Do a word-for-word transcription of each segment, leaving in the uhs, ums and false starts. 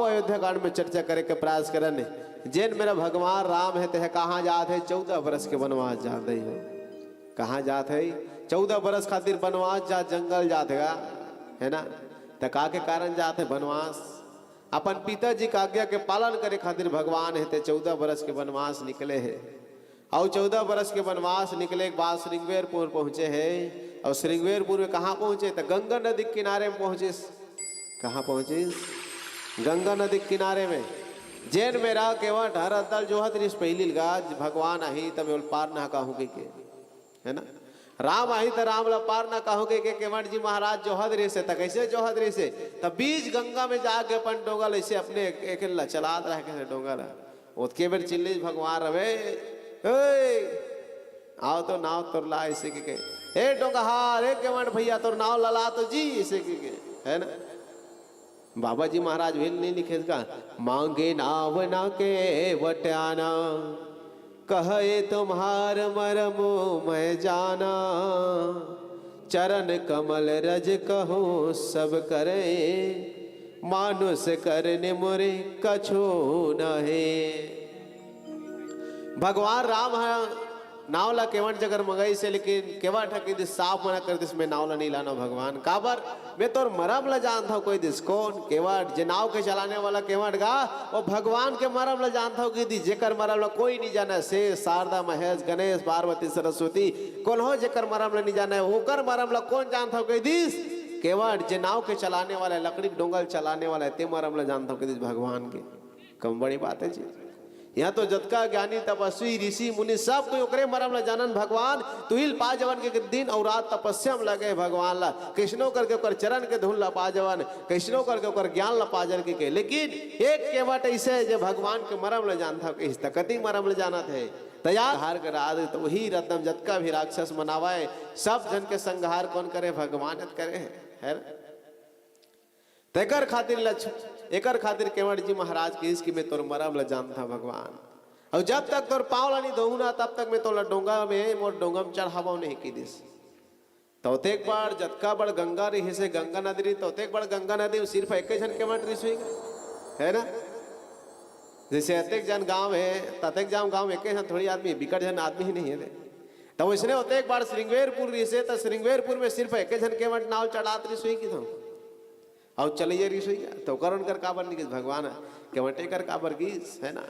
अयोध्या कांड में चर्चा करे के प्रयास करन। जेन मेरा भगवान राम हे, तेह कहाँ जात हे? चौदह बरस के बनवास जात हे हो। कहाँ जात हे? चौदह बरस खातिर बनवास जात, जंगल जात हे गा, है ना? त का के कारण जात हे बनवास? अपन पिताजी के आज्ञा के पालन करे खातिर भगवान हे, ते चौदह बरस के बनवास निकले हे। अउ चौदह बरस के बनवास निकले के बाद श्रृंगवेरपुर पहुंचे हे। अउ श्रृंगवेरपुर में कहाँ पहुंचे? त गंगा नदी के किनारे में पहुंचिस। कहाँ पहुंचिस? गंगा नदी के किनारे में। जेन मेरा केवट ह रद्दा ल जोहत रिहिस पहिली ल गा, भगवान आही त मैं ओला पार ना कहूं कहिके, है ना? राम आही त राम ला पार ना कहूं कहिके केवट जी महाराज जोहत रिहिस हे। त कइसे जोहत रिहिस हे? त बीच गंगा में जाके अपन डोंगा ल अइसे अपने एक, एक ला चलात रहे, कइसे डोंगा ला। ओतके बेर चिल्लिस भगवान रवे, "ए, आव तो नाव तोर ला," अइसे कहिके, "ए डोंगहार, ए केवट भइया, तोर नाव ला, ला तो जी," अइसे कहिके, है ना? बाबा जी महाराज वेल नहीं लिखे का, "मांगे नाव ना केवट आना, कहे तुम्हार मरम मैं जाना, चरण कमल रज कहो सब करे, मानुष करने मोरे कछो न हे।" भगवान राम ह नाव ला केवट जगर मंगाइस हे, लेकिन केवट ह कहि दिस, साफ मना कर दिस, "मैं नाव ला नहीं लाना भगवान।" "काबर?" "मैं तोर मरम ला जानत हंव," कहि दिस। "कोन?" "केवट, जे नाव के चलाने वाला केवट गा, वो भगवान के मरम ला जानत हंव," कहि दिस। "जेकर मरम ला कोई नहीं जाने, शेष, शारदा, महेश, गणेश, पार्वती, सरस्वती, कोनो जेकर मरम ला नहीं जाने, ओकर मरम ला कोन जानत हंव?" कहि दिस। "केवट, जे नाव के चलाने वाला हे, लकड़ी के डोंगा ल चलाने वाला हे, ते मरम ला जानत हंव," कहि दिस भगवान के। कम बड़ी बात हे जी। इहां तो जतका ज्ञानी, तपस्वी, ऋषि, मुनि, सब कोई ओकरे मरम ला जानन भगवान। तुहिल पा जवन के दिन अउ रात तपस्या में लगे भगवान ला, कइसनो करके ओकर चरण के धूल ला पा जवन, कइसनो करके ओकर ज्ञान ला पा जवन के, के। लेकिन एक केवट अइसे हे जे भगवान के मरम ला जानत हे, कहिस त कति मरम ला जानत हे। त यार, हार के राज त उही रद्दा म जतका भी राक्षस मन आवय, सब झन के संहार कोन करे? भगवान करे हे, है ना? तेकर खातिर लक्ष्मी, एकर खातिर केवट जी महाराज कहिस कि मैं तोर मरम ल जानत हंव भगवान, अउ जब तक तोर पांव ल नहीं धोहूं ना, तब तक मैं तोला डोंगा में, मोर डोंगा में चढ़ावंव नहीं, कहि दिस। त ओतेक बड़, जतका बड़ गंगा रिहिस हे, गंगा नदी रिहिस, त ओतेक बड़ गंगा नदी में सिर्फ एके झन केवट रिहिस होही, है ना? जइसे अतेक झन गांव हे, त अतेक झन गांव में एके झन थोड़ी आदमी, बिकट झन आदमी ही नहीं हे। त वइसने ओतेक बड़ श्रृंगवेरपुर रिहिस हे, त श्रृंगवेरपुर में सिर्फ एके झन केवट नाव चढ़ात रिहिस होही कहिथंव। अउ चलइया रिहिस होही, त ओकर ओनकर काबर नहीं गिस भगवान ह? केवटे कर काबर गिस, है ना?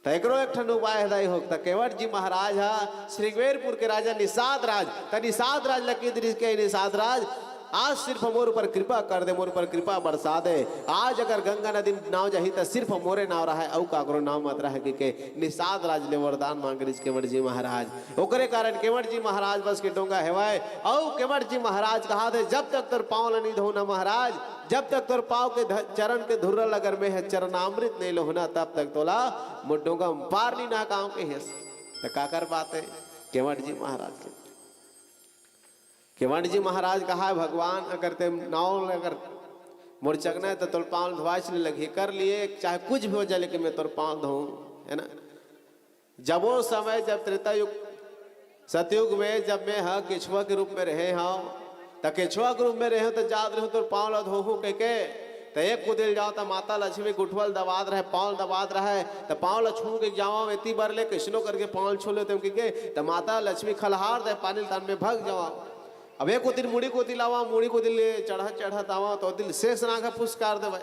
त एकरो एक ठन उपाय हे दाई हो। त केवट जी महाराज ह श्रृंगवेरपुर के राजा निषाद राज, त निषाद राज ल कहि दिस के निषाद राज, आज सिर्फ मोर ऊपर कृपा कर दे, मोर ऊपर कृपा बरसा दे। आज अगर गंगा नदी में नाव जाही त सिर्फ मोरे नाव रहय, अउ काकरो नाव मत रहय, कहिके निषाद राज ले वरदान मांगे रिहिस केवट जी महाराज। ओकरे कारण केवट जी महाराज बस के डोंगा हेवय। अउ केवट जी महाराज कहाथे, जब तक तोर पांव ल नहीं धोहूं ना महाराज, जब तक तोर पांव के ध-, चरण के धुर्रा ल अगर मैं ह चरणामृत नहीं लेहूं ना, तब तक तोला मोर डोंगा म पार नहीं ना कहूं कहिस। त काकर बात हे? केवट जी महाराज के। केवट जी महाराज कहाय, भगवान, अगर ते नाव ल अगर मोर चघना हे, त तोर पांव ल धोवायच नहीं लगही, कर लिए, चाहे कुछ भी हो जाए, लेकिन मैं तोर पांव ल धोहूं, है ना? जब वो समय, जब त्रेता युग, सतयुग में जब मैं ह केछुआ के रूप में रहे हंव, त केछुआ के रूप में रहे हंव, त जात रहे हंव तोर पांव ल धोहूं कहिके, त एक कुतिल जांव त माता लक्ष्मी गुठवा ल दबात रहय, पांव ल दबात रहय, त पांव ल छू के जावंव एती बर ले, कइसनो करके पांव ल छू लेतेंव कहिके, त माता लक्ष्मी खलहार दे पानी ल तहान में भग जावंव। अब एक कुतिल मुड़ी कुतिल आवंव, मुड़ी कुतिल ले चढ़त चढ़त आवंव, त ओतिल शेषनाग ह फुसकार देवय।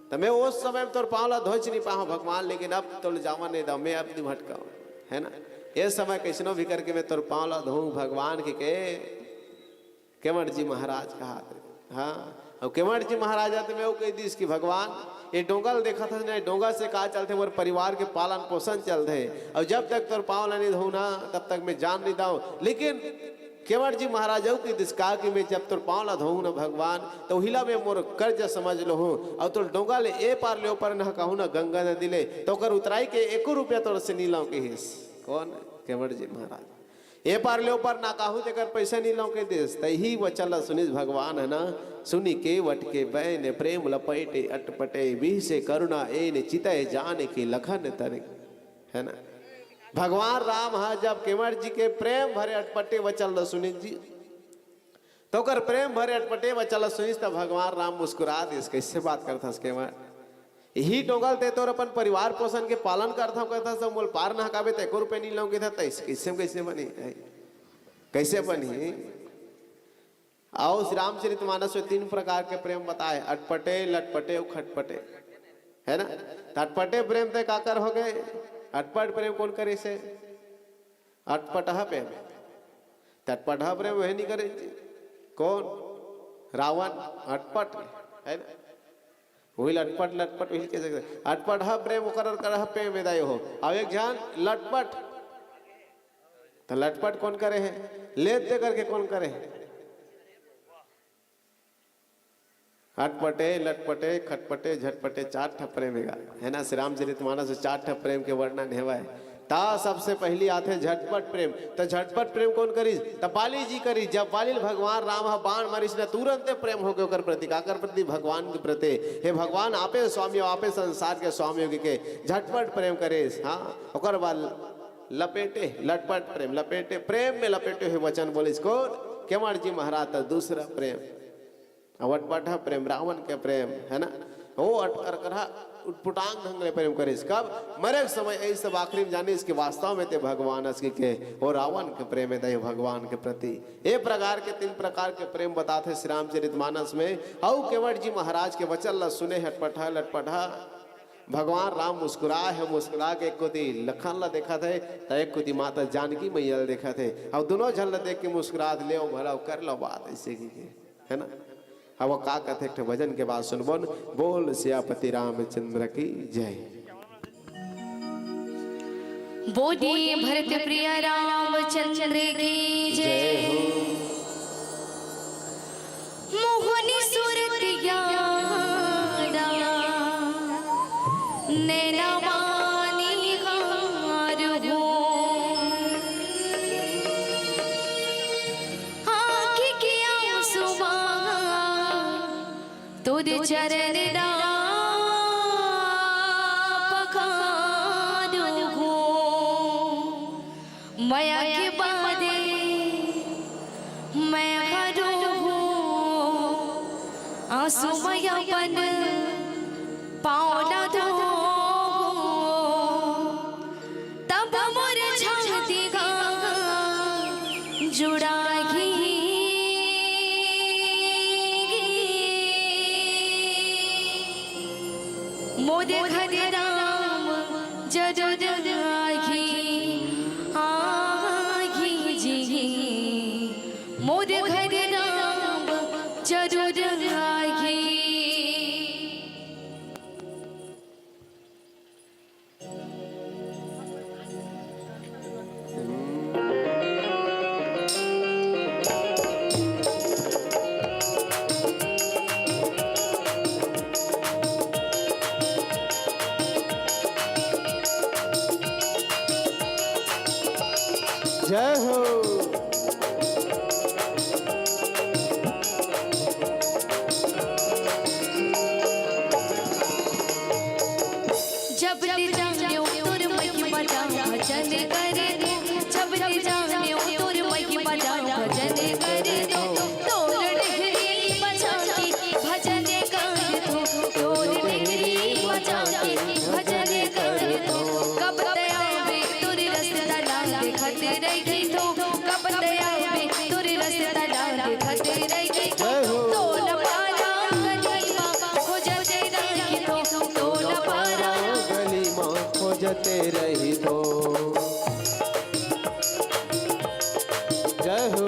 त मैं ओ समय में तोर पांव ला धोएच नहीं पाहूं भगवान, लेकिन अब तोर जावन नहीं दंव, मैं अब नहीं भटकाऊं, है ना? ए समय कइसनो भी करके मैं तोर पांव ला धोऊं भगवान कहिके केवट जी महाराज कहात रहे। हाँ, अउ केवट जी महाराज ह त मैं ओ कहि दिस कि भगवान, ए डोंगा ल देखत हस ना, ए डोंगा से का चलथे, मोर परिवार के पालन पोषण चलथे, अउ जब तक तोर पांव ला नहीं धोऊं ना, तब तक मैं जान नहीं दंव। लेकिन केवट जी महाराज अउ कहि दिस का कि मैं जब तोर पांव ला धोऊं ना भगवान, त उहिला मैं मोर कर्ज समझ लहूं, अउ तोर डोंगा ले ए पार ले ओ पार नहकाहूं ना गंगा नदी ले, त ओकर उतराई के एको रुपया तोर से नी लंव कहिस। कोन? केवट जी महाराज। ए पार ले ओ पार नहकाहूं तेकर पइसा नी लंव कहि दिस। त इही वचन ला सुनिस भगवान ह ना, सुनि केवट के बैन प्रेम लपैटे अटपटे, बिहसे करुणा एन चितय जान के लखन तन। है ना? भगवान राम ह जब केवट जी के प्रेम भरे अटपटे वचन ल सुनिस जी, त ओकर प्रेम भरे अटपटे बचन ल सुनिस त भगवान राम मुस्कुरा दिस। कइसे बात करथस केवट? इही डोंगा ल ते तोर अपन परिवार पोषण के पालन करथव कहथस, त मोल पार नहकाबे त एको रुपया नइ लंव कहिथस, त कइसे, कइसे बनही? कइसे बनही? अउ श्री रामचरित मानस में तीन प्रकार के प्रेम बताए, अटपटे, लटपटे अउ खटपटे, है ना? त अटपटे प्रेम ते काकर होगे? अटपट प्रेम कोन करिस हे? अटपटहा प्रेम। त अटपटहा प्रेम वही नइ करे, कोन? रावण। अटपट, है ना? वही ल अटपट, लटपट वही कहि सकते। अटपटहा प्रेम ओकर, ओकर प्रेम हे दाई हो। अउ एक झन लटपट, त लटपट कोन करे हे? लेत दे करके कोन करे हे? अटपटे, लटपटे, खटपटे, झटपटे, चार ठा प्रेम हे गा, है ना? श्री रामचरित मानस में चार ठा प्रेम के वर्णन हेवय। त सबसे पहिली आथे झटपट प्रेम। त झटपट प्रेम कोन करिस? त बाली जी करिस। जब बाली ल भगवान राम ह बाण मारिस न, तुरंते प्रेम होगे ओकर प्रति। काकर प्रति? भगवान के प्रति। हे भगवान, आपे स्वामी हो, आपे संसार के स्वामी हो कहिके झटपट प्रेम करिस। हाँ, ओकर बाद लपेटे, लटपट प्रेम, लपेटे, प्रेम में लपेटे हुए वचन बोलिस कोन? केवट जी महाराज। त दूसरा प्रेम, अउ अटपटहा प्रेम, रावण के प्रेम, है ना? ओ अटकर करहा उटपुटांग ढंग ले प्रेम करिस। कब? मरे के समय। एही सब आखिरी में जानिस कि वास्तव में ते भगवान अस कहिके। ओ रावण के प्रेम हे दाई भगवान के प्रति। ए प्रकार के, तीन प्रकार के प्रेम बताथे श्री रामचरित मानस में। अउ केवट जी महाराज के वचन ल सुने हे अटपटहा, लटपटहा। भगवान राम मुस्कुराए हे, मुस्कुरा के एक कोती लखन ल देखत हे, त एक कोती माता जानकी मैया ल देखत हे। अउ दुनों झन ल देख के मुस्कुरात, "लेव भला कर लव बात," अइसे कहिके, है ना? अब वो का कथे, एक ठो भजन के बाद सुनबो न। बोल सियापति रामचंद्र की जय। बोलिए भरत प्रिय रामचंद्र की जय। मोहनी सूरतिया नैना मानिहार हो, आँखी के आंसुआ तोर चरण ला पखारो हो। मया के बादे मैं हरो हो, आंसु मया बन पाँव ला धो। तब मोर छाती गा जुड़ाही। मोर घर राम जरूर आही, आही जी। मोर घर राम जरूर आही। जय हो। जब ले जान्यो तोर महिमा ला भजन करे तो, जब ले जान्यो तोर महिमा ला भजन करे तो, तोर डहरी बजा के भजन करे तो, तोर डहरी बजा के भजन करे तो, कब तैयार बे तोर रस्ता ला देखत रही तो, कब तैयार बे तोर रस्ता ला देखत रही तो, तोर पारा गली मा खोजत रही तो, तोर पारा गली मा खोजत रही तो। जय हो।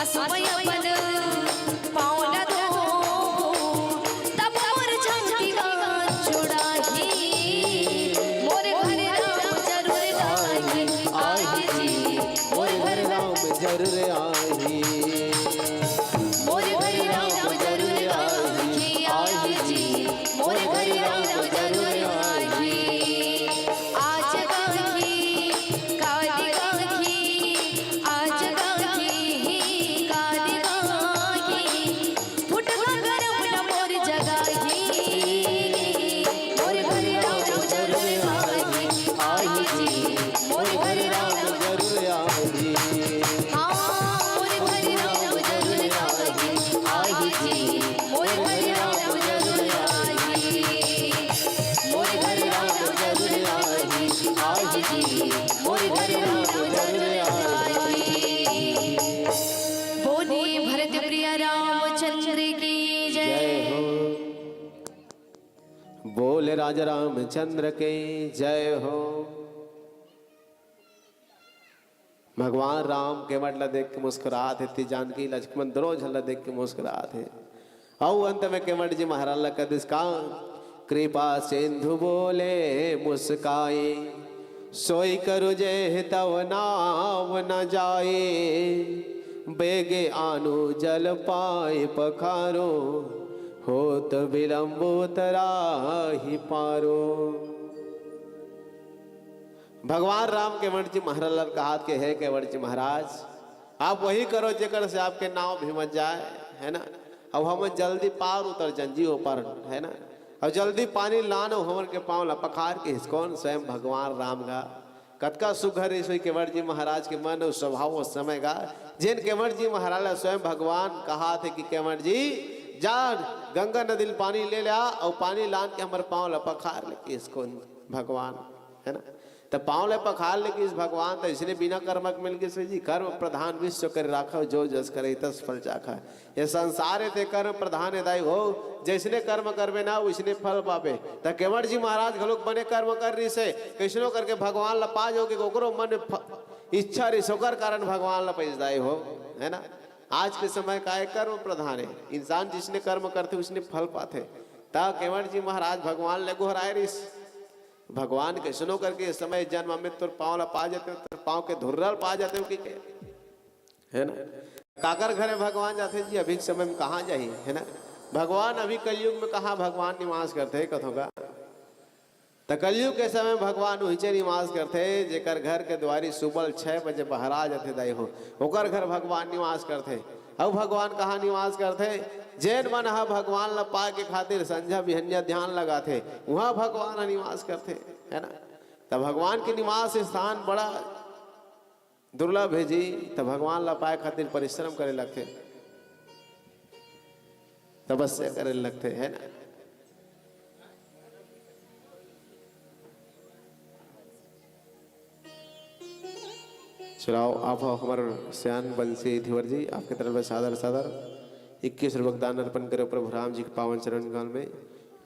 असमय अपन पाँव ल धोबो, तब मोर झंखी गान छुड़ाही। मोर घर राम जरूर आही, आही जी, मोर घर राम जरूर आही। मोर घर राम जरूर आही, आही जी, मोर घर राम जरूर आही। आज गाही, काली गाही, आज गाही, काली गाही, फुटका गरम न मोर जगाही। मोर घर राम जरूर आही, आही जी, मोर घर राम जरूर आही। हाँ, मोर घर राम जरूर आही, आही जी, मोर घर राम जरूर आही। मोर घर राम जरूर आही, आही जी, मोर घर राम जरूर आही। बोलिए भरत प्रिय रामचंद्र की जय। जय हो। बोले राजा रामचंद्र के जय हो। भगवान राम केवट ला देख के मुस्कुरात हे, ती जानकी लक्ष्मण दोनों झन ला देख के मुस्कुरात हे। अउ अंत में केवट जी महाराज ला कदिस का, कृपा सिंधु बोले मुस्काए, सोई करो जय तव नाम न जाए। बेगे आनो जल पाए पखारो, होत विलंब उतराही पारो। भगवान राम केवट जी महाराज ला कहात के, हे केवट जी महाराज, आप वही करो जेकर से आपके नाव भी मच जाए, है ना? अब हम जल्दी पार उतर जन जी, ओ पार, है ना? अब जल्दी पानी लान, हमन के पाँव ला पखार के। कौन? स्वयं भगवान राम गा। कतका सुघर रहिस होही केवट जी महाराज के मन अउ स्वभाव ओ समय गा, जेन केवट जी महाराज ला स्वयं भगवान कहात हे कि केवट जी, जा गंगा नदी ले पानी ले ला अउ पानी लान के हमर पाँव ला पखार ले, कहिस कौन? भगवान, है ना? त पाँव ले पखार ले कहिस भगवान, त इसने बिना कर्म के मिल गिस जी। कर्म प्रधान विश्व करि राखव, जो जस करइ तस फल चाखा। ये संसार हे ते कर्म प्रधान हे दाई हो, जइसने कर्म करबे ना, वइसने फल पाबे। त केवट जी महाराज घलोक बने कर्म कर रहिस हे, कइसनो करके भगवान ला पा जाओगे, ओकरो मन में फ-, इच्छा रहिस, ओकर कारण भगवान ला पाइस दाई हो, है ना? आज के समय का हे, कर्म प्रधान हे, इंसान जइसने कर्म करथे, वइसने फल पाथे। त केवट जी महाराज भगवान ले गोहराए रहिस, भगवान कइसनो करके ए समय जन्म में तोर पाँव ला पा जातेंव, तोर पाँव के धुर्रा ल पा जातेंव कहिके, है ना? काकर घरे भगवान जाथे जी? अभी के समय में कहाँ जाही, है ना? भगवान अभी कलयुग में कहाँ भगवान निवास करथे, कथों का? त कलयुग के समय में भगवान उहिचे निवास करथे, जेकर घर के दुवारी सुबह ल छह बजे बहरा जाथे दाई हो, ओकर घर भगवान निवास करथे। अउ भगवान कहाँ निवास करथे? जेन मन ह भगवान ल पाए के खातिर संझा बिहनिया ध्यान लगाथे, उहाँ भगवान ह निवास करथे, है ना? त भगवान के निवास स्थान बड़ा दुर्लभ हे जी। त भगवान ल पाए खातिर परिश्रम करे लगथे, तपस्या करे लगथे, है ना? चलाओ, आप हो हमर सियान बंसी धीवर जी, आपके तरफ से सादर सादर इक्कीस रुपये का दान अर्पण करे प्रभु राम जी के पावन चरण कमल में।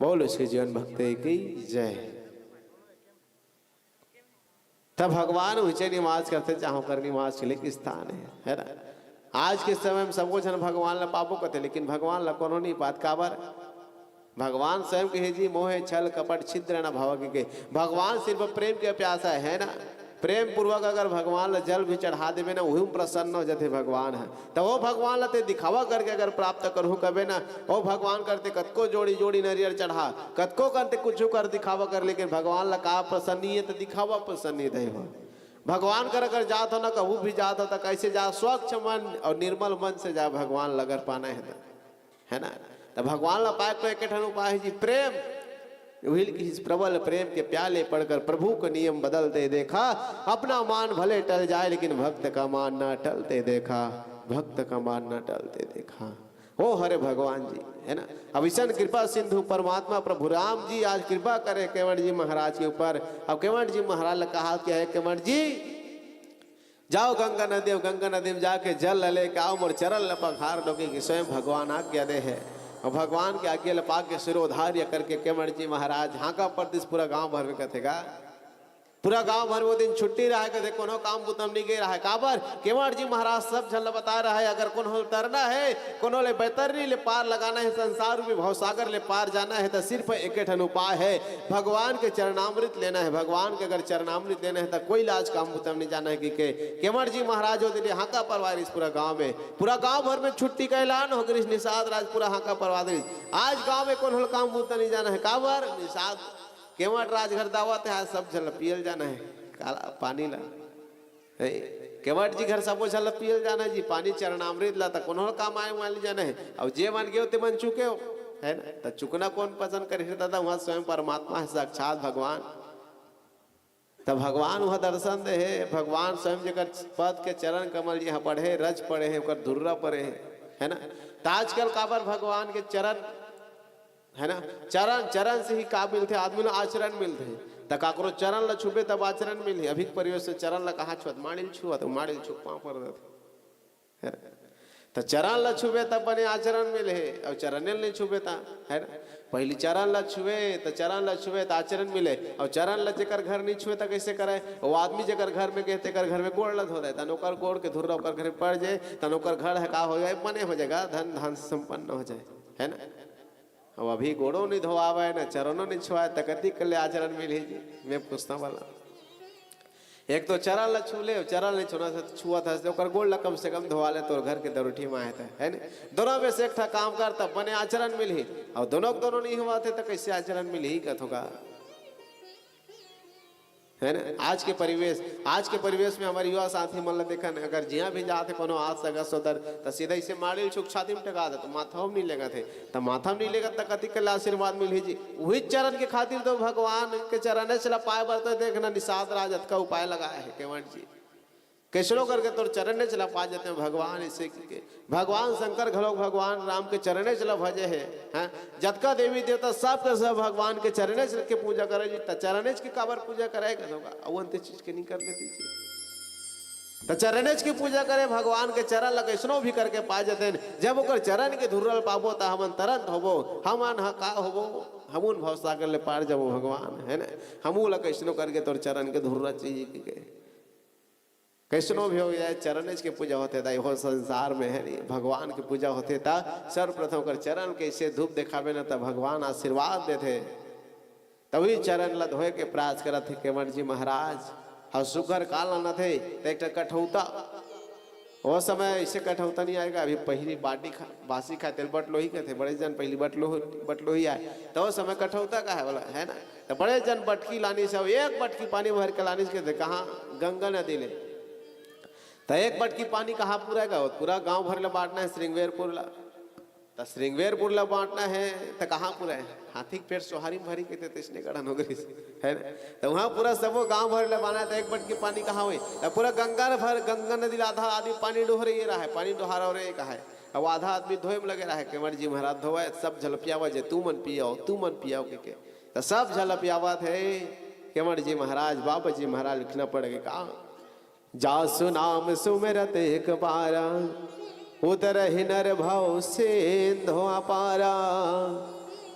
बोल उसके जीवन भक्त की जय। तब भगवान उहिचे निवास करथे, जहाँ ओकर निवास के लिए स्थान है, है ना? आज के समय में सबो झन भगवान ला पाबो कथे, लेकिन भगवान ला कोनो नहीं पात। काबर? भगवान स्वयं कहे जी, "मोह छल कपट छिद्र न भव" के। भगवान सिर्फ प्रेम के प्यासा है, है ना? प्रेम पूर्वक अगर भगवान ला जल भी चढ़ा देबे ना, उही में प्रसन्न हो जाथे भगवान ह। त वो भगवान ला ते दिखावा करके अगर प्राप्त करहूँ कबे ना, वो भगवान करते कतको जोड़ी जोड़ी नरियर चढ़ा, कतको करते कुछ कर दिखावा कर, लेकिन भगवान ला का प्रसन्न नहीं है, त दिखावा प्रसन्न नहीं हो। भगवान कर अगर जात हो ना, कहूँ भी जात हो, त कैसे जा? स्वच्छ मन और निर्मल मन से जा, भगवान ला अगर पाना है त। है ना? त भगवान ला पाए के एके ठन उपाय है जी, प्रेम। उही ल किहिस, "प्रबल प्रेम के प्याले पढ़कर प्रभु का नियम बदलते देखा, अपना मान भले टल जाए, लेकिन भक्त का मान ना टलते देखा, भक्त का मान ना टलते देखा।" ओ हरे भगवान जी, है ना? अब अइसन कृपा सिंधु परमात्मा प्रभु राम जी आज कृपा करे केवट जी महाराज के ऊपर। अब केवट जी महाराज ला कहा क्या है, केवट जी, जाओ गंगा नदी, गंगा नदी में जाके जल ल लेके आओ, मोर चरण ल पखार दो, कि स्वयं भगवान आज्ञा दे है। और भगवान के आज्ञा ल पाके सिरोधार्य करके केवट जी महाराज हाँका परदेस पूरा गांव भर में कथे गा, पूरा गांव भर वो दिन छुट्टी रहय, कथे कोनो काम बुता म नइ गे रहय। काबर? केवट जी महाराज सब झन ल बताय रहय, अगर कोनो ल तरना हे, कोनो ले बैतरनी ले पार लगाना हे, संसार रूपी भवसागर ले पार जाना हे, त सिर्फ एके ठन उपाय हे, भगवान के चरणामृत लेना हे। भगवान के अगर चरणामृत लेना हे, त कोई ल आज काम बुता म नइ जाना हे, कहिके केवट जी महाराज वो दिन हांका परवा रिहिस पूरा गांव में। पूरा गांव भर में छुट्टी के ऐलान हो गे रिहिस, निषाद राज पूरा हांका परवा दे रिहिस। आज गांव में कोनो ल काम बुता नइ जाना हे। काबर? निषाद केवट राज घर दावत हे, आज सब झन ल पियल जाना हे काला पानी ला। हे, केवट जी घर सबो झन ल पियल जाना हे जी, पानी चरणामृत ला, त कोनो ल काम आय वाले जाना हे। अउ जे मन गेव ते मन चुकेव, हे ना? त चुकना कोन पसंद करे हे दादा? उहाँ स्वयं परमात्मा हे, साक्षात भगवान। त भगवान उहाँ दर्शन दे हे, भगवान स्वयं जेकर पद के चरण कमल जी ह पढ़े, रज पढ़े हे, ओकर धुर्रा पढ़े हे, हे ना? त आजकल काबर भगवान के चरण हे ना? चरण, चरण से ही का मिलथे? आदमी ल आचरण मिलथे। त काकरो चरण ल छूबे तब आचरण मिलही। अभी के परिवेश में चरण ल कहाँ छुअत? माड़ी ल छुअत, माड़ी ल छू पाँव पर देथे। हे ना? त चरण ल छूबे तब बने आचरण मिलही, अउ चरणे ल नइ छूबे त, हे ना? पहिली चरण ल छुए, त चरण ल छुए त आचरण मिले, अउ चरण ल जेकर घर नइ छुए त कइसे करय? वो आदमी जेकर घर में गे तेकर घर में गोड़ ल धो दे, तन ओकर गोड़ के धुर्रा ओकर घर में पड़ जाय, तन ओकर घर ह का हो जाय? बने हो जाय, धन धान से संपन्न हो जाय, हे ना? अब अभी गोड़ो नइ धोवावय, न चरणो नइ छुवाय, त कतिक ले आचरण मिलही जी? मैं पूछत हँव भला। एक तो चरण ल छू ले, चरण ल छूना से छुअत हस, ओकर गोड़ ल कम से कम धोवा ले, तोर घर के दरुठी माय हे त, हे ने? दोनों में से एक ठा काम कर, तब बने आचरण मिलही। अउ दोनों के दोनों नइ होवत हे, त कइसे आचरण मिलही कथों का? हे ना? आज के परिवेश, आज के परिवेश में हमर युवा साथी मन ल देखन, अगर जिहाँ भी जात हे, कोनो आस संग सोदर, त सीधा अइसे माड़ी ल छू के छाती म टेका देथे, त माथा म नइ लेगत हे, त माथा म नइ लेगत, त कतिक ले आशीर्वाद मिलही जी? उही चरण के खातिर तो भगवान के चरणेच ल पाय बर तो देखना, निषाद राज अतका उपाय लगाय हे केवट जी। कइसनो करके तोर चरणेच ल पा जातेंव भगवान, अइसे कहिके। भगवान शंकर घलोक भगवान राम के चरणेच ल भजे हे, हैं? जतका देवी देवता सब के सब भगवान के चरणेच के पूजा करे जी, त चरणेच के काबर पूजा करे कथों का? अउ अन्ते चीज के नइ कर लेती जी। त चरणेच के पूजा करे, भगवान के चरण ल कइसनो भी करके पा जातेन। जब ओकर चरण के धुर्रा ल पाबो, त हमन तरंत होबो, हमन ह का होबो? हमन भवसागर ले पार जाबो भगवान, हे ना? हमू ल कइसनो करके तोर चरण के धुर्रा चाहिए कहिके। कइसनो भी हो जाय, चरणेच के पूजा होथे, त एहो संसार में, हे नी, भगवान के पूजा होथे, त सर्वप्रथम ओकर चरण के अइसे धूप देखाबे न, त भगवान आशीर्वाद देथे। तभी चरण ल धोए के प्रयास करत हे केवट जी महाराज। अउ सुघर का लानत हे, त एक ठा कठौता। ओ समय अइसे कठौता नइ आय गा, अभी पहिली बाटी खा, बासी खाय, तेला बटलोही कथे, बड़े झन पहिली बटलो-, बटलोही आय, त ओ समय कठौता कहे वाला, हे ना? त बड़े झन बटकी लानिस हे, एक बटकी पानी भर के लानिस कथे, कहाँ? गंगा नदी ले। त एक बटकी पानी कहाँ पुरय गा? पूरा गांव भर ल बांटना हे श्रृंगवेरपुर ल। त श्रृंगवेरपुर ल बांटना हे, त कहाँ पुरय? हाथी के पेट सोहारी म भरी कथे, तइसने गढ़न हो गे रिहिस, हे ना? त उहाँ पूरा सबो गांव भर ल बांटना हे, त एक बटकी पानी कहाँ होही? त पूरा गंगा ल भर, गंगा नदी ल आधा आदमी पानी डोहरे ये रहय, पानी डोहारव रे कहय। अब आधा आदमी धोए म लगे रहय, केवट जी महाराज धोवय, सब झन ल पियावय, जे तुमन पियाव, तुमन पियाव कहिके। त सब झन ल पियावत हे केवट जी महाराज, बाबा जी महाराज लिखना पड़ गे का? जासु नाम सुमिरत एक बारा, उतरहि नर भव सिंधु अपारा।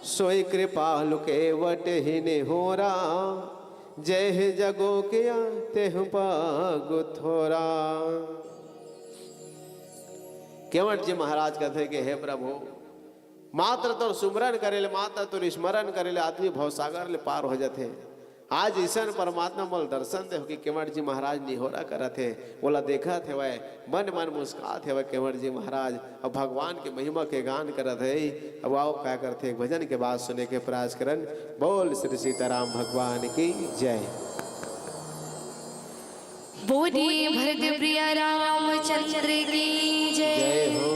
सोई कृपालु केवट ही निहोरा, जेहि जगो किया तेहु पगु थोरा। केवट जी महाराज कथे कि हे प्रभु, मात्र तोर सुमरन करे ले, मात्र तोर स्मरण करे ले आदमी भवसागर ले पार हो जाथे। आज अइसन परमात्मा मोला दर्शन दे हो कि केवट जी महाराज निहोरा करत हे, ओला देखत हेवय, मन मन मुस्कात हेवय केवट जी महाराज। अब भगवान के महिमा के गान करत हे। अब आओ का करथे, एक भजन के बाद सुने के प्रयास करन। बोल श्री सीताराम भगवान की जय। बोलिए भरत प्रिय रामचंद्र की जय। जय हो।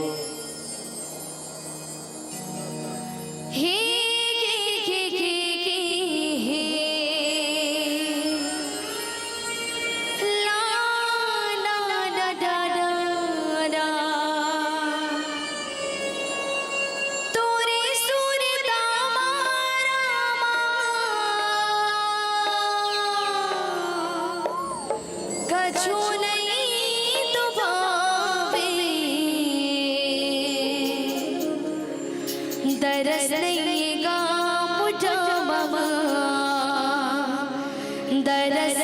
हे, हे, हे, हे, हे, हे। ला, ला, ला, ला, ला, ला। तोरे सुरता मा रामा, कछु नहीं तो भावे, दरस नहीं गा मुझा मम, दरस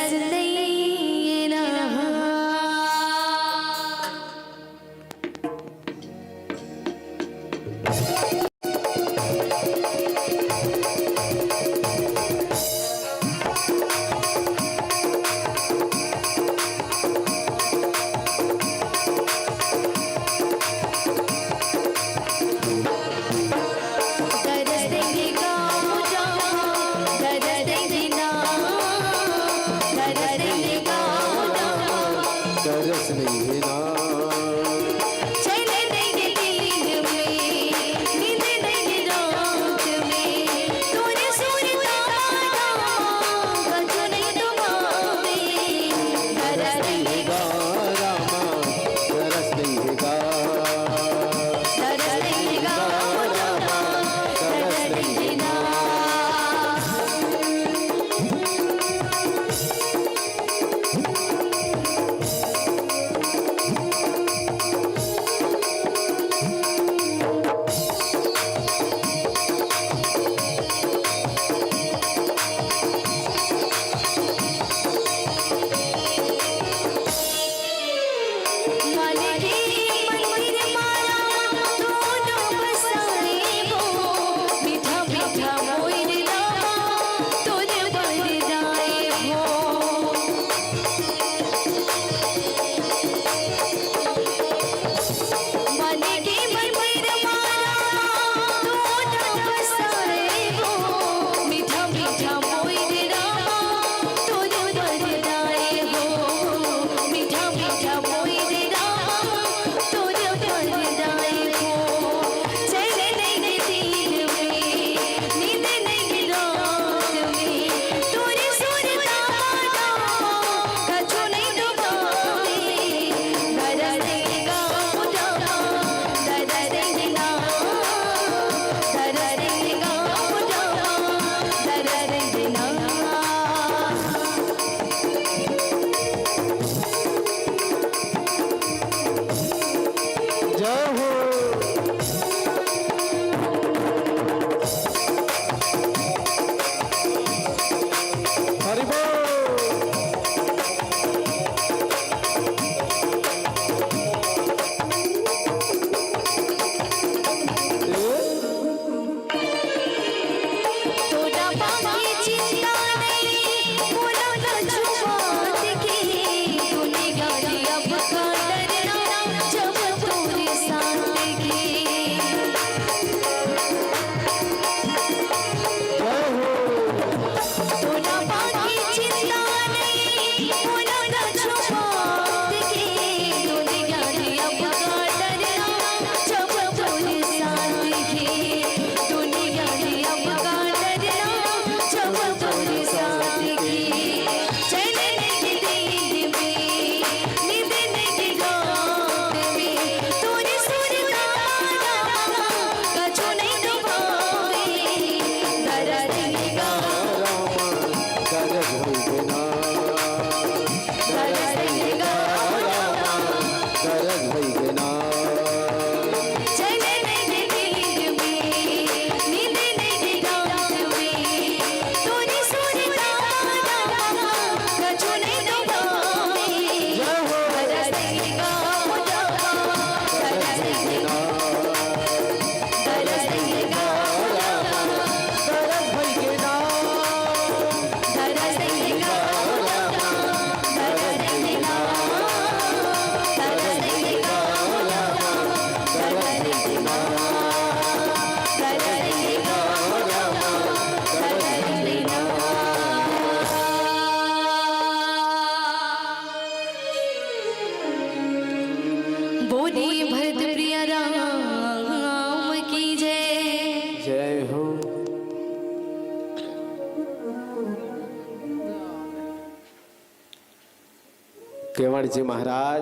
जी महाराज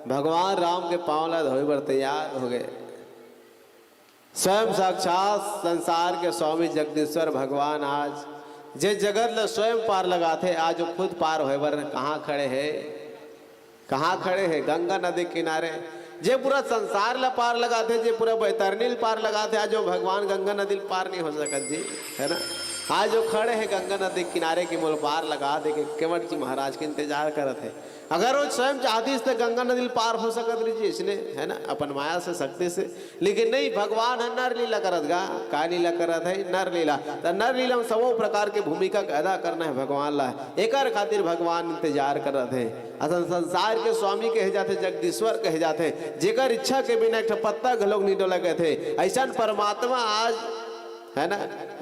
भगवान राम के पांव ला धोए बर तैयार हो गए। स्वयं साक्षात संसार के स्वामी जगदीश्वर भगवान आज जे जगत ला स्वयं पार लगाथे, आज वो खुद पार होए बर कहाँ खड़े हे? कहाँ खड़े हे? गंगा नदी किनारे। जे पूरा संसार ला पार लगाथे, जे पूरा बैतरनी ला पार लगाथे, आज वो भगवान गंगा नदी ला पार नहीं हो सकत जी, है ना? आज वो खड़े हे गंगा नदी किनारे कि मोला पार लगा दे के केवट जी महाराज के इंतजार करत हे। अगर वो स्वयं चाहतिस त गंगा नदी ल पार हो सकत रहिस जी, इसने, है ना, अपन माया से, शक्ति से। लेकिन नहीं, भगवान ह नर लीला करत गा। का लीला करत हे? नर लीला। त नर लीला में सबो प्रकार के भूमिका के अदा करना हे भगवान ला। एकर खातिर भगवान इंतजार करत हे। असन संसार के स्वामी कहे जाथे, जगदीश्वर कहे जाथे, जेकर इच्छा के बिना एक ठो पत्ता घलोक नहीं डोला कथे। अइसन परमात्मा आज, है ना,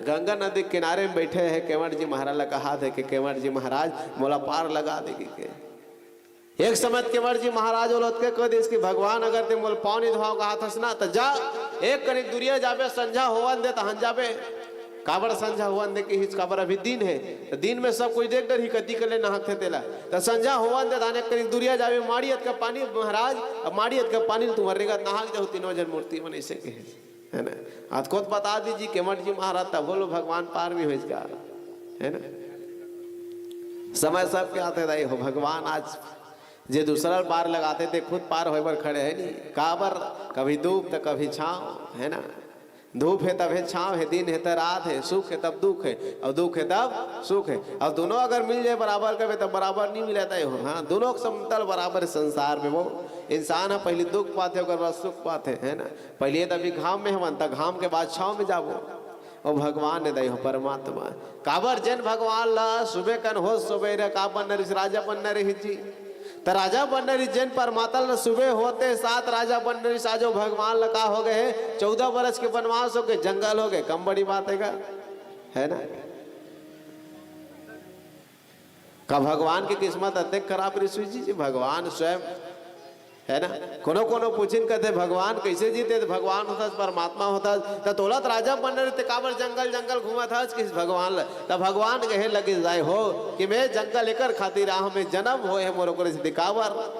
गंगा नदी के किनारे में बैठे हे, केवट जी महाराज ला कहात हे कि केवट जी महाराज, मोला पार लगा दे के। एक समय केवट जी महाराज ओला ओतके कह दिस कि भगवान, अगर ते मोला पाँव नहीं धोवाव कहाथस ना, त जा, एक कनिक दुरिया जाबे, संझा होवन दे, तहन जाबे। काबर संझा होवन दे किहिस? काबर अभी दिन हे, त दिन में सब कोई देख डरही, कति के ले नहाथे तेला। त संझा होवन दे, तहन एक कनिक दुरिया जाबे, माड़ी अतका पानी महाराज, अब माड़ी अतका पानी ल तुमन रेंगत नहा के जाहू, तीनों झन मूर्ति मन, अइसे कहिस। है ना? आज खुद बता दीजिए, केवट जी महाराज, तब बोलो भगवान पार भी होइस गा, है ना? समय सबके आथे दाई हो, भगवान आज जे दूसरा ल पार लगाथे, ते खुद पार होए बर खड़े हे नहीं। काबर? कभी धूप त कभी छाँव, है ना? धूप हे तभे छाँव हे, दिन हे त रात हे, सुख हे तब दुख हे, अउ दुख हे तब सुख हे। अउ दोनों अगर मिल जाए बराबर कबे, तब बराबर नहीं मिले दाई हो। हाँ, दोनों के समतल बराबर हे संसार में। वो इंसान ह पहिली दुख पाथे, ओकर बाद सुख पाथे, है ना? पहिली त अभी घाम में हवन, त घाम के बाद छाँव में जाबो। ओ भगवान हे दाई हो, परमात्मा। काबर जेन भगवान ला सुबह कन होत सुबेरे का बनना रहिस? राजा बनना रहिस जी। त राजा बनना रहिस, जेन परमात्मा ला सुबह होते साथ राजा बनना रहिस, आज ओ भगवान ला का हो गए हे? चौदह बरस के बनवास हो गए, जंगल हो गए, कम बड़ी बात हे गा, है ना? का भगवान के किस्मत अतेक खराब रहिस जी? जी, भगवान स्वयं, है ना? कोनो कोनो पूछिन कथे, "भगवान कइसे जी, ते त भगवान होथस, परमात्मा होथस, त तोला त राजा बनना रहिस, ते काबर जंगल जंगल घूमत हस?" किहिस भगवान ल। त भगवान कहे लगिस दाई हो कि मैं जंगल एकर खातिर आए हँव, मैं जनम होए हे मोर ओकरे सेती। काबर?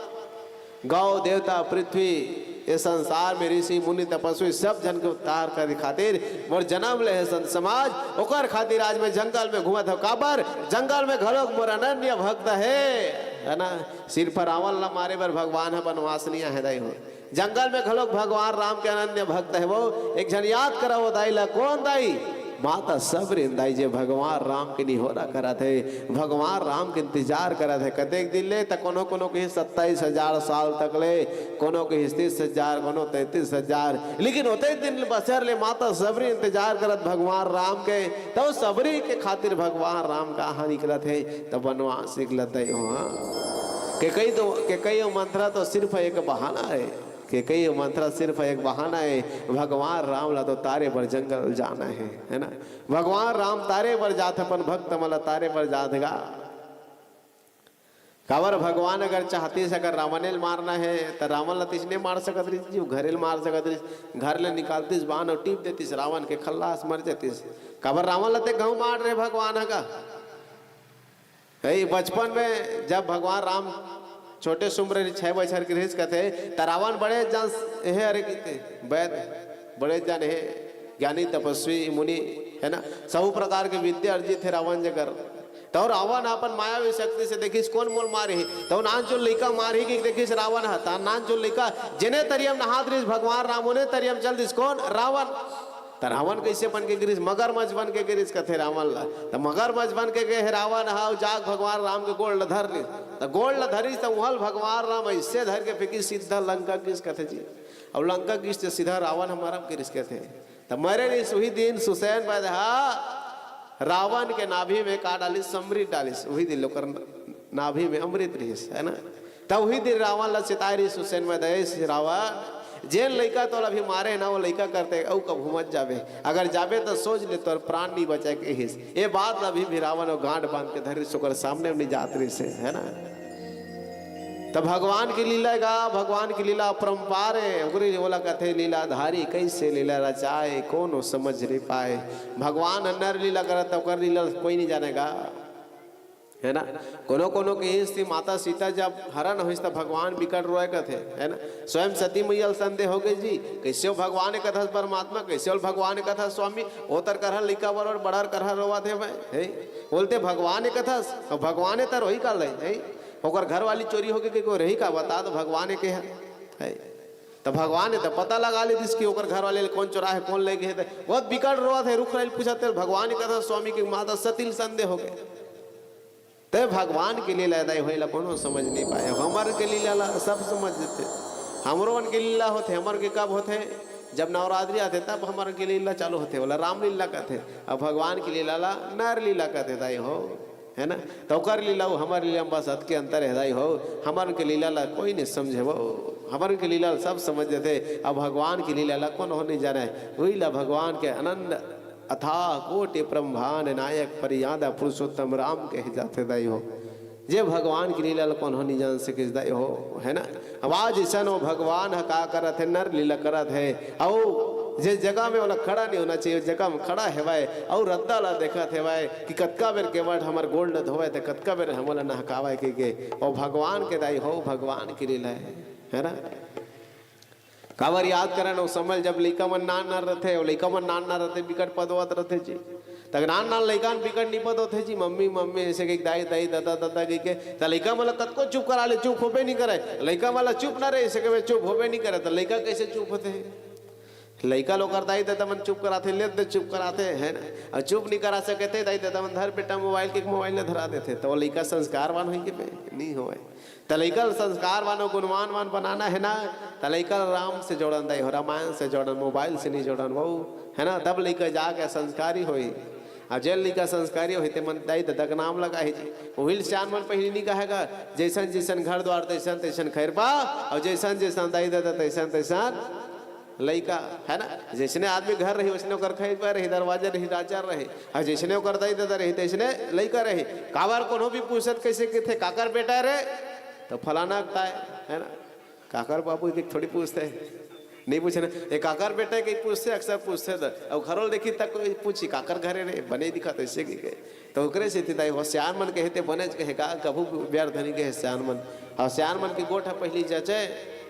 गौ, देवता, पृथ्वी, ये संसार में ऋषि, मुनि, तपस्वी, सब झन के उद्धार करे खातिर मोर जनम ले हे संत समाज, ओकर खातिर आज मैं जंगल में घूमत हँव। काबर? जंगल में घलोक मोर अनन्य भक्त हे, है ना? सिर्फ रावण ला मारे बर भगवान ह बनवास नहीं आहे दाई हो। जंगल में घलोक भगवान राम के अनन्य भक्त हे वो। एक झन याद कराओ दाई ला, कोन दाई? माता सबरी दाई, जे भगवान राम के निहोरा करत हे, भगवान राम के इंतजार करत हे। कतेक दिन ले त कोनो कोनो कहिस सत्ताईस हजार साल तक ले, कोनो कहिस तीस हजार, कोनो तैंतीस हजार, लेकिन ओते दिन बछर ले माता सबरी इंतजार करत भगवान राम के, त ओ सबरी के खातिर भगवान राम कहाँ निकलत हे, त बनवास निकलत हे। हाँ, केकई तो, केकई अउ मंथरा तो सिर्फ एक बहाना हे। केकई अउ मंथरा सिर्फ एक बहाना हे, भगवान राम ला तो तारे बर जंगल जाना हे, है ना? भगवान राम तारे बर जात हे, अपन भक्त मन ला तारे बर जात हे गा। काबर भगवान अगर चाहतिस, अगर रावणे ल मारना हे, त रावण ला तइसने मार सकत रहिस जी, घरे ल मार सकत रहिस, घर ले निकालतिस बाण अउ टीप देतिस रावण के, खल्लास मर जतिस। काबर रावण ला ते घाव मार रहे भगवान ह का? हे, बचपन में जब भगवान राम छोटे से उम्र रहिस, छह बछर के रहिस कथे, त रावण बड़े जान हे, अरे कहिथे, बैद, बड़े जान हे, ज्ञानी तपस्वी मुनि, है ना, सब प्रकार के विद्या अर्जित हे रावण जकर। त रावण अपन मायावी शक्ति से देखिस, कोन मोला मारही? त नान चुन लइका मारही कि देखिस रावण ह, त नान चुन लइका जेने तरिया म नहात रहिस भगवान राम, ओने तरिया म चल दिस। कोन? रावण। त रावण कइसे बन के गिरिस? मगरमच्छ बन के गिरिस कथे रावण ला। त मगरमच्छ बन के गे हे रावण ह, अउ जाके भगवान राम के गोड़ ल धर लिस। त गोड़ ल धरिस त उहल भगवान राम अइसे धर के फेंकिस, सीधा लंका गिस कथे जी। अउ लंका गिस त सीधा रावण ह मरम गिरिस कथे। त मरे रिहिस उही दिन सुसैन बध ह रावण के नाभि में का डालिस? अमृत डालिस। उही दिन ओकर नाभि में अमृत रिहिस, है ना? त उही दिन रावण ला चेताय रिहिस सुसैन बध, "ए रावण, जेन लइका तोला अभी मारे ना, वो लइका करते अउ कभू मत जाबे। अगर जाबे त सोच ले, तोर प्राण नहीं बचे," कहिस। ए बात ला अभी भी रावण वो गांठ बांध के धरिस, ओकर सामने में नहीं जात रिहिस, है ना? त भगवान के लीला गा, भगवान के लीला अपरंपार हे। ओकरे ओला कथे लीलाधारी, कइसे लीला रचाय, कोनो समझ नहीं पाए। भगवान ह नर लीला करत, ओकर लीला कोई नहीं जाने गा। हे ना? कोनो कोनो के स्थिति, माता सीता जब हरण होइस त भगवान बिकट रोए कथे, हे ना? स्वयं सती मैया ल संदेह हो गइस जी, कइसे ओ भगवान कथस परमात्मा, कइसे ओ भगवान कथस स्वामी, ओ तर करहा लइका बरोबर बड़र करहा रोवत हे भाई, हे? बोलते भगवान कथस, अउ भगवान तर होही का लई, हे? ओकर घर वाली चोरी होगे के कोई रही का, बता दो भगवान के हे, हे? त भगवान हे त पता लगा लेतिस कि ओकर घर वाले ल कोन चोरा हे, कोन ले गे हे, त बहुत बिकट रोवत हे, रुख राई ल पूछत हे, भगवान कथस स्वामी के माता सती ल संदेह हो गे। ते भगवान के लीला दाई होइला कोनो समझ नहीं पाए, हमर के लीला ला सब समझ जथे। हमरो मन के लीला होथे, हमर के कब होथे? जब नवरात्रि आथे तब हमर के लीला चालू होथे, ओला रामलीला कथे, अउ भगवान के लीला ला नर लीला कथे दाई हो, हे ना? त ओकर लीला अउ हमर लीला म बस अतके अंतर हे दाई हो, हमर के लीला ला कोई नहीं समझे वो, हमर के लीला ला सब समझ जथे, अउ भगवान के लीला ला कोनो नहीं जाने, उही ला भगवान के अनंत अथाह कोटि ब्रह्मांड नायक परियादा पुरुषोत्तम राम कहे जाथे दाई हो। जे भगवान के लीला ल कोनो नहीं जान सकिस दाई हो, हे ना? अब आज अइसन ओ भगवान ह का करत हे, नर लीला करत हे। अउ जे जगह में ओला खड़ा नहीं होना चाहिए, ओ जगह में खड़ा हेवय, अउ रद्दा ला देखत हेवय कि कतका बेर केवट हमर गोड़ ल धोवय, त कतका बेर हमन ला नहकावय कहिके। ओ भगवान के दाई हो, भगवान के लीला हे, हे ना? काबर याद करन, ओ समय जब लइका मन नान नान रथे, ओ लइका मन नान नान रथे, बिकट पदोवत रथे जी। त नान नान लइका मन बिकट नहीं पदोथे जी, मम्मी, मम्मी, अइसे कहिके दाई, दाई, ददा, ददा कहिके, त लइका मन ला कतको चुप करा ले, चुप होबे नहीं करे। लइका मन ला चुप ना रहे, अइसे कहिबे चुप होबे नहीं करे, त लइका कइसे चुप होथे? लइका ल ओकर दाई ददा मन चुप कराथे, ले दे चुप कराथे, हे ना? अउ चुप नहीं करा सके ते दाई ददा मन धर बेटा मोबाइल के, मोबाइल ल धरा देथे, त ओ लइका संस्कारवान होही के बे? नहीं होवय। त लइका ल संस्कारवान अउ गुणवान वान बनाना हे ना, त लइका ल राम से जोड़न दाई हो, रामायण से जोड़न, मोबाइल से नहीं जोड़न वो, हे ना? तब लइका जाके संस्कारी होही। अउ जेन लइका संस्कारी होही, ते मन दाई ददा के नाम लगाही जी। उही ल सियान मन पहिली नहीं कहे गा, "जइसन जइसन घर द्वार, तइसन तइसन खइरपा, अउ जइसन जइसन दाई ददा, तइसन तइसन लइका," हे ना? जइसने आदमी घर रही, वइसने ओकर खइरपा रही, दरवाजा रही, राजा रही। अउ जइसने ओकर दाई ददा रही, तइसने लइका रही। काबर कोनो भी पूछत कइसे कहिथे, "काकर बेटा रे?" त फलाना के ताय, हे ना? काकर बाबू के थोड़ी पूछथे, नहीं पूछे ना। "ए काकर बेटा?" कहिके पूछथे, अक्सर पूछथे त। अउ घरो देखही त कोई पूछही, "काकर घरे रे? बने दिखत हे," अइसे कहिके। त ओकरे सेती दाई हो, सियान मन कहे ते बनेच कहे का, कभू व्यर्थ नहीं कहे सियान मन। अउ सियान मन के गोठ ह पहिली जचे,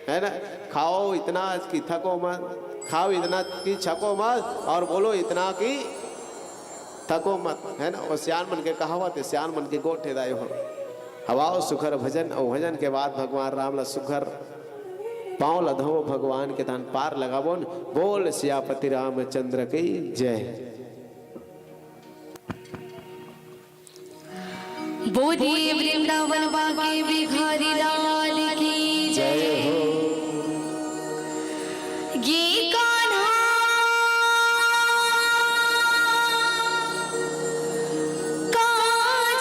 हे ना? "खाओ इतना कि थको मत, खाओ इतना कि छको मत, अउ बोलो इतना कि थको मत," हे ना? ओ सियान मन के कहावत हे, सियान मन के गोठ हे दाई हो। हवाओ सुघर भजन, अउ भजन के बाद भगवान राम ला सुघर पाँव ला धोवो, भगवान के तहन पार लगाबोन। बोल सियापति रामचंद्र की जय। बोलिए वृंदावन बांके बिहारी लाल की जय। जय हो। ये कान्हा का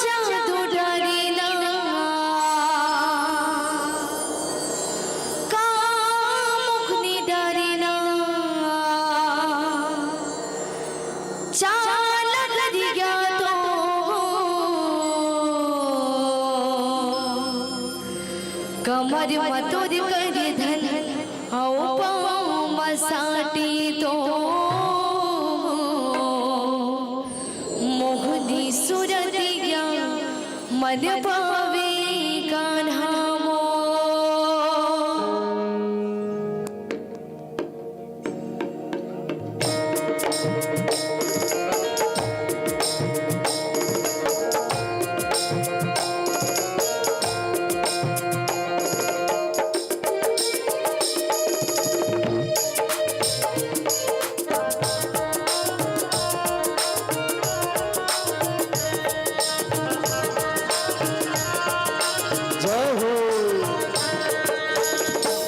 जादू डारी ना, का मुखनी डारी ना, चाल करिया तो कमर म तोर कर धन, अउ पाँव म साटी तो मोहनी सुरतिया मन पावे कान्हा मोर। जय हो।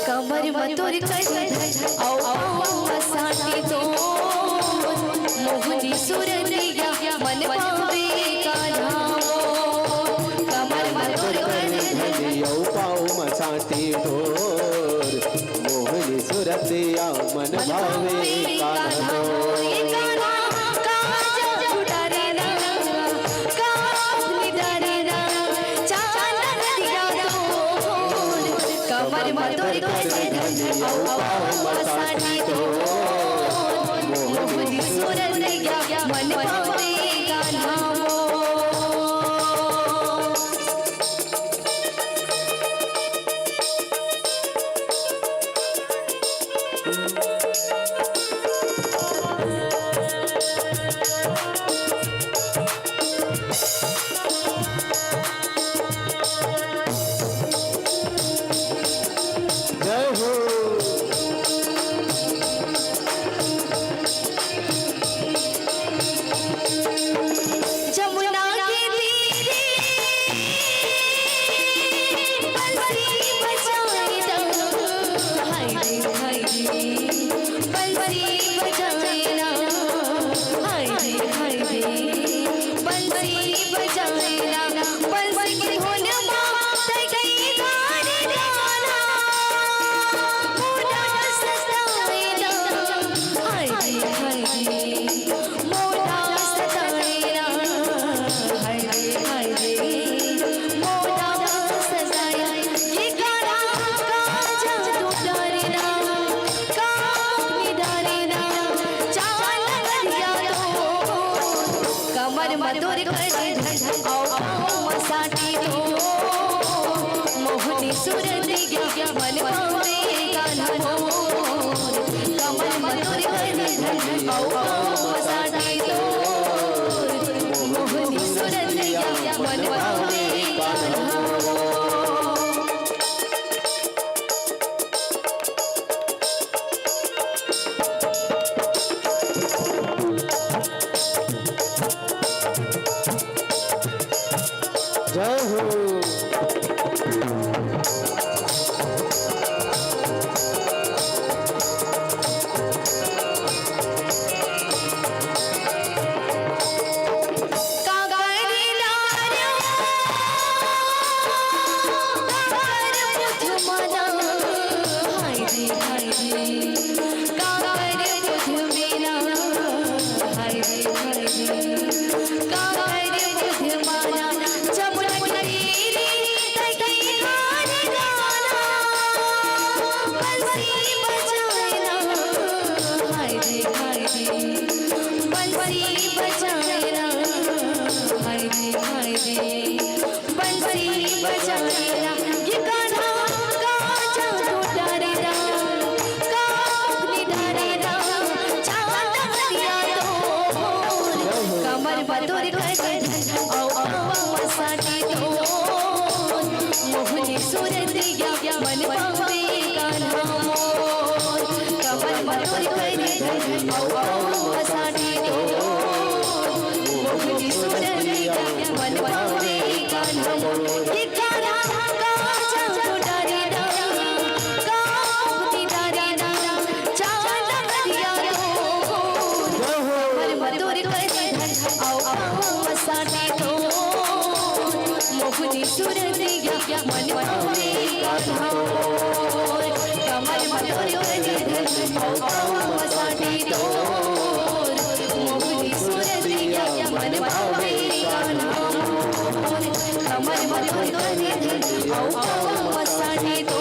कमर म तोर कर धन, अउ पाँव म साटी तो मोहनी सुरतिया मन पावे कान्हा मोर। कमर म तोर कर धन, अउ पाँव म साटी तोर मोहनी सुरतिया मन भावे कान्हा मोर। कमर म तोर कर धन, अउ पाँव म साटी तोर मोहनी सुरतिया मन भावे कान्हा मोर। जय हो। जमुना के तीरे बंसी बजाए ना, हाय रे, हाय रे, बंसी बजाए ना, हाय रे, हाय रे, बंसी बजाए ना, बंसी की धुन मा तैं गाना, मोला सताए ना, हाय रे, हाय रे। मोला सताए ना, हाय रे, हाय रे, मोला सताए ना। ये काला काजल तू डारे ना, कामुक निडारे ना, चाल नगरिया तो। कमर म तोर कर धन, अउ पाँव म साटी तो। मोहनी सुरतिया मन पावे कान्हा मोर। कमर म तोर कर धन, अउ पाँव म साटी तो। मोहनी सुरतिया मन पावे कान्हा मोर। जय हो। बंसी बजाए ना, हाय रे, हाय रे, बंसी बजाए ना, ये कान्हा काजल तू डारे ना, कामुक निडारे ना, चाल नगरिया तो। कमर म तोर कर धन, अउ पाँव म साटी तो। मोहनी सुरतिया मन पावे कान्हा मोर। कमर म तोर कर धन, अउ पाँव म साटी तो। मोहनी सुरतिया मन पावे कान्हा मोर। ये काला काजल तू डारे ना, कामुक निडारे ना, चाल नगरिया तो। कमर म तोर कर धन, अउ पाँव म साटी तो। मोहनी सुरतिया मन पावे कान्हा मोर। कमर म तोर कर धन, अउ पाँव म साटी तो। मोहनी सुरतिया मन पावे कान्हा मोर। कमर म तोर कर धन, अउ पाँव म साटी तो।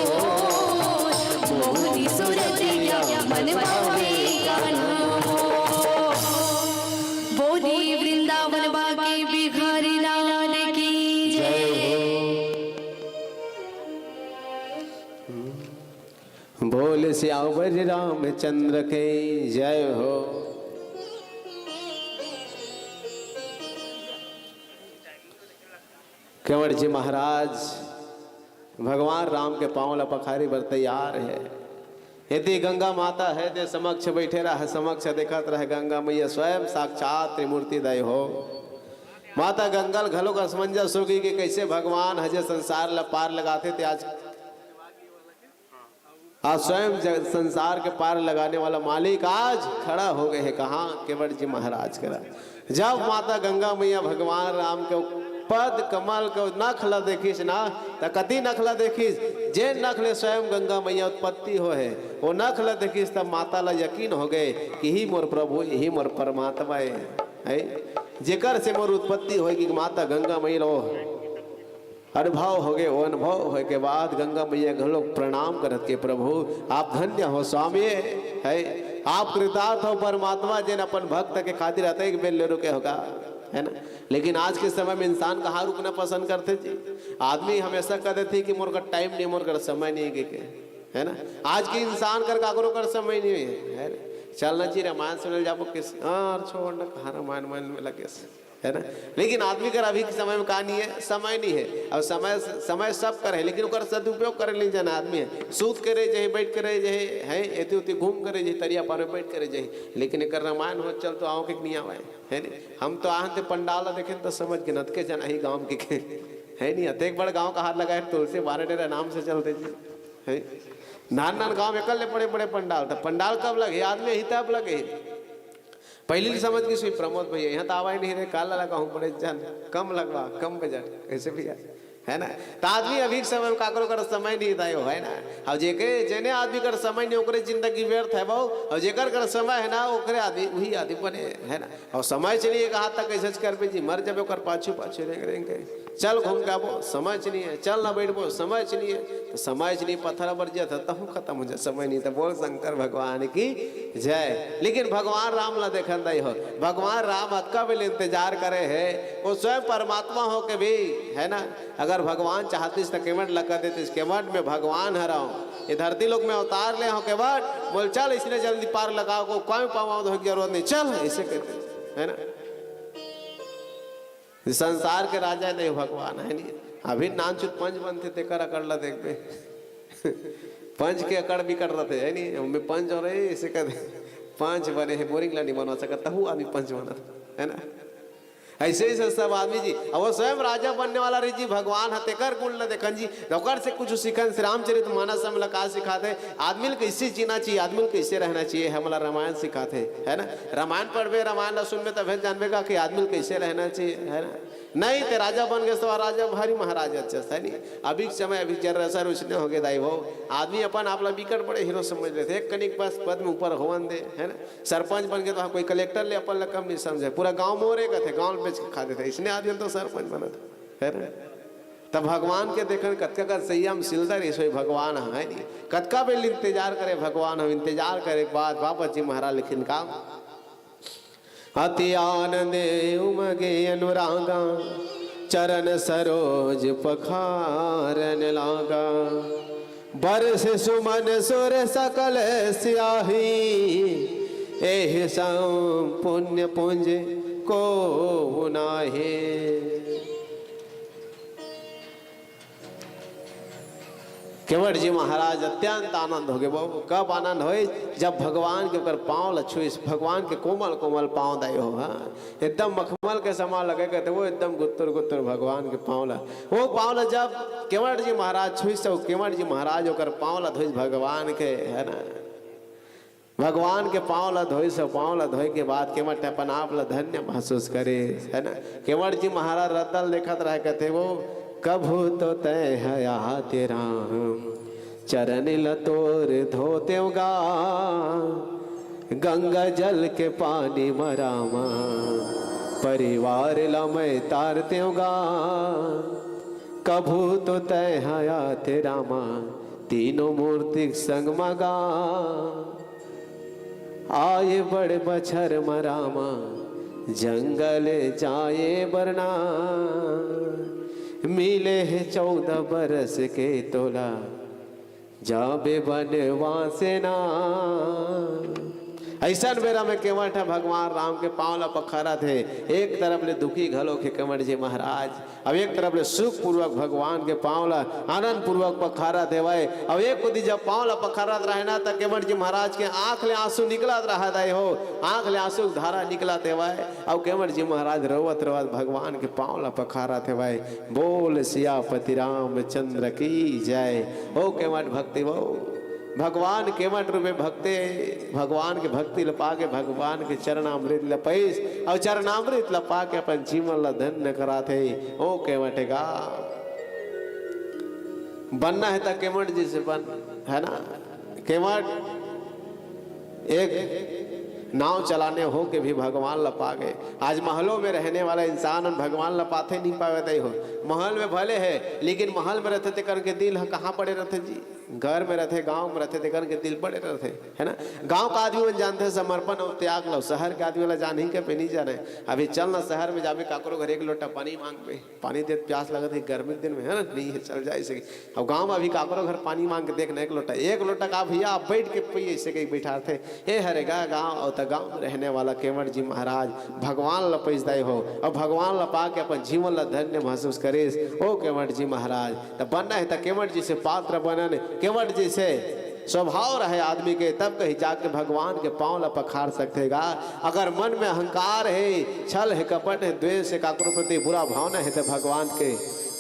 मोहनी सुरतिया मन पावे कान्हा मोर। बोली वृंदावन बांके बिहारी लाल की जय। बोल सियावर रामचंद्र के जय हो। केवट जी महाराज भगवान राम के पांव ला पखारे बर तैयार हे। एती गंगा माता हे, ते समक्ष बइठे रहय, समक्ष देखत रहय। गंगा मइया स्वयं साक्षात त्रिमूर्ति दय हो। माता गंगा ल घलोक असमंजस होगे कि कइसे भगवान ह जे संसार ला पार लगाथे, ते आज आज स्वयं जग-, संसार के पार लगाने वाला मालिक आज खड़ा हो गए हे। कहाँ? केवट जी महाराज करा। जब माता गंगा मइया भगवान राम के पद कमल के नख ला देखिस ना, त कति नख ला देखिस? जे नख ले स्वयं गंगा मइया उत्पत्ति होय हे, वो नख ला देखिस, तब माता ला यकीन हो गए कि ही मोर प्रभु, ही मोर परमात्मा हे, हे? जेकर से मोर उत्पत्ति होय कि माता गंगा मइया लो अनुभव होगे, वो अनुभव होय के बाद गंगा मइया घलोक प्रणाम करत के, "प्रभु, आप धन्य हो स्वामी, हे, आप कृतार्थ हो परमात्मा, जेन अपन भक्त के खातिर अतेक बेर ले रुके हो गा," हे ना? लेकिन आज के समय में इंसान कहाँ रुकना पसंद करथे जी? आदमी हमेशा कह देथे कि मोर कर टाइम नहीं, मोर कर समय नहीं, के, के। है ना? आज के इंसान कर काकरो कर समय नहीं है, है ना? चलना चाहिए रामायण सुनल जाबो किस, हाँ, छोड़ ना, कहाँ रामायण वायण में लगे से, है ना? लेकिन आदमी कर अभी के समय में का नहीं है, समय नहीं है। अब समय, समय सब कर है, लेकिन ओकर सदुपयोग करे नहीं जाना आदमी है। सूत करे जाही, बैठ करे जाही, है, एती ओती घूम करे जाही, तरिया पार में बैठ करे जाही, लेकिन एकर रामायण हो चल तो आँव के नहीं आवे, है नहीं? हम तो आहन ते पंडाल ला देखेन तो समझ के नतके जना ही गाँव के, के, है नहीं? अतेक बड़ गाँव का हाथ लगाए, तुलसी बारह डेरा नाम से चलते जी, है? नान नान गाँव में कर ले बड़े बड़े पंडाल, तो पंडाल कब लगे? आदमी ही तब लगे। पहली समझ के सोई प्रमोद भैया, यहाँ तो आवा ही नहीं रहे, काला लगा हूँ बड़े जन, कम लगवा, कम बजट, कैसे भैया? है ना? तो आदमी अभी के समय में काकरो कर समय नहीं दायो, है ना? और जेके, जेने आदमी कर समय नहीं, ओकरे जिंदगी व्यर्थ है बाबू। और जेकर कर समय है ना, ओकरे आदमी, वही आदमी बने, है ना? और समय चलिए कहा तक कैसे करबे जी, मर जाबे ओकर पाछू पाछू रेंग रेंग के। चल घूम के आबो, समय चलिए, चल ना बैठबो, समय चलिए, तो समय चलिए पत्थर बर जाता, तहूँ खत्म हो जाए, समय नहीं। तो बोल शंकर भगवान की जय। लेकिन भगवान राम ला देखन दाई हो, भगवान राम अतका बेल इंतजार करे है, वो स्वयं परमात्मा हो के भी, है ना? अगर भगवान चाहतिस त केवट लगा देतिस, केवट में भगवान हरव, ये धरती लोक में अवतार ले हो केवट, बोल चल इसने जल्दी पार लगाओ, को कोई पावा धोए के जरूरत नहीं, चल, ऐसे कहते, है ना? ये संसार के राजा नहीं भगवान, है नहीं? अभी नानचुत पंच बनते तेकर अकड़ ला देखबे। पंच के अकड़ बिकट रहते, है नहीं? हमें पंच हो रहे, इसे कहते पंच बने हैं, बोरिंग ला नहीं बनवा सकता, तहु आदमी पंच बनत, है ना? ऐसे ही से सब आदमी जी, अब वो स्वयं राजा बनने वाला रही जी, भगवान ह, तेकर गुण ल देखन जी, ओकर से कुछ सीखन। श्री रामचरित मानस हमला का सिखाते, आदमी ल कैसे जीना चाहिए, आदमी ल कैसे रहना चाहिए, हमला रामायण सिखाते, है ना? रामायण पढ़बे, रामायण ला सुनबे, तभे जानबे का कि आदमी ल कैसे रहना चाहिए, है ना? नहीं ते राजा बन गए तो राजा भारी महाराज अच्छा है नहीं। अभी के समय अभी जरा सर उसने हो गए दाई हो, आदमी अपन आप ला बिकट बड़े हीरो समझ लेते, एक कनिक बस पद में ऊपर होवन दे, है ना? सरपंच बन गए तो हाँ, कोई कलेक्टर ले अपन ला कम नहीं समझे, पूरा गांव मोरे कहते, गांव बेच के खा देते, इसने आदमी तो सरपंच बनत, है ना? तब भगवान के देखन कतका का संयम सिलता रही सोई भगवान ह, है नहीं? कतका बेल इंतजार करे भगवान, हम इंतजार करे के बाद वापस जी महाराज लिखिन का, अति आनंद उमगे अनुरागा, चरण सरोज पखारन लागा। बरस सुमन सुर सकल सियाही, एहि सम पुण्य पुंज को नाही। केवट जी महाराज अत्यंत आनंद हो गए। बाबू, कब आनंद होइस? जब भगवान के ओकर पाँव ल छुइस, भगवान के कोमल कोमल पाँव दाई हो, हाँ, एकदम मखमल के समान लगे, कहते वो एकदम गुत्तुर गुत्तुर भगवान के पाँव ल, वो पाँव ल जब केवट जी महाराज छुइस, तो केवट जी महाराज ओकर पाँव ल धोइस भगवान के, है ना? भगवान के पाँव ल धोइस, पाँव ल धोए के बाद केवट अपन आप ल धन्य महसूस करे, है ना? केवट जी महाराज रद्दा ल देखत रहे, कहते वो, कभू तो तैं हया तेरा चरण ल तोर धोतेव गा, गंगा जल के पानी म रामा, परिवार ल मैं तारतेव गा। कभू तो तैं हया ते रामा, तीनों मूर्ति संग म गा। आए बड़ बछर म रामा, जंगल जाए बरना, मिले हे चौदह बरस के तोला, जाबे बनवासे ना। ऐसन बेरा में केवट ह भगवान राम के पाँव ला पखारत हे। एक तरफ ले दुखी घलो के केवट जी महाराज, अब एक तरफ ले सुख पूर्वक भगवान के पाँव ला आनंद पूर्वक पखारत हेवय। अब एक कोती जब पाँव ला पखारत रहे ना, त केवट जी महाराज के आंख ले आंसू निकलत रहा दाई हो, आंख ले आंसू के धारा निकलत हेवय। अब केवट जी महाराज रोवत रोवत भगवान के पाँव ला पखारत हेवय। बोल सियापति रामचंद्र की जय। हो केवट भक्ति हो, भगवान केवट रूपे भक्ते, भगवान के भक्ति ल पाके, भगवान के चरणामृत ल पइस, अउ चरणामृत ल पाके अपन जीवन ल धन्य कराथे। ओ केवट गा, बनना हे त केवट जी से बन, है ना? केवट एक नाव चलाने हो के भी भगवान ल पागे। आज महलों में रहने वाला इंसान मन भगवान ल पाथे नहीं पावे दाई हो। महल में भले हे, लेकिन महल में रहथे तेकर के दिल ह कहाँ पड़े रहथे जी? घर में रथे, गांव में रथे, तेकर के दिल बड़े रथे, है ना? गांव का आदमी मन जानथे समर्पण अउ त्याग ला, शहर के आदमी ला जानही के पे नहीं जाने। अभी चल ना, शहर में जाबे, काकरो घर एक लोटा पानी मांगबे, पानी देत प्यास लगत हे गर्मी के दिन में, है ना? नहीं है, चल जाए ऐसे। अब गांव में अभी काकरो घर पानी मांग के देख ना, एक लोटा, एक लोटा का भैया, आप बैठ के पिए, ऐसे कहीं बैठा थे। ए हरे गा गांव, अउ त गांव में रहने वाला केवट जी महाराज भगवान ला पइसदाई हो, अउ भगवान ला पाके अपन जीवन ला धन्य महसूस करिस ओ केवट जी महाराज। त बनना हे त केवट जी से पात्र बनन, केवट जी से स्वभाव रहे आदमी के, तब कहीं जाके भगवान के पांव ला पखार सकथे गा। अगर मन में अहंकार हे, छल हे, कपट हे, द्वेष हे, काकरो प्रति बुरा भावना हे, त भगवान के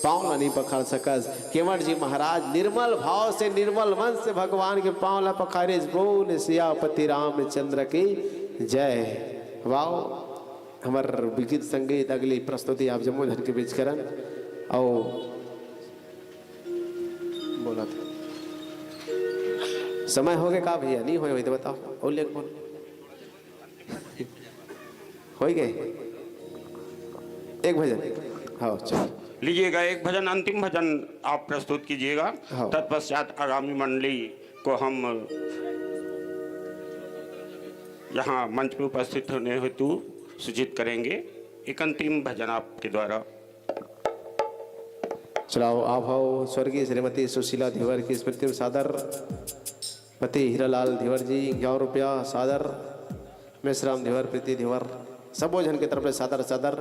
पांव ला नहीं पखार सकस। केवट जी महाराज निर्मल भाव से, निर्मल मन से भगवान के पांव ला पखारिस। बोल सियापति रामचंद्र की जय। वाओ, हमर गीत संगीत अगली प्रस्तुति आप जम्मो झन के बीच करन। अउ बोला था। समय हो गए का भैया? नहीं होए, वही तो बताओ। और लेख बोल। हो ही गए। एक भजन। हाँ, चलो। लीजिएगा, एक भजन, अंतिम भजन आप प्रस्तुत कीजिएगा। हाँ। तत्पश्चात आगामी मंडली को हम यहाँ मंच पर उपस्थित होने हेतु सूचित करेंगे। एक अंतिम भजन आपके द्वारा। चलाओ, आप हो स्वर्गीय श्रीमती सुशीला धीवर की स्मृति में सादर, पति हीरालाल धीवर जी, इक्यावन रुपया सादर, मेसराम धीवर, प्रीति धीवर, सबो झन के तरफ ले सादर, सादर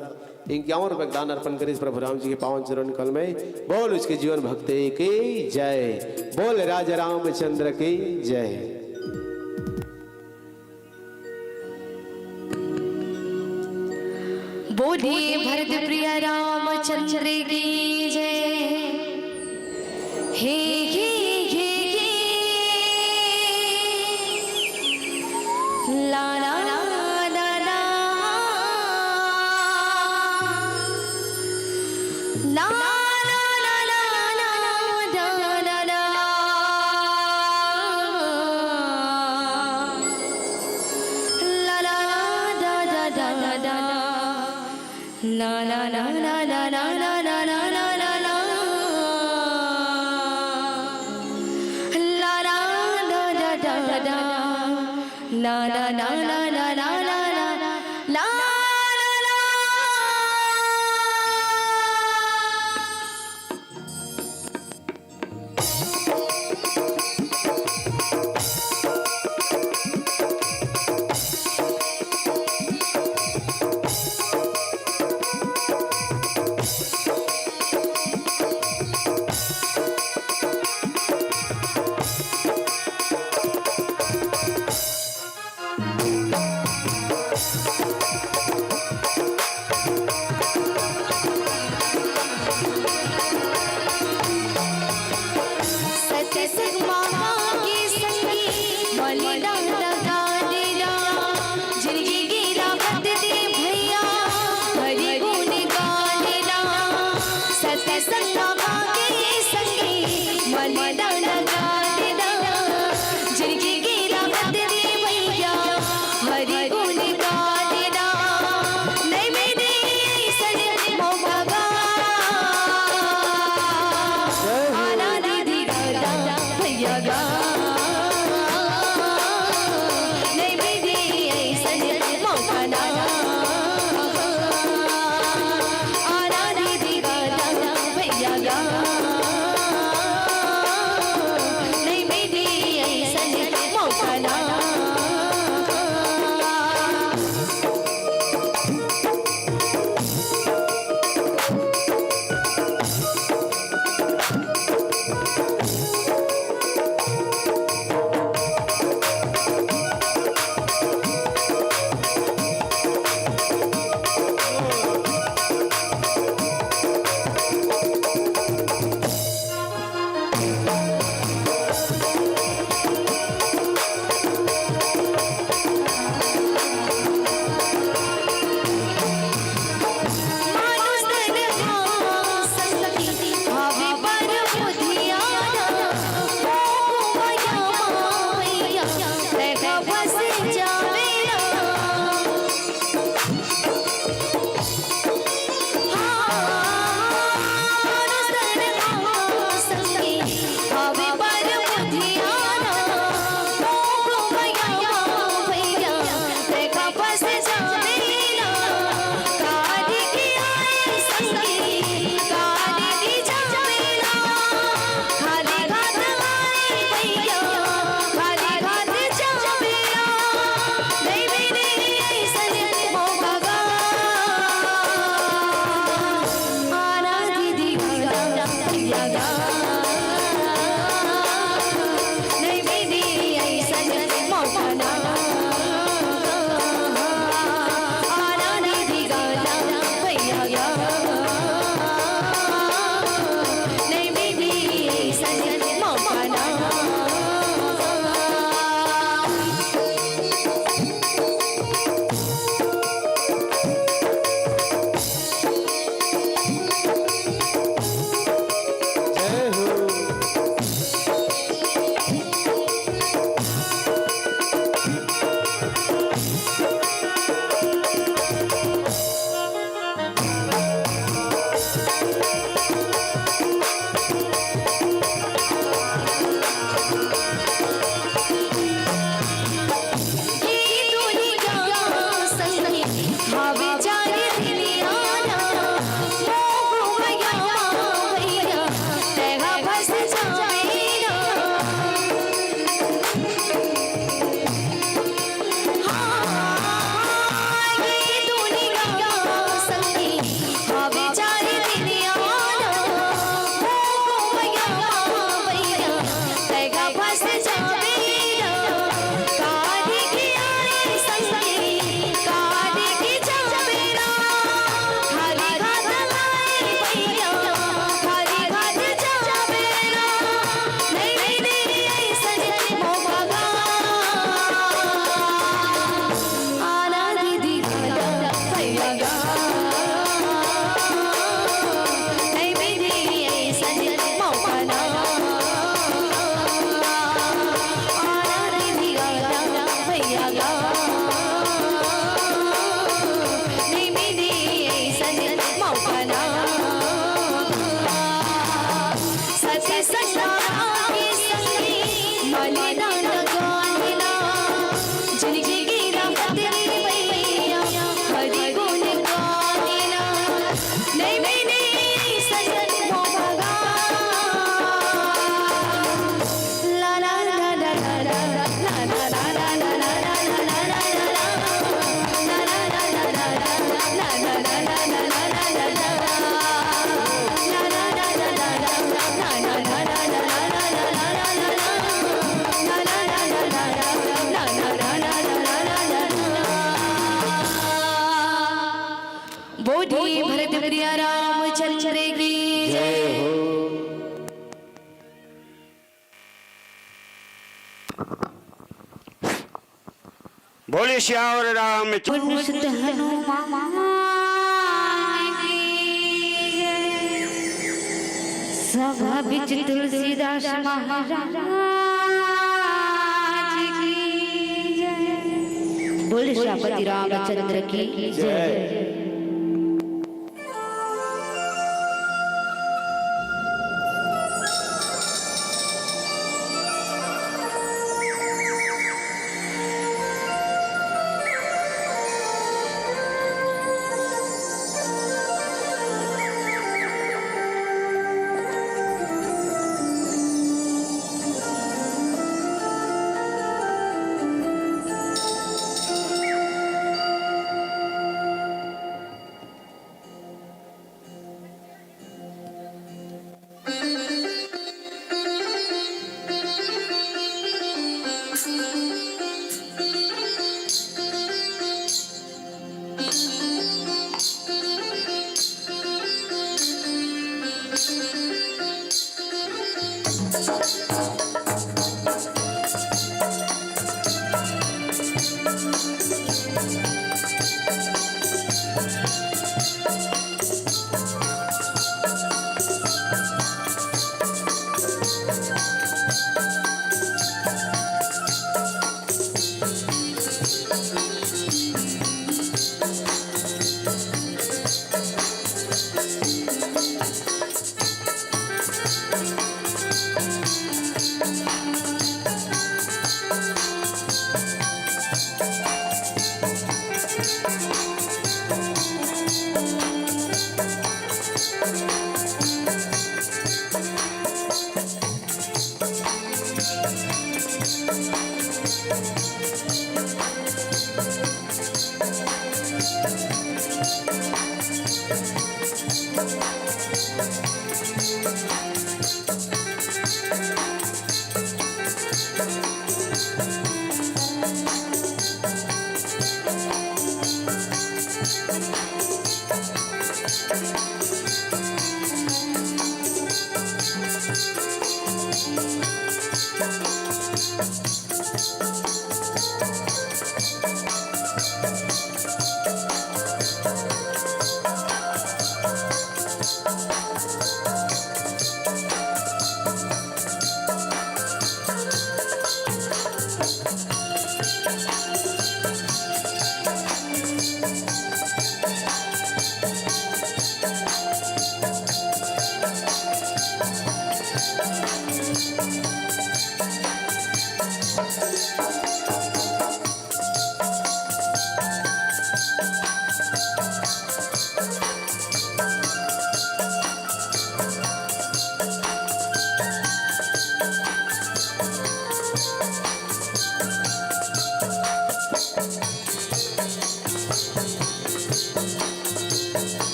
इक्यावन रुपया के दान अर्पण करिस प्रभु राम जी के पावन चरण कल में। बोल उसके जीवन भक्ति की जय, बोल राजा रामचंद्र की जय। बोलिए भरत प्रिय रामचंद्र की जय। हे, हे, हे, हे। ला, ला, ला, ला, ला। ला, ला, ला, ला, ला, ला, ला, ला। ला, ला, ला, ला, ला, ला, ला। ला, ला, ला, ला। ला, ला, ला, ला, ला, ला। ला, ला, ला, ला। सत्संग माँ के संगी, मलिदा लगा देना। जिंदगी की राहत दे भैया, हरि गुण गा देना। सत्संग माँ के संगी, मलिदा लगा देना। जिंदगी की राहत दे भैया, हरि गुण गा देना। नहीं मेरे ऐसन मौका गा। जय हो। आना दीदी दादा भैया गा। नहीं मेरे ऐसन मौका ना। आना दीदी दादा भैया गा। नहीं मेरे ऐसन मौका ना। बोले सियावर रामचंद्र। पुरुषोत्तम हनुमान की जय। सभा बिच तुलसीदास महाराज की जय। बोले सियापति रामचंद्र की जय।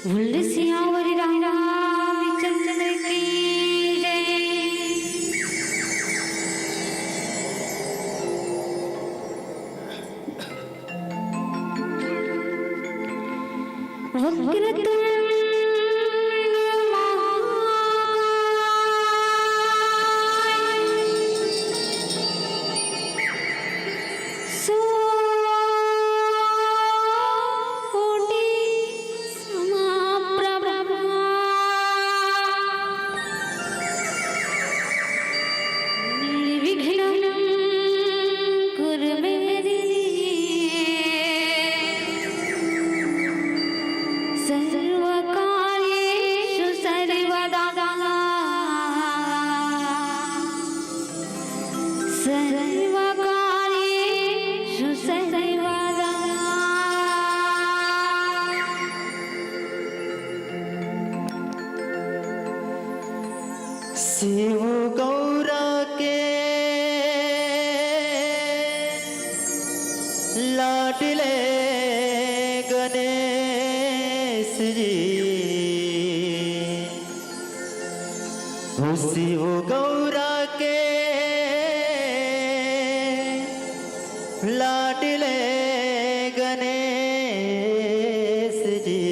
बोल सियावर रामचंद्र की जय। वक्रतुंड महाकाय। सूर्यकोटि समप्रभा। निर्विघ्नं कुरु मे देव। सर्व शिव गौरा के लाडले गणेश जी, हो शिव गौरा के लाडले गणेश जी,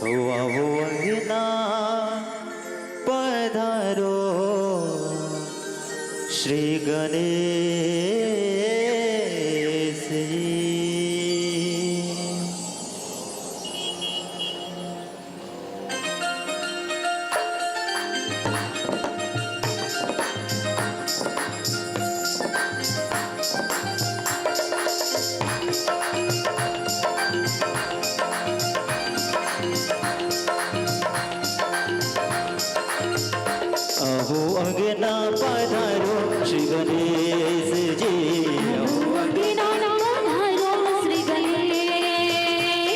हो आवो अंगना पधारो श्री गणेश जी। अहो अंगना पधारो श्री गणेश जी, अहो अंगना पधारो श्री गणेश।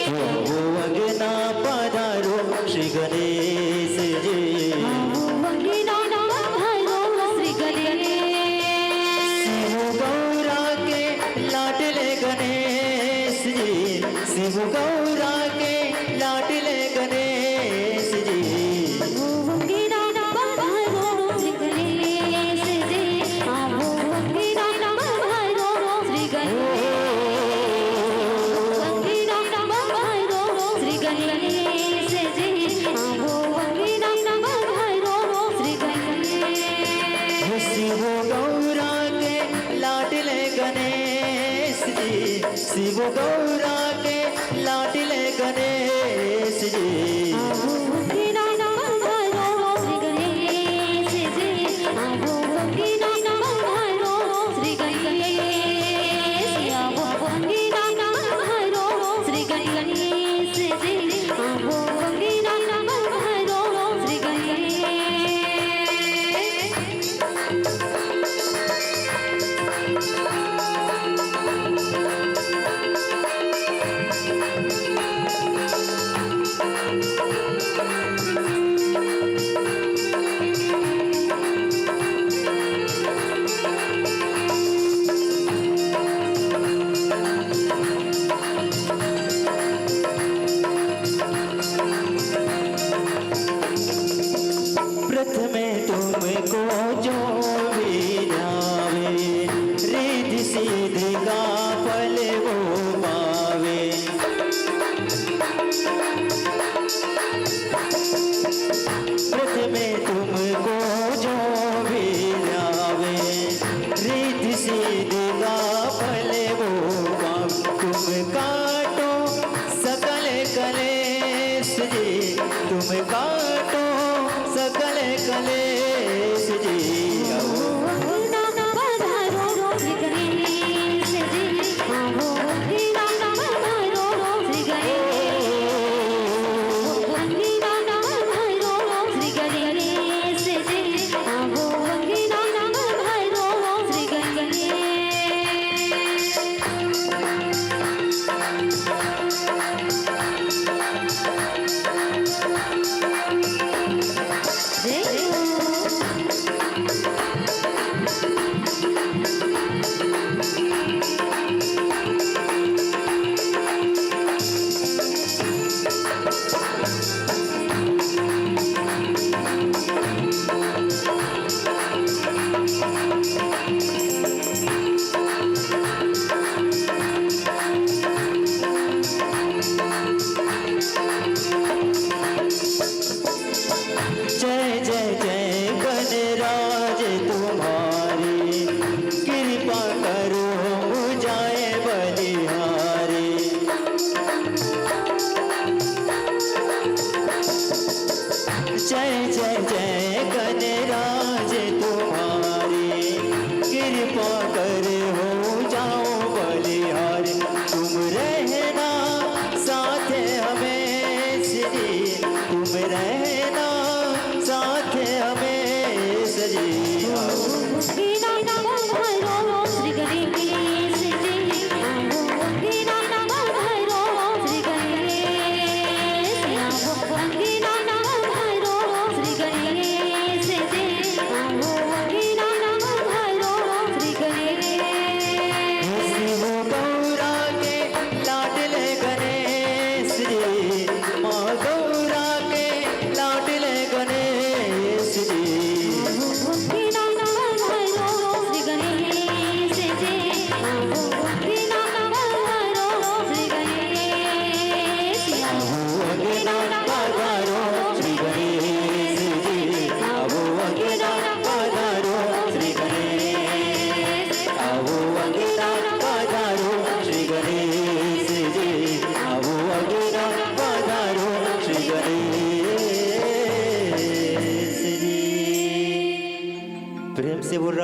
अहो अंगना पधारो श्री गणेश जी, अहो अंगना पधारो श्री गणेश। शिव गौरा के लाडले गणेश जी, शिव गौरा के लाडले गणेश जी। शिव गौरा के लाडले गणेश जी, शिव गौरा के लाडले गणेश जी। प्रथमे तुमको जो भी ध्यावे, रिद्धि सिद्धि का फल वो पावे। प्रथमे तुमको जो भी ध्यावे, रिद्धि सिद्धि का फल वो पावे। तुम काटो सकल कलेश जी, तुम काटो सकल कलेश जी।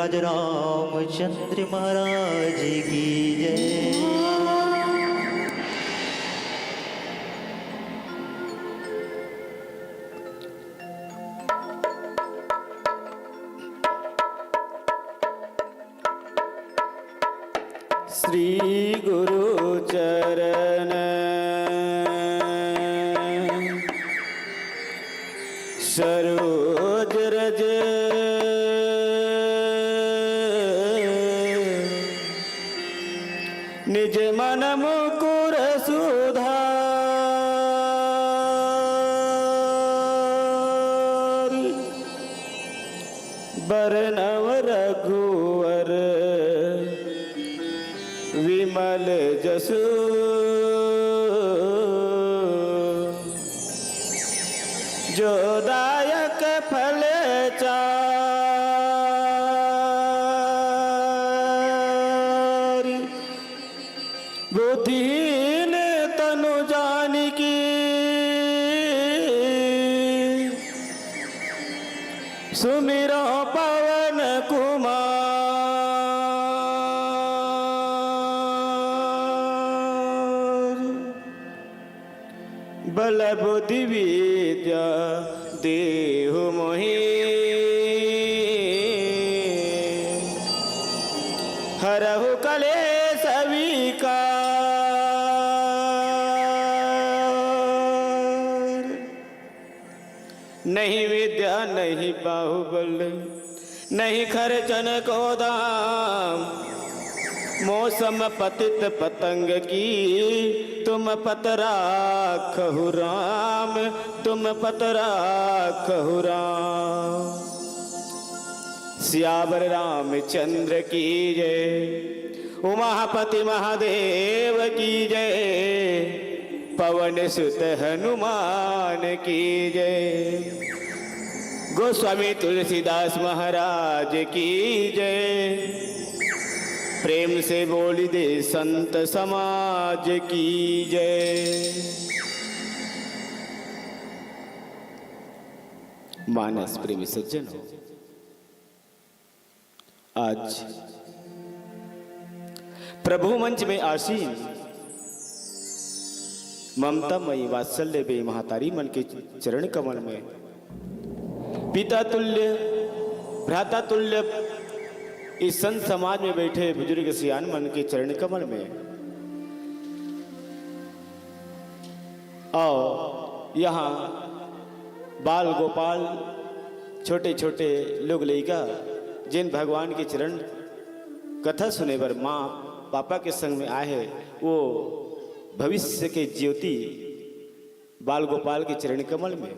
राज रामचंद्र महाराज की जय। श्री गुरु चरण सरोज रज निज मन मुकुर सुधार। बरनव रघुवर विमल जसु जो दायक फल चारि। बुद्धिहीन तनु जानिकी सुमिरो पवन कुमार। बल बुद्धि विद्या देहु मोहि हरहु कलेस विकार। नहीं विद्या नहीं बाहुबल, नहीं खर्चन को दाम। मौसम पतित पतंग की, तुम पत राखहु राम, तुम पत राखहु राम। सियावर रामचंद्र की जय, उमापति महादेव की जय, पवन सुत हनुमान की जय, गोस्वामी तुलसीदास महाराज की जय। प्रेम से बोली दे संत समाज की जय। मानस प्रेमी सज्जन हो, आज प्रभु मंच में आसीन ममता मई वात्सल्य बे महतारी मन के चरण कमल में पिता तुल्य, भ्राता तुल्य इस संत समाज में बैठे बुजुर्ग सियान मन के चरण कमल में और यहाँ बाल गोपाल, छोटे छोटे लोग लइका, जिन भगवान के चरण कथा सुने बर माँ पापा के संग में आए हैं, वो भविष्य के ज्योति बाल गोपाल के चरण कमल में।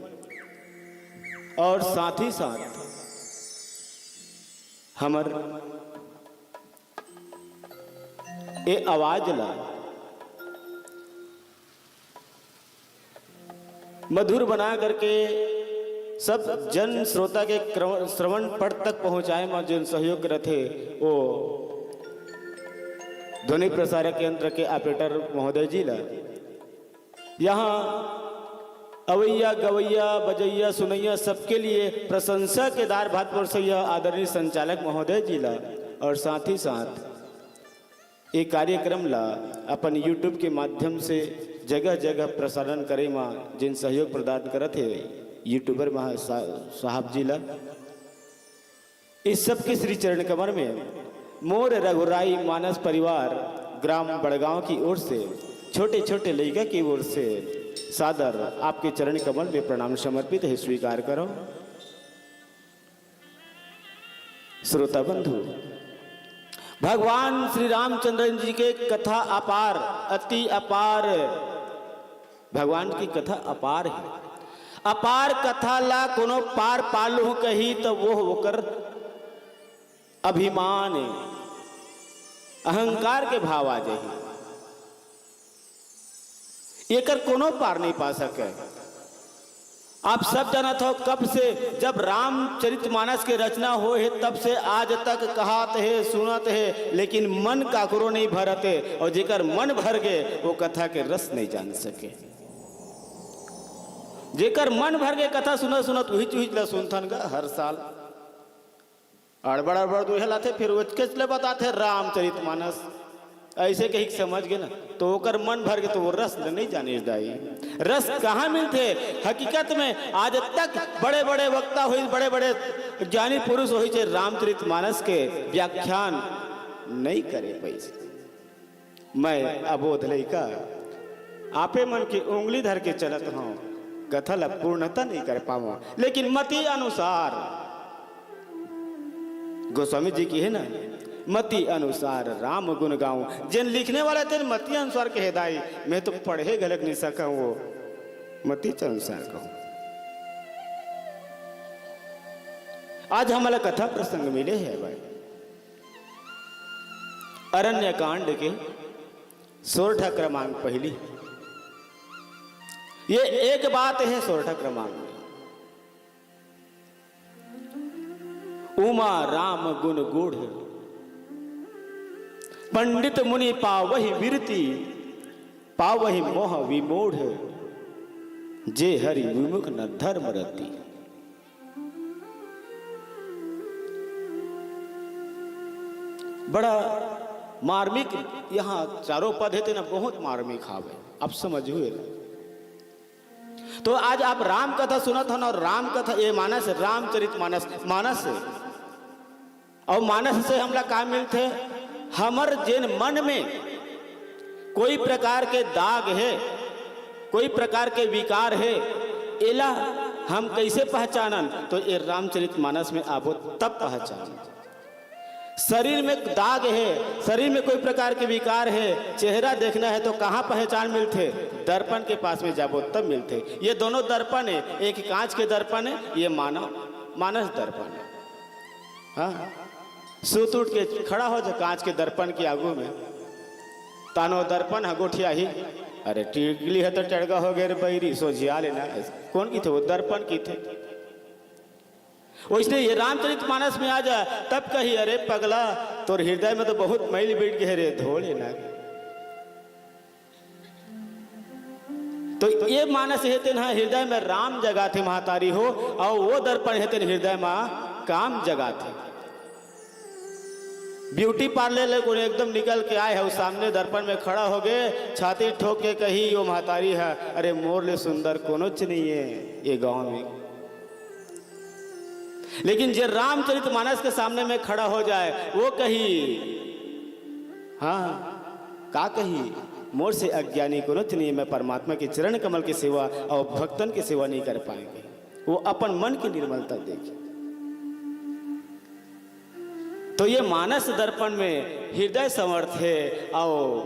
और साथ ही साथ हमर ए आवाज ला मधुर बना करके सब जन श्रोता के क्रव-, श्रवण पट तक पहुंचाए म जेन सहयोग करत हे, वो ध्वनि प्रसारक यंत्र के ऑपरेटर महोदय जी ला, यहाँ अवैया, गवैया, बजैया, सुनैया सबके लिए प्रशंसा के दार भात परोसैया आदरणीय संचालक महोदय जी ला, और साथ ही साथ ये कार्यक्रम ला अपन YouTube के माध्यम से जगह-जगह प्रसारण करे मा जिन सहयोग प्रदान करत हे YouTuber महा-, सा-, साहब जी ला, इस सबके श्री चरण कमल में मोर रघुराई मानस परिवार ग्राम बड़गांव की ओर से, छोटे-छोटे लइका की ओर से सादर आपके चरण कमल में प्रणाम समर्पित है, स्वीकार करो। श्रोता बंधु, भगवान श्री रामचंद्र जी के कथा अपार, अति अपार। भगवान की कथा अपार है। अपार कथा ला कोनो पार पालू कही त वो ओकर अभिमान, अहंकार के भाव आ जाही। एकर कोनो पार नहीं पा सके। आप सब जानत हो, कब से जब रामचरितमानस के रचना होए हे, तब से आज तक कहत हे, सुनत हे, लेकिन मन काकरो नहीं भरत हे। और जेकर मन भर गे, वो कथा के रस नहीं जान सके। जेकर मन भर गे कथा सुनत सुनत, उहिच उहिच ला सुनथन गा हर साल। अड़बड़ अड़बड़ दुहे लाथे, फिर ओचकेच ले बताथे रामचरित मानस। ऐसे कही के समझ गे ना, तो ओकर मन भर के तो वो रस ल नहीं जानिस दाई। रस कहाँ मिलथे? हकीकत में आज तक बड़े बड़े वक्ता होइस, बड़े बड़े ज्ञानी पुरुष होइस, रामचरित मानस के व्याख्यान नहीं करे पाइस। मैं अबोध लइका आपे मन के उंगली धर के चलत हूँ, कथा ला पूर्णता नहीं कर पावो, लेकिन मति अनुसार गोस्वामी जी की है ना, मति अनुसार राम गुण गाऊं। जेन लिखने वाला तेन मति अनुसार कहे दाई, मैं तो पढ़े घलक नहीं सका, वो मति अनुसार कहूं। आज हमला कथा प्रसंग मिले है भाई, अरण्य कांड के सोरठा क्रमांक पहली। ये एक बात है सोरठा क्रमांक में, उमा राम गुण गूढ़, पंडित मुनि पावहि विरति, पावहि मोह विमूढ़, जे हरि विमुख न धर्म रति। बड़ा मार्मिक, यहाँ चारों पद है तेना, बहुत मार्मिक हावे, आप समझ हुए। तो आज आप राम कथा सुनत हन, और राम कथा ये मानस, रामचरित मानस, मानस है। और मानस से हमला का मिलथे? हमर जेन मन में कोई प्रकार के दाग है, कोई प्रकार के विकार है, एला हम कैसे पहचानन? तो ये रामचरित मानस में आबो तब पहचान। शरीर में दाग है, शरीर में कोई प्रकार के विकार है, चेहरा देखना है तो कहाँ पहचान मिलथे? दर्पण के पास में जाबो तब मिलथे। ये दोनों दर्पण है, एक कांच के दर्पण है, ये मानव मानस दर्पण है। हाँ, सुत उठ के खड़ा हो जा कांच के दर्पण के आगू में, तानो दर्पण ह गोठियाही। अरे टिकली है तो टेड़गा हो गए रे बैरी, सोझिया लेना। कौन की थे वो? दर्पण की थे। वैसने ये रामचरित मानस में आ जा, तब कही, "अरे पगला, तोर हृदय में तो बहुत मैल बैठ गए रे, धो लेना।" तो ये मानस हे तेन ह हृदय में राम जगाथे महतारी हो, और वो दर्पण हे तेन हृदय में काम जगाथे। ब्यूटी पार्लर ले कोई एकदम निकल के आए है, उस सामने दर्पण में खड़ा हो गए, छाती ठोक के कही वो महतारी है, "अरे मोर ले सुंदर कोनोच नहीं है ये गांव में।" लेकिन जे रामचरित मानस के सामने में खड़ा हो जाए, वो कही, हाँ, का कही, "मोर से अज्ञानी कोनो नहीं, मैं परमात्मा के चरण कमल की सेवा और भक्तन की सेवा नहीं कर पाएंगे।" वो अपन मन की निर्मलता देखी। तो ये मानस दर्पण में हृदय समर्थ है और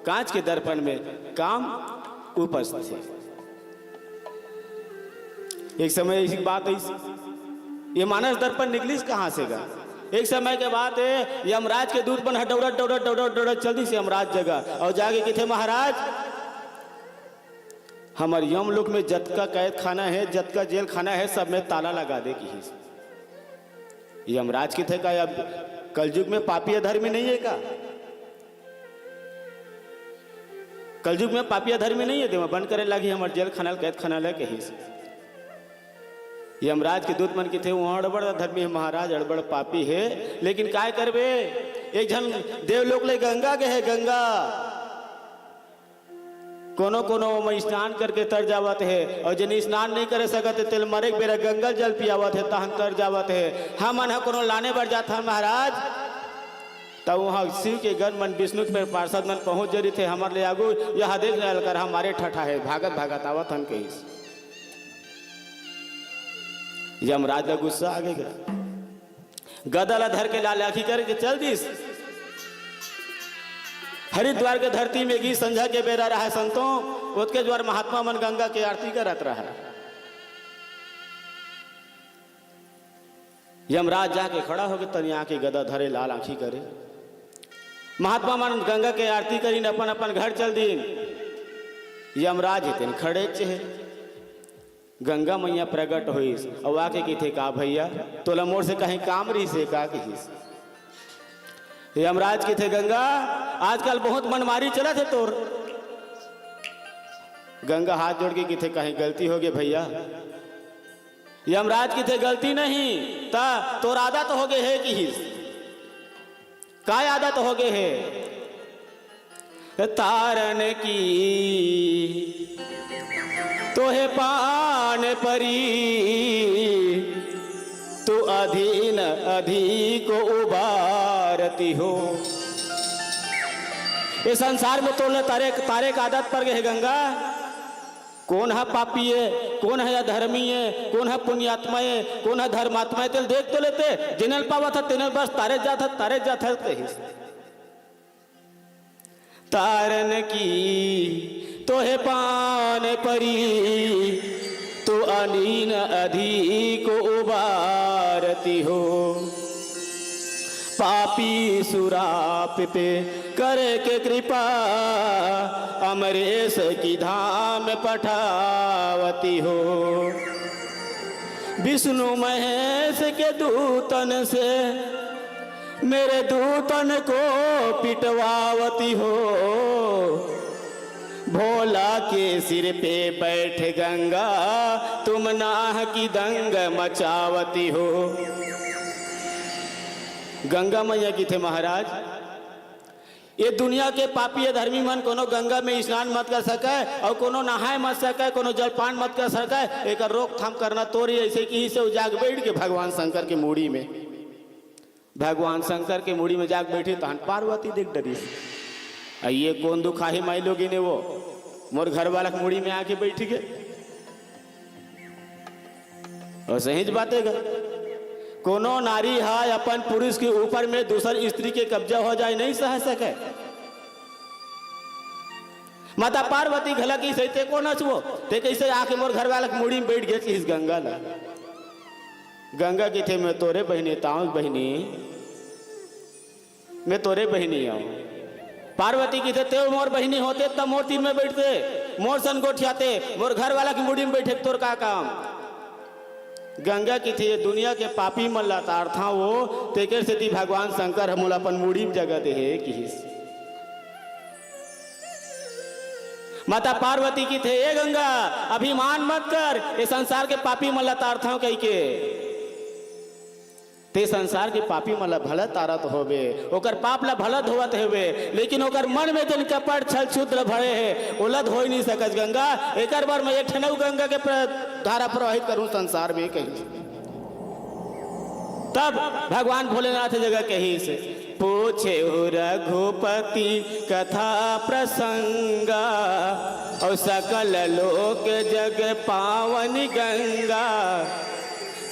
कांच के दर्पण में काम उपस्थित है। एक समय ऐसी बात है, ये मानस दर्पण निकलिस कहाँ से गा? एक समय के बात है, यमराज के दूत मन ह दौड़त, दौड़त, दौड़त, दौड़त चल दिस यमराज जगह और जाके किथे, "महाराज, हमर यमलोक में जतका कैद खाना है, जतका जेल खाना है, सब में ताला लगा दे," किहिस। यमराज किथे, "का अब कलयुग में पापी अधर्मी नहीं है का? कलयुग में पापी अधर्मी नहीं है, देवा बंद करे लागी हमर जेल खाना, कैद खाना ले," कहिस। यमराज के दूत मन किथे, "वो अड़बड़ अधर्मी है महाराज, अड़बड़ पापी है, लेकिन काय करबे, एक झन देवलोक ले गंगा गे है, गंगा।" कोनो कोनो ओमा स्नान करके तर जावत हे, और जेन स्नान नहीं करे सकत हे, तेल मरे के बेरा गंगा जल पियावत हे, तहन तर जावत हे। हमन ह कोनो लाने बर जात हन महाराज, त उहाँ शिव के गण मन, विष्णु के पार्षद मन पहुँच जरी थे, हमर ले आगू, "यह देख न अलकर हमारे ठठा हे, भागत भागत आवत हन," कहिस। यमराज ला गुस्सा आ गे। गदा ला धर के लाल आँखी करके चल दिस। हरिद्वार के धरती में गी संझा के बेरा रहा संतों, ओतके जुवार महात्मा मन गंगा के आरती करत रहा। यमराज जाके खड़ा होके तनिया के गदा धरे, लाल आँखी करे। महात्मा मन गंगा के आरती करिन, अपन अपन घर चल दीन। यमराज हे तेन खड़ेच हे। गंगा मैया प्रगट होइस, अउ आके कहिथे, "का भैया, तोला मोर से कहीं काम रहिस हे का?" कहिस। यमराज कहिथे, "गंगा, आजकल बहुत मनमारी चलत हे तोर।" गंगा हाथ जोड़ के कहिथे, "कहीं गलती हो गे भैया, यमराज किथे, "गलती नहीं, त तोर आदत होगे हे," किहिस। "काय आदत होगे हे?" "तारन की तोहे पान परी, तू अधीन अधिक उबारती हो।" ए संसार में तोला तारे, तारे के आदत पर गे हे गंगा। कोन ह पापी ए, कोन ह अधर्मी ए, कोन ह पुण्यात्मा ए, कोन ह धर्मात्मा ए, तेला देख तो लेते। जेनल पावत ह, तेनल बस तारे जात ह, तारे जात ह, कहिस। "तारन की तोहे पान परी, तू अधीन अधिक उबारती हो। पापी सुराप पे करके कृपा, अमरेश की धाम पठावती हो। विष्णु महेश के दूतन से मेरे दूतन को पिटवावती हो। भोला के सिर पे बैठ गंगा, तुम नाह की दंग मचावती हो।" गंगा मैया किथे, "महाराज, ये दुनिया के पापी अधर्मी मन कोनो गंगा में स्नान मत कर सकय अउ कोनो नहाय मत सकय, कोनो जलपान मत कर सकय। एकर रोकथाम करना तोर ही।" अइसे किहिस, ओ जाके बइठ गे भगवान शंकर के मुड़ी में। भगवान शंकर के मुड़ी में जाके बइठे, तहन पार्वती देख डरिस। "अ, ये कोन दुखाही माईलोगिन ए वो, मोर घरवाला के मुड़ी में आके बइठ गे।" अउ सहीच बात ए गा, कोनो नारी ह अपन पुरुष के ऊपर में दूसर स्त्री के कब्जा हो जाय, नहीं सह सकय। माता पार्वती घला किहिस, "ते कोन अस वो, ते कइसे आके मोर घरवाला के मुड़ी में बइठ गे?" किहिस गंगा ला। गंगा किथे, "मैं तोरे बहिनी तांव बहिनी, मैं तोरे बहिनी आंव।" पार्वती किथे, "तें मोर बहिनी होते त मोर तीर में बइठते, मोर सन गोठियाते, मोर घरवाला के मुड़ी में बइठे के तोर का काम?" गंगा किथे, "ये दुनिया के पापी मन ला तारथंव वो, तेकर सेती भगवान शंकर ह मोला अपन मुड़ी में जगह दे हे," किहिस। माता पार्वती किथे, "ए गंगा, अभिमान मत कर, ये संसार के पापी मन ला तारथंव कहिके। ते संसार के पापी मन ला भला तारत होबे, ओकर पाप ला भला धोवत होबे, लेकिन ओकर मन में जेन कपट, छल, छुद्र भरे हे, ओला धोई नहीं सकस गंगा। एकर बर मैं एक ठन अउ गंगा के प्र-, धारा प्रवाहित करूं संसार में," कहिस। तब भगवान भोलेनाथ जगह कहिस, "पूछे रघुपति कथा प्रसंगा, और सकल लोक जग पावनी गंगा।"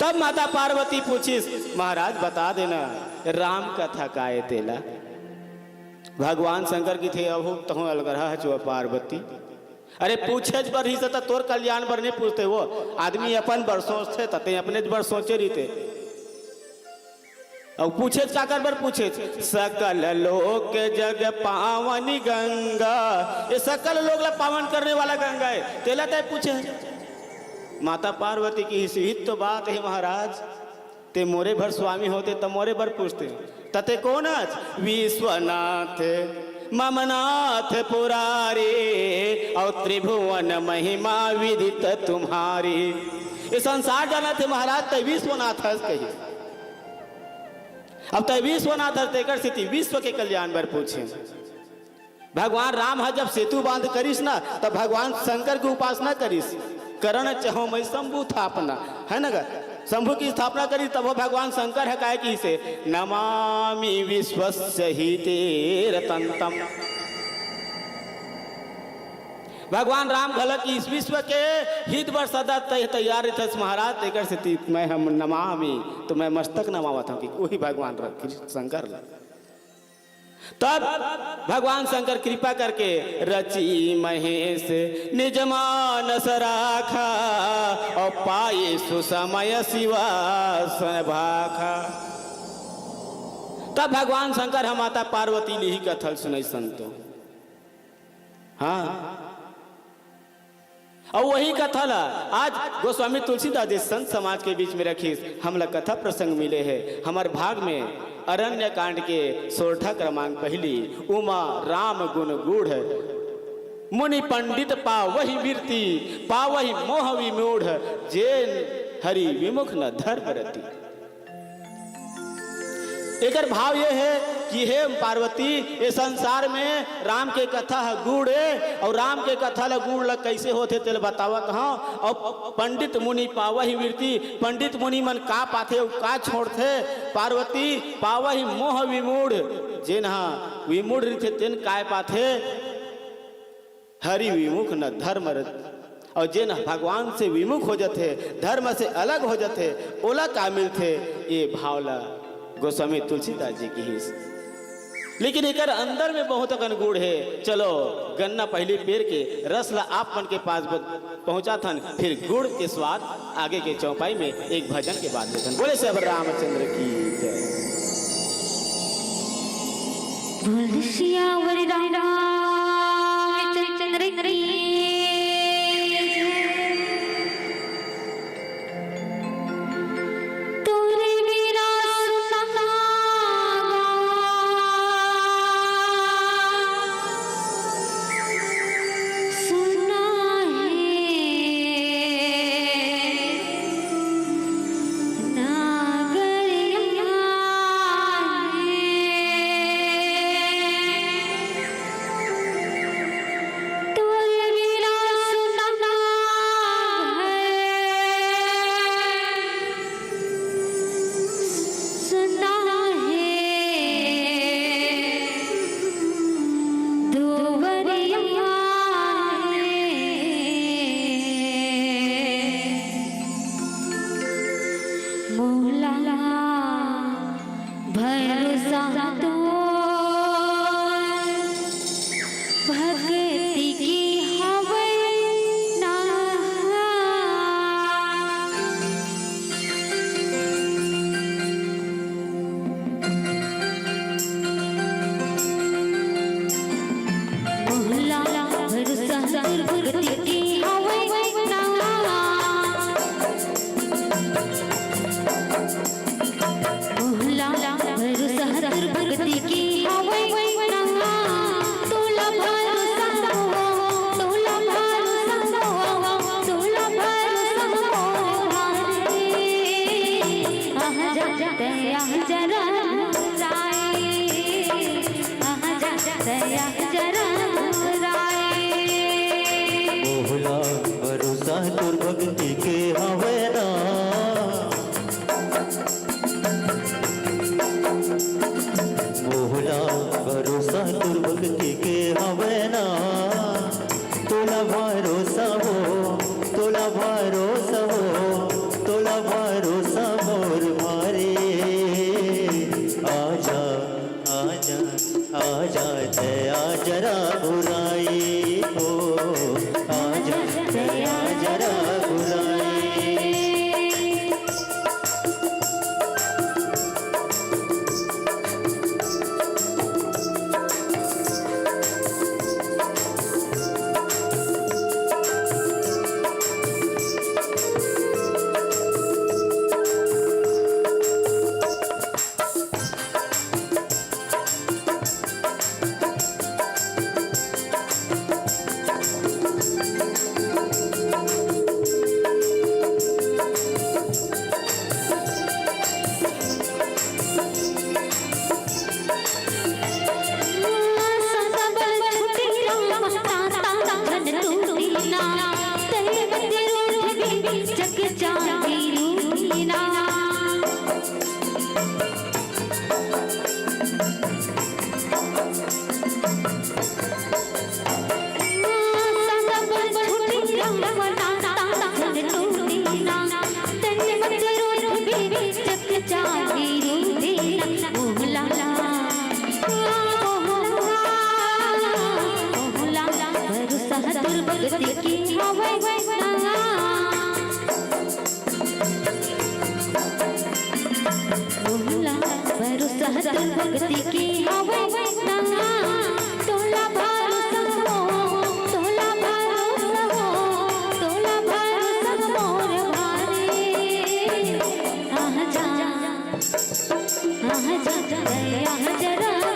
तब माता पार्वती पूछिस, "महाराज, बता देना, राम कथा का ए तेला?" भगवान शंकर किथे, "अहो, तहूं अलगरहा हचवा पार्वती। अरे, पूछेच बर रहिस त तोर कल्याण बर नहीं पूछते वो। आदमी अपन बर सोचथे, त तें अपनेच बर सोचे रहिते। अउ पूछेच काकर बर पूछेच? सकल लोक जग पावनी गंगा, ये सकल लोक ला पावन करने वाला गंगा ए, तेला तें पूछे।" माता पार्वती किहिस, "इही तो बात हे महाराज, तें मोरे बर स्वामी होते त मोरे बर पूछते, त तें कोन अस?" "विश्वनाथ मम नाथ पुरारी, और त्रिभुवन महिमा विदित तुम्हारी।" ये संसार जानथे महाराज, तें विश्वनाथ हस कहिस। अब तें विश्वनाथ हस, तेकर सेती विश्व के कल्याण बर पूछे। भगवान राम ह जब सेतु बांध करिस ना, तब भगवान शंकर के उपासना करिस, "करण चहोमहि शंभु थापना", है ना गा? शंभु की स्थापना करिस, तब वो भगवान शंकर ह काय किहिसे, "नमामि विश्वस्य हिते रतंतम।" भगवान राम घलक इस विश्व के हित बर सदा तै-, तैयार रहिथस महाराज, तेकर सेती मैं हम नमामि, तो मैं मस्तक नमावत हंव कि उही भगवान र-, कृष्ण शंकर ला। तब भगवान शंकर कृपा करके, "रचि महेश निज मानस राखा, और पाई सुसमय शिवासन भाखा।" तब भगवान शंकर ह माता पार्वती ल इही कथा ल सुनाइस संतो। हाँ, अउ वही कथा ला आज गोस्वामी तुलसीदास जी संत समाज के बीच में रखिस। हमला कथा प्रसंग मिले हे, हमर भाग में अरण्य कांड के सोरठा क्रमांक पहली, उमा राम गुण गूढ़, मुनि पंडित पावहि बिरती, पावहि मोह विमूढ़, जेन हरि विमुख न धर्म रति। एकर भाव ये हे कि हे पार्वती, ये संसार में राम के कथा ह गुड़ ए, अउ राम के कथा ल गुड़ ल कइसे होथे, तेल बतावत हंव। अउ पंडित मुनि पावहि विरति, पंडित मुनि मन का पाथे अउ का छोड़थे? पार्वती, पावहि मोह विमूढ़, जेन ह विमूढ़ रहिथे, तेन काय पाथे? हरि विमुख न धर्म रति। अउ जेन भगवान से विमुख हो जथे, धर्म से अलग हो जथे, ओला का मिलथे? ये भाव ला गोस्वामी तुलसीदास जी किहिस। लेकिन एकर अंदर में बहुत अकन गुण हे। चलो, गन्ना पहिली पेर के रस ला आप मन के पास ब-, पहुंचाथन, फिर गुड़ के स्वाद आगे के चौपाई में एक भजन के बाद लेथन। बोले सब रामचंद्र की जय। बोल सियावर रामचंद्र की जय। तोरे बिना सुना सुना है नागरिया है। तोरे बिना सुना है, सुना है दुवरिया है। मोला भरोसा तो भक्ति की हवै ना। मोला भरोसा भक्ति की हवै ना। मोला भरोसा तोर भक्ति की हवै ना, तोला भरोसा हो, तोला भरोसा हो, तोला भरोसा हो हमारे। आजा, आजा राम राय, आजा, आजा राम राय। मोला भरोसा तोर भक्ति के हवै ना। मोला भरोसा तोर भक्ति के हवै ना। तोला भरोसा हो, तोला भरोसा हो, तोला भरोसा मोर भारे। आजा, आजा, आजा, जय आजा रघुराई हो। आजा, जय आजा रघुराई। भरोसा तोर भक्ति के हवै ना, तोला भरोसा हो, तोला भरोसा हो, तोला भरोसा मोर भारे। आजा, आजा, आजा रघुराई हो,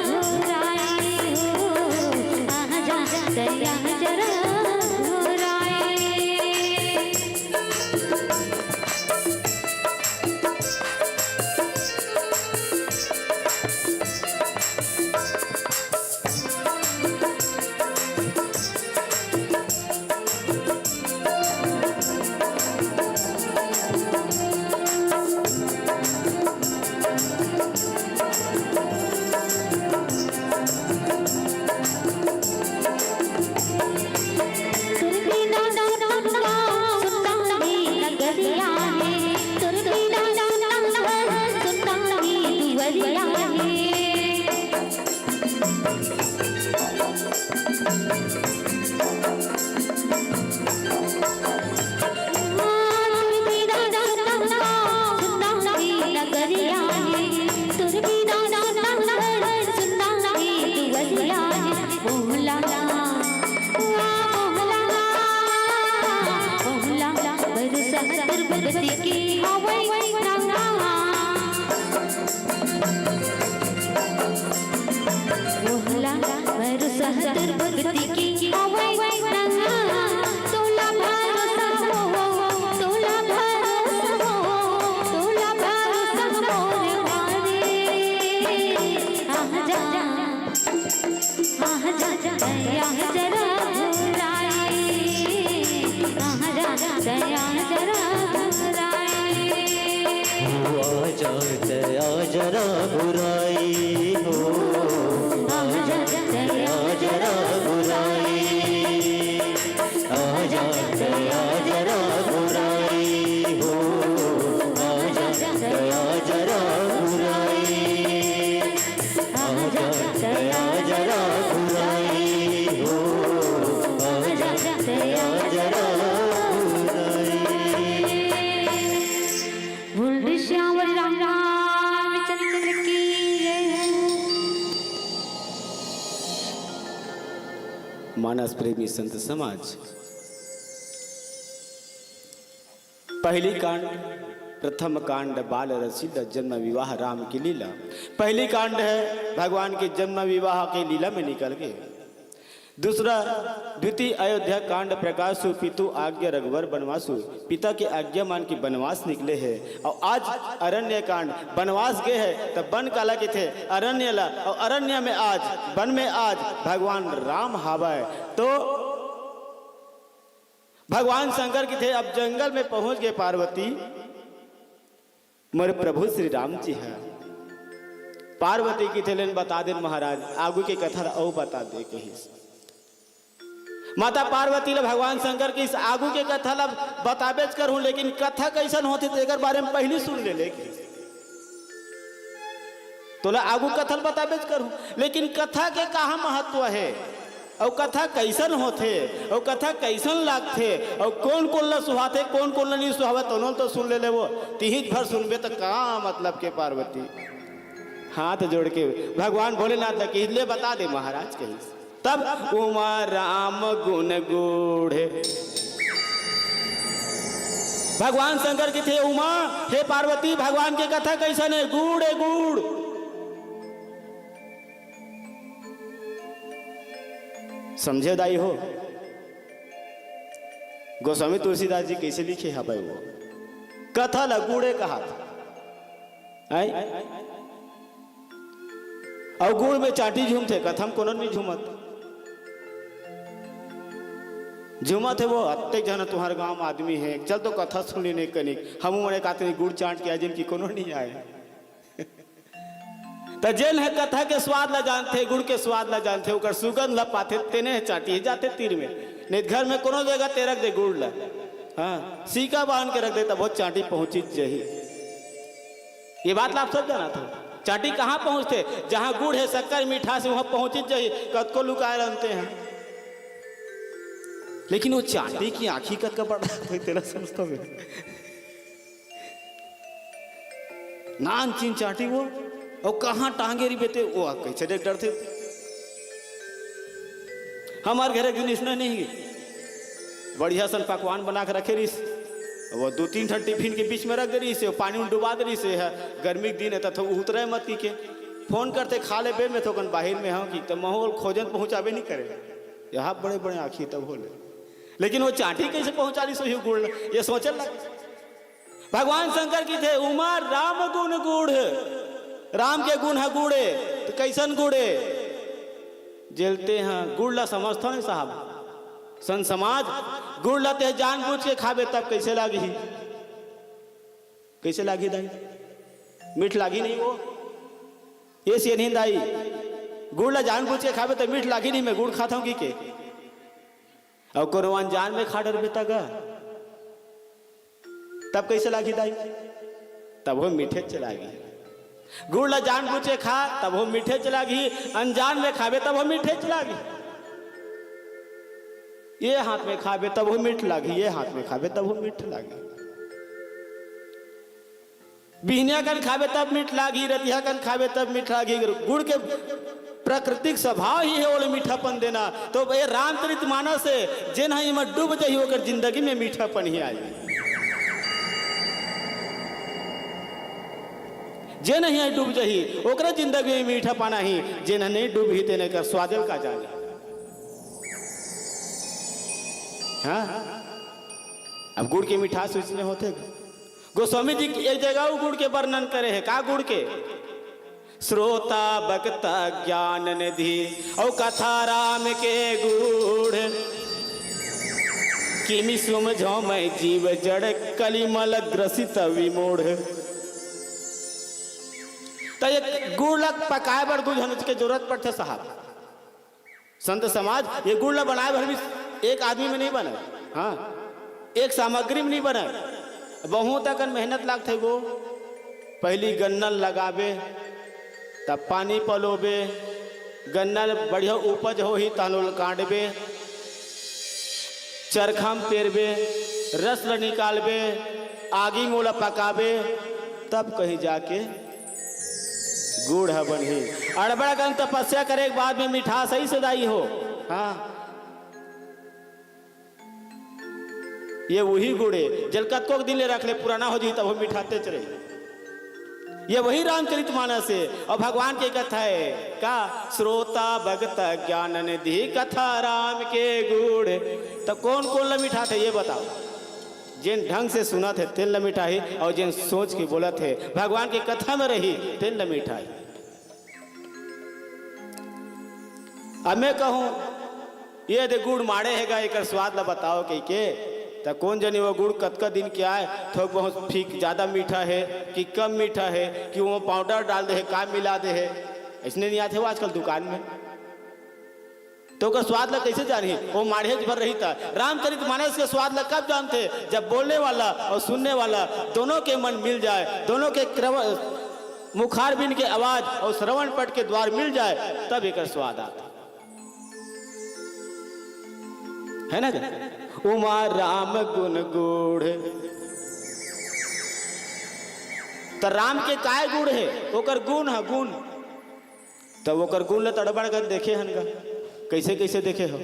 आजा, आजा रघुराई। भक्ति की हवई रंगा। मोहला भरोसा तोर भक्ति की हवई रंगा। तोला भरोसा हो, तोला भरोसा हो, तोला भरोसा मोर मारे। आजा, आजा, दया जरा घुराई। आजा, दया जरा घुराई। हो आजा, दया जरा घुराई हो। आजा, दया जरा घुराई। आजा, दया जरा घुराई हो। आजा, दया जरा घुराई। आजा, दया जरा घुराई हो। आजा, दया जरा घुराई। बोल श्याम रामचंद्र की जय। मानस प्रेमी संत समाज। पहली कांड, प्रथम कांड, बाल रसीला जन्म विवाह राम की लीला। पहली कांड है भगवान के जन्म विवाह के लीला में निकल गए। दूसरा, द्वितीय अयोध्या कांड, प्रकाश सु पितु आज्ञा रघुवर बनवासु, पिता के आज्ञा मान के बनवास निकले है। और आज अरण्य कांड, बनवास गए है तब बन काला के थे अरण्य ला, और अरण्य में आज, बन में आज भगवान राम हावय। तो भगवान शंकर की थे अब जंगल में पहुंच गए पार्वती, मोर प्रभु श्री राम जी है। पार्वती की थे लेन बता देन महाराज, आगू के कथा ला अउ बता दे कहिस। माता पार्वती ला भगवान शंकर की इस आगू के कथा ला बताबेच करहूं, लेकिन कथा कैसन होथे तेकर बारे में पहली सुन ले, ले कहिस। तोला आगू कथा ल बताबेच करहूं, लेकिन कथा के कहाँ महत्व हे, अउ कथा कैसन होथे, अउ कथा कैसन लागथे, अउ कोन कोन ला सुहाथे, कोन कोन ला नहीं सुहावे, तोनो ल तो सुन ले लेवो। तिहिच भर सुनबे त का मतलब के पार्वती? हाथ जोड़ के भगवान भोलेनाथ ला कहिस, "ले बता दे महाराज," कहिस। तब उमा राम गुण गूढ़। भगवान शंकर की थे उमा, "हे पार्वती, भगवान के कथा कैसन है?" "गूढ़ है, गूढ़।" समझे दाई हो, गोस्वामी तुलसीदास जी कैसे लिखे हवय वो कथा ला गूढ़े कहात। हैं? अउ गुड़ में चांटी झूमथे, कथा म कोनो नहीं झूमत। झूमत हे वो, अतेक झन तुम्हर गांव म आदमी हे, चल तो कथा सुन लेने कनिक, हमू मन एक आदमी गुड़ चांट के आ जिन कि कोनो नहीं आए। त जेन ह कथा के स्वाद ला जानथे, गुड़ के स्वाद ला जानथे, ओकर सुगंध ला पाथे, तेने ह चांटी जाथे तीर में। नहीं त घर में कोनो जगह ते रख दे गुड़ ला, हाँ, सीका बांध के रख दे, तब वो चांटी पहुंची जही। ये बात ला आप सब जानत हो। चांटी कहाँ पहुंचथे? जहाँ गुड़ हे, शक्कर, मिठास हे, वहाँ पहुंचिच जही, कतको लुकाए रहते हैं। लेकिन वो चांटी की आँखी कतका बड़ा होथे, तेला समझथो बे? नानचिन चांटी वो, अउ कहाँ टांगे रहिबे ते, वो कैसे देख डरथे? हमार घर एक दिन इसने नहीं, बढ़िया सन पकवान बना के रखे रहिस। वो दू तीन ठन टिफिन के बीच में रख दे रहिस, वो पानी में डुबा दे रहिस, ये ह गर्मी के दिन हे, त थो उतरे मत की के। फोन करथे, "खा ले बे, मैं थोकन बाहिर में हंव," कि त महू ल खोजन पहुंचाबे नहीं करे। यहाँ बड़े-बड़े आँखी तब होले। लेकिन वो चांटी कैसे पहुंचा रहिस, वही गुड़ ल, ये सोचे लग। भगवान शंकर की थे, "उमा राम गुण गूढ़।" राम के गुण ह गुड़े, त कैसन गुड़े? जेलते हैं, गुड़ ला समझथो नहीं साहब। संत समाज, गुड़ ला ते जानबूझ के खाबे तब कैसे लागही? कैसे लागही दाई? मीठ लागही नहीं वो? ये सियनहीन दाई, गुड़ ला जानबूझ के खाबे त मीठ लागही नहीं, मैं गुड़ खाथंव की के? अउ कोनो अनजान में खा डरबे त गा? तब कैसे लागही दाई? तब वो मीठेच लागही। गुड़ ला जानबूझ के खा, तब वो मीठेच लागही। अनजान में खाबे, तब वो मीठेच लागही। ये हाथ में खाबे, तब वो मीठ लागही, ये हाथ में खाबे, तब वो मीठ लागही। बिहनिया कन खाबे, तब मीठ लागही, रतिहा कन खाबे, तब मीठ लागही। गुड़ के प्राकृतिक स्वभाव ही हे ओला मीठापन देना। तो ये रामचरित मानस हे, जेन ह एमा डूब जाही, ओकर जिंदगी में मीठापन ही आही। जे नहीं डूब जही, ओकरे जिंदगी में मीठा पाना ही, जे नहीं डूबही, तेने कर स्वादल का जाने। हाँ, अब गुड़ के मिठास इसने होथे। गोस्वामी जी एक जगह वो गुड़ के वर्णन करे हे, का गुड़ के? श्रोता बक्ता ज्ञान निधि और कथा राम के गूढ़, किमि सुमझौं मैं जीव जड़ कलिमल ग्रसित विमूढ़। त ये गुड़ ला पकाए बर दू झन के जरूरत पड़थे साहब। संत समाज, ये गुड़ ला बनाए बर भी एक आदमी में नहीं बने। हाँ, एक सामग्री में नहीं बने, बहुत अकन मेहनत लागथे गो। पहली गन्ना लगाबे, तब पानी पलोबे, गन्ना बढ़िया उपज होही तहन ओला काटबे, चरखा म पेरबे, रस ल निकालबे, आगी म ओला पकाबे, तब कहीं जाके गुड़ ह बनही। अड़बड़ अकन तपस्या करे के बाद में मिठास अइसे दाई हो। हाँ, ये वही गुड़ हे, जेला कतको दिन ले रख ले, पुराना हो जही, तब वो मिठातेच रही। ये वही रामचरित मानस हे और भगवान के कथा हे का? श्रोता बक्ता ज्ञान निधि कथा राम के गूढ़। त कोन कोन ला मिठाथे, ये बताओ। जेन ढंग से सुनत हे, तेन ला मिठाही, और जेन सोच के बोलत हे, भगवान के कथा में रही, तेन ला मिठाही। अब मैं कहूं, ये दे गुड़ माड़े हे गा, एकर स्वाद ला बताओ कहिके, त कोन जनी वो गुड़ कतका दिन के आय, थोक बहुत फीक, ज्यादा मीठा हे कि कम मीठा हे, कि वो पाउडर डाल दे हे, का मिला दे हे, अइसने नहीं आथे वो आजकल दुकान में। त ओकर स्वाद ला कइसे जानही? वो माड़े भर रही त। रामचरित मानस के स्वाद ला कब जानथे? जब बोलने वाला और सुनने वाला दोनों के मन मिल जाए, दोनों के क्रव-, मुखारबिंद के आवाज और श्रवण पट के द्वार मिल जाए, तब एकर स्वाद आथे। है ना? उमा राम गुण गूढ़। त राम के काय गुण हे? ओकर गुण ह गुण। तब ओकर गुण ल त अड़बड़ कन देखे हन गा। कइसे कइसे देखे हो?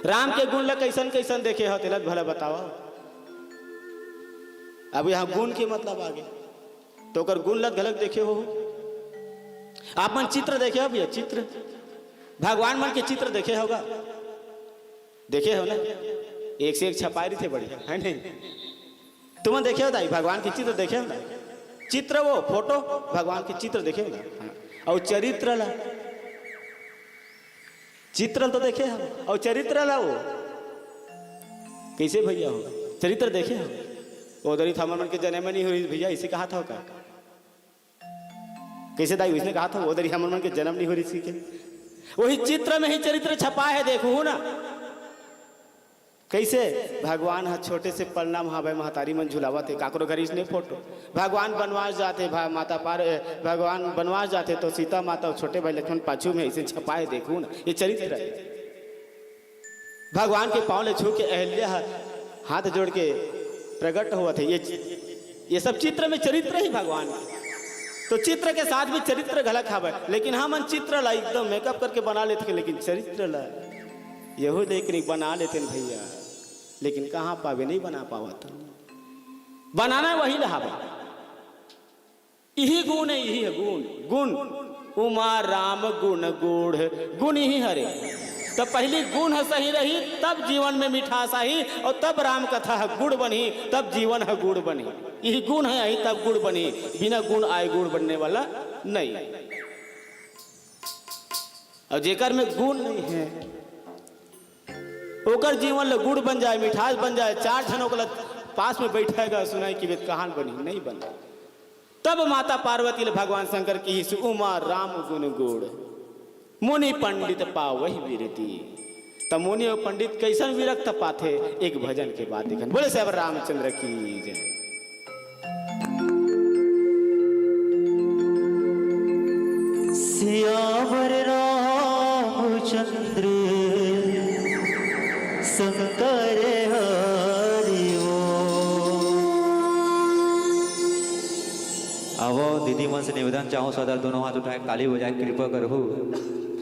राम के गुण ल कइसन कइसन देखे हो, तेला भला बतावा। अब यहाँ गुण के मतलब आगे, त ओकर गुण ल घलक देखे हो। आप मन चित्र देखे हो भैया, चित्र, भगवान मन के चित्र देखे होगा, देखे हो ना? एक से एक छपाई रहिथे, बढ़िया, है नहीं? तुमन देखे हो दाई, भगवान के चित्र देखे हो ना? चित्र वो, फोटो, भगवान के चित्र देखे हो ना? हाँ। और चरित्र ला, चित्र तो देखे हो, और चरित्र ला वो कइसे भैया हो? चरित्र देखे हो? वो दरी त हमर मन के जनम नहीं होही भैया, अइसे कहा था का? कइसे दाई, वइसने कहा था, वो दरी हमर मन के जनम नहीं हो रही के। वही चित्र में ही चरित्र छपा है, देखो ना। कइसे भगवान ह छोटे से पलना म हावय, महतारी मन झुलावत हे, काकरो घर इसने फोटो। भगवान बनवास जाथे, भा-, माता पार-, ए, भगवान बनवास जाथे तो सीता माता अउ छोटे भाई लक्ष्मण पाछू में अइसे छपा हे, देखो ना, ये चरित्र हे। भगवान के पाँव ले छू के अहिल्या ह हाथ जोड़ के प्रगट होवत हे। ये, ये सब चित्र में चरित्र ही भगवान के। तो चित्र के साथ भी चरित्र घलक हावय, लेकिन हमन चित्र ला एकदम मेकअप करके बना लेथे, लेकिन चरित्र ला यहू देख नहीं बना लेते न भैया, लेकिन कहाँ पावे, नहीं बना पावत। बनाना वही ला हावय। इही गुण हे, इही हे गुण, गुण। उमा राम गुण गूढ़, गुण इही हरे। त पहिली गुण ह सही रही, तब जीवन में मिठास आही, अउ तब राम कथा ह गुड़ बनही, तब जीवन ह गुड़ बनही। इही गुण ह आही, तब गुड़ बनही, बिना गुण आए गुड़ बनने वाला नहीं। अउ जेकर में गुण नहीं हे, ओकर जीवन ल गुड़ बन जाए, मिठास बन जाए, चार झन ओकर पास में बैठे गा, सुनाई कि वेद कहान बनी, नहीं बने। तब माता पार्वती ल भगवान शंकर किहिस, "उमा राम गुण गूढ़, मुनि पंडित पावहि विरति।" त मुनि अउ पंडित कइसन विरक्त पाथे, एक भजन के बाद देखन। बोले सियावर रामचंद्र की जय। सियावर रामचंद्र शंकर हरि बोल। आवो, दीदी मन से निवेदन चाहूँ, सदा दोनों हाथ उठाए, ताली बजाए, कृपा करहु।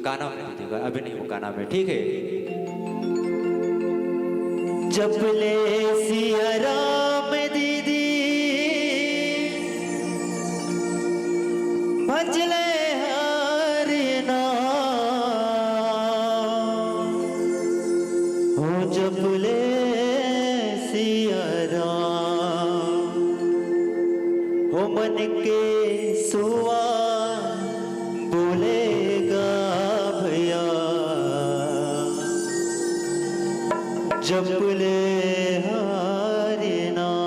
का नाम है दीदी का? अभी नहीं, वो का नाम है, ठीक है। जप ले सिया राम दीदी, के सुआ बोलेगा भैया, जप ले हरि नाम।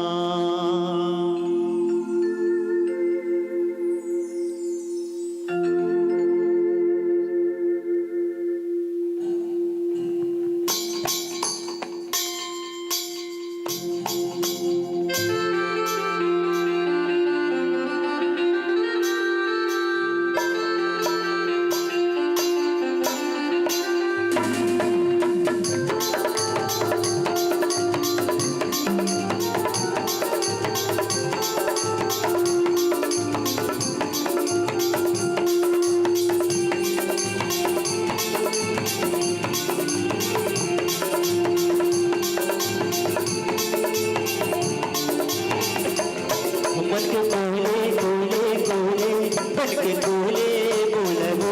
मन के कोयले, कोयले, कोयले, मन के कोयले बोलबो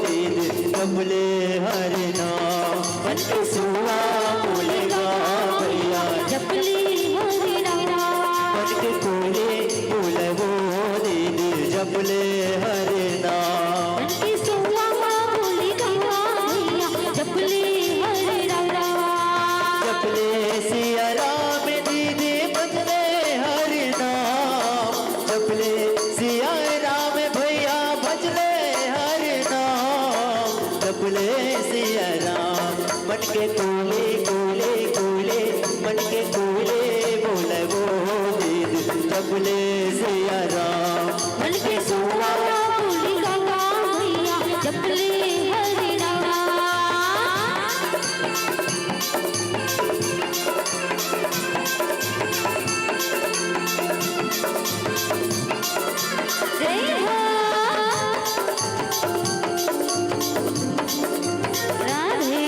दीदी, जप ले हरि नाम। मन के सुआ बोलेगा भैया, जप ले हरि नाम। मन के कोयले बोलबो दीदी, जप ले हरि नाम। मन के सुआ बोलेगा भैया, जप ले हरि नाम। जप ले सिया राम दीदी, भज ले हरि नाम। जप ले सिया राम भैया, भज ले हरि नाम। जप ले सिया राम। मन के कोयले, कोयले, कोयले, मन के कोयले बोलबो दीदी, जप ले सिया राम। मन के सुआ बोलेगा भैया, जप ले हरि नाम। जय हो। राधे।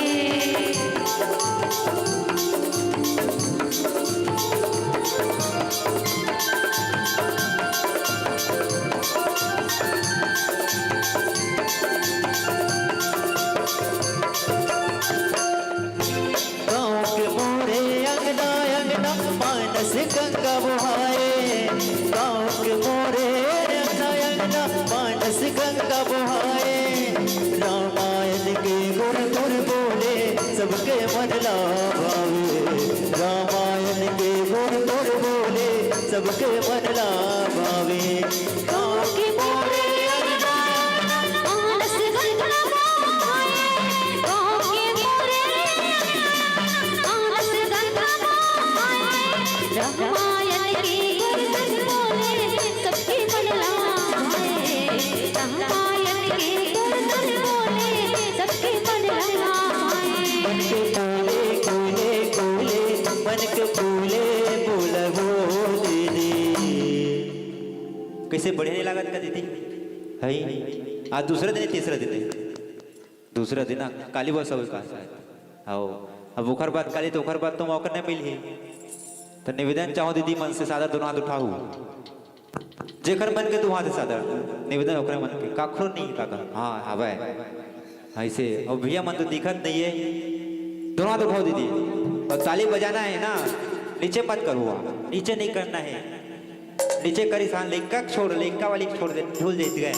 गाँव के मोरे अंगना अंगना मानस गंगा बहाए। गाँव के मोरे अंगना अंगना मानस गंगा बहाए। रामायण के गुर गुर बोले, सबके मन ला भावे। रामायण के गुर गुर बोले, सबके मन ला भावे। गाँव के मोरे अंगना मानस गंगा बहाए। गाँव के मोरे अंगना मानस गंगा बहाए। रामायण के गुर गुर बोले, सबके मन ला भाए। रामायण के गुर गुर बोले, सबके मन ला भाए। मन के कोयले, कोयले, कोयले, मन के कोयले बोलबो दीदी। कइसे बढ़िया नइ लागत का दीदी? हई, आज दूसरा दिन हे, तीसरा दिन हे। दूसरा दिन ना, काली बस होय का शायद। आओ, अब ओखर बाद काली तो ओखर बाद तो मौका नइ मिलही। तो निवेदन चाहूँ दीदी मन से सादर दोनों हाथ उठाहू। जेखर मन के दोनों हाथ सादर निवेदन ओखरे मन के, काखरो नइ हे काका। हाँ, हवय। अइसे, अउ भैया मन तो दिखत नइ हे। दोनों हाथ उठाओ दीदी। अउ ताली बजाना हे ना, नीचे मत करहू, नीचे नइ करना हे। नीचे करिस हाँ, लइका के छोड़, लइका वाली के छोड़ दे, झूल जइत गए।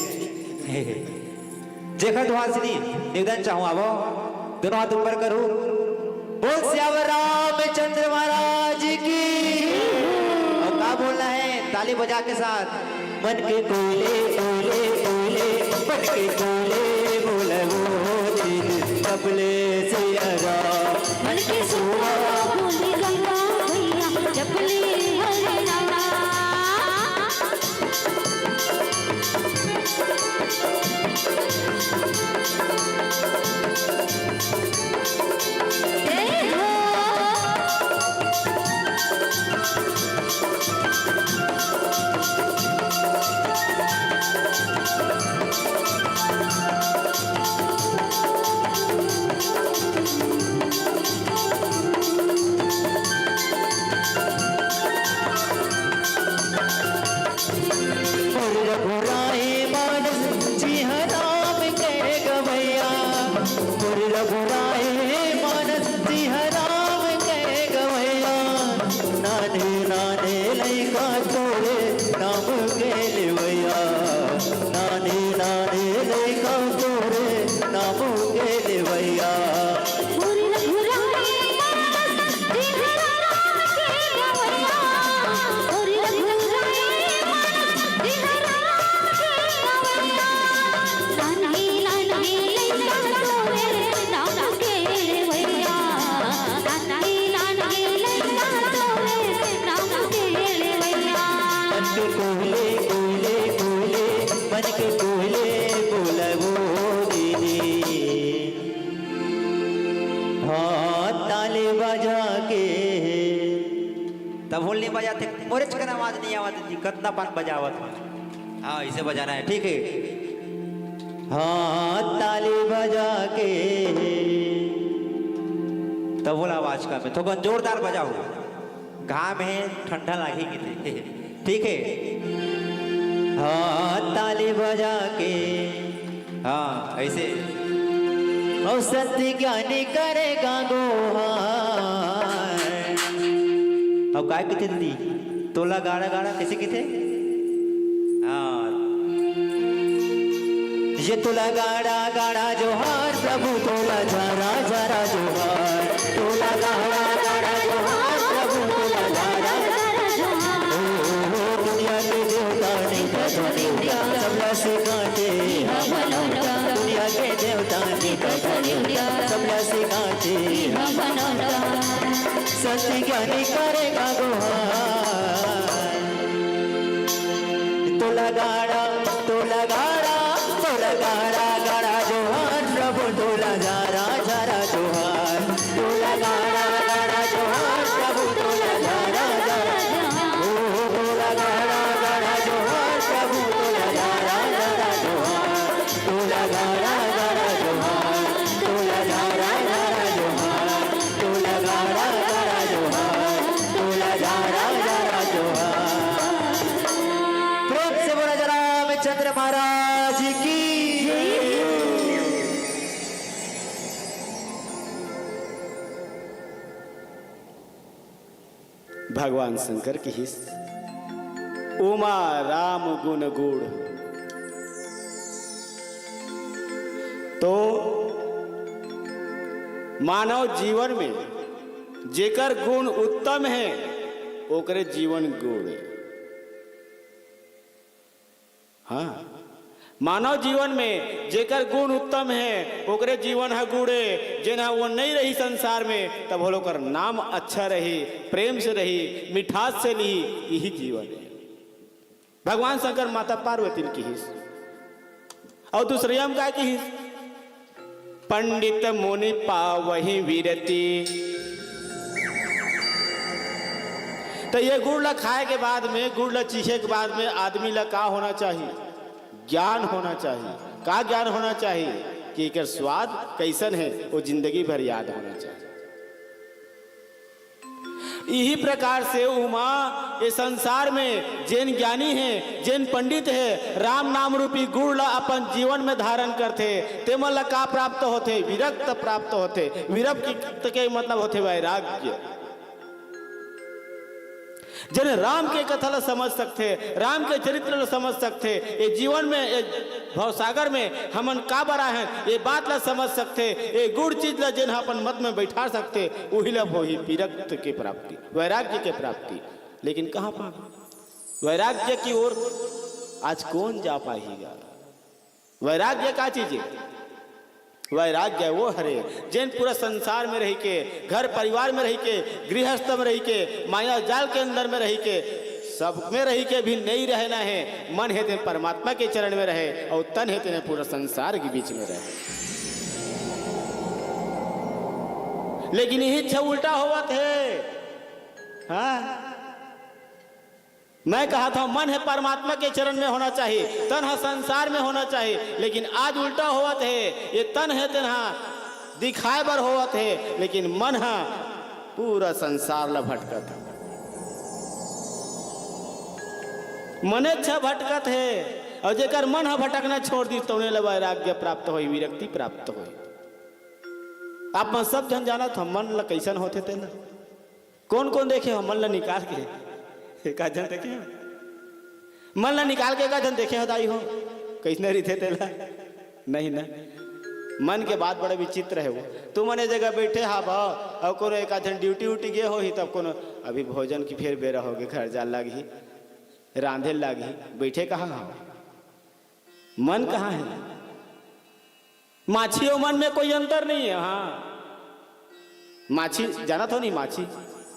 जेखर दुहार सिनी निवेदन चाहूँ, आवो, दोनों हाथ ऊपर करहू। बोल सियावर रामचंद्र महाराज की। अउ का बोलना हे? ताली बजा के साथ। मन के कोयले, कोयले, कोयले, मन के कोयले बोलबो दीदी, जप ले सिया राम। मन के सुआ बोले गंगा भैया, जप ले हरे राम। ढोल नहीं बजाते, मोरेच कन आवाज नहीं आवत जी, कतना पान बजावत हो। हाँ, इसे बजाना है, ठीक है। हाँ, ताली बजा के तब बोला आवाज का में, थोकन जोरदार बजाओ। घाम है, ठंडा लागी किथे। ठीक है। हाँ, ताली बजा के। हाँ, ऐसे। और सत्य ज्ञानी करेगा गोहार। अब काय किथे दीदी? तोला गाड़ा गाड़ा कैसे किथे? हाँ। ये तोला गाड़ा गाड़ा जोहार, प्रभु तोला झारा झारा जोहार। तोला गाड़ा गाड़ा जोहार, प्रभु तोला झारा झारा जोहार। ओ, ओ, ओ, दुनिया के देवता ने कथा देवता, सबला सिखाते दुनिया के देवता ने कथा देवता, सबला सिखाते सत्य ज्ञानी करेगा गोहार। तोला गाड़ा, तोला गाड़ा, तोला गाड़ा, गाड़ा जोहार, प्रभु तोला झारा, झारा जोहार। तोला गाड़ा, गाड़ा जोहार, प्रभु तोला झारा, झारा। ओ, तोला गाड़ा, गाड़ा जोहार, प्रभु तोला झारा, झारा जोहार। तोला गाड़ा, गाड़ा जोहार, तोला झारा, झारा जोहार। तोला गाड़ा, गाड़ा जोहार, तोला झारा, झारा जोहार। प्रेम से बोला जय रामचंद्र महाराज की। भगवान शंकर किहिस, "उमा राम गुण गूढ़।" तो मानव जीवन में जेकर गुण उत्तम है, ओकरे जीवन गूढ़ है। हाँ, मानव जीवन में जेकर गुण उत्तम है, ओकरे जीवन ह गूढ़ है। जेन ह वो नहीं रही संसार में, तब ओकर नाम अच्छा रही, प्रेम से रही, मिठास से लिही, यही जीवन है। भगवान शंकर माता पार्वती ल किहिस, अउ दूसरे म का किहिस? "पंडित मुनि पावहि विरति।" तो ये गुड़ ला खाए के बाद में, गुड़ ला चीखे के बाद में आदमी ला का होना चाहिए? ज्ञान होना चाहिए। का ज्ञान होना चाहिए? कि एकर स्वाद कैसन है, वो जिंदगी भर याद होना चाहिए। इही प्रकार से उमा ये संसार में जेन ज्ञानी है, जेन पंडित है, राम नाम रूपी गुण ला अपन जीवन में धारण करथे, तेमन ला का प्राप्त होथे? विरक्त प्राप्त होथे। विरक्त के मतलब होथे वैराग्य। जेन राम के कथा ला समझ सकथे, राम के चरित्र ला समझ सकथे, ये जीवन में, ये भवसागर में हमन का बर आए हन, ये बात ला समझ सकथे, ये गुड़ चीज ला जेन ह अपन मत में बैठा सकथे, उही ला होही विरक्त के प्राप्ति, वैराग्य के प्राप्ति। लेकिन कहाँ पावे वैराग्य की ओर? आज कौन जा पाही गा? वैराग्य का चीज है? वैराग्य वो हरे, जेन पूरा संसार में रही के, घर परिवार में रही के, गृहस्थ में रही के, माया जाल के अंदर में रही के, सब में रही के भी नहीं रहना है। मन है तेन परमात्मा के चरण में रहे, और तन है तेन पूरा संसार के बीच में रहे। लेकिन यही छ उल्टा होवत है। हाँ, मैं कहा था, मन है परमात्मा के चरण में होना चाहिए, तन ह संसार में होना चाहिए, लेकिन आज उल्टा होवत है। ये तन है तेन ह दिखाए बर होवत है, लेकिन मन ह पूरा संसार ला भटकत है। मने छ भटकत है, और जेकर मन ह भटकना छोड़ दी, तौने ला वैराग्य प्राप्त होई, विरक्ति प्राप्त होई। आप मन सब झन जानत हो मन ला कैसन होथे तेला। कौन कौन देखे हो मन ला निकाल के? एकाध झन देखे हो? मन ला निकाल के एकाध झन देखे हो दाई हो? कैसने रहिथे तेला? नहीं ना। मन के बात बड़ा विचित्र है वो। तुमन ए जगह बैठे हावव, अउ कोनो एकाध झन ड्यूटी उटी गे होही, तब कोनो अभी भोजन की फेर बेरा होगे, घर जाए लागही, रांधे लागही, बैठे कहाँ हो? मन कहाँ है? माछी अउ मन में कोई अंतर नहीं है। हाँ, माछी जानत हो नहीं, माछी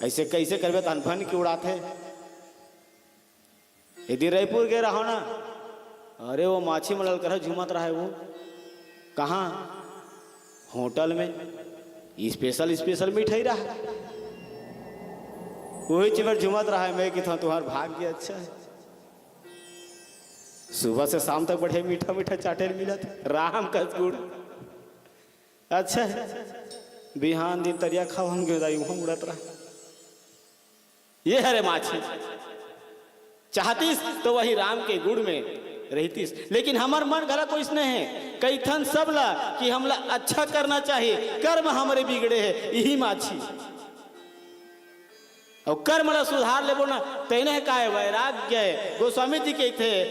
ऐसे कैसे करबे त अनफन के उड़ाथे। यदि रायपुर गे रहो ना, अरे वो माछी मन ल करा झूमत रहे वो। कहाँ? होटल में special special मिठाई रहा। कोई चीज बर झूमत रहा है, मैं कहता हूँ तुम्हार भाग्य अच्छा है। सुबह से शाम तक बढ़िया मीठा मीठा चाटे ल मिलत हे, राम कस गुड़। अच्छा है, बिहान दिन तरिया खावा हम गेंदाई वहां उड़त रहा। ये हरे माछी, चाहतीस तो वही राम के गुड़ में रहतीस, लेकिन हमर मन घला कोइसने हे, कइथन सब ला कि हमला अच्छा करना चाहिए, कर्म हमरे बिगड़े हे, यही माछी। अउ कर्म ला सुधार लेबो ना, तेने हे काय वैराग्य हे। गोस्वामी जी कहिथे,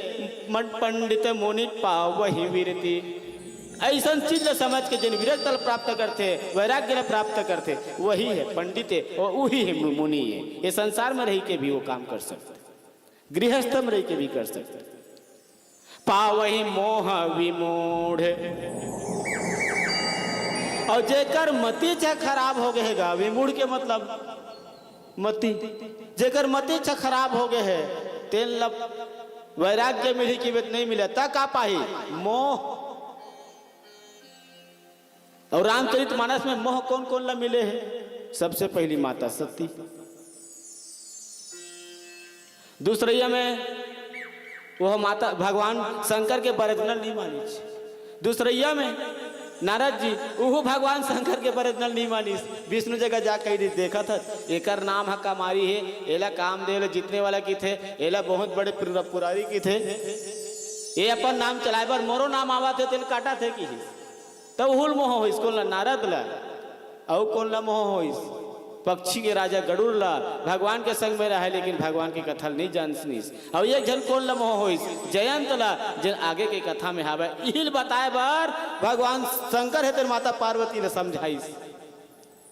"मन पंडित मुनि पावहि विरति।" अइसन चीज ला समझ के जेन विरक्त ला प्राप्त करथे, वैराग्य ला प्राप्त करथे, वही हे पंडित हे, अउ उही हे मु-, मुनि हे। ये संसार में रही के भी वो काम कर सकथे, गृहस्थ में रही के भी कर सकथे। पावहि मोह विमूढ़। अउ जेकर मति च खराब हो गए हे गा, विमूढ़ के मतलब मति, जेकर मति च खराब हो गए हे, तेन ल वैराग्य मिलही कि वेद नहीं मिले, त का पाही? मोह। अउ रामचरित मानस में मोह कोन कोन ला मिले हे? सबसे पहली माता सती, दूसरइया में वो माता भगवान शंकर के बरदनल नहीं मानिस। दूसरइया में नारद जी, उहू भगवान शंकर के बरदनल नहीं मानिस। विष्णु जगह जा कहि दिस, "देखत हस, एकर नाम ह कमारी हे, एला कामदेव ले जीतने वाला किथे, एला बहुत बड़े पुर-, पुरारी किथे, ये अपन नाम चलाए बर मोरो नाम आवत हे, तेल काटत हे," किहिस। त उहू ल मोह होइस, कोन ला? नारद ला। अउ कोन ला मोह होइस? पक्षी के राजा गरुड़ ला। भगवान के संग में रहे, लेकिन भगवान के कथा ल नहीं जान सुनिस। अउ एक झन कोन ला मोह होइस? जयंत ला, जेन आगे के कथा में हावय। इही ल बताए बर भगवान शंकर हे तेन माता पार्वती ला समझाइस,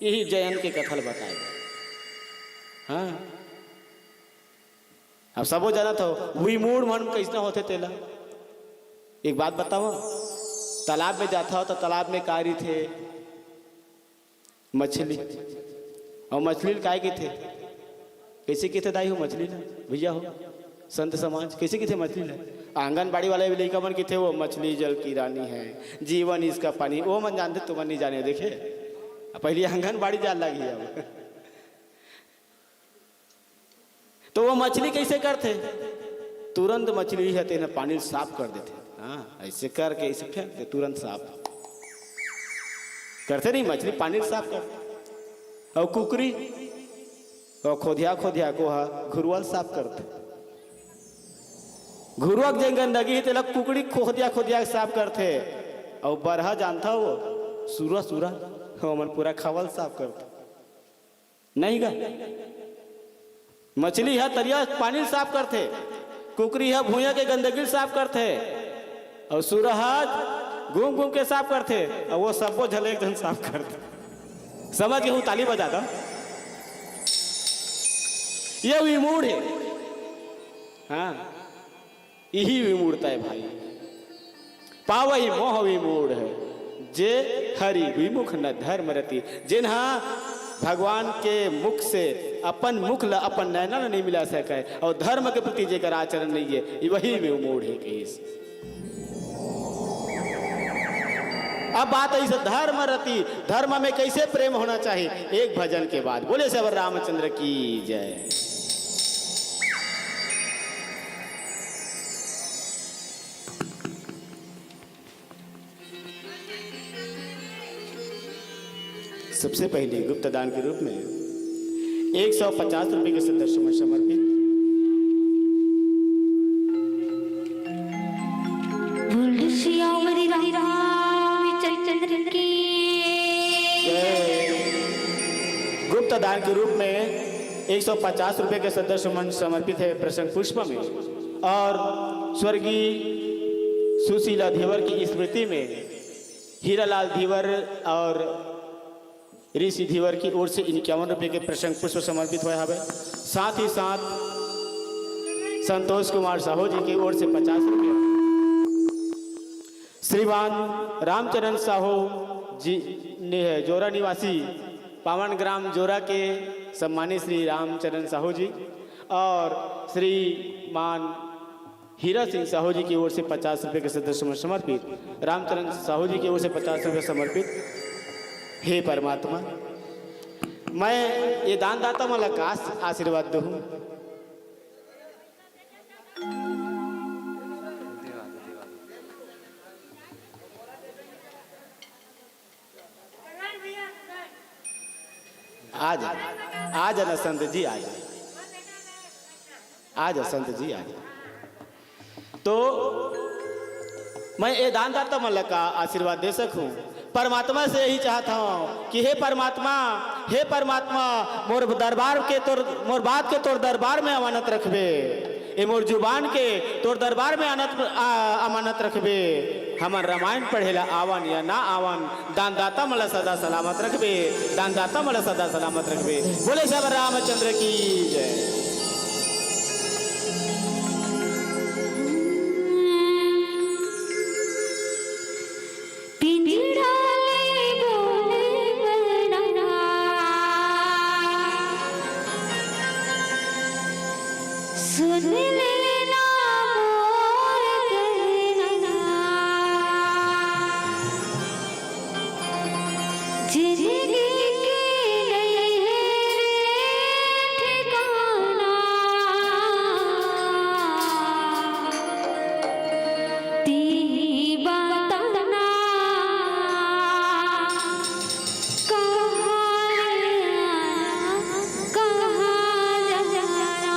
इही जयंत के कथा ल बताए बर। हाँ, अब सबो जानत हो विमूढ़ मन कइसना होथे तेला। एक बात बताओ, तालाब में जाता हो तो तालाब में का रहिथे? मछली। अउ मछली ल काय कहिथे? कइसे कहिथे दाई हो मछली ल? भैया हो, संत समाज, कइसे कहिथे मछली ल? आंगनबाड़ी वाला भी लइका मन कहिथे, "वो मछली जल की रानी है, जीवन इसका पानी।" वो मन जानथे, तुमन नहीं जाने। देखे, पहली आंगनबाड़ी जान लगी अब। तो वो मछली कइसे करथे? तुरंत मछली ह तेन पानी ल साफ कर देथे। हाँ, अइसे करके, अइसे फेंक दे, तुरंत साफ। करथे नहीं मछली, पानी ल साफ करथे। अउ कुकरी, अउ खोधिया, खोधिया को हा घुरुआ ल साफ करथे। घुरुआ के जेन गंदगी हे, तेला कुकरी खोधिया, खोधिया के साफ करथे। अउ बरहा जानथा वो, सुरा, सुरा, ओमन पूरा खावल साफ करथे। नहीं गा? मछली ह तरिया पानी ल साफ करथे, कुकरी ह भुइयां के गंदगी ल साफ करथे, अउ सुरहज घूम घूम के साफ करथे, अउ वो सब्बो झन एक झन साफ करथे। समझ गे हूं, ताली बजा दो। ये विमूढ़ हे। हाँ, इही विमूढ़ता हे भाई, पावहि मोह विमूढ़, जे हरि विमुख न धर्म रति। जेन हा भगवान के मुख से अपन मुख ला, अपन नैना ला नहीं मिला सके, अउ धर्म के प्रति जेकर आचरण नहीं हे, वही विमूढ़ हे कहिस। अब बात अइसे धर्म रति, धर्म में कइसे प्रेम होना चाहिए, एक भजन के बाद। बोले सबर रामचंद्र की जय। सबसे पहले गुप्त दान के रूप में एक सौ पचास रुपए के सदस्य समर्पित। बोल सियावर रामचंद्र की जय। गुप्त दान के रूप में एक सौ पचास रुपए के सदस्य मन समर्पित है प्रसंग पुष्प में, और स्वर्गीय सुशीला धीवर की स्मृति में हीरालाल धीवर और ऋषि धीवर की ओर से इक्यावन रुपए के प्रसंग पुष्प समर्पित होय हवे। साथ ही साथ संतोष कुमार साहू जी की ओर से पचास रुपया, श्रीमान रामचरण साहू जी ने है जोरा निवासी पावन ग्राम जोरा के सम्मानित श्री रामचरण साहू जी और श्रीमान हीरा सिंह साहू जी की ओर से पचास रुपए के सदस्य समर्पित, रामचरण साहू जी की ओर से पचास रुपए समर्पित। हे परमात्मा, मैं ये दानदाता मन ला का आशीर्वाद दूँ? आ जा, आ जाना संत जी, आ जा, आ जा संत जी, आ जा। तो मैं ए दानदाता मन ला का आशीर्वाद दे सकूं? परमात्मा से यही चाहत हूँ कि हे परमात्मा, हे परमात्मा, मोर दरबार के तोर, मोर बात के तोर दरबार में अमानत रखबे, ए मोर जुबान के तोर दरबार में अनत, आ, अमानत रखबे। हमन रामायण पढ़े ला आवन या ना आवन, दानदाता मन ला सदा सलामत रखबे, दानदाता मन ला सदा सलामत रखबे। बोले सब रामचंद्र की जय। पिंजड़ा ले बोले मैना, सुन लेना मोर कहना। जिंदगी के नहीं है रे ठिकाना, तेही बताना कहाँ आना, कहाँ जाना।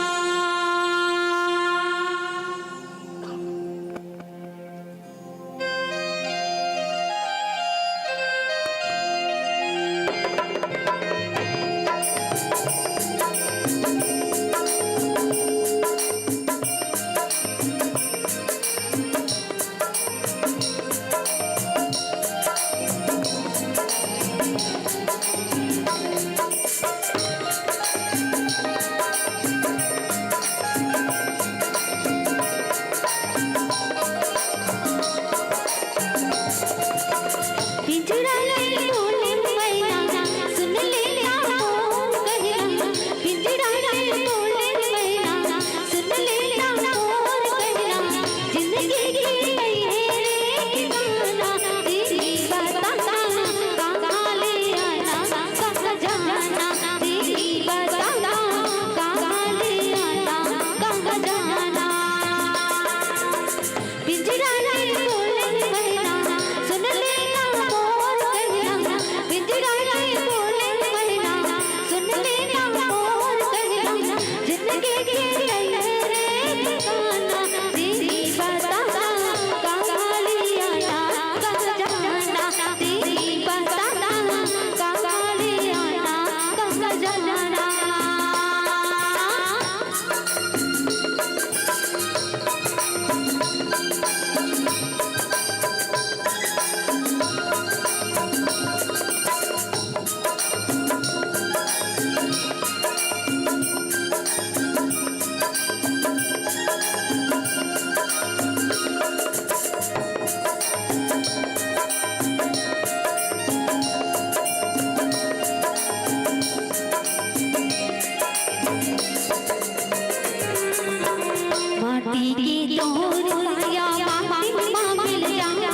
पिंजड़ा ले बोले मैना, सुन लेना मोर कहना। पिंजड़ा ले बोले मैना, सुन लेना मोर कहना। जिंदगी की नहीं है रे ठिकाना, तेरी बताना कहाँ ले आना, कहाँ जाना। तेरी बताना कहाँ ले आना, कहाँ जाना। पिंजड़ा ले बोले मैना, सुन लेना मोर कहना। पिंजड़ा ले बोले मैना, सुन लेना मोर कहना। जिंदगी के रही रे ठिकाना, तेरी बताना कहाँ ले आना, कहाँ जाना। तेरी बताना कहाँ ले आना, कहाँ जाना। माटी के तोर काया माटी मा मिल जाए,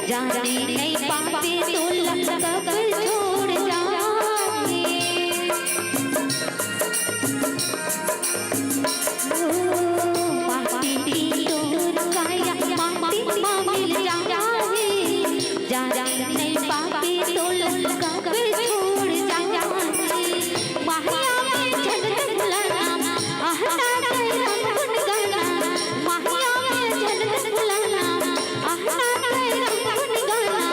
जाने नहीं पावे तोला कब छोड़ जाए। ओ, माटी के तोर काया माटी मा मिल जाए, जाने नहीं पावे तोला कब छोड़ जाए। माहिया में झलक बुलाना, आहना करम गुनगाना। माहिया में झलक बुलाना, आहना करम गुनगाना।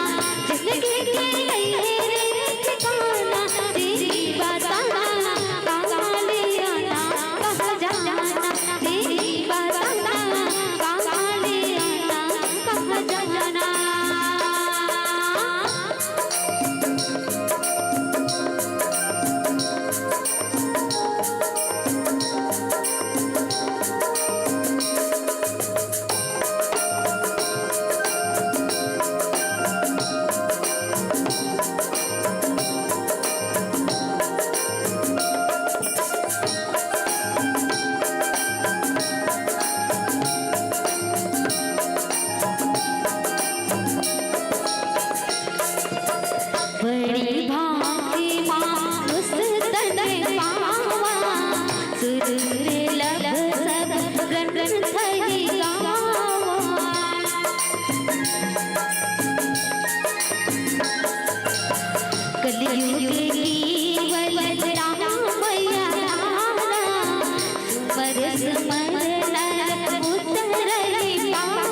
समर नर उतरहि पारा,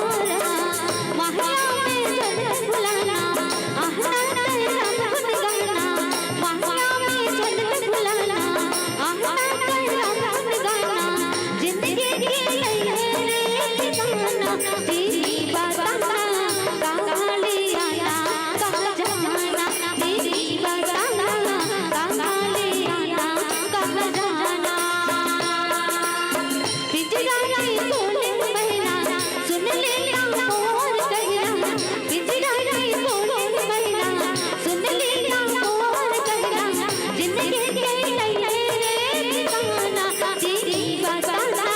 माया में जन भुलाना, आहना करम गुण गाना, माया में जन भुलाना, आहना करम गुण गाना, जिंदगी के नैया रे ठिकाना, तेरी बताना, कहाँ ले आना, कहाँ जाना, तेरी बताना, कहाँ ले आना, कहाँ जाना। पिंजरा के बोले मैना, सुन ले ना मोर कहना। पिंजरा के बोले मैना, सुन ले ना मोर कहना। जिंदगी के नैया रे ठिकाना, तेरी बताना,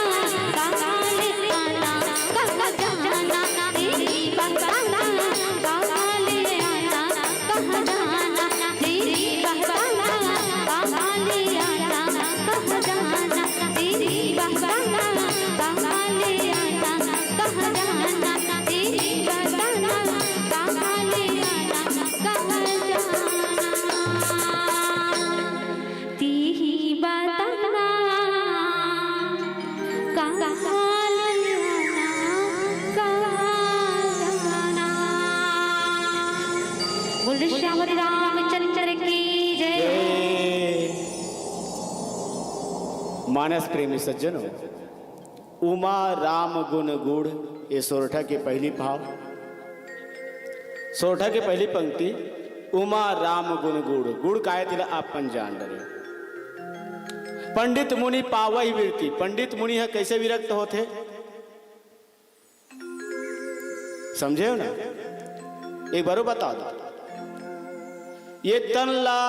कहाँ ले आना, कहाँ जाना। तेरी बताना, कहाँ ले आना, कहाँ जाना। तेरी बताना, कहाँ ले आना, कहाँ जाना। तेरी बताना, कहाँ ले आना, कहाँ जाना। तेरी बताना, कहाँ ले आना, कहाँ जाना। तेरी बताना, कहाँ ले आना, कहाँ जाना। बोल श्याम रामचंद्र की जय। मानस प्रेमी सज्जनों, उमा राम गुण गुड़, ये सोरठा के पहली भाव, सोरठा के पहली पंक्ति, उमा राम गुण गुड़। गुड़ काय, तेला आप मन जान डरे। पंडित मुनि पावहि विरति। पंडित मुनि ह कैसे विरक्त होथे, समझे हो ना? एक बारो बता दो, ये तन ला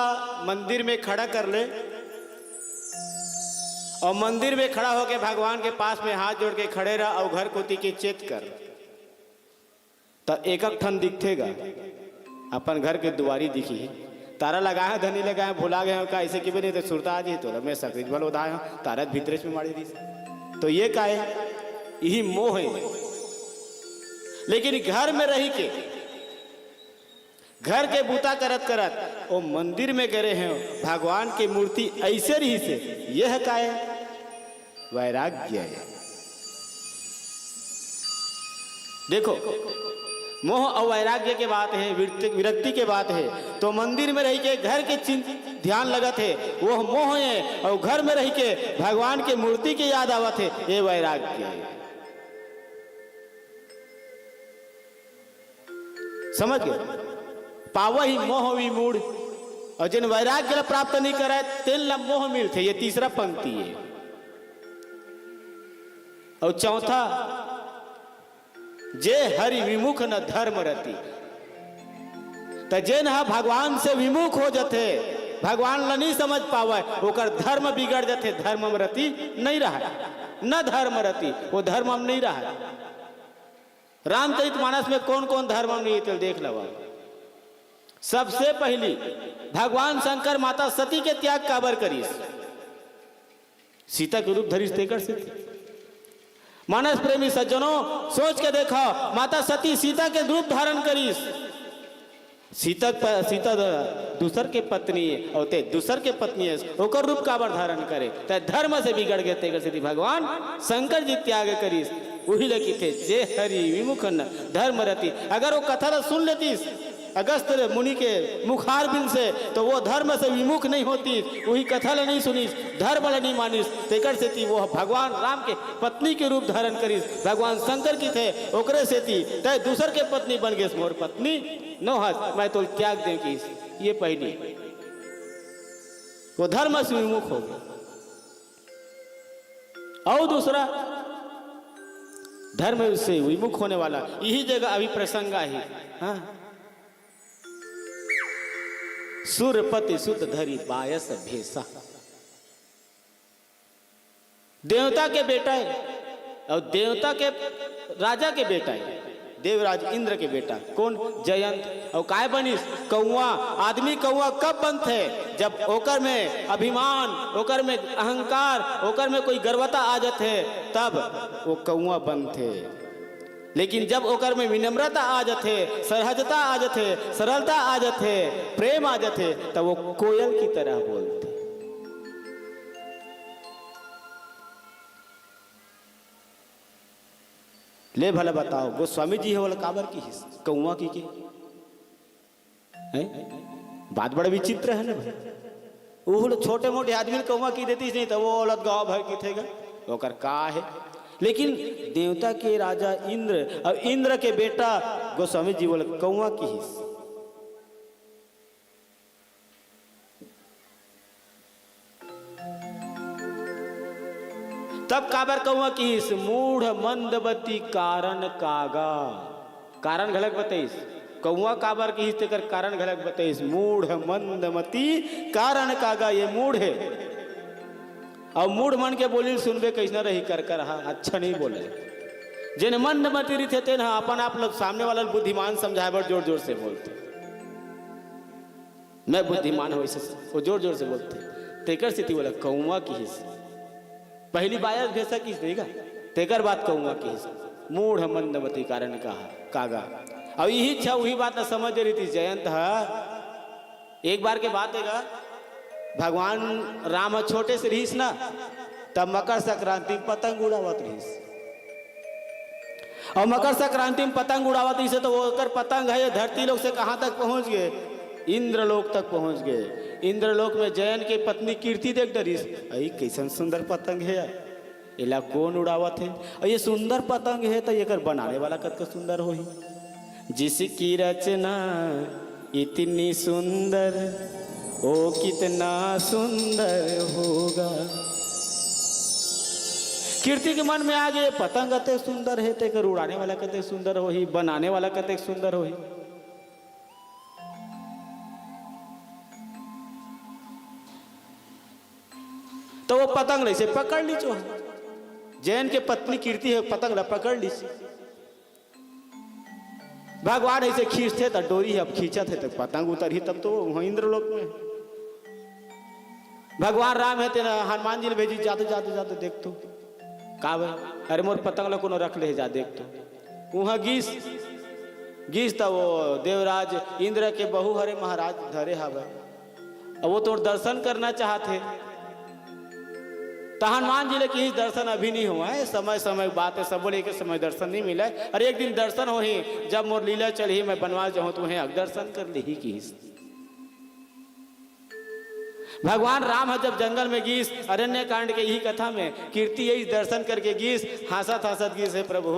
मंदिर में खड़ा कर ले, और मंदिर में खड़ा होके भगवान के पास में हाथ जोड़ के खड़े रह, और घर कोती के चेत कर, त एक एक ठन दिखथे गा, अपन घर के दुआरी दिखी। तारा लगाए हो, धनी लगाए हो, भुला गए हो का? ऐसे किबे नहीं तो सुरता आ जी तोला, मैं सकरी भल उदाए हो, तारा भीतरे में माड़ी दी। तो ये का है? यही मोह है। लेकिन घर में रही के, घर के बूता करत करत वो मंदिर में गए हैं, भगवान के मूर्ति ऐसे रही से, यह का है? वैराग्य है। देखो, मोह और वैराग्य के बात है, विरक्ति, विरक्ति के बात है, तो मंदिर में रही के घर के चिंत ध्यान लगत है, वो मोह है, और घर में रही के भगवान के मूर्ति के याद आवत है, ये वैराग्य है। समझ गए? पावहि मोह विमूढ़, और जिन वैराग्य ला प्राप्त नहीं करे, तेन ला मोह मिलथे। ये तीसरा पंक्ति है। और चौथा, जे हरि विमुख न धर्म रति। त जेन ह भगवान से विमुख हो जथे, भगवान ला नहीं समझ पावे, ओकर धर्म बिगड़ जथे, धर्म में रति नहीं रहे, न धर्म रति, वो धर्म में नहीं रहे। रामचरित मानस में कौन कौन धर्म नहीं हे, तेला देख लवा। सबसे पहली भगवान शंकर माता सती के त्याग काबर करिस? सीता के रूप धरिस तेकर से। मानस प्रेमी सज्जनों, सोच के देखा, माता सती सीता के रूप धारण करिस। सीता प-, सीता द-, दूसर के पत्नी हे, और ते दूसर के पत्नी हे, ओकर रूप काबर धारण करे? ते धर्म से बिगड़ गए, तेकर सेती भगवान शंकर जी त्याग करिस। उही ल किथे, जे हरि विमुख न धर्म रति। अगर वो कथा ल सुन लेतिस अगस्त मुनि के मुखारबिंद से, तो वो धर्म से विमुख नहीं होतिस, उही कथा ल नहीं सुनिस, धर्म ल नहीं मानिस। तेकर सेती वो भगवान राम के पत्नी के रूप धारण करिस। भगवान शंकर किथे, ओकरे सेती ते दूसर के पत्नी बन गेस, मोर पत्नी नोहस, मैं तोल त्याग दें किस। ये पहली, वो धर्म से विमुख हो गए। और दूसरा, धर्म से विमुख होने वाला यही जगह अभी प्रसंग आहे। हाँ, सुरपति सुत धरि बायस भेसा। देवता के बेटा हे, और देवता के राजा के बेटा हे, देवराज इंद्र के बेटा। कौन? जयंत। और काय बनिस? कौआ। आदमी कौआ कब बनथे? जब ओकर में अभिमान, ओकर में अहंकार, ओकर में कोई गर्वता आ जाथे, तब वो कौआ बनथे। लेकिन जब ओकर में विनम्रता आ जाथे, सहजता आ जाथे, सरलता आ जाथे, प्रेम आ जाथे, तब वो कोयल की तरह बोलथे। ले भला बताओ, गोस्वामी जी हे ओला काबर किहिस कौआ कहिके? हैं? बात बड़ा विचित्र हे ना भाई। ओहू ल छोटे मोटे आदमी ल कौआ कहि देतिस नहीं त ओ ओला गाँव भर किथे गा, ओकर का हे? लेकिन देवता के राजा इंद्र अउ इंद्र के बेटा गोस्वामी जी ओला कौआ किहिस। तब काबर कौआ किहिस, मूढ़ मंदमती कारण कागा। कारण घलक बतइस। कौआ काबर किहिस तेकर कारण घलक बतइस। मूढ़ मंदमती कारण कागा, ये मूढ़ हे। अउ मूढ़ मन के बोली ल सुनबे कइसना रही, कर कर हा अच्छा नहीं बोले। जेन मंदमती रहिथे तेन ह अपन आप ल सामने वाला ल बुद्धिमान समझाए बर जोर जोर से बोलथे। मैं बुद्धिमान हों, अइसे वो जोर जोर से बोलथे। तेकर सेती ओला कौआ किहिस। पहली बायस भेसा किहिस देगा, तेकर बाद कौआ किहिस। मूढ़ मंदमती कारण कहा कागा। अब यही इच्छा वही बात ना समझ रही थी जयंत हा। एक बार के बात हे गा, भगवान राम ह छोटे से रहिस ना, तब मकर संक्रांति में पतंग उड़ावत रहिस। अउ मकर संक्रांति में पतंग उड़ावत रहिस त ओकर पतंग हे धरती लोक से कहाँ तक पहुँच गे? इंद्रलोक तक पहुँच गे। इंद्रलोक में जयंत के पत्नी कीर्ति देख डरिस, "अई, कइसन सुंदर पतंग हे यार, एला कोन उड़ावत हे? अउ ये सुंदर पतंग हे त एकर बनाने वाला कतका सुंदर होही।" जिसकी रचना इतनी सुंदर, ओ कितना सुंदर होगा। कीर्ति के मन में आ गे, पतंग अतेक सुंदर हे, तेकर उड़ाने वाला कतेक सुंदर होही, बनाने वाला कतेक सुंदर होही। त वो पतंग ल अइसे पकड़ लिस, जयंत के पत्नी कीर्ति हे पतंग ला पकड़ लिस। भगवान अइसे खींचथे त डोरी ह अब खींचत हे त पतंग उतरही तब तो उहाँ इंद्रलोक में। भगवान राम हे तेन हनुमान जी ल भेजिस, "जा तो, जा तो, जा तो, देख तो।" "का बे?" "अरे मोर पतंग ला कोनो रख ले हे, जा देख तो।" उहाँ गिस, गिस त वो देवराज इंद्र के बहू हरे महाराज धरे हवय। अब वो तोर दर्शन करना चाहत हे। त हनुमान जी ल किहिस दर्शन अभी नहीं होवय, समय समय के बात हे, सबो ल एके समय दर्शन नहीं मिलय। अरे एक दिन दर्शन होही, जब मोर लीला चलही, मैं बनवास जाहूँ त उहें दर्शन कर लिही किहिस। भगवान राम ह जब जंगल में गिस, अरण्य कांड के इही कथा में कीर्ति अइस दर्शन करके गिस, हाँसत हाँसत गिस, "हे प्रभु,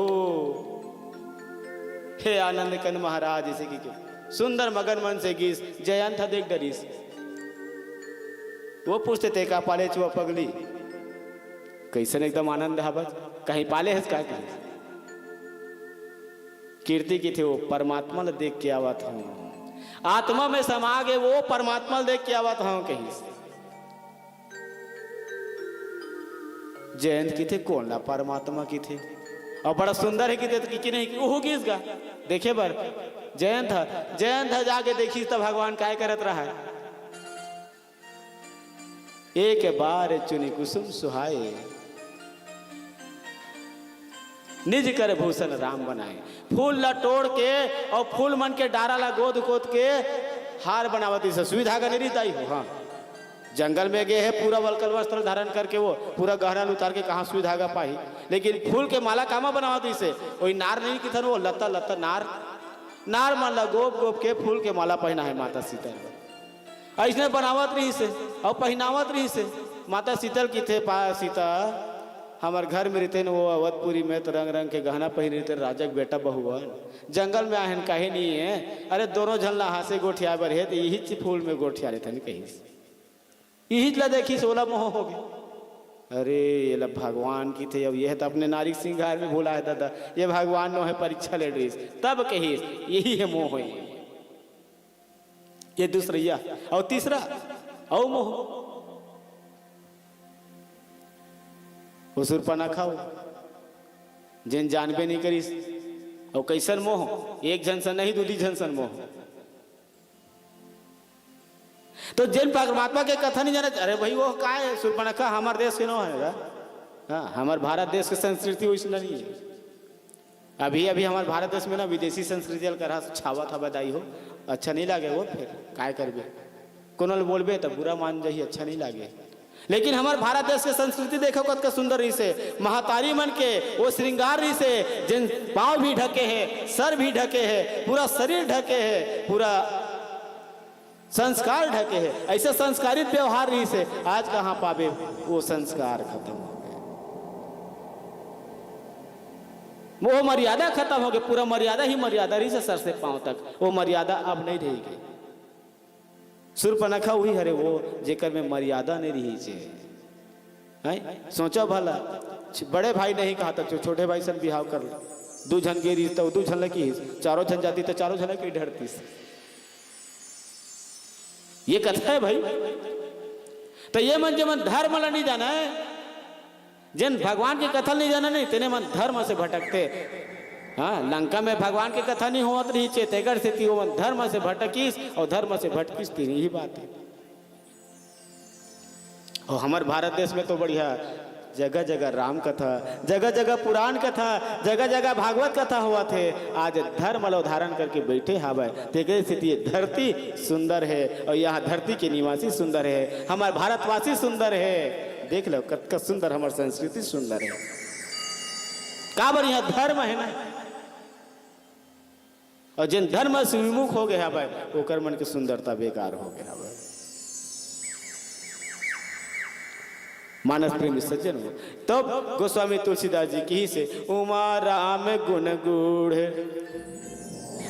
हे आनंद कंद महाराज," अइसे कहिके सुंदर मगन मन से गिस। जयंत ह देख डरिस। वो पूछथे, "तैं का पाले हस ओ पगली? कइसन एकदम आनंद हवस, कहीं पाले हस का?" कहिस। कीर्ति कहिथे, "वो परमात्मा ल देख के आवत हँव, आत्मा में समा गे वो परमात्मा ल देख के आवत हँव," कहिस। जयंत कहिथे, "कोन ला परमात्मा कहिथे? अउ बड़ा सुंदर हे," कहिथे, त कहिके नहीं, ओहू गिस गा देखे बर। जयंत ह, जयंत ह जाके देखिस त भगवान काय करत रहय। "एक बार चुनि कुसुम सुहाए, निज कर भूषण राम बनाए।" फूल ला टोर के अउ फूल मन के डारा ला गोंद गोंद के हार बनावत रहिस। सुई धागा नहीं रहिस दाई हो, हाँ, जंगल में गे हे, पूरा वलकल वस्त्र धारण करके, वो पूरा गहना ल उतार के कहाँ सुई धागा पाही, लेकिन फूल के माला कामा बनावत रहिस हे? ओही नार नहीं कहिथन, वो लत्ता लत्ता नार, नार मन ला गोंद गोंद के फूल के माला पहिनाए हे माता सीता ल। अइसने बनावत रहिस हे अउ पहिनावत रहिस हे। माता सीता ल कहिथे, पा सीता, हमर घर में रहितेन, वो अवधपुरी में त रंग रंग के गहना पहिरे रहितेन, राजा के बेटा बहू हन, जंगल में आए हन, काहे नहीं हे? अरे दोनों झन ला हाँसे गोठियाए बर हे, त इहीच फूल में गोठिया लेथन कहिस। इहीच ला देखिस, ओला मोह हो गे। अरे, एला भगवान कहिथे, अब ये त अपने नारी के सिंगार में भुलाए दादा, ये भगवान नोहे, परीक्षा ले डरिस, तब कहिस, यही हे मोह। ये दूसरइया। अउ तीसरा, अउ मोह। ओ सुरपनखा हो, जेन जानबे नहीं करिस। अउ कइसन मोह? एक झन सन नहीं, दू दी झन सन मोह। तो जेन परमात्मा के कथा नहीं जानत, अरे भाई, वो काय सुरपनखा हमर देश के नोहे गा। हाँ, हमर भारत देश के संस्कृति वइसना नहीं हे। अभी अभी हमर भारत देश में ना विदेशी संस्कृति ल करा छावत हवय दाई हो, अच्छा नहीं लागे वो, फिर काय करबे, कोनो ल बोलबे त बुरा मान जाही, अच्छा नहीं लागे। लेकिन हमर भारत देश के संस्कृति देखो कतका सुंदर रहिस हे। महतारी मन के वो श्रृंगार रहिस हे, जेन पाँव भी ढके हे, सर भी ढके हे, पूरा शरीर ढके हे, पूरा संस्कार ढके हे। ऐसे संस्कारित व्यवहार रहिस हे। आज कहाँ पाबे वो संस्कार? खतम हो गए। वो मर्यादा खतम हो गए। पूरा मर्यादा ही मर्यादा रहिस हे, सर से पाँव तक। वो मर्यादा अब नहीं रहिगे। सूर्पनखा वही हरे वो, जेकर में मर्यादा नहीं रहिस हे। हैं? सोचा भला, छ-, बड़े भाई नहीं कहा त छो-, छोटे भाई सन बिहाव कर ले। दू झन गे रहिस त दू झन ल किहिस, चारों झन जातिस त चारों झन ल कहीं ढरतिस। ये कथा हे भाई। त ये मन, जे मन धर्म ल नहीं जानय, जेन भगवान के कथा ल नहीं जानय नहीं, तेने मन धर्म से भटकथे। हाँ, लंका में भगवान के कथा नहीं होवत रहिस हे, तेकर सेती वो मन धर्म से भटकिस, अउ धर्म से भटकिस, तेन ही बात हे। अउ हमर भारत देश में तो बढ़िया जगह जगह राम कथा, जगह जगह पुराण कथा, जगह जगह भागवत कथा होवत हे। आज धर्म ल धारण करके बैठे हावय, तेकरे सेती ये धरती सुंदर हे अउ यहाँ धरती के निवासी सुंदर हे, हमर भारतवासी सुंदर हे। देख लो कतका सुंदर हमर संस्कृति सुंदर हे। काबर यहाँ धर्म हे ना। अउ जेन धर्म से विमुख हो गए हवय, ओकर मन के सुंदरता बेकार हो गए हवय। मानस प्रेमी सज्जन हो, तब गोस्वामी तुलसीदास जी किहिस हे, "उमा राम गुण गूढ़,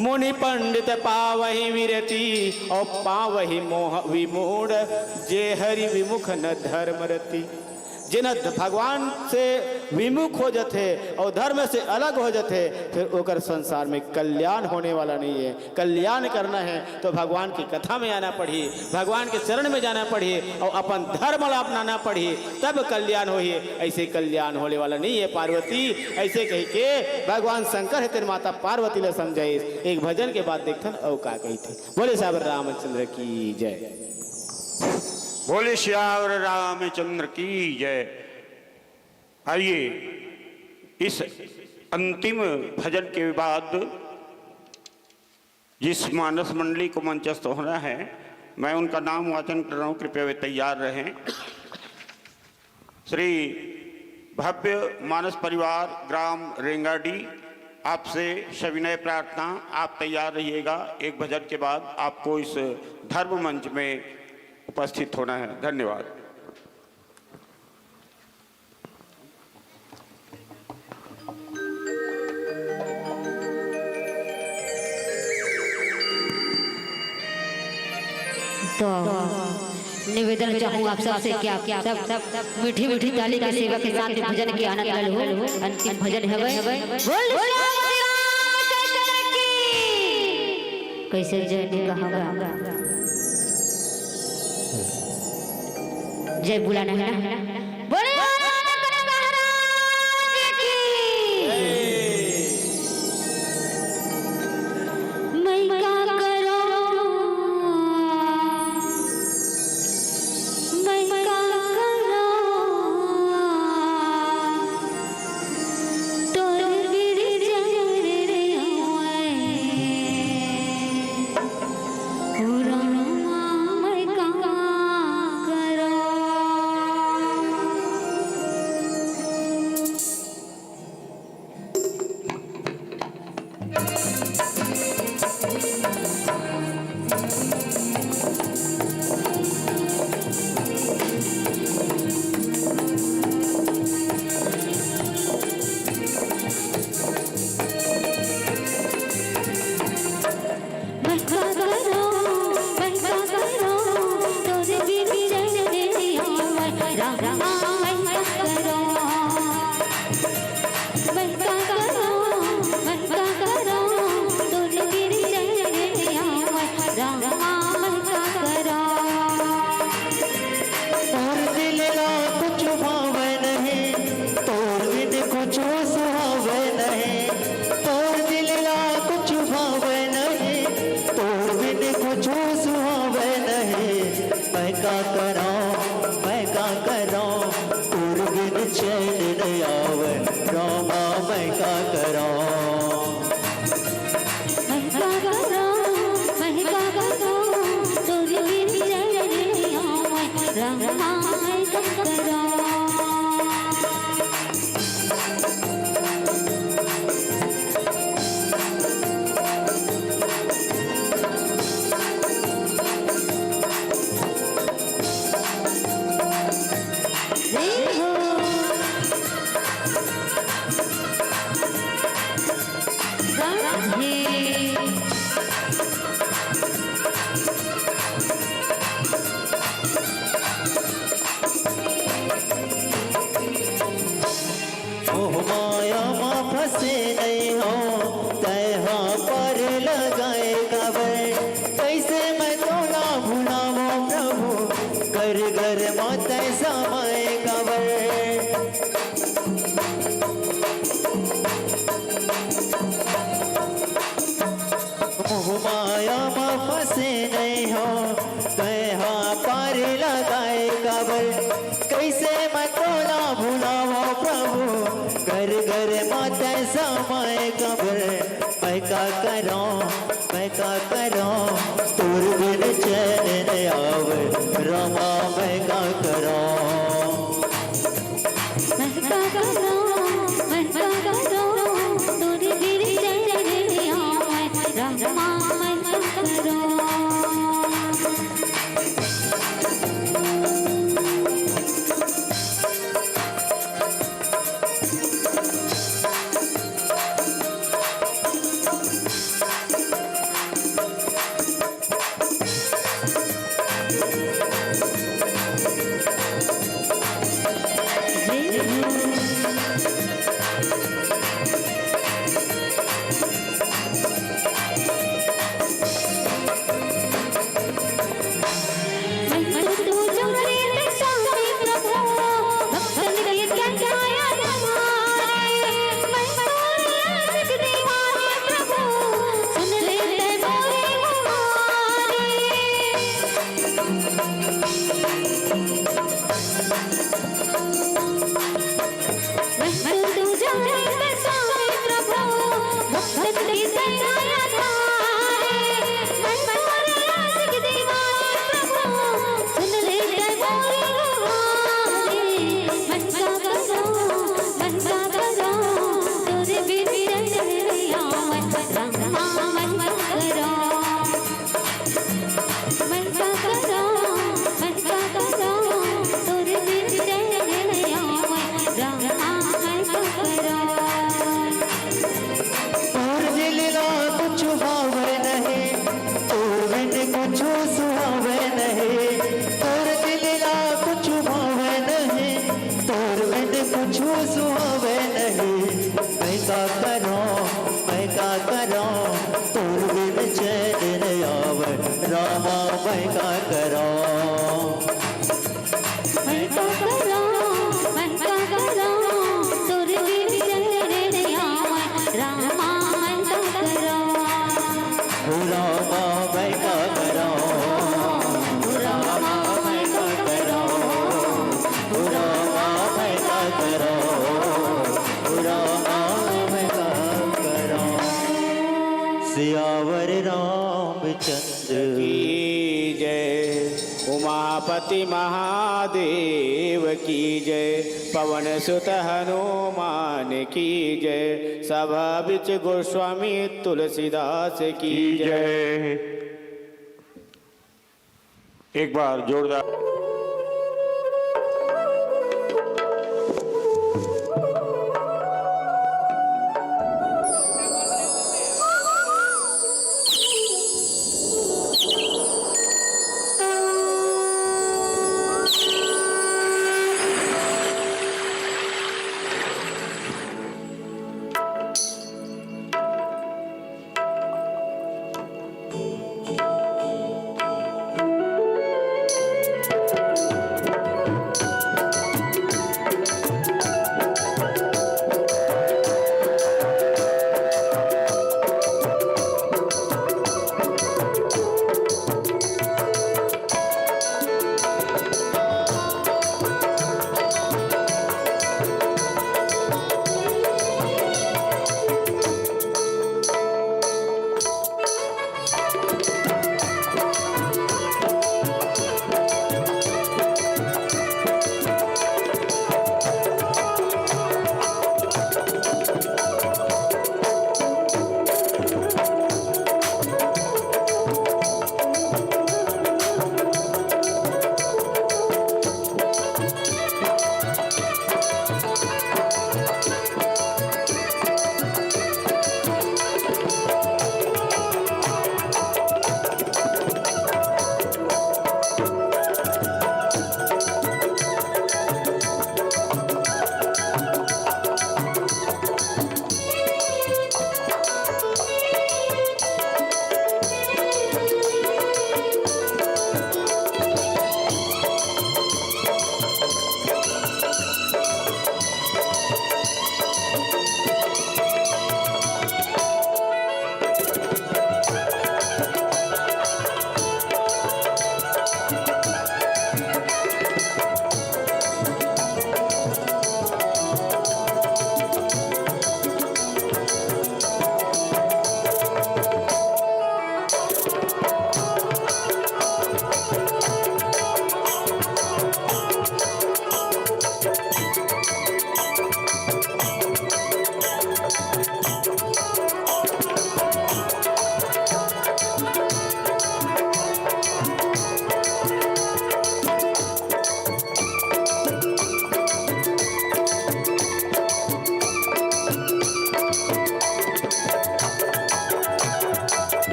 मुनि पंडित पावहि विरति, अउ पावहि मोह विमूढ़, जे हरि विमुख न धर्म रति।" जेन ह भगवान से विमुख हो जथे अउ धर्म से अलग हो जथे, फिर ओकर संसार में कल्याण होने वाला नहीं हे। कल्याण करना हे तो भगवान की कथा में आना पड़ही, भगवान के चरण में जाना पड़ही अउ अपन धर्म ला अपनाना पड़ही, तब कल्याण होही। ऐसे कल्याण होने वाला नहीं हे पार्वती। ऐसे कहिके भगवान शंकर हे तेन माता पार्वती ला समझाइस। एक भजन के बाद देखथन अउ का कहिथे। बोले सियावर रामचंद्र की जय। बोले सियावर रामचंद्र की जय। आइए, इस अंतिम भजन के बाद जिस मानस मंडली को मंचस्थ होना है, मैं उनका नाम वाचन कर रहा हूं, कृपया वे तैयार रहें। श्री भव्य मानस परिवार, ग्राम रेंगाडी, आपसे सविनय प्रार्थना, आप तैयार रहिएगा। एक भजन के बाद आपको इस धर्म मंच में उपस्थित होना है। धन्यवाद। तो निवेदन चाहूँ आप सबसे कि आप सब मीठी मीठी ताली की सेवा के साथ भजन के आनंद लो। अंतिम भजन हवय। बोल श्री रामचंद्र की। कैसे जय नहीं कहूँगा। जय बुलाना है ना। बोले महाराज की। मैं का करूं, मैं का करूं, तोर बिन जर रे होए। ओ रामा, मैं का करूं। तोर दिल ला कुछ भावे नहीं, तोर बिन कुछ सुहावे नहीं। तोर दिल ला कुछ भावे नहीं, तोर बिन कुछ सुहावे नहीं। मैं का करूं, मैं का करूं, तोर बिन चैन न आवे। रामा, मैं का करूं। मैं का करूं, मैं का करूं, तोर बिन चैन न आवे। रामा, मैं का मोह माया म फंसे नइ हंव, तैं ह पार लगाए काबर। कइसे मैं तोला भुलावंव प्रभु, घर घर म तैं समाए काबर। मोह माया म फंसे नइ हंव, तैं ह पार लगाए काबर। कइसे मैं तोला भुलावंव प्रभु, घर घर म तैं समाए काबर। मैं का करंव, मैं का करंव, तोर बिन चैन नइ आवय, रामा मैं का करंव। मैं का करंव, मैं का करंव, तोर बिन चैन नइ आवय, रामा मैं का करंव। तोर दिल ला कुछु भावे नहीं, तोर बिन कुछु सुहावे नहीं। तोर दिल ला कुछु भावे नहीं, तोर बिन कुछु सुहावे नहीं। मैं का करंव, मैं का करंव, तोर बिन चैन नइ आवय, रामा मैं का करंव। मैं का करंव, मैं का करंव, तोर बिन चैन नइ आवय, रामा मैं का करंव। ओ रामा मैं का करंव, ओ रामा मैं का करंव, ओ रामा मैं का करंव, ओ रामा मैं का करंव। सियावर रामचंद्र की जय, उमापति महादेव की जय, पवन सुत हनुमान की जय, सभा बिच गोस्वामी तुलसीदास की की जय। जय। एक बार जोरदार।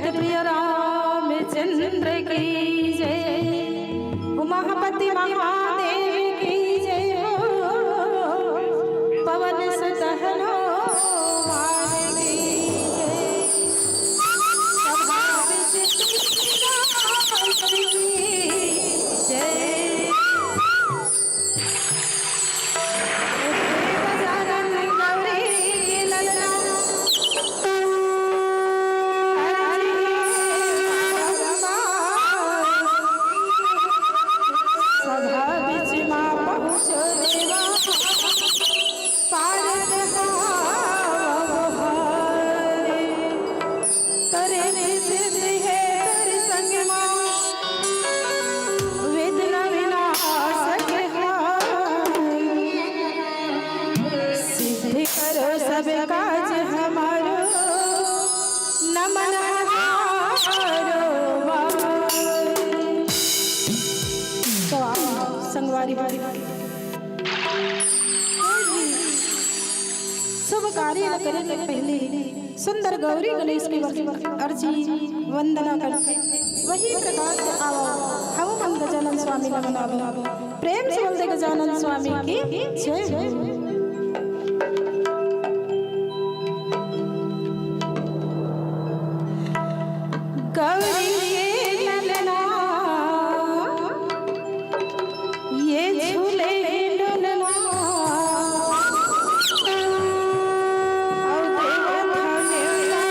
प्रिय रामचंद्र की जय, उमापति महादेव की जय हो, पवन सुत हनुमान की जय, सभा विजित की जय। गजानन गौरी ललना। सभा बीच मा पहुँचो देवा, पारत हावो हारे। तोरे सिद्ध हे तोरे संग मा, विघ्न विनाशक हारे। सिद्ध करो सब काज हमारो, नमन हजारो बार। तो आप संगवारी वारी कोई भी शुभ कार्य ल करे के पहले सुंदर गौरी गणेश के अर्जी वंदना करथे। वही प्रकार से आवो, हव मन गजानन स्वामी ल मनावो। प्रेम से बोल दे गजानन स्वामी की जय। गौरी के ललना, ये झूले डोलना, और देवा धनेला।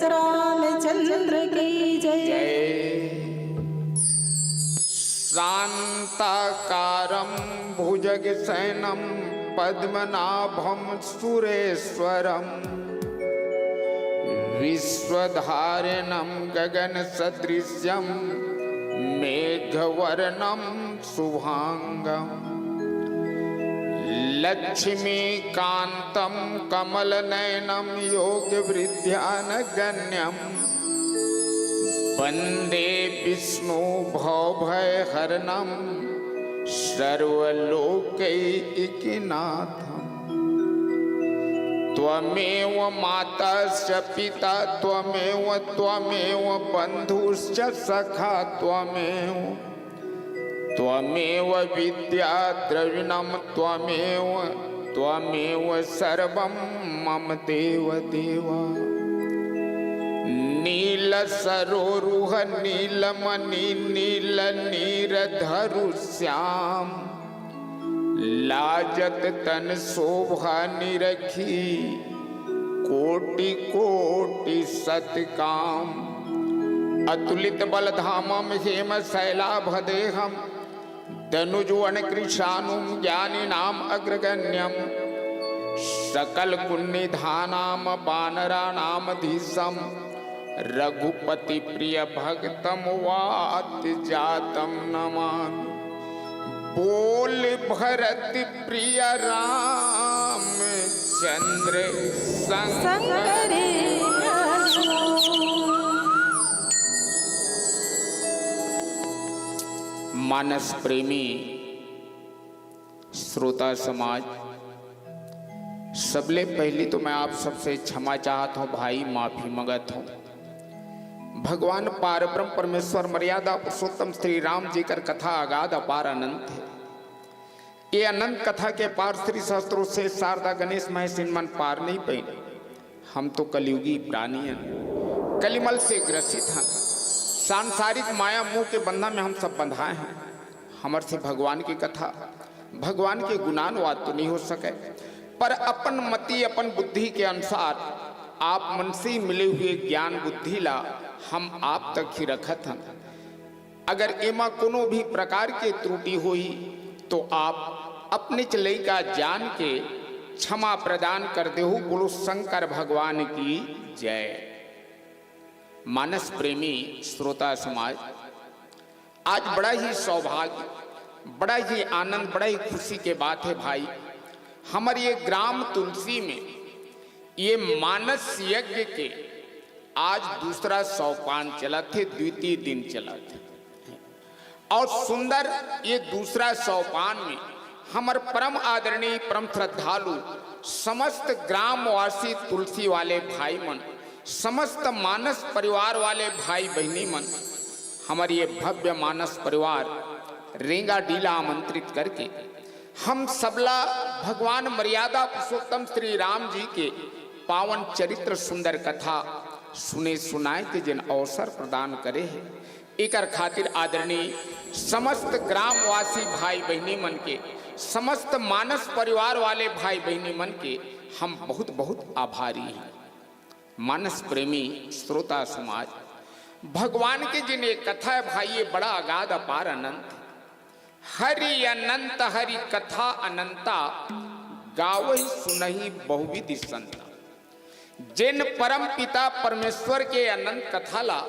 रामचंद्र की जय। शान्ताकारं भुजगशयनं पद्मनाभं सुरेश्वरम्। विश्वधारिणं गगनसदृशं मेघवर्णं शुभांगम्। लक्ष्मीकान्तं कमलनयनं योगविद्यानगण्यम्। वन्दे विष्णु भवभयहरणं सर्वलोकैकनाथम्। त्वमेव माता च पिता त्वमेव, त्वमेव बन्धुश्च सखा त्वमेव। त्वमेव विद्या द्रविणं त्वमेव, त्वमेव सर्वं मम देव देव। नील सरोरुह नीलमणि नील नीर धरु श्याम। लाजत तन शोभा निरखी कोटि कोटि सतकाम। अतुलित बल धामम हेम शैलाभ देहम। दनुज वन कृशानुम ज्ञानी नाम अग्रगण्यम। सकल गुण निधानाम बानरा नाम धीशम। रघुपति प्रिय भक्तम वात जातम नमामि। बोल भरत प्रिय राम चंद्र संग। शंकर। मानस प्रेमी श्रोता समाज, सबले पहली तो मैं आप सबसे क्षमा चाहत हूँ भाई, माफी मंगत हूँ। भगवान पार ब्रह्म परमेश्वर मर्यादा पुरुषोत्तम श्री राम जी कर कथा अगाध अपार अनंत है। ये अनंत कथा के पार श्री सहस्त्रों से शारदा गणेश महेश इन मन पार नहीं पाइन। हम तो कलयुगी प्राणी हन, कलिमल से ग्रसित हन। सांसारिक माया मोह के बंधन में हम सब बंधाए हैं। हमर से भगवान की कथा, भगवान के गुणानुवाद तो नहीं हो सके, पर अपन मति, अपन बुद्धि के अनुसार आप मन से मिले हुए ज्ञान बुद्धि ला हम आप तक ही रखत हन। अगर एमा कोनो भी प्रकार के त्रुटि होही, तो आप अपने लइका जान के क्षमा प्रदान कर देहु। बोलो शंकर भगवान की जय। मानस प्रेमी श्रोता समाज, आज बड़ा ही सौभाग्य, बड़ा ही आनंद, बड़ा ही खुशी के बात है भाई, हमर ये ग्राम तुलसी में ये मानस यज्ञ के आज दूसरा सोपान चलत हे, द्वितीय दिन चलत हे। और सुंदर ये दूसरा सोपान में हमर परम आदरणीय, परम श्रद्धालु समस्त ग्रामवासी तुलसी वाले भाई मन, समस्त मानस परिवार वाले भाई बहिनी मन, हमर ये भव्य मानस परिवार रेंगाडीह ला आमंत्रित करके हम सबला भगवान मर्यादा पुरुषोत्तम श्री राम जी के पावन चरित्र सुंदर कथा सुने सुनाए के जेन अवसर प्रदान करे हे, एकर खातिर आदरणीय समस्त ग्रामवासी भाई बहिनी मन के, समस्त मानस परिवार वाले भाई बहिनी मन के हम बहुत बहुत आभारी हैं। मानस प्रेमी श्रोता समाज, भगवान के जेन ये कथा है भाई, ये बड़ा अगाध अपार अनंत है। हरि अनंत हरि कथा अनंता, गावहि सुनहि बहुविधि संता। जेन परम पिता परमेश्वर के अनंत कथा ला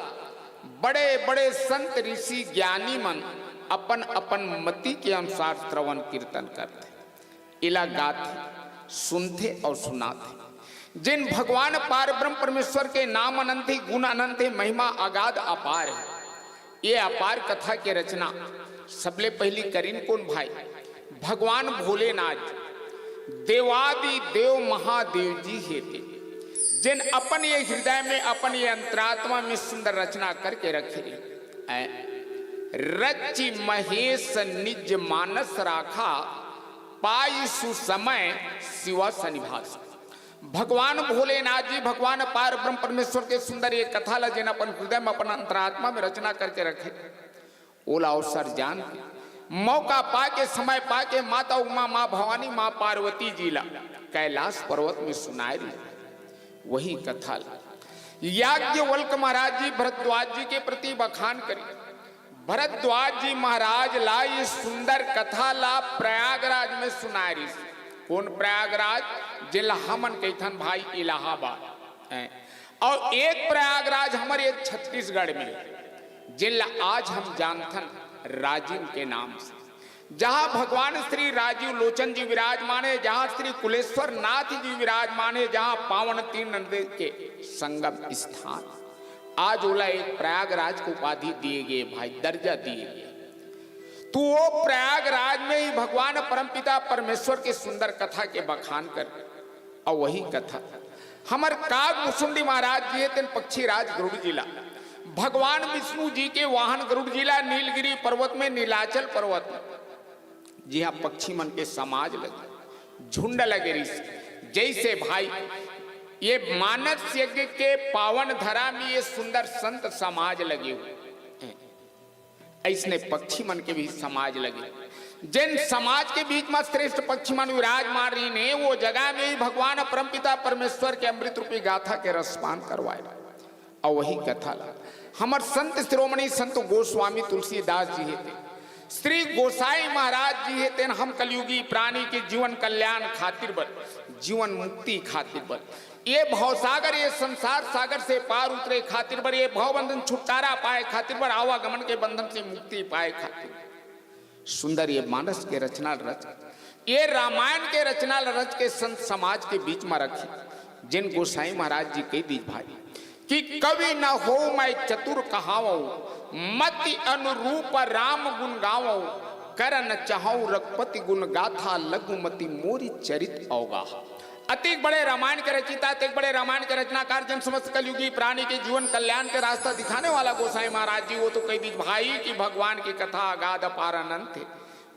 बड़े बड़े संत ऋषि ज्ञानी मन अपन अपन मति के अनुसार श्रवण कीर्तन करथे, एला गाथे, सुनथे और सुनाथे। जेन भगवान पार ब्रह्म परमेश्वर के नाम अनंत हे, गुण अनंत हे, महिमा अगाध अपार हे। ये अपार कथा के रचना सबले पहली करिन कोन भाई? भगवान भोलेनाथ जी, देवादि देव महादेव जी हे ते, जेन अपन ये हृदय में, अपन ये अंतरात्मा में सुंदर रचना करके रखे हे। ऐ, रचि महेश निज मानस राखा, पाई सुसमय शिव सन्निभास। भगवान भोलेनाथ जी, भगवान पार ब्रह्म परमेश्वर के सुंदर ये कथा ला जेन अपन हृदय में, अपन अंतरात्मा में रचना करके रखे, ओला अवसर जान के, मौका पाके, समय पाके माता उमा, माँ भवानी, माँ पार्वती जी ला कैलाश पर्वत में सुनाए रही। वही कथा ला याज्ञवल्क्य महाराज जी भरद्वाज जी के प्रति बखान करिस। भरद्वाज जी महाराज ला ये सुंदर कथा ला प्रयागराज में सुनाय रिहिस। कोन प्रयागराज? जेला हमन कहिथन भाई इलाहाबाद। हैं। अउ एक प्रयागराज हमर ये छत्तीसगढ़ में, जेला आज हम जानथन राजिम के नाम से, जहाँ भगवान श्री राजीव लोचन जी विराजमान हे, जहाँ श्री कुलेश्वर नाथ जी विराजमान हे, जहाँ पावन तीन नदी के संगम स्थान, आज ओला एक प्रयागराज के उपाधि दिए गए भाई, दर्जा दिए गए। तो वो प्रयागराज में ही भगवान परमपिता परमेश्वर के सुंदर कथा के बखान कर, अउ वही कथा हमर काग मुसुंडी महाराज जी हे, तेन पक्षीराज गरुड़ जी ला, भगवान विष्णु जी के वाहन गरुड़ जी ला नीलगिरी पर्वत में, नीलाचल पर्वत में, जिहाँ पक्षी मन के समाज लगे, झुंड लगे रिहिस। जैसे भाई ये मानस यज्ञ के पावन धरा में ये सुंदर संत समाज लगे हुए हैं, अइसने पक्षी मन के भी समाज लगे। जेन समाज के बीच में श्रेष्ठ पक्षी मन विराजमान रहिन हे, वो जगह में ही भगवान परमपिता परमेश्वर के अमृत रूपी गाथा के रसपान करवाए। अउ वही कथा ला हमर संत शिरोमणि संत गोस्वामी तुलसीदास जी हे, तेन श्री गोसाई महाराज जी हे, तेन हम कलयुगी प्राणी के जीवन कल्याण खातिर बर, जीवन मुक्ति खातिर बर, ये भवसागर, ये संसार सागर से पार उतरे खातिर बर, ये भवबंधन छुटकारा पाए खातिर बर, आवागमन के बंधन से मुक्ति पाए खातिर सुंदर ये मानस के रचना रच, ये रामायण के रचना रच के संत समाज के बीच में रखी। जेन गोसाई महाराज जी कहि दिस भाई कि कवि न होवँ मैं चतुर कहावँ, मति अनुरूप राम गुन गावँ, करन चाहौं रघुपति गुन गाथा, लघुमति मोरी चरित अवगाहा। अतिक बड़े रामायण के रचिता, अतिक बड़े रामायण के रचनाकार, जेन समस्त कलयुगी प्राणी के जीवन कल्याण के रास्ता दिखाने वाला गोसाई महाराज जी, वो तो कहि दिस भाई कि भगवान की कथा अगाध अपार अनंत हे,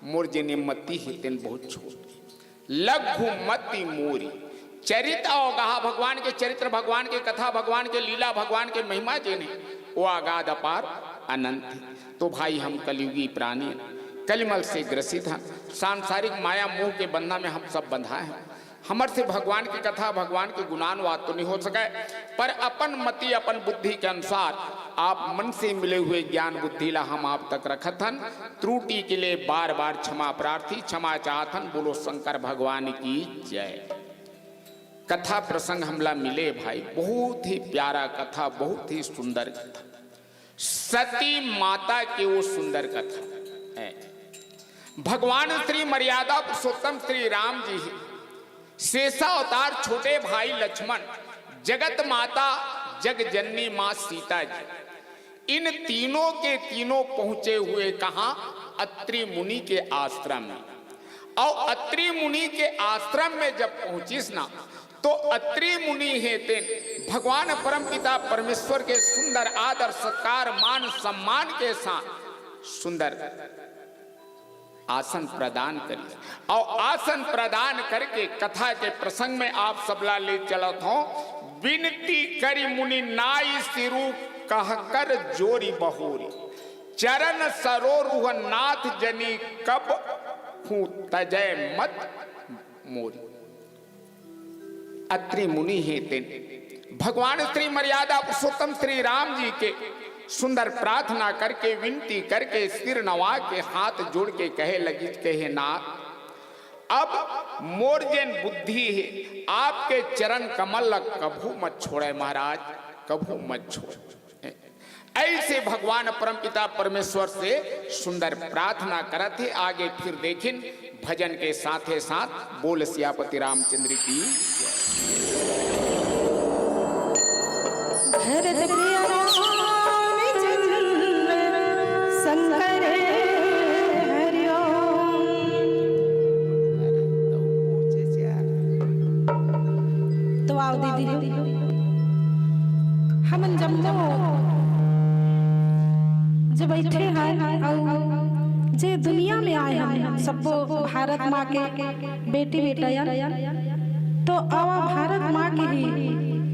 मोर जेन मति हे तेन बहुत छोट हे। लघुमति मोरी चरित अवगाहा, भगवान के चरित्र, भगवान के कथा, भगवान के लीला, भगवान के महिमा जेन हे, वो अगाध अपार अनंत हे। तो भाई हम कलयुगी प्राणी, कलिमल से ग्रसित हन, सांसारिक माया मोह के बंधना में हम सब बंधा हन। हमर से भगवान के कथा, भगवान के गुणानुवाद तो नहीं हो सकय, पर अपन मति, अपन बुद्धि के अनुसार आप मन से मिले हुए ज्ञान बुद्धि ला हम आप तक रखत हन। त्रुटि के लिए बार बार क्षमा प्रार्थी, क्षमा चाहत हन। बोलो शंकर भगवान की जय। कथा प्रसंग हमला मिले भाई, बहुत ही प्यारा कथा, बहुत ही सुंदर कथा। सती माता के वो सुंदर कथा हे। भगवान श्री मर्यादा पुरुषोत्तम श्री राम जी हे, शेषावतार छोटे भाई लक्ष्मण, जगत माता जग जननी माँ सीता जी, इन तीनों के तीनों पहुंचे हुए कहाँ? अत्रि मुनि के आश्रम में। अउ अत्रि मुनि के आश्रम में जब पहुंचिस ना, तो अत्रि मुनि हे तेन भगवान परमपिता परमेश्वर के सुंदर आदर सत्कार मान सम्मान के साथ सुंदर आसन प्रदान करिस। अउ आसन प्रदान करके कथा के प्रसंग में आप सबला ले चलत हौं। विनती करि मुनि नाई सिरु कहकर जोरि बहोरि, चरण सरोरुह नाथ जनि कबहूँ तजै मति मोरि। अत्रि मुनि हे तेन भगवान श्री मर्यादा पुरुषोत्तम श्री राम जी के सुंदर प्रार्थना करके, विनती करके, सिर नवा के, हाथ जोड़ के कहे लगिस, कहे नाथ, अब मोर जेन बुद्धि हे, आपके चरण कमल ला कभू मत छोड़े महाराज, कभू मत छोड़। ऐसे भगवान परमपिता परमेश्वर से सुंदर प्रार्थना करत हे। आगे फिर देखिन भजन के साथे साथ। बोल सियापति रामचंद्र की जय। भरत प्रिय राम चंद्र शंकर हरि ओम। तो आओ दीदी, हमन जम्मो जे बइठे हन अउ जे दुनिया में आए हन, सब्बो भारत माँ के बेटी बेटा अन। तो आवा भारत माँ के ही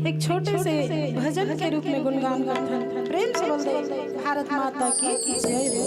एक छोटे से भजन के रूप में गुणगान करथन। प्रेम से बोल दे, भारत माता की जय हो।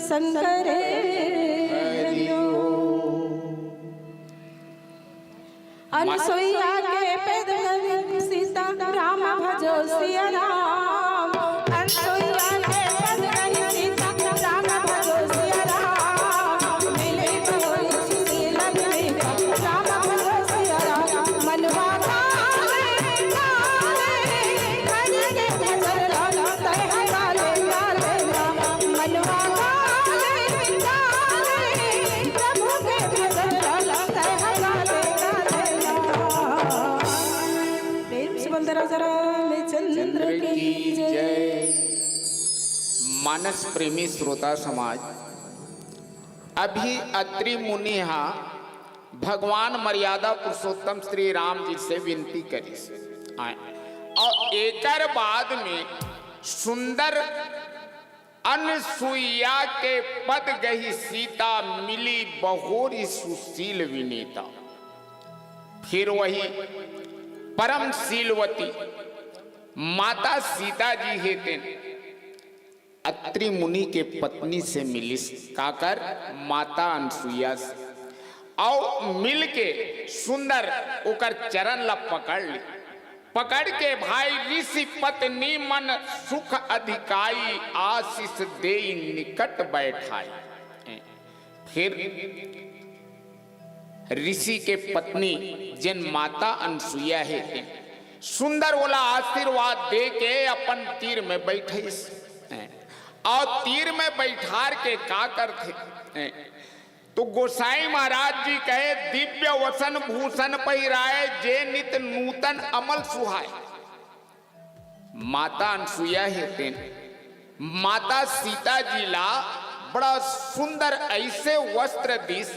शंकर हरि ओम। अनसुईया के पद गहि सीता राम भजो सिया राम। अनसुईया के पद गहि सीता राम भजो सिया राम। मिले तो होई सुशील विनीता राम भजो सिया राम। मनवा गावे, गावे, हरि के भजन लाला, तय है गाले, गाले राम। मनवा गावे, गावे, प्रभु के भजन लाला, तय है गाले, गाले राम। प्रेम से बोल दे राजा रामचंद्र की जय। मानस प्रेमी श्रोता समाज, अभी अत्रि मुनि हा भगवान मर्यादा पुरुषोत्तम श्री राम जी से विनती करिस। आय। और एकर बाद में सुंदर अनसुईया के पद गहि सीता मिली बहोरी सुशील विनीता। फिर वही परम शीलवती माता सीता जी हे तेन अत्रि मुनि के पत्नी से मिलिस, काकर माता अनसुईया से, अउ मिल के सुंदर ओकर चरण ला पकड़ ली। पकड़ के भाई ऋषि पत्नी मन सुख अधिकाई आशीष देई निकट बैठाई। फिर ऋषि के पत्नी जेन माता अनसुईया हे तेन सुंदर ओला आशीर्वाद दे के अपन तीर में बैठइस। अउ तीर में बैठार के का करथे? तो गोसाई महाराज जी कहे, दिव्य वसन भूषण पहिराए, जे नित नूतन अमल सुहाए। माता अनसुईया हे तेन माता सीता जी ला बड़ा सुंदर ऐसे वस्त्र दिस,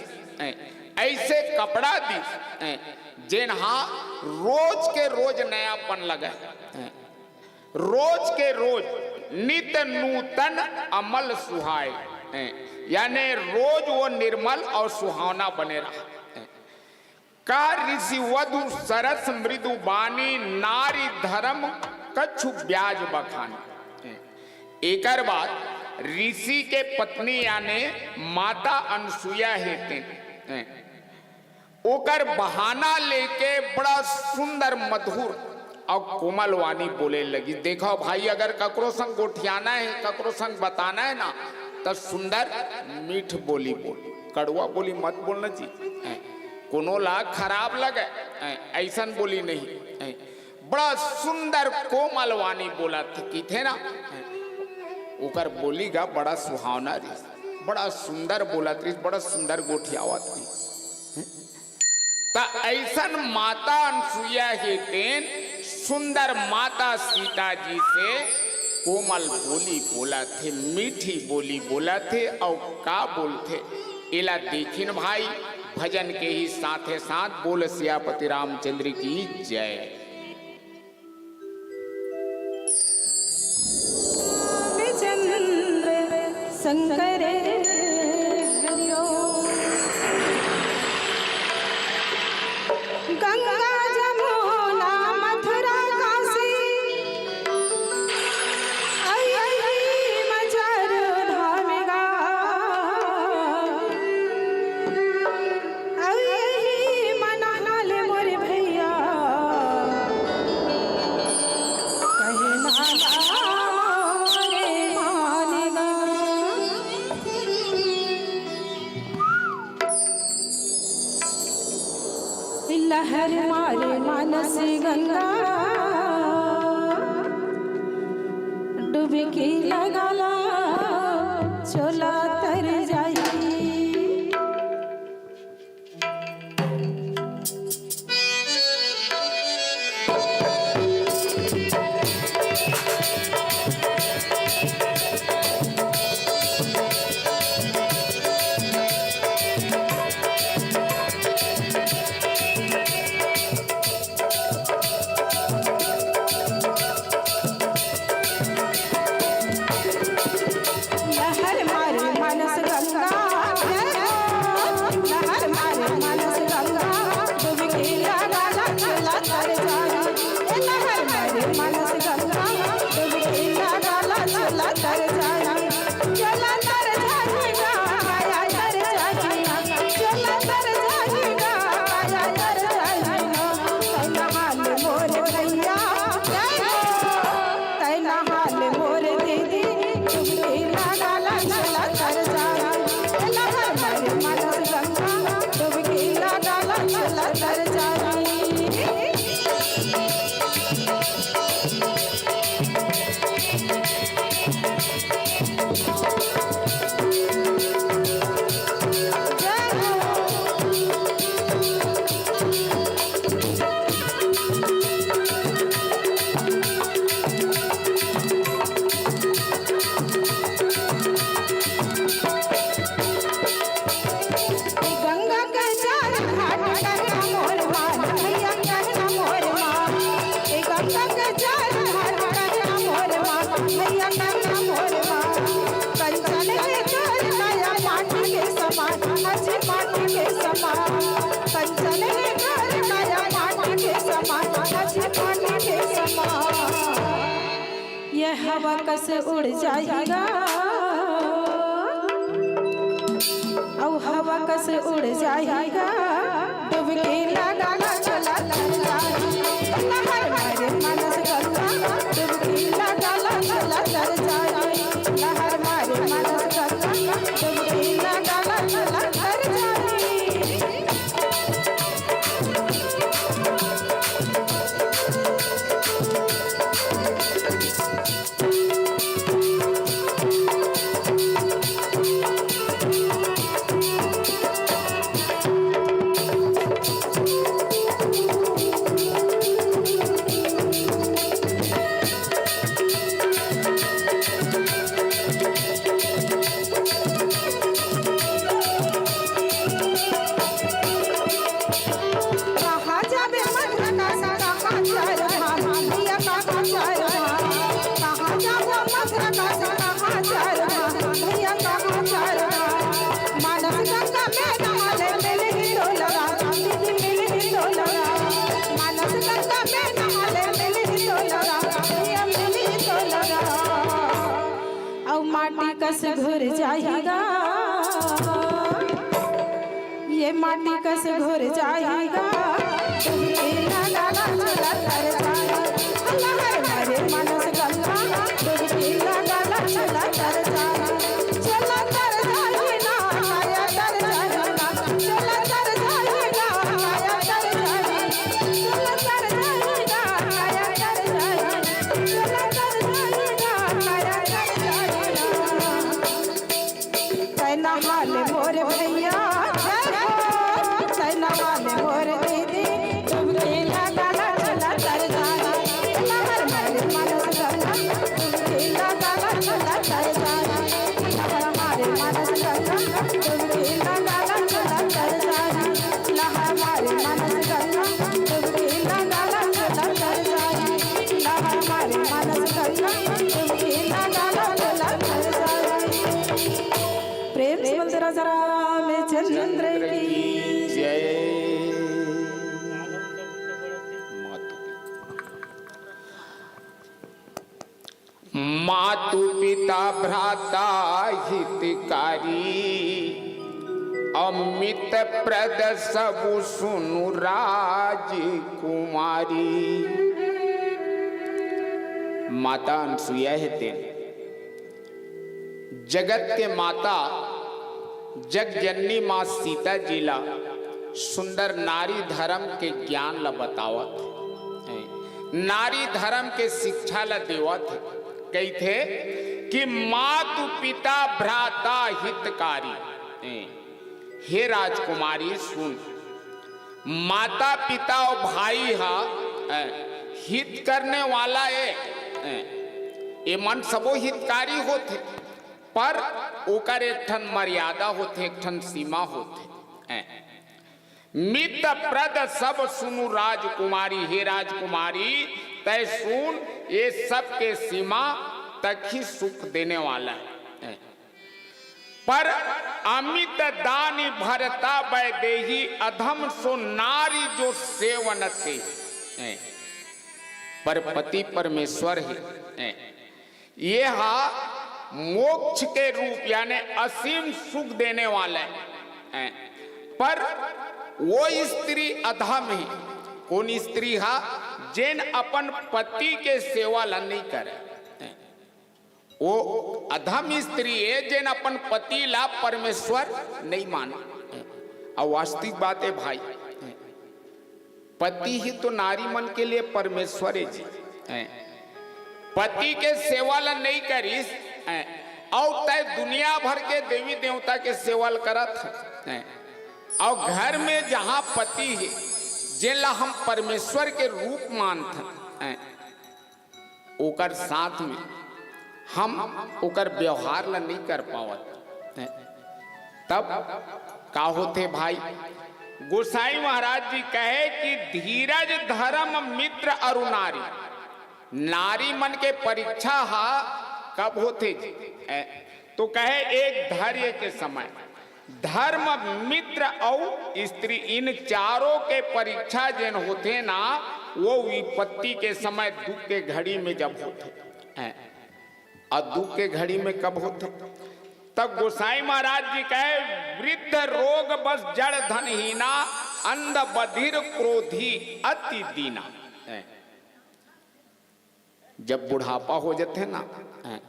ऐसे कपड़ा दिस, जेन हा रोज के रोज नयापन लगे, रोज के रोज नित नूतन अमल सुहाए, यानी रोज वो निर्मल और सुहावना बने रहा। का ऋषि वधु सरस मृदु बानी, नारी धर्म कछु ब्याज बखानी। एकर बाद ऋषि के पत्नी यानी माता अनसुईया हे तेन ओकर बहाना लेके बड़ा सुंदर मधुर अउ कोमल वाणी बोले लगी। देखो भाई, अगर ककरो संग गोठियाना हे, ककरो संग बताना हे ना, त सुंदर मीठ बोली बोल, कड़वा बोली मत बोलना जी। हैं? कोनो ला खराब लगे, हैं? ऐसन बोली नहीं। हैं? बड़ा सुंदर कोमल वाणी बोलत हे, किथे ना? हैं? ओकर बोली गा बड़ा सुहावना रिस, बड़ा सुंदर बोलत रिस, बड़ा सुंदर गोठियावत रिस। त ऐसन माता अनसुईया हे तेन सुंदर माता सीता जी से कोमल बोली बोलत हे, मीठी बोली बोलत हे, अउ का बोलथे एला देखिन भाई। भजन के ही साथे साथ बोल सियापति रामचंद्र की जय। चंद्र शंकर हरिओ। गंगा जमुना मथुरा काशी, अई मजार धाम गा। अउ यही मनाल मोर भैया, कहना रे मानेगा। लहर मारे मानस गंगा, डुबकी लगाला चोला तर जाई। लहर मारे मानस गंगा, लहर मारे मानस गंगा, डुबकी लगा ला चला तर जाई। लहर मारे मानस गंगा, डुबकी लगा ला चला तर जाई। चला तर जाई, चला तर जाई, लहर मारे मानस गंगा, डुबकी लगाला चला तर जाई। जय हो। ए गंगा के चार घाट कहना मोर माँ, भैया कहना मोर माँ। ए गंगा के चार घाट कहना मोर माँ, भैया कहना मोर माँ। कंचन हे तोर काया माटी के समान, अजी माटी के समान। कंचन हे तोर काया माटी के समान, अजी माटी के समान। ये हवा कस उड़ जाही गा, अउ हवा कस उड़ जाही गा, डुबकी लगाला चला तर जाई। लहर मारे मानस गंगा, डुबकी लगाला चला तर जाई। लहर मारे मानस गंगा, डुबकी लगाला चला तर जाई। कहाँ जाबे मथुरा काशी, कहाँ चार धाम, भैया कहाँ चार धाम। कहाँ जाबो मथुरा काशी, कहाँ चार धाम, भैया कहाँ चार धाम। मानस गंगा में नहा ले, मिलही तोला राम, दीदी मिलही तोला राम। मानस गंगा में नहा ले, मिलही तोला राम, भैया मिलही तोला राम। अउ माटी कस घुर जाही गा, ये माटी कस घुर जाही गा। डुबकी लगाला चला तर जाई, लहर मारे मानस गंगा। डुबकी लगाला चला तर जाई, चला तर जाई ना, काया तर जाई ना, चला तर जाई ना, काया तर जाई, चला तर जाई ना, काया तर जाई, चला तर जाई ना, काया तर जाई ना। तै नहा ले मोर भैया, जय हो। तै नहा ले मोर दीदी, डुबकी लगाला चला तर जाई। लहर मारे मानस गंगा, डुबकी लगाला चला तर जाई। लहर मारे मानस गंगा, डुबकी लगाला चला तर जाई। लहर मारे मानस गंगा, डुबकी लगाला चला तर जाई। लहर मारे मानस गंगा, डुबकी लगाला चला तर जाई। प्रेम से बोल दे राजा रामचंद्र की जय। मातु पिता भ्राता हितकारी, अमित प्रद सबु सुनु राजकुमारी। माता अनसुईया हे तेन जगत के माता जग जननी माँ सीता जी ला सुंदर नारी धर्म के ज्ञान ला बतावत हे, नारी धर्म के शिक्षा ला देवत हे। कहिथे कि मातु पिता भ्राता हितकारी। हे राजकुमारी सुन, माता पिता अउ भाई हा, ए, हित करने वाला ए, ए, ए मन सबो हितकारी होथे, पर ओकर एक ठन मर्यादा होथे, एक ठन सीमा होथे। ए, मित प्रद सब सुनु राजकुमारी, हे राजकुमारी, तै सुन, ये सब के सीमा तक ही सुख देने वाला है। ए, पर अमित दानि भरता वैदेही, अधम सो नारी जो सेवन ते। ए, पर पति परमेश्वर हे, ए, ये हा मोक्ष के रूप यानी असीम सुख देने वाला हे, पर वो स्त्री अधम हे। कोन स्त्री हा? जेन अपन पति के सेवा ला नइ करे। वो अधम स्त्री हे, जेन अपन पति ला परमेश्वर नहीं माने। अउ वास्तविक बात हे भाई, पति ही तो नारी मन के लिए परमेश्वर हे जी। पति के सेवा ला नहीं करिस, अउ तय दुनिया भर के देवी देवता के सेवा ला करत हे। अउ घर में जहां पति हे, जेला हम परमेश्वर के रूप मानथन, ओकर साथ में हम ओकर व्यवहार ला नहीं कर पावत, तब का होथे भाई? गोसाई महाराज जी कहे कि धीरज, धर्म, मित्र अरु नारी। नारी मन के परीक्षा हा कब होथे जी? ए, तो कहे एक धैर्य के समय। धर्म, मित्र अउ स्त्री, इन चारों के परीक्षा जेन होथे ना, वो विपत्ति के समय, दुख के घड़ी में जब होथे, ए, अउ दुख के घड़ी में कब होथे? तब गोसाई महाराज जी कहे, वृद्ध रोग बस जड़ धनहीना, अंध बधिर क्रोधी अति दीना। ए, जब बुढ़ापा हो जाथे ना, हैं,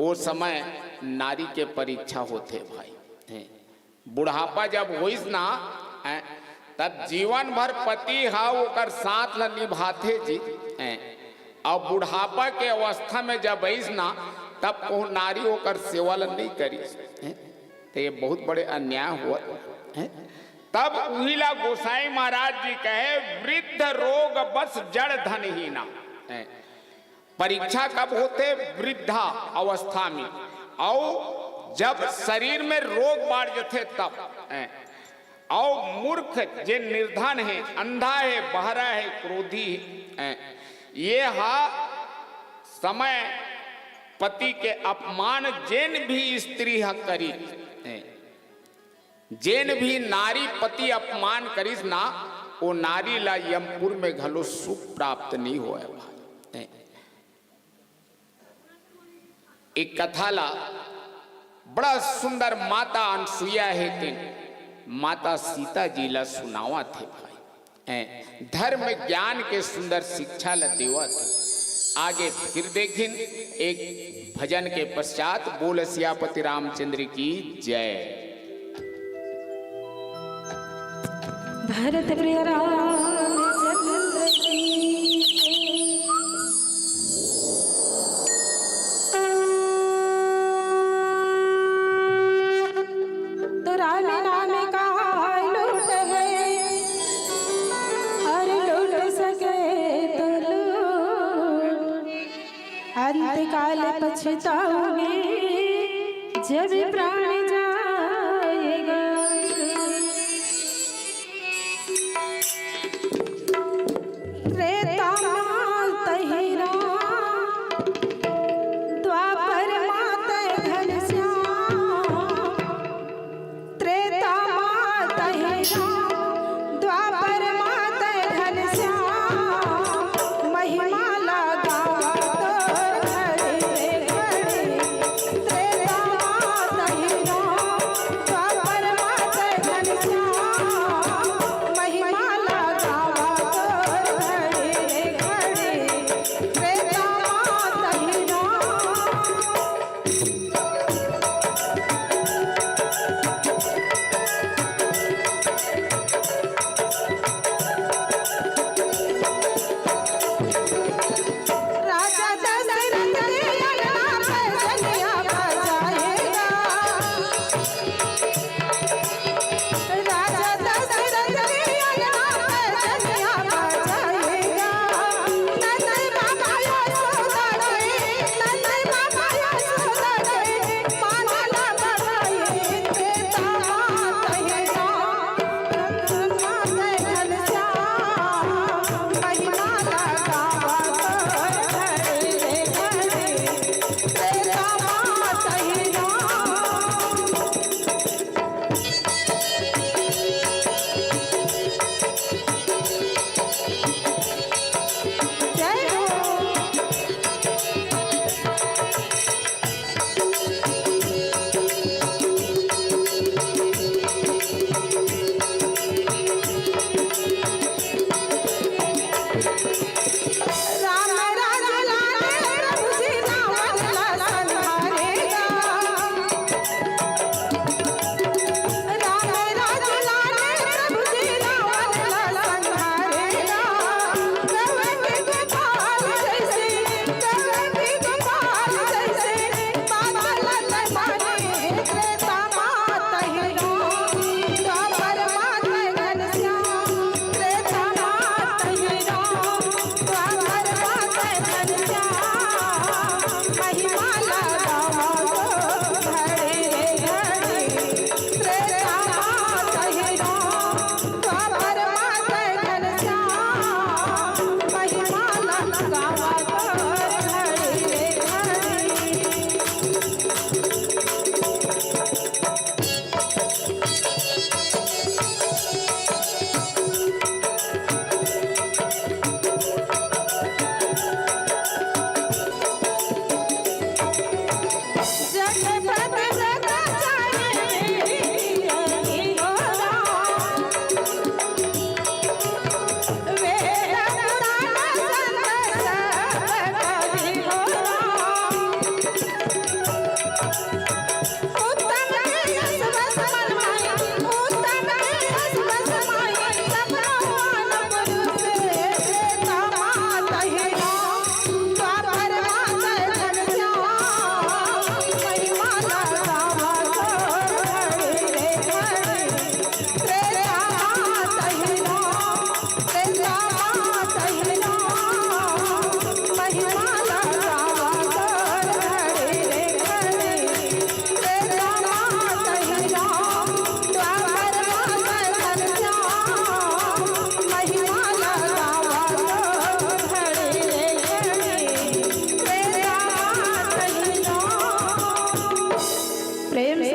ओ समय नारी के परीक्षा होथे भाई, हैं। बुढ़ापा जब होइस ना, हैं, तब जीवन भर पति हा ओकर साथ ला निभाथे जी, हैं। अउ बुढ़ापा के अवस्था में जब आइस ना, तब कहूँ नारी ओकर सेवा ला नहीं करिस, हैं। तो ये बहुत बड़े अन्याय हुआ, हैं। तब उही ला गोसाई महाराज जी कहे, वृद्ध रोग बस जड़ धनहीना, हैं। परीक्षा कब होथे? वृद्धा अवस्था में, अउ जब शरीर में रोग बाढ़ जथे तब, हैं। अउ मूर्ख जे निर्धन हे, अंधा हे, बहरा हे, क्रोधी हे, हैं। ये हा समय पति के अपमान जेन भी स्त्री हा करी, हैं। जेन भी नारी पति अपमान करिस ना, ओ नारी ला यमपुर में घलो सुख प्राप्त नहीं होय भाई। एक कथा ला बड़ा सुंदर माता अनसुईया हे तेन माता सीता जी ला सुनावत हे भाई। हैं, धर्म ज्ञान के सुंदर शिक्षा ल देवत। आगे फिर देखिन एक भजन के पश्चात। बोल सियापति रामचंद्र की जय। भरत प्रिय रामचंद्र की। तो राम नाम का लूट है, और लूट सके तो लूट, अंत काल पछताओगे जब प्राण जाएगा। त्रेता मात ही राम, द्वापर मात घनश्याम। त्रेता मात ही राम, द्वापर मात घनश्याम। महिमा ला गावा तोर घड़ी रे घड़ी। त्रेता मात ही राम, द्वापर मात घनश्याम। महिमा ला गावा तोर घड़ी रे घड़ी। त्रेता मात ही राम।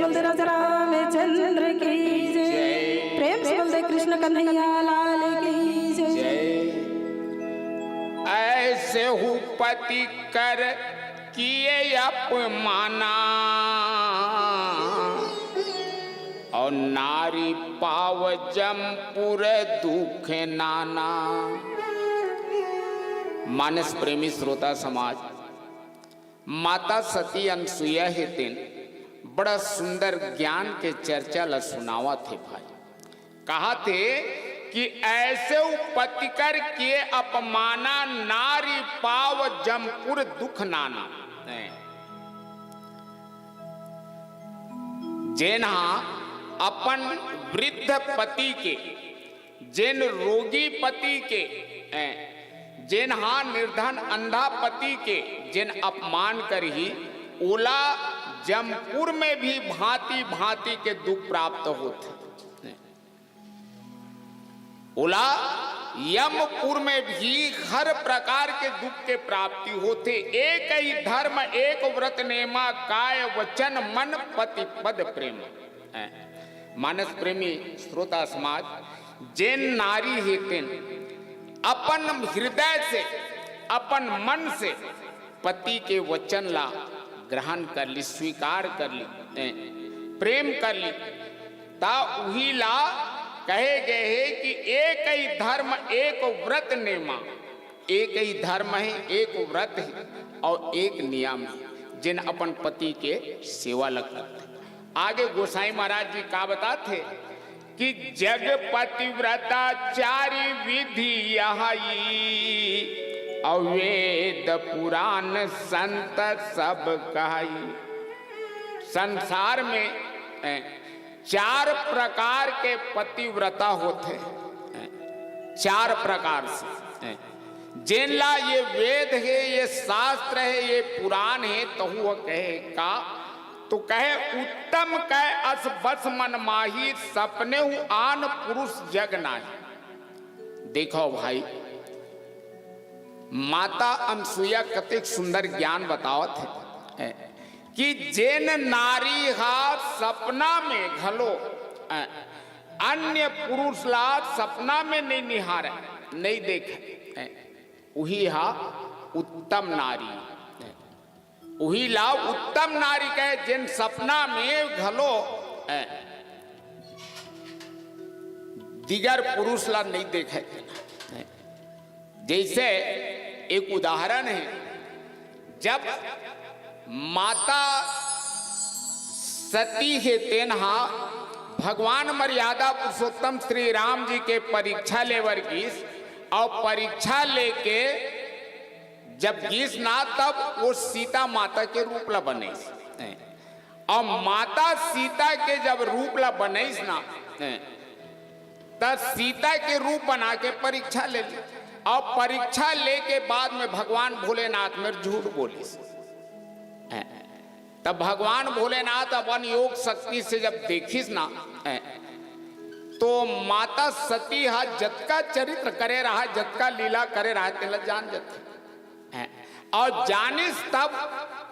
बोल दे राजा रामचंद्र की जय। प्रेम से बोल दे कृष्ण कन्हैया लाल की जय। जय। ऐसे हु पति कर किए अपमाना, और नारी पाव जमपुर दुख नाना। मानस प्रेमी श्रोता समाज, माता सती अनसुईया हे तेन बड़ा सुंदर ज्ञान के चर्चा ल सुनावत हे भाई। कहत हे कि ऐसे उपतिकर के अपमाना, नारी पाव जमपुर दुख नाना। जेन हा अपन वृद्ध पति के, जेन रोगी पति के, ए, जेन हा निर्धन अंधा पति के जेन अपमान करही, ओला जमपुर में भी भांति भांति के दुख प्राप्त होथे। ओला यमपुर में भी हर प्रकार के दुख के प्राप्ति होथे। एक ही धर्म एक व्रत नेमा, काय वचन मन पति पद प्रेम। हैं। मानस प्रेमी श्रोता समाज, जेन नारी हे तेन अपन हृदय से, अपन मन से पति के वचन ला ग्रहण कर ली, स्वीकार कर ली, हैं, प्रेम कर ली, ता उही ला कहे गए हे कि एक ही धर्म एक व्रत नेमा। एक ही धर्म हे, एक व्रत हे और एक नियम हे, जेन अपन पति के सेवा ल करथे। आगे गोसाई महाराज जी का बताथे कि जग पतिव्रता चारि विधि यही, अवेद पुराण संत सब कहाई। संसार में, ए, चार प्रकार के पतिव्रता होथे, ए, चार प्रकार से, ए, जेन ला ये वेद हे, ये शास्त्र हे, ये पुराण हे, तहु ह कहे का, तो कहे, "उत्तम कै अस बस मन माही, सपनेहु आन पुरुष जग नाही।" देखो भाई, माता अनसुईया कतेक सुंदर ज्ञान बतावत हे, ए, कि जेन नारी हा सपना में घलो, ए, अन्य पुरुष ला सपना में नहीं निहारे, नहीं देखे, ए, उही हा उत्तम नारी। उही ला उत्तम नारी कहे, जेन सपना में घलो, ए, दिगर पुरुष ला नहीं देखे। जैसे एक उदाहरण हे, जब माता सती हे तेन हा भगवान मर्यादा पुरुषोत्तम श्री राम जी के परीक्षा लेबर गिस, और परीक्षा लेके जब गिस ना, तब वो सीता माता के रूप ला बनइस। और माता सीता के जब रूप ला बनइस ना, त सीता के रूप बना के परीक्षा ले ली। और परीक्षा लेके बाद में भगवान भोलेनाथ में झूठ बोलिस। तब भगवान भोलेनाथ अपन योग शक्ति से जब देखिस ना, तो माता सती हा जतका चरित्र करे रहा, जतका लीला करे रहा, तेला जान जथे। और जानिस तब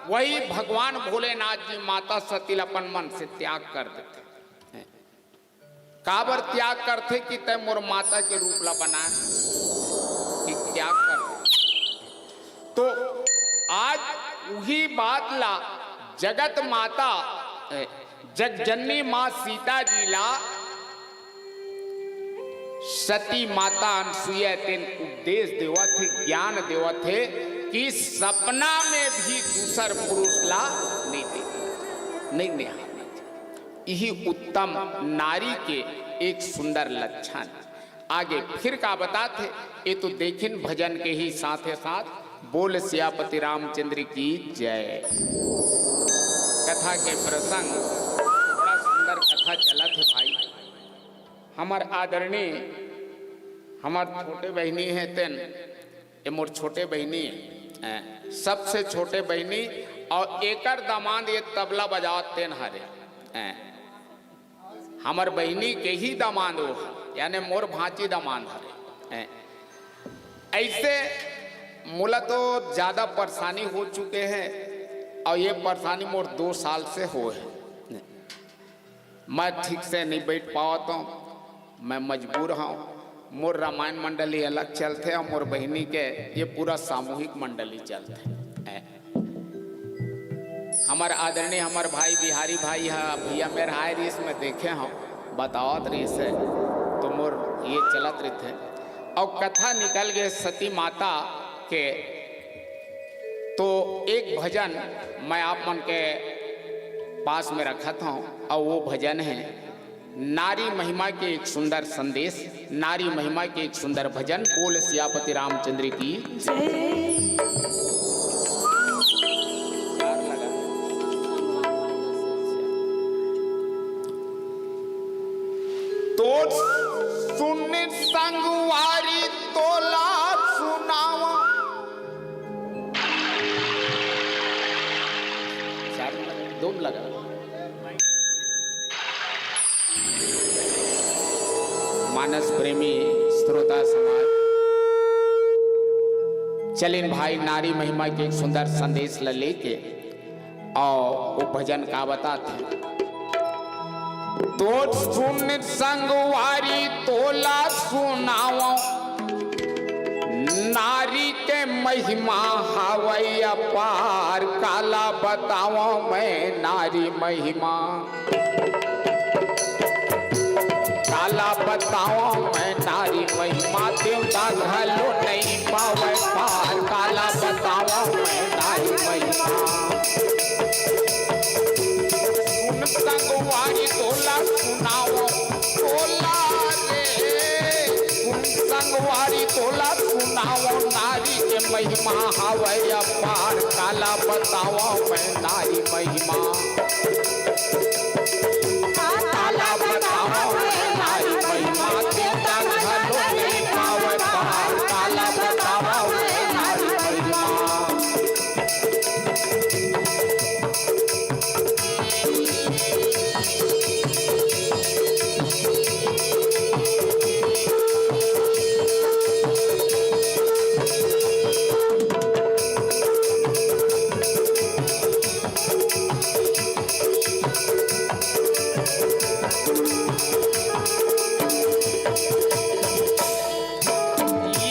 वही भगवान भोलेनाथ जी माता सती ला अपन मन से त्याग कर देथे। काबर त्याग करथे कि तैं मोर माता के रूप ला बनाए, कि त्याग कर। तो आज उही बात ला जगत माता, ए, जगजननी माँ सीता जी ला सती माता अनसुईया तेन उपदेश देवत हे, ज्ञान देवत हे कि सपना में भी दूसर पुरुष ला नहीं देखे, नहीं निहारे। यही उत्तम नारी के एक सुंदर लक्षण। आगे फिर का बताथे, ये तो देखिन भजन के ही साथे साथ। बोल सियापति रामचंद्र की जय। कथा के प्रसंग बड़ा सुंदर कथा चलत हे भाई। हमर आदरणीय, हमर छोटे बहिनी हे तेन, ये मोर छोटे बहिनी हे, सबसे छोटे बहिनी, और एकर दामाद ये तबला बजावत तेन हरे। हमर बहिनी के ही दामाद वो हे, यानी मोर भांची दामाद हरे। ऐसे मोला तो ज्यादा परेशानी हो चुके हे, और ये परेशानी मोर दो साल से होहे। मैं ठीक से नहीं बैठ पावत हूँ, मैं मजबूर हूँ। मोर रामायण मंडली अलग चलथे और मोर बहिनी के ये पूरा सामूहिक मंडली चलथे। ए, हमर आदरणीय, हमर भाई बिहारी भाई हा, भैया मेर आए रहिस, मैं देखे हूँ, बतावत रहिस हे, तो मोर ये चलत रहिथे। और कथा निकल गए सती माता के, तो एक भजन मैं आप मन के पास में रखत हूँ, और वो भजन है नारी महिमा के एक सुंदर संदेश, नारी महिमा के एक सुंदर भजन। बोल सियापति रामचंद्र की जय। तो सुन संगवारी तोला सुनावा। चार लगा, दो लगा। मानस प्रेमी श्रोता समाज, चलिन भाई, नारी महिमा के एक सुंदर संदेश ल लेके और वो भजन का बताथे। तो सुन संगवारी तोला सुनाओ, नारी के महिमा हवय अपार, काला बताओ मैं नारी महिमा। काला बताओ मैं नारी महिमा, देवता घलो नहीं पावे पार। काला बताओ मैं नारी महिमा। सुन संगवारी तोला सुनाओ, तोला रे। सुन संगवारी तोला सुनाओ, नारी के महिमा हवय अपार। काला बताओ मैं नारी महिमा। काला बताओ मैं नारी महिमा, देवता घलो नहीं पावे पार। काला बताओ मैं नारी महिमा।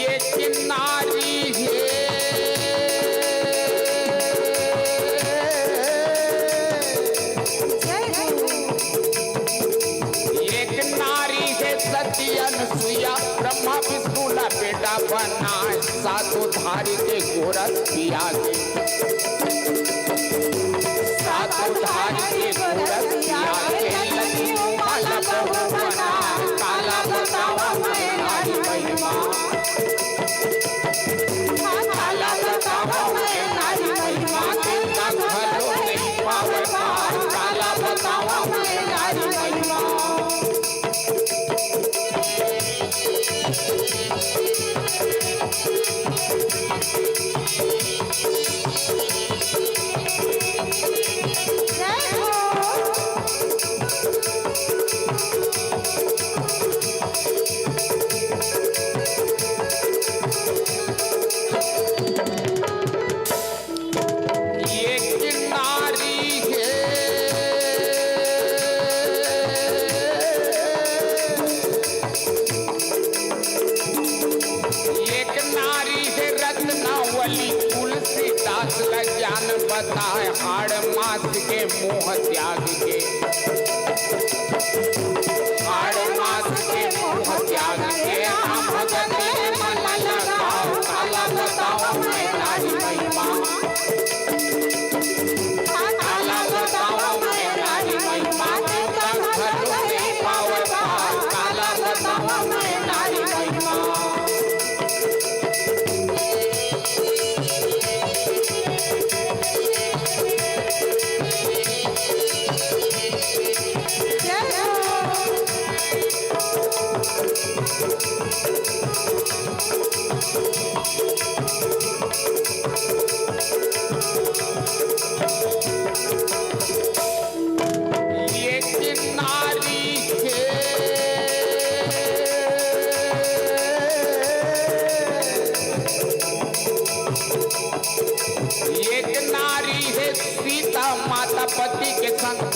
एक नारी हे। एक नारी हे सती अनसुईया, ब्रह्मा विष्णु ला बेटा बनाए, सातों धारी के गोरस पिया के। सातों धारी के गोरस पिया के, लक्ष्मी माला बहू बनाए, काला बतावा मैं नारी महिमा। काला बतावा मैं नारी महिमा, देवता घलो नहीं पावे पार। काला बतावा मैं नारी महिमा। जय हो। एक नारी हे, एक नारी हे रत्नावली, तुलसीदास ला ज्ञान बताए, हाड़ मास के मोह त्याग के। हाड़ मास के मोह त्याग के, राम भगत में मन लगाओ, काला बताओ मैं नारी महिमा। काला बताओ मैं नारी महिमा, देवता घलो नहीं पावे पार। काला बताओ मैं नारी महिमा।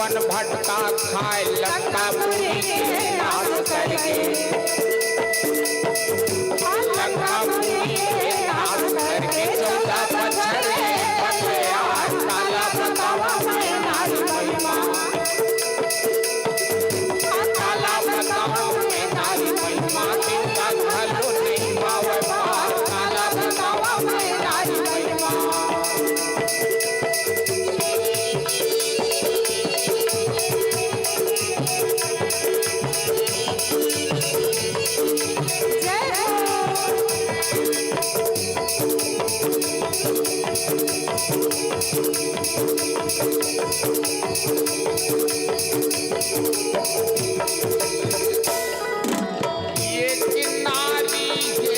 भटका खाए लंकापुरी के नाश करके, लंकापुरी के नाश करके चौदह बछर ले बतयार। काला बतावा मैं नारी महिमा, काला बतावा मैं नारी महिमा, देवता घलो नहीं पावे पार। काला बतावा मैं नारी महिमा। एक नारी हे,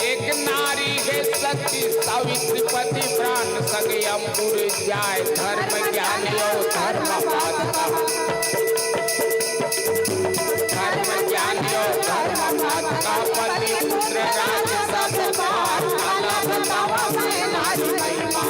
एक नारी हे सती सावित्री पति प्राण संग यमपुर जाय। धर्म ज्ञान यो धर्म पादुका, धर्म ज्ञान यो धर्म पादुका, पति पुत्र राज सब पार। काला बतावा मैं नारी महिमा,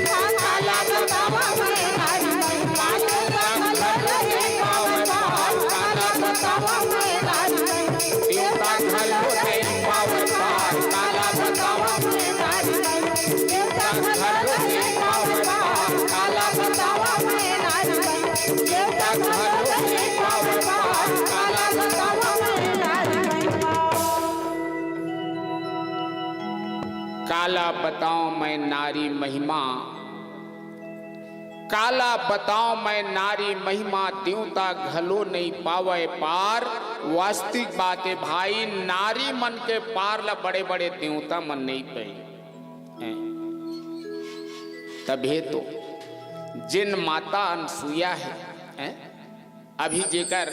काला बतावा मैं नारी महिमा, देवता घलो नहीं पावे पार। काला बतावा मैं नारी महिमा, देवता घलो नहीं पावे पार। काला बतावा मैं नारी महिमा, देवता घलो नहीं पावे पार। काला बतावा मैं नारी महिमा, देवता घलो नहीं पावे पार। काला बतावा मैं नारी महिमा। काला बताओ मैं नारी महिमा, काला बताओ मैं नारी महिमा, देवता घलो नहीं पावे पार। वास्तविक बात हे भाई, नारी मन के पार ला बड़े-बड़े देवता मन नहीं पाए। हैं? तभे तो जेन माता अनसुईया हे, हैं? अभी जेकर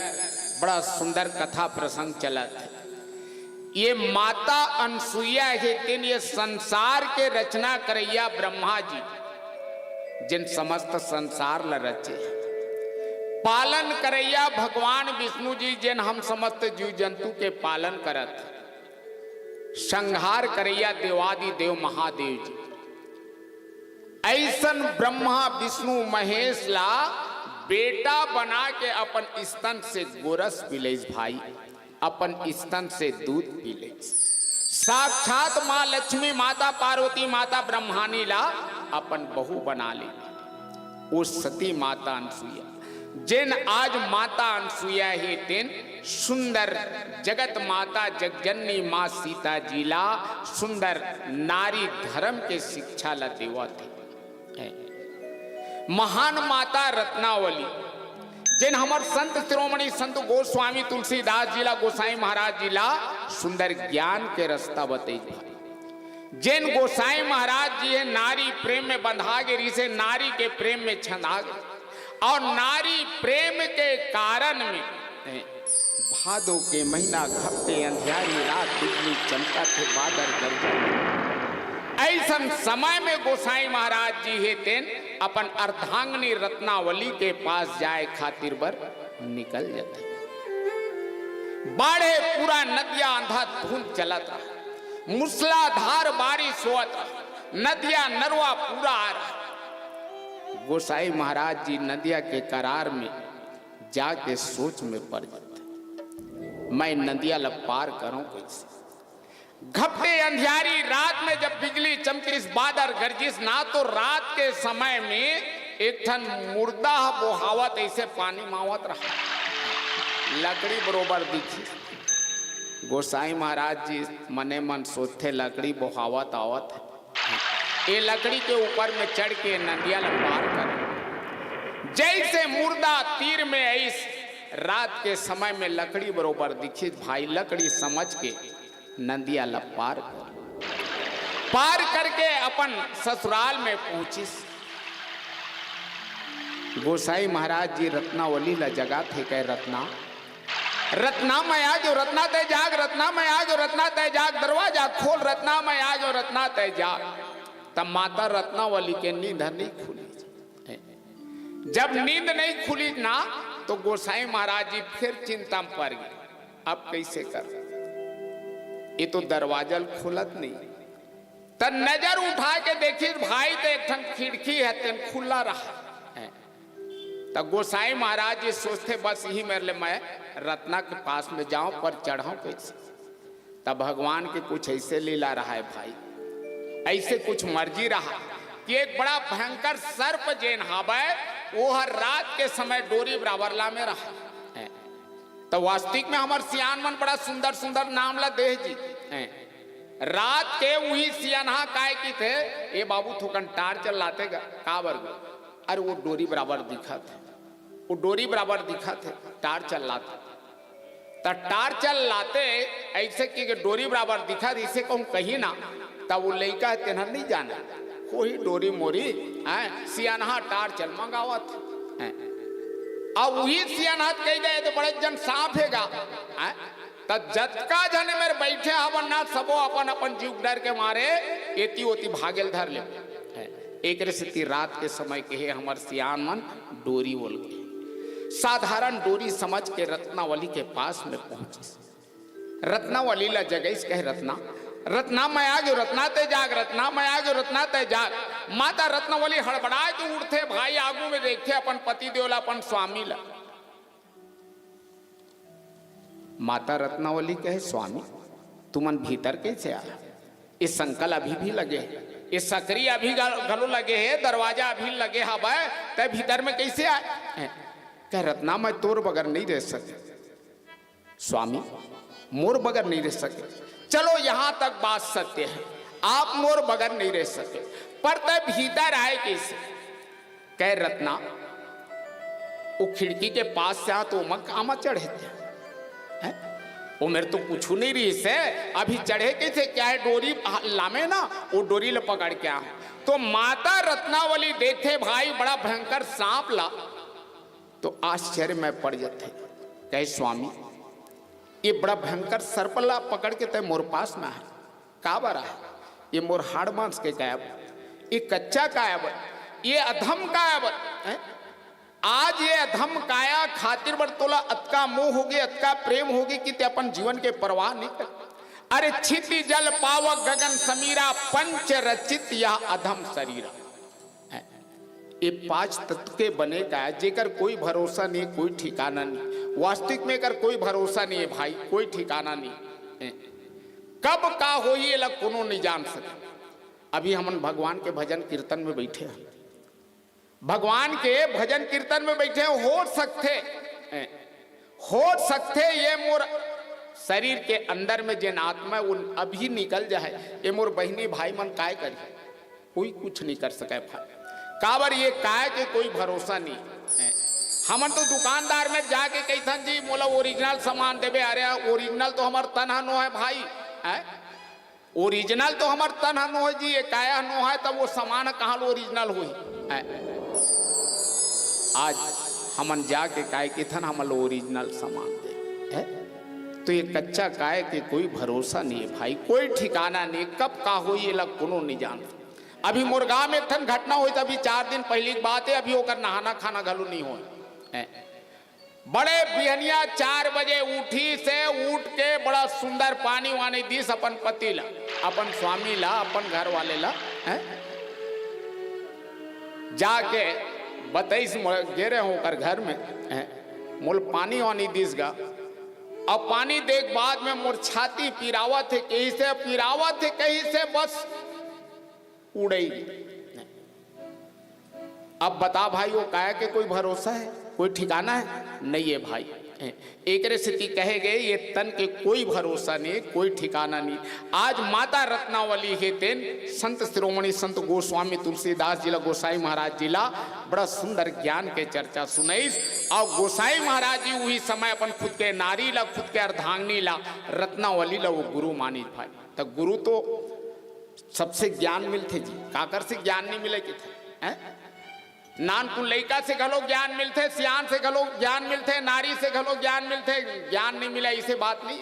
बड़ा सुंदर कथा प्रसंग चलत हे। ये माता अनसुईया हे, तेन ये संसार के रचना करइया ब्रह्मा जी, जेन समस्त संसार ल रचे, पालन करइया भगवान विष्णु जी, जेन हम समस्त जीव जंतु के पालन करत, संहार करइया देवादिदेव महादेव जी। अइसन ब्रह्मा विष्णु महेश ला बेटा बना के अपन स्तन से गोरस पिलइस भाई, अपन स्तन से दूध पिलइस। साक्षात माँ लक्ष्मी, माता पार्वती, माता ब्रह्मानी ला अपन बहू बना ले। ओ सती माता अनसुईया, जेन आज माता अनसुईया हे, तेन सुंदर जगत माता जगजननी माँ सीता जी ला सुंदर नारी धर्म के शिक्षा ला देवत हे। महान माता रत्नावली, जेन हमर संत शिरोमणि संत गोस्वामी तुलसीदास जी ला, गोसाई महाराज जी ला सुंदर ज्ञान के रस्ता बतइस। जेन गोसाई महाराज जी हे, नारी प्रेम में बंधा गे रिहिसे, नारी के प्रेम में छंदा गे, अउ नारी प्रेम के कारण में भादो के महीना घपटे अंधियारी रात बिजली चमकत हे, बादर गरजत हे। अइसन समय में गोसाई महाराज जी हे, तेन अपन अर्धांगिनी रत्नावली के पास जाए खातिर बर निकल जथे। बाढ़े पूरा नदिया अंधाधुंध चलत रहा, मूसलाधार बारिश होवत रहा, नदिया नरवा पूरा आ रहा। गोसाई महाराज जी नदिया के करार में जाके सोच में पड़ जाथे, मैं नदिया ल पार करंव कइसे? घपटे अंधियारी रात में जब बिजली चमकिस, बादर गरजिस ना, तो रात के समय में एक ठन मुर्दा ह बोहावत अइसे पानी म आवत रहा, लकड़ी बरोबर दिखिस। गोसाई महाराज जी मने मन सोचथे, लकड़ी बोहावत आवत हे, ए लकड़ी के ऊपर में चढ़ के नदिया ल पार कर। जइसे मुर्दा तीर में अइस, रात के समय में लकड़ी बरोबर दिखिस, भाई लकड़ी समझ के नदिया ल पार कर, पार करके अपन ससुराल में पहुंचिस। गोसाई महाराज जी रत्नावली ल जगाथे, कहे, "रत्ना, रत्ना मैं आ गेंव, रत्ना तैं जाग, रत्ना मैं आ गेंव, रत्ना तैं जाग, दरवाजा खोल, रत्ना मैं आ गेंव, रत्ना तैं जाग।" तब माता रत्नावली के नींद ह नइ खुलिस। जब नींद नइ खुलिस ना, तो गोसाई महाराज जी फिर चिंता म पर गे, अब कइसे करंव? ये तो दरवाजा ल खोलत नहीं। त नजर उठा के देखिस भाई, त एक ठन खिड़की हे, तेन खुला रहा हे। त गोसाई महाराज जी सोचथे, बस इही मेर ले मैं रत्ना के पास में जाऊं, पर चढ़ाऊं कैसे? तब भगवान के कुछ ऐसे लीला रहा हे भाई, ऐसे कुछ मर्जी रहा कि एक बड़ा भयंकर सर्प जेन हावय, वो हर रात के समय डोरी बराबर ला में रहा हे। त वास्तविक में हमर सियान मन बड़ा सुंदर सुंदर नाम ला देहे जी। हैं। रात के उही सियानहा काय किथे, "ए बाबू, थोकन टार्च लाते गा।" "काबर गा?" "अरे, वो डोरी बराबर दिखत हे, वो डोरी बराबर दिखत हे, टार्च लाते।" त टार्च लाते, ऐसे कि डोरी बराबर दिखत, इसे कहूं कही ना, त वो लइका हे, तेन ह नहीं जाने, कोई डोरी मोरी, हैं, सियानहा टार्च मंगावत हे। अब उही सियानहा कहि दे, "ये तो बड़े जन सांप हे गा।" हैं? त जतका झन मेर बइठे हवन ना, सबो अपन अपन जीव डर के मारे एती ओती भागे ल धर ले। हैं? एकरे सेती रात के समय के हे हमर सियान मन डोरी ओल के साधारण डोरी समझ के रत्नावली के पास में पहुंचिस। रत्नावली ला जगाइस, कहे, "रत्ना, रत्ना, मैं आ गेंव, रत्ना तैं जाग, रत्ना, मैं आ गेंव, रत्ना तैं जाग।" माता रत्नावली हड़बड़ाए के उठथे भाई, आगू में देखथे अपन पति देव ला, अपन स्वामी ला। माता रत्नावली कहे, "स्वामी, तुमन भीतर कैसे आए? ये संकल अभी भी लगे हे, ये सकरी अभी घल-, घलो लगे हे, दरवाजा अभी लगे हवय, तैं भीतर में कैसे आए?" कहे, "रत्ना, मैं तोर बगैर नहीं रह सके।" "स्वामी, मोर बगैर नहीं रह सके।" "चलो, यहाँ तक बात सत्य हे, आप मोर बगैर नहीं रह सके, पर तैं भीतर आए कैसे?" कहे, "रत्ना, वो खिड़की के पास से आ तो ओमा कामा चढ़े तैं, हैं? वो मेर तो कुछू नहीं रहिस हे, अभी चढ़े कैसे? क्या हे, डोरी लामे ना, वो डोरी ल पकड़ के आ।" तो माता रत्नावली देखथे भाई बड़ा भयंकर सांप ला, तो आश्चर्य में पड़ जथे। कहे, "स्वामी, ये बड़ा भयंकर सर्प ला पकड़ के तैं मोर पास में आए, काबर आए? ये मोर हाड़ मांस के काय बर, ये कच्चा काय बर, ये अधम काय बर, हैं? आज ये अधम काया खातिर बर तोला अतका मोह होगे, अतका प्रेम होगे कि तैं अपन जीवन के परवाह नहीं करे। अरे, क्षिति जल पावक गगन समीरा, पंच रचित यह अधम शरीरा।" हैं? ये पांच तत्व के बने काय, जेकर कोई भरोसा नहीं, कोई ठिकाना नहीं। वास्तविक में एकर कोई भरोसा नहीं हे भाई, कोई ठिकाना नहीं हे। कब का होही, एला कोनो नहीं जान सके। अभी हमन भगवान के भजन कीर्तन में बइठे हन, भगवान के भजन कीर्तन में बइठे हन, हो सकथे, हैं? हो सकथे ये मोर शरीर के अंदर में जेन आत्मा हे, वो अभी निकल जाए, ये मोर बहिनी भाई मन काय करही? कोई कुछ नहीं कर सके भाई। काबर ये काय के कोई भरोसा नहीं हे। हमन तो दुकानदार में जाके कहिथन, "जी, मोला original सामान देबे।" अरे, original तो हमर तन ह नो हे भाई, हैं? Original तो हमर तन ह नो हे जी, ये काया ह नो हे, तब वो सामान ह कहाँ ले original होही? हैं? आज हमन जाके काय कहिथन, "हमन ल original सामान दे।" हैं? तो ये कच्चा काय के कोई भरोसा नहीं हे भाई, कोई ठिकाना नहीं हे, कब का होही, एला कोनो नहीं जान। अभी मोर गांव में एक ठन घटना होइस, अभी चार दिन पहिली के बात हे, अभी ओकर नहाना खाना घलो नहीं होय। हैं? बड़े बिहनिया चार बजे उठिस हे, उठ के बड़ा सुंदर पानी वानी दिस अपन पति ला, अपन स्वामी ला, अपन घर वाले ला, हैं? जाके बतइस, "मो-, गे रहेंव ओकर घर में, हैं? मोला पानी वानी दिस गा, अब पानी दे के बाद में मोर छाती पिरावत हे," कहिस हे, "पिरावत हे," कहिस हे, बस उड़ई। अब बता भाई, वो काया के कोई भरोसा हे, कोई ठिकाना हे? नहीं हे भाई। एकरे सेती कहे गे, ये तन के कोई भरोसा नहीं, कोई ठिकाना नहीं। आज माता रत्नावली हे तेन संत शिरोमणि संत गोस्वामी तुलसीदास जी ला, गोसाई महाराज जी ला बड़ा सुंदर ज्ञान के चर्चा सुनइस। अउ गोसाई महाराज जी उही समय अपन खुद के नारी ला, खुद के अर्धांगिनी ला, रत्नावली ला वो गुरु मानिस भाई। त गुरु तो सबसे ज्ञान मिलथे जी, काकर से ज्ञान नहीं मिले किथे, हैं? नानकुन लइका से घलो ज्ञान मिलथे, सियान से घलो ज्ञान मिलथे, नारी से घलो ज्ञान मिलथे। ज्ञान नहीं मिले, ऐसे बात नहीं।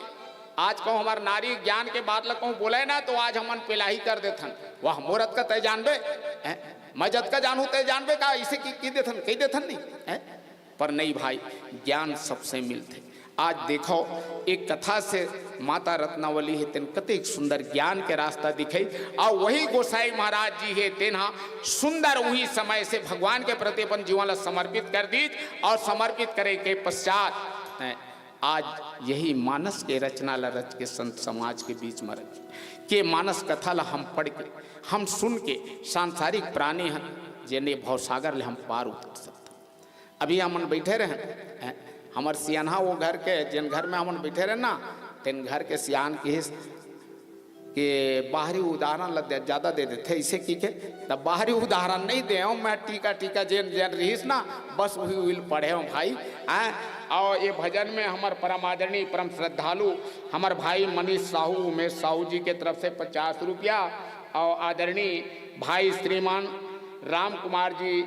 आज कहूँ हमर नारी ज्ञान के बात ला कहूँ बोले ना, तो आज हमन पेलाही कर देथन, "वाह, मोर अतका तय जानबे, हैं? मैं जतका जानहूँ तय जानबे का?" इसे की, की देथन, कही देथन नहीं, हैं? पर नहीं भाई, ज्ञान सबसे मिलथे। आज देखो, एक कथा से माता रत्नावली हे, तेन कतेक सुंदर ज्ञान के रास्ता दिखई। अउ वही गोसाई महाराज जी हे, तेन हा सुंदर उही समय से भगवान के प्रति अपन जीवन ला समर्पित कर दीस, अउ समर्पित करे के पश्चात, हैं, आज यही मानस के रचना ला रच के संत समाज के बीच में रख के मानस कथा ला हम पढ़ के, हम सुन के, सांसारिक प्राणी हन, जेने भवसागर ले हम पार उतर सकथन। अभी हमन बैठे रहेन, हैं, हमर सियनहा वो घर के, जेन घर में हमन बैठे रहेन ना, तेन घर के सियान किहिस कि बाहरी उदाहरण ल दे, ज्यादा दे देथे, अइसे कहिके, त बाहरी उदाहरण नइ देंव, मैं टीका, टीका जेन, जेन रिहिस ना, बस उही, उही ल पढ़ेंव भाई, हैं। अउ ये भजन में हमर परम आदरणीय, परम श्रद्धालु, हमर भाई मनीष साहू, उमेश साहू जी के तरफ से पचास रुपया, अउ आदरणीय भाई श्रीमान राम कुमार जी,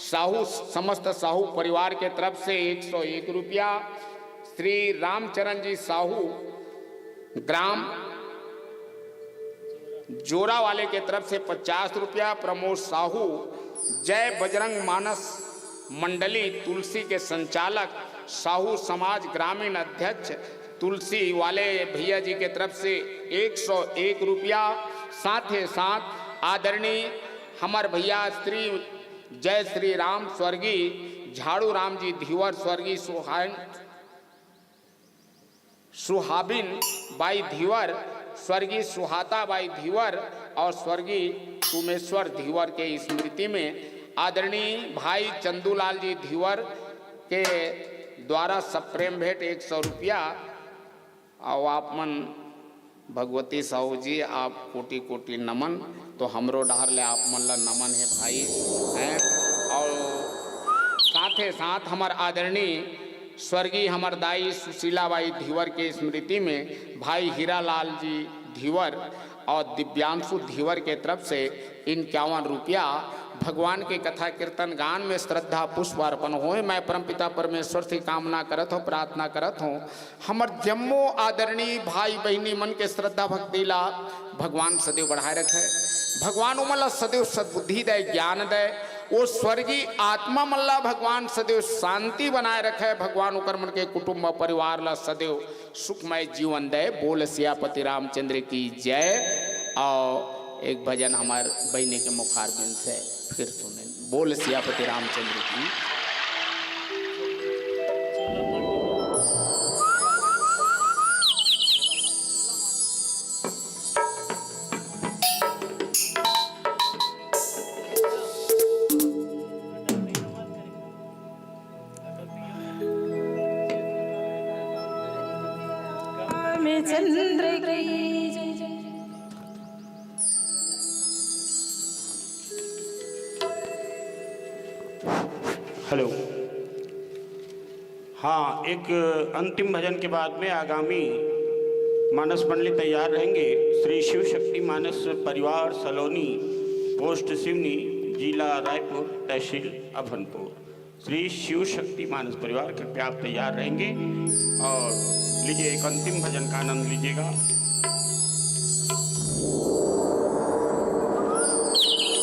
साहू, समस्त साहू परिवार के तरफ से एक सौ एक रुपया, श्री रामचरण जी साहू, ग्राम जोरा वाले के तरफ से पचास रुपया, प्रमोद साहू, जय बजरंग मानस मंडली तुलसी के संचालक, साहू समाज ग्रामीण अध्यक्ष तुलसी वाले भैया जी के तरफ से एक सौ एक रुपया, साथ ही साथ आदरणीय हमर भैया श्री जय श्री राम स्वर्गीय झाड़ू राम जी धीवर, स्वर्गीय सुहान, सुहाबिन बाई धीवर, स्वर्गीय सुहाता बाई धीवर अउ स्वर्गीय उमेश्वर धीवर के स्मृति में आदरणीय भाई चंदूलाल जी धीवर के द्वारा सप्रेम भेंट एक सौ रुपया। अउ आप मन भगवती साहू जी, आप कोटि कोटि नमन। तो हमरो डहर ले आप मन ला नमन हे भाई, हैं। अउ साथे साथ हमर आदरणीय स्वर्गीय हमर दाई सुशीला बाई धीवर के स्मृति में भाई हीरालाल जी धीवर अउ दिव्यांशु धीवर के तरफ से इक्यावन रुपया। भगवान के कथा कीर्तन गान में श्रद्धा पुष्प अर्पण होय। मैं परमपिता परमेश्वर से कामना करत हूँ, प्रार्थना करत हूँ, हमर जम्मो आदरणीय भाई बहिनी मन के श्रद्धा भक्ति ला भगवान सदैव बढ़ाए रखे। भगवान ओमन ला सदैव सद्बुद्धि दे, ज्ञान दे। ओ स्वर्गीय आत्मा मन ला भगवान सदैव शांति बनाए रखे। भगवान ओकर मन के कुटुंब परिवार ला सदैव सुखमय जीवन दे। बोल सियापति रामचंद्र की जय। अउ एक भजन हमर बहिनी के मुखारबिंद से फिर सुने। बोल सियापति रामचंद्र की। में चंद्र की जय। हेलो। हाँ, एक अंतिम भजन के बाद में आगामी मानस मंडली तैयार रहेंगे। श्री शिव शक्ति मानस परिवार सलोनी, पोस्ट सिवनी, जिला रायपुर, तहसील अभनपुर। श्री शिव शक्ति मानस परिवार, कृपया आप तैयार रहेंगे और लीजिए, एक अंतिम भजन का आनंद लीजिएगा।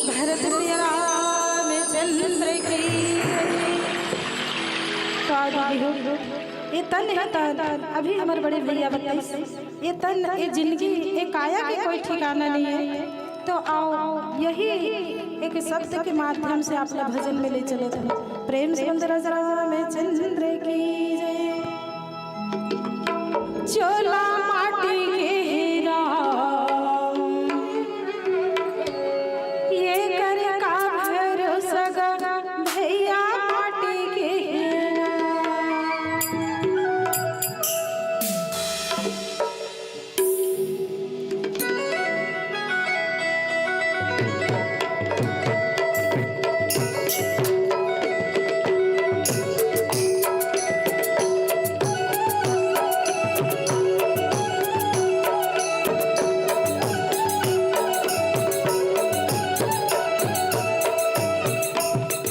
भरत सिया रामचंद्र की। का दीदी हो? ये तन है तन। अभी हमर बड़े भैया बताइस, ये तन, ये जिंदगी, ये काया के कोई ठिकाना नहीं है। तो आओ, यही एक शब्द के माध्यम से आप ला भजन में ले चले थे। प्रेम से बोल दे राजा रामचंद्र की जय। चोला माटी के राम, ये कर का भरोसा गा भैया माटी के राम।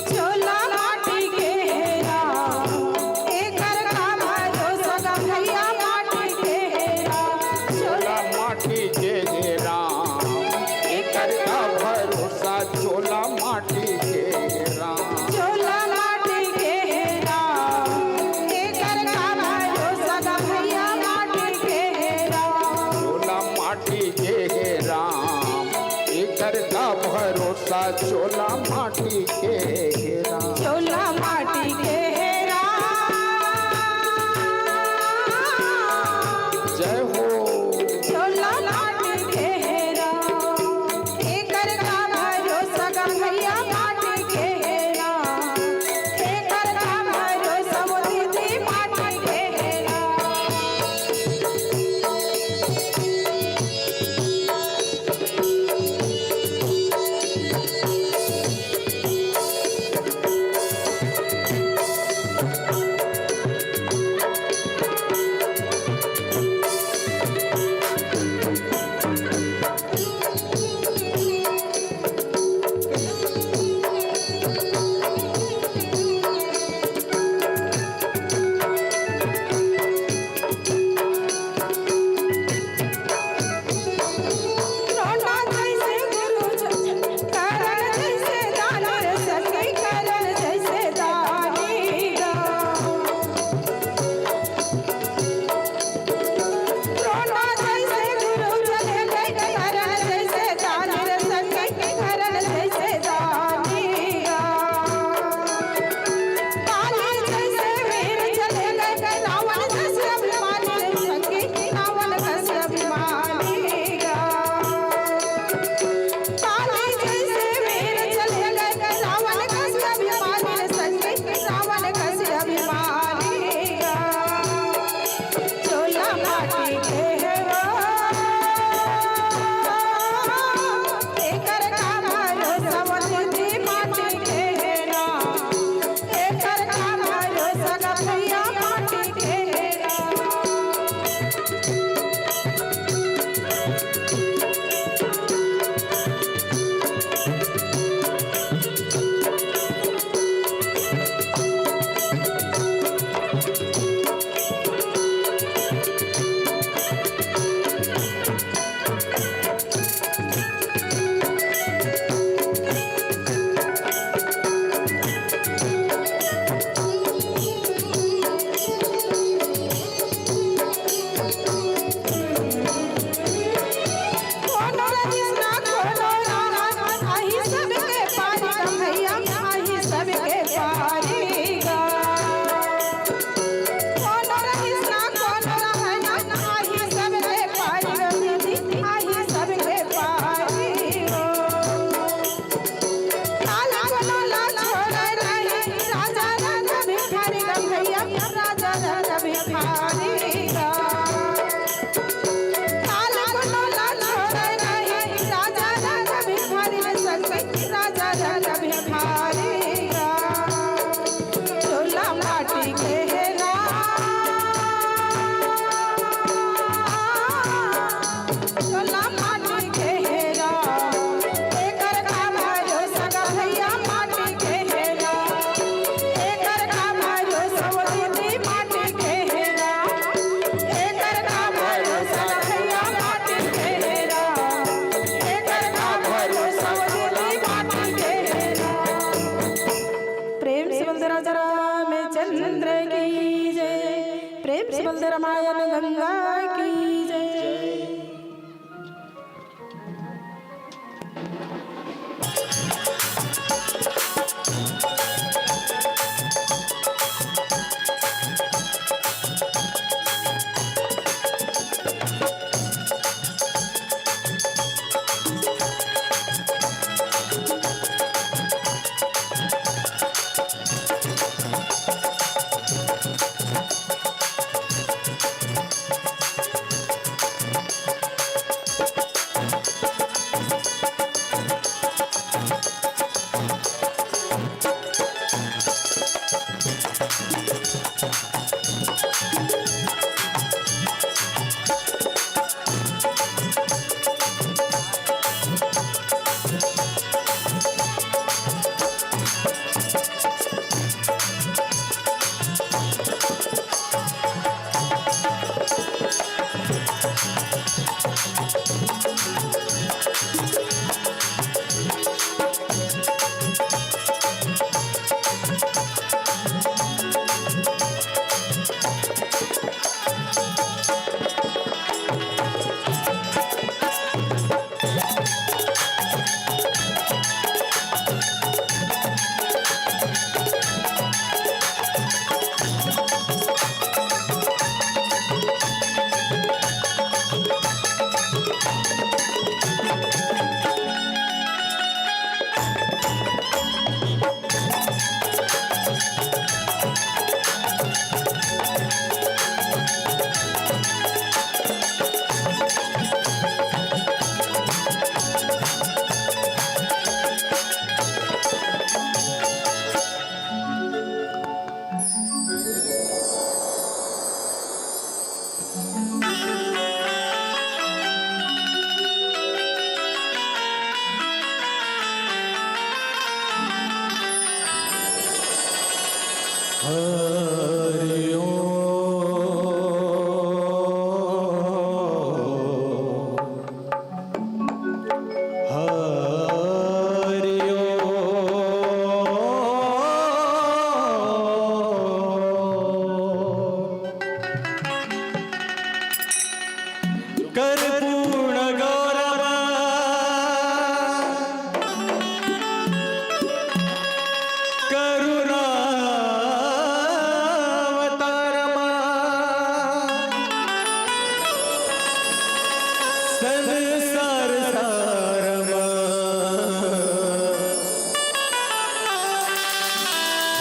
चोला माटी के हे राम, एकर का भरोसा गा भैया माटी के हे राम। चोला माटी के हे राम, एकर का भरोसा, चोला माटी के हे राम। चोला माटी के हे राम, एकर का भरोसा माटी के हे राम, एकर का भरोसा, चोला माटी के हे राम। चोला माटी के हे राम। जय हो। चोला माटी के हे राम, एकर का भरोसा गा भैया माटी के हे राम, एकर का भरोसा वो दीदी माटी के हे राम। परिपूर्ण गौरव करुणावतारमा संसार सारमा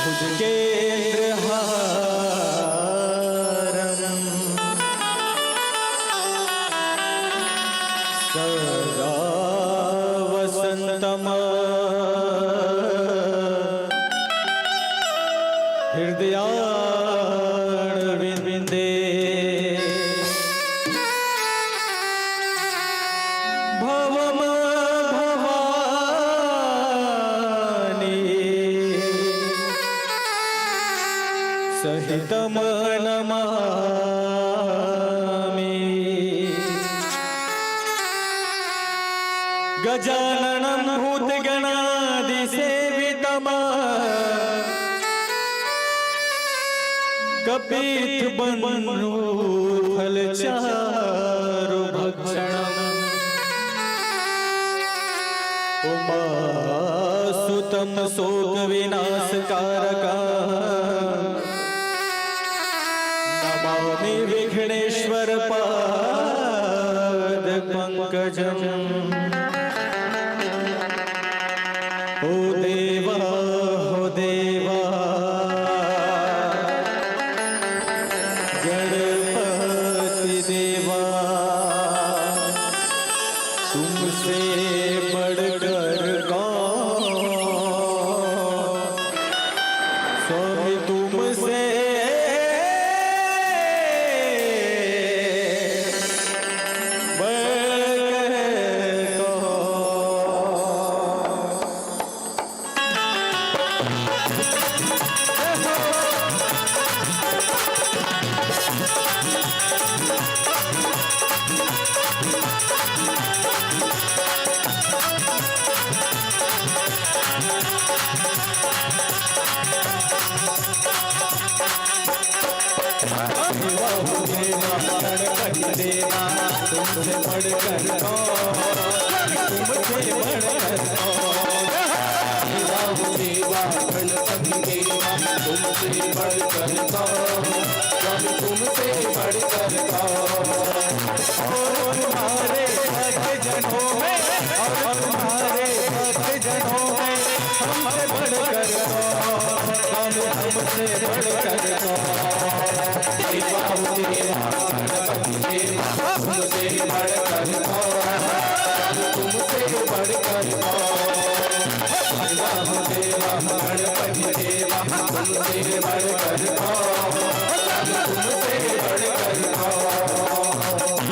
भुजगेंद्रहारम सदा वसंतम हृदयारविंदे भवम भवानी सहितम नमामि। गजाननं भूतगणादिसेवितम कपित्थजम्बूफलचारुभक्षणम उमासुतं शोकविनाशकारकम नमामि विघ्नेश्वर पाद पंकजम। ओ देवा, हो देवा, गणपति देवा, तुमसे बढ़कर कौन, स्वामी तुमसे बढ़कर कौन। देवा, गणपति देवा, तुमसे बढ़कर कौन, तुमसे बढ़कर कौन। देवा, देवा, गणपति देवा, तुमसे बढ़कर कौन, स्वामी तुमसे बढ़कर कौन। और तुम्हारे भक्त जनों में, और तुम्हारे भक्त जनों में हमसे बढ़कर कौन, स्वामी हमसे बढ़कर कौन। देवा, देवा, गणपति देवा, तुमसे बढ़कर कौन, तुमसे बढ़कर कौन। देवा, देवा, गणपति देवा, तुमसे बढ़कर कौन, तुमसे बढ़कर कौन।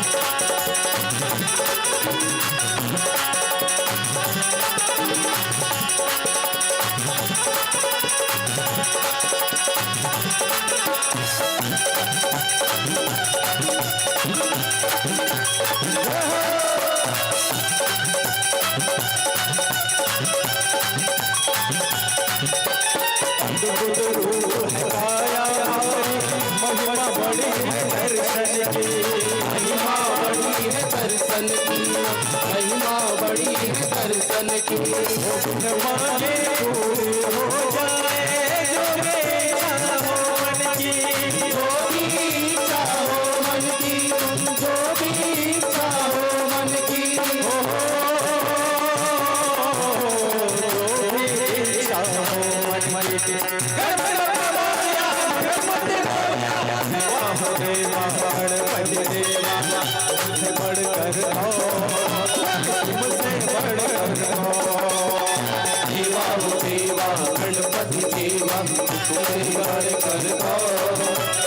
अद्भुत रूप काया भारी, महिमा बड़ी है दर्शन की। महिमा बड़ी है दर्शन की, महिमा बड़ी है दर्शन की। मांगे पूरी हो जाए जो भी इच्छा हो मन की। जो भी इच्छा हो मन की, तुम जो भी इच्छा हो मन की। हो, हो, हो, जो भी इच्छा हो मन की। गणपति बप्पा मोरया, गणपति बप्पा मोरया। वाह देवा, गणपति देवा, तुमसे बढ़कर कौन, तुमसे बढ़कर कौन। देवा, देवा, गणपति देवा, तुमसे बढ़कर कौन,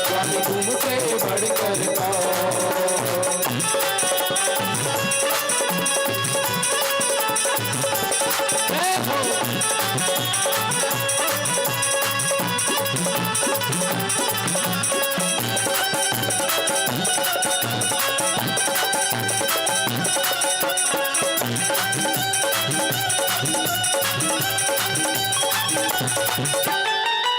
स्वामी तुमसे बढ़कर कौन। जय हो।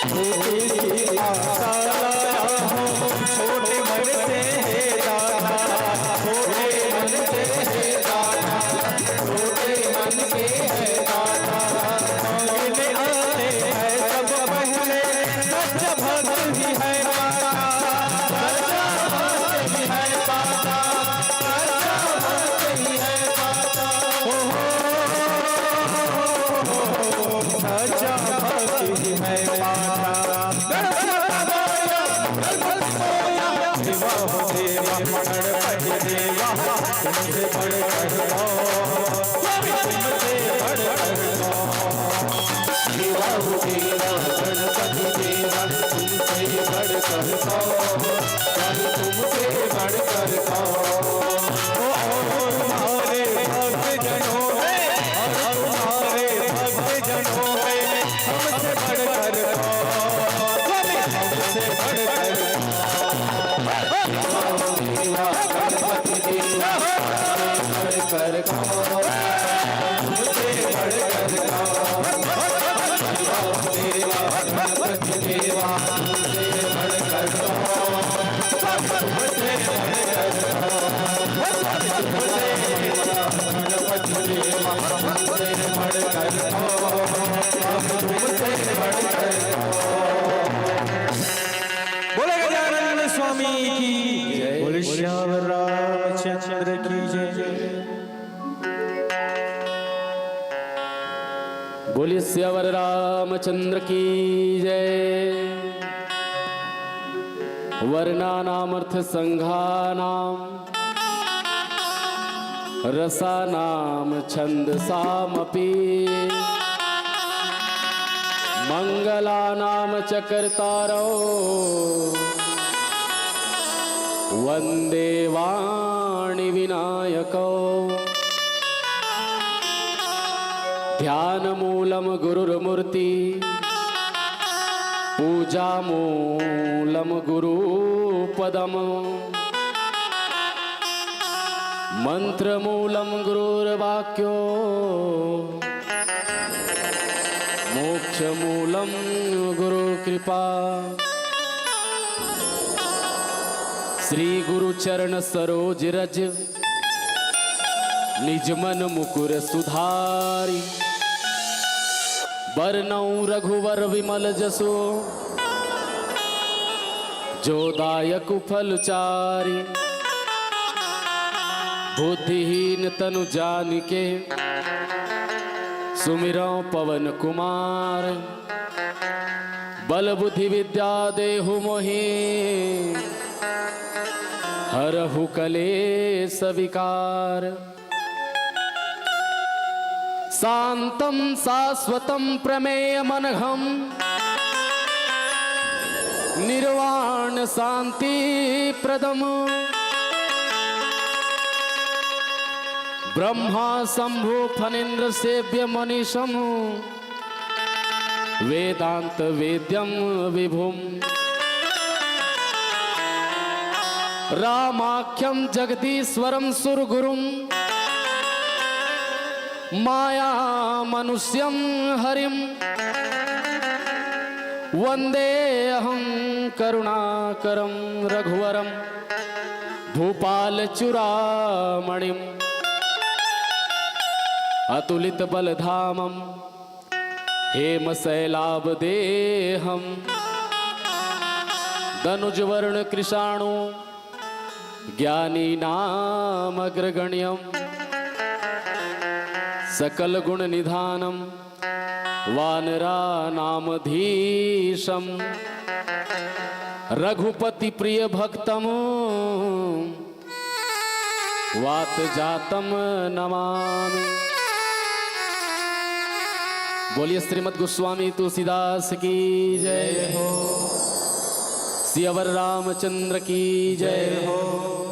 छोटी सी आशा लाया हूँ, छोटे मन से हे दाता, छोटे बढ़कर कौन, स्वामी तुमसे बढ़कर कौन। देवा हो देवा, गणपति देवा, तुमसे बढ़कर कौन, स्वामी तुमसे बढ़कर कौन। ओ, और तुम्हारे भक्त जनों में, और तुम्हारे भक्त जनों में हमसे बढ़कर कौन, स्वामी हमसे बढ़कर कौन। बोले गजानन स्वामी की जय। बोले श्याम रामचंद्र की जय। बोले सियावर रामचंद्र की जय। वर्णानामर्थ संघानाम रसानाम छंदसामपि। मंगलानाम च कर्तारौ वंदे वाणी विनायकौ। ध्यान मूलम गुरुर्मूर्ति, पूजा मूलम गुरुपदम, मंत्र मूलम गुरुर्वाक्यो, मोक्ष मूलम गुरु कृपा। श्री गुरु चरण सरोज रज, निज मन मुकुर सुधारी। बरनउँ रघुवर विमल जसु, जो दायक फल चारी। बुद्धिहीन तनु जानिके, सुमिरउँ पवन कुमार। बल बुद्धि विद्या देहु मोहि, हरहु कलेस विकार। शांतम शाश्वतम प्रमेयमनघम, निर्वाण शांति प्रदम। ब्रह्मा शंभु फणींद्र सेव्य मनीषम, वेदांत वेद्यम विभुम। रामाख्यम जगदीश्वरम सुरगुरुम, माया मनुष्यम हरिम। वंदे अहम करुणाकरम रघुवरम, भूपाल चुरामणिम। अतुलित बलधामम, हेम शैलाभ देहम। दनुज वर्ण कृशाणु, ज्ञानी नाम अग्रगण्यम। सकल गुण निधानम, वानरा नाम धीशम। रघुपति प्रिय भक्तम, वात जातम नमामि। बोलिए श्रीमद गोस्वामी तुलसीदास की जय हो। सियावर रामचंद्र की जय हो।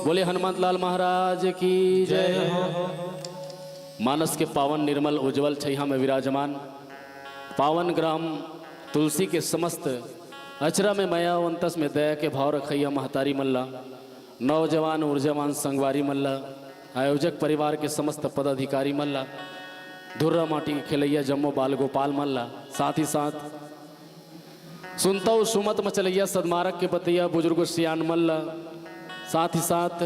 बोलिए हनुमंत लाल महाराज की जय हो। मानस के पावन निर्मल उज्जवल छइहा में विराजमान पावन ग्राम तुलसी के समस्त अचरा में मया अउ अंतस में दया के भाव रखइया महतारी मन ला, नौजवान ऊर्जावान संगवारी मन ला, आयोजक परिवार के समस्त पदाधिकारी मन ला, धुर्रा माटी के खेलइया जम्मो बाल गोपाल मन ला, साथ ही साथ सुनता हूँ सुमत म चलइया सदमारग के बतइया बुजुर्ग सियान मन ला, साथ ही साथ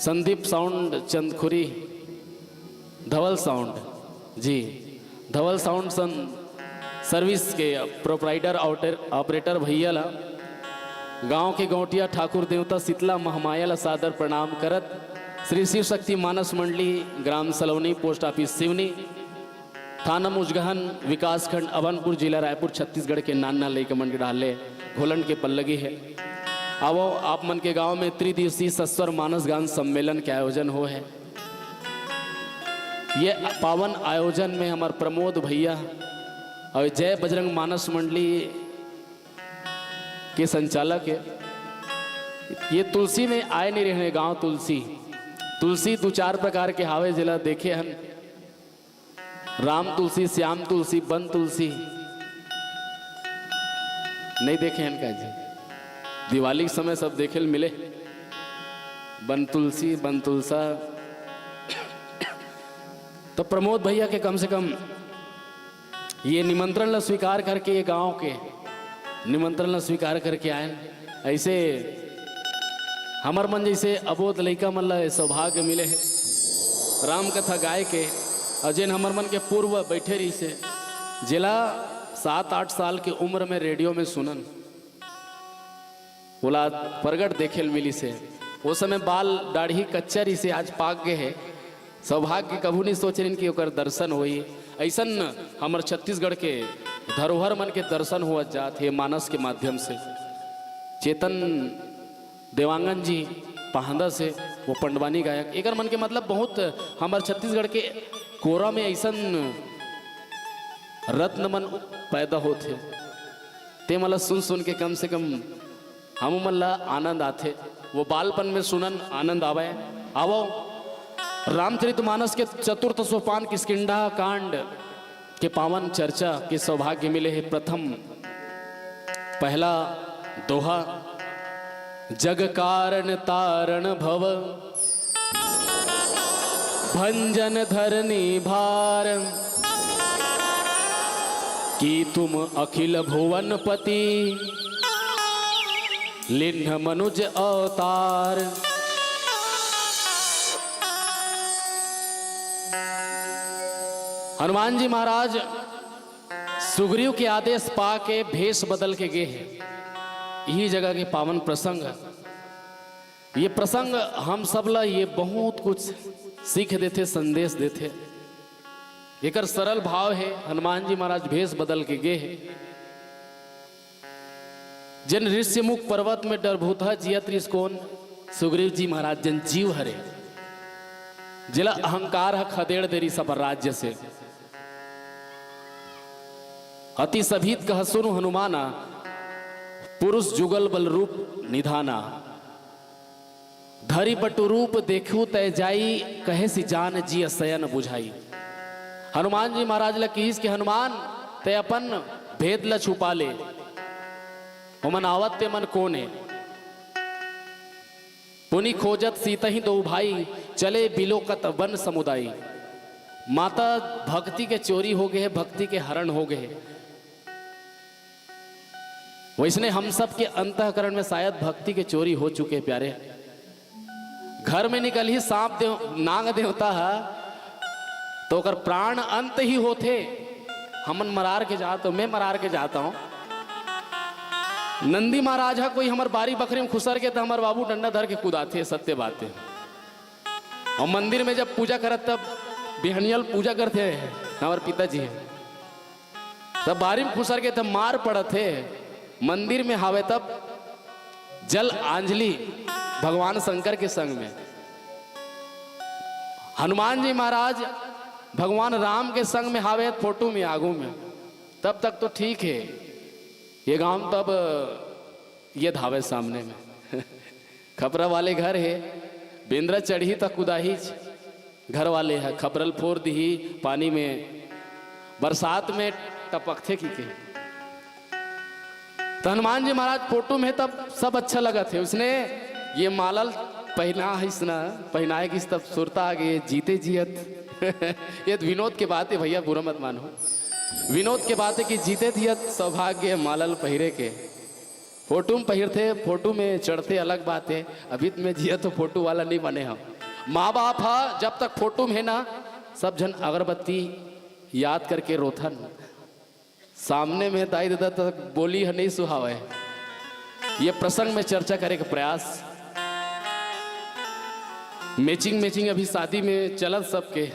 संदीप साउंड चंदखुरी, धवल साउंड जी, धवल साउंड सन सर्विस के प्रोप्राइटर ऑपरेटर भैया ला, गांव के गौटिया ठाकुर देवता शीतला महमाया ला सादर प्रणाम करत श्री शिव शक्ति मानस मंडली, ग्राम सलौनी, पोस्ट ऑफिस सिवनी, थाना मुजगहन, विकासखंड अभनपुर, जिला रायपुर, छत्तीसगढ़ के नान नान लइका मन के डाले घोलन के पल्लगी है। आवो, आप मन के गांव में त्रिदिवसीय सस्वर मानस गान सम्मेलन के आयोजन हो है। ये पावन आयोजन में हमार प्रमोद भैया और जय बजरंग मानस मंडली के संचालक है। ये तुलसी में आए नहीं रहने गांव तुलसी, तुलसी दो चार प्रकार के हावे, जेला देखे हन। राम तुलसी, श्याम तुलसी, बन तुलसी। नहीं देखे हन का जी? दिवाली के समय सब देखे ल मिले, बन तुलसी, बन तुलसा। तो प्रमोद भैया के कम से कम ये निमंत्रण ला स्वीकार करके, ये गांव के निमंत्रण ला स्वीकार करके आयन। ऐसे हमर मन जैसे अबोध लइका मन ला सौभाग्य मिले है राम कथा गाय के, और जेन हमर मन के पूर्व बैठे रहिसे, जेला सात आठ साल के उम्र में रेडियो में सुनन, ओला प्रगट देखे ल मिलिसे। ओ समय बाल दाढ़ी कच्चा रहिसे, आज पाक गए है। सौभाग्य कभू नहीं सोचे रहिन कि ओकर दर्शन होई। ऐसन हमर छत्तीसगढ़ के धरोहर मन के दर्शन होवत जात हे मानस के माध्यम से। चेतन देवांगन जी पहांदा से, वो पंडवानी गायक, एकर मन के मतलब बहुत हमर छत्तीसगढ़ के कोरा में ऐसन रत्न मन पैदा होत हे। ते मन ला सुन सुन के कम से कम हम मन ला आनंद आथे। वो बालपन में सुनन, आनंद आवे। आवो, रामचरित मानस के चतुर्थ सोपान किष्किंधा कांड के पावन चर्चा के सौभाग्य मिले है। प्रथम पहला दोहा, जग कारण तारण भव, भंजन धरनी भार, की तुम अखिल भुवनपति, लिन्ह मनुज अवतार। हनुमान जी महाराज सुग्रीव के आदेश पा के भेष बदल के गे हे। यही जगह के पावन प्रसंग हे। ये प्रसंग हम सब ला ये बहुत कुछ सीख देथे, संदेश देथे। एकर सरल भाव हे, हनुमान जी महाराज भेष बदल के गे हे। जेन ऋष्यमुख पर्वत में डरभूतहा जियत रिस कोन? सुग्रीव जी महाराज, जेन जीव हरे, जेला अहंकार ह खदेड़ दे रिस अपन राज्य से। अति सभीत कह सुनु हनुमाना, पुरुष जुगल बल रूप निधाना। धरि बटु रूप देखु तै जाई, कहे सि जान जिय सयन बुझाई। हनुमान जी महाराज ल किहिस कि हनुमान, तै अपन भेद ल छुपा ले, ओमन आवत ते मन कोन हे। पुनि खोजत सीतहि दो भाई, चले बिलोकत वन समुदाई। माता भक्ति के चोरी हो गए हे, भक्ति के हरण हो गए हे। वैसने हम सब के अंतःकरण में शायद भक्ति के चोरी हो चुके हे प्यारे। घर में निकलही सांप देव-, नाग देवता ह, तो ओकर प्राण अंत ही होथे। हमन मरार के जात हो, मैं मरार के जाता हूँ। नंदी महाराज ह कोई हमर बारी बखरी में खुसर के, त हमर बाबू डंडा धर के कुदाथे, सत्य बात हे। और मंदिर में जब पूजा करत, तब बिहनियल पूजा करथे हमर पिताजी ह। तब बारी में खुसर के तब मार पड़त हे, मंदिर में हावे तब जल अंजलि भगवान शंकर के संग में। हनुमान जी महाराज भगवान राम के संग में हावे फोटो में आगू में, तब तक तो ठीक हे। ये गांव तब ये धावे सामने में खपरा वाले घर हे, बेंदरा चढ़ही त कुदाहीच। घर वाले ह खपरल फोर दिही, पानी में, बरसात में टपकथे कि के। त हनुमान जी महाराज फोटो में तब सब अच्छा लगत हे। उसने ये मालल पहिना हिस न, पहिनाए गिस तब सुरता आ गे, जीते जियत। ये त विनोद के बात हे भैया, बुरा मत मानो। विनोद के बात हे कि जीते जियत सौभाग्य मालल पहिरे के। फोटो में पहिरथे, फोटो में चढ़थे, अलग बात हे। अभी त मैं जिया तो फोटो वाला नहीं बने हूँ। माँ बाप हा जब तक फोटो में हे ना, सब झन अगरबत्ती याद करके रोथन। सामने में दाई ददा तक बोली ह नहीं सुहावे। ये प्रसंग में चर्चा करे के प्रयास। मैचिंग मैचिंग अभी शादी में चलत सबके।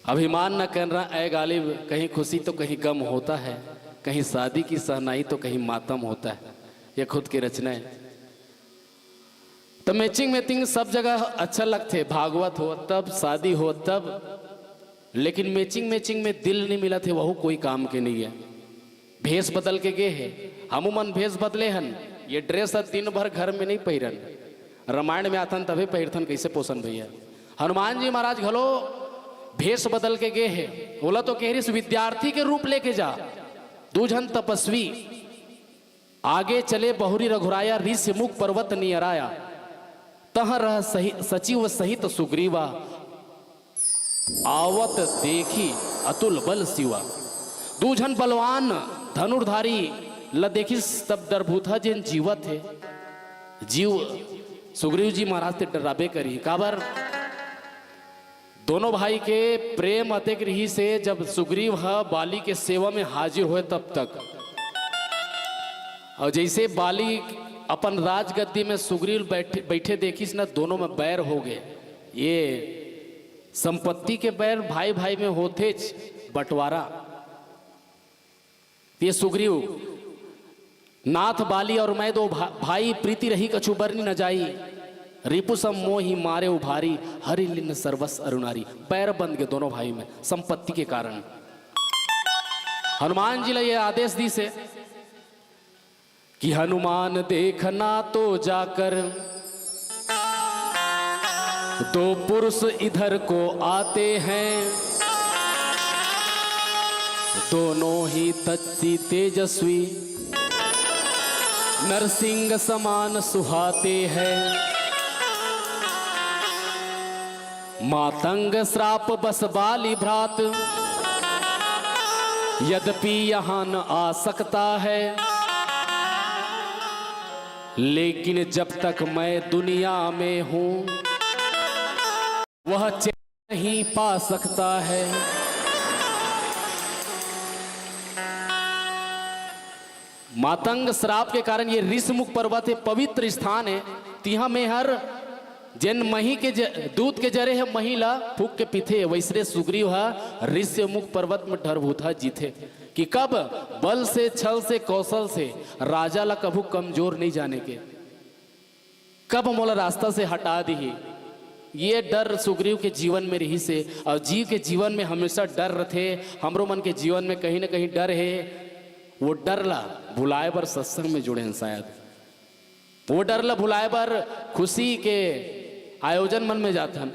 अभिमान न करना ऐ गालिब, कहीं खुशी तो कहीं गम होता है, कहीं शादी की शहनाई तो कहीं मातम होता है। ये खुद के रचना है। तो मैचिंग मैचिंग सब जगह अच्छा लगथे, भागवत हो तब, शादी हो तब, लेकिन मैचिंग मैचिंग में दिल नहीं मिलत हे, वहू कोई काम के नहीं है। भेष बदल के गे हे, हमू मन भेष बदले हन, ये ड्रेस ह दिन भर घर में नहीं पहिरन, रामायण में आथन तभे पहिरथन, कैसे पोसन भैया। हनुमान जी महाराज घलो भेष बदल के गे हे, ओला तो कह रहिस विद्यार्थी के रूप लेके जा। दू झन तपस्वी आगे चले बहुरी रघुराया, ऋषि मुख पर्वत नियराया। तह रह सही, सचिव सहित सुग्रीवा, आवत देखी अतुल बल शिवा। दू झन बलवान धनुर्धारी ल देखिस तब डरभूत ह जेन जीवत हे। जीव सुग्रीव जी महाराज ते डराबे करी, काबर? दोनों भाई के प्रेम अतेक रहिस हे, जब सुग्रीव ह बाली के सेवा में हाजिर होए तब तक। और जैसे बाली अपन राजगद्दी में सुग्रीव बैठे, बैठे देखिस न, दोनों में बैर हो गए। ये संपत्ति के बैर भाई भाई में होथेच, बंटवारा। ये सुग्रीव, नाथ बाली और मैं दो भा-, भाई, प्रीति रही कछु बरनि न जाई, रिपु सम मोहि मारे उभारी, हरि लिन सर्वस अरुनारी। बैर बंध गए दोनों भाई में संपत्ति के कारण। हनुमान जी ला ये आदेश दिस हे कि हनुमान देखना तो जाकर दो पुरुष इधर को आते हैं, दोनों ही तच्ची तेजस्वी, नरसिंह समान सुहाते हैं। मातंग श्राप बस बाली भ्रात, यद्यपि यहाँ न आ सकता है, लेकिन जब तक मैं दुनिया में हूँ, वह चैन नहीं पा सकता है। मातंग श्राप के कारण ये ऋषमुख पर्वत हे, पवित्र स्थान हे, तिहा में हर जेन मही के ज-, दूत के जरे हे, मही ला फूक के पीथे, वैसने सुग्रीव ह ऋषमुख पर्वत में डरभूत ह जीथे कि कब बल से, छल से, कौशल से राजा ला कभू कमजोर नहीं जाने के, कब मोला रास्ता से हटा दिही। ये डर सुग्रीव के जीवन में रहिस हे, और जीव के जीवन में हमेशा डर रथे। हमरो मन के जीवन में कहीं ना कहीं डर हे। वो डर ला भुलाए बर सत्संग में जुड़े हैं शायद। वो डर ला भुलाए बर खुशी के आयोजन मन में जाथन।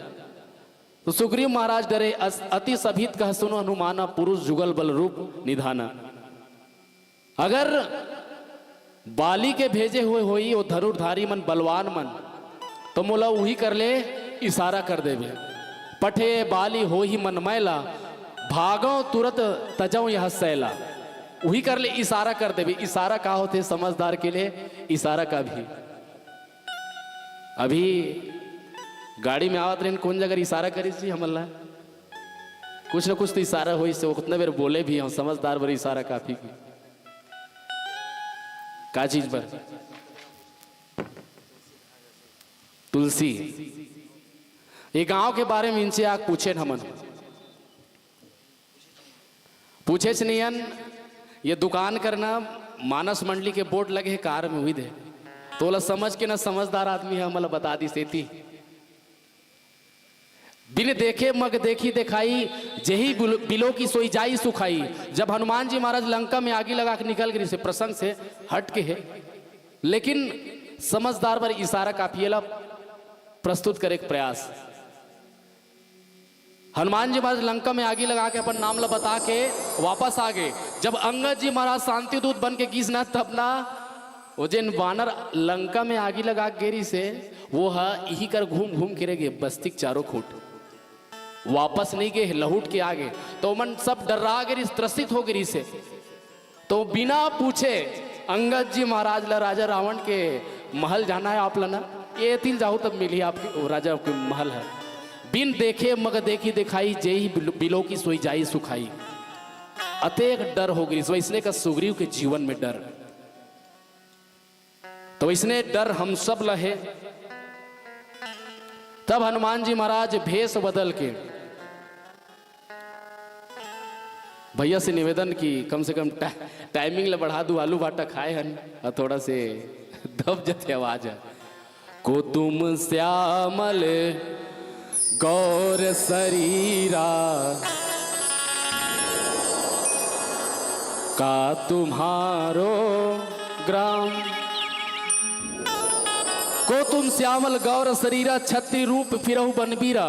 तो सुग्रीव महाराज डरे, अस-, अति सभित कह सुनो हनुमाना, पुरुष जुगल बल रूप निधाना। अगर बाली के भेजे हुए होई वो धनुर्धारी मन, बलवान मन, तो मोला उही कर ले इशारा कर देबे। पठे बाली होही मन मैला, भागो तुरत तजो यह सैला। उही कर ले इशारा कर देबे। इशारा का होथे समझदार के लिए? इशारा का भी अभी गाड़ी में आवत रहेन, कौन जगह इशारा करिस जी हमन ला? कुछ ना कुछ तो इशारा होइस हे, उतना बेर बोले भी हम, समझदार बर इशारा काफी की। का चीज बर? तुलसी। ये गांव के बारे में इनसे आग पूछे न हमन। पूछेच नइयन, ये दुकान करना मानस मंडली के बोर्ड लगे हे कार में, उही दे। तोला समझ के ना समझदार आदमी हे, हमला बता दिस एती। बिन देखे मग देखी देखाई, जेही बिलो-, बिलो की सोई जाई सुखाई। जब हनुमान जी महाराज लंका में आगी लगा के निकल गए, से प्रसंग से हट के हे, लेकिन समझदार बर इशारा काफी हे ला प्रस्तुत करे के प्रयास। हनुमान जी महाराज लंका में आगी लगा के अपन नाम ला बता के वापस आ गए। जब अंगद जी महाराज शांति दूत बन के गिस ना, तब ना वो जेन वानर लंका में आगी लगा के गे रिहिस हे, वो ह इही कर घूम घूम के रह गे, बस्ती के चारों खूंट। वापस नहीं गए, लहुट के आ गए। तो मन सब डर्रा गे रिहिस, त्रसित हो गे रिहिस हे। तो बिना पूछे अंगद जी महाराज ला राजा रावण के महल जाना हे आप ला ना, ये तिल जाहू तब मिली आपके, वो राजा के महल हे। बिन देखे मग देखी देखाई, जेही बिलो-, बिलो की सोई जाई सुखाई। अतेक डर हो गे रिहिस, वैसने का सुग्रीव के जीवन में डर। तो वैसने डर हम सब ला हे। तब हनुमान जी महाराज भेष बदल के भैया से निवेदन कि कम से कम टा-, टाइमिंग ला बढ़ा दू, आलू भाटा खाए हन अउ थोड़ा से दब जथे आवाज ह। को तुम श्यामल गौर शरीरा, का तुम्हारो ग्राम। को तुम श्यामल गौर शरीरा, छत्री रूप फिरहु बनबीरा।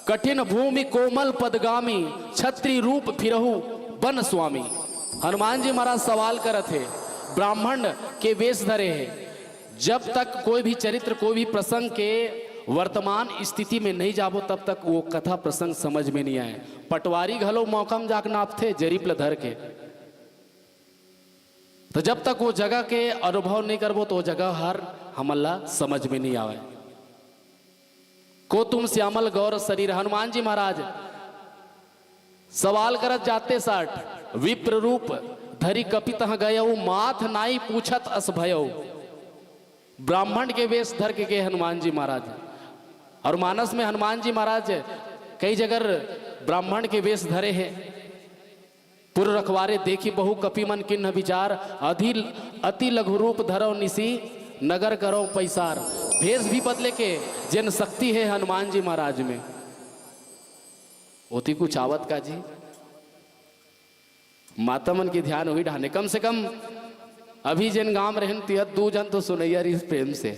कठिन भूमि कोमल पदगामी, छत्री रूप फिरहु बन स्वामी। हनुमान जी महाराज सवाल करत हे, ब्राह्मण के वेश धरे हे। जब तक कोई भी चरित्र, कोई भी प्रसंग के वर्तमान स्थिति में नहीं जाबो, तब तक वो कथा प्रसंग समझ में नहीं आए। पटवारी घलो मौका में जाके नापथे जरीप ल धर के। तो जब तक वो जगह के अनुभव नहीं करबो, तो वो जगह हर हमन ला समझ में नहीं आवे। को तुम श्यामल गौर शरीर, हनुमान जी महाराज सवाल करत जाते साठ, विप्र रूप धरी कपि तह गयउ, माथ नाई पूछत अस भयउ। ब्राह्मण के वेश धर के गए हनुमान जी महाराज। और मानस में हनुमान जी महाराज कई जगह ब्राह्मण के वेश धरे हैं। पुर रखवारे देखि बहु कपि मन किन्ह विचार, अधि अति लघु रूप धरव निसि, नगर करव पैसार। भेष भी बदले के जेन शक्ति हे हनुमान जी महाराज में। ओती कुछ आवत का जी? माता मन के ध्यान उही ढाने। कम से कम अभी जेन गांव में रहेन, तिहा दू झन तो सुनइया रहिस प्रेम से।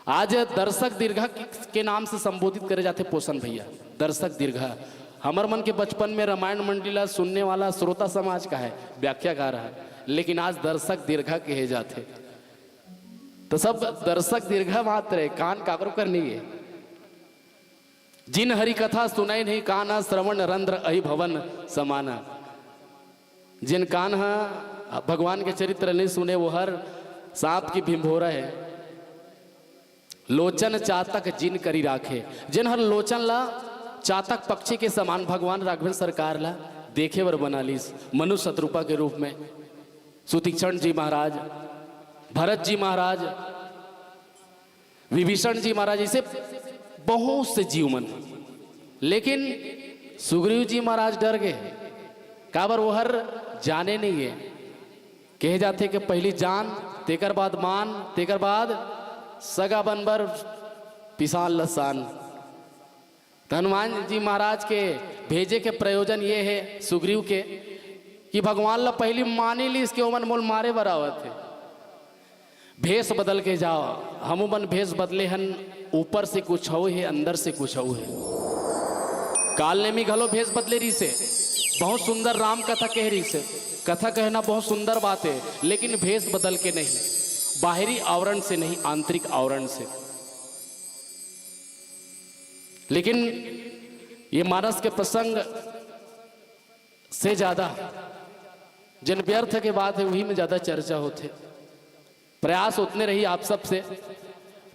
आज दर्शक दीर्घा के, के नाम से संबोधित करे जाथे पोषण भैया। दर्शक दीर्घा, हमर मन के बचपन में रामायण मंडली ला सुनने वाला श्रोता समाज का है, व्याख्याकार है, लेकिन आज दर्शक दीर्घा कहे जाथे। तो सब दर्शक दीर्घा मात्र है, कान काकरो कर नहीं है। जिन हरि कथा सुनय नहीं, कान श्रवण रंध्र अहि भवन समाना। जेन कान ह भगवान के चरित्र नहीं सुने, वो हर सांप की भिंभोरा है। लोचन चातक जिन करी राखे, जेन हर लोचन ला चातक पक्षी के समान भगवान राघवेंद्र सरकार ला देखे बर बना लीस, मनुष्य शत्रुपा के रूप में। सुतीक्षण जी महाराज, भरत जी महाराज, विभीषण जी महाराज, ऐसे बहुत से जीव मन। लेकिन सुग्रीव जी महाराज डर गए, काबर वो हर जाने नहीं है। कहे जाथे कि पहली जान, तेकर बाद मान, तेकर बाद सगा बनबर पिसान लसान। त हनुमान जी महाराज के भेजे के प्रयोजन ये है सुग्रीव के कि भगवान ला पहली मानी लीस के ओमन मोल मारे बर आवत है। भेष बदल के जाओ, हमू मन भेष बदले हन, ऊपर से कुछ हउ हे, अंदर से कुछ हउ हे। काल नेमी घलो भेष बदले रहिसे, बहुत सुंदर राम कथा कहे रहिसे। कथा कहना बहुत सुंदर बात है, लेकिन भेष बदल के नहीं, बाहरी आवरण से नहीं, आंतरिक आवरण से। लेकिन ये मानस के प्रसंग से ज्यादा जेन व्यर्थ के बात है, वही में ज्यादा चर्चा होथे। प्रयास उतने रही, आप सबसे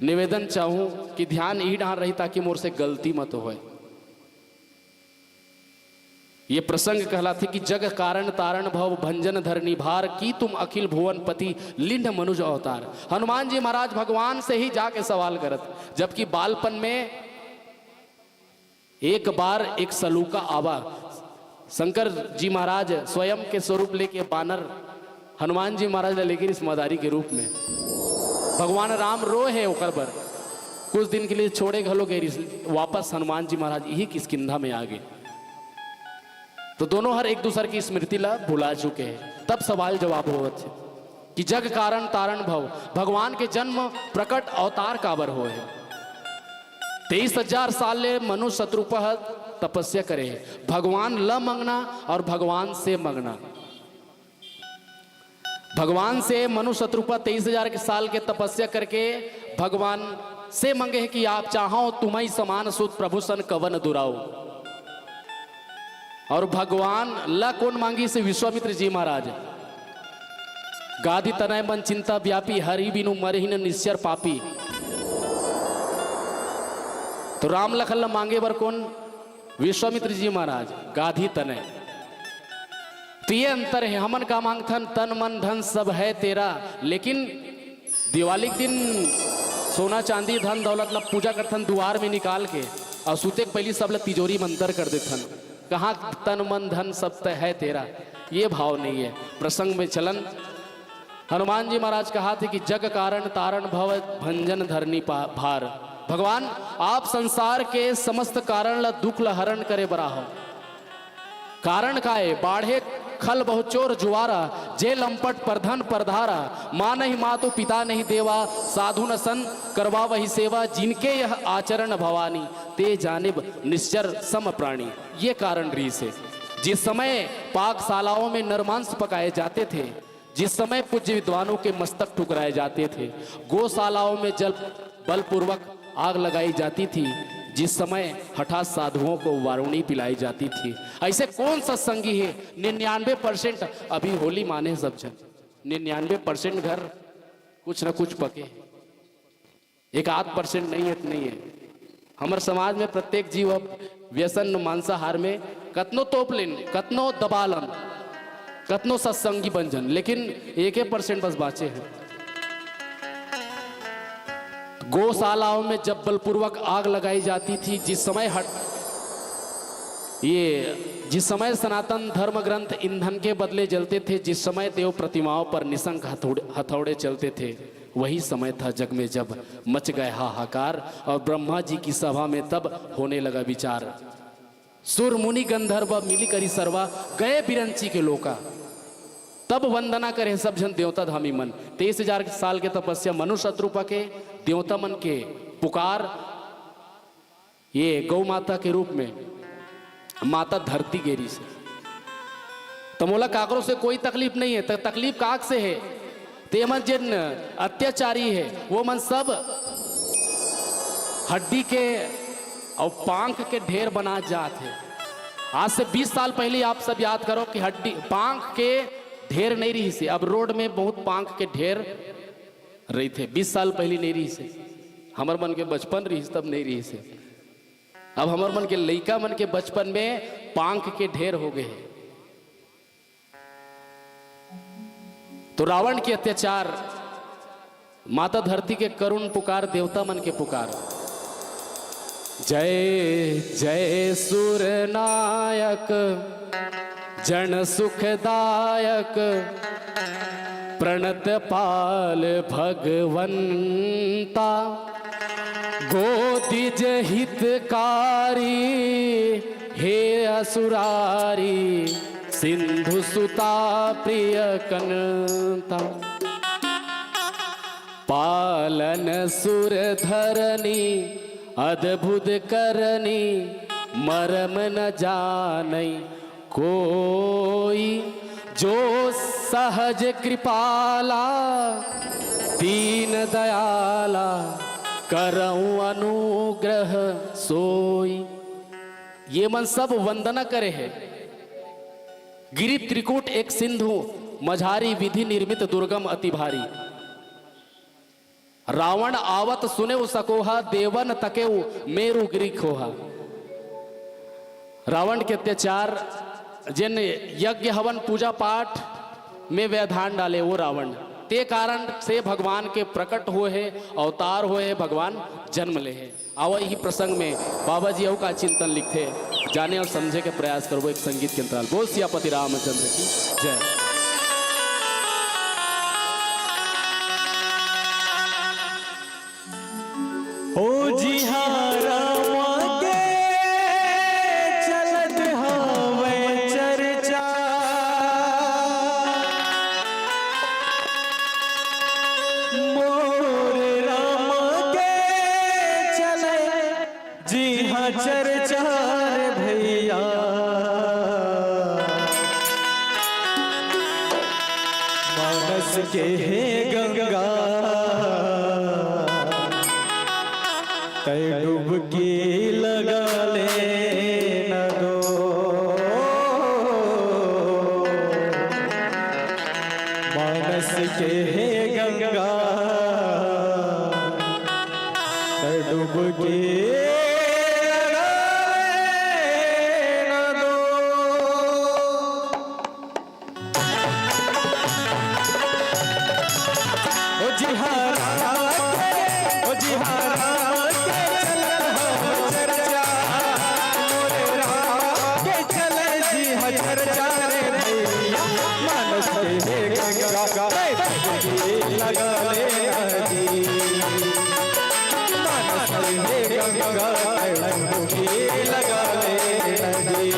निवेदन चाहूं कि ध्यान यही डाल रही, ताकि मोर से गलती मत होए। ये प्रसंग कहलाथे कि जग कारण तारण भव भंजन धरनी भार, की तुम अखिल भुवन पति लिंड मनुज अवतार। हनुमान जी महाराज भगवान से ही जाके सवाल करत, जबकि बालपन में एक बार एक सलूका आवा, शंकर जी महाराज स्वयं के स्वरूप लेके बानर हनुमान जी महाराज ला लेके इस मदारी के रूप में। भगवान राम रोए हे ओकर बर, कुछ दिन के लिए छोड़े घलो गए रिस-, वापस हनुमान जी महाराज यही किष्किंधा में आ गए। तो दोनों हर एक दूसर की स्मृति ला भुला चुके हैं। तब सवाल जवाब होवत हे कि जग कारण तारण भव, भगवान के जन्म प्रकट अवतार काबर होए हे? तेईस हजार साल ले मनु शत्रुपा ह तपस्या करे हे, भगवान ल मंगना और भगवान से मंगना। भगवान से मनु शत्रुपा तेईस हजार के साल के तपस्या करके भगवान से मंगे हे कि आप चाहो तुम्हई समान सुत प्रभु सन कवन दुराऊ। और भगवान ला कोन मांगिस? विश्वामित्र जी महाराज। गाधी तनय मन चिंता व्यापी, हरि बिनु मरहिन निश्चर पापी। तो राम लखन ला मांगे बर कोन? विश्वामित्र जी महाराज। गाधी तनय। तो ये अंतर हे, हमन का मांगथन, तन मन धन सब है तेरा, लेकिन दिवाली के दिन सोना चांदी धन दौलत ला पूजा करथन दुआर में निकाल के, और सुते के पहली सब ला तिजोरी में अंदर कर देथन। कहाँ तन मन धन सब तय है तेरा, ये भाव नहीं है। प्रसंग में चलन, हनुमान जी महाराज कहा थे कि जग कारण तारण भव भंजन धरनी पा-, भार। भगवान, आप संसार के समस्त कारण ला, दुख ला हरण करे बर आहो। कारण का है? बाढ़े खल बहुचोर जुआरा, जे लंपट परधन परधारा। माँ नहीं मातु पिता नहीं देवा, साधु न सन करवा वही सेवा। जिनके यह आचरण भवानी, ते जानिब निश्चर सम प्राणी। ये कारण रहिस हे। जिस समय पाकशालाओं में नरमांस पकाए जाते थे, जिस समय पूज्य विद्वानों के मस्तक ठुकराए जाते थे, गौशालाओं में जल बलपूर्वक आग लगाई जाती थी, जिस समय हठात साधुओं को वारुणी पिलाई जाती थी। ऐसे कौन सत्संगी है? निन्यानवे परसेंट अभी होली माने सब जन, निन्यानवे परसेंट घर कुछ न कुछ पके, एक आध परसेंट नहीं है तो नहीं है। हमर समाज में प्रत्येक जीव अब व्यसन मांसाहार में कतनो तोप लेन, कतनो दबा लन, कतनो सत्संगी बन जन, लेकिन एके परसेंट बस बाँचे हे। गौशालाओं में जब बलपूर्वक आग लगाई जाती थी, जिस समय हट, ये, जिस समय सनातन धर्म ग्रंथ ईंधन के बदले जलते थे, जिस समय देव प्रतिमाओं पर निशंक हथौड़े, हथौड़े चलते थे, वही समय था जग में जब मच गए हाहाकार और ब्रह्मा जी की सभा में तब होने लगा विचार। सुर मुनि गंधर्व मिली करी सर्वा, गए बिरंची के लोका। तब वंदना करे सब झन देवता धामी मन। तेईस हजार साल के तपस्या, मनुष्य रूपा के देवता मन के पुकार, ये गौ माता के रूप में माता धरती गे रिहिस हे। त मोला काकरो से कोई तकलीफ नहीं है, त तकलीफ काक से है? ते मन जेन अत्याचारी है, वो मन सब हड्डी के अउ पांख के ढेर बना जात है। आज से बीस साल पहले आप सब याद करो कि हड्डी, पांख के ढेर नहीं रहिस हे। अब रोड में बहुत पांख के ढेर रहिथे। बीस साल पहले नहीं रहिस हे, हमर मन के बचपन रहिस तब नहीं रहिस हे। अब हमर मन के लइका मन के बचपन में पांख के ढेर हो गए हे। तो रावण के अत्याचार, माता धरती के करुण पुकार, देवता मन के पुकार। जय जय सुर नायक, जन सुखदायक, प्रणत पाल भगवंता। गोदिज हितकारी, हे असुरारी, सिंधु सुता प्रिय कनता। पालन सुर धरनी, अद्भुत करनी, मरम न जानई कोई। जो सहज कृपाला, दीन दयाला, करऊं अनुग्रह सोई। ये मन सब वंदना करे हे। गिरि त्रिकूट एक सिंधु, मझारी विधि निर्मित दुर्गम अति भारी। रावण आवत सुनेउ सकोहा, देवन तकेउ मेरु गिरि खोहा। रावण के अत्याचार, जेन यज्ञ हवन पूजा पाठ में व्यवधान डाले, वो रावण। ते कारण से भगवान के प्रकट होए हे, अवतार होए हे, भगवान जन्म ले हे। आवा, इही प्रसंग में बाबा जी अउ का चिंतन लिखथे, जाने अउ समझे के प्रयास करबो एक संगीत के अंतराल। बोल सियापति रामचंद्र की जय। ओ जिहां राम के चलत हवै चर्चा, मोर राम के चले जिहां चर्चा रे भैया। मानस के हे गंगा, तै डुबकी लगा ले न दो। मानस के हे गंगा, तै डुबकी लगा ले न दो। डुबकी लगा ले नदी।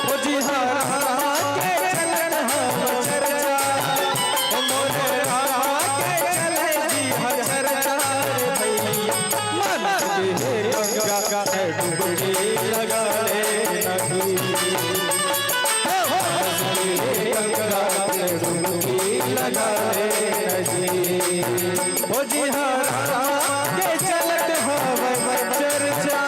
ओ जिहां राम के चलत हव चर्चा, ओ मोरे राम के चलत जिहां चर्चा रे भैया। मानस के हे गंगा, डुबकी लगा ले नदी। ओ मानस के हे गंगा, डुबकी लगा ले नदी। ओ जिहां राम के चलत हवय चर्चा।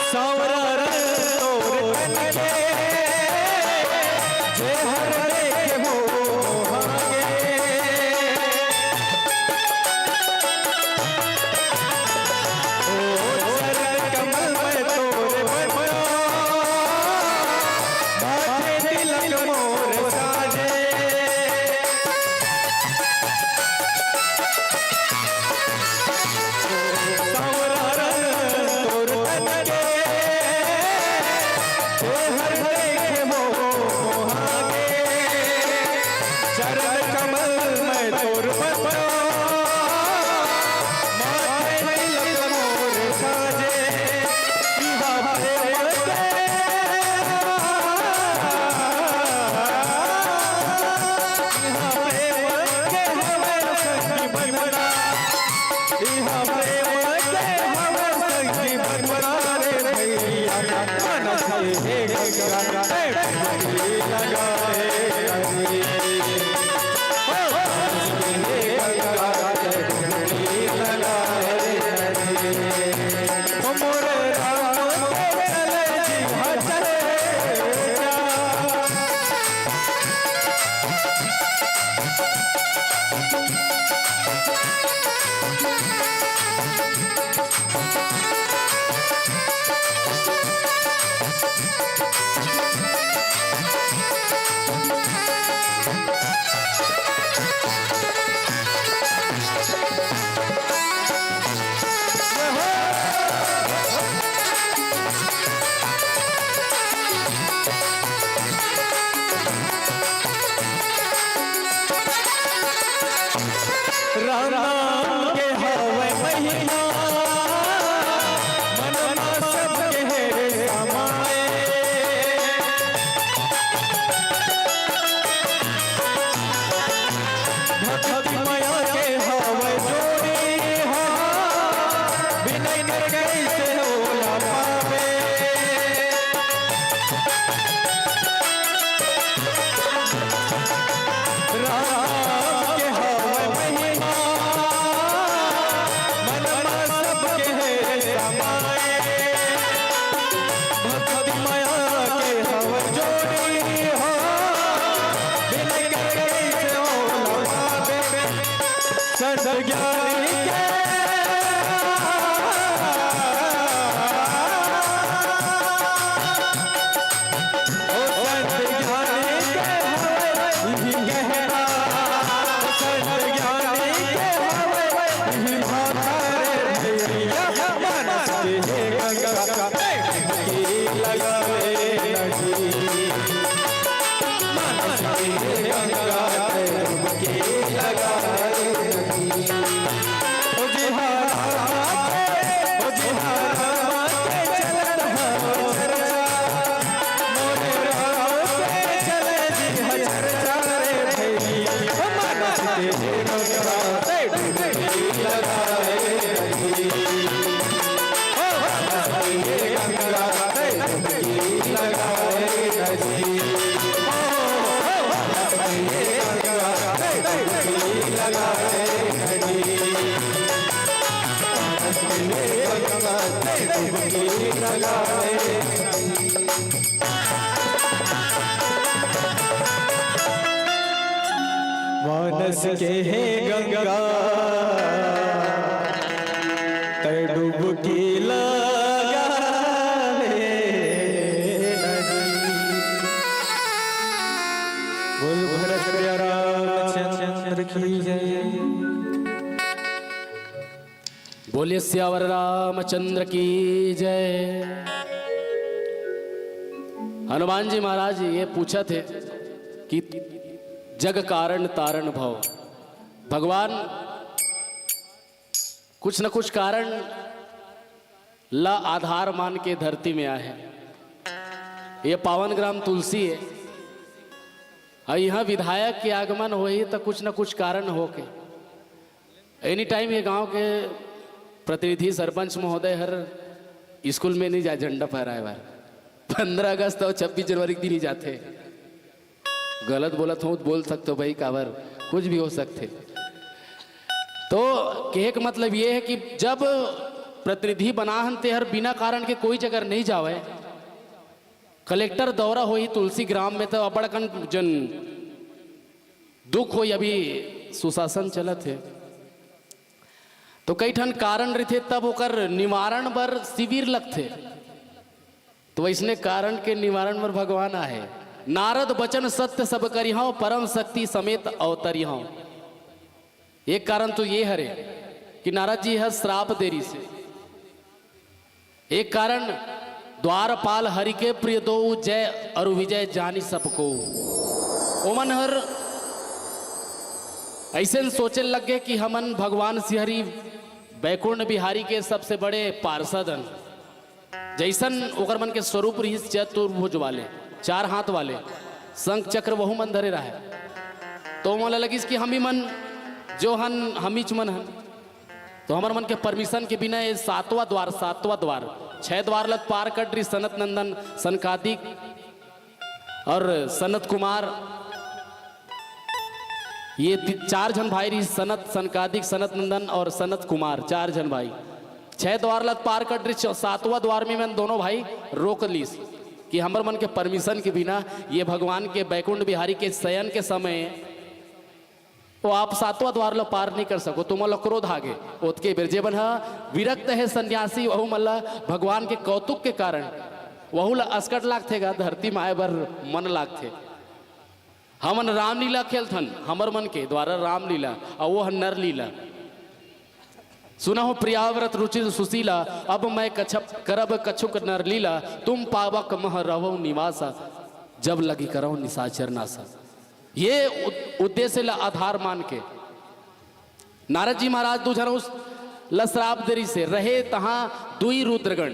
सांवरा रंग तोर तन के, जे हर देखे मोहागे। ओ चरण कमल में तोर बना, भाखे तिलक मोर साजे। सांवरा रंग तोर तन के, तोहर देखे मोहागे। चरण कमल में तोर बना, माथे तिलक मोर साजे। इहा प्रेम के इहाँ प्रेम के हवे संगी बंदना, इहाँ प्रेम के हवे संगी बंदना रे भैया। मानस के हे गंगा, तैं डुबकी लगा रे नदी। ओ मानस के हे गंगा, तैं डुबकी लगा रे नदी। ओ मोरे राम के चले जी हजर। राम नाम के हवय महिमा, मन मा सबके हे समाए। भक्ति मया के हवय जोड़ी हा, बिना इनकर कइसे ओला पावे। राम के हवय महिमा, मन मा सबके हे समाए। भक्ति मया के हवय जोड़ी हा, बिन कर कइसे ओला पावे। संत ज्ञानी के ओ संत ज्ञानी के हवय इही गहना, संत ज्ञानी के हवय इही भाखा रे भैया। मानस के हे गंगा, तैं डुबकी लगा रे नदी। मानस के हे गंगा, तैं डुबकी लगा रे नदी। ओ जिहां राम के, ओ जिहां राम के चलत हव चर्चा। मोरे राम के चले जी हजर चारे भैया। ओ मानस के हे गंगा, तैं डुबकी लगा रे नदी। ओ मानस के हे गंगा, तैं डुबकी लगा रे नदी। ओ मानस के हे गंगा, तैं डुबकी लगा रे नदी। मानस के हे गंगा, तैं डुबकी लगा रे नदी। मानस के हे गंगा, तैं डुबकी लगा की जय। बोलिए सियावर रामचंद्र की जय। हनुमान जी महाराज ये पूछत हे कि जग कारण तारण भव, भगवान कुछ न कुछ कारण ला आधार मान के धरती में आए हे। ये पावन ग्राम तुलसी हे, अउ इहाँ विधायक के आगमन होही त कुछ न कुछ कारण होके। एनी टाइम ये गांव के प्रतिनिधि सरपंच महोदय हर स्कूल में नहीं जाए झंडा फहराए बर, पंद्रह अगस्त अउ छब्बीस जनवरी के दिन ही जाथे। गलत बोलत हूँ, बोल सकते हो भाई, काबर कुछ भी हो सकते। तो कहे के मतलब ये है कि जब प्रतिनिधि बनाहन ते हर बिना कारण के कोई जगह नहीं जावे। कलेक्टर दौरा होही तुलसी ग्राम में तो अबड़कन जन दुख होई। अभी सुशासन चलत हे तो कई ठन कारण रहिथे, तब ओकर निवारण बर शिविर लगथे। तो वैसने कारण के निवारण बर भगवान आहे। नारद बचन सत्य सब करिहौं, परम शक्ति समेत अवतरिहौं। एक कारण तो ये हरे कि नारद जी ह श्राप दे रिहिसे। एक कारण द्वारपाल हरि के प्रिय दो, जय अरु विजय जानी सबको। ओमन हर ऐसे सोचे लग गए कि हमन भगवान श्री हरि बैकुंठ बिहारी के सबसे बड़े पार्षद हन। जैसन ओकर मन के स्वरूप रहिस चतुर्भुज वाले, चार हाथ वाले, शंख चक्र वहू मन धरे रहे। तो मोला लगिस कि हम ही मन जो हन, हमीच मन हन। तो हमर मन के परमिशन के बिना ये सातवां द्वार, सातवां द्वार, छह द्वार लग पार कट रही सनत नंदन, सनकादिक और सनत कुमार, ये ति-, चार झन भाई रही, सनत, सनकादिक, सनत नंदन और सनत कुमार, चार झन भाई। छह द्वार लग पार कट रही, च-, सातवां द्वार में मन दोनों भाई रोक लीस कि हमर मन के परमिशन के बिना ये भगवान के बैकुंठ बिहारी के शयन के समय वो आप सातवां द्वार ला पार नहीं कर सको, तुमन ला क्रोध आगे। ओतके बेर जेमन ह विरक्त हे सन्यासी, वहू मन ला भगवान के कौतुक के कारण वहू ला असकट लागथे गा, धरती माए बर मन लागथे। हमन रामलीला खेलथन, हमर मन के द्वारा रामलीला, अउ वो ह नरलीला। सुनहु प्रियाव्रत रुचिर सुशीला, अब मैं कछप करब कछुक नरलीला, तुम पावक मह रहो निवासा, जब लगी करो निशाचर नासा। ये उद-, उद्देश्य ला आधार मान के नारद जी महाराज दू झन उस ला श्राप दे रिहिसे, रहे तहाँ दुई रुद्रगण।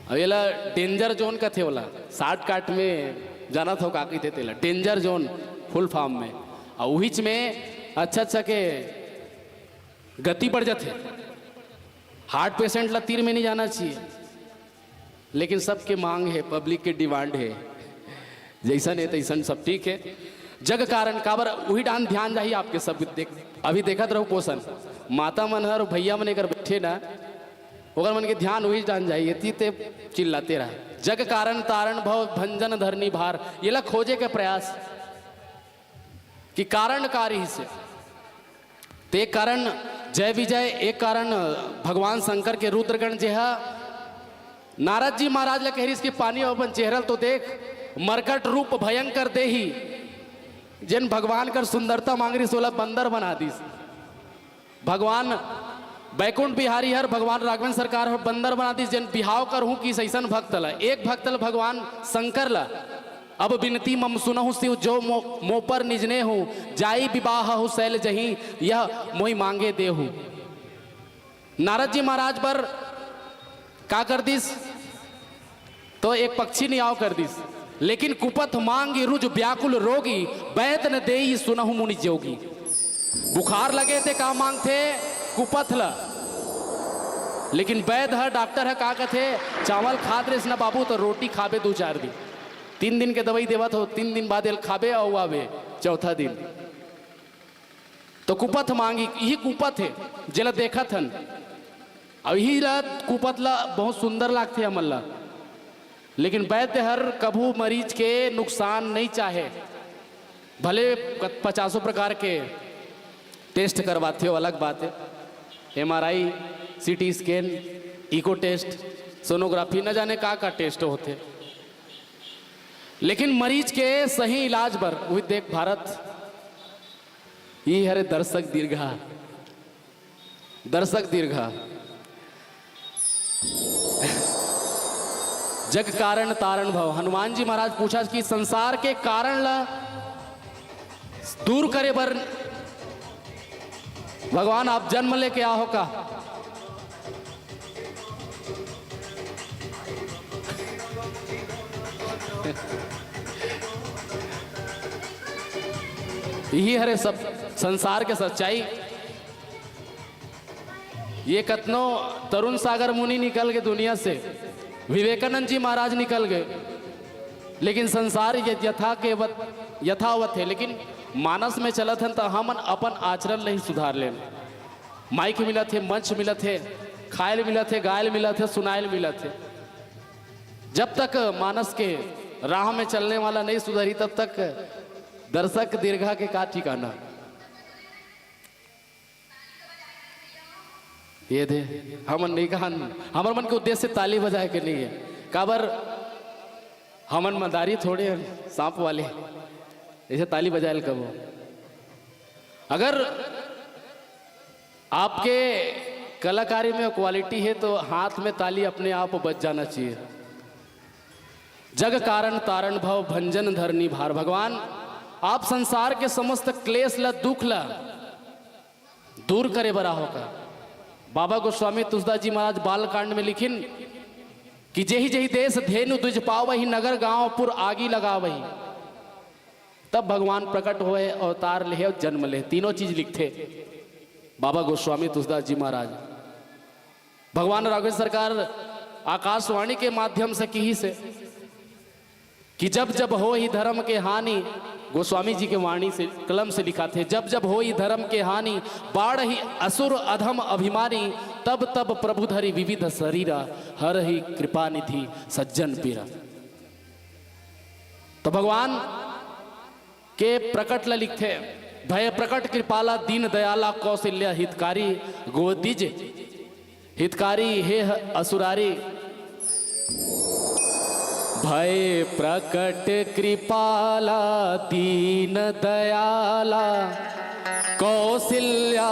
अब येला डेंजर जोन कथे, ओला शॉर्टकट में जानत हो का कहिथे तेला, डेंजर जोन फुल फॉर्म में। और उहिच में अच्छा अच्छा के गति बढ़ जाथे। हार्ट पेशेंट ला तीर में नहीं जाना चाहिए, लेकिन सबके मांग है, पब्लिक के डिमांड है, जैसन है तैसन सब ठीक है। जग कारण काबर उही डान ध्यान जाही आपके सब देख, अभी देखत रहो पोषण माता मन हर भैया मन एकर बैठे ना, ओकर मन के ध्यान उही डान जाही, एती ते चिल्लाते रहा। जग कारण तारण भव भंजन धरनी भार, येला खोजे के प्रयास कि कारण का रहिसे। ते कारण जय विजय, एक कारण भगवान शंकर के रुद्रगण जे ह नारद जी महाराज ला कह रिहिस कि पानी अपन चेहरा ल तो देख, मरकट रूप भयंकर देही। जेन भगवान कर सुंदरता मांग रिहिस, ओला बंदर बना दिस। भगवान बैकुंठ बिहारी हर, भगवान राघवेंद्र सरकार हर बंदर बना दिस, जेन बिहाव करहूं किस अइसन भक्त ला। एक भक्त ला भगवान शंकर ला, अब बिनती मम सुनहु शिव जो मो, मो पर निजने हूँ, जाई विवाह हु शैल जही, यह मोहि मांगे देहु। नारद जी महाराज बर का कर दिस, तो एक पक्षी नियाव कर दिस। लेकिन कुपथ मांगी रुज व्याकुल रोगी, बैद न देई सुनहु मुनि जोगी। बुखार लगे ते का मांगथे? कुपथ ल। लेकिन बैद ह, डॉक्टर ह का कथे? चावल खात रेस ना बाबू, तो रोटी खाबे दू चार दिन। तीन दिन के दवाई देवत हो, तीन दिन बाद एल खाबे अउ आबे चौथा दिन। तो कुपथ मांगी, इही कुपथ हे, जेला देखत हन। अउ इही ला, कुपथ ला बहुत सुंदर लागथे हमन ला। लेकिन वैद्य हर कभू मरीज के नुकसान नहीं चाहे, भले क-, पचासों प्रकार के टेस्ट करवाथे, वो अलग बात है। M R I, C T scan, echo test, sonography, न जाने का का टेस्ट होथे। लेकिन मरीज के सही इलाज बर उही देख भारत, ई हरे दर्शक दीर्घा, दर्शक दीर्घा। जग कारण तारण भव। हनुमान जी महाराज पूछा कि संसार के कारण ला दूर करे बर भगवान आप जन्म लेके आहो का? यही हरे सब संसार के सच्चाई। ये कतनो तरुण सागर मुनि निकल गए दुनिया से, विवेकानंद जी महाराज निकल गए, लेकिन संसार ये यथा के वत-, यथावत है। लेकिन मानस में चलत हन त हमन अपन आचरण ले ही सुधार लेन। माइक मिलत हे, मंच मिलत हे, खायल मिलत हे, गायल मिलत हे, सुनायल मिलत हे। जब तक मानस के राह में चलने वाला नहीं सुधरी, तब तक दर्शक दीर्घा के का ठिकाना। ये दे, हमन नहीं कहन, हमर मन के उद्देश्य ताली बजाए के नहीं है। काबर हमन मदारी थोड़े हन, सांप वाले, ऐसे ताली बजाए ल कबो। अगर आपके कलाकारी में क्वालिटी है तो हाथ में ताली अपने आप बज जाना चाहिए। जग कारण तारण भव भंजन धरनी भार। भगवान, आप संसार के समस्त क्लेश ला, दुख ला दूर करे बर आहो का? बाबा गोस्वामी तुलसीदास जी महाराज बालकांड में लिखिन कि जेहि जेहि देश धेनु द्विज पावहि, नगर गांव पुर आगी लगावहि। तब भगवान प्रकट होए, अवतार लेहे और जन्म लेहे, तीनों चीज लिखथे बाबा गोस्वामी तुलसीदास जी महाराज। भगवान राघवेंद्र सरकार आकाशवाणी के माध्यम से किहिस हे कि जब जब होहि धर्म के हानि, गोस्वामी जी के वाणी से, कलम से लिखाथे, जब जब होहि धर्म के हानि, बाढ़हि असुर अधम अभिमानी, तब तब प्रभु धरि विविध शरीरा, हरहि कृपा निधि सज्जन पीरा। तो भगवान के प्रकट ल लिखथे, भय प्रकट कृपाला दीन दयाला कौशल्या हितकारी, गोदिज हितकारी हे असुरारी। भय प्रकट कृपाला दीन दयाला कौशल्या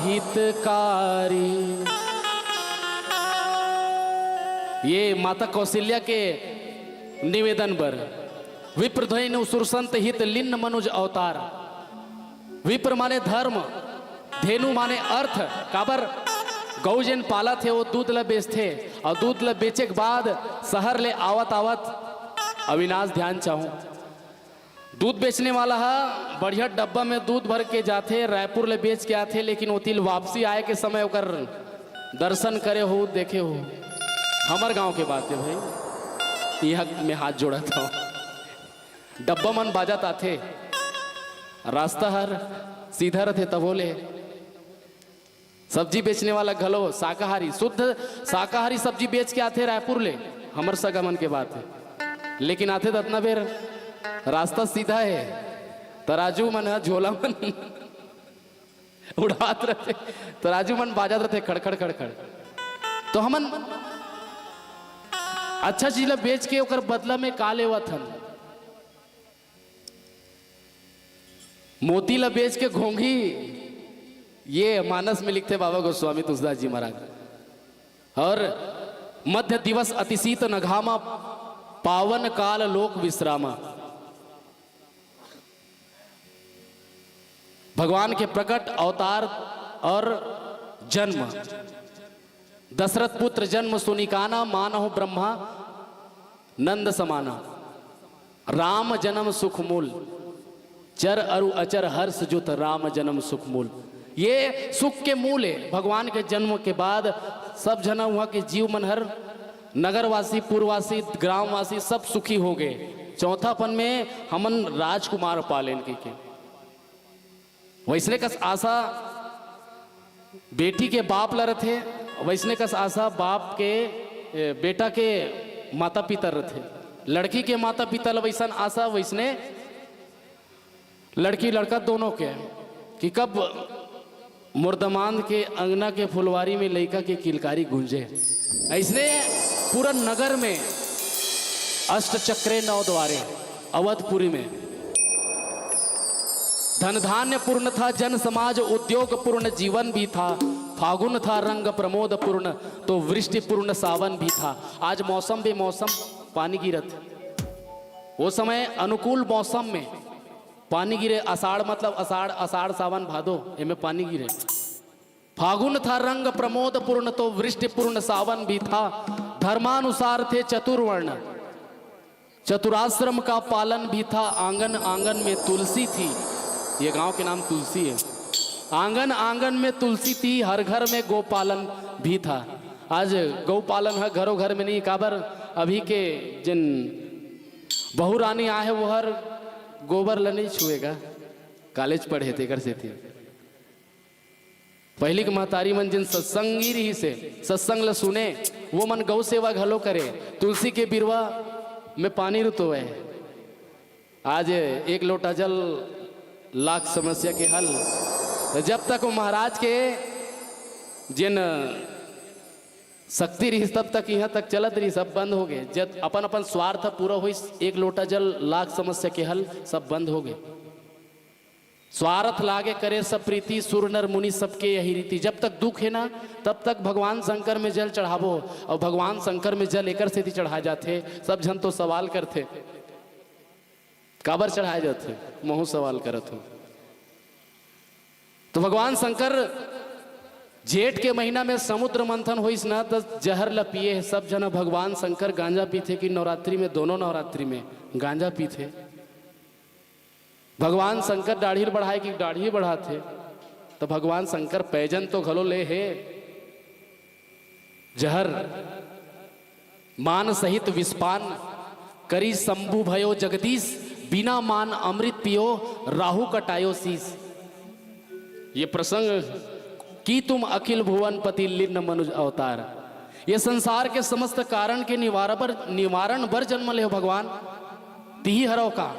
हितकारी। ये माता कौशल्या के निवेदन बर। विप्र धेनु सुर संत हित, लीन मनुज अवतार। विप्र माने धर्म, धेनु माने अर्थ। काबर गऊ जेन पालत हे, वो दूध ल बेचथे, और दूध ल बेचे के बाद शहर ले आवत आवत, अविनाश, ध्यान चाहूं, दूध बेचने वाला ह बढ़िया डब्बा में दूध भर के जाथे, रायपुर ले बेच के आथे, लेकिन ओती ले वापसी आए के समय ओकर दर्शन करे हो, देखे हो। हमर गांव के बात है भाई, इहाँ मैं हाथ जोड़त हूँ। डब्बा मन बाजत आथे, रास्ता हर सीधा रथे, तभो ले सब्जी बेचने वाला घलो शाकाहारी, शुद्ध शाकाहारी सब्जी बेच के आथे रायपुर ले, हमर सगा मन के बात है। लेकिन आथे त अतना बेर रास्ता सीधा है, तराजू मन ह झोला मन उड़ात रथे, तराजू मन बाजत रथे, खड़खड़ खड़खड़। तो हमन अच्छा चीज ला बेच के ओकर बदला में का लेवत हन? मोती ला बेच के घोंघी, ये मानस में लिखथे बाबा गोस्वामी तुलसीदास जी महाराज। और मध्य दिवस अति शीत न घामा, पावन काल लोक विश्रामा। भगवान के प्रकट अवतार और जन्म। दशरथ पुत्र जन्म सुनि काना, मानहु ब्रह्मा नंद समाना। राम जन्म सुख मूल, चर अरु अचर हर्ष जुत, राम जन्म सुख मूल। ये सुख के मूल है। भगवान के जन्म के बाद सब जना, वहाँ के जीव मन हर, नगरवासी, पुरवासी, ग्रामवासी सब सुखी हो गए। चौथापन में हमन राजकुमार पालेन कहिके। वैसने कस आशा बेटी के बाप ला रथे, वैसने कस आशा बाप के, ए, बेटा के माता पिता रथे। लड़की के माता पिता ला वैसन आशा, वैसने लड़की लड़का दोनों के, कि कब मोर दमांद के अंगना के फुलवारी में लइका के किलकारी गूंजे। ऐसने पूरा नगर में अष्ट चक्रे नौ द्वारे, अवधपुरी में। धन धान्य पूर्ण था, जन समाज उद्योग पूर्ण जीवन भी था। फागुन था रंग प्रमोद पूर्ण, तो वृष्टि पूर्ण सावन भी था। आज मौसम बेमौसम पानी गिरत हे। वो समय अनुकूल मौसम में पानी गिरे, आषाढ़ मतलब आषाढ़, आषाढ़ सावन भादो, एमे पानी गिरे। फागुन था रंग प्रमोद पूर्ण, तो वृष्टि पूर्ण सावन भी था। धर्मानुसार थे चतुर्वर्ण, चतुराश्रम का पालन भी था। आंगन आंगन में तुलसी थी, ये गांव के नाम तुलसी है। आंगन आंगन में तुलसी थी, हर घर में गोपालन भी था। आज गौपालन ह घरों घर में नहीं, काबर अभी के जिन बहुरानी आहे वो हर गोबर ल नहीं छुएगा। कॉलेज पढ़े थे कर से थी। पहली के महतारी मन जिन सत्संगी रहिस हे, सत्संग ल सुने, वो मन गौ सेवा घलो करे, तुलसी के बिरवा में पानी रुतोए। आज एक लोटा जल, लाख समस्या के हल। तो जब तक वो महाराज के जिन शक्ति रहिस, तब तक यहाँ तक चलत रहिस, सब बंद हो गए। जब अपन अपन स्वार्थ पूरा होइस, एक लोटा जल, लाख समस्या के हल, सब बंद हो गए। स्वार्थ लागे करे सब प्रीति, सुर नर मुनि सबके यही रीति। जब तक दुख है ना, तब तक भगवान शंकर में जल चढ़ाबो। और भगवान शंकर में जल एकर सेती चढ़ा जाथे। सब झन तो सवाल करथे, काबर चढ़ाए जाथे? महू सवाल करत हूँ। तो भगवान शंकर जेठ के महीना में समुद्र मंथन होइस ना, त जहर ल पिए हे सब झन। भगवान शंकर गांजा पीथे कि नवरात्रि में? दोनों नवरात्रि में गांजा पीथे। भगवान शंकर दाढ़ी बढ़ाए कि दाढ़ी बढ़ाथे? तो भगवान शंकर पैजन तो घलो ले हे, जहर मान सहित विषपान करी शंभु भयो जगदीश, बिना मान अमृत पियो राहु कटायो शीश। ये प्रसंग कि तुम अखिल भुवनपति लिन्न मनुज अवतार, ये संसार के समस्त कारण के निवारण बर, निवारण बर जन्म ले हो भगवान, तिही हरव का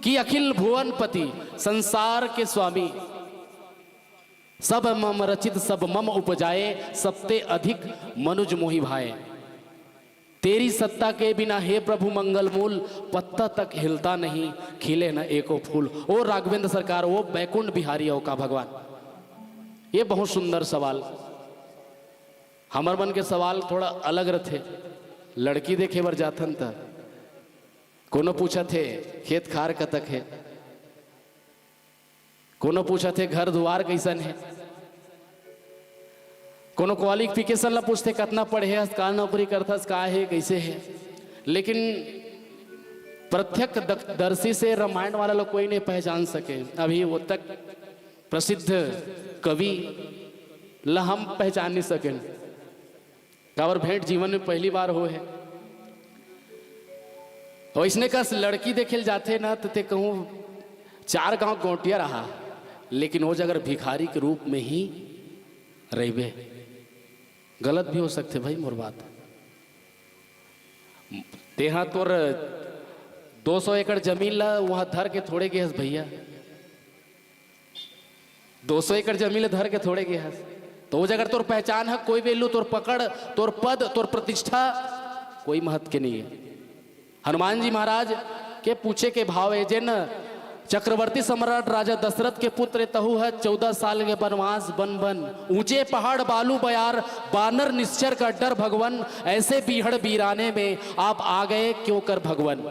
कि अखिल भुवनपति, संसार के स्वामी, सब मम रचित सब मम उपजाए, सबते अधिक मनुज मोहि भाए। तेरी सत्ता के बिना हे प्रभु मंगल मूल, पत्ता तक हिलता नहीं, खिले न एको फूल। ओ राघवेंद्र सरकार, ओ बैकुंठ बिहारी हो का भगवान? ये बहुत सुंदर सवाल। हमर मन के सवाल थोड़ा अलग रथे। लड़की देखे बर जाथन त कोनो पूछत हे खेत खार कतक हे, कोनो पूछत हे घर दुआर कैसन हे, कोनो क्वालिफिकेशन ला पूछथे, कतना पढ़े हस, का नौकरी करथस, का हे, कैसे हे। लेकिन प्रत्यक्ष दक-, दर्शी से रामायण वाला लोग कोई नहीं पहचान सके। अभी वो तक प्रसिद्ध कवि ला हम पहचान नहीं सकेन। काबर भेंट जीवन में पहली बार हो हे। वैसने कस लड़की देखे ल जाथे ना, त ते कहूँ चार गांव गोटिया रहा, लेकिन वो जगह भिखारी के रूप में ही रहिबे। गलत भी हो सकथे भाई मोर बात। तेहा तोर दो सौ एकड़ जमीन ला वहाँ धर के थोड़े गे हस भैया, दो सौ एकड़ जमीन ला धर के थोड़े गे हस, तो वो जगह तोर पहचान है, कोई value, तोर पकड़, तोर पद, तोर प्रतिष्ठा कोई महत्व के नहीं है। हनुमान जी महाराज के पूछे के भाव है, जेन चक्रवर्ती सम्राट राजा दशरथ के पुत्र ए, तहु है चौदह साल के वनवास बन बन, ऊंचे पहाड़ बालू बयार, बानर निश्चर का डर भगवन, ऐसे बीहड़ बीराने में आप आ गए क्यों कर भगवन।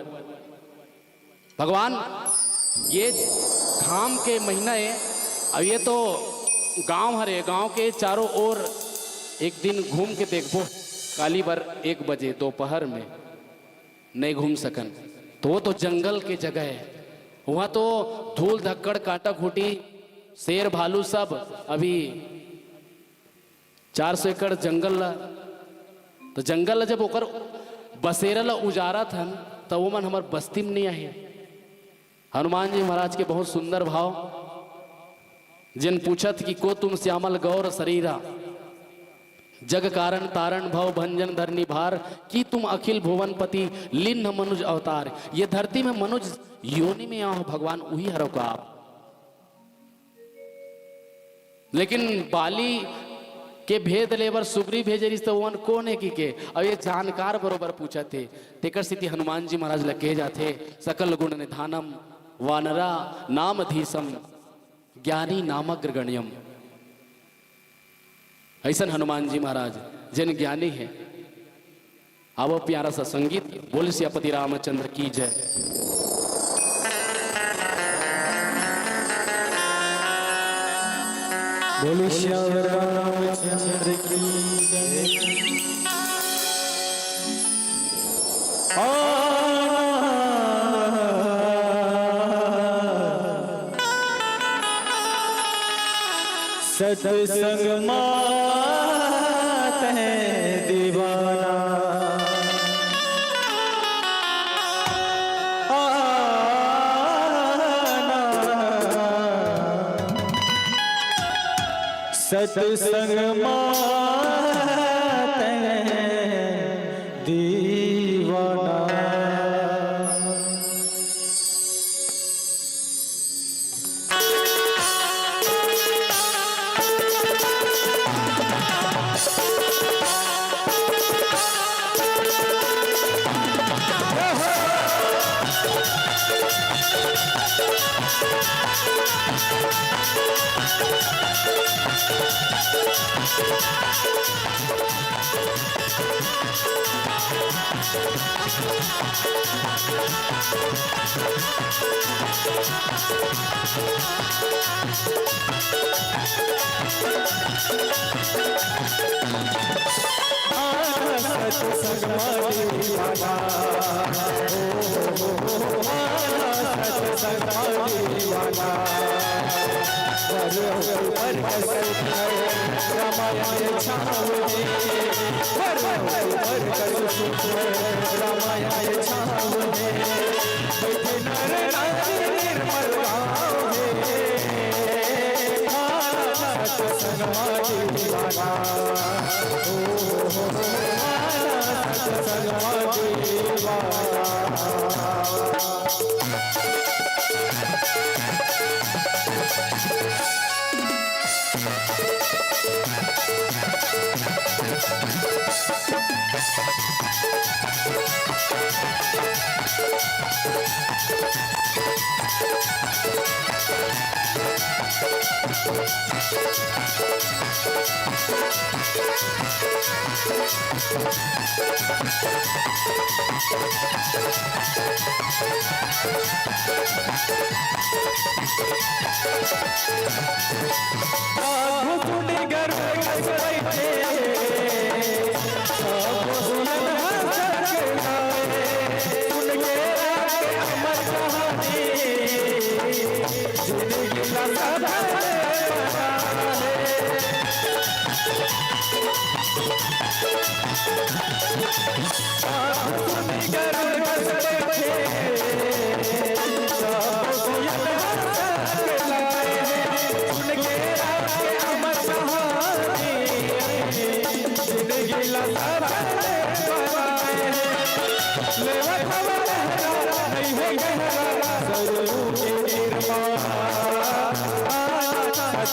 भगवान, ये घाम के महीना है, अब ये तो गांव हरे, गांव के चारों ओर एक दिन घूम के देखबो, काली बर एक बजे दोपहर में नहीं घूम सकन, तो वो तो जंगल के जगह है, वहाँ तो धूल धक्कड़ काटा खूटी, शेर भालू सब। अभी चार सौ एकड़ जंगल ला, तो जंगल ला जब ओकर बसेरा ला उजारत हन, त वो मन हमर बस्ती में नहीं आहे। हनुमान जी महाराज के बहुत सुंदर भाव, जिन पूछत कि को तुम श्यामल गौर शरीरा, जग कारण तारण भव भंजन धरनी भार, कि तुम अखिल भुवनपति लिन्न मनुज अवतार। ये धरती में मनुज योनि में आओ भगवान, उही हरो का आप। लेकिन बाली के भेद ले बर सुग्रीव भेजे रिहिस, त ओमन कोन हे कहिके, अउ ये जानकार बरोबर पूछत हे। तेकर सेती हनुमान जी महाराज ल कहे जाथे, "सकल गुण निधानम वानरा नामधीशम ज्ञानी नामग्रगण्यम।" अइसन हनुमान जी महाराज, जेन ज्ञानी हे, आवो प्यारा सा संगीत, बोल सियापति रामचंद्र की जय। बोल सियावर रामचंद्र की जय। आ सत्संग मात है दीवाना। आना। सत्संग मात है दीवाना। सत्संग मा दीवाना, ओ, ओ, ओ, ओ, सत्संग मा दीवाना। वर ऊपर का सुख है, रामायण छाव है। वर ऊपर का सुख है, रामायण छाव है। बैठे नर नारी निर्मल भाव है। सत्संग मा दीवाना। ओ, ओ, ओ, ओ, सत्संग मा दीवाना।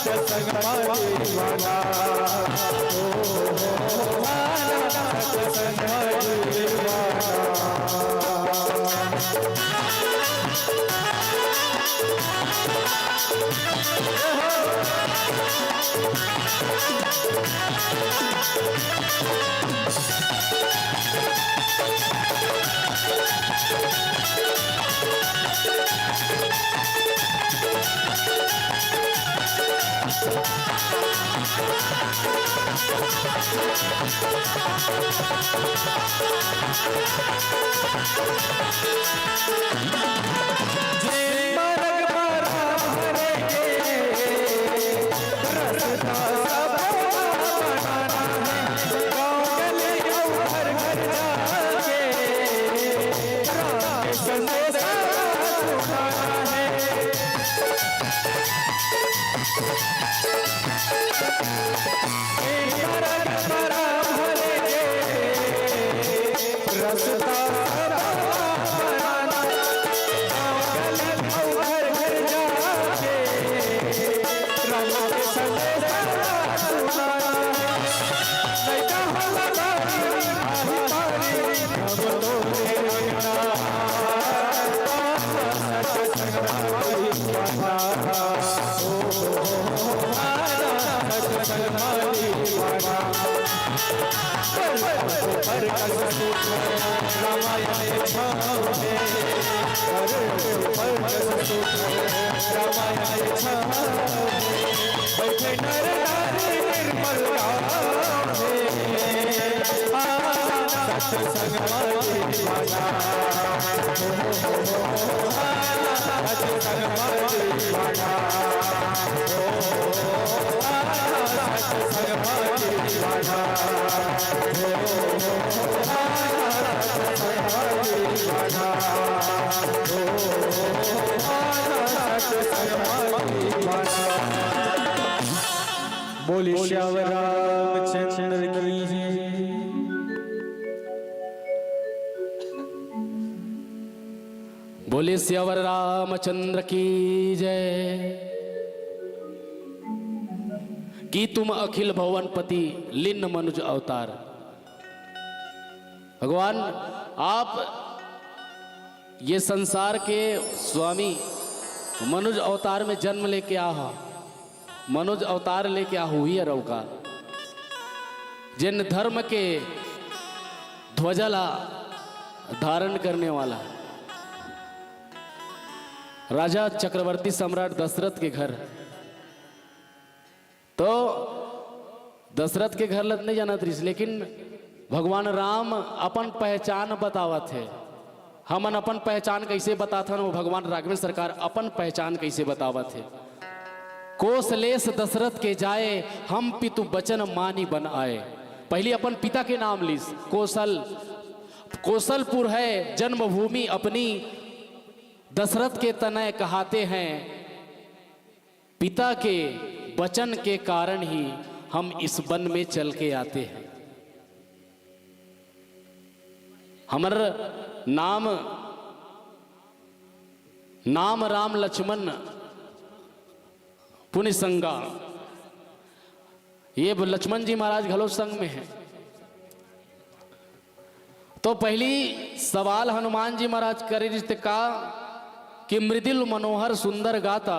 सत्संग मा दीवाना, ओ, ओ, ओ, सत्संग मा दीवाना। रामायण छावे, अरे सुपर सुपर रामायण छावे, बैठे नर नारी निर्मल गावे। आ, सत्संग माई बना, ओ, आ, सत्संग माई बना, ओ, आ, सत्संग माई बना, ओ, आ, सत्संग माई बना। बोलिए श्यावर रामचंद्र की जय। बोलिए श्यावर रामचंद्र की जय। कि तुम अखिल भुवनपति लीन मनुज अवतार। भगवान, आप ये संसार के स्वामी मनुज अवतार में जन्म लेके आ हो, मनुज अवतार लेके आ हुई है रौका, जिन धर्म के ध्वजा ला धारण करने वाला राजा चक्रवर्ती सम्राट दशरथ के घर तो दशरथ के घर लत नहीं जानत रहिस, लेकिन भगवान राम अपन पहचान बतावत हे। हमन अपन पहचान कैसे बताथन, वो भगवान राघवेंद्र सरकार अपन पहचान कैसे बतावत हे। कोसलेस दशरथ के जाए, हम पितु बचन मानी बन आए। पहली अपन पिता के नाम लीस, कोसल, कोसलपुर है जन्मभूमि अपनी, दशरथ के तनय कहाते हैं। पिता के वचन के कारण ही हम इस वन में चल के आते हैं। हमर नाम, नाम राम लक्ष्मण पुनि संगा। ये लक्ष्मण जी महाराज घलो संग में है। तो पहली सवाल हनुमान जी महाराज करे रिहिस ते का कि मृदुल मनोहर सुंदर गाता,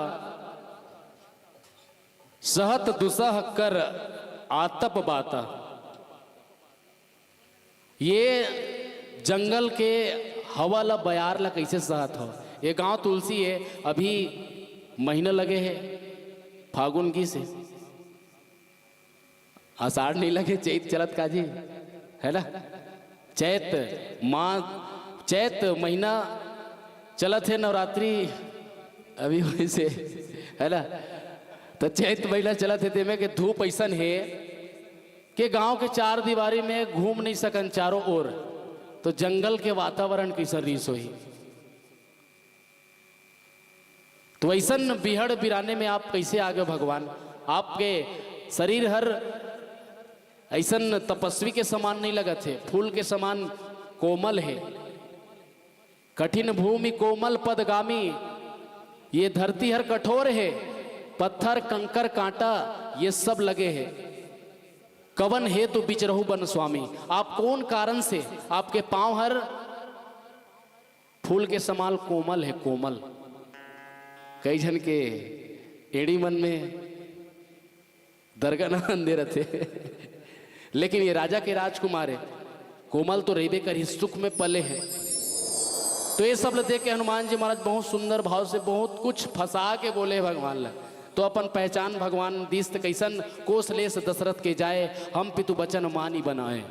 सहत दुसह कर आतप बाता। ये जंगल के हवा ला, बयार ला कैसे सहत हो? ये गांव तुलसी है, अभी महीना लगे है, फागुन की से आषाढ़ नहीं लगे, चैत चलत का जी, है ना? चैत माह, चैत महीना चलत है, नवरात्रि अभी वैसे, है ना? तो चैत महीना चलत है, तेमे के धूप ऐसन है कि गांव के चार दीवारी में घूम नहीं सकन चारों ओर, तो जंगल के वातावरण कैसन रीस होही। तो ऐसन बिहड़ बिराने में आप कैसे आ गए भगवान? आपके शरीर हर ऐसन तपस्वी के समान नहीं लगत है, फूल के समान कोमल है। कठिन भूमि कोमल पदगामी, ये धरती हर कठोर है, पत्थर कंकर कांटा ये सब लगे है। कवन हेतु बिचरहु बन स्वामी, आप कौन कारण से आपके पांव हर फूल के समान कोमल है, कोमल। कई झन के एड़ी मन में दरगना अंदे रथे। लेकिन ये राजा के राजकुमार है, कोमल तो रहिबे करही, सुख में पले है। तो ये सब ल देख के हनुमान जी महाराज बहुत सुंदर भाव से बहुत कुछ फंसा के बोले भगवान ला। तो अपन पहचान भगवान दिस त कैसन, कोसलेस दशरथ के जाए, हम पितु बचन मानी बनाए।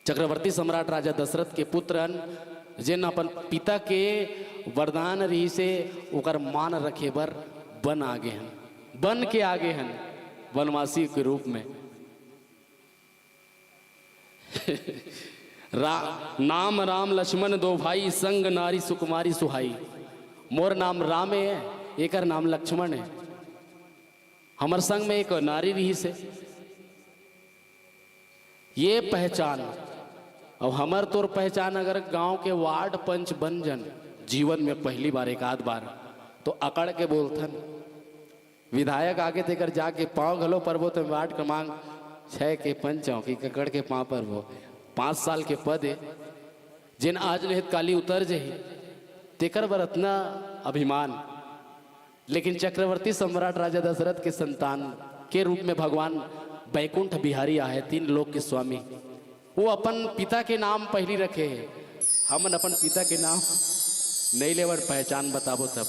चक्रवर्ती सम्राट राजा दशरथ के पुत्र हन, जेन अपन पिता के वरदान रहिसे, ओकर मान रखे बर बन आगे हन, बन के आगे हन वनवासी के रूप में। रा-, नाम राम लक्ष्मण दो भाई, संग नारी सुकुमारी सुहाई। मोर नाम राम है, एकर नाम लक्ष्मण है। हमर संग में एक नारी रहिसे। ये पहचान, अउ हमर तोर पहचान, अगर गांव के वार्ड पंच बन जन जीवन में पहली बार, एक आध बार, तो अकड़ के बोलथन। विधायक आगे तेकर जाके पांव घलो परबो तो वार्ड क्रमांक छह के पंच हंव कि अकड़ के पांव परबो। पांच साल के पद है, जेन आज नहीं त काली उतर जही, तेकर बर अतना अभिमान। लेकिन चक्रवर्ती सम्राट राजा दशरथ के संतान के रूप में भगवान बैकुंठ बिहारी आहे, तीन लोक के स्वामी। वो अपन पिता के नाम पहिली रखे हे। हमन अपन पिता के नाम नइ लेवन, पहचान बताबो तब।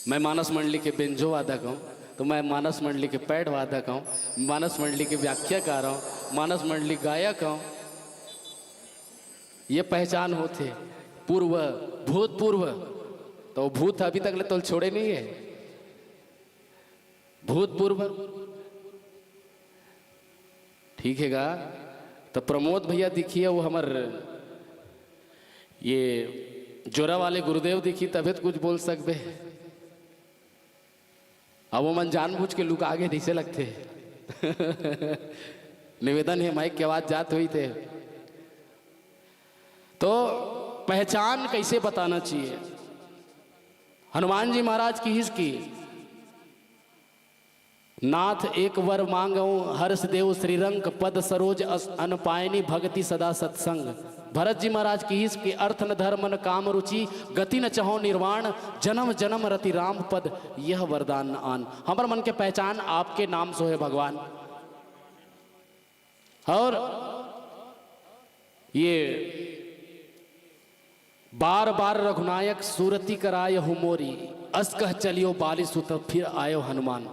मैं मानस मंडली के बेंजो वादक हूँ, तो मैं मानस मंडली के पैड वादक हूँ, मानस मंडली के व्याख्याकार हूँ, मानस मंडली गायक हूँ। ये पहचान होथे। पूर्व, भूतपूर्व, तो भूत अभी तक ले तोल छोड़े नहीं है। भूतपूर्व, ठीक है गा। तो प्रमोद भैया दिखिए, वो हमर ये जोरा वाले गुरुदेव दिखी, तभे तो कुछ बोल सकबे। अब वो मन जानबूझ के लुका गे, जैसे लगथे। निवेदन है, माइक के आवाज जात हुई थे। तो पहचान कैसे बताना चाहिए? हनुमान जी महाराज किहिस कि नाथ एक वर मांगहु, हर्ष देव श्रीरंक, पद सरोज अस-, अन पायनी, भगति सदा सत्संग। भरत जी महाराज किहिस कि अर्थ न धर्म न काम रुचि, गति न चहो निर्वाण, जन्म जन्म रति राम पद, यह वरदान न आन। हमर मन के पहचान आपके नाम सो है भगवान। और ये बार बार रघुनायक सुरति कराय हो मोरी, अस कह चलियो बाली सुत फिर आयो हनुमान।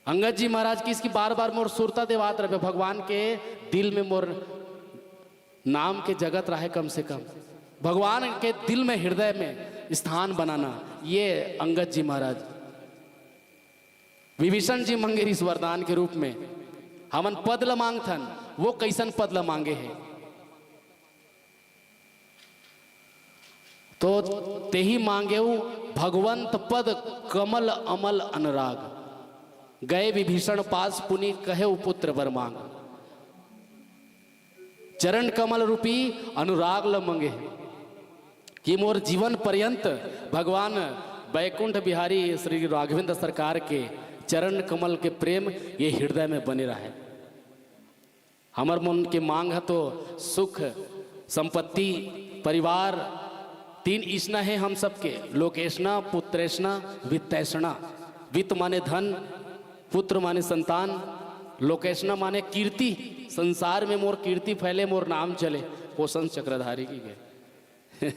अंगद जी महाराज किहिस कि बार बार मोर सुरता देवात रहे, भगवान के दिल में मोर नाम के जगत रहे, कम से कम भगवान के दिल में, हृदय में स्थान बनाना, ये अंगद जी महाराज। विभीषण जी मंगे रिहिस वरदान के रूप में, हमन पद ल मांगथन, वो कैसन पद ल मांगे हे? तो तेही मांगेउ भगवंत पद कमल अमल अनुराग। गए विभीषण पास पुनि कहेउ पुत्र वर मांग। चरण कमल रूपी अनुराग ल मंगे हे कि मोर जीवन पर्यंत भगवान बैकुंठ बिहारी श्री राघवेंद्र सरकार के चरण कमल के प्रेम ये हृदय में बने रहे। हमर मन के मांग ह तो सुख, संपत्ति, परिवार, तीन इष्णा हे हम सबके, लोकेष्णा, पुत्रेष्णा, वित्तेष्णा। वित्त माने धन, पुत्र माने संतान, लोकेष्णा माने कीर्ति, संसार में मोर कीर्ति फैले, मोर नाम चले, पोषण चक्रधारी की गए।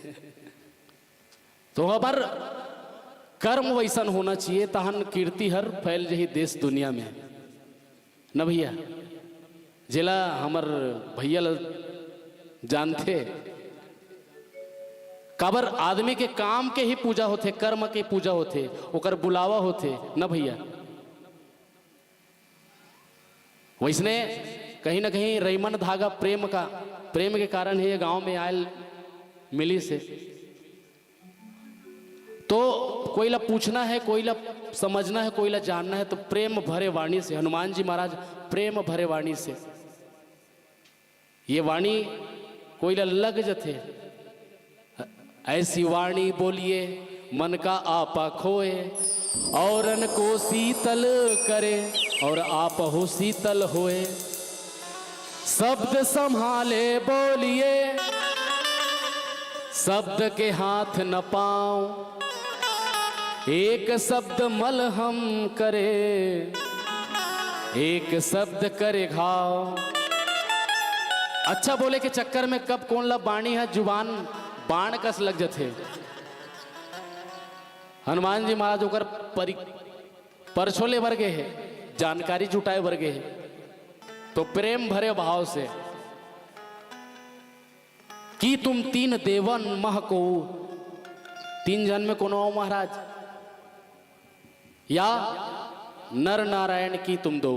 तो हमर कर्म वैसन होना चाहिए, तहन कीर्ति हर फैल जही देश दुनिया में, न भैया? जेला हमर भैया ल जानथे, काबर आदमी के काम के ही पूजा होथे, कर्म के पूजा होथे, ओकर बुलावा होथे, न भैया? वैसने कहीं ना कहीं रईमन धागा प्रेम का, प्रेम के कारण ही ये गांव में आयल मिलिस हे। तो कोई ला पूछना है, कोई ला समझना है, कोई ला जानना है, तो प्रेम भरे वाणी से, हनुमान जी महाराज प्रेम भरे वाणी से ये वाणी कोई ला लग जथे। ऐसी वाणी बोलिए, मन का आपा खोए, औरन को शीतल करे, और आपहु शीतल होए। शब्द संभाले बोलिए, शब्द के हाथ न पाओ। एक शब्द मलहम करे, एक शब्द करे घाव। अच्छा बोले के चक्कर में कब कोन ला बाणी ह, जुबान बाण कस लग जथे। हनुमान जी महाराज ओकर परि-, परछो ले बर गे हे, जानकारी जुटाए बर गे हे, तो प्रेम भरे भाव से, "की तुम तीन देवन मह को।" तीन झन में कोनो आओ महाराज, या नर नारायण की तुम दो,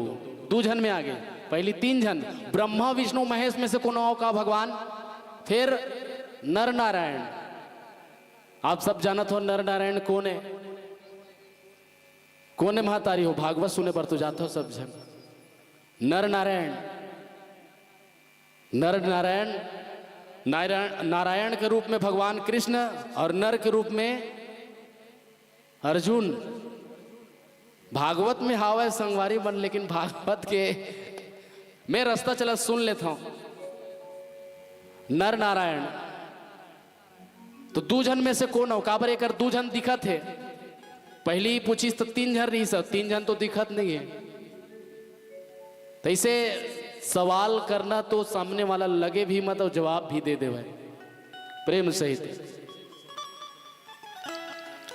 दू झन में आगे। पहली तीन झन, ब्रह्मा विष्णु महेश में से कोनो आओ का भगवान, फिर नर नारायण। आप सब जानत हो नर नारायण कोन हे? कोन हे महतारी हो? भागवत सुने बर तो जात हो सब झन। नर नारायण, नर नारायण, नारायण, नारायण के रूप में भगवान कृष्ण और नर के रूप में अर्जुन। भागवत में हावय संगवारी मन, लेकिन भागवत के मैं रास्ता चला सुन लेता हूं। नर नारायण, तो दू झन में से कोन हो? काबर एकर दू झन दिखत हे। पहली ही पूछिस तो तीन झन रहिस, तीन झन तो दिखत नहीं है। तैसे सवाल करना तो सामने वाला लगे भी मत और जवाब भी दे देवे प्रेम सहित।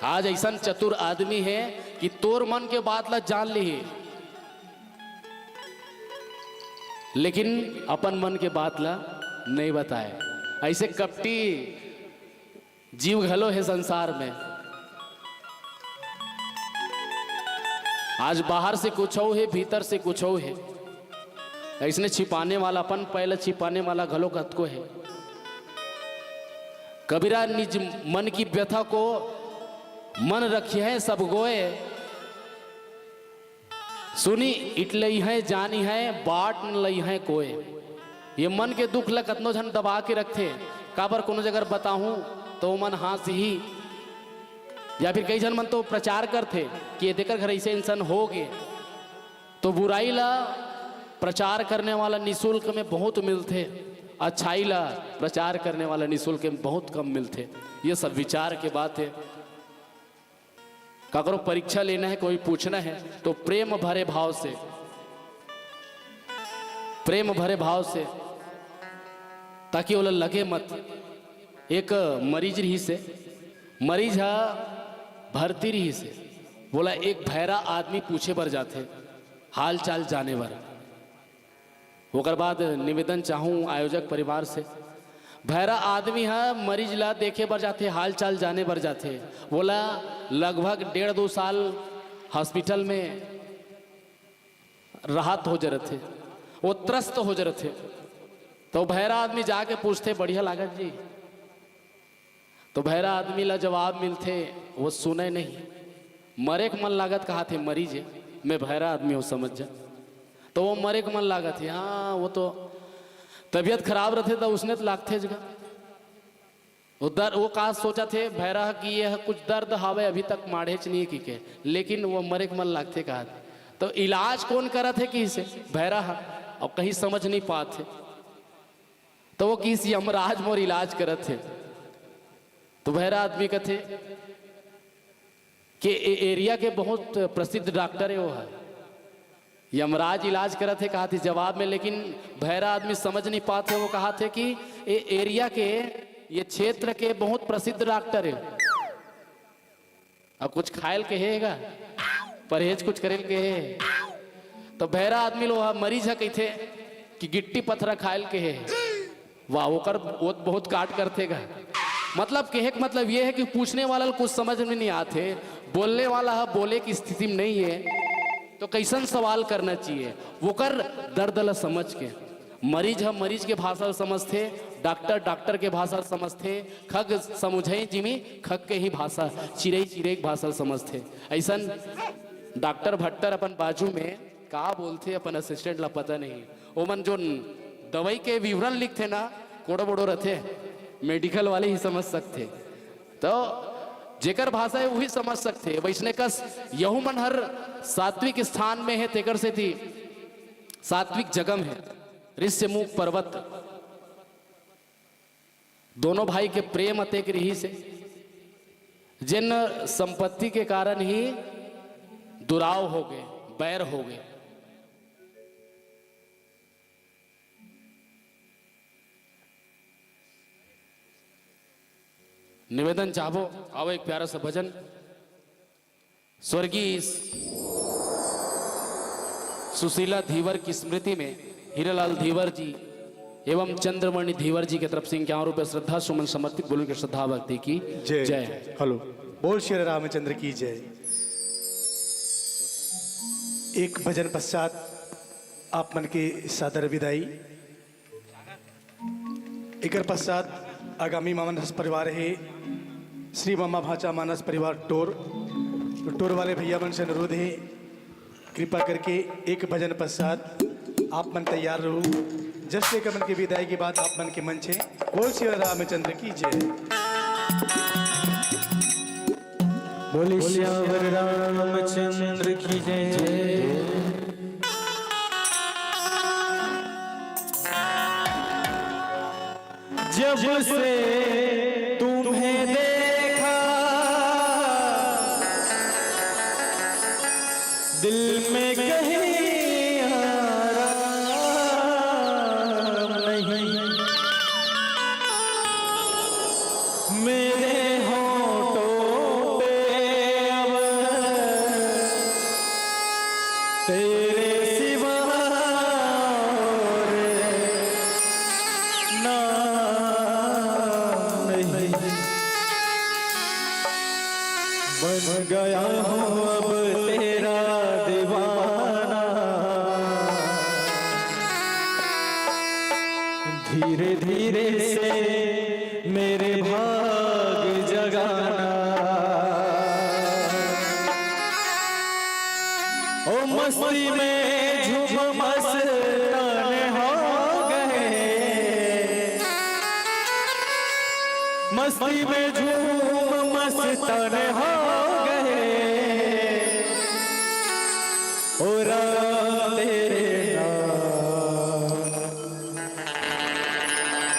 आज ऐसन चतुर आदमी हे कि तोर मन के बात ला जान लिही, लेकिन अपन मन के बात ला नहीं बताए। ऐसे कपटी जीव घलो हे संसार में। आज बाहर से कुछ अउ हे, भीतर से कुछ अउ हे। अइसने छिपाने वाला, अपन पैला छिपाने वाला घलो कतको हे। कबीरा निज मन की व्यथा को मन रखिहैं सब गोय, सुनि इट लइहैं जानिहैं बाट न लइहैं कोय। ये मन के दुख ला कतनो झन दबा के रखथे, काबर कोनो जगह बताहूं तो ओमन हाँसही। या फिर कई झन मन तो प्रचार करथे कि ये देकर घर ऐसे इंसान हो गए, तो बुराई ला प्रचार करने वाला निशुल्क में बहुत मिलथे, अच्छाई ला प्रचार करने वाला निशुल्क में बहुत कम मिलथे। ये सब विचार के बात हे। काकरो परीक्षा लेना हे, कोई पूछना हे, तो प्रेम भरे भाव से, प्रेम भरे भाव से, ताकि ओला लगे मत। एक मरीज रहिस हे, मरीज हा भर्ती रहिस हे, ओला एक भैरा आदमी पूछे बर जाथे, हाल चाल जाने बर। ओकर बाद निवेदन चाहूं आयोजक परिवार से, भैरा आदमी ह मरीज ला देखे बर जाथे, हाल चाल जाने बर जाथे, ओला लगभग डेढ़ दो साल हॉस्पिटल में राहत हो जरथे, वो त्रस्त हो जरथे। तो भैरा आदमी जाके पूछथे, "बढ़िया लागत जी?" तो भैरा आदमी ला जवाब मिलथे, वो सुने नहीं। मरे के मन लागत कहाथे, "मरीज हे, मैं भैरा आदमी हूं, समझ जा।" तो वो मरे के मन लागत हे, हाँ, वो तो तबीयत खराब रथे तो उसने तो लागथे जगा। वो दर-, वो का सोचथे भैरा कि ये कुछ दर्द हावे, अभी तक माढ़ेच नहीं हे कि के, लेकिन वो मरे के मन लागथे कहाथे। तो इलाज कौन करत हे कि से भैरा हा, और कहीं समझ नहीं पात हे। तो वो किस यमराज मोर इलाज करत हे। तो भैरा आदमी कथे कि ए एरिया के बहुत प्रसिद्ध डॉक्टर हे वो हा। यमराज इलाज करत हे कहाथे जवाब में, लेकिन भैरा आदमी समझ नहीं पात हे। वो कहाथे कि ए एरिया के, ये क्षेत्र के बहुत प्रसिद्ध डॉक्टर हे। अब कुछ खायल के हे गा? परहेज कुछ करेल के हे? तो भैरा आदमी ला मरीज ह कहिथे कि गिट्टी पथरा खायल के हे। वाह, ओकर वो बहुत काट करथे गा। मतलब कहे के मतलब ये हे कि पूछने वाला ल कुछ समझ में नहीं आथे, बोलने वाला ह बोले की स्थिति में नहीं हे, तो कैसन सवाल करना चाहिए, ओकर दर्द ला समझ के। मरीज ह मरीज के भाषा ल समझथे, डॉक्टर डॉक्टर के भाषा ल समझथे, खग समुझे जिमी खग के ही भाषा, चिरई चिरई के भाषा ल समझथे। ऐसन डॉक्टर भट्टर अपन बाजू में का बोलथे अपन असिस्टेंट ला पता नहीं। ओमन जोन दवाई के विवरण लिखथे ना, कोड़ो बड़ो रथे, मेडिकल वाले ही समझ सकथे। तो जेकर भाषा हे वही समझ सकथे। वैसने कस यहू मन हर सात्विक स्थान में हे, तेकर सेती सात्विक जगम हे। ऋष्यमूक पर्वत, दोनों भाई के प्रेम अतेक रिहिस हे, जेन संपत्ति के कारण ही दुराव हो गए, बैर हो गए। निवेदन चाहबो, आओ एक प्यारा सा भजन। स्वर्गीय सुशीला धीवर की स्मृति में हीरालाल धीवर जी एवं चंद्रमणि धीवर जी के तरफ से इक्यावन रुपये श्रद्धा सुमन समर्पित। बोल के श्रद्धा भक्ति की जय। जय। हेलो, बोल श्री रामचंद्र की जय। एक भजन पश्चात आप मन के सादर विदाई। एकर पश्चात आगामी मानस परिवार हे श्री ममा भांचा मानस परिवार टोर। टोर वाले भैया मन से अनुरोध हे, कृपा करके एक भजन पश्चात आप मन तैयार रहू। जस एक मन के विदाई के बाद आप मन के मंच हे। बोल श्री रामचंद्र की जय। बोले श्यावर रामचंद्र की जय। जब से तुम्हें देखा, दिल में कहीं आराम धीरे धीरे से मेरे भाग जगाना। ओ मस्ती में झूम मस्तान हो गए, मस्ती में झूम मस्तान हो गए। ओ राम तेरे नाम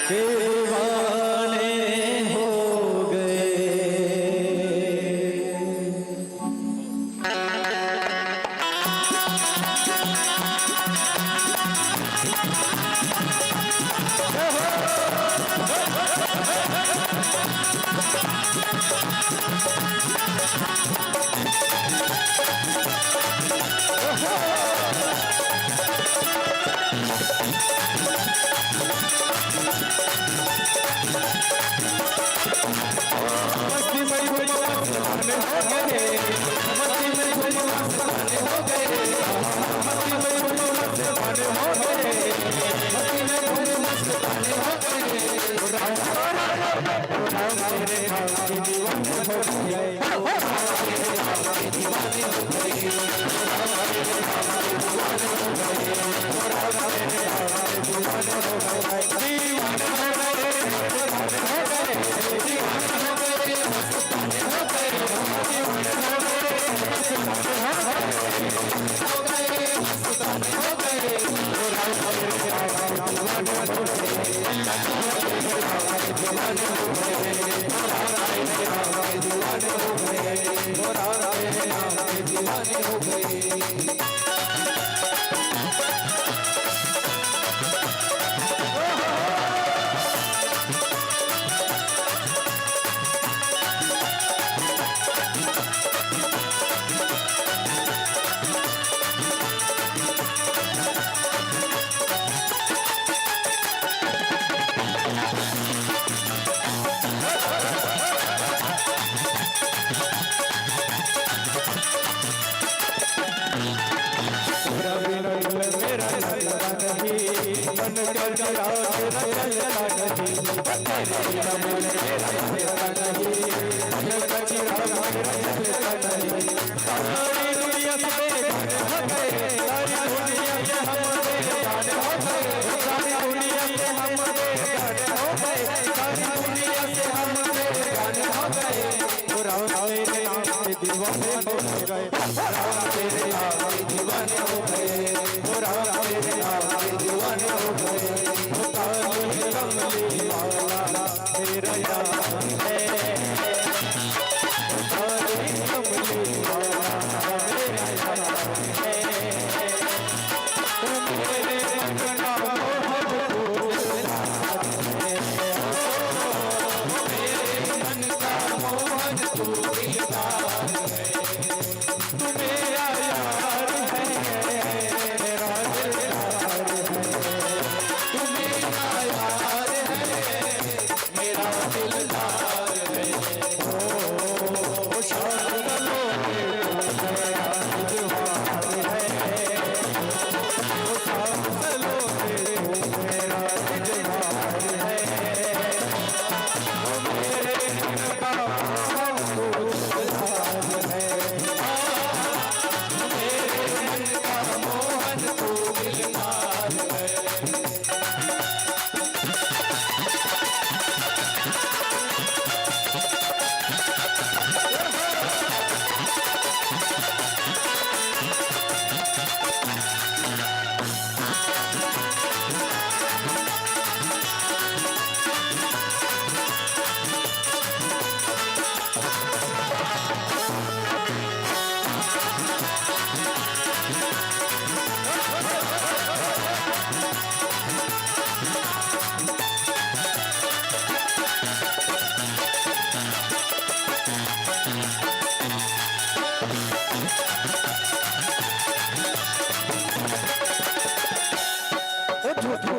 के दीवाने हो गए।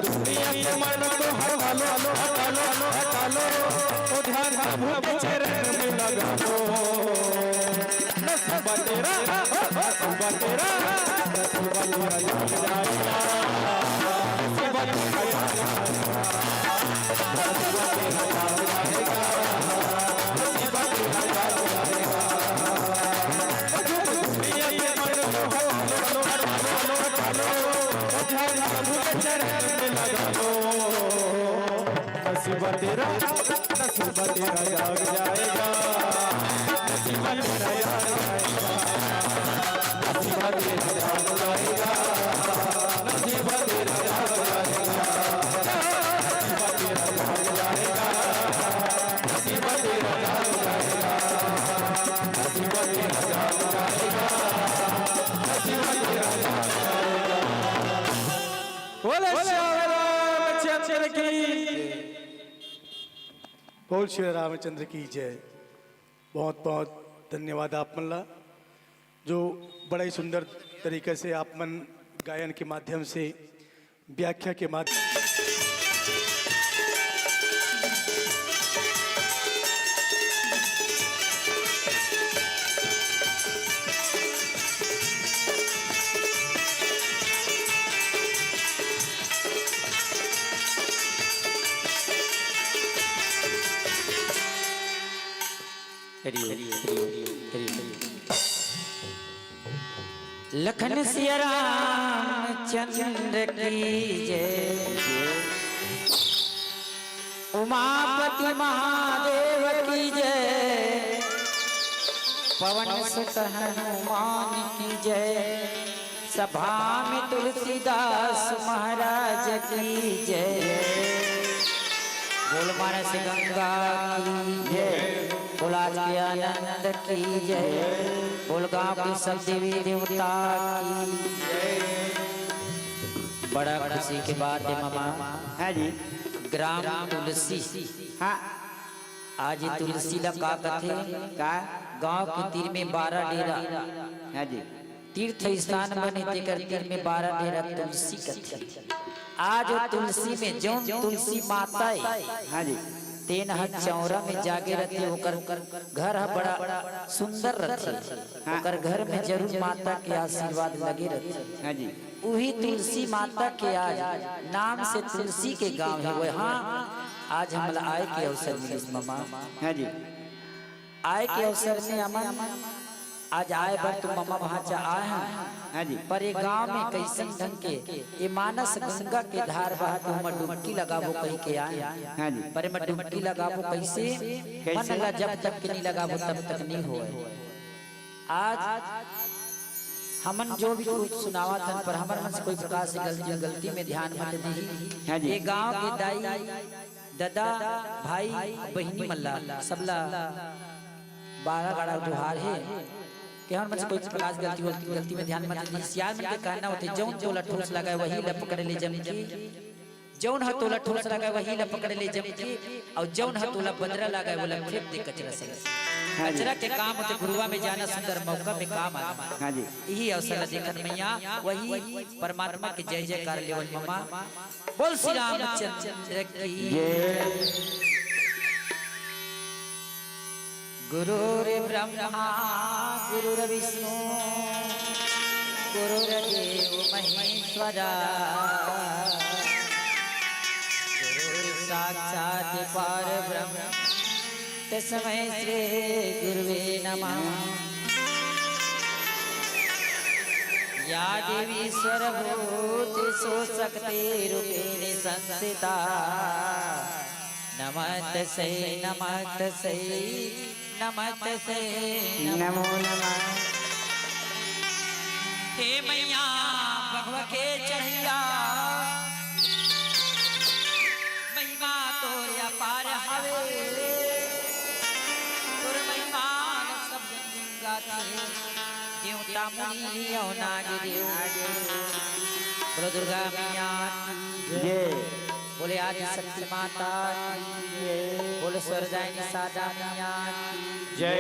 दुनिया के मन को हटा लो, हटा लो, हटा लो, ओ ध्यान प्रभु के चरण में लगा लो। नसीबा तेरा, नसीबा तेरा, नसीबा तेरा, नसीबा तेरा। नसीब तेरा, नसीब तेरा जाग जाएगा। नसीब तेरा जाग जाएगा। नसीब तेरा जाग जाएगा। नसीब तेरा जाग जाएगा। नसीब तेरा जाग जाएगा। नसीब तेरा जाग जाएगा। नसीब तेरा जाग जाएगा। नसीब तेरा जाग जाएगा। बोलो श्री रामचंद्र की। बोल श्री रामचंद्र की जय। बहुत बहुत धन्यवाद आप मन ला, जो बड़ा ही सुंदर तरीके से आप मन गायन के माध्यम से, व्याख्या के माध्यम हरि ओम, हरि ओम, हरि ओम। लखन सिया रामचंद्र की जय, उमापति महादेव की जय, पवन सुत हनुमान की जय। सभा में तुलसीदास महाराज की जय। बोल मानस गंगा की जय। बोल आज के आनंद की जय। बोल गांव के सब देवी देवता की जय। बड़ा खुशी के बात है मामा। हाँ जी। ग्राम तुलसी। हाँ। आज ये तुलसी ला का कथे? का? गांव के तीर में बारह डेरा। हाँ जी। तीर्थ स्थान बने तेकर तीर में बारह डेरा तुलसी कथे। आज वो तुलसी में जौन तुलसी माता है, हाँ जी। तेन ह चौरा में जागे रथे, ओकर घर ह बड़ा सुंदर रथे। हाँ। ओकर घर में जरूर माता के आशीर्वाद लगे रथे। हाँ जी। उही तुलसी माता के आज नाम से तुलसी के गांव हे। वो हाँ, आज हमला आए के अवसर मिलिस ममा। हाँ जी। आए के अवसर में हमन आज आए बर तो ममा भांचा आए हन। हाँ जी। पर ये गांव में कइसन ढंग के ये मानस गंगा के धार बहत हे, ओमा डुबकी लगाबो कहि के आए हन। हाँ जी। पर एमा डुबकी लगाबो कइसे? कइसे? मन ला जब तक के नहीं लगाबो तब तक नहीं होए। आज हमन जो भी कुछ सुनावत हन, पर हमर मन से कोई प्रकार से गलती, गलती में ध्यान मत दीही। हाँ जी। ये गांव के दाई, ददा, भाई, बहिनी मन ला, सबला बारह गाड़ा जोहार हे। के हमर मन से कोई प्रकार से गलती, गलती, गलती में ध्यान मत दीही। सियान मन के कहना होथे, "जौन तोला ठोस लगे, वही ला पकड़ ले जम के।" जौन ह तोला ठोस लगे, वही ला पकड़ ले जम के, अउ जौन ह तोला बदरा लगे, वोला फेंक दे कचरा संग। हाँ जी। कचरा के काम होथे घुरवा में जाना, सुंदर मौका में काम आना। हाँ जी। यही अवसर ला देखत मैया, वही परमात्मा के जय जयकार लेवन ममा। बोल श्री रामचंद्र की जय। गुरुर्ब्रह्मा गुरुर्विष्णु गुरुर्देव महेश्वरा। गुरु साक्षात परब्रह्म तस्मै श्री गुरुवे नमः। या देवी सर्वभूतेषु शक्तिरूपेण संस्थिता। नमस्तस्यै, नमस्तस्यै, नमस्तस्यै, नमो नमः। हे मैया भगवा के चढ़ैया, महिमा तोर अपार हवे, तोर महिमा सब जन गाथे, देवता मुनि अउ नाग देव। बोलो दुर्गा मैया की जय। बोले आदि शक्ति माता की जय। बोले स्वरदायिनी शारदा मैया की जय।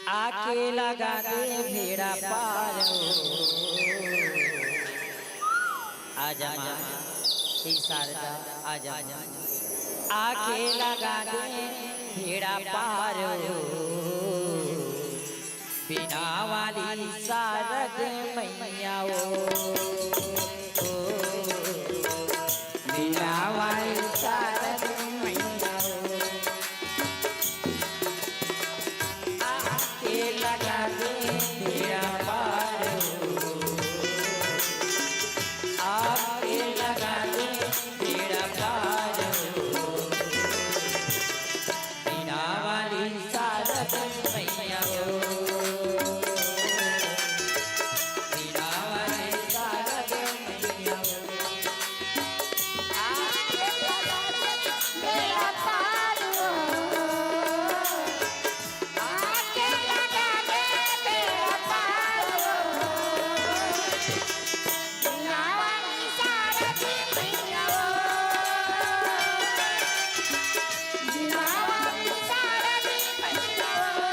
आके लगा दे बेड़ा पार हो। आजा माँ, हे शारदा, आजा माँ। आके लगा दे बेड़ा पार हो। बीना वाली शारद मैया ओ, ओ, बीना वाली आपके लगा दे बेड़ा पार हो। बीना वाली शारदा मैया हो। बीना वाली शारदा मैया हो। आपके लगा दे बेड़ा पार हो। आके लगा दे बेड़ा पार हो। बीना वाली शारदा मैया हो। बीना वाली शारदा मैया हो।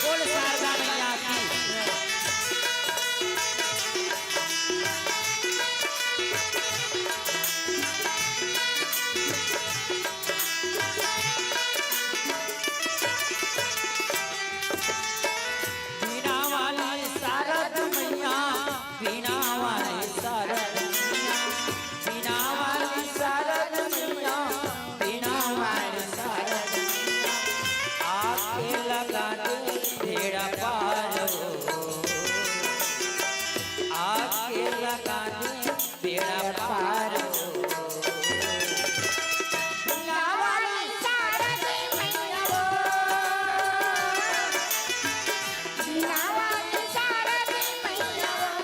बोल शारदा मैया की। बीना वाली शारदा मैया, बीना वाली शारदा मैया, बीना वाली शारदा मैया, बीना वाली शारदा मैया, आके लगा दे बेड़ा पार हो। आके लगा दे बेड़ा पार हो। बीना वाली शारदा मैया हो। बीना वाली शारदा मैया हो।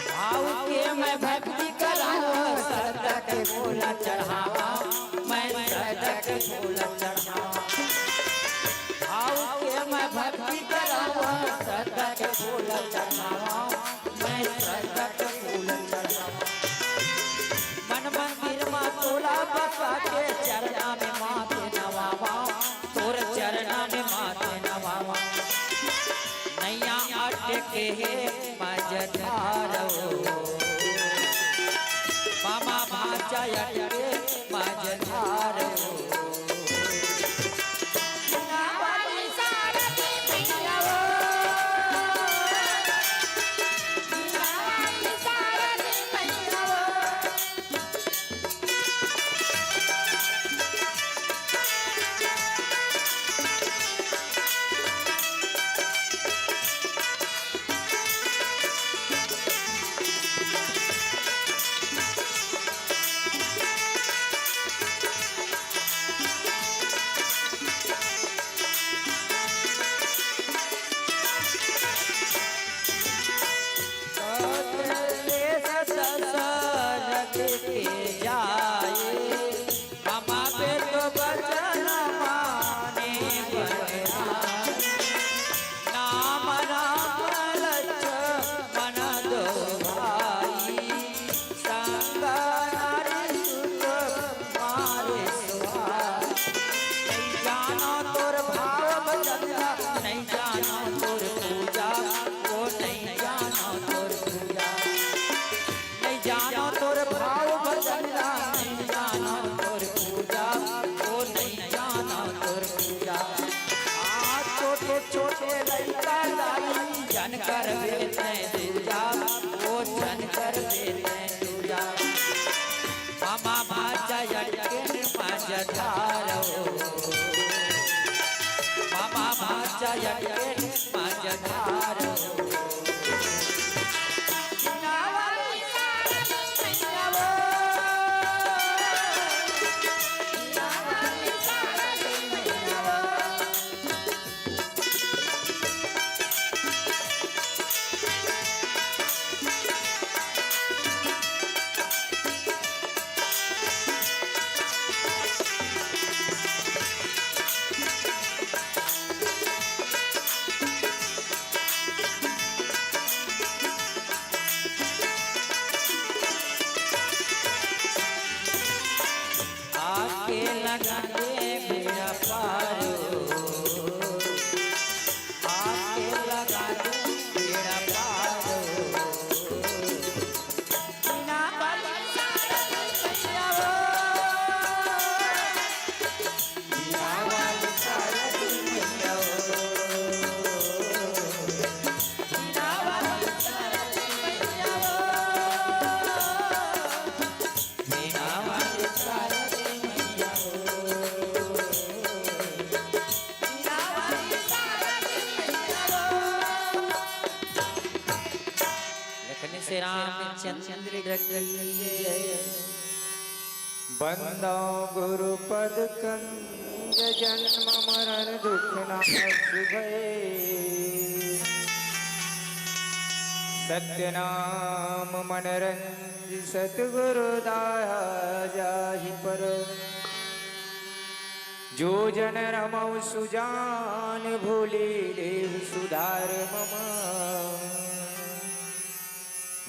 भाव के मैं भक्ति करावं, श्रद्धा के फूल चढ़ावं, मैं श्रद्धा के फूल चढ़ावं। भाव के मैं भक्ति करावं, श्रद्धा के फूल चढ़ावं, मैं श्रद्धा के फूल चढ़ावं। मन मंदिर मा तोला बसा के, चरना में माथे नवावं, तोर चरना में माथे नवावं। नैया अटके हे मझधार हो, मामा भांचा अटके मझधार हो। बीना वाली शारदा मैया हो। बीना वाली शारदा मैया हो। कलेश दशरथ के जाए, हम पे तो बचन माने बलिहारी। नाम राम लक्ष्मण दो भाई, संग नारी सुत मारे सुहाई। नहीं जानो तोर भाव भजन ला, नहीं जानो तोर पूजा, ओ नहीं जानो तोर पूजा। नहीं जानो तोर भाव भजन ला, नहीं जानो तोर पूजा, ओ नहीं जानो तोर पूजा। आज छोटे छोटे लइका लाई, झन करबे तैं दूजा, ओ झन करबे तैं दूजा। मामा भांचा अटके मझधार हो, मामा भांचा अटके मझधार हो। रामचंद्र की जय। बंदौ गुरु पद कंज, जन्म मरण दुख नाश भय। सत्य नाम मन रंज, सतगुरु दाया जाहि पर। जो जन रमौ सुजान, भूली लेहु सुधार मम।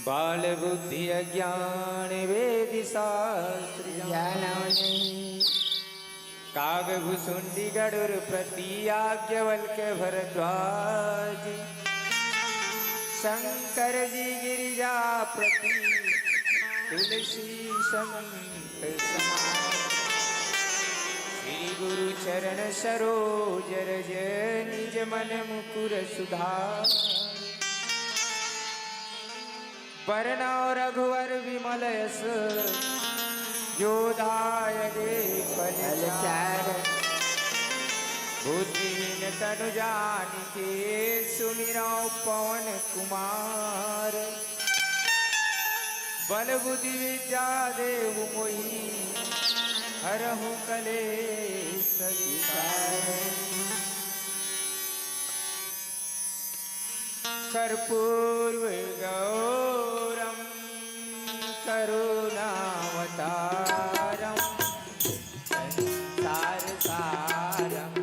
बाल बुद्धि अज्ञान, वेद शास्त्र जानौ नहीं। काग भुसुंडी गरुर प्रति, याज्ञवल्क्य भरद्वाज। शंकर जी गिरिजा प्रति, तुलसी संत समाज। श्री गुरु चरण सरोज रज, निज मन मुकुर सुधार। बरनौ रघुवर विमल यस, जो दायक फल फल चार। चार। बुद्धिहीन तनु जानिके, सुमिरौ पवन कुमार। बल बुद्धि विद्या देहु मोहि, हरहु कलेस विकार। कर्पूर गौरम करुणावतारम संसार सारम।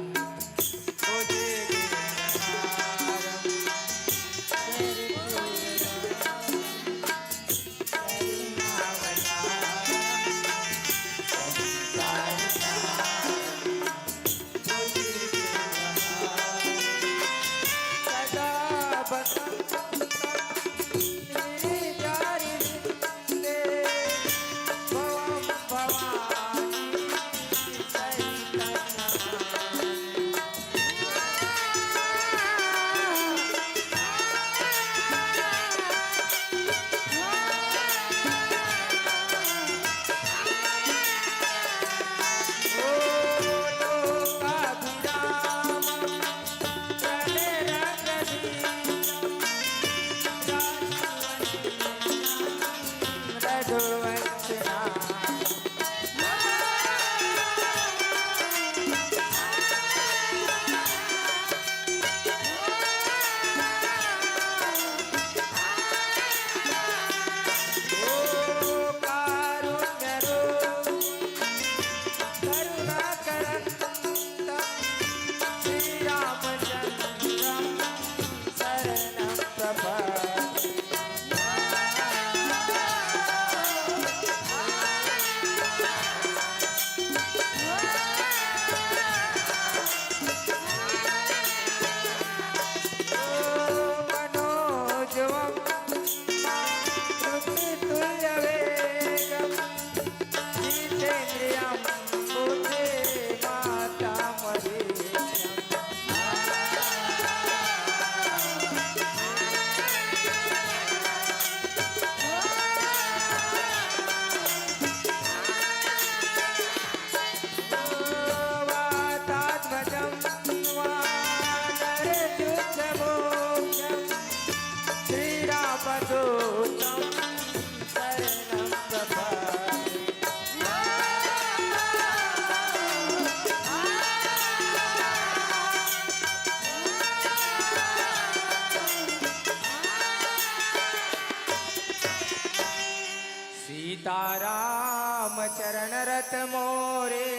सीताराम चरण रत मोरे,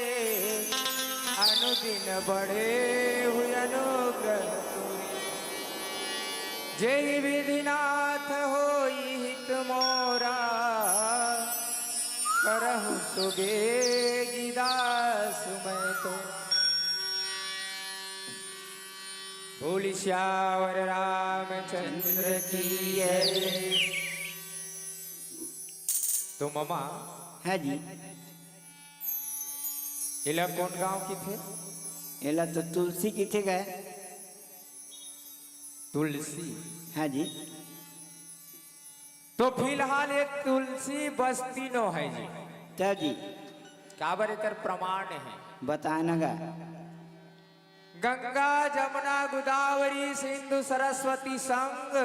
अनुदिन बढ़े हुए अनुग्रह। जेहि विधिनाथ होई हित मोरा, करहु सुबेगी दास मैं तो। बोल सियावर रामचंद्र की जय। तो ममा, हाँ जी। एला कोन गांव किथे? एला तो तुलसी किथे गए। तुलसी? हाँ जी। तो फिलहाल ये तुलसी बस्ती नो है जी। क्या जी? काबर एकर प्रमाण है। बताना गा। गंगा, जमुना, गोदावरी, सिंधु, सरस्वती संग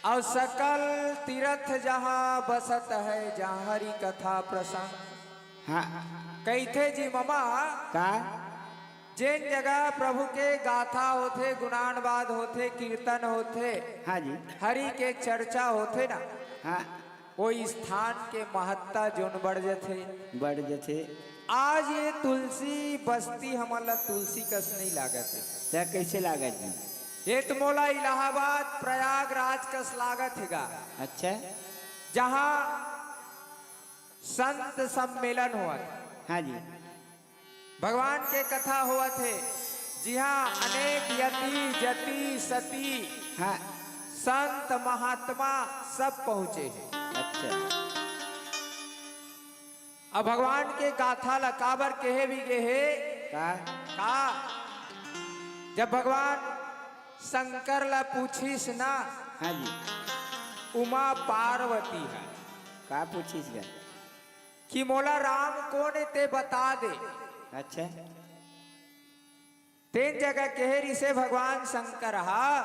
अउ सकल तीरथ जहाँ बसत है, जहाँ हरि कथा प्रसंग। हाँ। कहिथे जी ममा, का? जेन जगह प्रभु के गाथा होथे, गुणानुवाद होथे, कीर्तन होथे, हाँ जी। हरि के चर्चा होथे ना, हाँ। वो स्थान के महत्ता जोन बढ़ जथे। बढ़ जथे। आज ये तुलसी बस्ती हमन ला तुलसी कस नहीं लागत हे। त कइसे लागत जी? ये तो मोला इलाहाबाद, प्रयागराज कस लागत हे गा। अच्छा। जहाँ संत सम्मेलन होवत हे। हाँ जी। भगवान के कथा होवत हे, जिहाँ अनेक यति, जति, सती, हाँ। संत, महात्मा सब पहुँचे हे। अच्छा। अब भगवान के गाथा ला काबर कहे भी गे हे? का? का? जब भगवान शंकर ला पूछिस ना, हाँ जी। उमा पार्वती ह। का पूछिस गा? कि मोला राम कोन ए ते बता दे। अच्छा। तेन जगह कहे रिसे भगवान शंकर हा,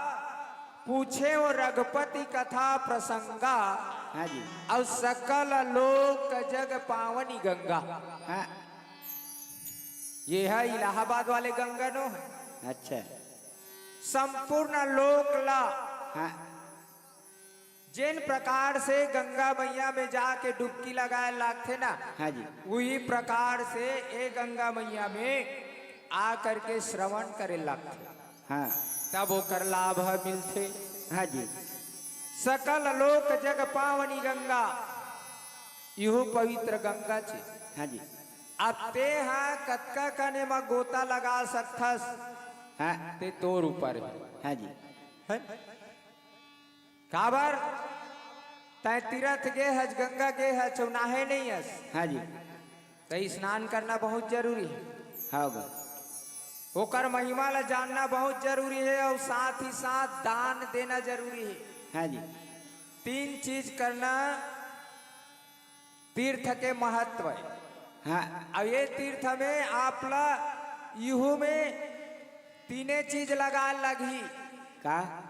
पूछेंव रघुपति कथा प्रसंगा, हाँ जी। अउ सकल लोक जग पावनी गंगा। हाँ। ये है इलाहाबाद वाले गंगा नो है। अच्छा। संपूर्ण लोक ला हाँ। जेन प्रकार से गंगा मैया में जाके डुबकी लगाए लागथे ना, हाँ जी। उही प्रकार से ए गंगा मैया में आ करके श्रवण करे लागथे। हाँ। तब ओकर लाभ ह मिलथे। हाँ जी। सकल लोक जग पावनी गंगा, इहू पवित्र गंगा चे। हाँ जी। अब ते हा कतका कने म गोता लगा सकथस, हाँ। ते तोर ऊपर हे। हाँ जी। है? काबर? तैं तीरथ गे हस, गंगा गे हस, अउ नहाए नहीं हस। हाँ जी। त स्नान करना बहुत जरूरी हे। हाँ गा। ओकर महिमा ला जानना बहुत जरूरी हे, अउ साथ ही साथ दान देना जरूरी हे। हाँ जी। तीन चीज करना तीर्थ के महत्व हे। हाँ। अउ ये तीर्थ में आप ला इहू में तीने चीज लगा लगही। का?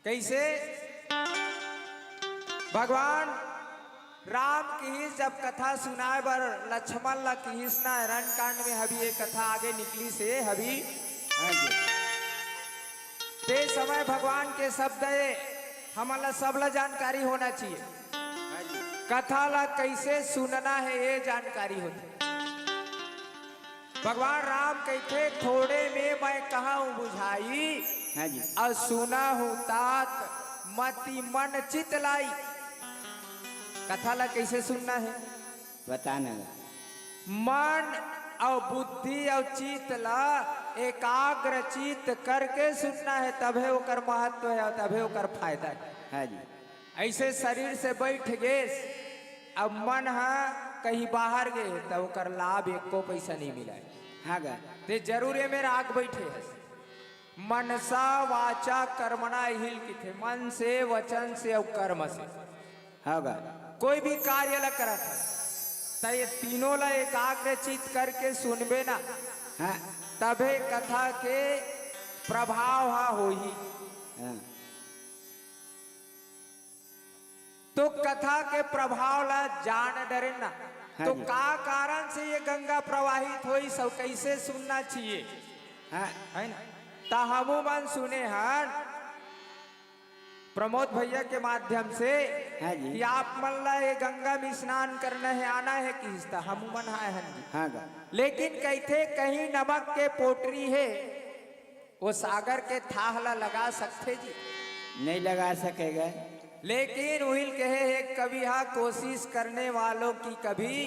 कइसे? भगवान राम किहिस जब कथा सुनाए बर लक्ष्मण ला किहिस ना, अरण्य कांड में हबी ये कथा आगे निकलिस हे हबी। हाँ जी। ते समय भगवान के शब्द हे, हमन ला सब ला जानकारी होना चाहिए। हाँ जी। कथा ला कइसे सुनना हे, ये जानकारी होथे। भगवान राम कहिथे, "थोड़े में मैं कहूँ बुझाई, हाँ जी। अउ सुनहु तात मति मन चित लाई।" कथा ला कइसे सुनना हे? बता ना। मन अउ बुद्धि अउ चित ला एकाग्र चित करके सुनना हे, तभे ओकर महत्व हे अउ तभे ओकर फायदा हे। हाँ जी। अइसे शरीर से बइठ गेस, अब मन ह कहीं बाहर गे, त ओकर लाभ एको पइसा नहीं मिलय। हाँ गा। ते जरूर एमे राग बइठे हस। मनसा वाचा कर्मणा इही ल किथे, मन से, वचन से अउ कर्म से। हाँ गा। कोई भी कार्य ला करत हस, त ये तीनों ला एकाग्र चित करके सुनबे ना, हाँ। तभे कथा के प्रभाव ह होही। हाँ। तो कथा के प्रभाव ला जान डरेन ना, हाँ तो जी। का कारण से ये गंगा प्रवाहित होइस अउ कइसे सुनना चाहिए? हाँ। है ना? त हमू मन सुने हन प्रमोद भैया के माध्यम से हाँ जी। कि आप मन ला ये गंगा में स्नान करना हे, आना हे किहिस, त हमू मन आए हन जी। हाँ गा। लेकिन कहिथे कहीं नमक के पोटरी हे, वो सागर के थाह ला लगा सकथे जी? नहीं लगा सकेगा। लेकिन उही ल कहे हे कवि हा, "कोशिश करने वालों की कभी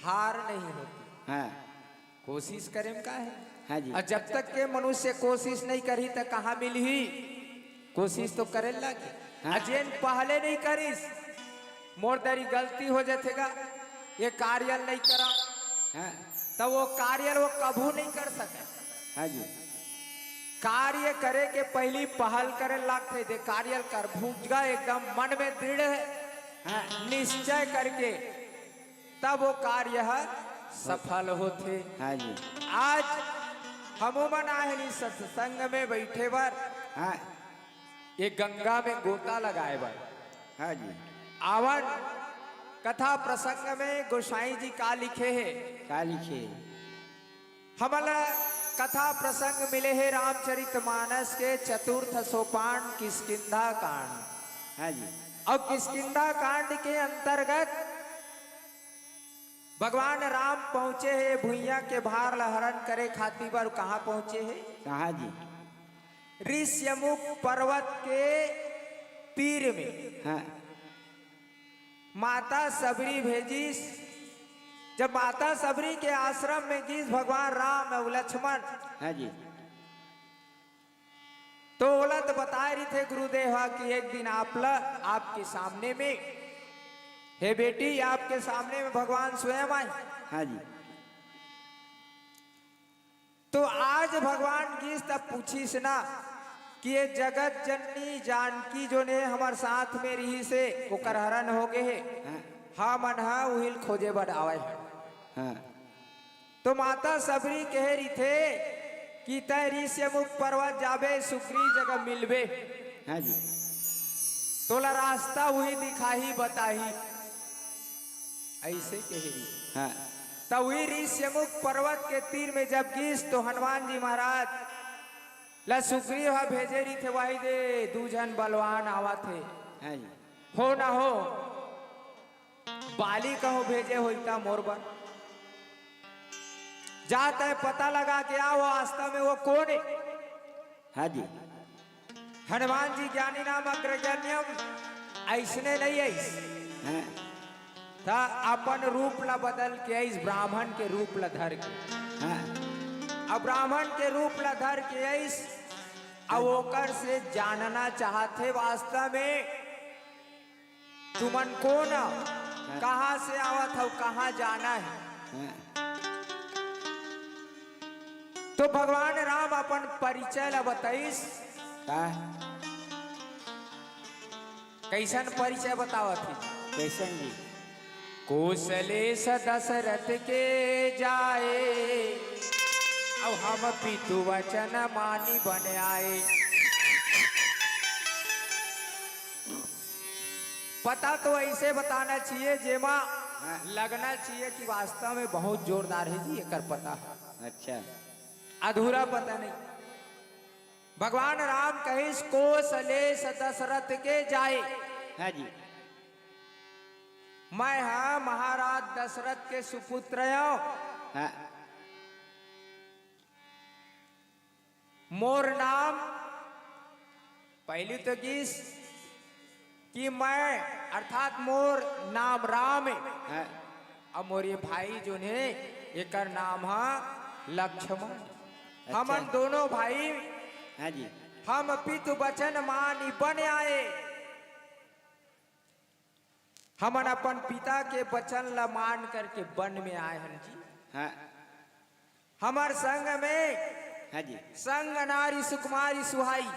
हार नहीं होती।" हाँ। कोशिश करे म का हे? हाँ जी। अउ जब तक के मनुष्य कोशिश नहीं करही त कहाँ मिलही? कोशिश तो करे ल लागे। हाँ। अउ जेन पहले नहीं करिस, मोर दरी गलती हो जथे गा, ये कार्य ल नहीं करा, हाँ। त वो कार्य ल वो कभू नहीं कर सके। हाँ जी। कार्य करे के पहिली पहल करे ल लागथे, दे कार्य ल करहूँ गा, एकदम मन में दृढ़ हे, हाँ। निश्चय करके तब वो कार्य ह सफल होथे। हाँ जी। आज हमू मन आए हन सत्संग में बइठे बर। हाँ। ये गंगा में गोता लगाए बर। हाँ जी। आवन कथा प्रसंग में गोसाई जी का लिखे हे? का लिखे? हमला कथा प्रसंग मिले हे रामचरित मानस के चतुर्थ सोपान किष्किंधा कांड। हाँ जी। अउ किष्किंधा कांड के अंतर्गत भगवान राम पहुंचे हे भुइयां के भार ला हरण करे खातिर बर। कहाँ पहुंचे हे? कहाँ जी? ऋष्यमुख पर्वत के तीर में। हाँ। माता सबरी भेजिस। जब माता सबरी के आश्रम में गिस भगवान राम अउ लक्ष्मण, हाँ जी। तो ओला तो बताए रहिथे गुरुदेव ह कि एक दिन आप ला, आपके सामने में, हे बेटी, आपके सामने में भगवान स्वयं आए। हाँ जी। तो आज भगवान गिस तब पूछिस ना कि ये जगत जननी जानकी जोन हे हमर साथ में रहिस हे, ओकर हरण हो गे हे। हाँ। हमन ह उहिल खोजे बर आवे हन। हाँ। तो माता सबरी कहे रहिथे कि तैं ऋष्यमुख पर्वत जाबे, सुग्रीव जगह मिलबे। हाँ जी। तोला रास्ता उही दिखाही, बताही, अइसे कहे रहिथे। हाँ। त उही ऋष्यमुख पर्वत के तीर में जब गिस तो हनुमान जी महाराज ला सुग्रीव ह भेजे रहिथे, वही दे दू झन बलवान आवत हे। हाँ जी। हो ना हो, बाली कहूँ भेजे होइता मोर बर। जा तैं पता लगा के आ, वो वास्तव में वो कोन हे? हाँ जी। हनुमान जी ज्ञानी नाम अग्रगण्यम अइसने नहीं आइस। हाँ। त अपन रूप ला बदल के आइस, ब्राह्मण के रूप ला धर के। हाँ। अब ब्राह्मण के रूप ला धर के आइस, अब ओकर से जानना चाहत हे वास्तव में तुमन कोन हव? हाँ। कहाँ से आवत हव? कहाँ जाना हे? हाँ। तो भगवान राम अपन परिचय ला बताइस। का? कइसन परिचय बतावत हे? कइसन जी? कोसलेस दशरथ के जाए, अब हम पितु वचन मानि बन आए। पता तो अइसे बताना चाहिए जेमा हाँ। लगना चाहिए कि वास्तव में बहुत जोरदार हे जी, एकर पता। अच्छा। अधूरा पता नहीं। भगवान राम कहिस, "कोसलेस दशरथ के जाए।" हाँ जी। मैं हा महाराज दशरथ के सुपुत्र हूँ। हाँ। मोर नाम, पहली तो गिस कि मैं, अर्थात मोर नाम राम हे। हाँ। अउ मोर ये भाई जोन हे, एकर नाम हा लक्ष्मण। अच्छा। हमन दोनों भाई, हाँ जी। हम पितु वचन मानि बन आए। हमन अपन पिता के वचन ला मान करके वन में आए हन जी। हाँ। हमर संग में हाँ जी। संग नारी सुकुमारी सुहाई।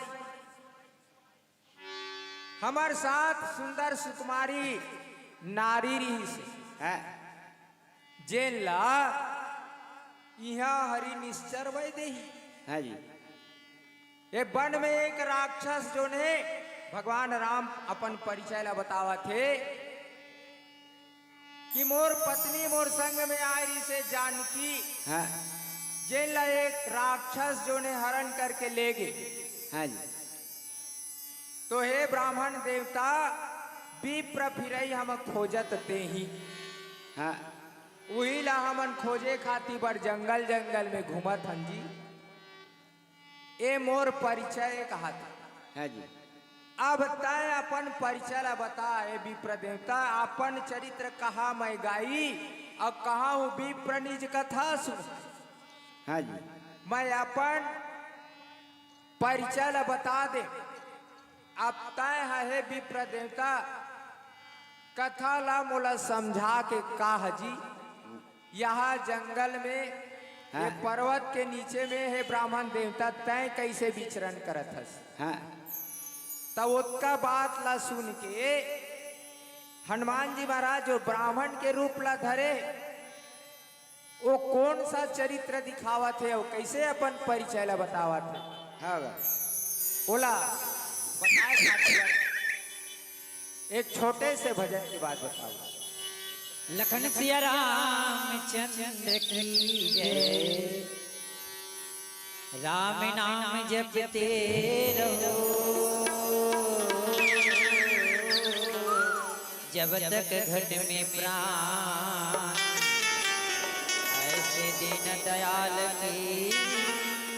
हमर साथ सुंदर सुकुमारी नारी रिहिस। हाँ। जेन ला इहाँ हरि निश्चर वै देही। हाँ जी। ये वन में एक राक्षस जोन हे, भगवान राम अपन परिचय ला बतावत हे कि मोर पत्नी मोर संग में आए रिहिसे जानकी, हाँ। जेन ला एक राक्षस जोन हे हरण करके ले गे। हाँ जी। तो हे ब्राह्मण देवता, विप्र फिरई हम खोजत तेही। हाँ। उही ला हमन खोजे खातिर बर जंगल जंगल में घूमत हन जी। ए मोर परिचय कहत। हाँ जी। अब तैं अपन परिचय ला बता, ए विप्र देवता, अपन चरित्र कहाँ मैं गाई, अउ कहाँ हूँ विप्र निज कथा सुन। हाँ जी। मैं अपन परिचय ला बता दे। अब तैं ह हे विप्र देवता, कथा ला मोला समझा के कह जी, यहाँ जंगल में, हाँ। ये पर्वत के नीचे में हे ब्राह्मण देवता, तैं कइसे विचरण करत हस? हाँ। तब ओतका बात ला सुन के हनुमान जी महाराज जो ब्राह्मण के रूप ला धरे, वो कौन सा चरित्र दिखावत हे अउ कइसे अपन परिचय ला बतावत हे? हाँ बा। ओला बताए खातिर एक छोटे से भजन के बाद बताओ। लखन सिया रामचंद्र की जय। राम नाम जपते रहो जब तक घट में प्राण। ऐसे दीन दयाल की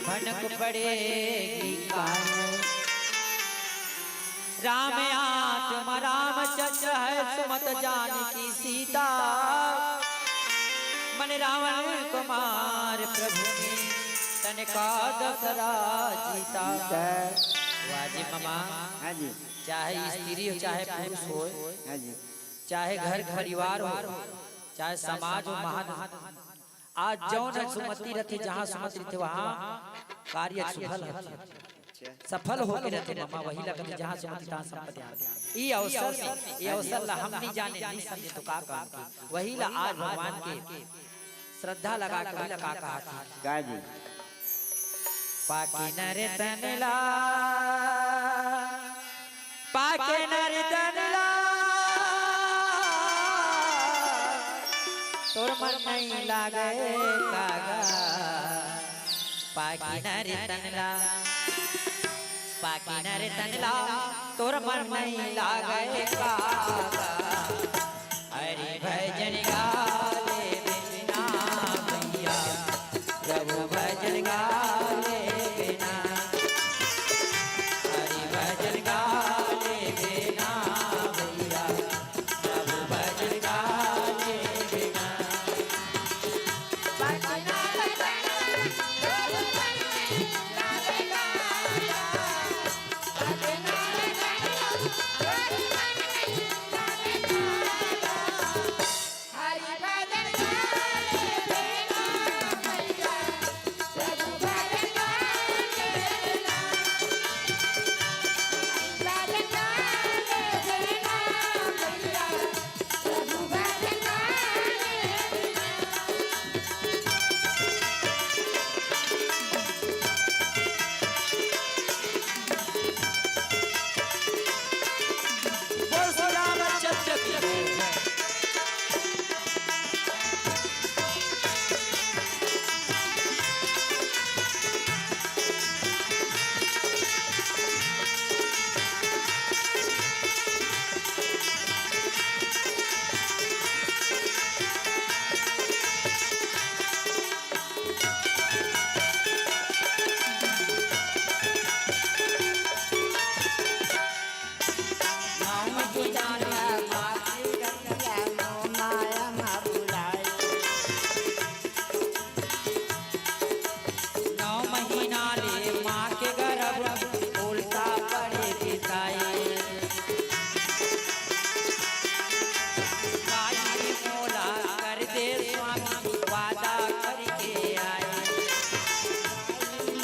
भनक पड़ेगी कान। राम आत्मा रामचंद्र है सुमत जानकी सीता। मन रावण को मार प्रभु ने तन का दसरा जीता। वाह जी ममा। हाँ जी। चाहे स्त्री हो, चाहे पुरुष हो, हाँ जी। चाहे घर परिवार हो, चाहे समाज हो, महान हो, आज जौन सुमति रथे, जहाँ सुमति रथे, वहाँ कार्य सुफल होथे, सफल होके रथे ममा। वही ला कथे, जहाँ सुमति तहाँ संपत्ति आवे। ई अवसर में, ई अवसर ला हम नहीं जाने, नहीं समझे तो का काम के। वही ला आज भगवान के श्रद्धा लगा के वही ला का कहा थी। का जी? पाके नर तन ला, पाके नर तन ला, तोर मन नहीं लागे कागा। पाके नर तन ला, पाके नर तन ला, तोर मन नहीं लागे कागा। हरि भजन गाले बिना भैया, प्रभु भजन गाले बिना। हरि भजन गाले बिना भैया, प्रभु भजन गाले बिना। नौ महीना ले माँ के गर्भ उल्टा पड़े बिताई। माई मोला कर दे स्वामी वादा करके आई।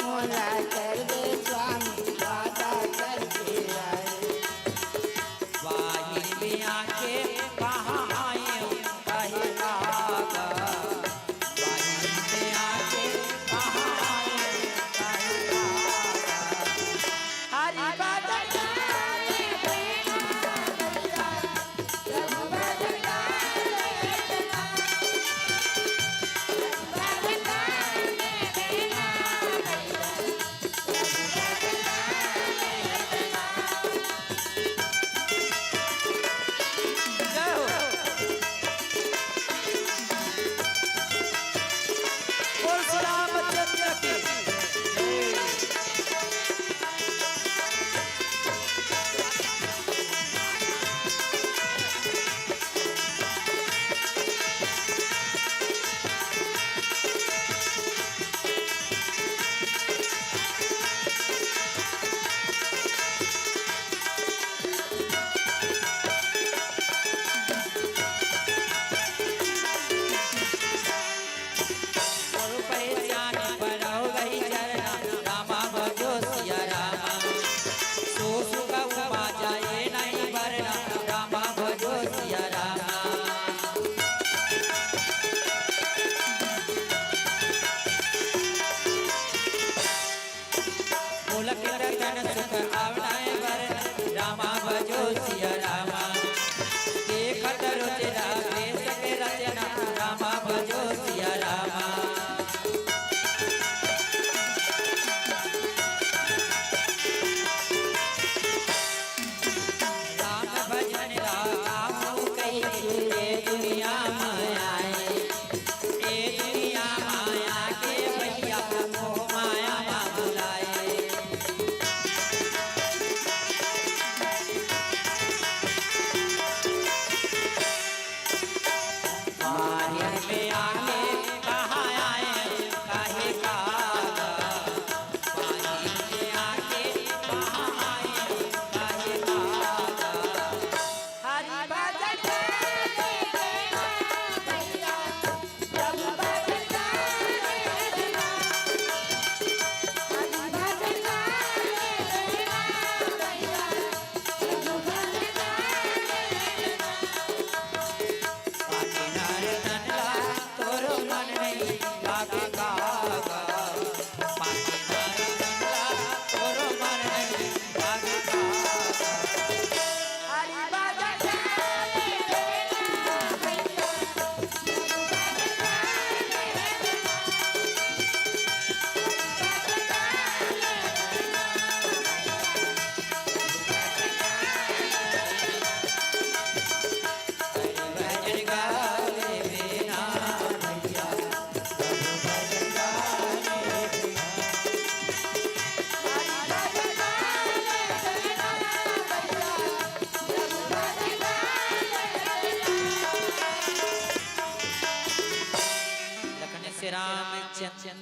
मोला कर दे स्वामी वादा करके आई। बाहिर में आके कहाँ आए हूँ कहे लागा। बाहिर में आके कहाँ आए हूँ कहे लागा। हरि भजन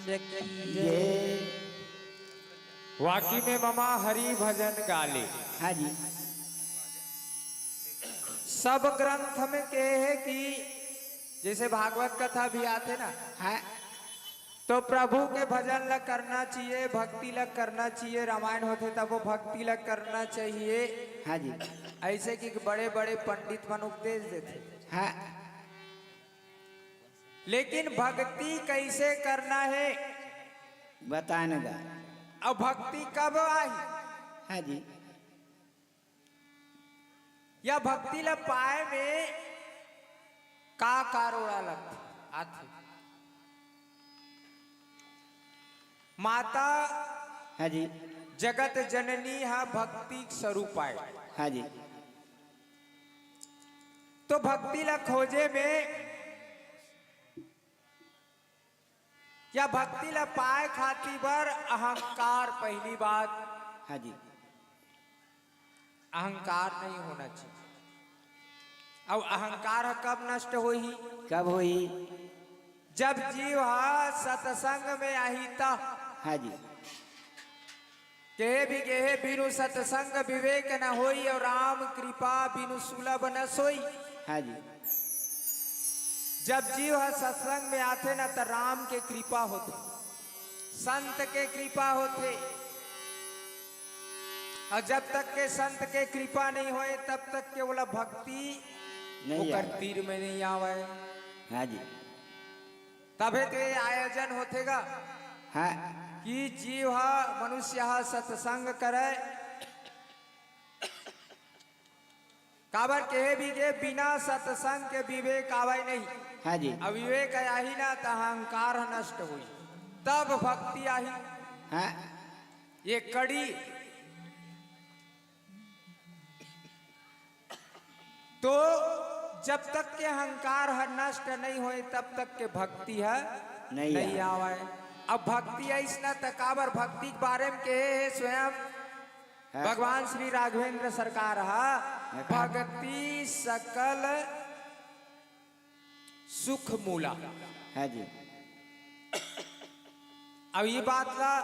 जय। वाकी में ममा हरि भजन गाले। हाँ जी। सब ग्रंथ में कहे हे कि जैसे भागवत कथा भी आथे ना, हाँ। तो प्रभु के भजन ला करना चाहिए, भक्ति ला करना चाहिए। रामायण होथे तब वो भक्ति ला करना चाहिए। हाँ जी। ऐसे कि बड़े-बड़े पंडित मन उपदेश देथे। हाँ। लेकिन भक्ति कैसे करना हे? बताए न गा। अब भक्ति कब आही? हाँ जी। या भक्ति ला पाए में का का रोड़ा लगथे, आथे? माता हाँ जी। जगत जननी हा भक्ति स्वरूप आय। हाँ जी। तो भक्ति ला खोजे में या भक्ति ला पाए खातिर बर अहंकार पहली बात। हाँ जी। अहंकार नहीं होना चाहिए। अब अहंकार ह कब नष्ट होही? कब होही? जब जीव ह सत्संग में आही त। हाँ जी। केहे भी गेहे बिनु सत्संग विवेक न होई, और राम कृपा बिनु सुलभ न सोई। हाँ जी। जब जीव ह सत्संग में आथे न, त राम के कृपा होथे, संत के कृपा होथे। और जब तक के संत के कृपा नहीं होए, तब तक के ओला भक्ति नहीं ओकर आए। तीर में नहीं आवे। हाँ जी। तभे तो ये आयोजन होथे गा हाँ। कि जीव ह, मनुष्य ह सत्संग करे। काबर केहे भी गे, बिना सत्संग के विवेक आवय नहीं। हाँ जी। अविवेक आही ना, त अहंकार ह नष्ट होई, तब भक्ति आही। हाँ। ये कड़ी तो जब तक के अहंकार ह नष्ट नहीं होए, तब तक के भक्ति ह नहीं नहीं आए। आवे। अब भक्ति अइस न त काबर भक्ति के बारे में कहे हे स्वयं हाँ। भगवान श्री राघवेंद्र सरकार ह, हाँ। भक्ति सकल सुख मूला। हाँ जी। अब ये बात ला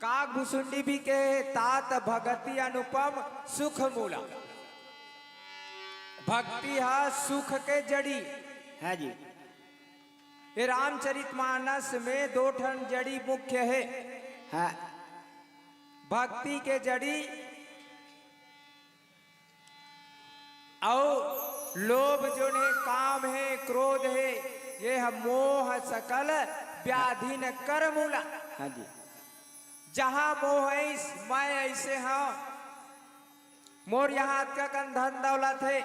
काग भुसुंडी भी कहे, तात भगति अनुपम सुख मूला। भक्ति ह सुख के जड़ी। हाँ जी। ये रामचरितमानस में दो ठन जड़ी मुख्य हे। हाँ। भक्ति के जड़ी अउ लोभ जोन हे, काम हे, क्रोध हे, ये ह मोह सकल व्याधि न कर मूला। हाँ जी। जहाँ मोह अइस, मैं अइसे हँव, मोर यहाँ अतका कन धन दौलत हे,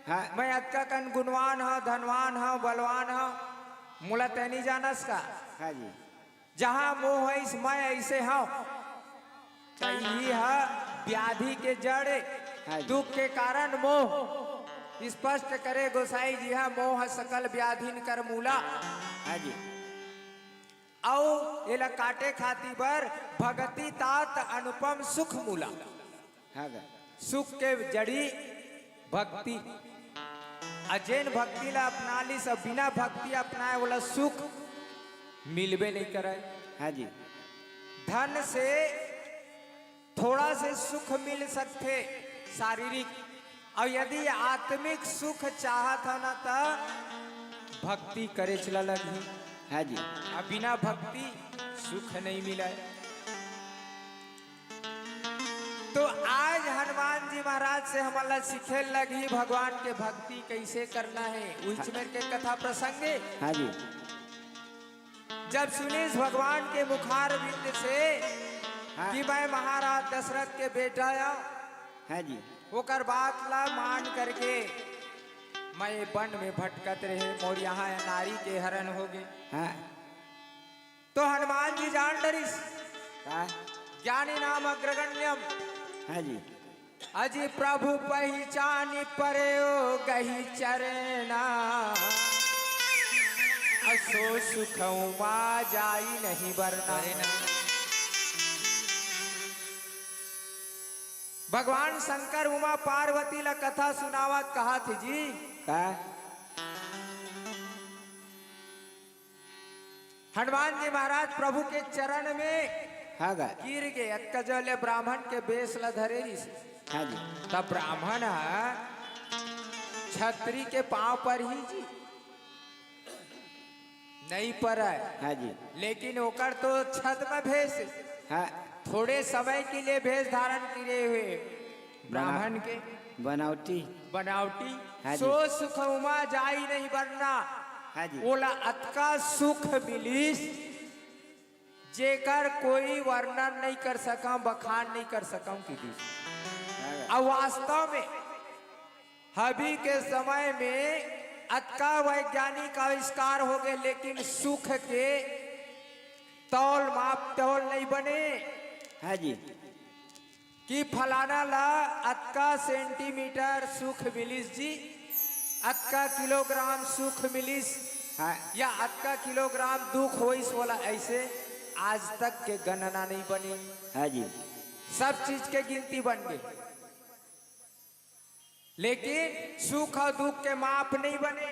हाँ। मैं अतका कन गुणवान हँव, धनवान हँव, बलवान हँव, मोला तैं नइ जानस का? हाँ जी। जहाँ मोह अइस, मैं अइसे हँव, त इही ह व्याधि के जड़ ए, हाँ जी। दुख के कारण मोह। स्पष्ट करे गोसाई जी ह, मोह सकल व्याधिन कर मूला। हाँ जी। अउ एला काटे खातिर बर भगति तात अनुपम सुख मूला। हाँ गा। सुख के जड़ी भक्ति। आ जेन भक्ति ला अपना लिस, बिना भक्ति अपनाए ओला सुख मिलबे नहीं करे। हाँ जी। धन से थोड़ा से सुख मिल सकथे शारीरिक, अउ यदि आत्मिक सुख चाहत हव ना, त भक्ति करेच ला लगही। हाँ जी। आ बिना भक्ति सुख नहीं मिले। तो आज हनुमान जी महाराज से हमन ला सीखे लगही भगवान के भक्ति कैसे करना हे। उहिच मेर के कथा प्रसंग ए। हाँ जी। जब सुनिस भगवान के मुखारविंद से हाँ। कि मैं महाराज दशरथ के बेटा हँव, हाँ जी। ओकर बात ला मान करके मैं ये वन में भटकत रहे, मोर यहाँ नारी के हरण हो गे। हाँ। तो हनुमान जी जान डरिस। का? ज्ञानी नाम अग्रगण्यम। हाँ जी। अजी प्रभु पहिचानि परयो गहि चरना, असो सुख उमा जाई नहीं बरना। अरे ना। भगवान शंकर उमा पार्वती ला कथा सुनावत कहाथे जी। का? हनुमान जी महाराज प्रभु के चरण में हाँ गा। गिर गे। अतका जले ब्राह्मण के बेस ला धरे रिहिस। हाँ जी। तब ब्राह्मण ह छत्री के पांव पर ही जी नहीं परय। हाँ जी। लेकिन ओकर तो छद्म भेष, हाँ। थोड़े समय के लिए भेष धारण किए हुए ब्राह्मण के बनावटी। बनावटी। हाँ जी। सो सुख उमा जाई नहीं बरना। हाँ जी। ओला अतका सुख मिलिस, जेकर कोई वर्णन नहीं कर सकंव, बखान नहीं कर सकंव, किहिस। हाँ। अब वास्तव में अभी के समय में अतका वैज्ञानिक आविष्कार हो गए, लेकिन सुख के तौल माप तौल नहीं बने। हाँ जी। कि फलाना ला अतका सेंटीमीटर सुख मिलिस जी, अतका किलोग्राम सुख मिलिस, हाँ। या अतका किलोग्राम दुख होइस, ओला ऐसे आज तक के गणना नहीं बनी। हाँ जी। सब चीज के गिनती बन गई, लेकिन सुख और दुख के माप नहीं बने।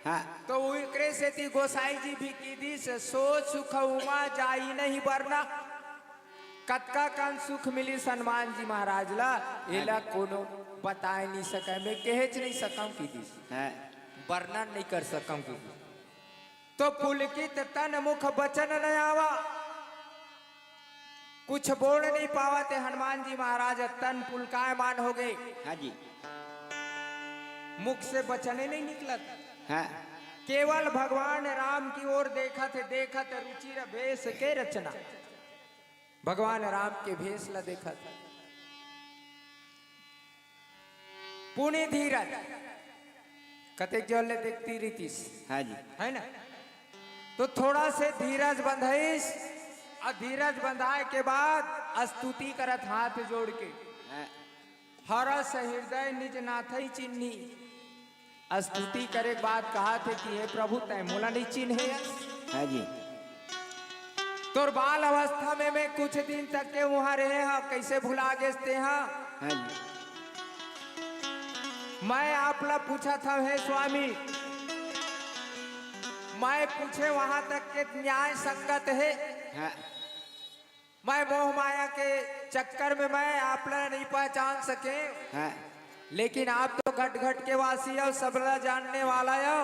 हाँ। तो ओकरे सेती गोसाई जी भी किहिस, सो सुख उमा जाई नहीं बरना। कतका कन सुख मिलिस हनुमान जी महाराज ला, एला हाँ। कोनो बताए नहीं सकय, मैं कहेच नहीं सकंव, किहिस। हाँ। वर्णन नहीं कर सकंव, किहिस। तो पुलकित तन मुख बचन न आवा, कुछ बोल नहीं पावत हे हनुमान जी महाराज, तन पुलकायमान हो गए। हाँ जी। मुख से बचने नहीं निकलत। हाँ। केवल भगवान राम की ओर देखत हे, देखत रुचिर भेष के रचना, भगवान राम के भेष ला देखत हे। पुनि धीरज, कतेक जोर ले देखती रिहिस। हाँ जी। है ना? तो थोड़ा से धीरज बंधाइस, और धीरज बंधाए के बाद स्तुति करत हाथ जोड़ के, हाँ। हरष हृदय निज नाथई चिन्ही। स्तुति करे के बाद कहत हे कि हे प्रभु, तैं मोला नहीं चिन्हे हस। हाँ जी। तोर बाल अवस्था में मैं कुछ दिन तक के उहाँ रहे हंव, कैसे भुला गेस तें हा? हाँ जी। मैं आप ला पूछत हंव, हे स्वामी, मैं पूछे वहां तक के न्याय संगत हे? हाँ। मैं मोह माया के चक्कर में मैं आप ला नहीं पहचान सके, हाँ। लेकिन आप तो घट घट के वासी हो, सब ला जानने वाला हो।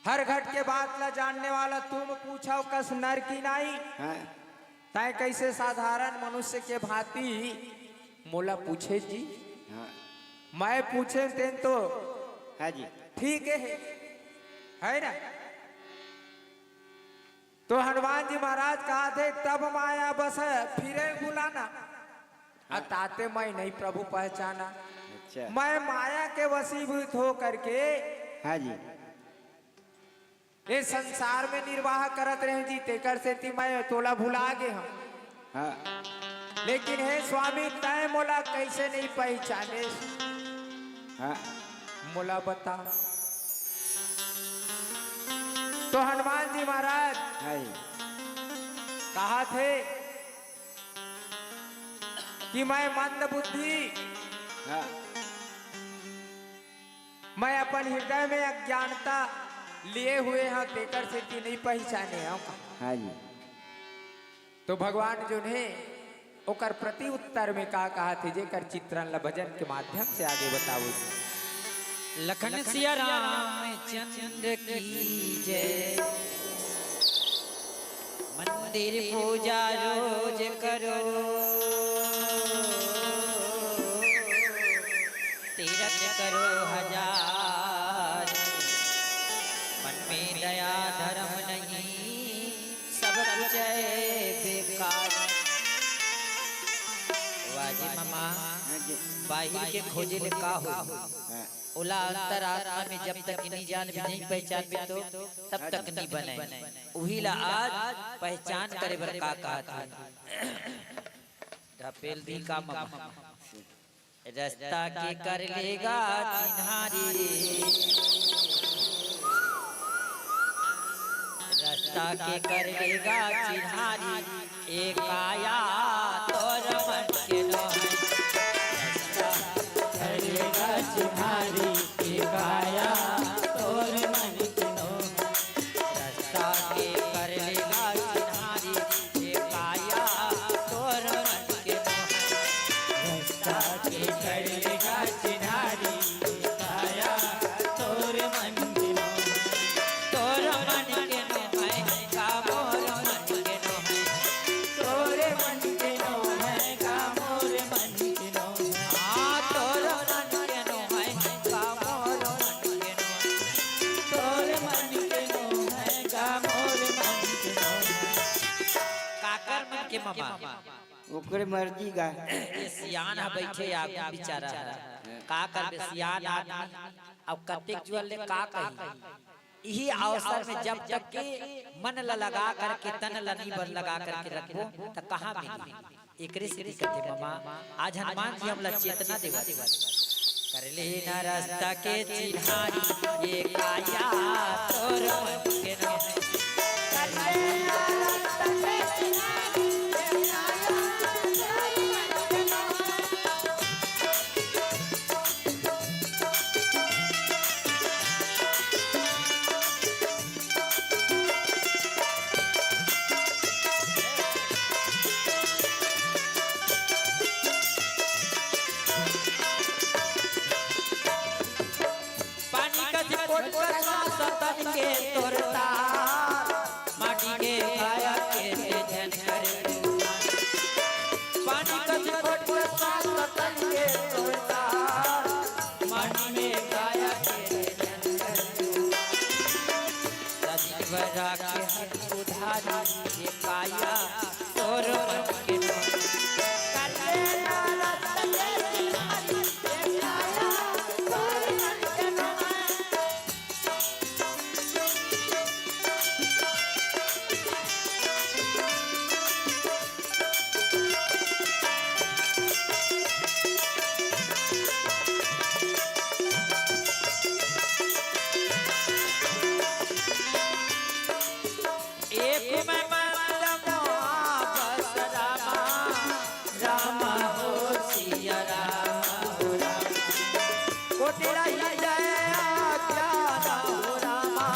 हर घट के बात ला जानने वाला तुम पूछव कस नर की नाई। हाँ। तैं कैसे साधारण मनुष्य के भांति मोला पूछे जी? हाँ। मैं पूछे तेन तो हाँ जी। ठीक है, है ना? तो हनुमान जी महाराज कहत हे, तब माया बस फिरे भुलाना। हाँ। अताते मैं नहीं प्रभु पहचाना। अच्छा। मैं माया के वशीभूत हो करके हाँ जी। ये संसार में निर्वाह करत रहे जी, तेकर सेती मैं तोला भुला गे हंव। हाँ। लेकिन हे स्वामी, तैं मोला कैसे नहीं पहचाने? हाँ। मोला बता। तो हनुमान जी महाराज हाँ जी। कहत हे कि मैं मंद बुद्धि हाँ। मैं अपन हृदय में अज्ञानता लिए हुए हंव, तेकर सेती नहीं पहचाने हंव का? हाँ जी। तो भगवान जो हे ओकर प्रति उत्तर में का कहत हे, जेकर चित्रण ला भजन के माध्यम से आगे बतावो। लखन सिया रामचंद्र की जय। मंदिर पूजा रोज करो, तीरथ करो हजार, मन में दया धर्म नहीं, सब कुछ है बेकार। वाजी मामा, हाँ जी। बाहिर के खोजे ले का हो? हाँ। ओला अंतरात्मा में जब तक नहीं जानबे, नहीं पहचानबे तो तब तक नहीं बने। उही ला आज पहचान करे बर का कहत हे। ढपेल दी का मामा। रस्ता के कर लेगा चिन्हारी, रस्ता के कर लेगा चिन्हारी, ए काया तोर मन के नोहय। रस्ता के कर लेगा चिन्हारी, ए काया तोर मन के नोहय। के ममा। ओकरे मर्जी गा। ये सियान ह बइठे आगू बिचारा ह। का करबे सियान आदमी, अब कतेक जुअर ले का कही। इही अवसर में जब तक के मन ल लगा करके, तन ल नी बर लगा करके रखबो, त कहाँ मिलही? एकरे सेती कथे ममा, आज हनुमान जी हमला चेतना देवत हे। कर लेना रस्ता के चिन्हारी, ये काया तोर मन के नाम। पानी कस कोट कस श्वास तन के तोर तार, माटी के काया के तेजन करे। पानी कस कोट कस श्वास तन के तोर तार, माटी में काया के तेजन करे। सजीव राखे हर उधारी ये काया तोर मन के नाम। एक में मंद मोहा बस रामा, रामा हो सिया रामा हो रामा। कोटि रही जय आज्ञा हो रामा,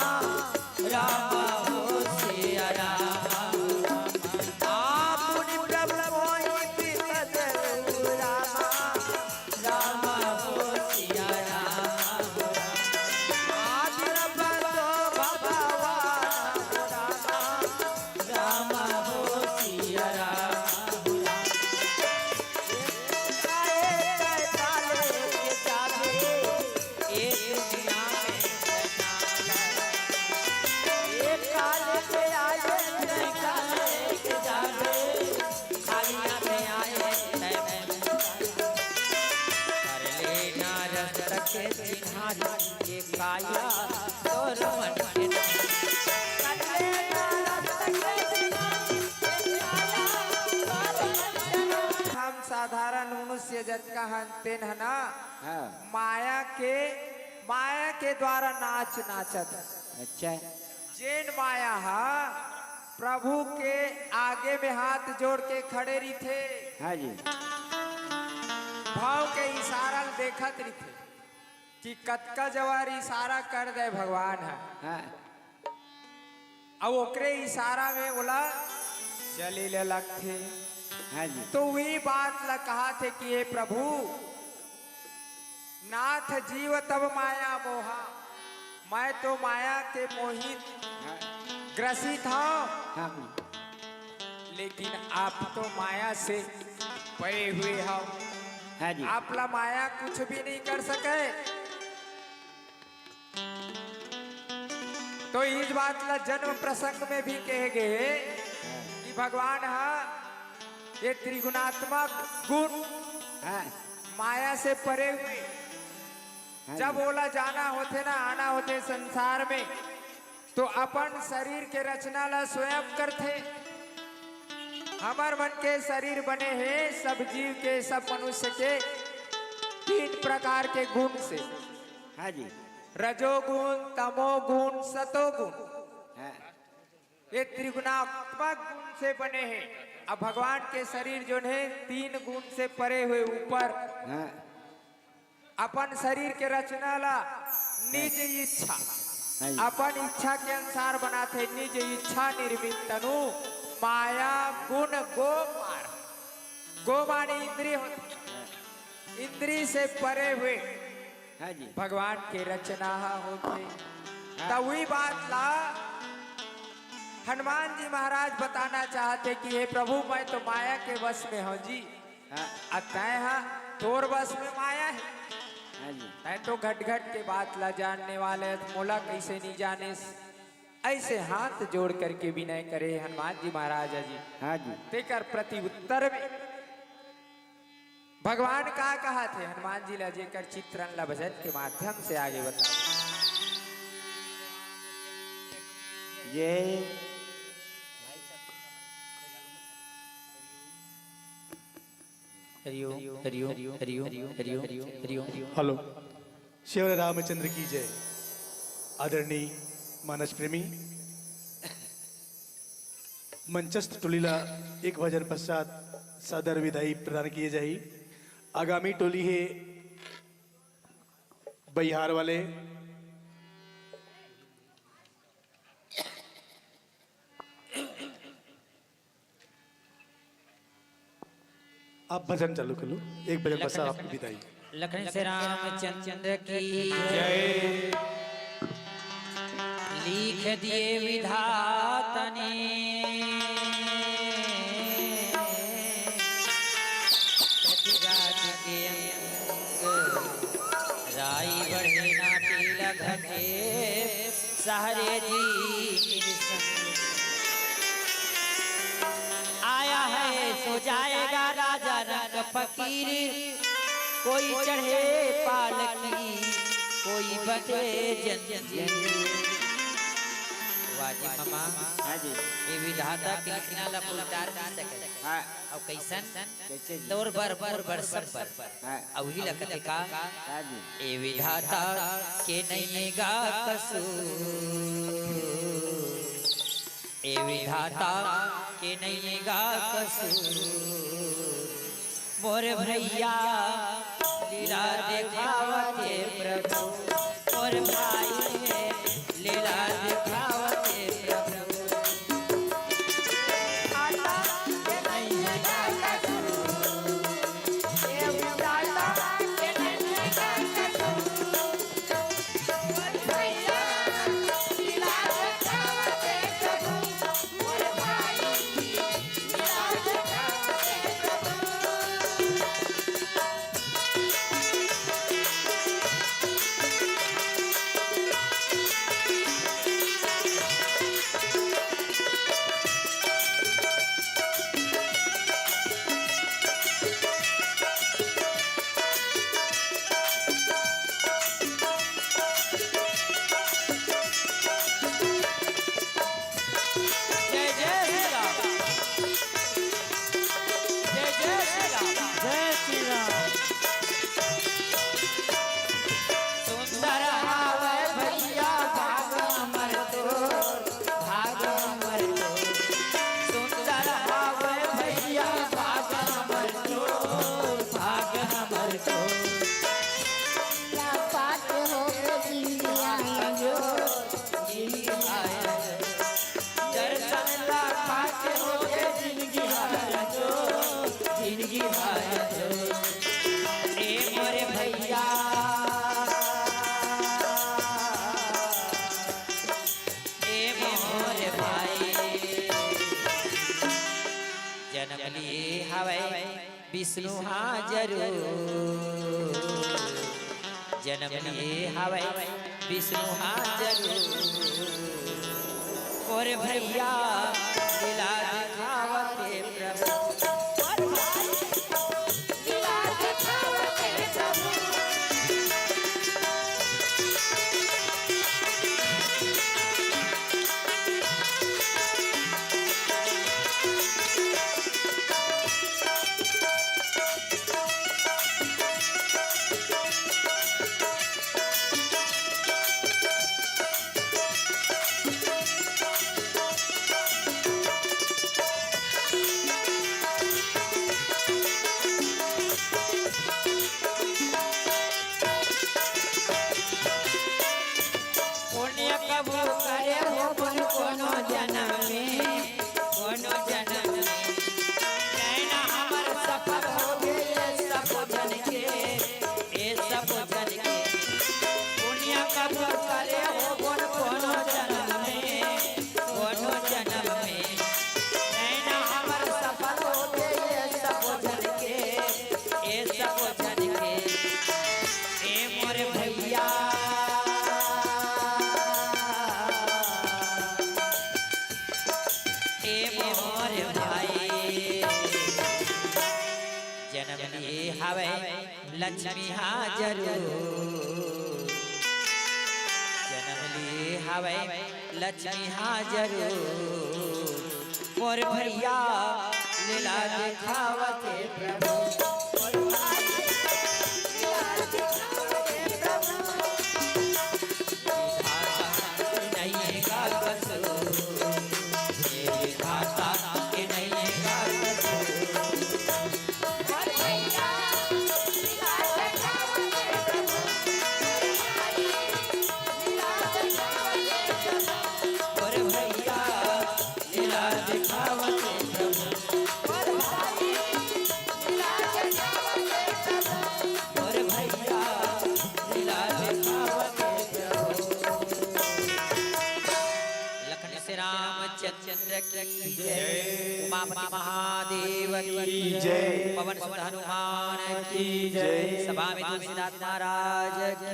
रामा हो सिया रामा हो रामा। आप मुनि प्रभु मोहि विपद रामा, राम हो सिया राम हो राम। आदि रब तो भगवान हो राम, राम हो सिया राम हो राम। एक काले के जाबे, एक दुनिया में एक काले के आए, एक काले के जाबे। खाली हाथे आए तै मन। कर लेना रस्ता के चिन्हारी, ये काया तोर मन के नाम। कर लेना रस्ता के चिन्हारी, ये काया तोर मन के नाम। हम साधारण मनुष्य जतका हन तेन ह ना, हाँ। माया के, माया के द्वारा नाच नाचत हे। अच्छा। जेन माया ह प्रभु के आगे में हाथ जोड़ के खड़े रहिथे। हाँ जी। भाव के इशारा ल देखत रहिथे कि कतका जवार इशारा कर दे भगवान ह। हाँ। अउ ओकरे इशारा में ओला चले ल लगथे। हाँ जी। तो वही बात ल कहाथे कि हे प्रभु, नाथ जीव तब माया मोहा, मैं तो माया के मोहित हाँ। ग्रसित हंव, हाँ। लेकिन आप तो माया से परे हुए हव। हाँ जी। आप ला माया कुछ भी नहीं कर सके। तो इस बात ला जन्म प्रसंग में भी कहे गए कि भगवान हा ये त्रिगुणात्मक गुण हाँ। माया से परे हुए। हाँ जब जी। ओला जाना होथे ना, आना होथे संसार में, तो अपन शरीर के रचना ला स्वयं करथे। हमर मन के शरीर बने हे सब जीव के, सब मनुष्य के तीन प्रकार के गुण से। हाँ जी। रजोगुण, तमोगुण, सतोगुण। हाँ। ये त्रिगुणात्मक गुण से बने हे। अब भगवान के शरीर जोन हे तीन गुण से परे हुए ऊपर। हाँ। अपन शरीर के रचना ला निज इच्छा, हाँ जी। अपन इच्छा के अनुसार बनाथे। निज इच्छा निर्मित तनु, माया गुण गो मार। गो माने इंद्री होथे, इंद्री से परे हुए हाँ जी। भगवान के रचना हा होथे। हाँ। त वही बात ला हनुमान जी महाराज बताना चाहथे कि हे प्रभु, मैं तो माया के वश में हंव जी। हाँ। अ तैं हा तोर बस में माया हे। हाँ जी। तैं तो घट घट के बात ला जानने वाले हस, मोला कइसे नहीं जानेस? ऐसे हाथ जोड़ करके विनय करे हनुमान जी महाराज जी। हाँ जी। तेकर प्रति उत्तर में भगवान का कहा थे हनुमान जी ला, जेकर चित्रण ला भजन के माध्यम से आगे बताओ। ये हरिओम, हरिओम, हरिओम, हरिओम, हरिओम, हरिओम। हेलो, श्री रामचंद्र की जय। आदरणीय मानस प्रेमी, मंचस्थ टोली ला एक भजन पश्चात सादर विदाई प्रदान किए जाही। आगामी टोली हे बहियार वाले। आप भजन चालू कर लो, एक भजन बस लखन आपकी विदाई। लखन से रामचंद्र की जय। लिख दिए विधाता ने, सतजात के अंग, राई बढ़े ना तिलक के, सहरे जी। आया है सो जाएगा राजा रंग फकीर, कोई चढ़े पालकी, कोई बंधे जंजीर। वाह जी मामा। हाँ जी। ये विधाता के लिखना ला कोई उतार नहीं सके। हाँ। अब कैसन? कैसे जी? तोर बर, मोर बर, सब बर। हाँ। अब वही लगत हे का? हाँ जी। ए विधाता के नइये गा कसूर, ए विधाता के नइये गा कसूर, मोर भैया लीला देखावत हे प्रभु, मोर भाई हे लीला देखावत हे प्रभु। जय जय श्री राम। जय जय श्री राम। जय श्री राम। सुंदर हावै भैया भाग हमर तोर, भाग हमर तोर। सुंदर हावै भैया भाग हमर तोर, भाग हमर तोर। पाके होके जिंदगी आया जो, जिंदगी आया जो। दर्शन ला पाके होके जिंदगी आया जो, जिंदगी आया जो। ए मोरे भैया, ए मोरे भाई, जनम लिए हवै विष्णु हा जरूर, जनम लिए हवै विष्णु हा जरूर। और भैया लीला दिखावत हे प्रभु, और भाई लीला दिखावत हे प्रभु। लक्ष्मी हा जरूर जनम लिए हवय, लक्ष्मी हा जरूर। मोर भैया लीला दिखावत हे प्रभु, मोर भाई लीला दिखावत हे प्रभु। विधाता के नइये गा कसूर, हे विधाता के नइये गा कसूर। मोर भैया लीला दिखावत हे प्रभु, मोर भैया लीला दिखावत हे प्रभु। लखन से रामचंद्र की जय। उमापति महादेव की जय। पवन सुत हनुमान की जय। सभा में तुलसीदास महाराज की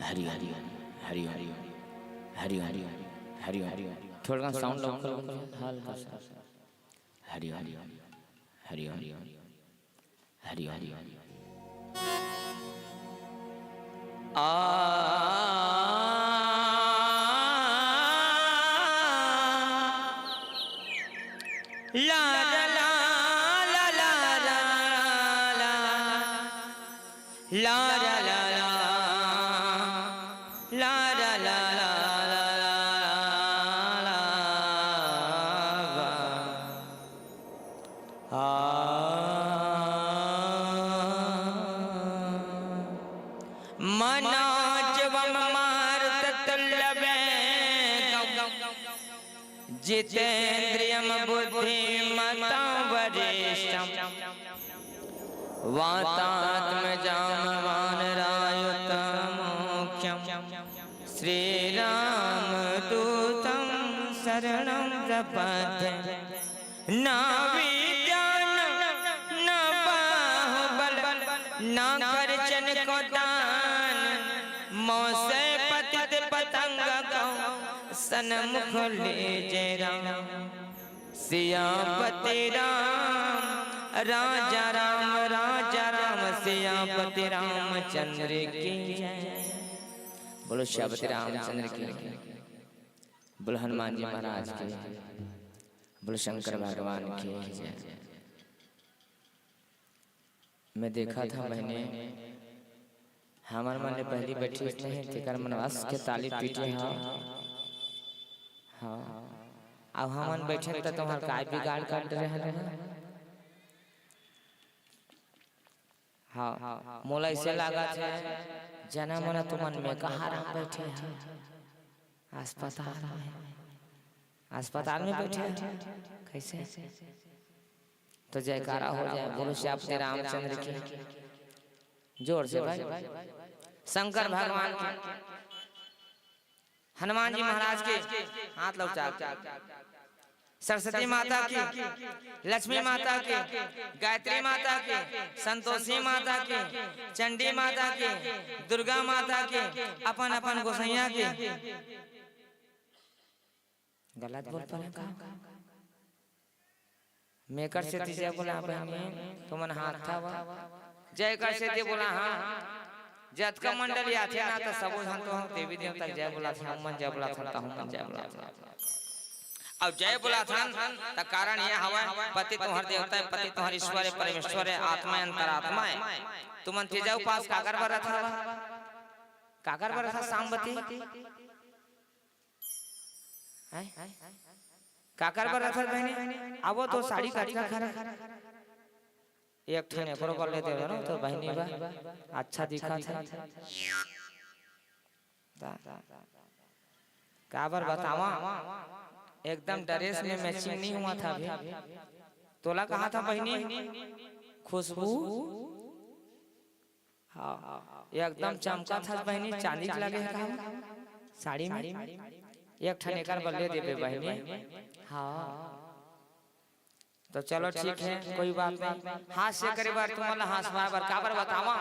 हरि हरि हरि हरि हरि हरि हरि हरि। थोड़ा साउंड डाउन कर लो, हल्का सा। हरि हरि हरि हरि हरि हरि हरि। आ ला ला ला ला ला ला ला ला ला ला ला ला ला ला ला ला ला। आ मनोजवं मारुततुल्यवेगं जितेन्द्रियं बुद्धिमतां वरिष्ठं वातात्मजां वानरायुतमुख्यं श्रीरामदूतं शरणं प्रपद्ये। ना विद्या ना, ना बाहुबल, ना खर्चन को दान, मोसे पतित पतंग को सनमुख लीजे राम। सियापति राम, राजा राम, राजा राम, सियापति रामचंद्र की जय। बोलो सियापति रामचंद्र की, बोलो हनुमान जी महाराज की, बोलो शंकर भगवान की जय। मैं देखा था, मैंने, हमर मन ले पहली बैठी नहीं, तेकर मन अस के ताली पीटे हा। हाँ, अब हमन बैठे त तुम्हार काय बिगाड़ कर रहे हैं? हाँ, मोला ऐसे लागत हे, जना मन तुमन में कहाँ रह बैठे हैं? अस्पताल में, अस्पताल में बैठे हैं। कैसे? तो जयकारा हो जाए, बोलो श्री रामचंद्र की, जोर से भाई, शंकर भगवान की, हनुमान जी महाराज के, हाथ लौटा के, सरस्वती माता की, लक्ष्मी माता की, गायत्री माता की, संतोषी माता की, चंडी माता की, दुर्गा माता की, अपन अपन गोसैया की। गलत बोल पड़े का? मेकर सेती जय बोला बहिनी, तुमन हाथ उठावा। जय कर सेती बोला, हाँ। जतका मंडली आथे ना, त सबो झन तो हम देवी देवता के जय बोलाथन, हम मन जय बोलाथन, त हम मन जय बोलाथन। अउ जय बोलाथन, त कारण ये हवय, पति तुंहर देवता हे, पति तुंहर ईश्वर हे, परमेश्वर हे, आत्मा हे, अंतरात्मा हे। तुमन तीजा उपास काकर बर रथव? काकर बर रथव सांबती? हैं? काकर बर रथस बहिनी? आवो तो साड़ी कतका खरा। एक ठन एकरो बर ले देवे ना तो बहिनी बा, अच्छा दिखत हे। ता, काबर बतावा, एकदम ड्रेस में मैचिंग नहीं हुआ था अभी। तोला कहा था बहिनी, खुशबू। हाँ, एकदम चमकत हस बहिनी, चांदी के लगे हे का साड़ी में? एक ठन एकर बर ले देबे बहिनी। हाँ, तो चलो ठीक हे, कोई बात नहीं। हास्य करे बर तुमन ला हंसवाए बर काबर बतावा,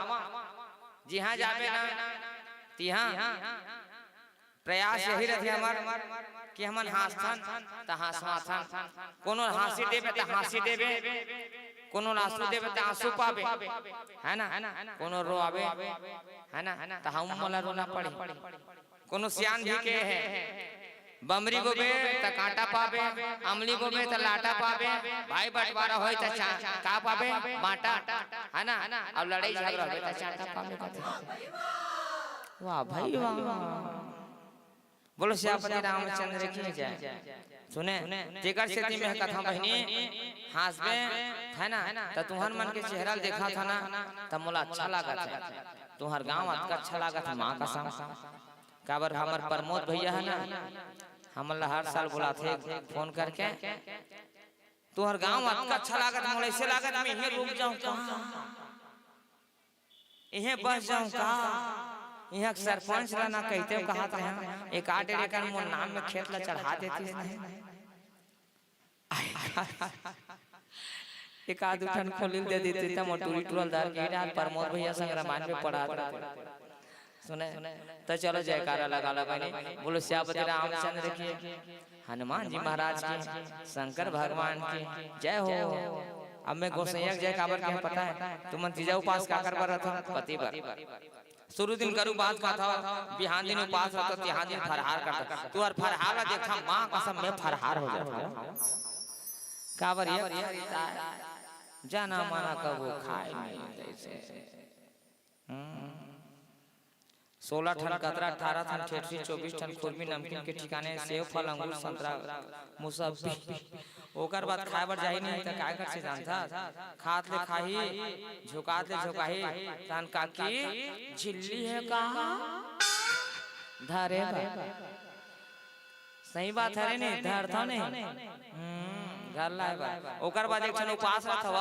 जिहाँ जाबे ना तिहाँ प्रयास यही रथे हमर कि हमन हांसथन त हांसवाथन, कोनो हांसी देबे त हांसी देबे, कोनो आंसू देबे त आंसू पाबे, है ना? कोनो रोआबे, है ना, त हम मोला रोना पड़ही। कोनो सियान भी के हे, बमरी बोबे त कांटा पाबे, अमली बोबे त लाटा पाबे, भाई बंटवारा होय त चा-, का पाबे? बांटा, है ना? अउ लड़ाई झगड़ा होबे त चांटा पाबे कथे। वाह भाई वाह। बोलो सियापति रामचंद्र की जय। सुने, तेकर सेती में कथा बहिनी, हांसबे, है ना, त तुहर मन के चेहरा ल देखत हंव ना, त मोला अच्छा लागत हे। तुहर गांव अतका अच्छा लागत हे, माँ कसम। काबर हमर प्रमोद भैया हे ना, हमन ला हर साल बुलाथे फोन करके, तुहर गांव अतका अच्छा लागत, मोला ऐसे लागत, मैं इहें रुक जाऊं का? इहें बस जाऊं का? इहां के सरपंच ला ना कहितेंव कहत रहेंव, एक आध एकड़ मोर नाम में खेत ला चढ़ा देतिस नहीं। एक आध दू ठन खोलिल दे देते, त मोर टूरी टूरा ल धर के डाल, प्रमोद भैया संग रामायण में पढ़ात रहते। सुने, त चलो जयकारा लगा लो बहिनी, बोलो सियापति रामचंद्र की, हनुमान जी महाराज की, शंकर भगवान की जय हो। अब मैं गोसैया के जय काबर के पता हे? तुमन तीजा उपास काकर बर रथव? पति बर। शुरू दिन करू बात कथा, बिहान दिन उपास रथव, तिहान दिन फरहार करथव। तुहर फरहार ला देखथंव, माँ कसम मैं फरहार हो जाथंव। काबर ये? जना मना कबो खाय नहीं तइसे। हम्म। सोलह ठन कतरा, अठारह ठन ठेठरी, चौबीस ठन खुरमी, नमकीन के ठिकाने सेव, फल, अंगूर, संतरा, मुसब्बी। ओकर बाद खाय बर जाही नहीं त काय करथे जानथस? खात ले खाही, झोंकात ले झोंकाही, तहन काकी झिल्ली हे का? धरे बा। सही बात हरे नहीं, धरथव नहीं। हम्म, घर लाय बर। ओकर बाद एक ठन उपास रथव,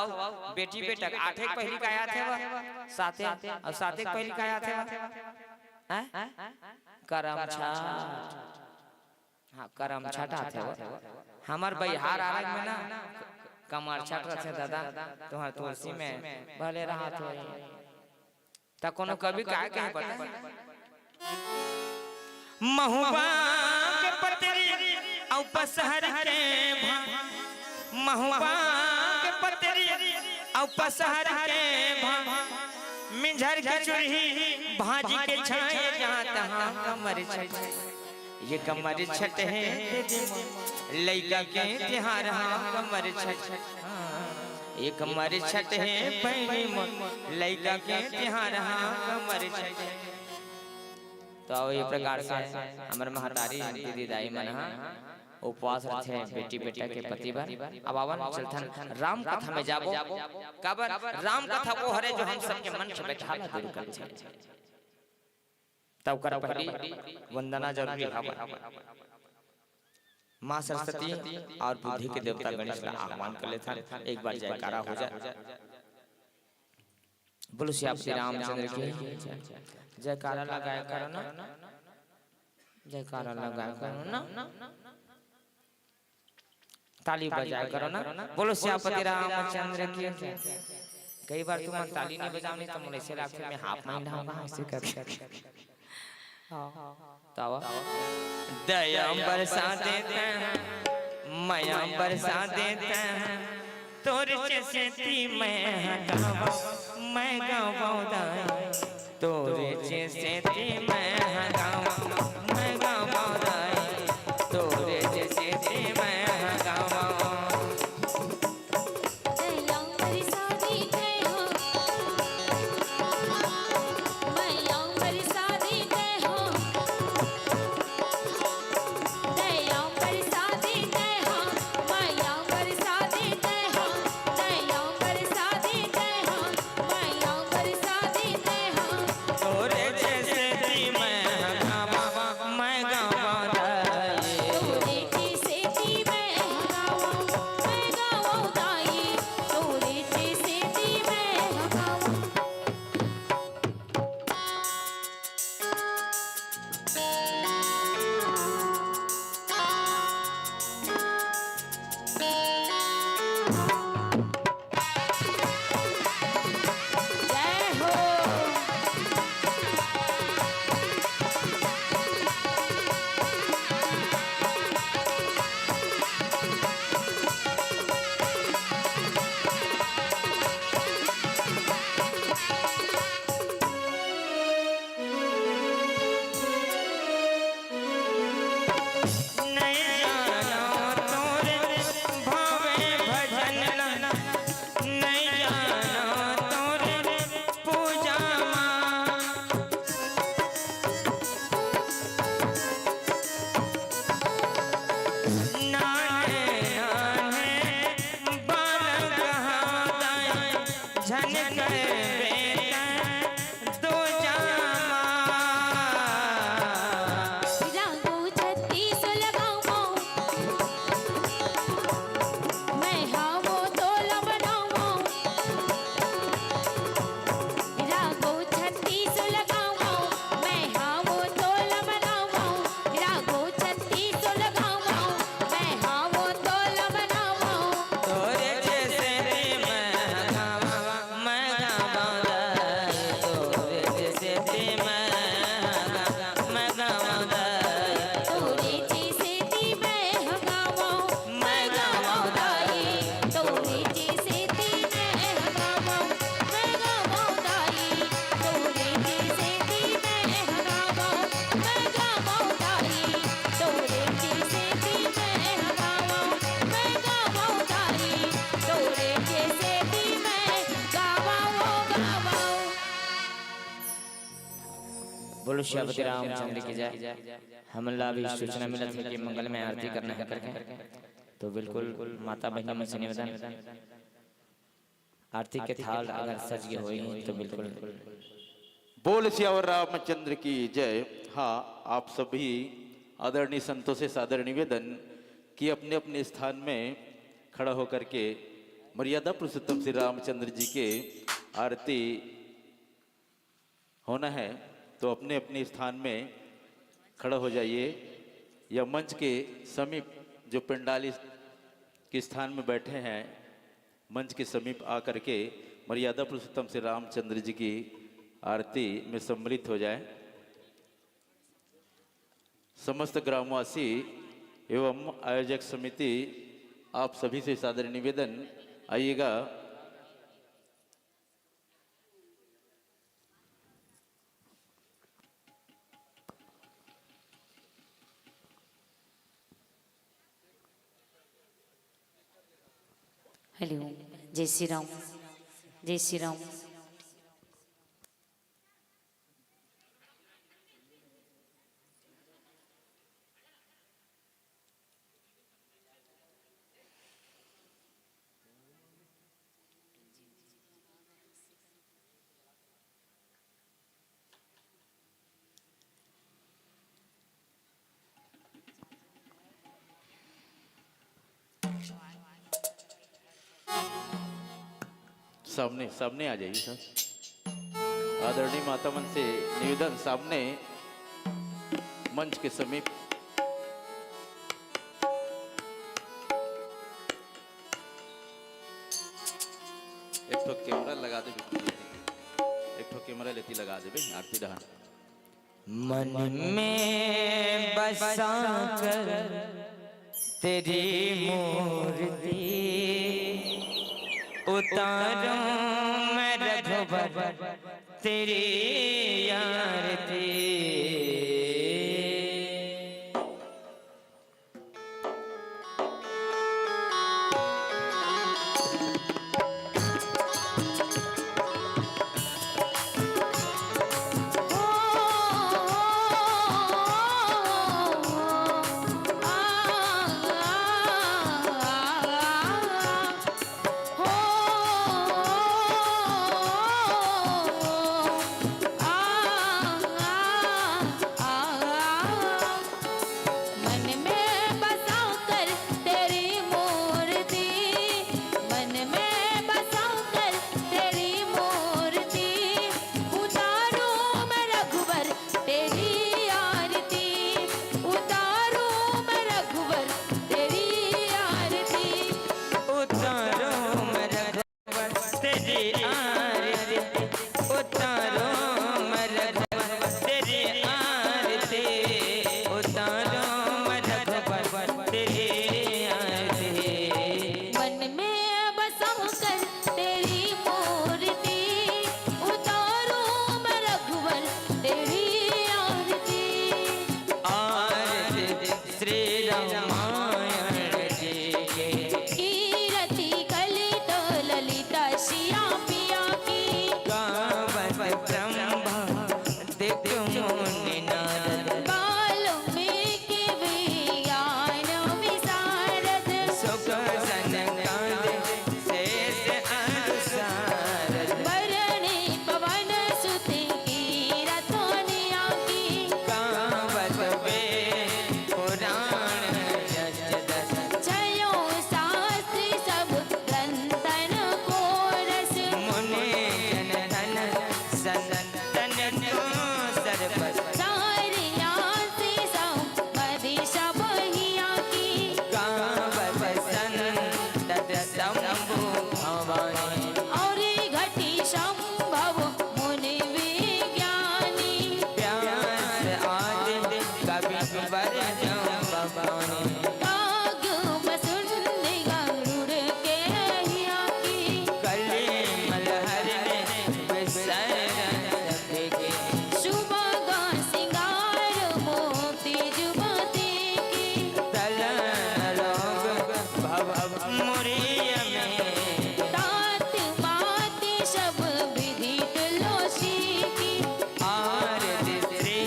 बेटी बेटा के आठे के पहिली काय आथे बा? साते, अउ साते के पहिली काय आथे बा? हैं? करम छठ। हाँ, करम छठ आथे बा। हमर बइहार आरग में ना, कमर छठ रथे दादा, तुहर तुलसी में भले रहत होही। त कोनो कवि काय कहे बता? महुआ के पतरी अउ पसहर के भा, महुआ के पतरी अउ पसहर के भा, मिंझर के चुरही भाजी के छाए जात हा कमर छठ। ये कमर छठ हे दीदी मोर, लइका के तिहार हा कमर छठ। हाँ, ये कमर छठ हे बहिनी मोर, लइका के तिहार हा कमर छठ। तो ये प्रकार से हमर महतारी दीदी दाई मन हा उपवास रथे बेटी बेटा के पति बर। अब आवन चलथन राम कथा में जाबो, काबर राम कथा वो हरे जो हम सबके मन के व्यथा ला दूर करथे। त ओकर पहली वंदना जरूरी हवय। माँ सरस्वती और बुद्धि के देवता गणेश ला आह्वान कर लेथन, एक बार जयकारा हो जाए। बोलो सियापति रामचंद्र की जय। जयकारा लगाया करो ना, जयकारा लगाया करो ना, ताली बजाया करो ना। बोलो सियापति रामचंद्र की जय। कई बार तुमन ताली नहीं बजाओ, नहीं तो मुझे ऐसे लगता है मैं हाफ माइंड हूँ, ऐसे करके। हाँ। तावा। दया बरसा देते हैं, मया बरसा देते हैं, तोरे जैसे ती मैं हटावा, मैं गावा दाई। तोरे जैसे ती मैं हटावा, मैं गावा दाई। तोरे जैसे ती मैं हटावा। दया बरसा देते हैं, मया बरसा देते हैं। दया बरसा देते हैं, मया बरसा देते हैं। दया बरसा देते हैं, मया बरसा देते हैं। तोरे जैसे ती मैं गावा, मैं गावा दाई। तोरे जैसे ती मैं गावा, मैं गावा दाई। तोरे जैसे ती मैं गावा। जय हो। नइ जानो तोरे भावे भजन ला, नइ जानो तोरे पूजा मा। नान्हे नान्हे बालक हावय, झन कर बेटा दो जामा। रागो छत्तीस लगावो, मैं हावो तोला बनावो। रागो छत्तीस लगावो, मैं हावो तोला बनावो। रागो छत्तीस लगावो, मैं हावो तोला बनावो। तोरे जैसे ती मैं गावा, मैं गावा दाई। तोरे जैसे ती मैं गावा, मैं गावा दाई। तोरे जैसे ती मैं गावा, मैं गावा दाई। तोरे जैसे ती मैं गावा, मैं गावा दाई। तोरे जैसे ती मैं गावा, मैं गावा दाई। तोरे जैसे ती मैं गावा, मैं गावा दाई। तोरे जैसे ती मैं गावा, ओ गावा। बोलो सियापति रामचंद्र की जय। हमन ला अभी सूचना मिलत हे कि मंगलमय आरती करना हे करके, तो बिल्कुल माता बहिनी मन से निवेदन, आरती के थाल अगर सज गे होही तो बिल्कुल। बोल सियावर रामचंद्र की जय। हाँ, आप सभी आदरणीय संतों से सादर निवेदन कि अपने अपने स्थान में खड़ा होकर के मर्यादा पुरुषोत्तम श्री रामचंद्र जी के आरती होना है, तो अपने अपने स्थान में खड़ा हो जाइए या मंच के समीप जो पंडाल के स्थान में बैठे हैं, मंच के समीप आकर के मर्यादा पुरुषोत्तम श्री रामचंद्र जी की आरती में सम्मिलित हो जाए। समस्त ग्रामवासी एवं आयोजक समिति, आप सभी से सादर निवेदन, आइएगा। हेलो, जय श्री राम, जय श्री राम। सामने, सामने आ जाइए सर। आदरणीय माता मन से निवेदन, सामने मंच के समीप। एक ठो कैमरा लगा देबे, एक ठो कैमरा लेती लगा देबे, आरती डहान। मन में बसा कर तेरी मूर्ति, उतारूं मैं रघुवर तेरी आरती। मन में बसा कर तेरी मूर्ति, मन में बसा कर तेरी मूर्ति, उतारूं मैं रघुवर तेरी आरती, उतारूं मैं रघुवर तेरी आरती। उतारूं मैं रघुवर तेरी आरती, उतारूं मैं रघुवर तेरी आरती, उतारूं मैं रघुवर तेरी आरती। मन में बसा कर तेरी मूर्ति, उतारूं मैं रघुवर तेरी आरती। आरती श्री रामायण जी की। कीरति कलित ललित सिया पिया की। गावत ब्रह्मा दिक मुनि नारद। वाल्मीकि विज्ञान विशारद। सुख सनकादि शेष अरु सारद। बरनी पवन सुत कीरत अनिया की। गावत वेद पुराण अष्ट दस। छयो शास्त्र सब ग्रंथन को रस। मुनि जन धन सनंदन को सरबस। सारिया से समाधि सब हिया की। गावत संतत शंभु भवानी। और घटी शंभव मुनि विज्ञानी। व्यास आदि कवि वर जम भवानी। काग मसुंद गरुड़ के हिया की। कली मलहर में विसर रस के। सुभग सिंगार मोती जुमती की। तलन रोग भव मुरिय में। तात माती सब विधि तुलसी की। आरती श्री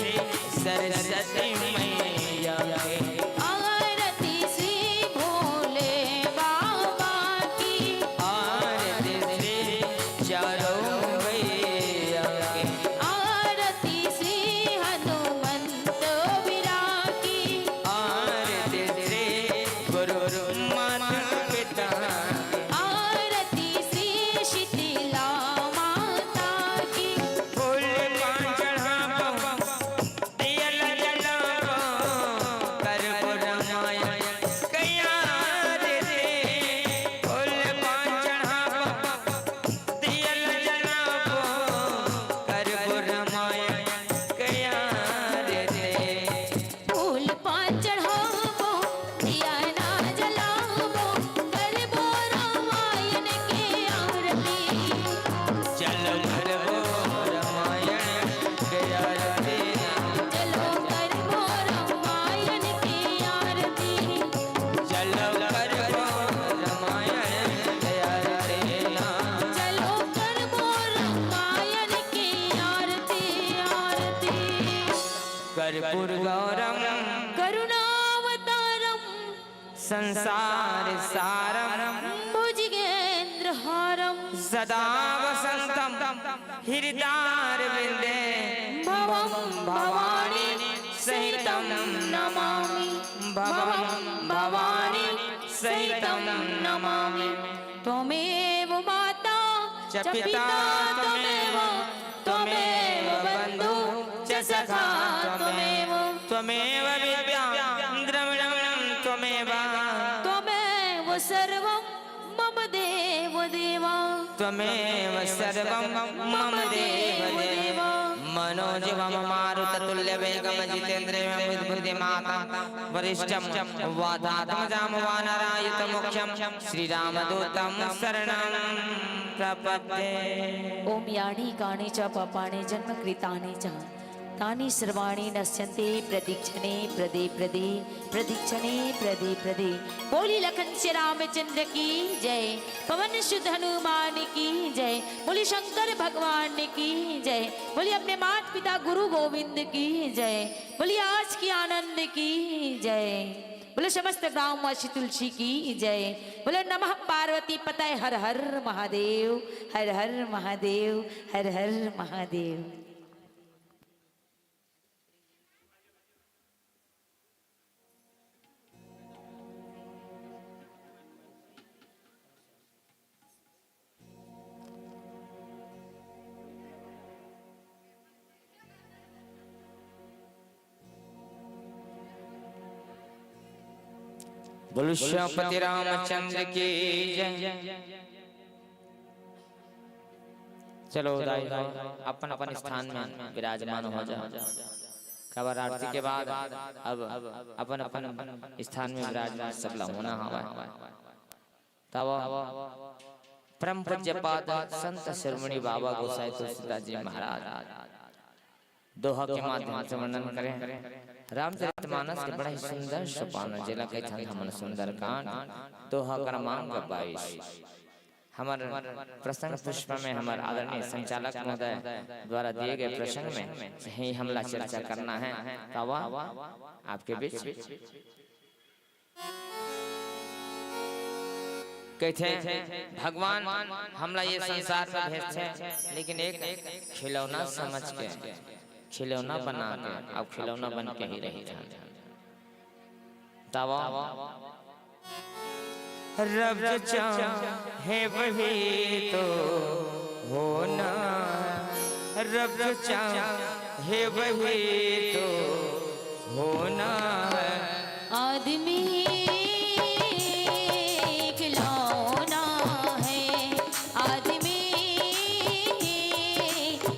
सरस्वती मैया की। आरती श्री भोले बाबा की। आरती श्री चारों मैया की। आरती श्री हनुमंत वीरा की। आरती श्री गुरु माता पिता की। आरती श्री शीतला माता की। फूल पान चढ़ावो, दिया जलावो, करबो रामायण की आरती। फूल पान चढ़ावो, दिया जलावो, करबो रामायण की आरती। फूल पान चढ़ावो, दिया ना जलावो, करबो रामायण की आरती। चलो करबो रामायण की आरती। चलो करबो रामायण की आरती। चलो करबो रामायण की आरती ना। चलो करबो रामायण की आरती, आरती। कर्पूर गौरम करुणावतारम संसार सारम भुजगेंद्र हारम सदा वसंतम हृदयारविंदे भवम भवानी सहितम नमामि। भवम भवानी सहितम नमामि। त्वमेव माता च पिता त्वमेव, त्वमेव बन्धु च सखा त्वमेव, त्वमेव विद्या द्रविणं त्वमेव, त्वमेव सर्वं मम देव देव। त्वमेव सर्वं मम देव देव। मनोजवं मारुततुल्यवेगं जितेन्द्रियं बुद्धिमतां वरिष्ठं वातात्मजां वानरायुतमुख्यं श्रीरामदूतं शरणं प्रपद्ये। ओम यानि कानि च पापानि जन्म कृतानि च तानि सर्वाणि नश्यन्ति प्रदीक्षणे प्रदे प्रदे प्रदीक्षणे प्रदे प्रदे। बोली लखन से रामचंद्र की जय, पवन सुत हनुमान की जय, बोली शंकर भगवान की जय, बोली अपने माता पिता गुरु गोविंद की जय, बोली आज की आनंद की जय, बोले समस्त ग्रामवासी तुलसी की जय, बोले नमः पार्वती पतये हर हर महादेव, हर हर महादेव, हर हर महादेव। बोलो श्यामपति रामचंद्र की जय। चलो दाई हो, अपन अपन स्थान में विराजमान हो जाओ। काबर आरती के बाद अब अपन अपन स्थान में विराजमान सबला होना हवय। तब परम पूज्यपाद संत शिरोमणि बाबा गोसाई तुलसीदास जी महाराज दोहा के माध्यम से वर्णन करें। रामचरितमानस के बड़ा ही सुंदर सोपान, जेला कहिथन हमन सुंदरकांड, दोहा क्रमांक बाईस। हमर प्रसंग पुष्प में हमर आदरणीय संचालक महोदय द्वारा दिए गए प्रसंग में ही हमला चर्चा करना है। तब आपके बीच कहिथे, भगवान हमला ये संसार में भेजथे, लेकिन एक खिलौना समझ के, खिलौना बना के, अब खिलौना बन के ही रहिथन। तब रब जो चाहे वही तो होना, रब जो चाहे वही तो होना है। आदमी खिलौना है, आदमी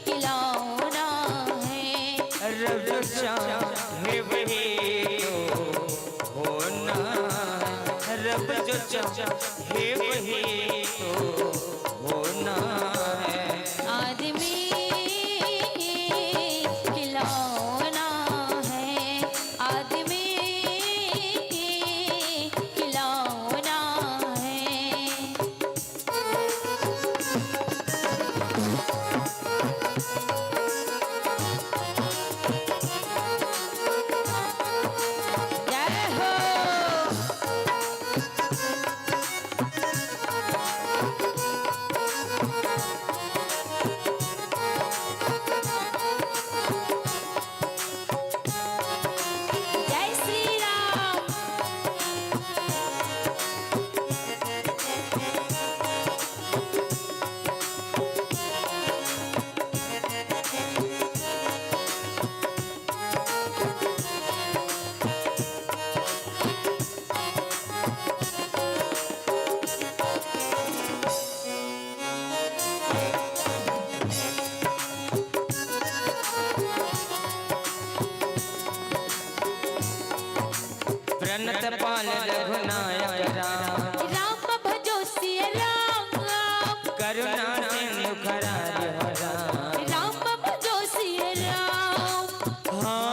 खिलौना है। रब जो चाहे वही तो होना, रब जो चाहे वही तो होना है। आदमी खिलौना है, आदमी खिलौना है। जय हो। जय श्री राम। प्रणत पाल रघुनायक राम। राम भजो सिय राम। करुणा सिंधु खराज हो राम। राम भजो सिय राम। हाँ।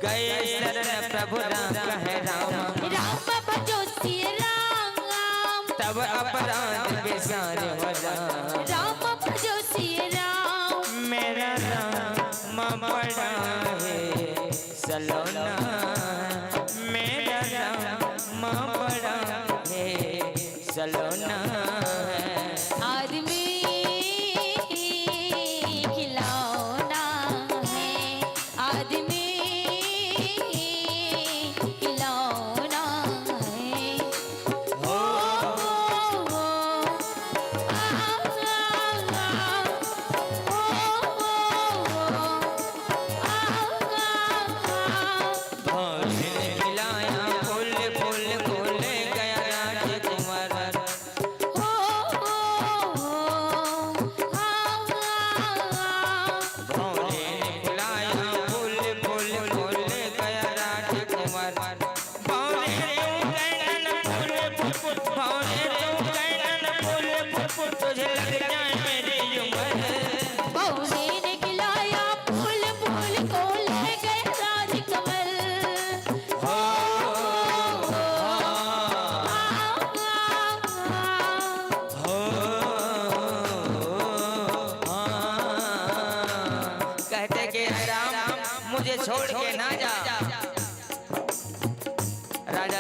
गए शरण प्रभु राम कहे राम। राम भजो सिय राम। तब अपराध बिसारे हो राम। राम भजो सिय राम। मेरा राम बड़ा है सलोना, मेरा राम बड़ा है सलोना। आदमी खिलौना है, आदमी खिलौना है।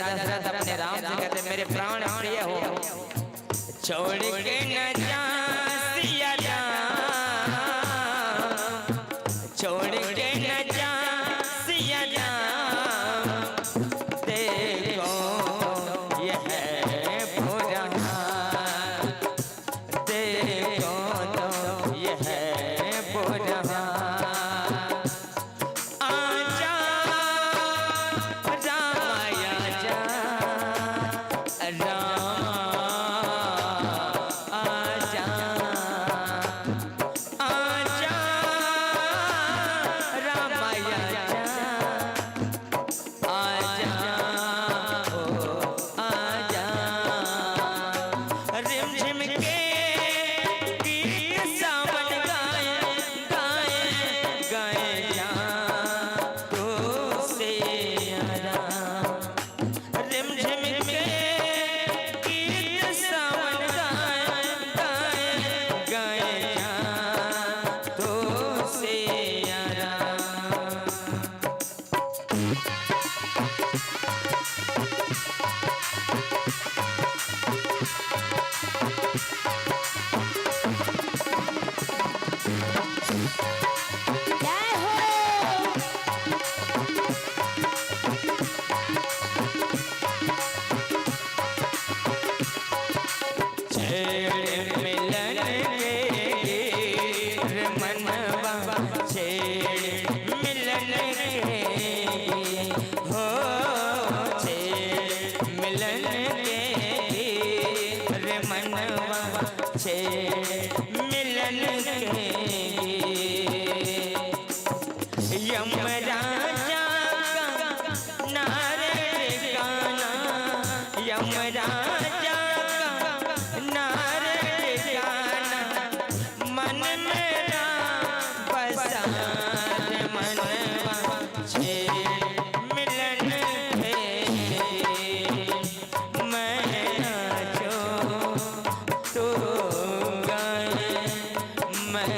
दशरथ अपने राम से कहते, मेरे प्राण प्रिय हो, छोड़ के न जा सिया राम, छोड़ के न जा सिया राम, देखो यह बुरा हाल, देखो तो यह बुरा हाल। आजा राम आजा, राम आजा, आजा राम आजा, आजा ओ आजा। रिमझिम के गीत सावन गाए, गाए, गाए जा तो सिया राम। रिमझिम के गीत सावन गाए, गाए, गाए जा तो सिया राम। जय हो। छेड़ मिलन के गीत मनवा, छेड़ मिलन के गीत हो, छेड़ मिलन के गीत मनवा, छेड़ मिलन के गीत। यमराजा का नारे ठिकाना, यमराजा का नारे ठिकाना, मन मेरा बसा दे मनवा, छेड़ मिलन के मैं नाचूं, तू गाए, मैं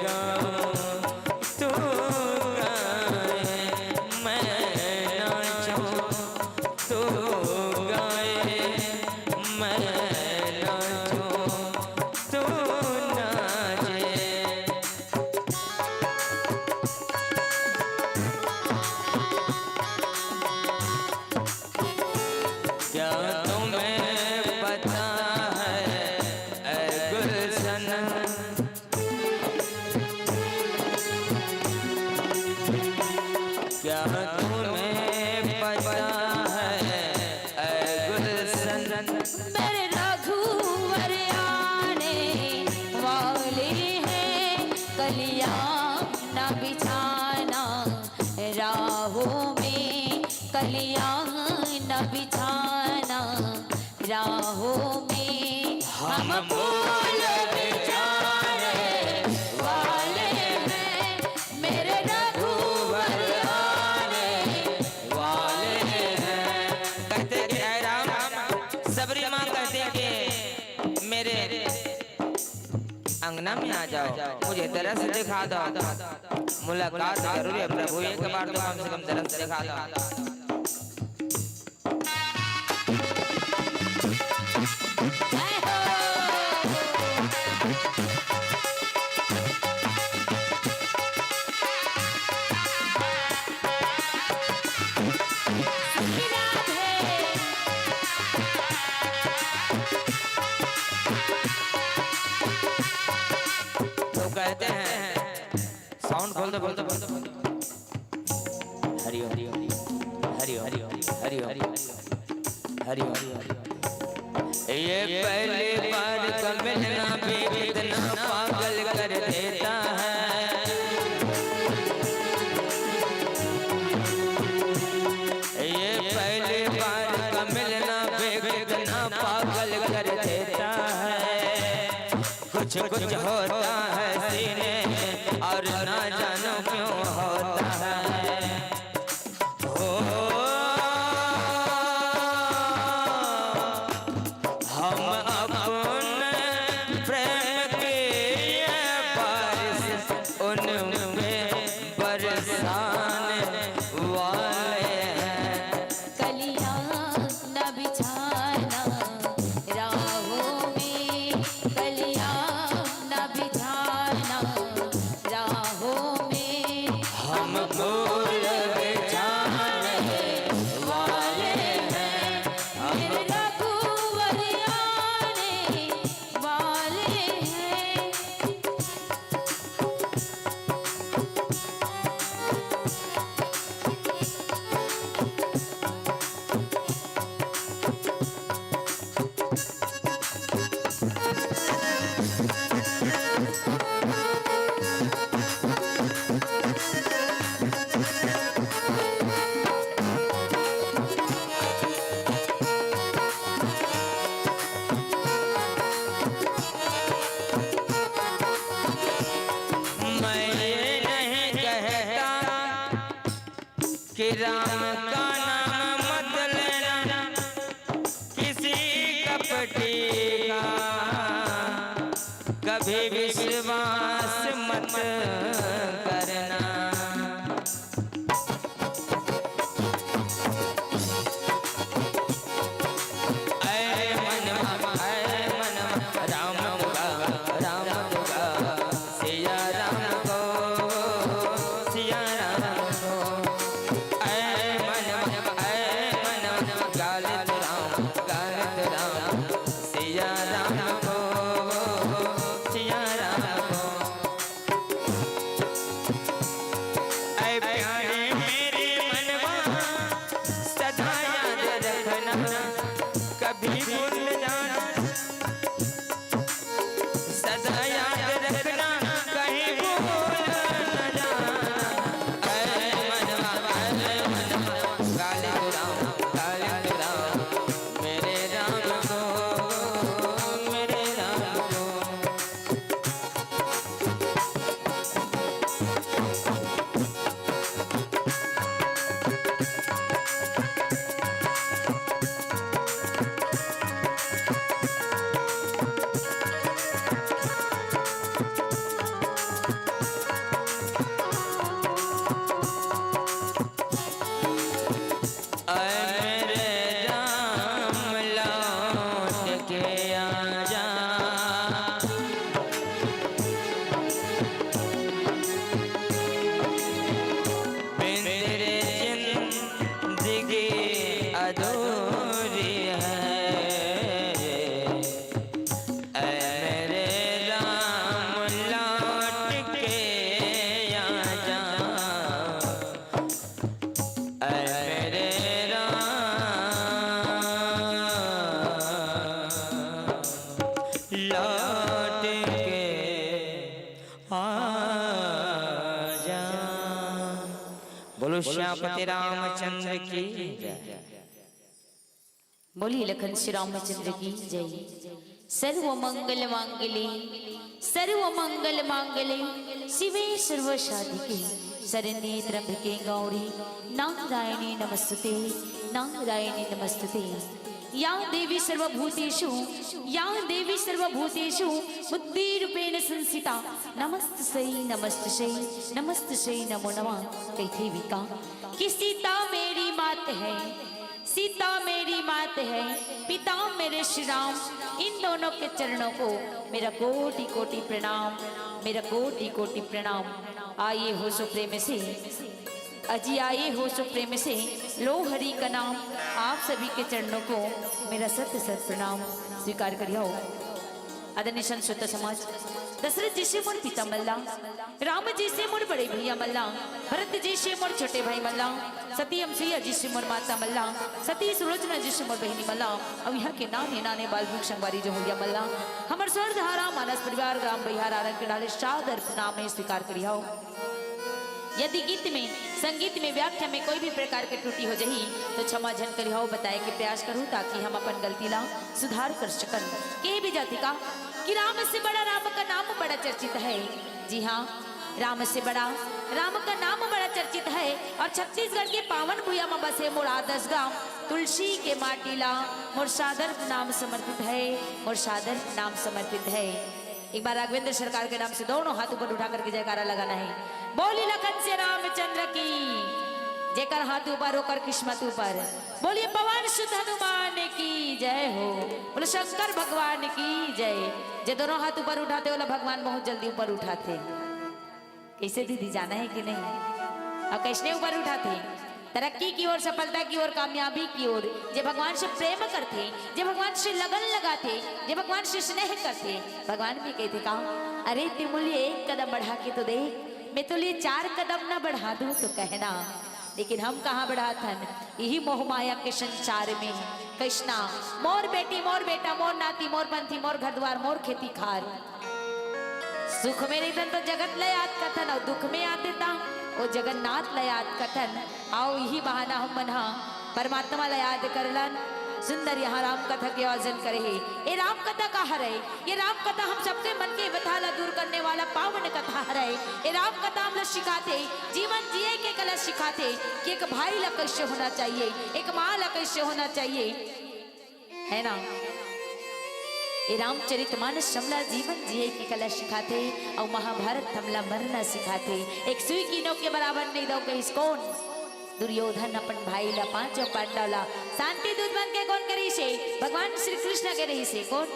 गाऊं, तू गाए, मैं नाचूं, तू गाए, मैं नाचूं, तू नाचे। क्या तुम्हें पता है, ऐ गुलशन, क्या तुम्हें पता है, ऐ गुलशन? मेरे रघुवर आने वाले हैं, कलियां न बिछाना राहों में, कलियां न बिछाना राहों में। हम फूल बिछाने वाले हैं, मेरे रघुवर आने वाले हैं। कहते कि ऐ राम, सबरी माँ कहते कि मेरे अंगना में आ जाओ, मुझे दरस दिखा दो, मुलाकात जरूरी है प्रभु, एक बार तो कम से कम दरस दिखा दो। तो कहते हैं, साउंड खोल दो, खोल दो, खोल दो। हरि ओम, हरि ओम, हरि ओम, हरि ओम, हरि ओम। ये पहली बार का मिलना भी कितना पागल कर देता है। ये पहली बार का मिलना भी कितना पागल कर देता है। कुछ कुछ होता है सीने में और ना जानो क्यों होता है। हो, हम अपने प्रेम की ये बारिश उन पे बरसाने वाले हैं। कलियां राम का नाम मत लेना किसी कपटी का, कभी विश्वास मत करना। ऐ मनवा, ऐ मनवा, राम दुआ, राम दुआ, सिया राम को, सिया राम को। ऐ मनवा, ऐ मनवा, गालित राम, गालित राम, सिया राम को, सिया राम को। ऐ प्यारे मेरे मनवा, सदा याद रखना, कभी भूल न जाना, सदा याद रखना, कहीं भूल न जाना। ऐ मनवा, ऐ मनवा, गालित राम, गालित राम, मेरे राम को, मेरे राम को। ऐ मेरे राम लौट के आजा, बिन तेरे जिंदगी अधूरी है। ऐ मेरे राम लौट के आजा, ऐ मेरे राम लौट के आजा। बोलो श्यामपति रामचंद्र की जय। बोलिए लखन श्री रामचंद्र की जय। सर्व मंगल मांगल्ये, सर्व मंगल मांगल्ये, शिवे सर्व साधिके, शरण्ये त्र्यंबके गौरी, नारायणी नमस्तुते, नारायणी नमस्तुते। या देवी सर्वभूतेषु, या देवी सर्वभूतेषु बुद्धि रूपेण संस्थिता, नमस्तस्यै, नमस्तस्यै, नमस्तस्यै नमो नमः। कहिथे भी का कि सीता मेरी मात है, सीता मेरी मात है, पिता मेरे श्री राम, इन दोनों के चरणों को मेरा कोटि कोटि प्रणाम, मेरा कोटि कोटि प्रणाम। आइए हो सो प्रेम से, अजी आइए हो सो प्रेम से, लो हरि का नाम, आप सभी के चरणों को मेरा सत सत प्रणाम। स्वीकार करियो। आदरणीय संत श्रोता समाज, दशरथ जइसे मोर पिता मन ला, राम जइसे मोर बड़े भैया मन ला, भरत जइसे मोर छोटे भाई मन ला, सती अनसुईया जइसे मोर माता मन ला, सती सुलोचना जइसे मोर बहिनी मन ला, अउ इहाँ के नाने नाने बाल भिक्षु संगवारी जहोइया मन ला, हमर स्वर धारा मानस परिवार ग्राम बैहार आरंग के डाले सादर प्रणाम में स्वीकार करिहव। यदि गीत में, संगीत में, व्याख्या में कोई भी प्रकार के त्रुटि हो जही, तो क्षमा झन करिहव, बताए के प्रयास करहू, ताकि हम अपन गलती ला सुधार कर सकन। कहे भी जाथे का कि राम से बड़ा राम का नाम बड़ा चर्चित है। जी हाँ, राम से बड़ा राम का नाम बड़ा चर्चित है। और छत्तीसगढ़ के पावन भुइयां म बसे मोर आदर्श गांव तुलसी के माटी ला मोर सादर प्रणाम समर्पित है, मोर सादर प्रणाम समर्पित है। एक बार राघवेंद्र सरकार के नाम से दोनों हाथ ऊपर उठा करके जयकारा लगाना है। बोली लखन से रामचंद्र की, जेकर हाथ ऊपर ओकर किस्मत ऊपर। बोलिए पवन सुत हनुमान की जय हो, बोलो शंकर भगवान की जय। जे दोनों हाथ ऊपर उठाथे ओला भगवान बहुत जल्दी ऊपर उठाथे। कैसे दीदी, जाना है कि नहीं? अउ कैसने ऊपर उठाथे? तरक्की की ओर, सफलता की ओर, कामयाबी की ओर। जे भगवान से प्रेम करथे, जे भगवान से लगन लगाथे, जे भगवान से स्नेह करथे, भगवान भी कहिथे का, अरे तें मोला एक कदम बढ़ा के तो देख, मैं तोला चार कदम ना बढ़ा दूं तो कहना। लेकिन हम कहाँ बढ़ाथन, इही मोह माया के संसार में। कैसना, मोर बेटी, मोर बेटा, मोर नाती, मोर पंथी, मोर घर द्वार, मोर खेती खार। सुख में रहिथन तो जगत ल याद करथन, अउ दुख में आथे त ओ जगन्नाथ ल याद करथन। अउ इही बहाना हमन ह परमात्मा ल याद करलन। सुंदर यहाँ राम कथा के आयोजन करे हे। ए राम कथा का हरय? ये राम कथा हम सबके मन के व्यथा ला दूर करने वाला पावन कथा हरय। ए राम कथा हमला सिखाथे, जीवन जिए के कला सिखाथे कि एक भाई ला कैसे होना चाहिए, एक माँ ला कैसे होना चाहिए, है ना? ए रामचरित मानस हमला जीवन जिए के कला सिखाथे, अउ महाभारत हमला मरना सिखाथे। एक सुई की नोक के बराबर नहीं दो कहिस कोन? दुर्योधन अपन भाई ला, पांचों पांडव ला शांति दूत बन के कोन करिस हे? भगवान श्री कृष्ण करिस हे। कोन?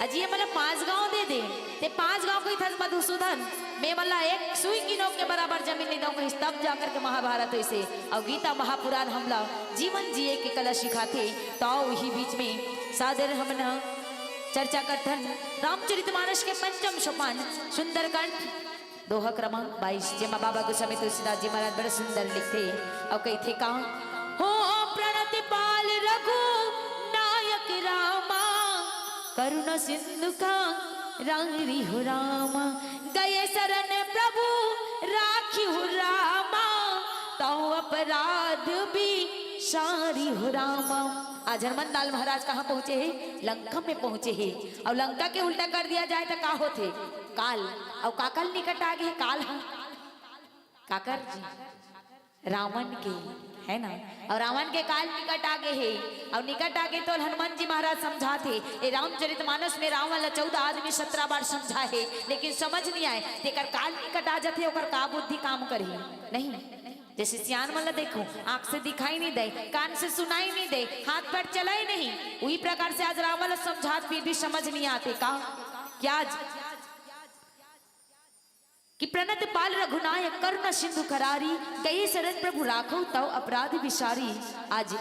अजी, ये मतलब पांच गांव दे दे, ते पांच गांव कहिथस मधुसूदन, मैं मतलब एक सुई की नोक के बराबर जमीन नहीं दो कहिस, तब जाकर के महाभारत होइस हे। अउ गीता महापुराण हमला जीवन जिए के कला सिखाथे। तो इही बीच में सादर हमन चर्चा करथन रामचरितमानस के पंचम सोपान सुंदरकांड, दोहा क्रमांक बाईस, जेमा बाबा गोस्वामी तुलसीदास जी महाराज बड़ा सुंदर लिखथे अउ कहिथे का, हो प्रणति पाल रघु नायक रामा, करुणा सिंधु का रारी हो रामा, गए शरण प्रभु राखी हो रामा, तौ अपराध भी सारी हो रामा। आज हनुमंत लाल महाराज कहाँ पहुँचे हे? लंका में पहुँचे हे। अउ लंका के उल्टा कर दिया जाए त का होथे? काल। अउ का काल निकट आ गे हे? काल ह काकर जी, रावण के, है ना? अउ रावण के काल निकट आ गे हे। अउ निकट आ गे तो हनुमान जी महाराज समझाथे। ए रामचरित मानस में रावण ला चौदह आदमी सत्रह बार समझा हे, लेकिन समझ नहीं आए। तेकर काल निकट आ जाथे, ओकर का बुद्धि काम करही? नहीं। जैसे सियान मन ला देखो, आंख से दिखाई नहीं दे, कान से सुनाई नहीं दे, हाथ पैर चलाई नहीं, उही प्रकार से आज रावण ला समझात फिर भी समझ नहीं आथे का? क्या आज कि प्रणत पाल रघुनायक करुणा सिंधु करारी, गए शरण प्रभु राखौ तौ अपराध विसारी। आज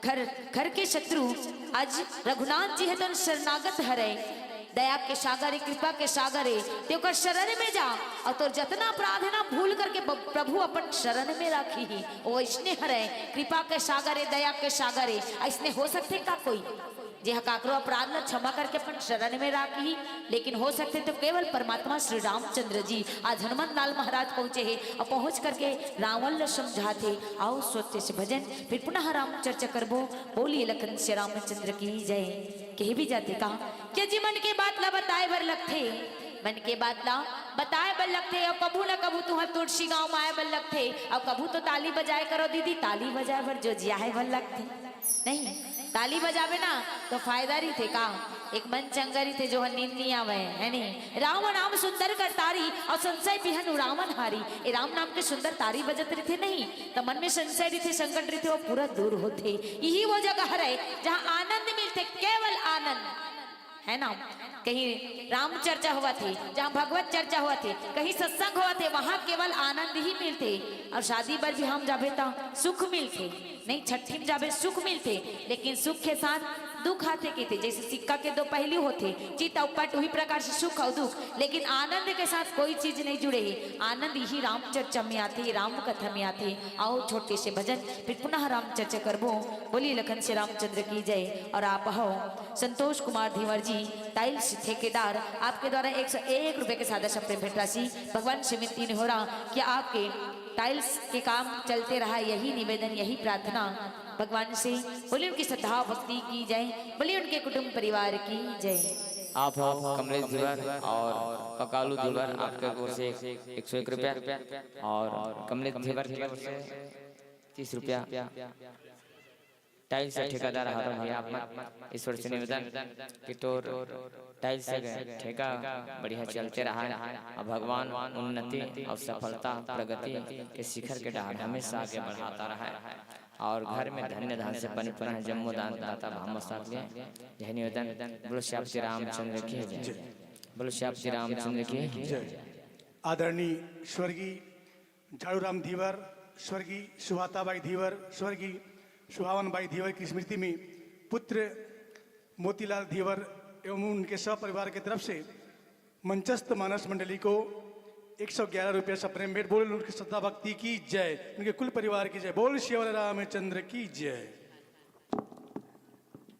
घर, घर के शत्रु आज रघुनाथ जी हे तो शरणागत हरे, दया के सागर हे, कृपा के सागर हे, ते ओकर शरण में जा अउ तोर जतना अपराध हे ना भूल करके ब-, प्रभु अपन शरण में राखी ही। ओ अइसने हरे, कृपा के सागर हे, दया के सागर हे, अइसने हो सकथे का कोई? जेहा काकरो अपराध ला क्षमा करके अपन शरण में राखही, लेकिन हो सकथे तो केवल परमात्मा श्री रामचंद्र जी। आज हनुमंत लाल महाराज पहुंचे हे अउ पहुंच करके रावण ला समझाथे, आओ सत्य से भजन, फिर पुनः राम चर्चा करबो। बोलिए लखन श्री रामचंद्र की जय। कहे भी जाथे का, क्या जी मन के बात ला बताए बर लगथे, मन के बात ला बताए बर लगथे, अउ कभू न कभू तुहर तुलसी गांव में आए बर लगथे, अउ कभू तो ताली बजाए करो दीदी, ताली बजाए बर जो जियाए बर लगथे। नहीं, ताली बजाबे ना तो फायदा रहिथे का? एक मन चंगा रहिथे जो ह नींद नहीं आवे, है नहीं? रावण नाम सुंदर कर तारी अउ संशय बिहन रावण हारी। ए राम नाम के सुंदर तारी बजत रहिथे नहीं, त मन में संशय रहिथे, संकट रहिथे, वो पूरा दूर होथे। यही वो जगह हरे जहाँ आनंद मिलथे, केवल आनंद, है ना? कहीं राम चर्चा होवत हे, जहाँ भगवत चर्चा होवत हे, कहीं सत्संग होवत हे, वहाँ केवल आनंद ही मिलथे। अउ शादी बर भी हम जाबे त सुख मिलथे, नहीं, छट्ठी में जाबे सुख मिलथे, लेकिन सुख के साथ दुख आथे कहिथे। जैसे सिक्का के दो पहलू होथे, चित अउ पट, उही प्रकार से सुख अउ दुख, लेकिन आनंद के साथ कोई चीज नहीं जुड़े हे। आनंद यही राम चर्चा में आथे, राम कथा में आथे। आओ छोटे से भजन, फिर पुनः राम चर्चा करबो। बोलिए लखन श्री रामचंद्र की जय। अउ आप हो संतोष कुमार धीवर जी, टाइल्स ठेकेदार, आपके द्वारा एक सौ एक रुपए के सादा सप्रेम भेंट राशि। भगवान से विनती निहोरा कि आपके टाइल्स के काम चलते रहा, यही निवेदन, यही प्रार्थना भगवान से। बोलिए उनकी श्रद्धा भक्ति की जय, बोलिए उनके कुटुंब परिवार की जय। आप हो कमलेश धीवर और पकालू धीवर, आपके ओर से एक सौ एक रुपया और कमलेश धीवर की ओर से तीस रुपया। टाइल्स के ठेकेदार हरन भैया, आप मन ईश्वर से निवेदन कि तोर टाइल्स के ठेका बढ़िया चलते रहा, अब भगवान उन्नति और सफलता प्रगति के शिखर के डहर हमेशा आगे बढ़ाता रहा और घर में धन्य धान से परिपूर्ण है, जम्मो दान दाता भाव साथ ले। यह निवेदन। बोलो श्री रामचंद्र की जय। बोलो श्री रामचंद्र की जय। आदरणीय स्वर्गीय झाड़ूराम धीवर, स्वर्गीय सुहाता बाई धीवर, स्वर्गीय सुहावन बाई धीवर की स्मृति में पुत्र मोतीलाल धीवर एवं उनके सपरिवार की तरफ से मंचस्थ मानस मंडली को एक सौ ग्यारह रुपये सप्रेम भेंट। बोले उनकी श्रद्धा भक्ति की जय, उनके कुल परिवार की जय। बोल श्री रामचंद्र की जय।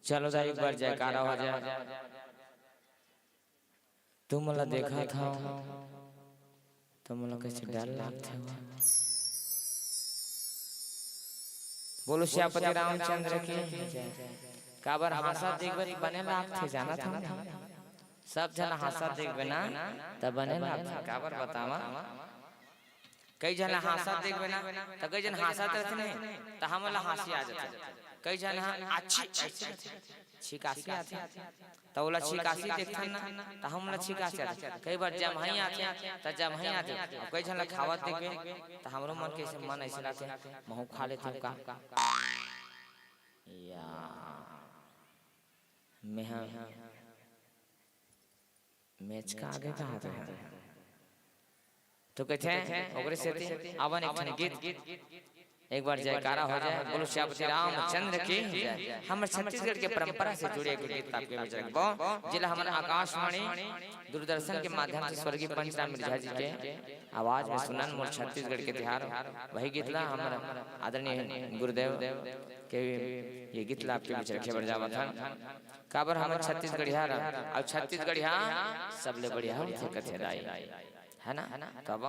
चलो दाई, एक बार जयकारा हो जाए। तुम मोला देखा था तो मोला कैसे डर लगता है। बोलो सियापति रामचंद्र की जय। काबर हाँसत देखबे त बने लागथे, जानत हव ना? सब झन हाँसत देखबे ना, त बने लागथे। काबर बतावंव? कई झन ला हाँसत देखबे ना, त कई झन हाँसत रहिथे नहीं, त हमन ला हाँसी आ जाथे। कई झन ह अच्छी, अच्छी छिकासी आथे, त ओला छिकासी देखथन ना, त हमन ला छिकासी आथे। कई बार जम्हई आथे, त जम्हई आथे। अउ कई झन ला खावत देखबे, त हमरो मन के अइसे मन अइसे लागथे, महूँ खा लेथंव का। या, मेहा मेचका आगे कहाँ पे है? तो कहिथे, ओकरे सेती आवन एक ठन गीत, एक बार जयकारा हो जाए, बोलो सियापति रामचंद्र की जय। हमर छत्तीसगढ़ के परंपरा से जुड़े एक गीत आपके बीच रखबो, जेला हमन आकाशवाणी दूरदर्शन के माध्यम से स्वर्गीय पंचराम मिर्झा जी के आवाज में सुनन, मोर छत्तीसगढ़ के तिहार, वही गीत ला हमर आदरणीय गुरुदेव के ये गीत ला आपके बीच रखे बर जावत हन। काबर हमन छत्तीसगढ़िया हरन, अउ छत्तीसगढ़िया सबले बढ़िया होथे कथे दाई, है ना? कब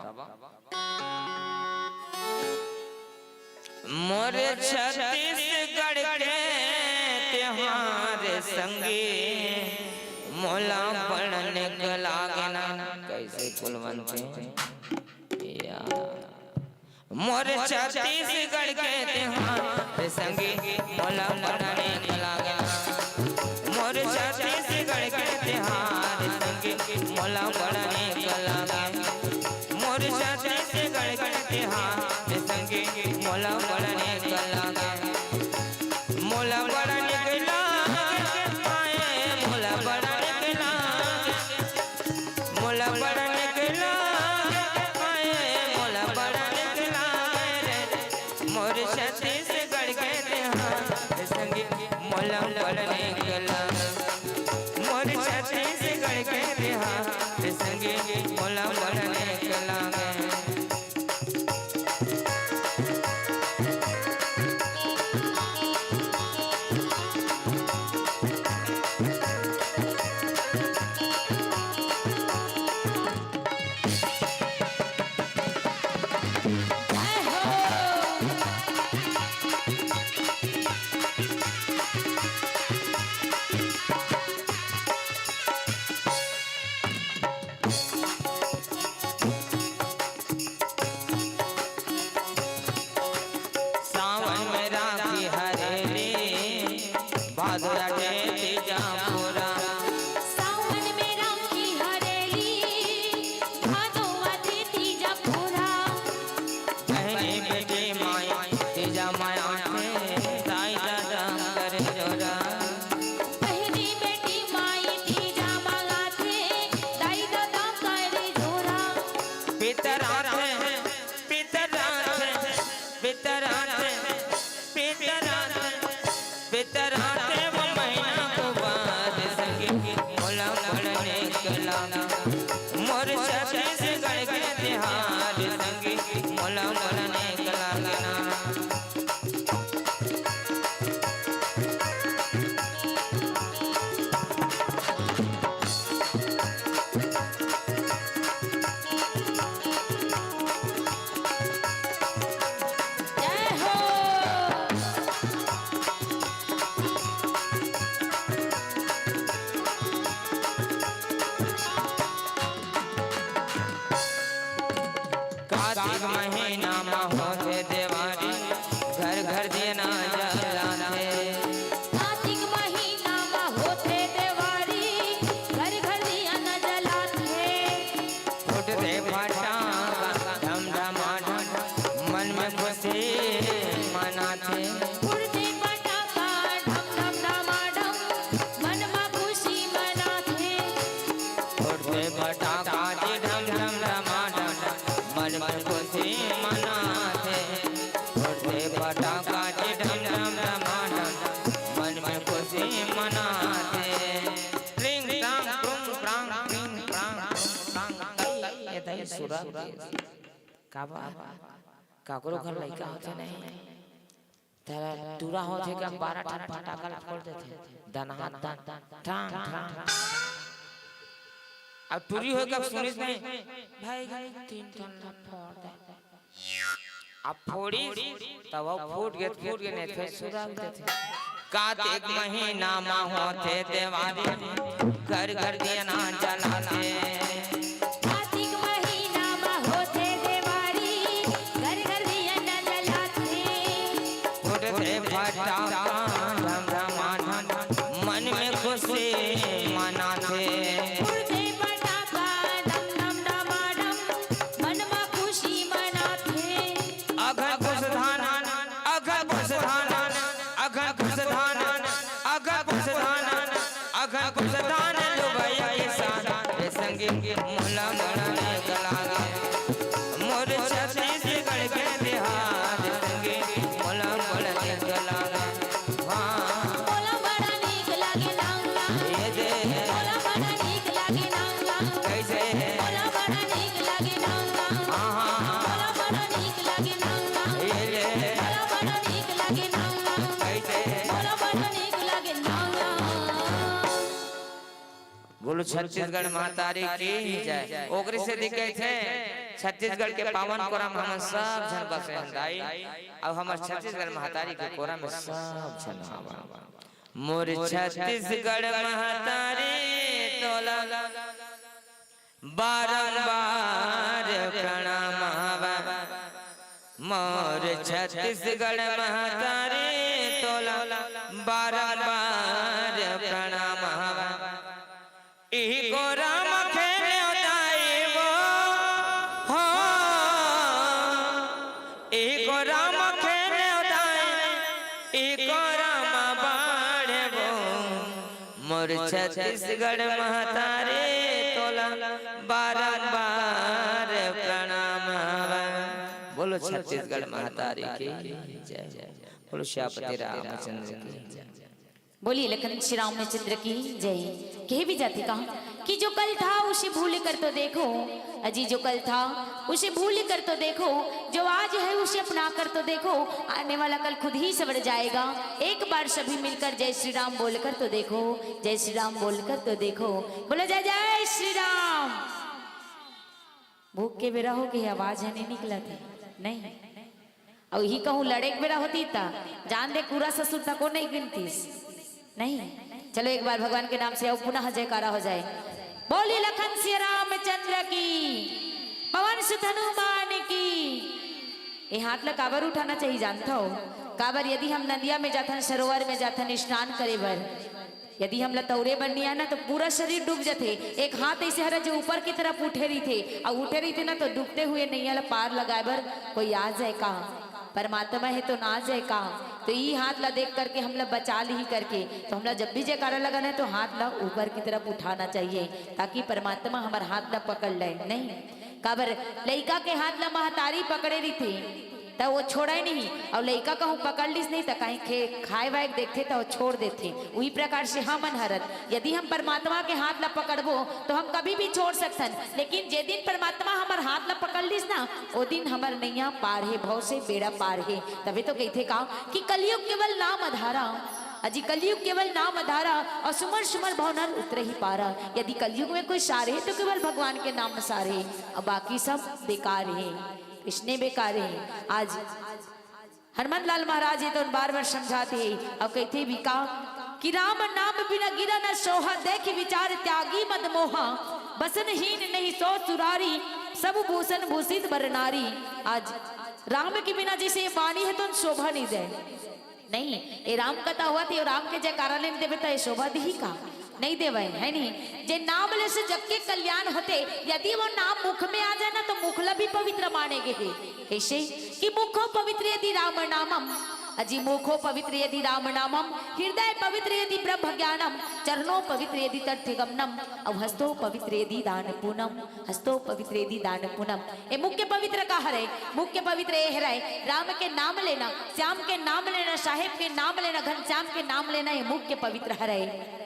मोर छत्तीसगढ़ के तिहार संगी मोला बड़ निक लागे ना। कइसे कुलवंत या मोर छत्तीसगढ़ के तिहार संगी मोला बड़ा नीक लागे। मोर छत्तीसगढ़ के तिहार संगी मोला बड़ा नीक लागे। मोर छत्तीसगढ़ के तिहार संगी मोला बड़ा नीक लागे। मोला बड़ा नीक लागे, हाय, मोला बड़ा नीक लागे। मोला बड़ा निक लागे, हाय, मोला बड़ा निक लागे रे। मोर छत्तीसगढ़ के तिहार संगी मोला बड़ा निक लागे। मोर छत्तीसगढ़ के तिहार संगी मोला बड़ा निक लागे। सावन में राखी हरेली, भादो आथे तीजा पूरा। सावन में राखी हरेली, भादो आथे तीजा पूरा। बहिनी बेटी माई तीजा माया के, दाई ददा कर जोरा। बहिनी बेटी माई तीजा मांगाथे, दाई ददा कर जोरा। पितर आथे, पितर आथे, पितर आथे, पितर आथे, पितर आथे वो महीना को बाद संगी मोला बड़ा निक लागे। मोर छत्तीसगढ़ के तिहार संगी मोला बड़ा निक लागे ना। जय हो। कार्तिक महीना म होथे देवारी, घर घर दिया ना जलाथे। कार्तिक महीना म होथे देवारी, घर घर दिया ना जलाथे। फुटथे फटाका ढम ढमाढम, मन में खुशी मनाथे। फुटथे फटाका ढम ढम ढमाढम, मन म खुशी मनाथे। फुटथे फटाका जी ढम ढम ढमाढम, मन में खुशी मनाथे। फुटथे फटाका जी ढम ढम ढमाढम, मन में खुशी मनाथे। ट्रिंग ट्रांग ट्रुंग ट्रांग ट्रिंग ट्रांग ट्रुंग ट्रांग। ए दई सुरत के। काबर? काकरो घर लइका होथे नहीं, तेला टूरा होथे का बारह ठन फटाका ल फोड़ देथे, दनहा दन, टांग, टांग। अब टूरी होय का सुनिस नहीं, भाई, तीन ठन ल फोड़ दे। अब फोड़िस, तब वो फूट गे, फूट गे, नहीं, फेर सुरक देथे। कार्तिक महीना म होथे देवारी, घर घर दिया ना जलाथे। कार्तिक महीना म होथे देवारी, घर घर दिया ना जलाथे। फुटथे फटाका ढम ढमाढम, मन में खुशी मनाथे। फुटथे फटाका ढम ढम ढमाढम, मन म खुशी मनाथे। अघन पुस धान, अघन पुस धान, अघन पुस धान, अघन पुस धान, अघन पुस धान लुबई किसान। ए संगी मोला बड़ा नीक लागे, मोर छत्तीसगढ़ के तिहार। ए संगी मोला बड़ा नीक लागे, हाँ। मोला बड़ा नीक लागे ना, ये दे, मोला बड़ा नीक लागे ना, कैसे, मोला बड़ा नीक लागे ना, हाँ, हाँ, मोला बड़ा नीक लागे ना, ये ले, मोला बड़ा नीक लागे ना, कैसे। मोला बड़ा नीक लागे ना। बोलो छत्तीसगढ़ महतारी की जय। ओकरे से दिख गए थे छत्तीसगढ़ के पावन कोरा में हमन सब झन बसे हन दाई। अब हमर छत्तीसगढ़ महतारी के कोरा में सब झन आवा। मोर छत्तीसगढ़ महतारी तोला बारंबार प्रणाम हवा। मोर छत्तीसगढ़ महतारी तोला बारंबार प्रणाम हवा। इही कोरा म खेले दाई वो हो, इही कोरा म खेले दाई, इही कोरा म बाढ़े वो। मोर छत्तीसगढ़ महतारी तोला बारंबार प्रणाम हवा। बोलो छत्तीसगढ़ महतारी की जय। बोलो श्यामपति रामचंद्र की जय। बोलिए लखन श्री रामचंद्र की जय। कहे भी जाते कहा कि जो कल था उसे भूल कर तो देखो, अजी जो कल था उसे भूल कर तो देखो, जो आज है उसे अपना कर तो देखो, आने वाला कल खुद ही सवर जाएगा। एक बार सभी मिलकर जय श्री राम बोलकर तो देखो, जय श्री राम बोलकर तो देखो। बोलो जय जय श्री राम। भूख के बेरा हो के आवाज है नहीं निकला थे नहीं। अउ इही कहूँ लड़े के बेरा होती त जान दे, पूरा ससुर तको नहीं गिनतीस। नहीं, चलो एक बार भगवान के नाम से आओ, पुनः जयकारा हो जाए। बोली लखन सिया रामचंद्र की, पवन सुत हनुमान की। ये हाथ ला काबर उठाना चाहिए जानता हो? काबर यदि हम नदिया में जाथन, सरोवर में जाथन स्नान करे बर, यदि हमला तौरे बर नइ आए ना, तो पूरा शरीर डूब जथे। एक हाथ ऐसे हरा जो ऊपर की तरफ उठे रहिथे, अउ उठे रहिथे ना, तो डूबते हुए नैया ला पार लगाए बर कोई आ जाए का? परमात्मा है तो ना आ जाए का? तो ई हाथ ला देख करके हमला बचा ली करके, तो हमला जब भी जयकारा लगाना है, तो हाथ ला ऊपर की तरफ उठाना चाहिए, ताकि परमात्मा हमर हाथ ला पकड़ ले। नहीं, काबर लइका के हाथ ला महतारी पकड़े रहिथे, त वो छोड़े नहीं, अउ लइका कहूँ पकड़ लिस नहीं, त कहीं खे-, खाए वाए के देखथे, त वो छोड़ देथे। उही प्रकार से हमन हरत, यदि हम परमात्मा के हाथ ला पकड़बो, तो हम कभी भी छोड़ सकथन, लेकिन जे दिन परमात्मा हमर हाथ ला पकड़ लिस ना, ओ दिन हमर नैया पार हे, भव से बेड़ा पार हे। तभे तो कहिथे का कि कलयुग केवल नाम आधारा, अजी कलयुग केवल नाम आधारा, अउ सुमर सुमर भव नर उतरही पारा। यदि कलयुग में कोई सार हे, तो केवल भगवान के नाम सार हे, अउ बाकी सब बेकार हे। इसने बेकार हे। आज हनुमंत लाल महाराज जी तो बार बार समझाते हैं, अउ कहते भी का कि राम नाम बिना गिरा न सोहा, देख विचार त्यागी मद मोहा, बसन हीन नहीं सो सुरारी, सब भूषण भूषित बर नारी। आज राम के बिना जैसे ये वाणी है तो शोभा नहीं दे। नहीं, ये राम कथा होवत हे, राम के जयकारा नइ देबे त ये शोभा दिही का? नइ देवय, है नहीं? जे नाम ले से जग के कल्याण होथे, यदि वो नाम मुख में आ जाए ना, तो मुख ला भी पवित्र माने गे हे। कैसे? कि मुखो पवित्र यदि राम नामम, अजी मुखो पवित्र यदि राम नामम, हृदय पवित्र यदि ब्रह्म ज्ञानम, चरणो पवित्र यदि तथ्य गमनम, अउ हस्तो पवित्र यदि दान पुनम। हस्तो पवित्र यदि दान पुनम। ए मुख्य पवित्र का हरे? मुख्य पवित्र ए हरे राम के नाम लेना, श्याम के नाम लेना, साहेब के नाम लेना, घनश्याम के नाम लेना, ये मुख्य पवित्र हरे।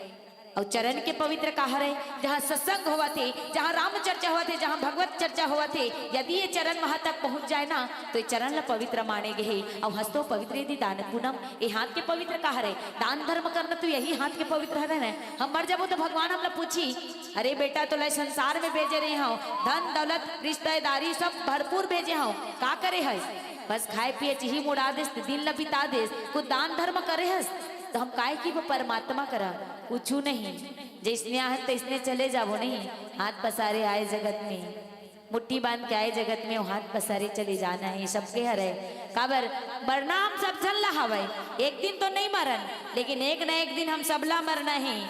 अउ चरण के पवित्र का हरे? जहाँ सत्संग होवत हे, जहाँ राम चर्चा होवत हे, जहाँ भगवत चर्चा होवत हे, यदि ये चरण वहाँ तक पहुँच जाए ना, तो ये चरण ला पवित्र माने गे हे। अउ हस्तो पवित्र यदि दान पुनम, ये हाथ के पवित्र का हरे? दान धर्म करना तो यही हाथ के पवित्र हरे ना। हम मर जाबो तो भगवान हमला पूछी, अरे बेटा, तोला संसार में भेजे रहे हव, धन दौलत रिश्तेदारी सब भरपूर भेजे हव, का करे हस? बस खाए पिए च ही मुड़ा देस, दिन ल बिता देस, कुछ दान धर्म करे हस? तो हम काय की वो परमात्मा करा कुछू नहीं, जैसने आहन तैसने चले जाबो नहीं। हाथ पसारे आए जगत में, मुट्ठी बांध के आए जगत में, वो हाथ पसारे चले जाना है, ये सबके हरे। काबर मरना हम सब झन ला हवय, एक दिन तो नहीं मरन, लेकिन एक ना एक दिन हम सबला मरना है।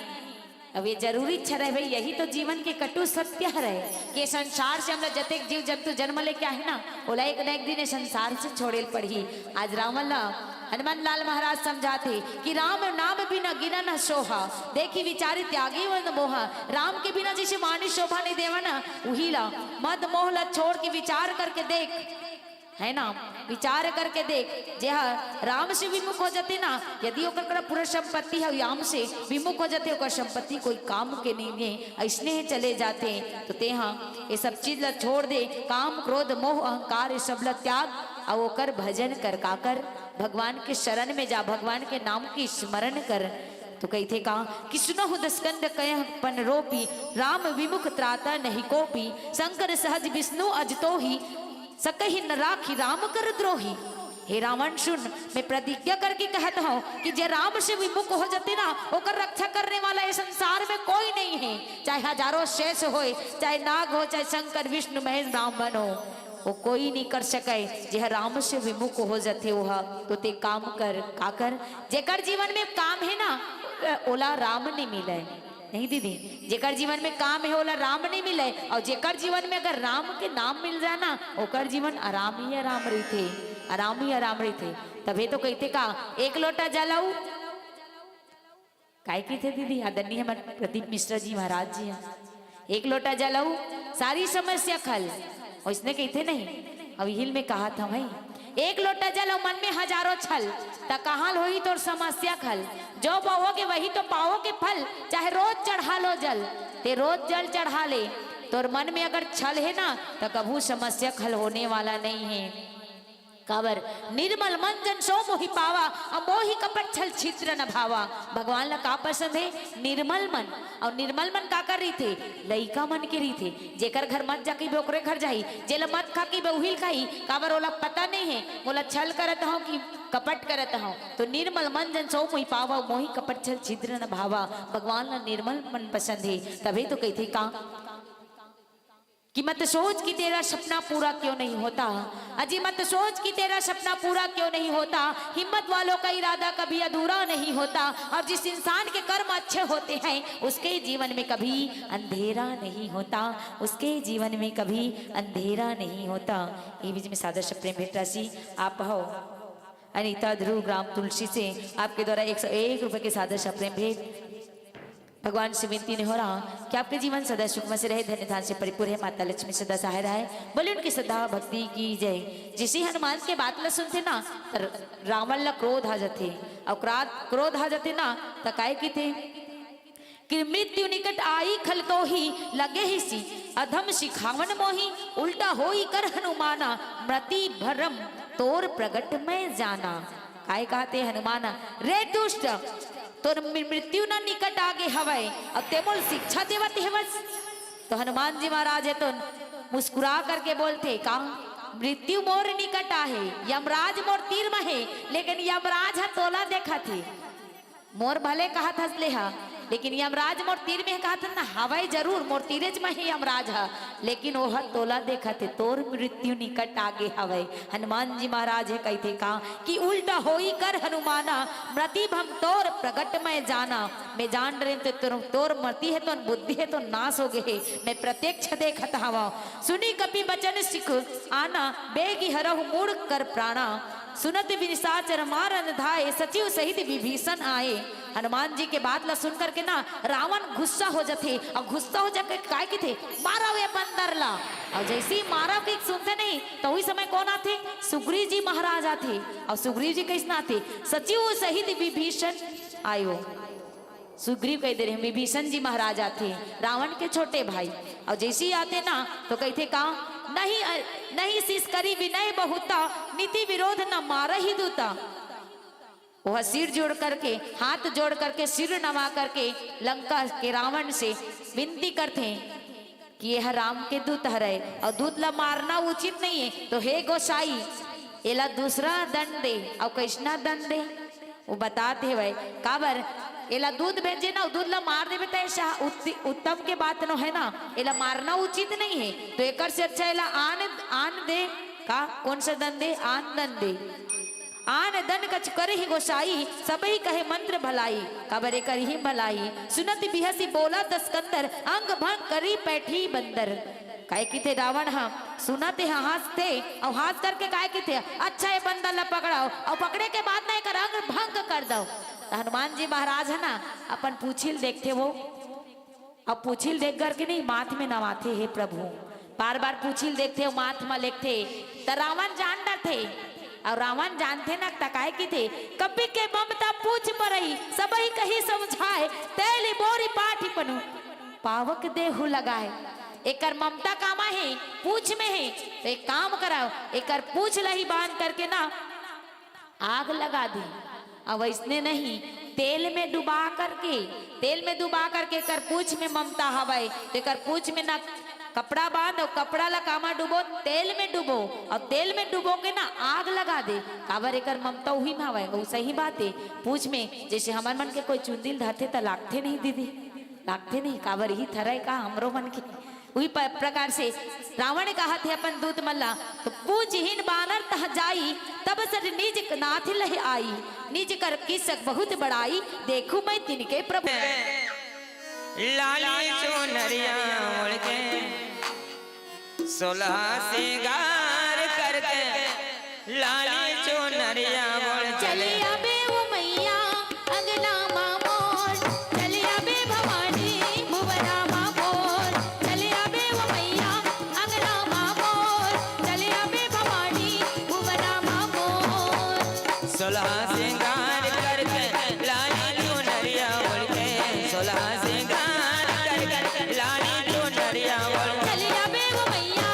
अब ये जरूरी हरय भाई, यही तो जीवन के कटु सत्य हरय कि संसार से हमला जतेक जीव जंतु जन्म लेके आहे ना, ओला एक न एक दिन ये संसार से छोड़े ल पड़ही। आज रावण ला हनुमान लाल महाराज समझाथे कि राम नाम बिना गिनन सोहा, देखि विचारि त्यागी मन मोहा। राम के बिना जैसे वाणी शोभा नहीं देवा ना, उही ला मद मोह ला छोड़ के विचार करके देख, है ना, विचार करके देख, जे ह राम से विमुख हो जाथे ना, यदि ओकर करा पूरा संपत्ति ह राम से विमुख हो जाथे, ओकर संपत्ति कोई काम के नहीं है, ऐसने ही चले जाथे। तो तेहा ये सब चीज ला छोड़ दे, काम, क्रोध, मोह, अहंकार, ये सब ला त्याग, अउ ओकर भजन कर। काकर? भगवान के शरण में जा, भगवान के नाम की स्मरण कर। तो कहिथे का कि सुनहु दसकंद कयह पन रोपी, राम विमुख त्राता नहीं कोपी, शंकर सहज विष्णु अजतो ही, सकहि न राखी राम कर द्रोही। हे रावण सुन, मैं प्रतिज्ञा करके कहत हूँ कि जे राम से विमुख हो जाथे ना, ओकर रक्षा करने वाला ये संसार में कोई नहीं है। चाहे हजारों शेष होए, चाहे नाग हो, चाहे शंकर विष्णु महेश ब्राह्मण हो, वो कोई नहीं कर सके। जे ह राम से विमुख हो जाथे, वो ह तो ते काम कर, का कर? जेकर जीवन में काम है ना, ओला राम नहीं मिले। नहीं दीदी, जेकर जीवन में काम है, ओला राम नहीं मिले। और जेकर जीवन में अगर राम के नाम मिल जाए ना, ओकर जीवन आराम ही आराम रहिथे, आराम ही आराम रहिथे। तभे तो कहिथे का, एक लोटा जल अउ, काय कहिथे दीदी, आदरणीय हमर प्रदीप मिश्रा जी महाराज जी ह, एक लोटा जल अउ सारी समस्या खल, ओइसने कहिथे नहीं। अब हिल में कहा था भाई, एक लोटा जल अउ मन में हजारों छल, त कहाँ होही तोर समस्या खल? जो बोओगे वही तो पाओगे फल, चाहे रोज चढ़ा लो जल। ते रोज जल चढ़ा ले, तोर मन में अगर छल है ना, त कभू समस्या खल होने वाला नहीं है। काबर? निर्मल मन जन सो मोहि पावा, अउ मोहि कपट छल छिद्र न भावा। भगवान ला का पसंद है? निर्मल मन। अउ निर्मल मन काकर रहिथे? लइका मन के रहिथे। जेकर घर मत जा कहिबे, ओकरे घर जाही। जेला मत खा कहिबे, उही ल खाही। काबर? ओला पता नहीं है, मोला छल करत हव कि कपट करत हव। तो निर्मल मन जन सो मोहि पावा, मोहि कपट छल छिद्र न भावा। भगवान ला निर्मल मन पसंद है, तभे तो कहिथे का कि मत सोच कि तेरा सपना पूरा क्यों नहीं होता। अजी, मत सोच कि तेरा सपना पूरा क्यों नहीं होता। हिम्मत वालों का इरादा कभी अधूरा नहीं होता। और जिस इंसान के कर्म अच्छे होते हैं, उसके जीवन में कभी अंधेरा नहीं होता, उसके जीवन में कभी अंधेरा नहीं होता। ये बीच में सादर से प्रेम भेंट राशि आप हो अनिता ध्रुव ग्राम तुलसी से आपके द्वारा एक सौ एक रुपए के सादर से प्रेम भेंट। भगवान से विनती निहोरा कि आपके जीवन सदा सुखमय से रहे, धन्य धान से परिपूर्ण है, माता लक्ष्मी सदा सहाय रहे। बोले उनकी श्रद्धा भक्ति की जय। जिसे हनुमान के बात ला सुनथे ना, त रावण ला क्रोध आ जाथे, अउ क्राध-, क्रोध आ जाथे ना, त काय कहिथे कि मृत्यु निकट आई खल तो ही लगे ही सी, अधम सिखावन मोही, उल्टा होई कर हनुमाना, मृति भरम तोर प्रगट मैं जाना। काय कहते हनुमान, रे दुष्ट, तोर मृ-, मृत्यु न निकट आगे हवय, अब ते मोल शिक्षा देवत हेवस। तो हनुमान जी महाराज हे तो मुस्कुरा करके बोलथे, का मृत्यु मोर निकट आहे, यमराज मोर तीर म हे, लेकिन यमराज ह तोला देखत हे। मोर भले कहत हस ले हा, लेकिन यमराज मोर तीर में कहत हस ना, हवय जरूर, मोर तीरेच म हे यमराज ह, लेकिन ओह तोला देखत हे, तोर मृत्यु निकट आगे हवय। हनुमान जी महाराज हे कहिथे का कि उल्टा होई कर हनुमाना, मृति भम तोर प्रगट मैं जाना। मैं जान रहे तो तोर, तोर मति हे तो बुद्धि हे तो नाश हो गए हे, मैं प्रत्यक्ष देखत हवा। सुनी कपि बचन सिख आना, बेगी हरहु मूड़ कर प्राणा। सुनत निशाचर मारन धाय, सचिव सहित विभीषण आए। हनुमान जी के बात ला सुन करके ना रावण गुस्सा हो जाथे, अउ गुस्सा हो जाके काय कहिथे, मारव ये बंदर ला। अउ जैसे ही मारव के सुनथे नहीं, तो उही समय कोन आथे? सुग्रीव जी महाराज आथे। अउ सुग्रीव जी कइसना आथे? सचिव सहित विभीषण आयो। सुग्रीव कहि दे रहे, विभीषण जी महाराज आथे, रावण के छोटे भाई। अउ जैसे ही आथे ना, तो कहिथे का, नहीं, अ, नहीं शिश करी विनय बहुता, नीति विरोध न मारहि दूता। ओह सिर जोड़ करके, हाथ जोड़ करके, सिर नवा करके लंका के रावण से विनती करथे कि यह राम के दूत हरय अउ दूत ला मारना उचित नहीं है, तो हे गोसाई, एला दूसरा दंड दे। अउ कइसना दंड दे? वो बतात हेवय, काबर एला दूध भेजे ना, दूध ला मार देबे त ऐसा उत्ति-, उत्तम के बात नो है ना, एला मारना उचित नहीं है। तो एकर से अच्छा एला आन, आन दे, का, कौन सा दन दे, आन दन दे। आन दन कछु करहि गोसाई, सबहि कहे मंत्र भलाई, काबर एकर ही भलाई। सुनत बिहसी बोलत सकंदर, अंग भंग करी पैठी बंदर। काय किथे रावण ह, सुनत हे, हंसथे, अउ हंस करके काय किथे, "अच्छा, ये बंदर ला पकड़ाओ," अउ पकड़े के बाद ना एकर अंग भंग कर दो। त हनुमान जी महाराज है ना, अपन पूछिल देखथे वो, अब पूछिल देख करके नहीं, माथ में नवाथे, "हे प्रभु।" बार-बार पूछिल देखथे, माथ में लेखथे, त रावण जान डरथे। अउ रावण जानथे न, त काय किथे, "कपि के ममता पूछ परई, सबहि कहि समझाए, तेलि बोरि पाठि पनु, पावक देहु लगाए।" एकर ममता कामा हे, पूछ में हे, त एक काम करव, एकर पूछ लही बांध करके ना, आग लगा दे। अब अइसने नहीं, तेल में डुबा करके, तेल में डुबा करके एकर पूछ में ममता हवय, त एकर पूछ में ना कपड़ा बांध अउ कपड़ा ला कामा डुबो, तेल में डुबो, अउ तेल में डुबो के ना आग लगा दे। काबर एकर ममता उही में हवय, अउ सही बात हे। पूछ में जैसे हमर मन के कोई चुंदी ल धरथे त लागथे नहीं दीदी, लागथे नहीं, काबर इही थरय का हमरो मन के। उही प-, प्रकार से रावण कहत हे अपन दूत मन ला, तो पूछहिन बानर तह जाई, तब सर निज नाथ लह आई। निज कर कीसक बहुत बड़ाई, देखू मैं तिनके प्रभु। लाली चुनरिया ओढ़ के, सोलह सिंगार करके, लाली चुनरिया ओढ़ चले चले आबे वो मैया अंगना मा मोर, चले आबे भवानी भुवना मा मोर, चले आबे वो मैया अंगना मा मोर, चले आबे भवानी भुवना मा मोर। सोलह सिंगार करके, लाली चुनरिया ओढ़ के, सोलह सिंगार करके, लाली चुनरिया ओढ़ के। चले आबे वो मैया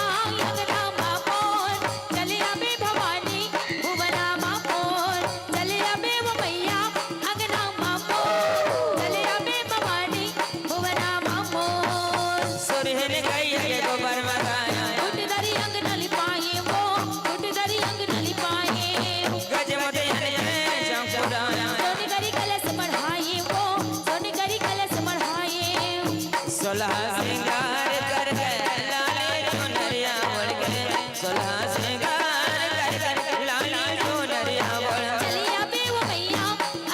अंगना मा मोर, चले आबे भवानी भुवना मा मोर, चले आबे वो मैया अंगना मा मोर, चले आबे भवानी भुवना मा मोर। सुरहिन गई के गोबर में गाया। गुट दरी अंगना लिपाए वो, गुट दरी अंगना लिपाए। गज मत यानी में चौपुराया। सोन करी कलश मढ़ाए वो, सोन करी कलश मढ़ाए। सोलह सिंगार करके, लाली चुनरिया ओढ़ के, सोलह सिंगार करके, लाली चुनरिया ओढ़। चली आबे वो मैया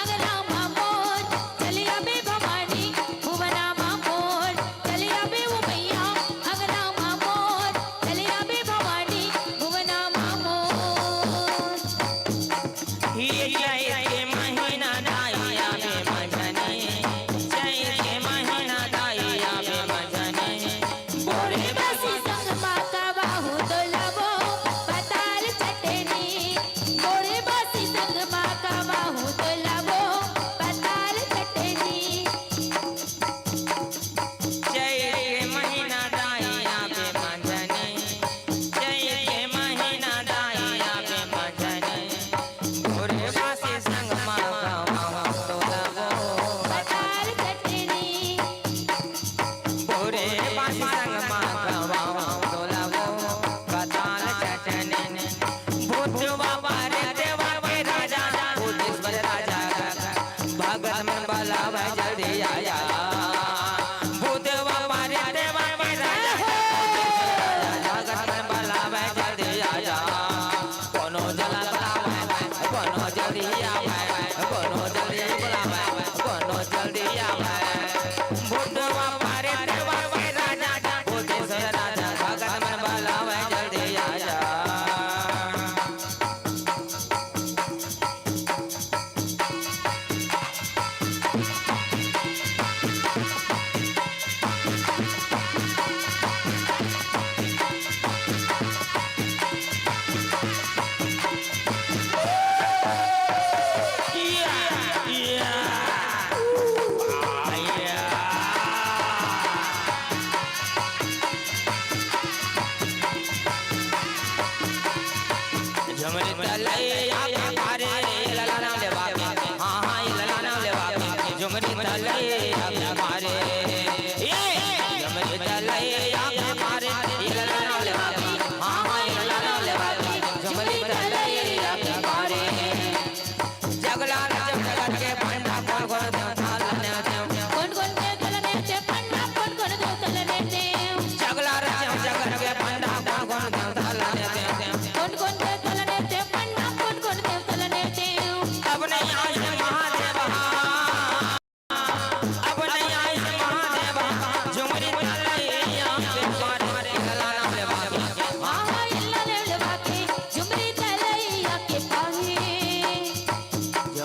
अंगना मा मोर, चली आबे भवानी भुवना मा मोर, चली आबे वो मैया अंगना मा मोर, चली आबे भवानी भुवना मा मोर। ये चैत के महीना दाई आबे मझनी, चैत के महीना दाई आबे मझनी। बोरे बासी संग मा कबाहू तोलाबो पताल चटनी, बोरे बासी संग मा कबाहू तोलाबो पताल चटनी। चैत के महीना दाई आबे मझनी, चैत के महीना दाई आबे मझनी। बोरे बासी संग मा कबाहू तोलाबो पताल चटनी। बोरे बासी संग मा कबाहू तोलाबो पताल चटनी। भूतवा परेतवा के राजा, भूतेश्वर राजा, भगत मन बलावे जल्दी आया। भूतवा परेतवा के राजा, भूतेश्वर राजा, भगत मन बलावे जल्दी आया। कोनो जल्दी बलावे, कोनो जल्दी आवे, कोनो जल्दी बलावे, कोनो जल्दी आवे। भूतवा परेतवा के राजा, भूतेश्वर राजा, भगत मन बलावे जल्दी आया। झुमरी तलैया के मारे, ये ललना लेवा के, हाँ, हाँ, ये ललना लेवा के, झुमरी तलैया के मारे। ये झुमरी तलैया के मारे, ये ललना लेवा के, हाँ, हाँ, ये ललना लेवा के, झुमरी तलैया के मारे। जगला जब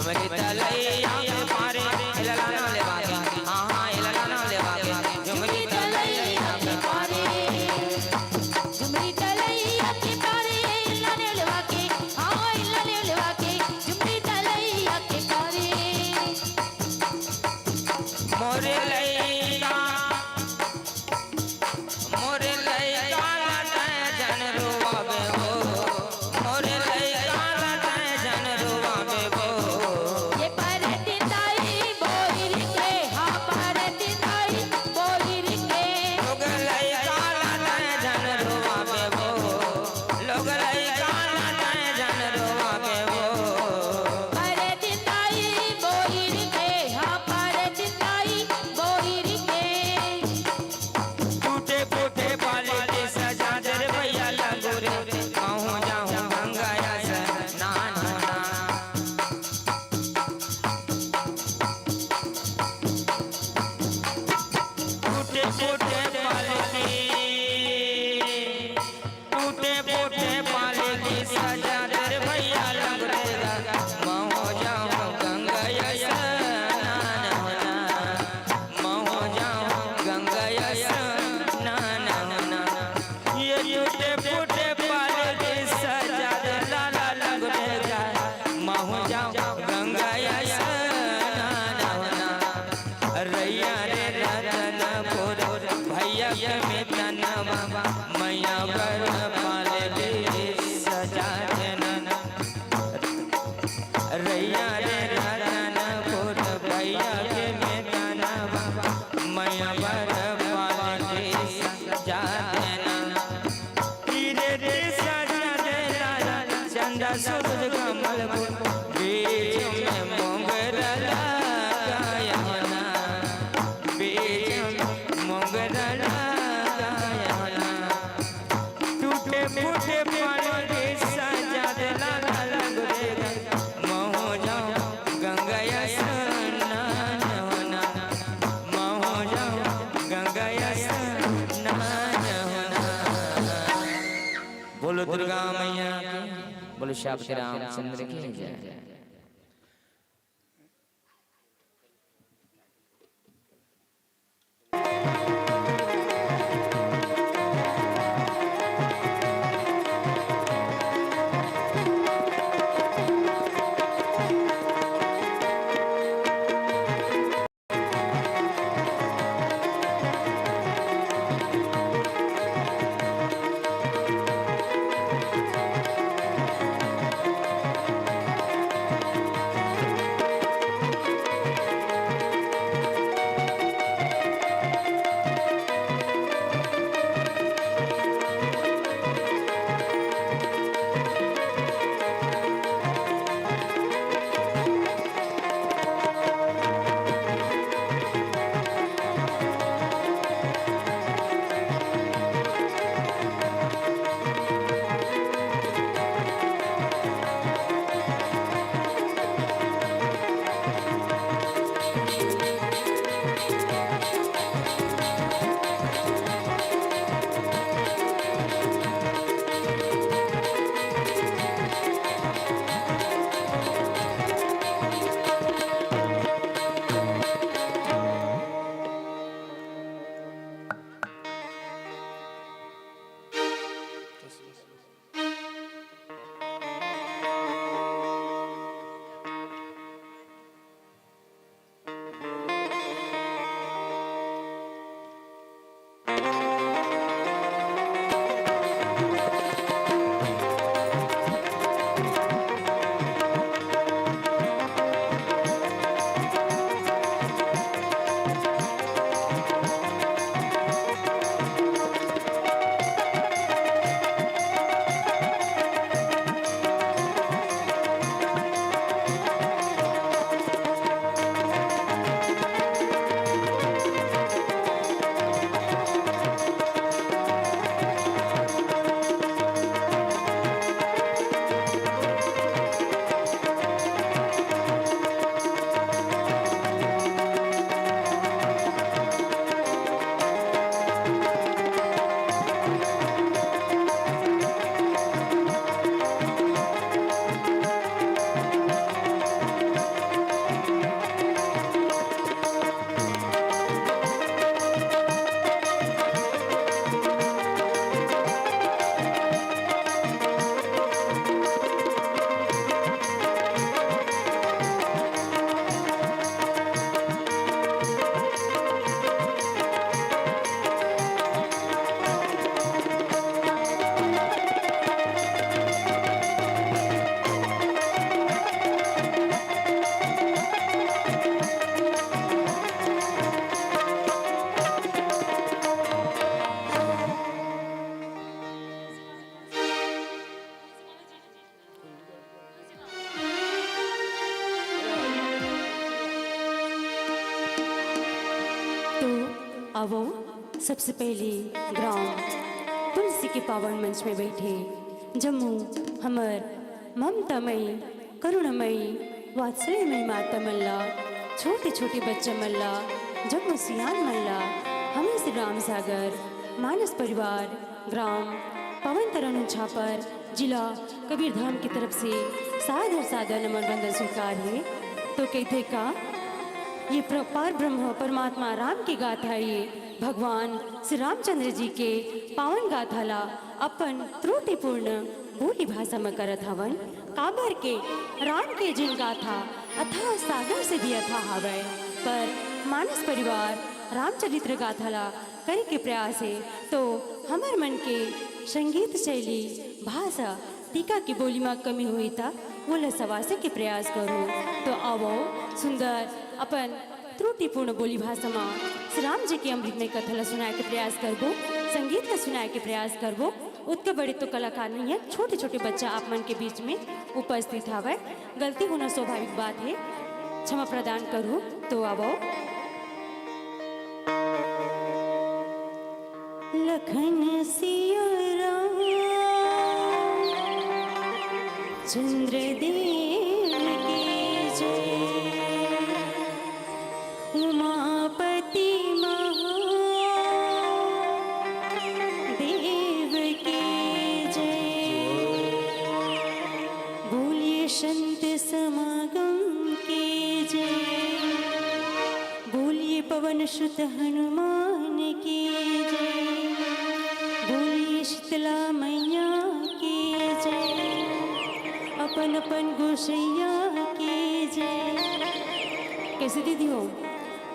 झुमरी तलैया के पारे, ए लला नाम लेवा के, हाँ, हाँ, ए लला नाम लेवा के, झुमरी तलैया के पारे। झुमरी तलैया के पारे, ए लला नाम लेवा के, हाँ, ए लला नाम लेवा के, झुमरी तलैया के पारे। मोरे लइका, मोरे लइका ला तैं झन रोवाबे हो, मोरे लइका ला तैं झन रोवाबे हो। ये परती ताई बोहिर के, हाँ, परती ताई बोहिर के। लोग लइका ला तैं झन रोवाबे हो, लोग लइका ला तैं झन रोवाबे हो। परती ताई बोहिर के, हाँ, परती ताई बोहिर के। टूटे फूटे पाले के सजा दे रे भैया लंगुरे, महूँ जाहूँ गंगा स्नान होना। टूटे फूटे पाले के, टूटे फूटे पाले के सजा दे रे भैया लंगुरे, महूँ जाहूँ गंगा स्नान होना। महूँ जाहूँ गंगा स्नान होना। ये टूटे फूटे पाले के सजा दे लाला लंगुरे गा। महूँ जाहूँ गंगा स्नान होना। रैया रे रतनपुर भैया के मितनवा, मैया बर पाले के सजा देना। रैया रे रतनपुर भैया के मितनवा, मैया बर पाले के सजा देना। तीरे ते सजा देना, चंदा सूरज कमल फूल, बीच में मोंगरा लगाया ना, बीच में मोंगरा लगाया ना। टूटे फूटे पानी के सजा दे लाला लंगुरे गा। महूँ जाहूँ गंगा स्नान होना, महूँ जाहूँ गंगा स्नान होना। बोलो दुर्गा मैया की, बोलो श्यामपति रामचंद्र की जय। आवो, सबसे पहले ग्राम तुलसी के पावन मंच में बैठे जम्मो हमर ममतामयी, करुणामयी, वात्सल्यमयी माता मन ला, छोटे-छोटे बच्चा मन ला, जम्मो सियान मन ला, हमर श्री राम सागर मानस परिवार, ग्राम पवन तरन छापर, जिला कबीरधाम की तरफ से सादर सादर नमन वंदन स्वीकार हे। तो कहिथे का, ये प्र-, पार ब्रह्म परमात्मा राम की गाथा, ये भगवान श्री रामचंद्र जी के पावन गाथा ला अपन त्रुटिपूर्ण बोली भाषा में करत हवन। काबर के राम के जिन गाथा अथाह सागर से भी अथाह हवय, पर मानस परिवार रामचरित्र गाथा ला करे के प्रयास हे, तो हमर मन के संगीत शैली, भाषा, टीका के बोली म कमी होही, त ओला सवासे के प्रयास करूँ। तो आवो, सुंदर अपन त्रुटिपूर्ण बोली भाषा म श्री राम जी के अमृतमय कथा ला सुनाए के प्रयास करबो, संगीत ला सुनाए के प्रयास करबो। ओतके बड़े तो कलाकार नइ हे, छोटे-छोटे बच्चा आप मन के बीच में उपस्थित हवय। गलती होना स्वाभाविक बात हे, क्षमा प्रदान करहू। तो आवो। लखन सिया राम चंद्र देव की जय। उमापति महादेव की जय। बोलिए संत समागम की जय। बोलिए पवन सुत हनुमान की जय। बोलिए शीतला मैया की जय। अपन अपन गोसैया की जय। कैसे दीदी हो?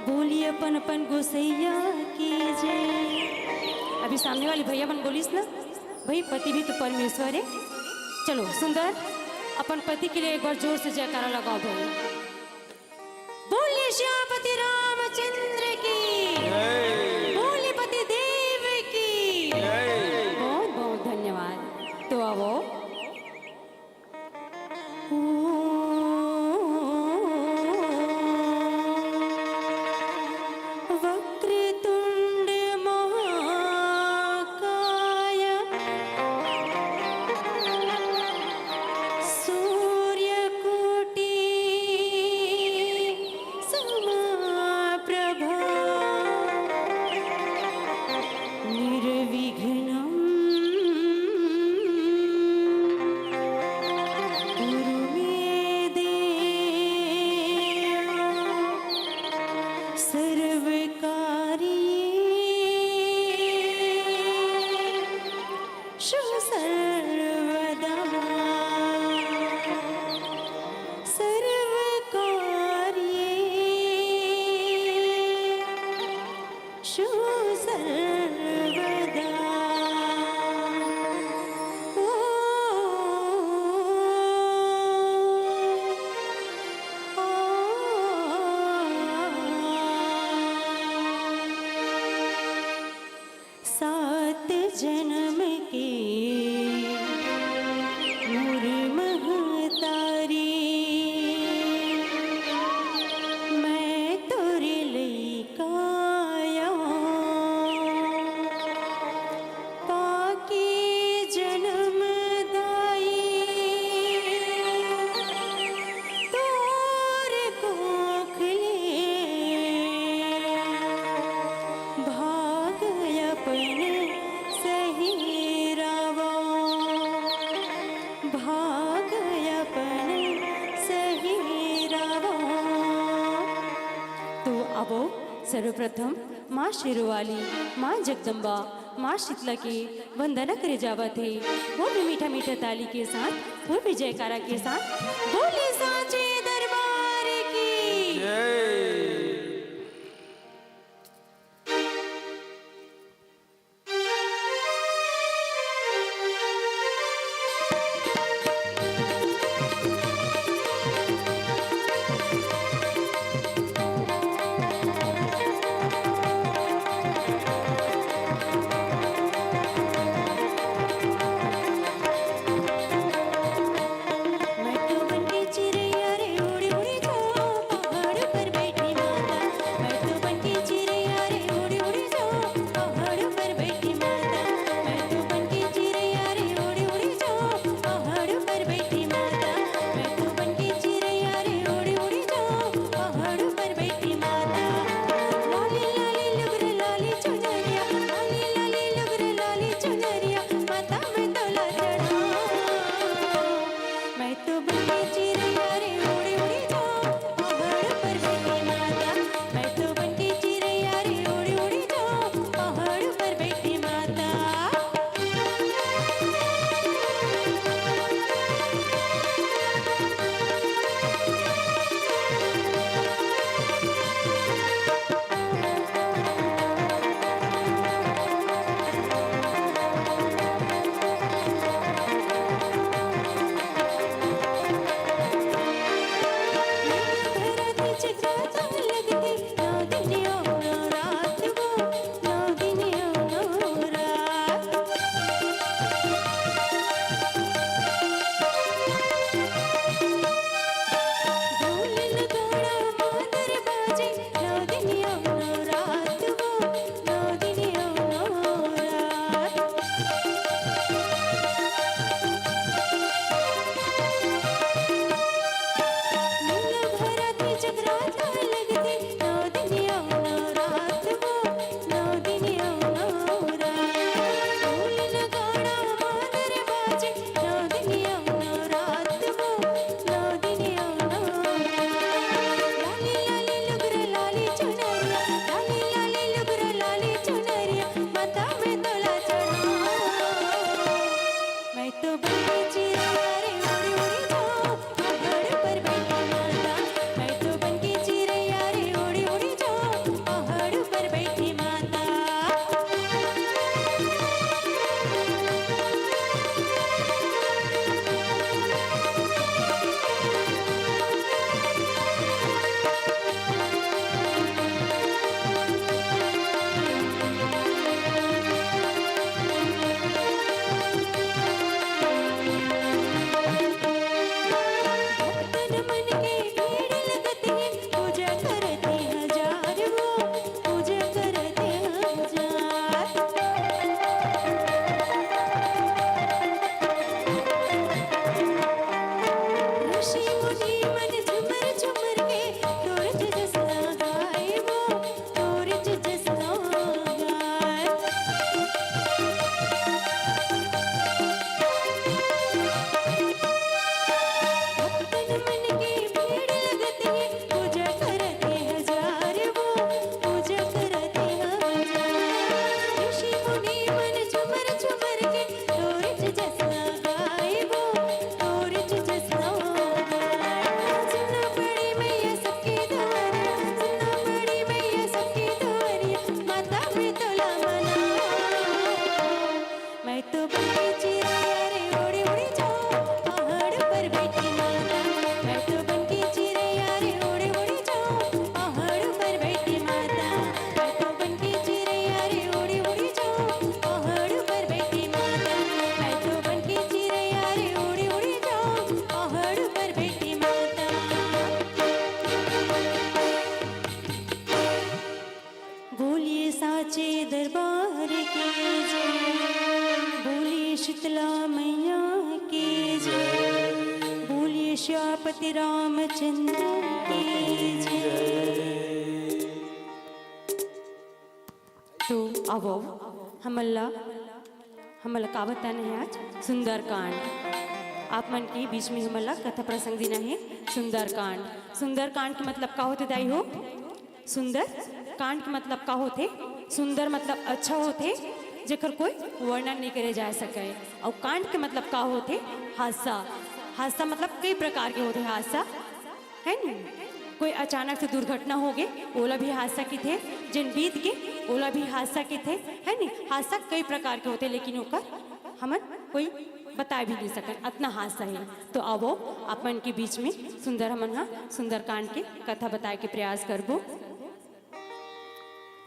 बोलिए अपन अपन गोसैया की जय। अभी सामने वाले भैया मन बोलिस ना, भाई पति भी तो परमेश्वर है। चलो सुंदर, अपन पति के लिए एक बार जोर से जयकारा लगाओ भाई। बोलिए श्यामपति रामचंद्र की, बोलिए पति देव की। बहुत बहुत धन्यवाद। तो आवो। वक्रतुंड महाकाय सूर्यकोटि समाप्रभा। निर्विघ्नं कुरु मे देव सर्वकार्येषु सर्वदा। सर्वकार्येषु सर्वदा। ओ, आ, आ। सात जनम के मोर महतारी, मैं तोर लइका आंव। पाके जनम दाई तोर कोख ले, भाग अपन सहेरावंव, भाग अपन सहेरावंव। तो आवो, सर्वप्रथम माँ शेरोवाली, माँ जगदम्बा, माँ शीतला के वंदना करे जावत हे। वो भी मीठा मीठा ताली के साथ, वो भी जयकारा के साथ, बोले सांचे दरबार की। मैं तो बन के चिरैया रे, जगराता लगथे नौ दिन अउ नौ रात वो, नौ दिन अउ नौ रात। ढोल नगाड़ा मांदर बाजे नौ दिन अउ नौ रात वो, नौ दिन अउ नौ रात। मेला भराथे जगराता लगथे नौ दिन अउ नौ रात वो, नौ दिन अउ नौ रात। ढोल नगाड़ा मांदर बाजे नौ दिन अउ नौ रात वो, नौ दिन अउ नौ रात। लाली लाली लुगरा लाली चुनरिया, लाली लाली लुगरा लाली चुनरिया, माथा में तोला चढ़ा। मैं तो बन के चिरैया रे, उड़ी उड़ी जाऊं पहाड़ पर बैठी माता। मैं तो बन के चिरैया रे, उड़ी उड़ी जाऊं पहाड़ पर बैठी माता। भक्तन मन के भीड़ लगत हे, पूजा करत हे हजार वो, पूजा करत हे हजार। ऋषि मुनि मन झुमर झुमर के तोर जस गाए वो, तोर जस गाए। भक्तन मन के भीड़ लगत हे, पूजा करत हे हजार वो, पूजा करत हे हजार। ऋषि मुनि मन झुमर झुमर के तोर जस गाए वो, तोर जस गाए। सुनना पड़ी मैया सबके दुआरिया, सुनना पड़ी मैया सबके दुआरिया, माता में तोला मना। मैं तो बन के चिरैया रे, उड़ी उड़ी जाऊं पहाड़ पर बैठी माता। मैं तो बन के चिरैया रे, उड़ी उड़ी जाऊं पहाड़ पर बैठी माता। मैं तो बन के चिरैया रे, उड़ी उड़ी जाऊं पहाड़ पर बैठी माता। मैं तो बन के चिरैया रे, उड़ी उड़ी जाऊं पहाड़ पर बैठी माता। बोलिए साचे दरबार की जय, बोलिए शीतला मैया की जय, बोलिए श्यापति रामचंद्र की जय। तो आवो, हमन ला, हमन ला का बताना हे आज? सुंदरकांड। आप मन के बीच में हमन ला कथा प्रसंग देना हे सुंदरकांड। सुंदरकांड के मतलब का होथे दाई हो? सुंदर कांड के मतलब का होथे? सुंदर मतलब अच्छा होथे, जेकर कोई वर्णन नइ करे जा सकय। अउ कांड के मतलब का होथे? हादसा। हादसा मतलब कई प्रकार के होथे हादसा, है नी? कोई अचानक से दुर्घटना हो गे, ओला भी हादसा किथे, जेन बीत गे, ओला भी हादसा किथे, है नी? हादसा कई प्रकार के होथे, लेकिन ओकर हमन कोई बताए भी नइ सकन, अतना हादसा हे। तो आवो, आप मन के बीच में सुंदर, हमन हा सुंदरकांड के कथा बताए के प्रयास करबो।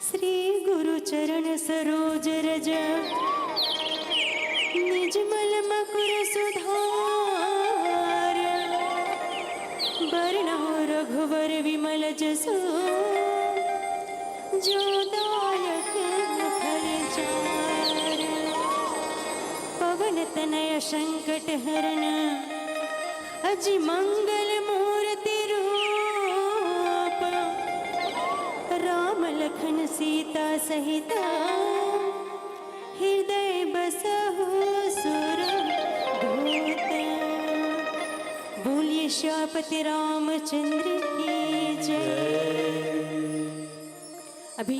श्री गुरु चरण सरोज रज, निजमल मकुर सुधार। बरनउँ रघुवर विमल जसु, जो दायक फल चार। पवन तनय संकट हरण, अजि मंगल मूरति रूप। राम लखन सीता सहित, हृदय बसहु सुरभूत। बोलिए श्यापति रामचंद्र की जय। अभी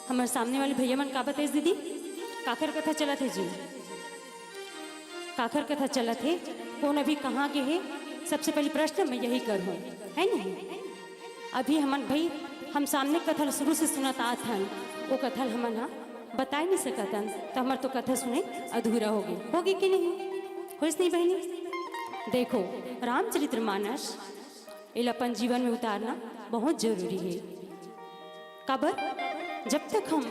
हमर सामने वाले भैया मन का बताइस दीदी, काखर कथा चलत हे जी? काखर कथा चलत हे, कोन अभी कहाँ गे हे? सबसे पहली प्रश्न मैं यही करहूँ, है नहीं? अभी हमन भाई, हम सामने कथा ल शुरू से सुनत आत हन, वो कथा ल हमन हा बताए नहीं सकत हन, तो हमर तो कथा सुने अधूरा हो गे, हो गे कि नहीं? होइस नहीं बहिनी? देखो, रामचरित्र मानस एला अपन जीवन में उतारना बहुत जरूरी हे। काबर, जब तक हम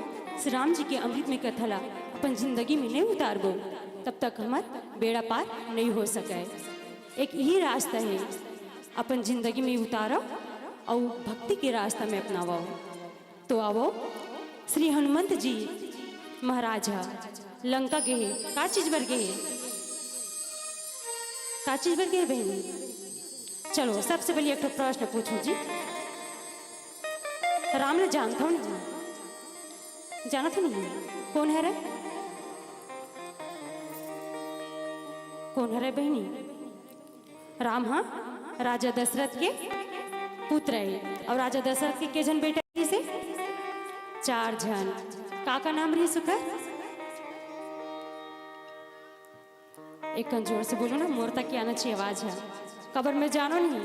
श्री राम जी के अमृतमय कथा ला अपन जिंदगी में नहीं उतारबो, तब तक हमर बेड़ा पार नहीं हो सके। एक ही रास्ता हे, अपन जिंदगी में उतारो अउ भक्ति के रास्ता में अपनावो। तो आवो, श्री हनुमंत जी महाराज ह लंका गे हे, का चीज बर गे हे? का चीज बर गे हे बहिनी? चलो, सबसे पहले एक ठो प्रश्न पूछो जी। राम ला जानत हो नहीं? जानत हो नहीं? कोन हरे? कोन हरे बहिनी? राम ह राजा दशरथ के पुत्र हे। अउ राजा दशरथ के के झन बेटा रहिस हे? चार झन। का का नाम रहिस ओकर? एक कन जोर से बोलो ना, मोर तक के आना चाहिए आवाज ह। काबर मैं जानो नहीं,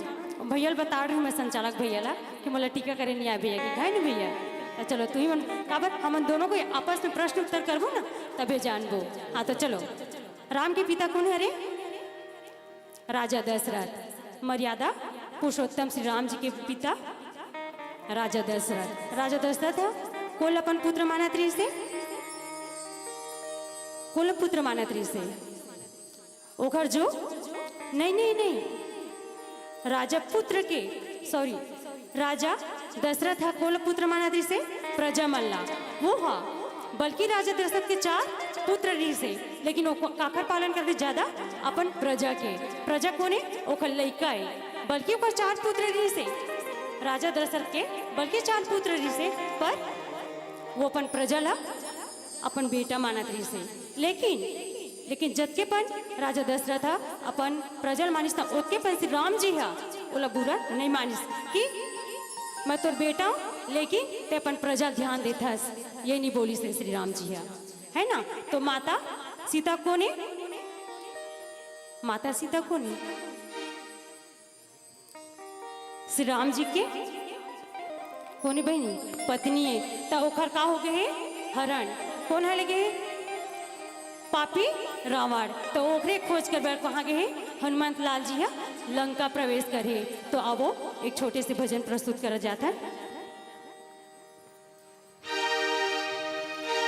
भैया ला बता रही हूँ मैं, संचालक भैया ला, कि मोला टीका करे नहीं आए भैया के, है ना भैया? तो चलो, तू ही मन, काबर हमन दोनों को आपस में प्रश्न उत्तर करबो ना, तबे जानबो। हाँ, तो चलो, राम के पिता कोन हरे? राजा दशरथ। मर्यादा पुरुषोत्तम श्री राम जी के पिता राजा दशरथ। राजा दशरथ ह कोन ल अपन पुत्र मानत रहिस हे? कोन ल पुत्र मानत रहिस हे? ओखर जो, नहीं, नहीं, नहीं, राजा पुत्र के, सॉरी, राजा दशरथ ह कोन ल पुत्र मानत रहिस हे? प्रजा मन ला। वो ह, बल्कि राजा दशरथ के चार पुत्र रहिस हे, लेकिन वो काखर पालन करथे ज्यादा? अपन प्रजा के। प्रजा कोन हे? ओखर लइका हे। बल्कि ओकर चार पुत्र रहिस हे राजा दशरथ के, बल्कि चार पुत्र रहिस हे, पर वो अपन प्रजा ला अपन बेटा मानत रहिस हे। लेकिन, लेकिन जतके पन राजा दशरथ ह अपन प्रजा ल मानिस, त ओतके पन श्री राम जी ह ओला बुरा नहीं मानिस कि मैं तोर बेटा हूँ, लेकिन ते अपन प्रजा ल ध्यान देथस, ये नहीं बोलिस हे श्री राम जी ह, है ना? तो माता सीता कोन हे? माता सीता कोन हे? श्री राम जी के कोन हे बहिनी? पत्नी हे। त ओखर का हो गे हे? हरण। कोन ह ले गे हे? पापी रावण। त ओखरे खोज कर बर कहाँ गे हे? हनुमंत लाल जी ह लंका प्रवेश करे हे। तो आवो, एक छोटे से भजन प्रस्तुत करा जात हे।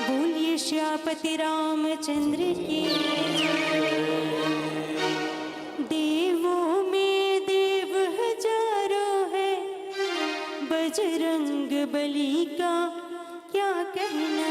बोलिए श्यापति रामचंद्र की। देवों में देव हजारों है, बजरंग बली का क्या कहना।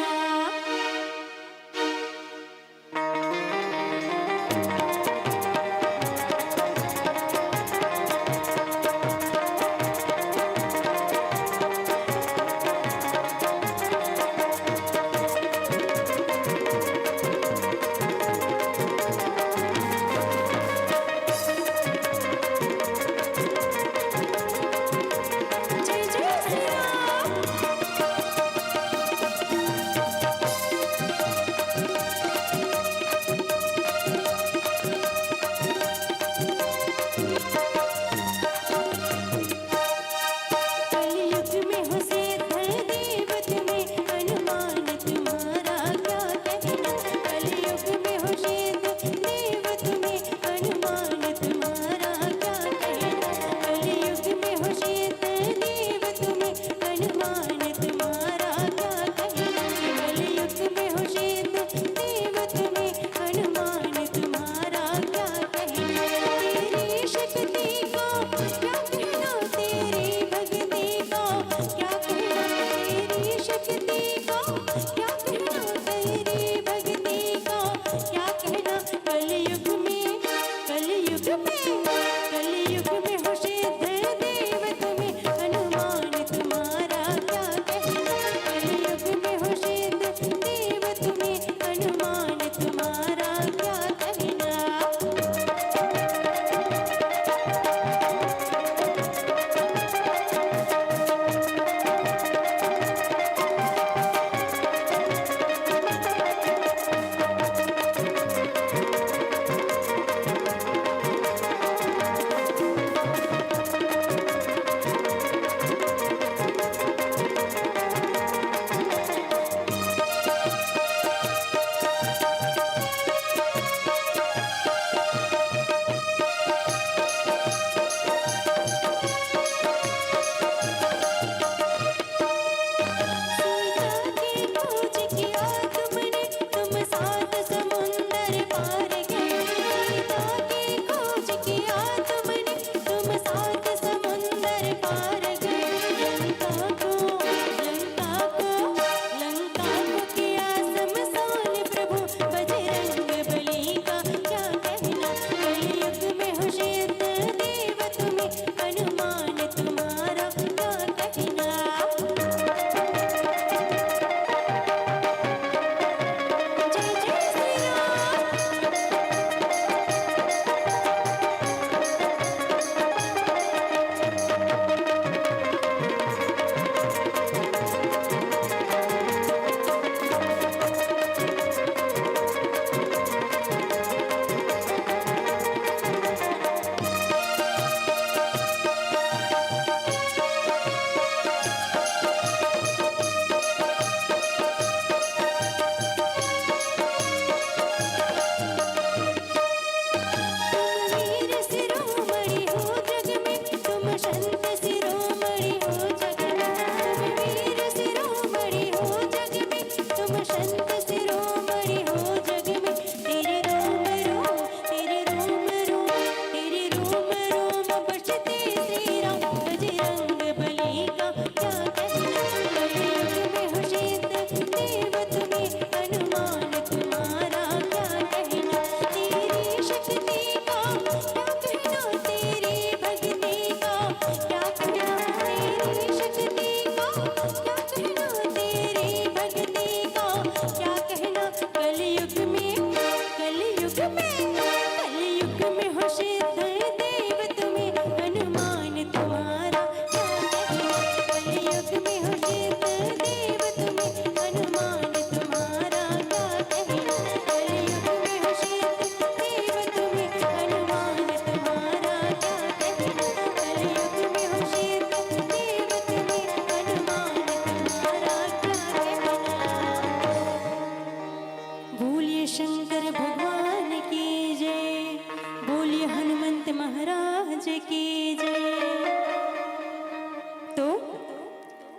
तो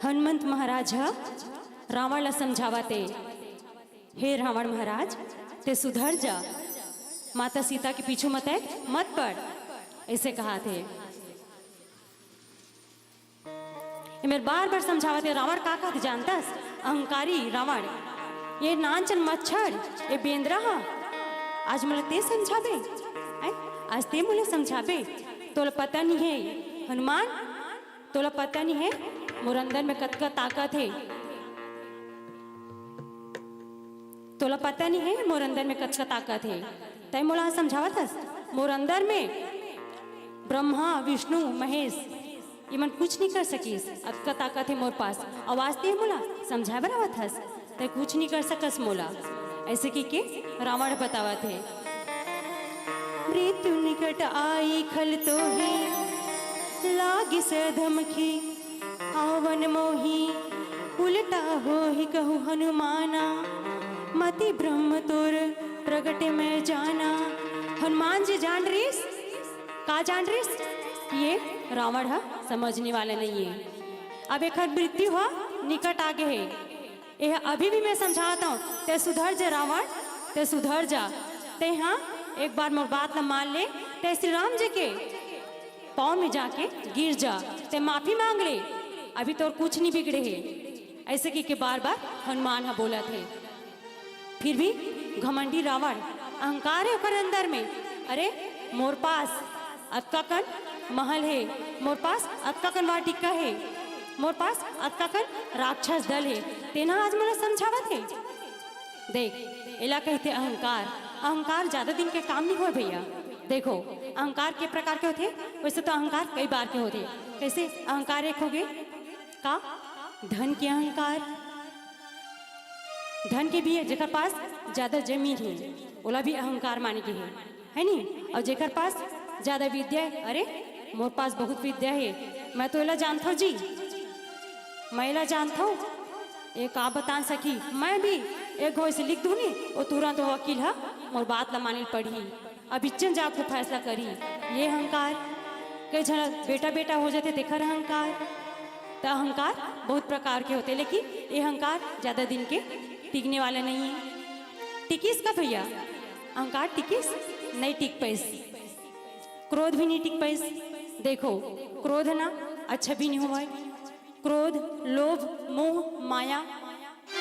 हनुमंत महाराज ह रावण ला समझावत हे, "हे रावण महाराज, ते सुधर जा, माता सीता के पीछू मत, मत पड़," ऐसे कहाथे। ये मेर बार-बार समझावत हे, रावण का कहत जानतस? अहंकारी रावण, ये नानचन मच्छर, ये बेंदरा ह, आज मोला ते समझाबे? हैं? आज ते मोला समझाबे? तोला पता नहीं हे हनुमान, तोला पता नहीं हे मोर अंदर में कतका ताकत हे। तोला पता नहीं हे मोर अंदर में कतका ताकत हे। तै मोला समझावत हस, मोर अंदर में ब्रह्मा, विष्णु, महेश, ये मन कुछ नहीं कर सकिस। अतका ताकत हे मोर पास। आवाज ते मोला समझाए बर आवत हस, तै कुछ नहीं कर सकस मोला। ऐसे कहिके रावण बतावत हे। मृत्यु निकट आई खल तो ही, लागिस अधम की, आवन मोही, उलटा होही कहु हनुमाना, मति ब्रह्म तोर प्रगट मैं जाना। हनुमान जी जान रिस, का जान रिस? ये रावण ह समझने वाला नहीं है। अब एखर मृत्यु ह निकट आगे है। एह अभी भी मैं समझात हूँ, ते सुधर जा रावण, ते सुधर जा। ते हाँ, एक बार मोर बात ला मान ले, ते श्री राम जी के पाँव में जाके गिर जा, ते माफी मांग ले, अभी तोर कुछ नहीं बिगड़े है। ऐसे कहिके बार बार हनुमान ह बोलत हे। फिर भी घमंडी रावण, अहंकार है ओकर अंदर में। अरे, मोर पास अतका कन महल हे, मोर पास अतका कन वाटिका हे, मोर पास अतका कन राक्षस दल हे, तेना आज मोला समझावत हे। देख, एला कहते अहंकार। अहंकार ज्यादा दिन के काम नहीं होय भैया। देखो, अहंकार के प्रकार के होथे, वैसे तो अहंकार कई बार के होथे। कैसे अहंकार एक होगे? का? धन के अहंकार। धन के भी है, जेकर पास ज्यादा जमीन है, ओला भी अहंकार माने के है, है नी? और जेकर पास ज्यादा विद्या है, अरे, मोर पास बहुत विद्या है, मैं तो एला जानथव जी, मैं एला जानथव, ये का बता सकी, मैं भी एक घोइस लिख दूँ नी, वो तुरंत वो वकील ह मोर बात ला माने ल पड़ही। अब इच्चन जाके फैसला करी, ये अहंकार। कई झन बेटा बेटा हो जाथे, तेखर अहंकार। त अहंकार बहुत प्रकार के होथे, लेकिन ये अहंकार ज्यादा दिन के टिकने वाला नहीं है। टिकिस का भैया? अहंकार टिकिस? नहीं टिक पाइस। क्रोध भी नहीं टिक पाइस। देखो, क्रोध ना अच्छा भी नहीं होवय। क्रोध, लोभ, मोह, माया,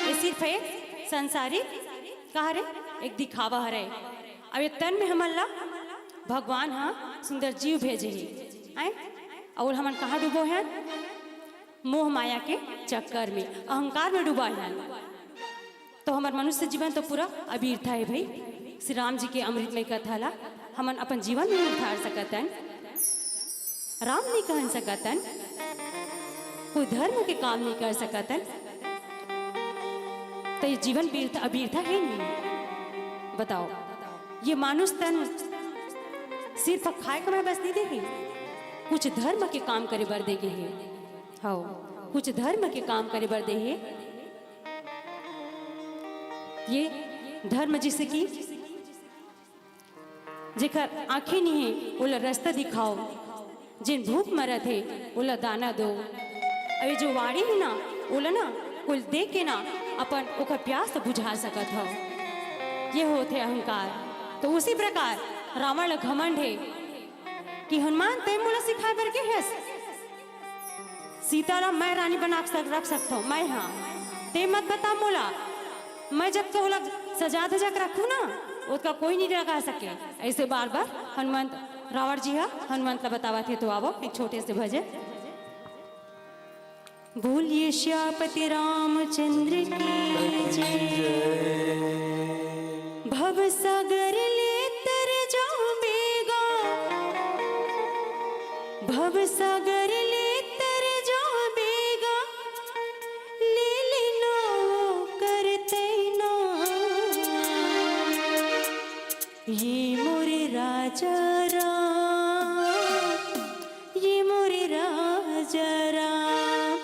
ये सिर्फ एक संसारिक का हरे, एक दिखावा हरे। अब ये तन में हमन ला भगवान ह सुंदर जीव भेजे हे, आय? अउ हमन कहाँ डूबो हन? मोह माया के चक्कर में, अहंकार में डूबा हन। तो हमर मनुष्य जीवन तो पूरा अबीरथा है भाई। श्री राम जी के अमृतमय कथा ला हमन अपन जीवन में उतार सकतन। राम नहीं कहन सकतन, कोई धर्म के काम नहीं कर सकतन, तो ये जीवन व्यर्थ अबीरथा है नहीं। बताओ, ये मानुष तन सिर्फ खाए कमाए बस नहीं दे हे, कुछ धर्म के काम करे बर दे गे हे। हाँ, कुछ धर्म के काम करे बर दे हे। ये धर्म जैसे कि जेकर आँखी नहीं हे, ओला रस्ता दिखाओ। जेन भूख मरत हे, ओला दाना दो। अउ ये जो वाणी हे ना, ओला ना कोई दे के ना अपन ओकर प्यास बुझा सकत हव। ये होथे अहंकार। तो उसी प्रकार रावण ला घमंड हे कि हनुमान, तैं मोला सिखाए बर गे हस, सीता ला मैं रानी बना के सक-, रख सकथव, मैं हाँ। तैं मत बता मोला, मैं जतका ओला सजा धजा के रखूँ ना, ओतका कोई नहीं लगा सके। ऐसे बार बार हनुमंत, रावण जी हा हनुमंत ला बतावत हे। तो आवो एक छोटे से भजन। बोलिए श्यापति रामचंद्र की जय। भव सागर ले तर जाओ बेगा, भव सागर ले तर जाओ बेगा, ले लेना वो करते ना। ये मोरे राजा राम, ये मोरे राजा राम।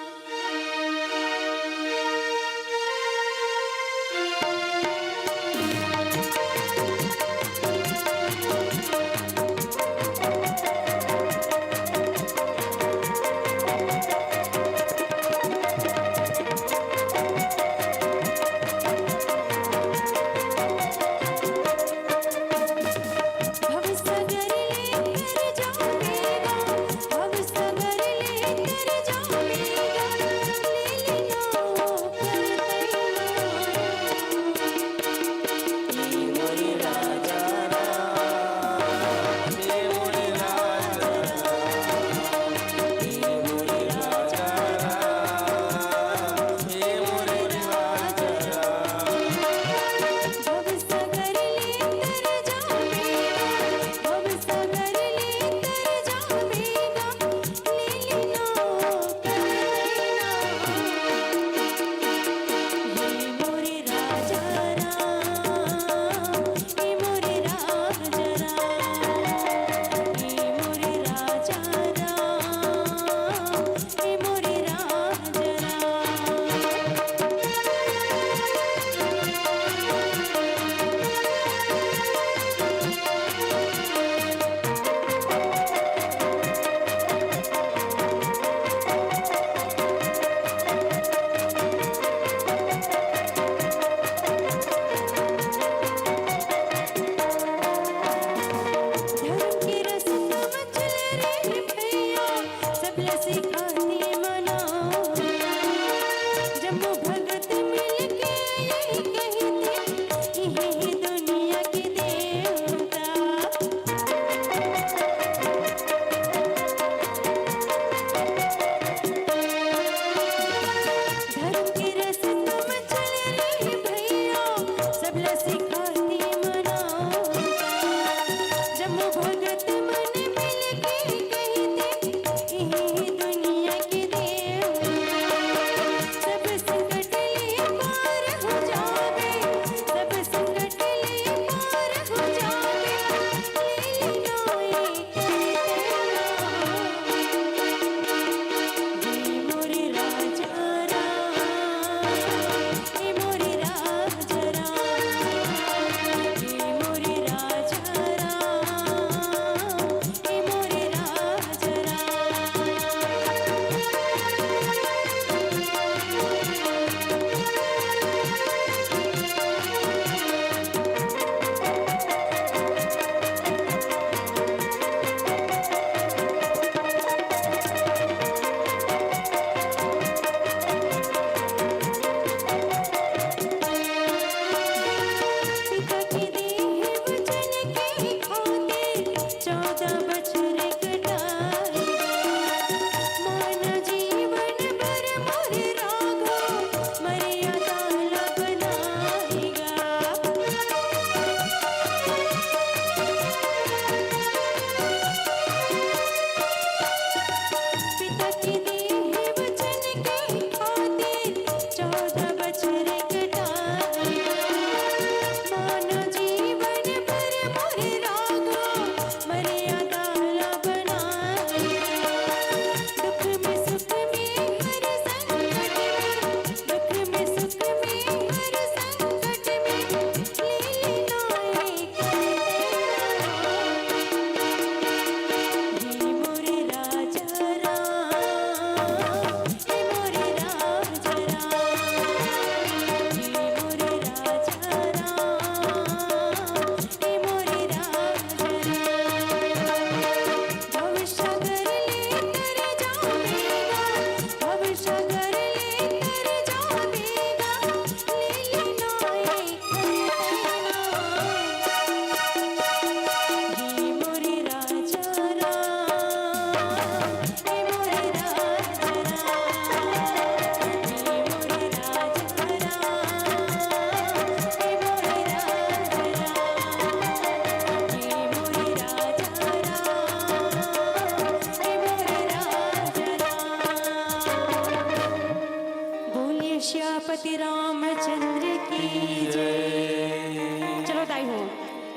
श्यापति रामचंद्र की जय। चलो दाई हो,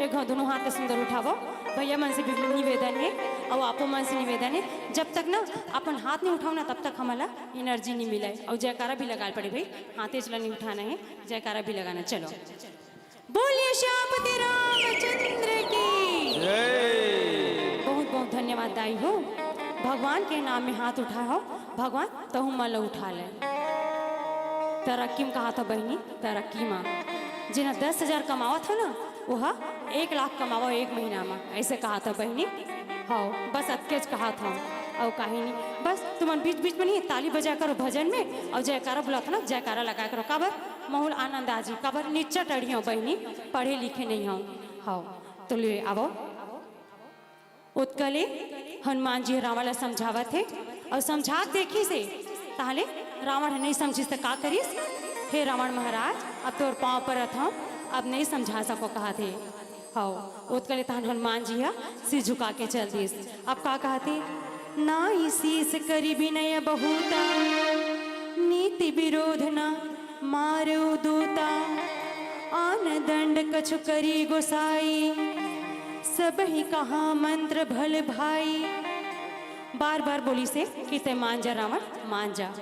एक घाव दोनों हाथ सुंदर उठावो। भैया मन से भी निवेदन है और आपो मन से निवेदन है, जब तक ना अपन हाथ नहीं उठाओ ना, तब तक हमला एनर्जी नहीं मिले। और जयकारा भी लगा पड़े भाई, हाथे चला नहीं उठाना है, जयकारा भी लगाना। चलो, बोलिए श्यापति रामचंद्र की। बहुत बहुत धन्यवाद दाई हो, भगवान के नाम में हाथ उठाए हो, भगवान तहु मन ल उठा ले। तरक्की में कहा था बहनी, तरक्की में। जेन दस हजार कमावत हो ना, वह एक लाख कमावो एक महीना में, ऐसे कहा था बहनी। हाँ, बस अतकेच कहा था। और कहीं नहीं, बस तुमन बीच बीच में नहीं ताली बजा करो भजन में, और जयकारा बुलाता ना, जयकारा लगाया करो। काबर? महूँ ल आनंद आ जी। काबर? निच्चा टढ़ी हो बहनी, पढ़े लिखे नहीं हो। हाँ, तो ले आवो। ओतका ले हनुमान जी ह रावण ला समझावत हे, अउ समझात देखिस हे, ताहले रावण ह नइ समझिस त का करिस? "हे रावण महाराज, अब तोर पाँव परत हंव, अब नइ समझा सको," कहत हे। हव, ओतका ले तहन हनुमान जी ह सिर झुका के चल दिस। अब का कहत हे? "नाई शीस करि बिनय बहुत, नीति विरोध न मारउ दूता, आन दंड कछु करी गोसाई, सबहि कहा मंत्र भल भाई।" बार बार बोलिस हे कि "तैं मान जा रावण, मान जा।"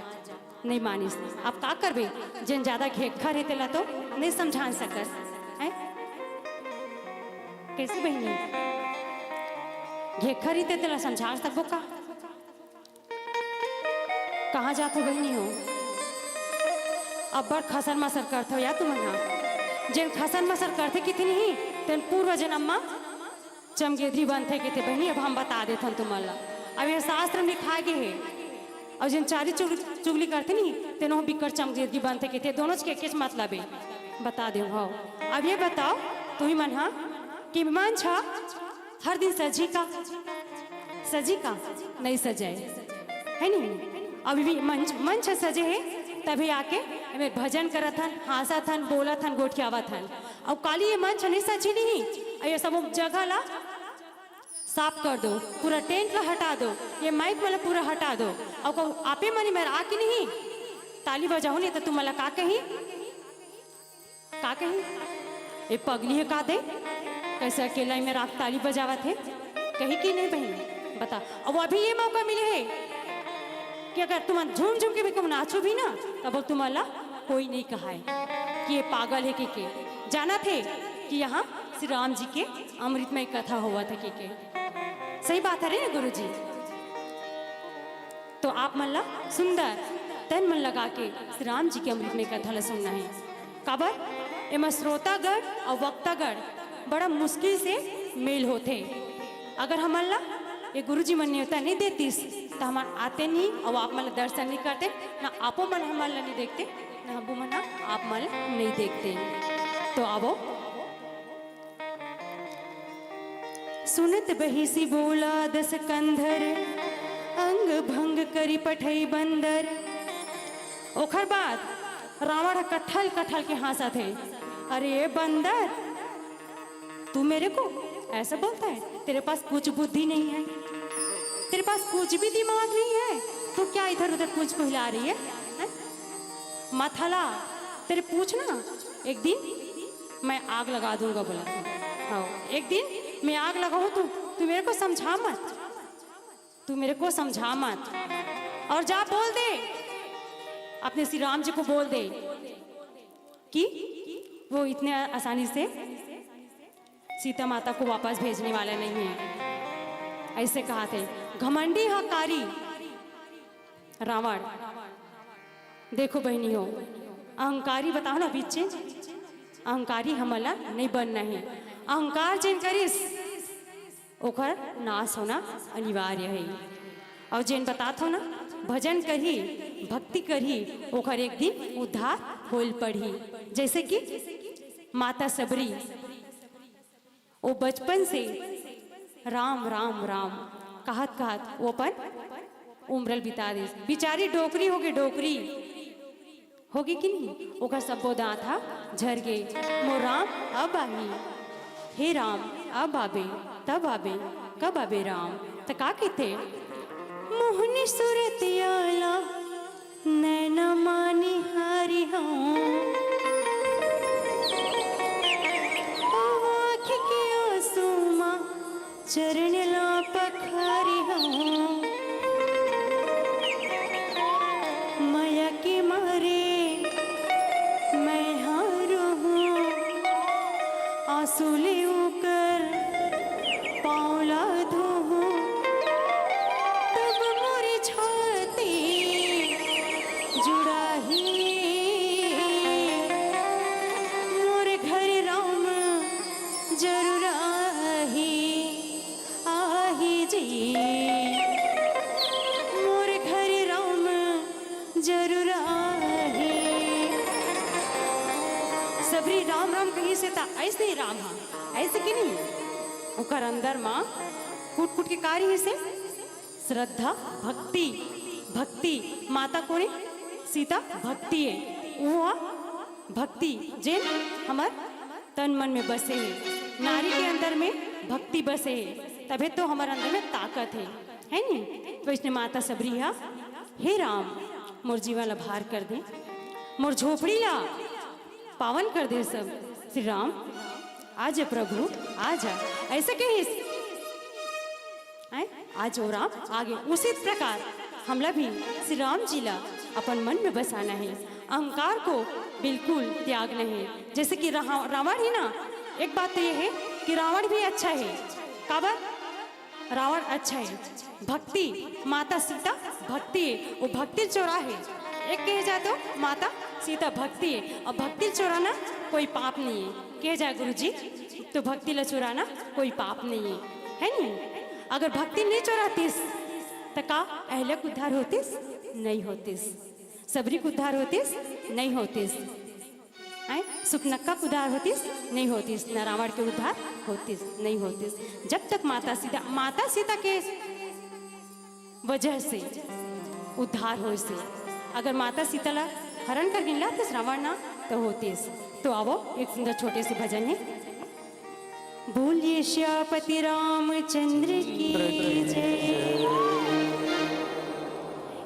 नइ मानिस। अब का करबे, जेन जादा घेखर हे तेला तो नइ समझा सकस, हैं? कइसे बहिनी? घेखर हे ते तेला समझा सकबो का? कहाँ जाथो बहिनी हो? अब्बड़ खसर मसर करथो या तुमन हा। जेन खसर मसर करथे किथे नहीं, तेन पूर्व जनम मा चमगेदरी बनथे किथे बहिनी। अब हम बता देथन तुमन ला। अब ये शास्त्र में लिखा गे हे। अउ जेन चारी चुग-, चुगली करथे नहीं, तेनो बिक्कट चमगेदरी बनथे किथे। दोनों के एकेच मतलब हे। बता देव, हव। अब ये बताओ, तुही मन हा कि मंच हा हर दिन सजी का? सजी का? नइ सजय, हे नहीं? अभी भी मंच, मंच सजे हे, तभी आके एमे भजन करत हन, हाँसत हन, बोलत हन, गोठियावत हन। अउ काली ये मंच नइ सजी नहीं, अउ ये सब जगह ला साफ कर दो, पूरा टेंट ला हटा दो, ये माइक वाला पूरा हटा दो। अउ कहूँ आपे मनी मेर आके नहीं ताली बजाहू नहीं तो तुम मला का कही? का कही? "ए पगली हे का दे? कइसे अकेला में रात ताली बजावत हे?" कही कि नहीं बहिनी? बता। अब अभी ये मौका मिले हे कि अगर तुम झूम झूम के भी कहूँ नाचो भी ना, तब तुम ला कोई नहीं कहाय कि ये पागल हे के, के। जानत हे कि यहाँ श्री राम जी के अमृतमय कथा होवत हे के, के। सही बात हे रे गुरुजी। तो आप मन ला सुंदर तन मन लगा के श्री राम जी के अमृतमय कथा ला सुनना हे। काबर? एमा श्रोतागण अउ वक्तागण बड़ा मुश्किल से मेल होथे। अगर हमन ला ये गुरुजी मन नेवता नइ देतिस, त हमन आते नहीं अउ आप मन ला दर्शन नइ करते, ना आपो मन हमन ला नइ देखते, ना हमू मन आप मन ला नइ देखते। तो आवो। सुनत बहिसी बोला दस कंधर, अंग भंग करी पठई बंदर। ओखर बाद रावण ह कठल कठल के हाँसत हे, "अरे ए बंदर, तू मेरे को ऐसा बोलता है? तेरे पास कुछ बुद्धि नहीं है, तेरे पास कुछ भी दिमाग नहीं है, तू क्या इधर उधर पूंछ को हिला रही है, हैं? मत हला, तेरे पूंछ ना एक दिन मैं आग लगा दूंगा," बोला। हाँ, "एक दिन मैं आग लगाऊं, तू, तू मेरे को समझा मत, तू मेरे को समझा मत, और जा बोल दे, अपने श्री राम जी को बोल दे कि वो इतने आसानी से सीता माता को वापस भेजने वाला नहीं है।" ऐसे कहा थे घमंडी हकारी रावण। देखो बहिनी हो, अहंकारी बताओ ना बीच में, अहंकारी हमला नहीं बनना है। अहंकार जेन करिस, ओखर नाश होना अनिवार्य है। और जेन बतात हो ना, भजन करही, भक्ति करही, ओखर एक दिन उद्धार होल पड़ही। जैसे कि माता सबरी, वो बचपन से राम, राम, राम कहत, कहत वो अपन उम्र ल बिता दिस। बिचारी डोकरी होगे, डोकरी होगे कि नहीं? ओकर सब्बो दांत ह झर गे। "मोर राम अब आही, हे राम अब आबे, तब आबे, कब आबे राम?" त का कहिथे? "मोहनी सूरतिया ला नैना मानी हारी चरण ला पखारी हूँ, मया के मारे मैं हारू हूँ, आंसू ले ओकर पाँव ला धोहूँ, तब मोर छाती जुड़ाही, मोर घर राम जरूर आही। आही जी, मोर घर राम जरूर आही। सबरी राम राम कहिस हे त अइसने राम हा, अइसे कि नहीं? ओकर अंदर मा कूट कूट के का रहिस हे? श्रद्धा, भक्ति। भक्ति, माता कोन ए? सीता भक्ति ए। वो भक्ति जेन हमर तन मन में बसे हे, नारी के अंदर में भक्ति बसे हे, तभे तो हमर अंदर में ताकत हे, है नी? तो इसने माता सबरी हा, हे राम, मोर जीवन ला भार कर दे, मोर झोपड़ी ला पावन कर दे सब। श्री राम, आ जा प्रभु, आ जा, ऐसे कहिस। हैं? आज वो राम आगे। उसी प्रकार हमला भी श्री राम जी ला अपन मन में बसाना है, अहंकार को बिल्कुल त्यागना है। जैसे कि रहा-, रावण है ना, एक बात तो ये है कि रावण भी अच्छा है। काबर? रावण अच्छा है। भक्ति, माता सीता भक्ति है, वो भक्ति चोरा है। एक कहे जाए तो माता सीता भक्ति है, और भक्ति चोराना कोई पाप नहीं है। कहे जाए गुरुजी, तो भक्ति ला चुराना कोई पाप नहीं है, है नी? अगर भक्ति नहीं चुरातिस, त का अहल्या के उद्धार होतिस? नहीं होतिस। सबरी के उद्धार होतिस? नहीं होतिस। हैं? सुपनक्का के उद्धार होतिस? नहीं होतिस। न रावण के उद्धार होतिस? नहीं होतिस। जब तक माता सीता, माता सीता के वजह से उद्धार होइस हे। अगर माता सीता ला हरण कर गिन लातिस रावण ना, तो होतिस। तो आवो, एक सुंदर छोटे से भजन है। बोलिए श्यापति रामचंद्र की जय।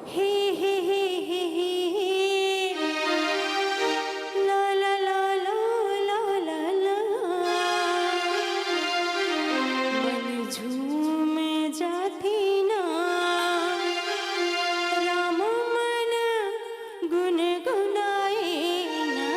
हे, हे, हे, हे, हे। ला, ला, ला, ला, ला, ला, ला। मन झूम जाथे ना, राम मन गुनगुनाए ना।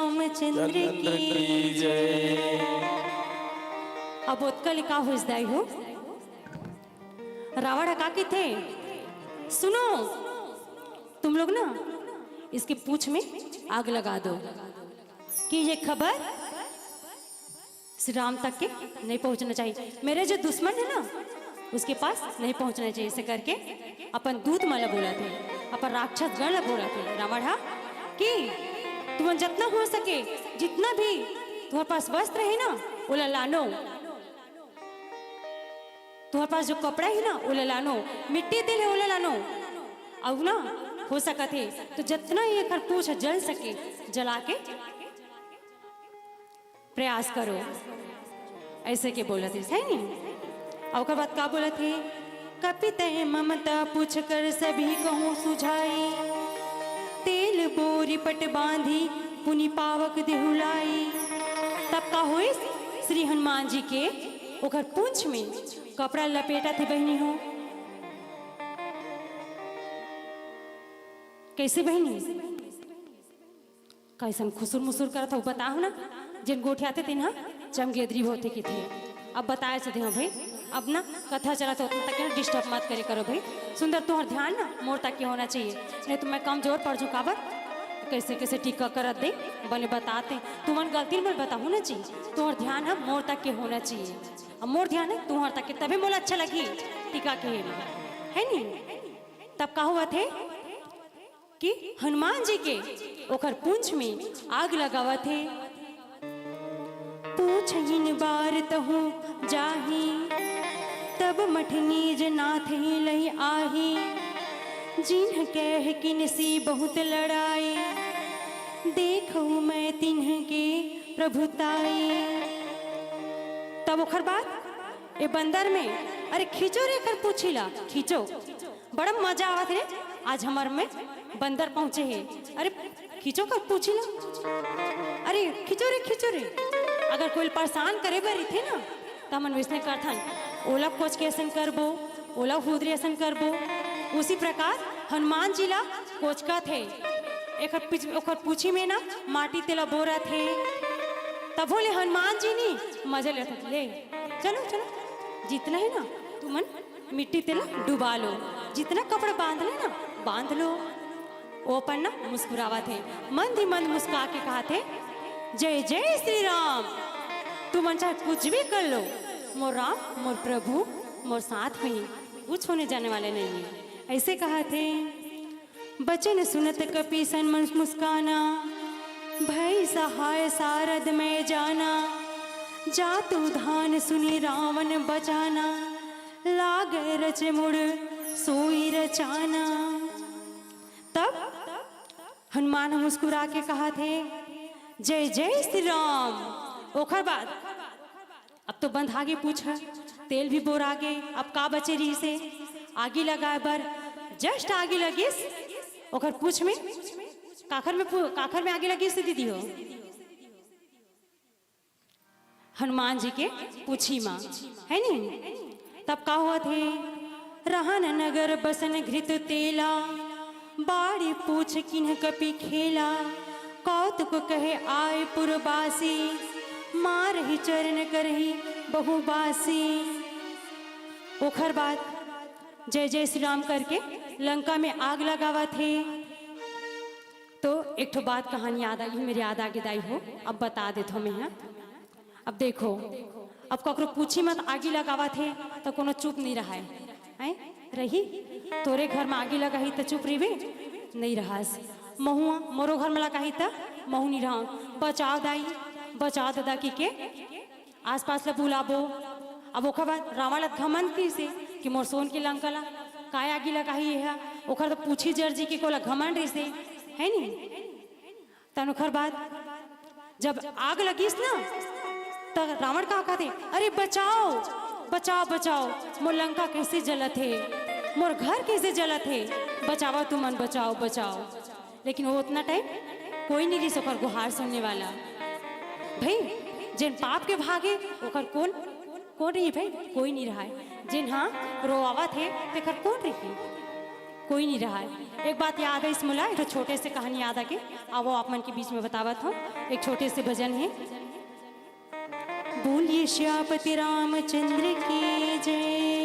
रामचंद्र की जय। अब ओतका ले का होइस दाई हो? रावण ह का कहिथे? सुनो, तुम लोग ना इसके पूंछ में आग लगा दो कि ये खबर श्री राम तक के नहीं पहुंचना चाहिए, मेरे जो दुश्मन है ना उसके पास नहीं पहुंचना चाहिए। ऐसे करके अपन दूत मन ला बोलथे, अपन राक्षस गण ला बोलथे रावण हा कि तुमन जितना हो सके, जितना भी तुम्हारे पास वस्त्र है ना, ओला लानो, तुम्हारे पास जो कपड़ा है ना, ओला लानो, मिट्टी तेल है, ओला लानो, अउ ना हो सकत है तो जितना ही एकर पूछ जल सके, जला के प्रयास करो, ऐसे के बोलत हे, है नी? अउ ओकर बाद का बोलत हे? कपि तय ममता पूछ कर सभी कहूँ सुझाई, तेल बोरी पट बांधी पुनि पावक देहुलाई। तब का होइस? श्री हनुमान जी के ओकर पूंछ में कपड़ा लपेटत हे बहिनी हो। कैसे बहिनी? कइसन खुसुर मुसुर करत हव, बताहव ना। जेन गोठियाथे तेन ह चमगेदरी होथे किथे। अब बताए से देहव भाई, अब ना कथा चलत होत तक ना डिस्टर्ब मत करे करो भाई। सुंदर, तुहर ध्यान ना मोर तक के होना चाहिए, नहीं तो मैं कमजोर पड़ जू। काबर? कैसे कैसे टीका करत दे, बने बताते। तुमन गलती मोला बताहू ना जी, तुहर ध्यान ह मोर तक के होना चाहिए। अब मोर ध्यान है तुहर तक के, तभे मोला अच्छा लगी टीका के, है नी? तब का होवत हे कि हनुमान जी के ओकर पूंछ में आग लगावत हे। पूछहिन बार तहु जाही, तब मठ निज नाथ ही लही आही। जिन्ह कह किनसी बहुत लड़ाई, देखहु मैं तिन्ह के प्रभुताई। तब ओकर बाद ए बंदर में, अरे खींचो रे एकर पूछी ला, खींचो। बड़ा मजा आवत हे रे, आज हमर में बंदर पहुंचे हे। अरे खींचो कर पूछी ला, अरे खींचो रे, खींचो रे। अगर कोई परेशान करे बर रहिथे ना, त हमन वैसने करथन, ओला कोच के असन करबो, ओला हुदरी असन करबो। उसी प्रकार हनुमान जी ला कोचकत हे। एकर पिछ-, ओकर पूछी में ना माटी तेला बोरत हे। तभो ले हनुमान जी नी मजा लेत हे। ले, चलो, चलो, जितना है ना, तुमन मिट्टी तेला डुबा लो, जितना कपड़ा बांध ले ना, बांध लो। ओ अपन ना मुस्कुरावत हे, मंद ही मंद मुस्कुरा के कहत हे, "जय जय श्री राम।" तुमन चाहे कुछ भी कर लो, मोर राम, मोर प्रभु, मोर साथ में ही, कुछ होने जाने वाले नहीं है। ऐसे कहत हे। बचन सुनत कपि सन मन मुस्काना, भई सहाय सारद मैं जाना। जातु धान सुनि रावण बचाना, लागे रच मुड़ सोई रचाना। तब हनुमान मुस्कुरा के कहत हे, "जय जय श्री राम।" ओखर बाद अब तो बंधागे पूछ ह, तेल भी बोरागे, अब का बचे रहिस हे? आगी लगाए बर। Just आगी लगिस ओखर पूछ में। काखर में पू-, काखर में आगी लगिस हे दीदी हो? हनुमान जी के पूछी मा, है नी? तब का होवत हे? रहन नगर बसन घृत तेला, बाड़ी पूछ किन्ह कपि खेला। कौतुक कहे आय पुरबासी, मारहि चरण करहि बहुबासी। ओखर बाद जय जय श्री राम करके लंका में आग लगावत हे। तो एक ठो बात कहानी याद आ गई, मेरे याद आगे दाई हो, अब बता देत हो मैं, हाँ। अब देखो, अब ककरो पूछी मत, आगी लगावत हे त कोनो चुप नहीं रहाय, हैं? रही? तोरे घर में आगी लगाही त चुप रहिबे? नहीं रहस। महुआ, मोरो घर में लगाही त महू नहीं रहा। बचाओ दाई, बचाओ दादा की के आसपास ले बुलाबो। अब ओखर बाद रावण ला घमंड कहिसे कि मोर सोन के लंका ला काय आगी लगाही एहा। ओखर तो पूछी जर जी के कोला घमंड रहिसे, है नी? तन ओखर बाद जब आग लगिस ना, त रावण का कहते, "अरे बचाओ, बचाओ, बचाओ, मोर लंका कैसे जलत हे, मोर घर कैसे जलत हे, बचाओ तुमन, बचाओ, बचाओ।" लेकिन वो उतना टाइम कोई नहीं रहिस ओकर गुहार सुनने वाला। भाई, जेन पाप के भागे, ओकर कौन, कौन रही भाई? कोई नहीं रहा है। जेन हाँ रोआवत हे, तेकर कौन रही? कोई नहीं रहा है। एक बात याद है इस मोला, एक ठो छोटे से कहानी याद आके, आवो आप मन के बीच में बतावत हूँ। एक छोटे से भजन है। बोलिए श्यापति रामचंद्र की जय।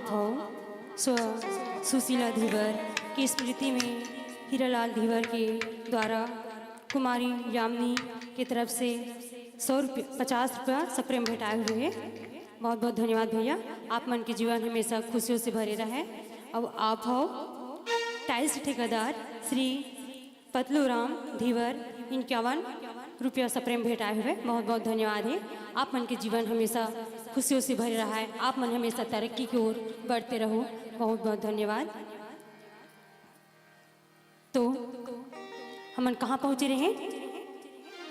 भाव स्व सुशीला धीवर की स्मृति में हीरालाल धीवर के द्वारा कुमारी यामिनी की तरफ से सौ रुपये, पचास रुपया सप्रेम भेंटाए हुए हैं। बहुत बहुत धन्यवाद भैया, आप मन के जीवन हमेशा खुशियों से भरे रहे। अब आप हो टाइल्स ठेकेदार श्री पतलू राम धीवर, इक्यावन रुपया सप्रेम भेंटाए हुए। बहुत बहुत धन्यवाद है। आप मन के जीवन हमेशा खुशियों से भरे रहा है, आप मन हमेशा तरक्की की ओर बढ़ते रहो। बहुत बहुत धन्यवाद। तो हमन कहाँ पहुँचे रहे?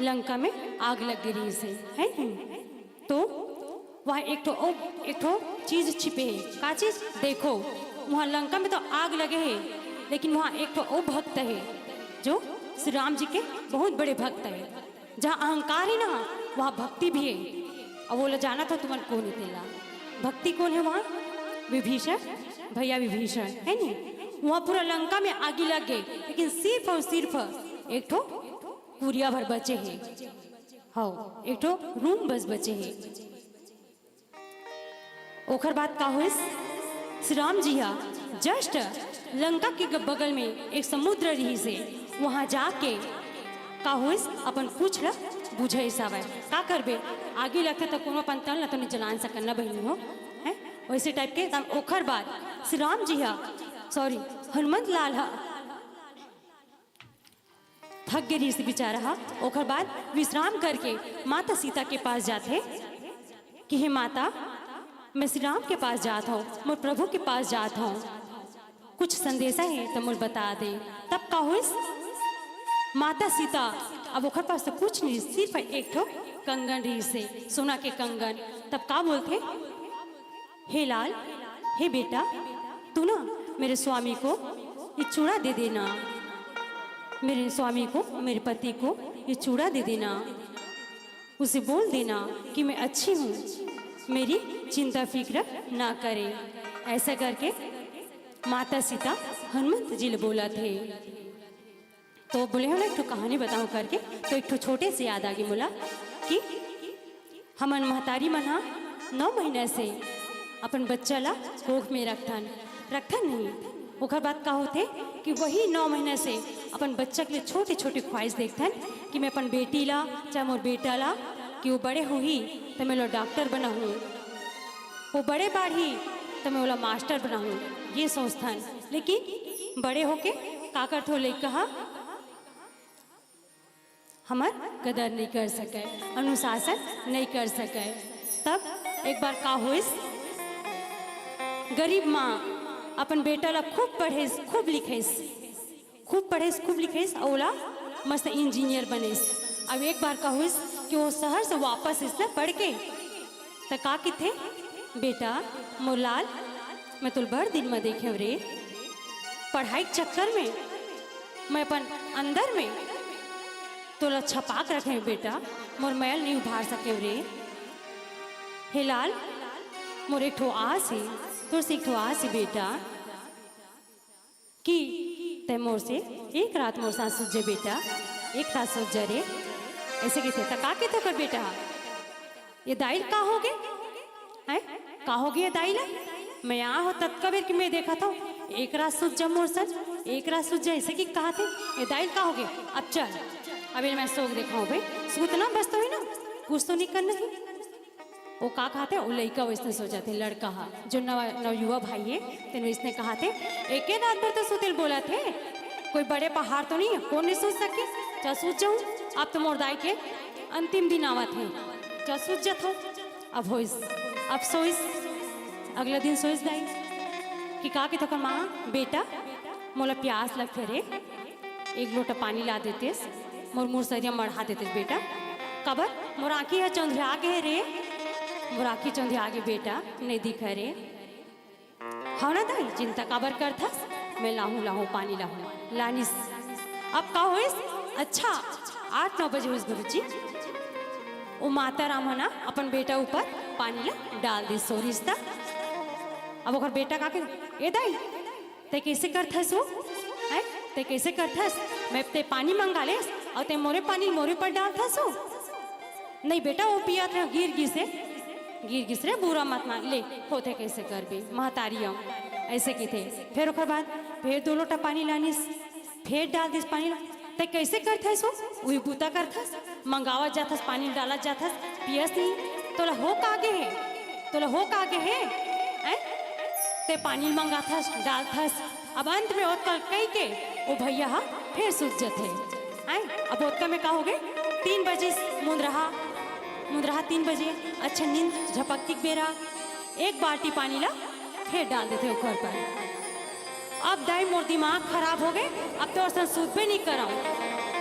लंका में आग लग गे रहिस हे, है नहीं? तो वहाँ एक ठो अउ, एक ठो चीज छिपे हे। का चीज? देखो, वहाँ लंका में तो आग लगे हे, लेकिन वहाँ एक ठो अउ भक्त हे, जो श्री राम जी के बहुत बड़े भक्त हे। जहाँ अहंकार हे ना, वहाँ भक्ति भी हे। अब वो ला जानत हो तुमन कोन हे तेला। भक्ति कोन हे वहाँ? विभीषण, भैया विभीषण, है नी? वहाँ पूरा लंका में आगी लग गे, लेकिन सिर्फ अउ सिर्फ एक ठो कुरिया भर बचे हे। हाँ, एक ठो रूम बस बचे हे। ओखर बाद का होइस? श्री राम जी हा just लंका के ग-, बगल में एक समुद्र रहिस हे, वहाँ जाके का होइस? अपन पूछ ल बुझइस हवय। का करबे? आगी लगथे त कोनो अपन तन ल तो नहीं जलान सकन ना बहिनी हो, हैं? वैसे टाइप के। तब ओखर बाद श्री राम जी हा, सॉरी, हनुमंत लाल हा थक गे रहिस बेचारा हा। ओखर बाद विश्राम करके माता सीता के पास जाथे कि हे माता, मैं श्री राम के पास जात हूँ, मोर प्रभु के पास जात हूँ, कुछ संदेशा हे तो मोर बता दे। तब का होइस? माता सीता अब ओखर पास तो कुछ नहीं, सिर्फ एक ठो कंगन रहिस हे, सोना के कंगन। तब का बोलथे? हे लाल, हे बेटा, तू ना मेरे स्वामी को ये चूड़ा दे देना, मेरे स्वामी को, मेरे पति को ये चूड़ा दे देना। उसे बोल देना कि मैं अच्छी हूँ, मेरी चिंता फिक्र ना करे। ऐसा करके माता सीता हनुमंत जी ले बोलथे। तो बोले हो ना, एक ठो कहानी बताऊं करके, तो एक ठो छोटे से याद आ गे मोला कि हमन महतारी मन हा नौ महीना से अपन बच्चा ला कोख में रखथन, रखथन नहीं। ओखर बाद का होथे कि वही नौ महीना से अपन बच्चा के लिए छोटे-छोटे ख्वाहिश देखथन कि मैं अपन बेटी ला, चाहे मोर बेटा ला, कि वो बड़े होही त मैं ओला डॉक्टर बनाहूँ, वो बड़े बाढ़ही त मैं ओला मास्टर बनाहूँ, ये सोचथन। लेकिन बड़े होके का करथे ओ लइका हा? हमर कदर नहीं कर सके, अनुशासन नहीं कर सके। तब एक बार का होइस, गरीब माँ अपन बेटा ला खूब पढ़ेस, खूब लिखेस, खूब पढ़ेस, खूब लिखेस, अउ ओला मस्त इंजीनियर बनेस। अब एक बार का होइस कि वो शहर से वापस आइस ना पढ़ के, त का किथे, बेटा मोर लाल, मैं तोला बड़ दिन म देखेंव रे, पढ़ाई के चक्कर में मैं अपन अंदर में तोला छपा के रखेंव बेटा, मोर मैल नहीं उभार सकेंव रे। हे लाल, मोर एक ठो आस हे, तोर से एक ठो आस हे बेटा, कि तैं मोर से एक रात मोर साथ सुत जा बेटा, एक रात सुत जा रे। ऐसे कहिथे, त का कहिथे ओकर बेटा हा? ये दाई ल का होगे? हैं? का होगे ये दाई ला? मैं आ हो ततका बेर कि मैं देखत हूँ, एक रात सुत जा मोर संग, एक रात सुत जा, ऐसे कि कहा थे, ये दाई ल का होगे? अब चल, अभी मैं सोग देखा हूँ भाई, सुतना बस तो ही ना, कुछ तो नहीं करना है। वो का कहते, वो लइका वैसने सोचथे, लड़का हा, जो नवा, नवयुवा भाई हे, तेन वैसने कहथे, एके रात भर तो सुते ल बोलथे, कोई बड़े पहाड़ तो नहीं हे, कोन नहीं सुत सके? चल सुत जाहूँ, अब तो मोर दाई के अंतिम दिन आवत हे, चल सुत जाथों। अब होइस, अब सोइस, अगला दिन सोइस दाई कि का कहिथे ओकर माँ, बेटा, मोला प्यास लगथे रे, एक लोटा पानी ला देतेस, मोर मुसरिया मढ़ा देतेस बेटा। काबर? मोर आँखी ह चौंधिया गे हे रे, मोर आँखी चौंधिया गे बेटा, नहीं दिखय रे। हव ना दाई, चिंता काबर करथस? मैं लाहूँ, लाहूँ, पानी लाहूँ। लानिस। अब का होइस? अच्छा, आठ नौ बजे होइस गुरुजी। ओ माता राम ह ना अपन बेटा ऊपर पानी ला डाल दिस, सोरिस त। अब ओकर बेटा का के, ए दाई, तैं कइसे करथस ओ? हैं? तैं कइसे करथस? मैं तैं पानी मंगा लेस अउ तैं मोरे पानी मोरे ऊपर डालथस ओ? नहीं बेटा, वो पियत रहे, गिर गिस हे। गिर गिस रे, बुरा मत मान ले, होथे कइसे करबे, महतारी अउ अइसे कहिथे। फेर ओकर बाद फेर दो लोटा पानी लानिस, फेर डाल दिस पानी ला। "तैं कइसे करथस हो? उही बूता करथस, मंगावत जाथस, पानी डालत जाथस, पियस नहीं। तोला हो का गे हे? तोला हो का गे हे? हैं? तैं पानी मंगाथस, डालथस।" अब अंत में ओतका कहिके ओ भैया ह फेर सुत जथे। आय, अब ओतका में का होगे? तीन बजे मुंदरहा, मुंदरहा तीन बजे, अच्छा नींद झपकतिक बेरा एक बाल्टी पानी ला फेर डाल देथे ओकर पर। "अब दाई मोर दिमाग खराब होगे, अब तोर संग सुतबे नहीं करंव,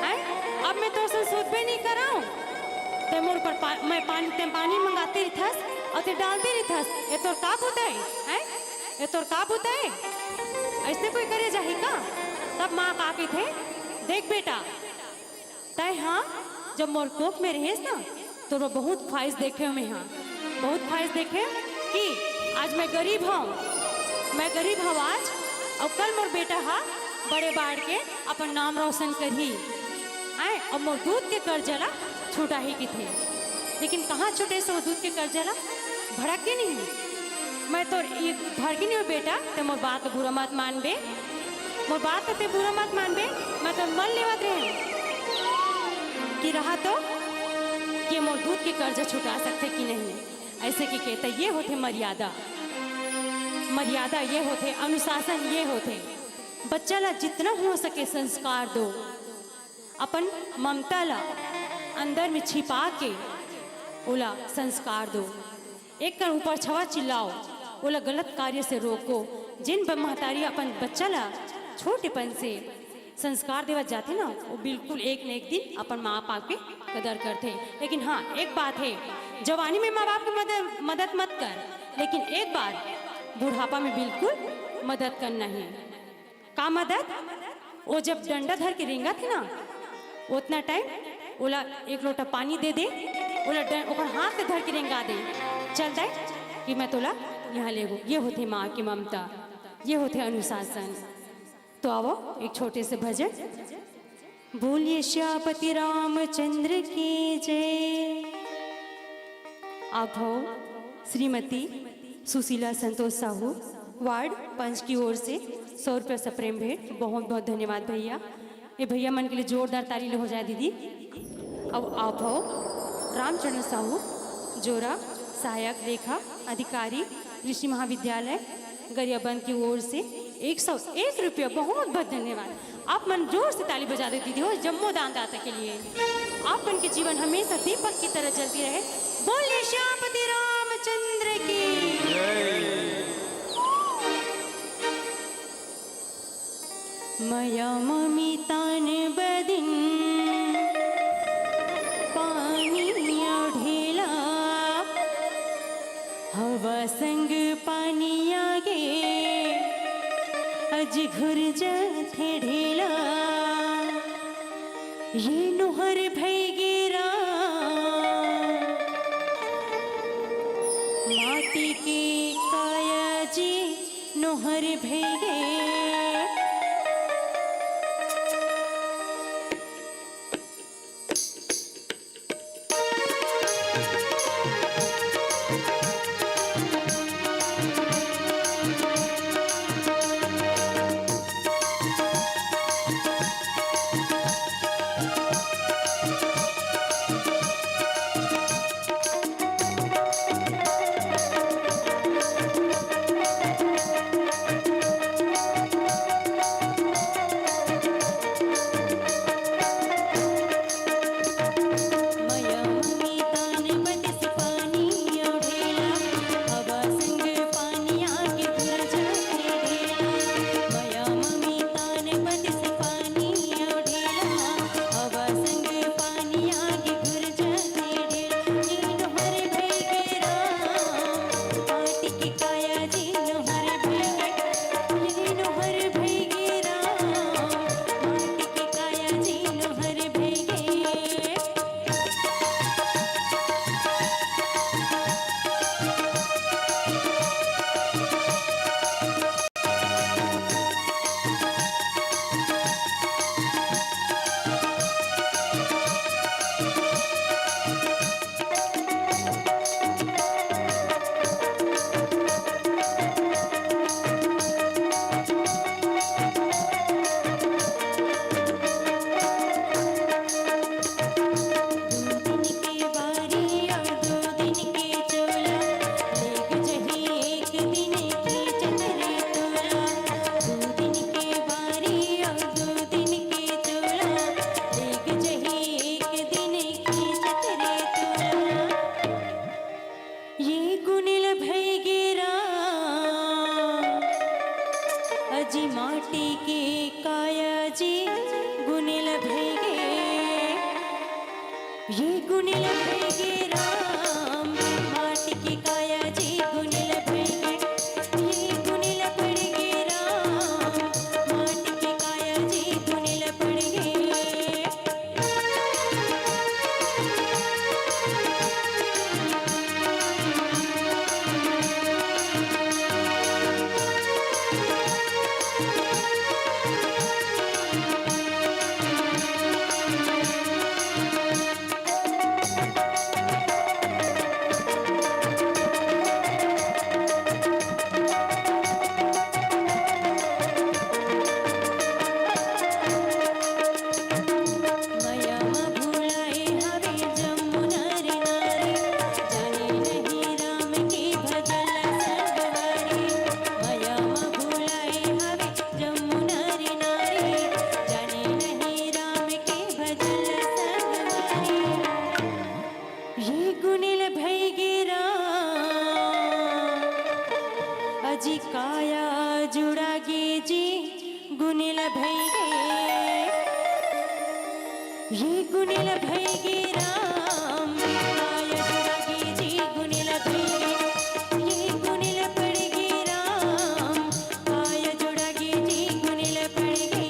हैं? अब मैं तोर संग सुतबे नहीं करंव। तैं मोर पर पा-, मैं पानी, तैं पानी मंगाते रहिथस अउ तैं डालते रहिथस, ए तोर का बुता ए, हैं?" ए तोर का बुता ए? अइसने कोई करे जाही का? तब माँ का कहिथे, "देख बेटा, तैं हा जब मोर कोख में रहेस ना, तोर बहुत ख्वाहिश देखे हंव मैं हा, बहुत ख्वाहिश देखे हंव कि आज मैं गरीब हंव, मैं गरीब हंव आज, अउ कल मोर बेटा हा बड़े बाढ़ के अपन नाम रोशन करही।" आय, अब मोर दूध के कर्जा ला छुटाही कहिथे। लेकिन कहाँ छुटे से वो दूध के कर्जा ला? भड़क के नहीं। मैं तोर ये भड़के नहीं हंव बेटा, तैं मोर बात बुरा मत मानबे, मोर बात तैं बुरा मत मानबे, मैं तोर मन लेवत रहेंव कि रहा तो ये मोर दूध के कर्जा छुटा सकथे कि नहीं। अइसे कहिके त ये होथे मर्यादा, मर्यादा ये होथे, अनुशासन ये होथे। बच्चा ला जितना हो सके संस्कार दो, अपन ममता ला अंदर में छिपा के ओला संस्कार दो। एक कर ऊपर छवा चिल्लाओ, ओला गलत कार्य से रोको। जेन ब-, महतारी अपन बच्चा ला छोटेपन से संस्कार देवत जाथे ना, वो बिल्कुल एक न एक दिन अपन माँ बाप के कदर करथे। लेकिन हाँ, एक बात हे, जवानी में माँ बाप की मदद, मदद मत कर, लेकिन एक बार बुढ़ापा में बिल्कुल मदद करना ही। का मदद? वो जब डंडा धर के रेंगथे ना, ओतना टाइम ओला एक लोटा पानी दे दे, ओला डं-, ओकर हाथ के धर के रेंगा दे, चल दाई कि मैं तोला यहाँ लेगो। ये होथे माँ के ममता, ये होथे अनुशासन। तो आवो एक छोटे से भजन। बोलिए श्यापति रामचंद्र की जय। आप हो श्रीमती सुशीला संतोष साहू, वार्ड पाँच की ओर से सौ रुपया सप्रेम भेंट। बहुत बहुत धन्यवाद भैया। ये भैया मन के लिए जोरदार ताली ले हो जाए दीदी। अब आप हो रामचंद्र साहू, जोरा, सहायक लेखा अधिकारी, कृषि महाविद्यालय गरियाबंद की ओर से एक सौ एक रुपया। बहुत बहुत धन्यवाद। आप मन जोर से ताली बजा दे दीदी हो, जम्मो दान दाता के लिए। आप मन के जीवन हमेशा दीपक की तरह जलती रहे। बोलिए श्यामपति रामचंद्र की। मया ममितान बदिन पानी ढेला, हवा संग पानी आगे, अज घुर जाथे ढेला। ये नोहर भई गे राम, माटी के काया जी नोहर भई गे। जी माटी के काया जी गुनेल भइगे, ये गुनेल भइगे राम। माटी के काया जी गुनेल भइगे, ये गुनेल पड़गे राम। माटी के काया जी गुनेल पड़गे। मया म भुलाए हवे जम्मो नर नारी, जाने नहीं राम के भजन ल संगवारी। मया म भुलाए हवे जम्मो नर नारी, जाने नहीं राम के भजन ल संगवारी। ये गुनेल भइगे राम, अजी काया जुड़ागे जी गुनेल भइगे। ये गुनेल भइगे राम, काया जुड़ागे जी गुनेल भइगे। ये गुनेल पड़गे राम, काया जुड़ागे जी गुनेल पड़गे।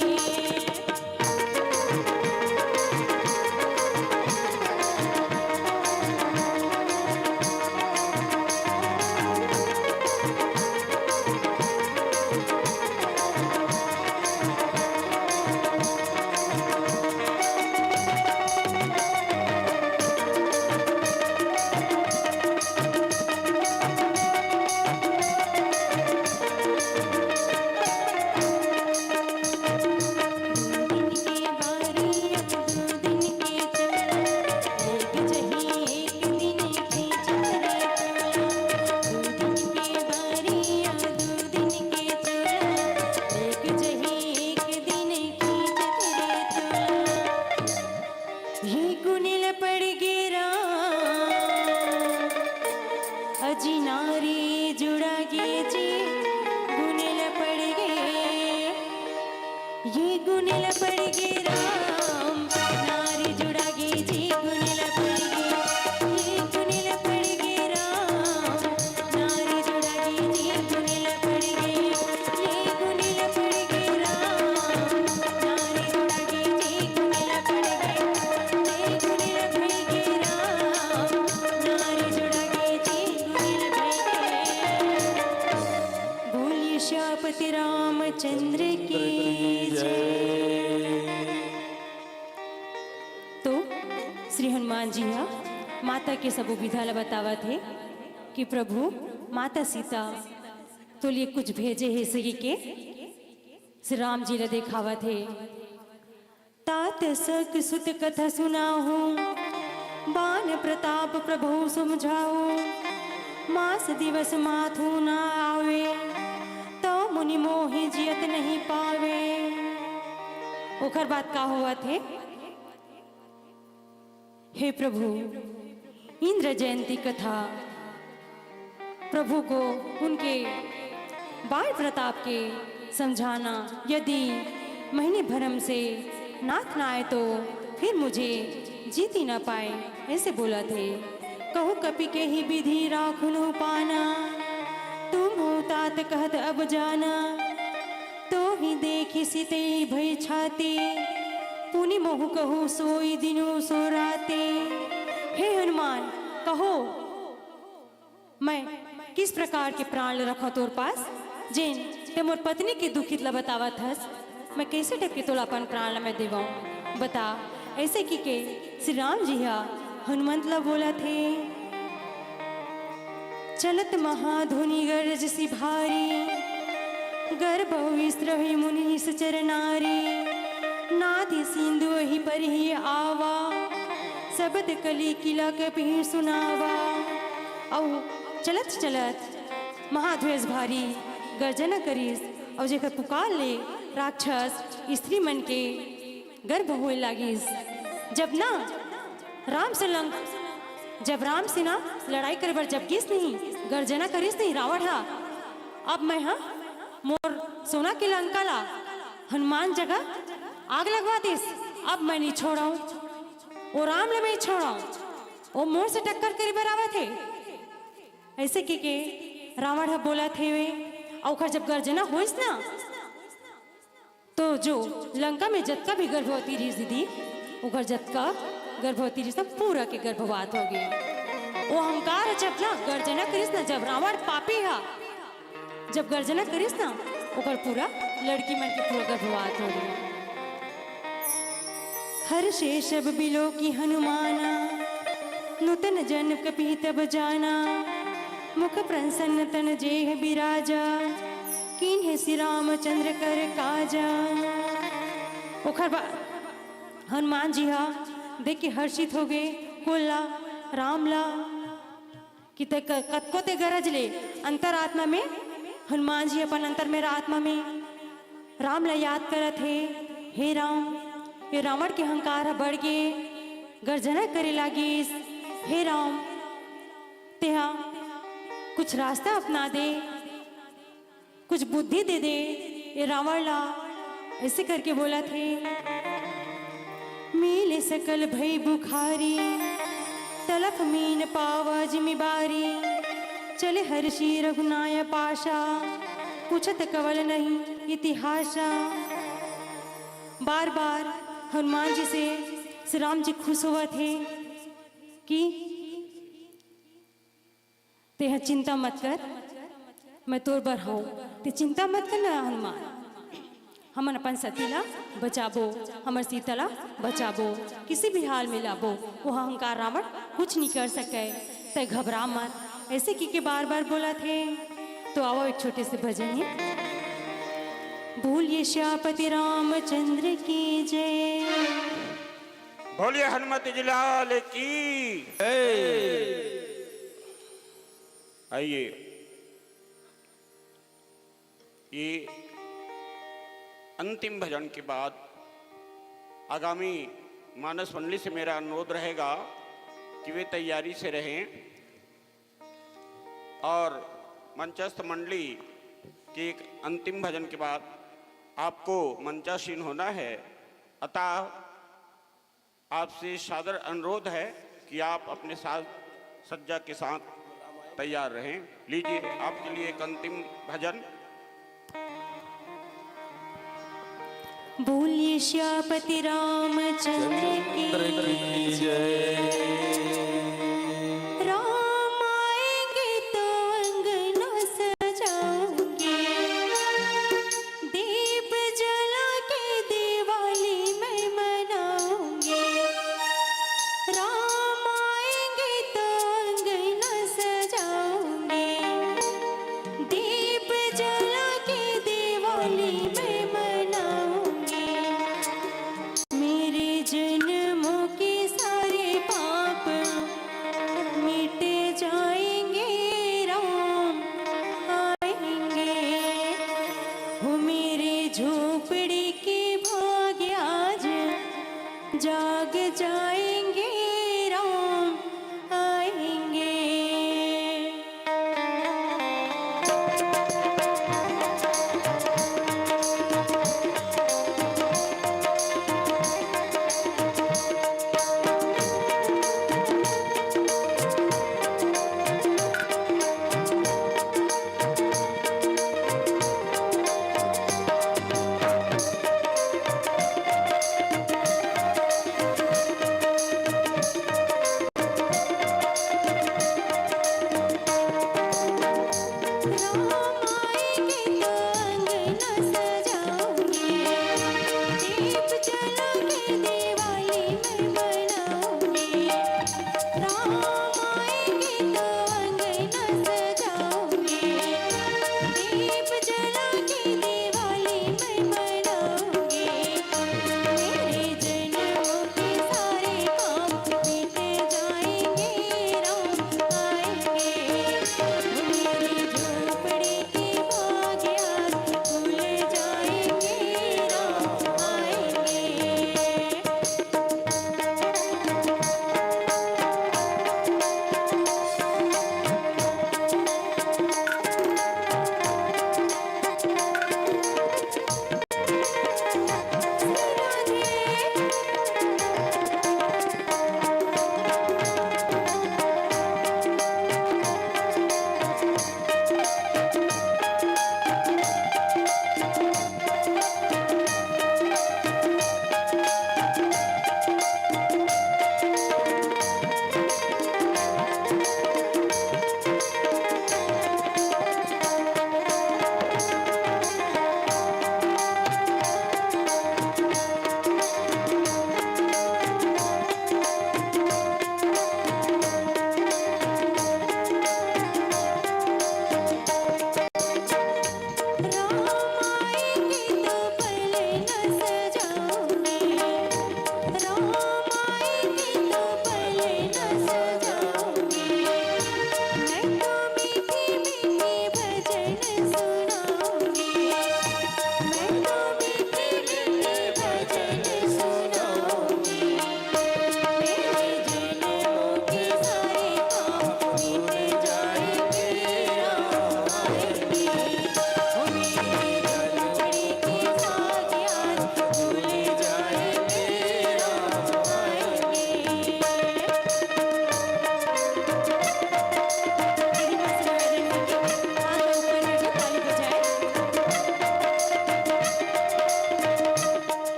ये गुनेल पड़गे राम, अजी नारी जुड़ागे जी गुनेल पड़गे। ये गुनेल पड़गे राम, नारी जुड़ागे जी गुनेल पड़गे। ये गुनेल पड़गे राम, नारी जुड़ागे जी गुनेल पड़गे। ये गुनेल पड़गे राम, नारी जुड़ागे जी गुनेल पड़गे। ये गुनेल भइगे राम, नारी जुड़ागे जी गुनेल भइगे। बोलिए श्यापति रामचंद्र की जय। तो श्री हनुमान जी ह माता के सबो विधा ल बतावत हे कि प्रभु, माता सीता तोर लिए कुछ भेजे हे, सही के श्री राम जी ल देखावत हे। तात सक सुत कथा सुनाहू, बान प्रताप प्रभु समझाहू। मास दिवस माथु ना आवे, तो मुनि मोहि जियत नहीं पावे। ओकर बाद का होवत हे? हे प्रभु, इंद्र जयंती कथा प्रभु को उनके बाण प्रताप के समझाना, यदि महीने भरम से नाथ ना आए तो फिर मुझे जीती ना पाए, ऐसे बोलत हे। कहु कपि केहि बिधि राखुन उपाना, तुम हो तात कहत अब जाना। तोहि देखि सितई भई छाती, पुनि मोहु कहु सोई दिनु सो राती। हे हनुमान, कहो, मैं किस प्रकार के प्राण ल रखंव तोर पास, जेन ते मोर पत्नी के दुखित ल बतावत हस? मैं कइसे type के तोला अपन प्राण ल मैं देवंव? बता। ऐसे कहिके श्री राम जी ह हनुमंत ल बोलत हे। चलत महाधुनि गरजसि भारी, गर्भ विस्रहि मुनि निसचर नारी। नादि सिंधु अहि परिहि आवा, सबद कलि किला कपिहि सुनावा। अउ चलत चलत महाध्वज भारी गर्जना करिस, अउ जेकर पुकार ले राक्षस स्त्री मन के गर्भ होए लागिस। जब ना राम से लंक, जब राम से ना लड़ाई करे बर जब गिस नहीं, गर्जना करिस नहीं रावण हा, अब मैं हा मोर सोना के लंका ला हनुमान जगह आग लगवा दिस, अब मैं नहीं छोड़ाऊं, ओ राम ले मैं छोड़ाऊं, ओ मोर से टक्कर करे बर आवत हे। ऐसे के के रावण ह बोलत हेवे, अउ ओखर जब गर्जना होइस ना, तो जो लंका में जतका भी गर्भवती रिहिस दीदी, ओकर जतका गर्भवती रिहिस ना, पूरा के गर्भवात हो गे। ओ हंकार जब ना गर्जना करिस ना, जब रावण पापी हा जब गर्जना करिस ना, ओकर पूरा लड़की मन के पूरा गर्भवात हो गे। हर्षे सब बिलोकि हनुमाना, नूतन जन कपिहि तब जाना। मुख प्रसन्न तन जेहि बिराजा, कीन्हे श्री रामचंद्र कर काजा। ओखर बाद हनुमान जी हा देख के हर्षित हो गे, कोन ला, राम ला, कि ते क-, कतको ते गरज ले, अंतरात्मा में हनुमान जी अपन अंतर में आत्मा में राम ला याद करत हे, "हे राम, ये रावण के अहंकार ह बढ़ गे, गर्जना करे लागिस, हे राम, तेहा कुछ रास्ता अपना दे, कुछ बुद्धि दे दे ये रावण ला।" ऐसे करके बोलत हे, "मिले सकल भई बुखारी, तलफ मीन पावा जिमि बारी। चले हर्षि रघुनाय पासा, पूछत कवल नहीं इतिहासा।" बार बार हनुमान जी से श्री राम जी खुश होवत हे कि तेहा चिंता मत कर, मैं तोर बर हूँ, ते चिंता मत कर ना हनुमान। हमन अपन सती ला बचाबो, हमर सीता ला बचाबो, किसी भी हाल में लाबो, वो अहंकार रावण कुछ नहीं कर सके। तै घबरा मत, ऐसे की के बार बार बोलत हे। तो आओ एक छोटे से भजन है। बोलिए श्यापति रामचंद्र की जय। बोलिए हनुमत जी लाल की। आइए, ये अंतिम भजन के बाद आगामी मानस मंडली से मेरा अनुरोध रहेगा कि वे तैयारी से रहें और मंचस्थ मंडली के एक अंतिम भजन के बाद आपको मंचासीन होना है। अतः आपसे सादर अनुरोध है कि आप अपने साज सज्जा के साथ तैयार रहें। लीजिए, आपके लिए एक अंतिम भजन। बोलिए श्यापति रामचंद्र की जय। राम आएंगे तो अंगना सजाऊंगे, दीप जला के दिवाली मैं मनाऊंगी। राम आएंगे तो अंगना सजाऊंगी, दीप जला के दिवाली मैं मनाऊंगी। मेरे जन्मों के सारे पाप मिट जाएंगे, राम आएंगे। हो मेरे झोपड़ी के भाग्य आज जाग जाएंगे, राम आएंगे।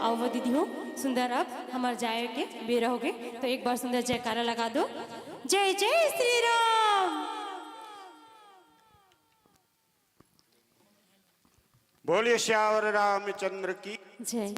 अउ वो दीदी हो, सुंदर, अब हमर जाए के बेरा होगे, तो एक बार सुंदर जयकारा लगा दो। जय जय श्री राम। बोलिए सियावर रामचंद्र की। जय।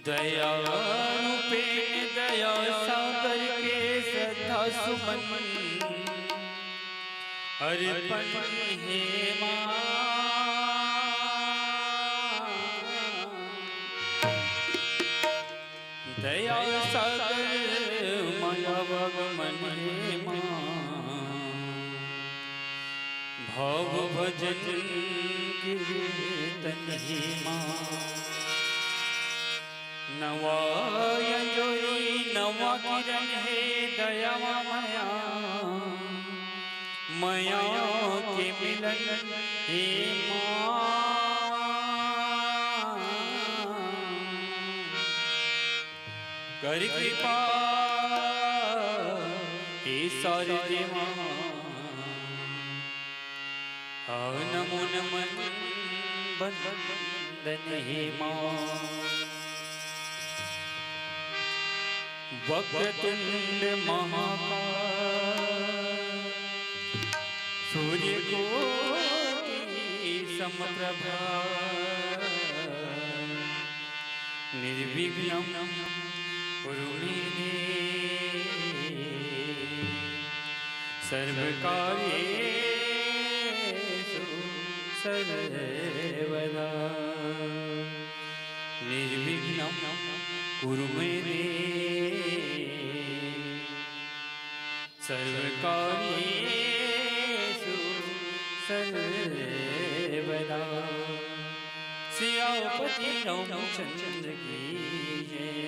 दया रूपेण दया सागर के श्रद्धा सुमन अर्पण हे माँ। दया सागर माया वागमन हे माँ। भाव भजन कीर्तन हे माँ। नवा अंजोरी नवा किरण हे दया मया, मया के मिलन हे माँ। कर कृपा हे शारदे माँ। आ नमो नमन बंदन हे माँ। वक्रतुंड महाकाय सूर्य कोटि समप्रभा। निर्विघ्नं कुरु मे देव सर्वकार्येषु सर्वदा। निर्विघ्नं कुरु मे देव सर्वकार्येषु सर्वदा। सियापति रामचंद्र की जय।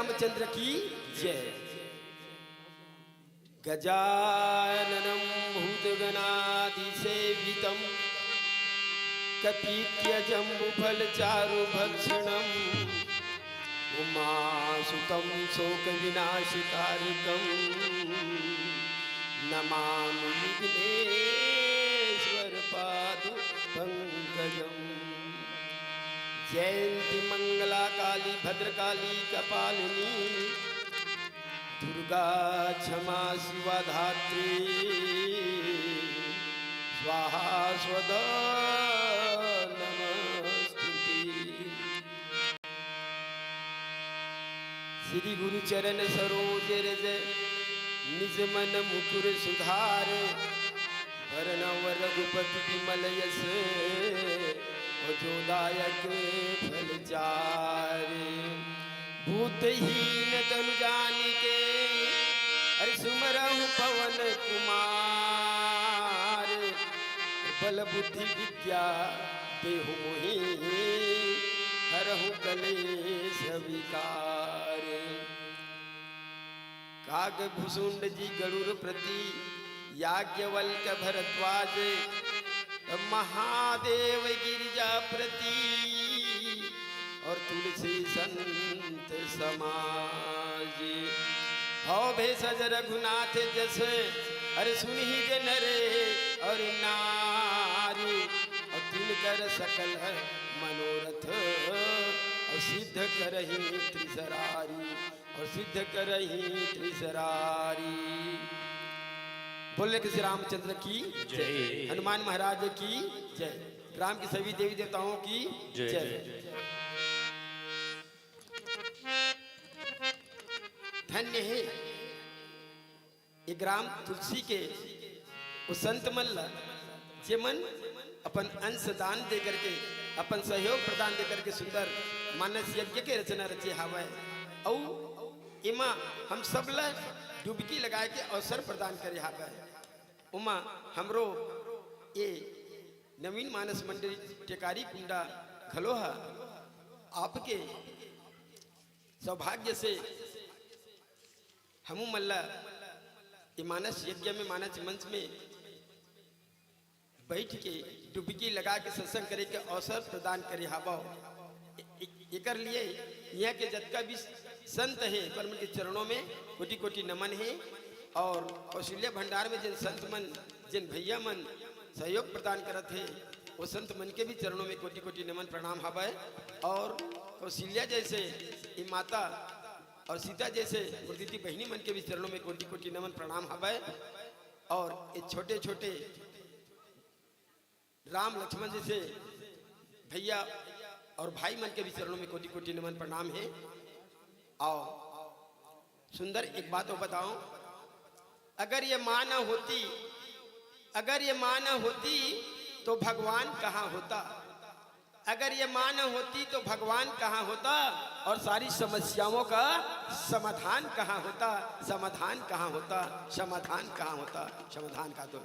रामचंद्र की जय। गजाननं भूतगणादिसेवितं कपीत्यजम्बुफलचारुभक्षणम् उमासुतं शोकविनाशकारकं नमामि विघ्नेश्वरपादपङ्कजम्। जयंती मंगला काली भद्रकाली कपालिनी दुर्गा क्षमा शिवा धात्री स्वाहा स्वधा नमस्तुते। श्री गुरु चरण सरोज रज निज मन मुकुर सुधार। वरनव रघुपति विमल यश जो दायक फल चारि। भूतहीन तनु जानिके अरे सुमरहु पवन कुमार। बल बुद्धि विद्या देहु मोहि हरहु कलेश विकार। काग भुसुंड जी गरुर प्रति याज्ञवल्क भरद्वाज महादेव गिरिजा प्रति और तुलसी संत समाज। भव भेषज रघुनाथ जस अरे सुनहि जे नर और नारी और तिनकर सकल मनोरथ और सिद्ध करही त्रिसरारी और सिद्ध करही त्रिसरारी। बोले कि श्री रामचंद्र की जय। हनुमान महाराज की जय। राम की सभी देवी देवताओं की जय। जय। धन्य हे ये ग्राम तुलसी के वो संत मन ला, जेमन अपन अंश दान दे करके, अपन सहयोग प्रदान दे करके सुंदर मानस यज्ञ के रचना रचे हावय। अउ एमा हम सब ला डुबकी लगाए के अवसर प्रदान करे हावय। ओमा हमरो ये नवीन मानस मंडली टेकारी कुंडा घलो ह आपके सौभाग्य से हमू मन ला ये मानस यज्ञ में, मानस मंच में बैठ के डुबकी लगा के सत्संग करे के अवसर प्रदान करे हावव। ए-, ए-, एकर लिए यहाँ के जतका भी संत हे, ओकर मन के चरणों में कोटि कोटि नमन हे। और कौशल्या भंडार में जिन संत मन, जिन भैया मन सहयोग प्रदान करत हे, वो संत मन के भी चरणों में कोटि कोटि नमन प्रणाम हावय। और कौशल्या जैसे ये माता और सीता जैसे गुरुदीदी बहिनी मन के भी चरणों में कोटि कोटि नमन प्रणाम हावय। और ये छोटे छोटे राम लक्ष्मण जैसे भैया और भाई मन के भी चरणों में कोटि कोटि नमन प्रणाम हे। आओ सुंदर एक बात और बताओ, अगर ये माँ न होती, अगर ये माँ न होती तो भगवान कहाँ होता? अगर ये माँ न होती तो भगवान कहाँ होता? और सारी समस्याओं का समाधान कहाँ होता? समाधान कहाँ होता? समाधान कहाँ होता? समाधान का तो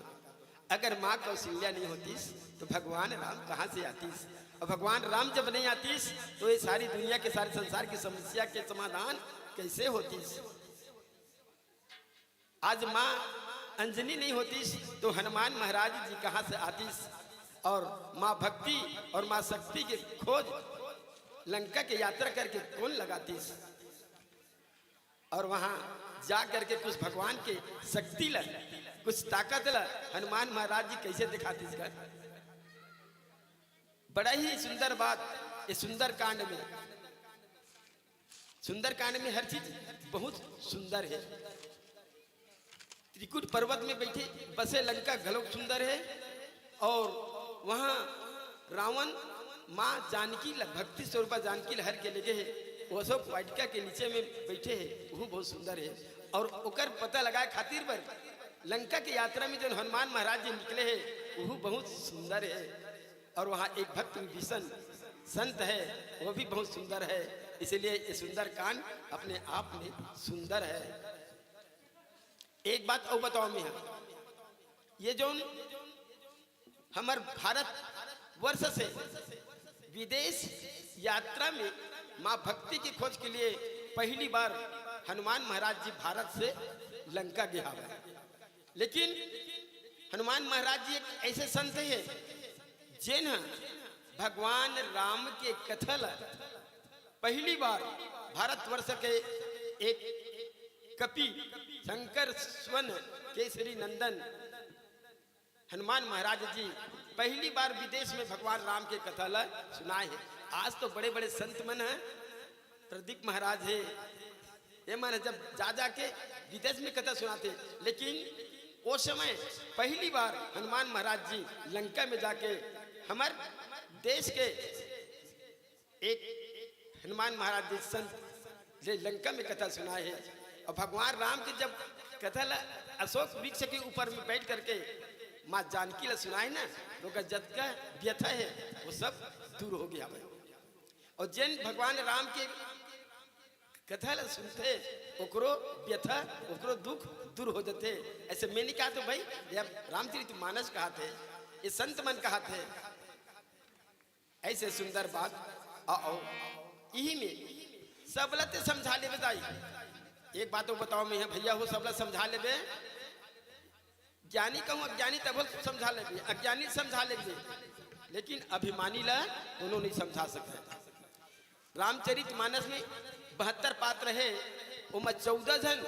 अगर माँ कौशल्या नहीं होतीस तो भगवान राम कहाँ से आतीस? और भगवान राम जब नहीं आतीस तो ये सारी दुनिया के, सारे संसार की समस्या के समाधान कैसे होतीस? आज माँ अंजनी नहीं होतीस तो हनुमान महाराज जी कहाँ से आतीस? और माँ भक्ति और माँ शक्ति की खोज लंका की यात्रा करके कौन लगातीस? और वहां जा करके कुछ भगवान के शक्ति ला, कुछ ताकत ला हनुमान महाराज जी कैसे दिखातीस कर? बड़ा ही सुंदर बात ये सुंदरकांड में। सुंदरकांड में हर चीज बहुत सुंदर है। त्रिकुट पर्वत में बैठे बसे लंका घलोक सुंदर है। और वहां रावण माँ जानकी ला, भक्ति स्वरूपा जानकी ला हर के लेगे हे, वो सब वाटिका के नीचे में बैठे हे, वो बहुत सुंदर है। और ओकर पता लगाए खातिर बर लंका के यात्रा में जो हनुमान महाराज जी निकले हे, वो बहुत सुंदर है। और वहां एक भक्त विभीषण संत है, वो भी बहुत सुंदर है। इसलिए ये सुंदरकांड अपने आप में सुंदर है। एक बात और बताओ मैं, ये जो हमर भारत वर्ष से विदेश यात्रा में माँ भक्ति की खोज के लिए पहली बार हनुमान महाराज जी भारत से लंका गे हावय। लेकिन हनुमान महाराज जी एक ऐसे संत हे, जेन ह भगवान राम के कथा ल पहली बार भारतवर्ष के एक कपि शंकर स्वर्ण केसरी नंदन हनुमान महाराज जी पहली बार विदेश में भगवान राम के कथा ल सुनाए हे। आज तो बड़े-बड़े संत मन ह, प्रदीप महाराज हे, ये मन जब जा-जा के विदेश में कथा सुनाथे, लेकिन ओ समय पहली बार हनुमान महाराज जी लंका में जाके हमर देश के एक हनुमान महाराज जी संत ले लंका में कथा सुनाए हे। और भगवान राम के जब कथा ल अशोक वृक्ष के ऊपर में बैठ करके माँ जानकी ल सुनाए ना, तो ओकर जतका व्यथा हे, वो सब दूर हो गया भाई। और जेन भगवान राम के कथा ल सुनथे, ओकरो व्यथा, ओकरो दुख दूर हो जथे। ऐसे मैं नहीं कहा तो भाई, ये रामचरित मानस कहा थे, ये संत मन कहा थे। ऐसे सुंदर बात। आओ, इही में सबला ते समझा लेबे दाई। एक बात तो बताओ, मैं भैया हो, सबला समझा लेबे। ज्ञानी कहूँ अज्ञानी तब समझा लेबे, अज्ञानी समझा लेबे, लेकिन अभिमानी ला कोनो नहीं समझा सकता। रामचरित मानस में बहत्तर पात्र हे, ओमा चौदह झन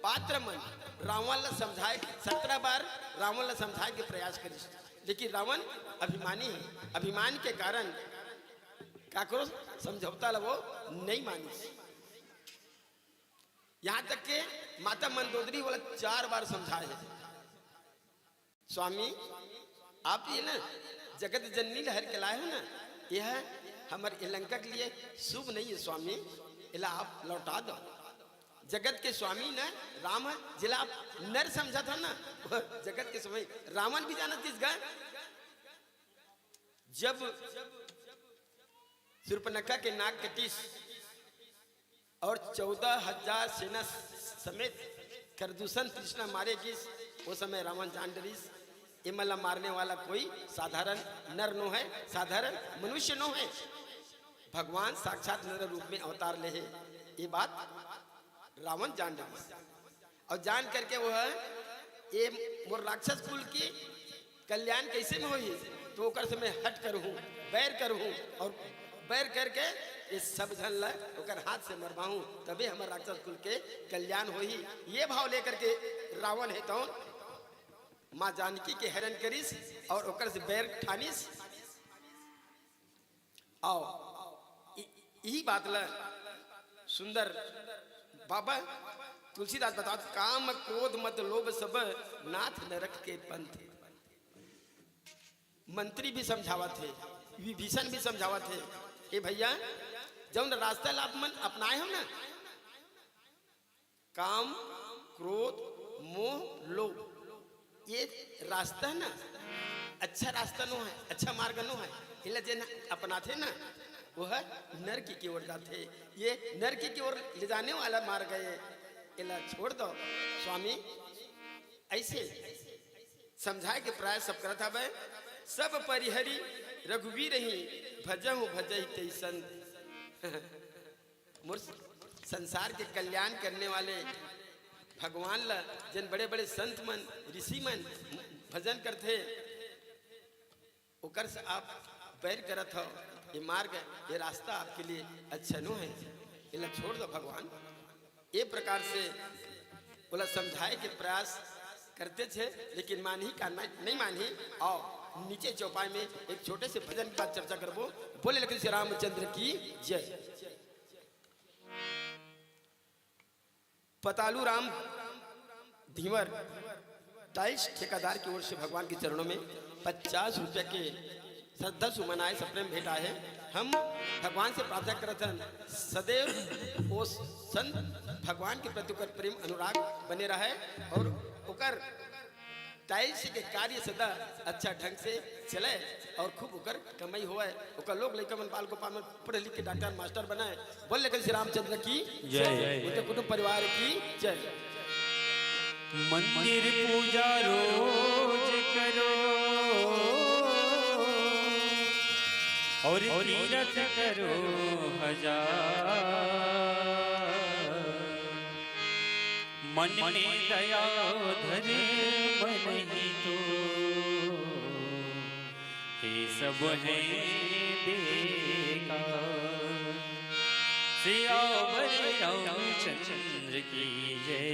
पात्र मन रावण ला समझाए, सत्रह बार रावण ला समझाए के प्रयास करिस, लेकिन रावण अभिमानी हे, अभिमान के कारण काकरो समझौता ला वो नहीं मानिस। यहाँ तक के माता मंदोदरी वाला चार बार समझाए हे, स्वामी, आप ये ना जगत जननी ला हर के लाए हो ना, यह हमर ये लंका के लिए शुभ नहीं है स्वामी, इला आप लौटा दो। जगत के स्वामी ना राम है, जिला आप नर समझा था ना, वो जगत के स्वामी रावण भी जानत किस गा। जब शूर्पणखा के नाक कटिस और चौदह हजार सेना समेत करदूषण तृष्णा मारे गिस, वो समय रावण जान डरिस, एमन ला मारने वाला कोई साधारण नर नो है, साधारण मनुष्य नो है, भगवान साक्षात नर रूप में अवतार ले है। ये बात रावण जान डरिस। और जान करके वो है, ये मोर राक्षस कुल की कल्याण कैसे में होही, तो ओकर से मैं हट करहूँ, बैर करहूँ और बैर करके ये सब झन ला ओकर हाथ से मरवाहूँ, तबे हमर राक्षस कुल के कल्याण होही। ये भाव लेकर के रावण हे तौन माँ जानकी के हरण करिस और ओकर से बैर ठानिस। आओ, इ-, इही बात ल सुंदर बाबा तुलसीदास बतात, "काम क्रोध मद लोभ सब नाथ नरक के पंथ।" मंत्री भी समझावत हे, विभीषण भी समझावत हे, "ए भैया, जौन रास्ता ला आप मन अपनाए हो ना, काम, क्रोध, मोह, लोभ, ये रास्ता ना अच्छा रास्ता नो है, अच्छा मार्ग नो है। एला जेन अपनाथे ना, वो है नरक की ओर जाथे। ये नरक की ओर ले जाने वाला मार्ग है, एला छोड़ दो स्वामी।" ऐसे समझाए के प्रयास सब करत हवे। "सब परिहरी रघुवीर ही, भजहु भजहि तेहि संत।" मोर संसार के कल्याण करने वाले भगवान ला जेन बड़े-बड़े संत मन, ऋषि मन भजन करथे, ओकर से आप बैर करत हव। ये मार्ग, ये रास्ता आपके लिए अच्छा नो है, एला छोड़ दो भगवान। ये प्रकार से ओला समझाए के प्रयास करते थे, लेकिन मानही का नहीं, नहीं मानही। आओ, नीचे चौपाई में एक छोटे से भजन के बाद चर्चा करबो। बोले लखन श्री रामचंद्र की जय। पतालू राम धीवर टाइल्स ठेकेदार की ओर से भगवान के चरणों में पचास रुपया के श्रद्धा सुमन आए, सप्रेम भेंट आए हैं। हम भगवान से प्रार्थना करत हन, सदैव वो संत भगवान के प्रति ओकर प्रेम अनुराग बने रहे और ओकर टाइल्स के कार्य सदा अच्छा ढंग से चले और खूब ओकर कमाई होए, ओकर लोग लइका मन, बाल गोपाल मन पढ़ लिख के डॉक्टर मास्टर बनाए। बोल लेकिन श्री रामचंद्र की जय। उनके कुटुंब परिवार की जय। मंदिर पूजा रोज करो और तीरथ करो हजार। मन में दया धर, मन ही तो, ये सब है बेकार। सियावर रामचंद्र की जय।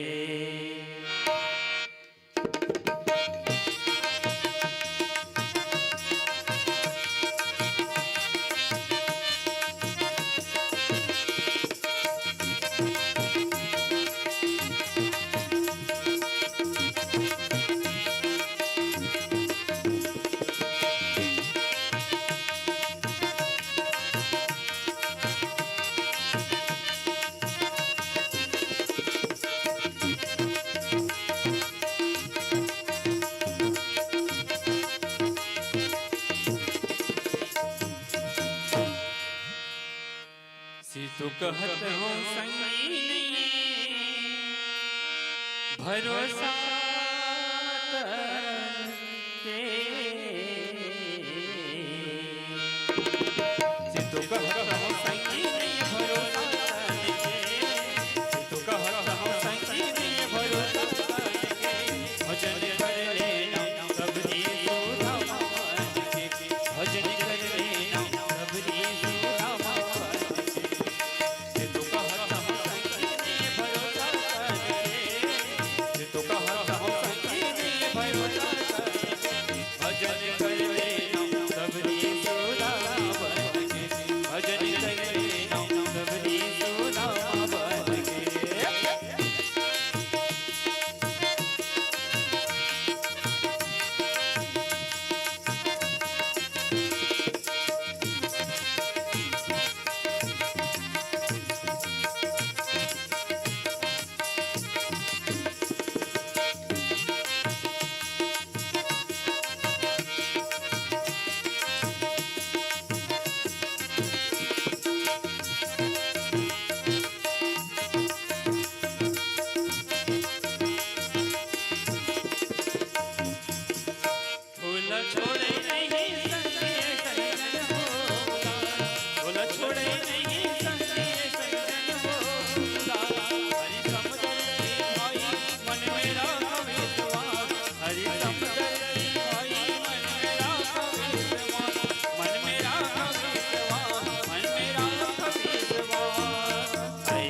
सितु कहत हंव संगी नइ भरोसा तन के। सितु कहत हंव संगी नइ भरोसा तन के। सितु कहत हंव संगी नइ भरोसा तन के। भजन कर लेना सबरी सुधा मन के। भजन कर लेना सबरी सुधा मन के। सितु कहत हंव संगी नइ भरोसा तन के। सितु कहत हंव संगी नइ भरोसा तन के। भजन कर लेना सबरी सुधा मन के। भजन कर लेना सबरी सुधा मन के। तोला छोड़े नहीं संगी सजन हो, तोला छोड़े नहीं संगी सजन हो। हरि समदर की भाई मन में राख विश्वास, हरि समदर की भाई मन में राख विश्वास, मन में राख विश्वास, मन में राख विश्वास। ऐ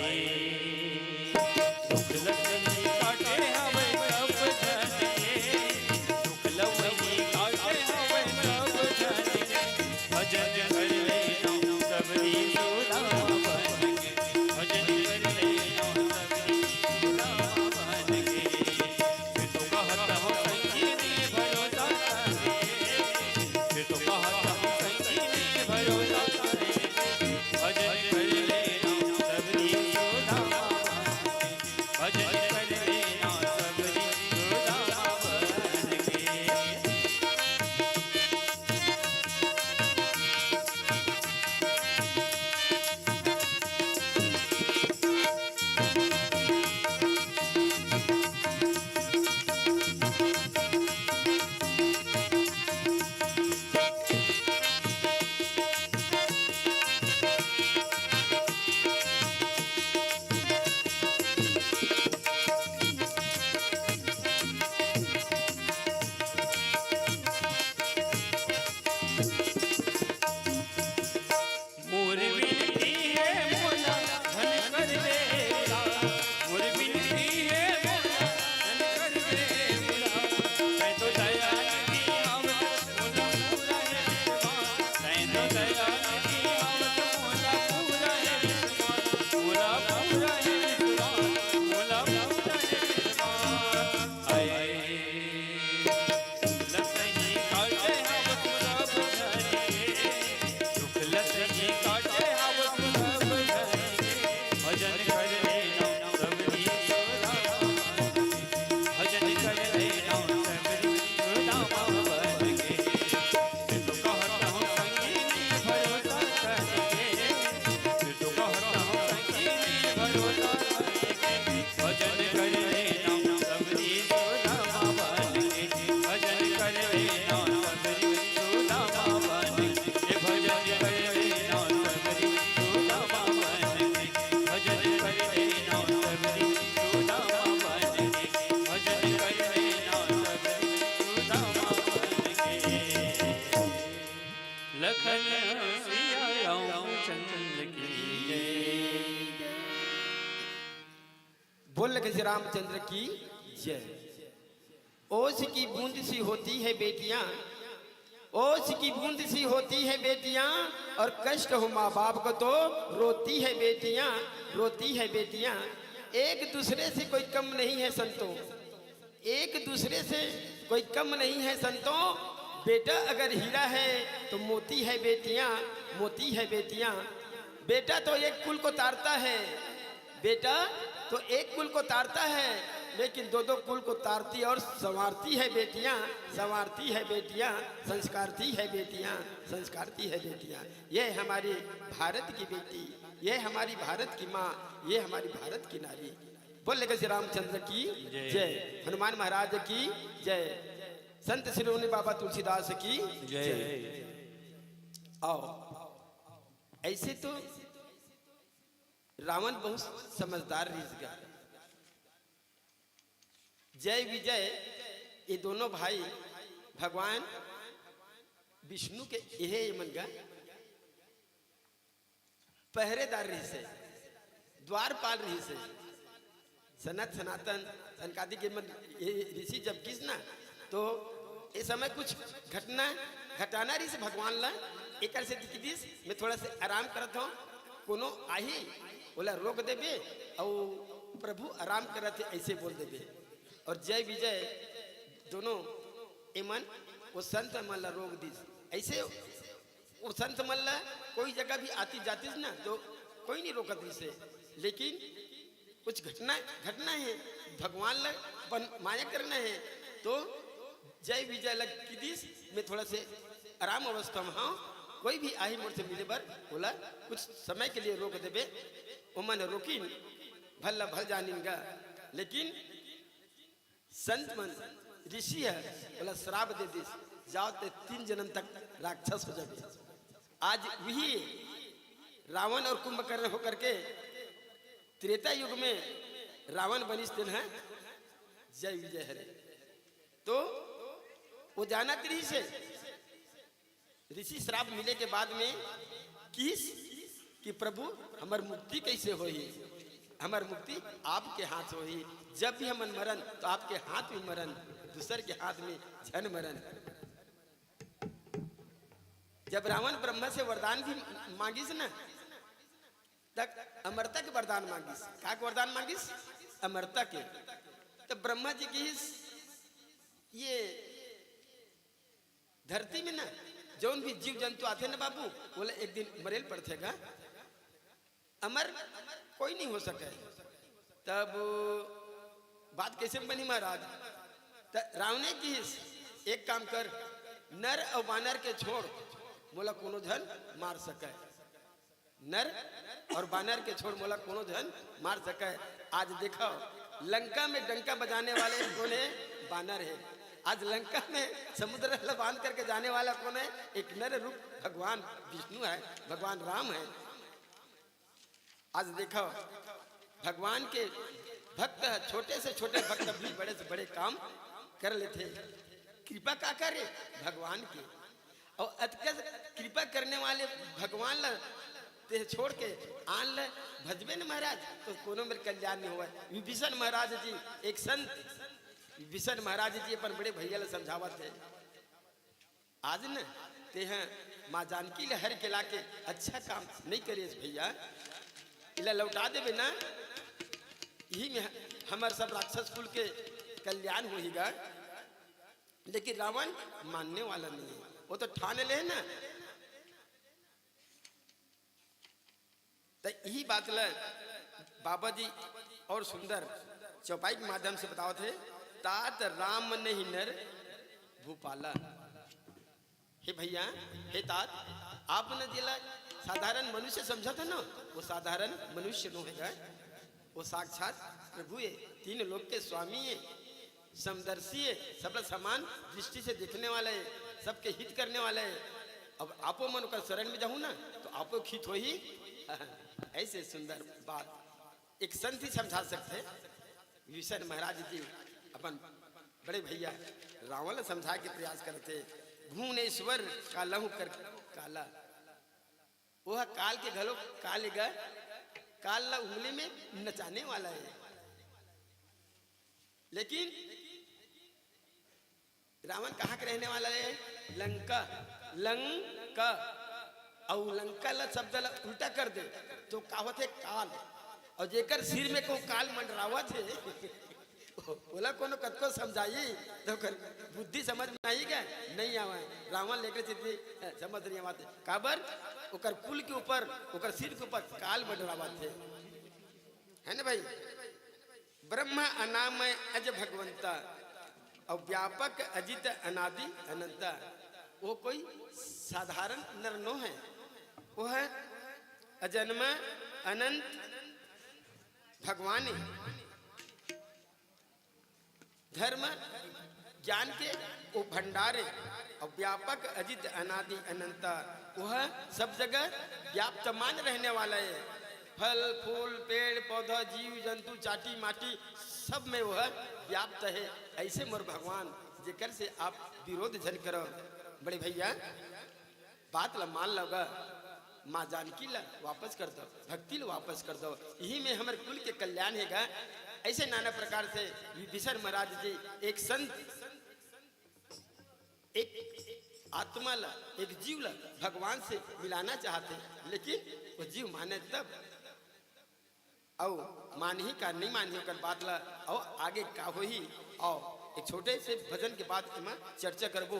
दुख लवही काटे हवय सब झन के, दुख लवही काटे हवय सब झन के। भजन कर लेना सबरी सुधा मन के, भजन कर लेना सबरी सुधा मन के। सितु कहत हंव संगी नइ भरोसा तन के, सितु कहत हंव संगी नइ भरोसा तन के। भजन कर लेना सबरी सुधा मन के। भजन कर लेना सबरी सुधा मन के। मोर विनती हे मोला धन कर दे, मोर विनती हे मोला धन कर दे। तैं तो दया निधि आवत मोला पूरा हे विश्वास, तैं तो दया निधि आवत मोला पूरा हे विश्वास, मोला पूरा हे विश्वास, मोला पूरा हे विश्वास। ऐ लसही काटे हव सब झन के, दुख लसही काटे हव सब झन के। भजन कर लेना सबरी सुधा मन के, भजन कर लेना रामचंद्र की जय। ओस की बूंद सी होती है बेटियां, ओस की बूंद सी होती है बेटियां, और कष्ट हो माँ बाप को तो रोती है बेटियां, रोती है बेटियां। एक दूसरे से कोई कम नहीं है संतों, एक दूसरे से कोई कम नहीं है संतों। बेटा अगर हीरा है तो मोती है बेटियां, मोती है बेटियां। बेटा तो एक कुल को तारता है, बेटा तो एक कुल को तारता है, लेकिन दो दो कुल को तारती और संवारती है बेटियां, संवारती है बेटियां, संस्कारती है बेटियां, संस्कारती है बेटियां। ये हमारी भारत की बेटी, ये हमारी भारत की माँ, ये हमारी भारत की नारी। बोल लेकर श्री रामचंद्र की जय। जय, हनुमान महाराज की जय, संत शिरोमणि बाबा तुलसीदास की जय। जय। आओ, ऐसे तो रावण बहुत समझदार रिहिस गा। जय विजय, ये दोनों भाई भगवान विष्णु के एहे ये मन गा पहरेदार रिहिस हे, द्वारपाल रिहिस हे। सनत सनातन सनकादि के मन, ये ऋषि जब गिस ना, तो ये समय कुछ घटना घटाना रिहिस भगवान ला, एकर से दिख दिस, मैं थोड़ा से आराम करत हूँ, कोनो आही ओला रोक देबे, अउ प्रभु आराम करत हे, ऐसे बोल देबे। और जय विजय दोनों एमन वो संत मन ला रोक दिस। ऐसे वो संत मन ला कोई जगह भी आती जाती ना, तो कोई नहीं रोकत रिहिस हे, लेकिन कुछ घटना घटना है, भगवान ला अपन माया करना है, तो जय विजय लग की दिस, मैं थोड़ा से आराम अवस्था में हूँ, कोई भी आही मोर से मिले बर, ओला कुछ समय के लिए रोक देबे। ओमन रोकिन, भल ला भल जानिन गा, लेकिन संत मन, ऋषि है, ओला श्राप दे दिस, जाओ ते तीन जन्म तक राक्षस हो जाबे। आज वही रावण और कुंभकर्ण होकर के त्रेता युग में रावण बनिस, तेन है जय विजय हरे। तो वो जानत रिहिस हे, ऋषि श्राप मिले के बाद में किहिस कि प्रभु, हमर मुक्ति कैसे होही? हमर मुक्ति आपके हाथ होही। जब भी हमन मरन, तो आपके हाथ में मरन, दूसर के हाथ में झन मरन। जब रावण ब्रह्मा से वरदान भी मांगिस ना, तक अमरता के वरदान मांगिस। का के वरदान मांगिस? अमरता के। तो ब्रह्मा जी किहिस, ये धरती में ना, जौन भी जीव जंतु आथे ना बाबू, ओला एक दिन मरेल पड़थे गा। अमर कोई नहीं हो सके। तब बात कैसे बनी महाराज? त रावणे किहिस, एक काम कर, नर और बानर के छोड़, मोला कोनो झन मार सके। नर और बानर के छोड़, मोला कोनो झन मार सके। आज देखो, लंका में डंका बजाने वाले कोने? बानर है। आज लंका में समुद्र ला बांध करके जाने वाला कोने? एक नर रूप भगवान विष्णु है, भगवान राम है। आज देखो, भगवान के भक्त, छोटे से छोटे भक्त भी बड़े से बड़े काम कर लेथे। कृपा का करे? भगवान के। और अतका कृपा करने वाले भगवान ला ते छोड़ के आन ला भजबे न महाराज, तो कोनो मेर कल्याण नहीं होवय। विभीषण महाराज जी, एक संत विभीषण महाराज जी अपन बड़े भैया ला समझावत हे, आज न तेह माँ जानकी ले हर के लाके अच्छा काम नहीं करेस भैया, इला लौटा देबे ना, यही में हमर सब राक्षस कुल के कल्याण होही गा। लेकिन रावण मानने वाला नहीं है, वो तो ठान ले ना। त यही बात ल बाबा जी और सुंदर चौपाई के माध्यम से बतावत हे, तात राम नहीं नर भूपाला। हे भैया, हे तात, आप न जेला साधारण मनुष्य समझत हे ना, वो साधारण मनुष्य नो हे गा, वो साक्षात प्रभु हे, तीन लोक के स्वामी हे, समदर्शी हे, सबला समान दृष्टि से देखने वाला हे, सबके हित करने वाला हे। अब आपो मन ओकर शरण में जाहू ना, तो आपो के हित होही। ऐसे सुंदर बात एक संत ही समझा सकथे। विभीषण महाराज जी अपन बड़े भैया रावण ला समझाए के प्रयास करथे, भुवनेश्वर कालहु कर काला। वो ह काल के घलो काल हे गा, काल ला उंगली में नचाने वाला हे। लेकिन रावण कहाँ के रहने वाला है? लंका। लंका। अउ लंका ला शब्द ला उल्टा कर दे तो का होथे? काल। अउ जेकर सिर में को काल मंडरावत हे, ओला कोनो कतको समझाई तो ओकर बुद्धि समझ में आही का? नहीं आवय। रावण लेकर चित्ती समझ नहीं आवत हे। काबर? ओकर कुल के ऊपर, ओकर सिर के ऊपर काल मंडरावत हे, है ना भाई? ब्रह्म अनामय अज भगवंता, अउ व्यापक अजित अनादि अनंता। वो कोई साधारण नर नो है, वो है अजन्म अनंत भगवान है। धर्म ज्ञान के वो भंडार है, अउ व्यापक अजित अनादि अनंता, वह सब जगह व्याप्तमान रहने वाला है। फल फूल, पेड़ पौधा, जीव जंतु, चाटी माटी, सब में वह व्याप्त है। ऐसे मोर भगवान, जेकर से आप विरोध झन करो। बड़े भैया, बात ला मान लव गा, माँ जानकी ला वापस कर दव, भक्ति ला वापस कर दव, इही में हमर कुल के कल्याण हे गा। ऐसे नाना प्रकार से विभीषण महाराज जी एक संत, एक आत्मा ला, एक जीव ला भगवान से मिलाना चाहत हे, लेकिन वो जीव माने तब। अउ मानही का नहीं मानही ओकर बात ला, अउ आगे का होही, अउ एक छोटे से भजन के बाद एमा चर्चा करबो।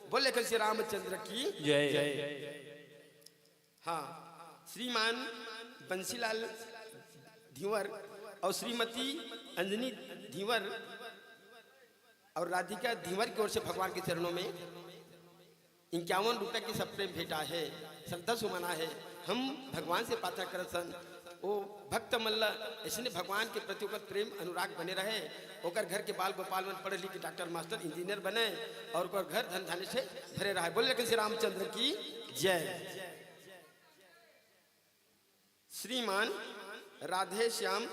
बोले कन श्री रामचंद्र की जय। हाँ, श्रीमान बंसीलाल धीवर अउ श्रीमती अंजनी धीवर अउ राधिका धीवर की ओर से भगवान के चरणों में इक्यावन रुपया के सब प्रेम भेंटा हे, श्रद्धा सुमन आहे। हम भगवान से प्रार्थना करत सन, ओ भक्त मन ल अइसने भगवान के प्रति ओकर प्रेम अनुराग बने रहे, ओकर घर के बाल गोपाल मन पढ़ लिख के डॉक्टर, मास्टर, इंजीनियर बने अउ ओकर घर धन धान्य से भरे रहे। बोले लेकिन श्री रामचंद्र की जय। श्रीमान राधे श्याम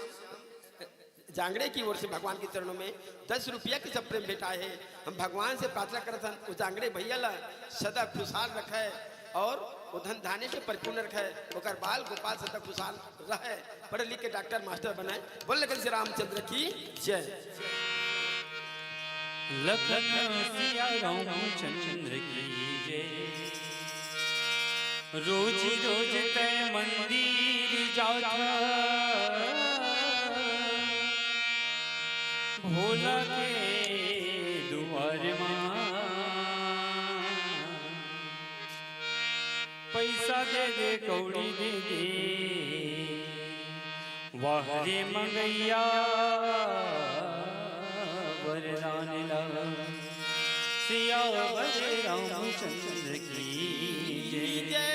जांगड़े की ओर से भगवान के चरणों में दस रुपया के सब प्रेम भेंटा हे। हम भगवान से प्रार्थना करत हन, वो जांगड़े भैया ला सदा खुशहाल रखे अउ वो धन धान्य से परिपूर्ण रखे, ओकर बाल गोपाल सदा खुशहाल रहे, पढ़ लिख के डॉक्टर मास्टर बने। बोल लेकिन श्री रामचंद्र की जय। लखन सिया रामचंद्र की जय। रोज रोज तै मंदिर जात भोला के दुआर मा। पैसा दे दे, कौड़ी दे दे, वाह रे मंगैया वरदान ला। सियावर रामचंद्र की जय।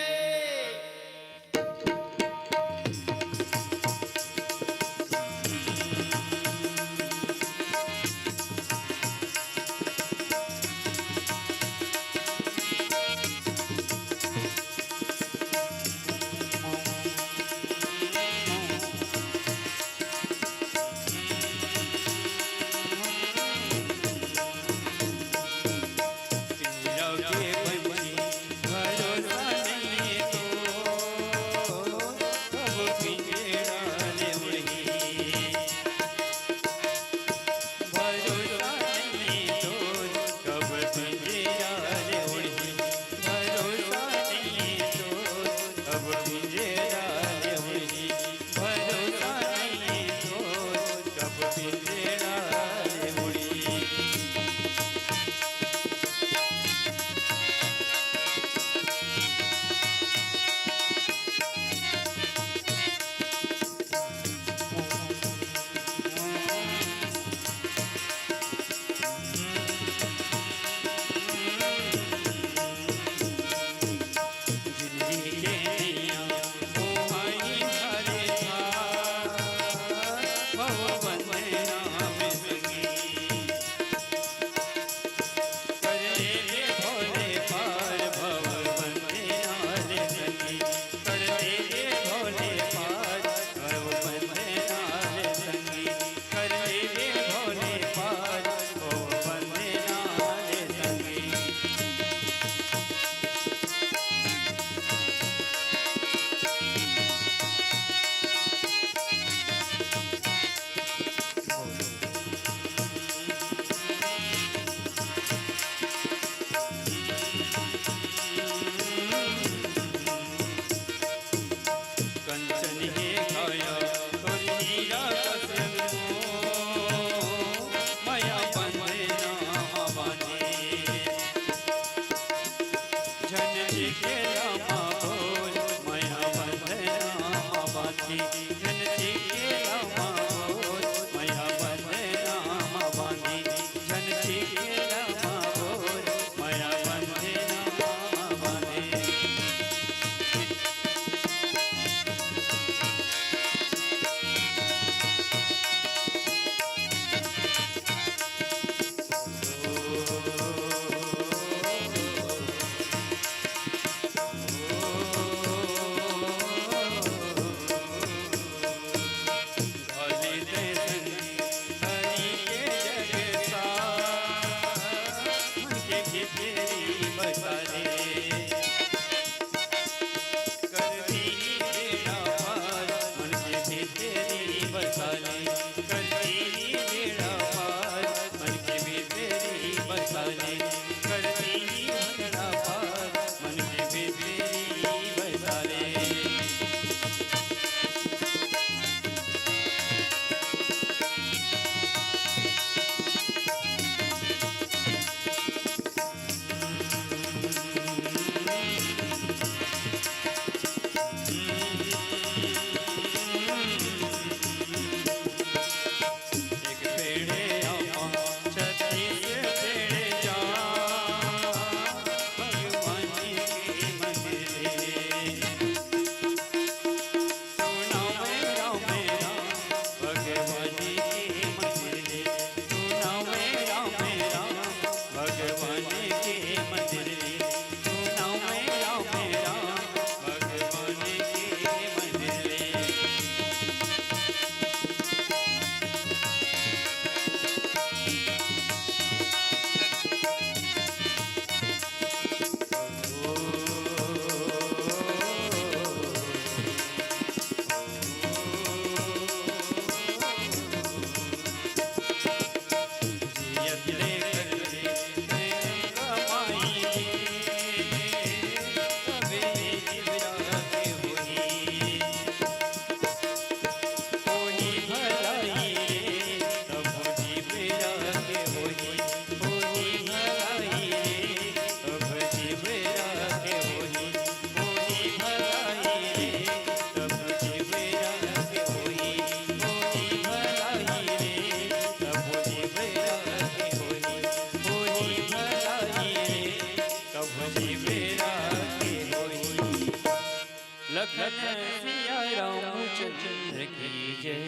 धन सिया रामचंद्र की जय।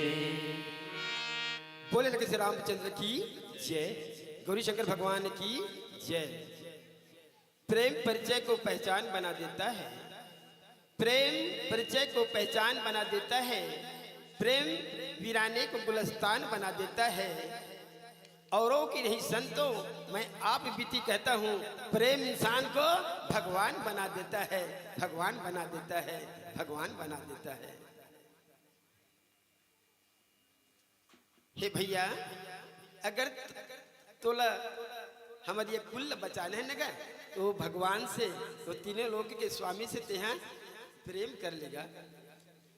बोले लगे श्री रामचंद्र की जय, गौरी शंकर भगवान की जय। प्रेम परिचय को पहचान बना देता है, प्रेम परिचय को पहचान बना देता है, प्रेम वीराने को गुलस्तान बना देता है। औरों की नहीं संतों, मैं आप बीती कहता हूँ, प्रेम इंसान को भगवान बना देता है, भगवान बना देता है, भगवान बना देता है। हे भैया, अगर तोला हमर ये कुल ल बचाना है न गा, तो भगवान से, तो तीनों लोक के स्वामी से तेहा प्रेम कर लेगा।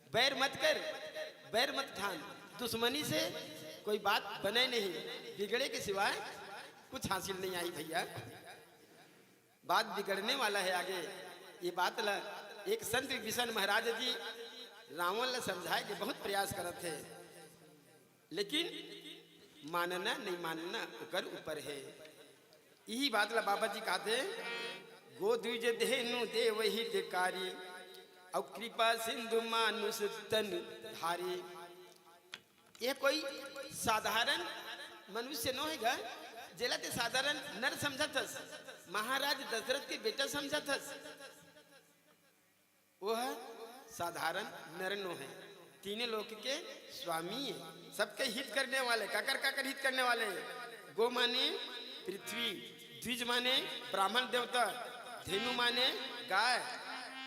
बैर मत कर, बैर मत ठान, दुश्मनी से कोई बात बने नहीं, बिगड़े के सिवाय कुछ हासिल नहीं आई भैया। बात बिगड़ने वाला है आगे। ये बात ला एक संत विभीषण महाराज जी रावण ला समझाए के बहुत प्रयास करत हे, लेकिन मानना नहीं मानना ओकर ऊपर है। यही बात ला बाबा जी कहते, गो द्विज धेनु देव हितकारी, और कृपा सिंधु मानुष तन धारी। ये कोई साधारण मनुष्य नो हे गा, जेला ते साधारण नर समझत हस, महाराज दशरथ के बेटा समझत हस। वो ह साधारण नर नो हे, तीनों लोक के स्वामी हे, सबके हित करने वाले। काकर काकर हित करने वाले? गो माने पृथ्वी, द्विज माने ब्राह्मण देवता, धेनु माने गाय,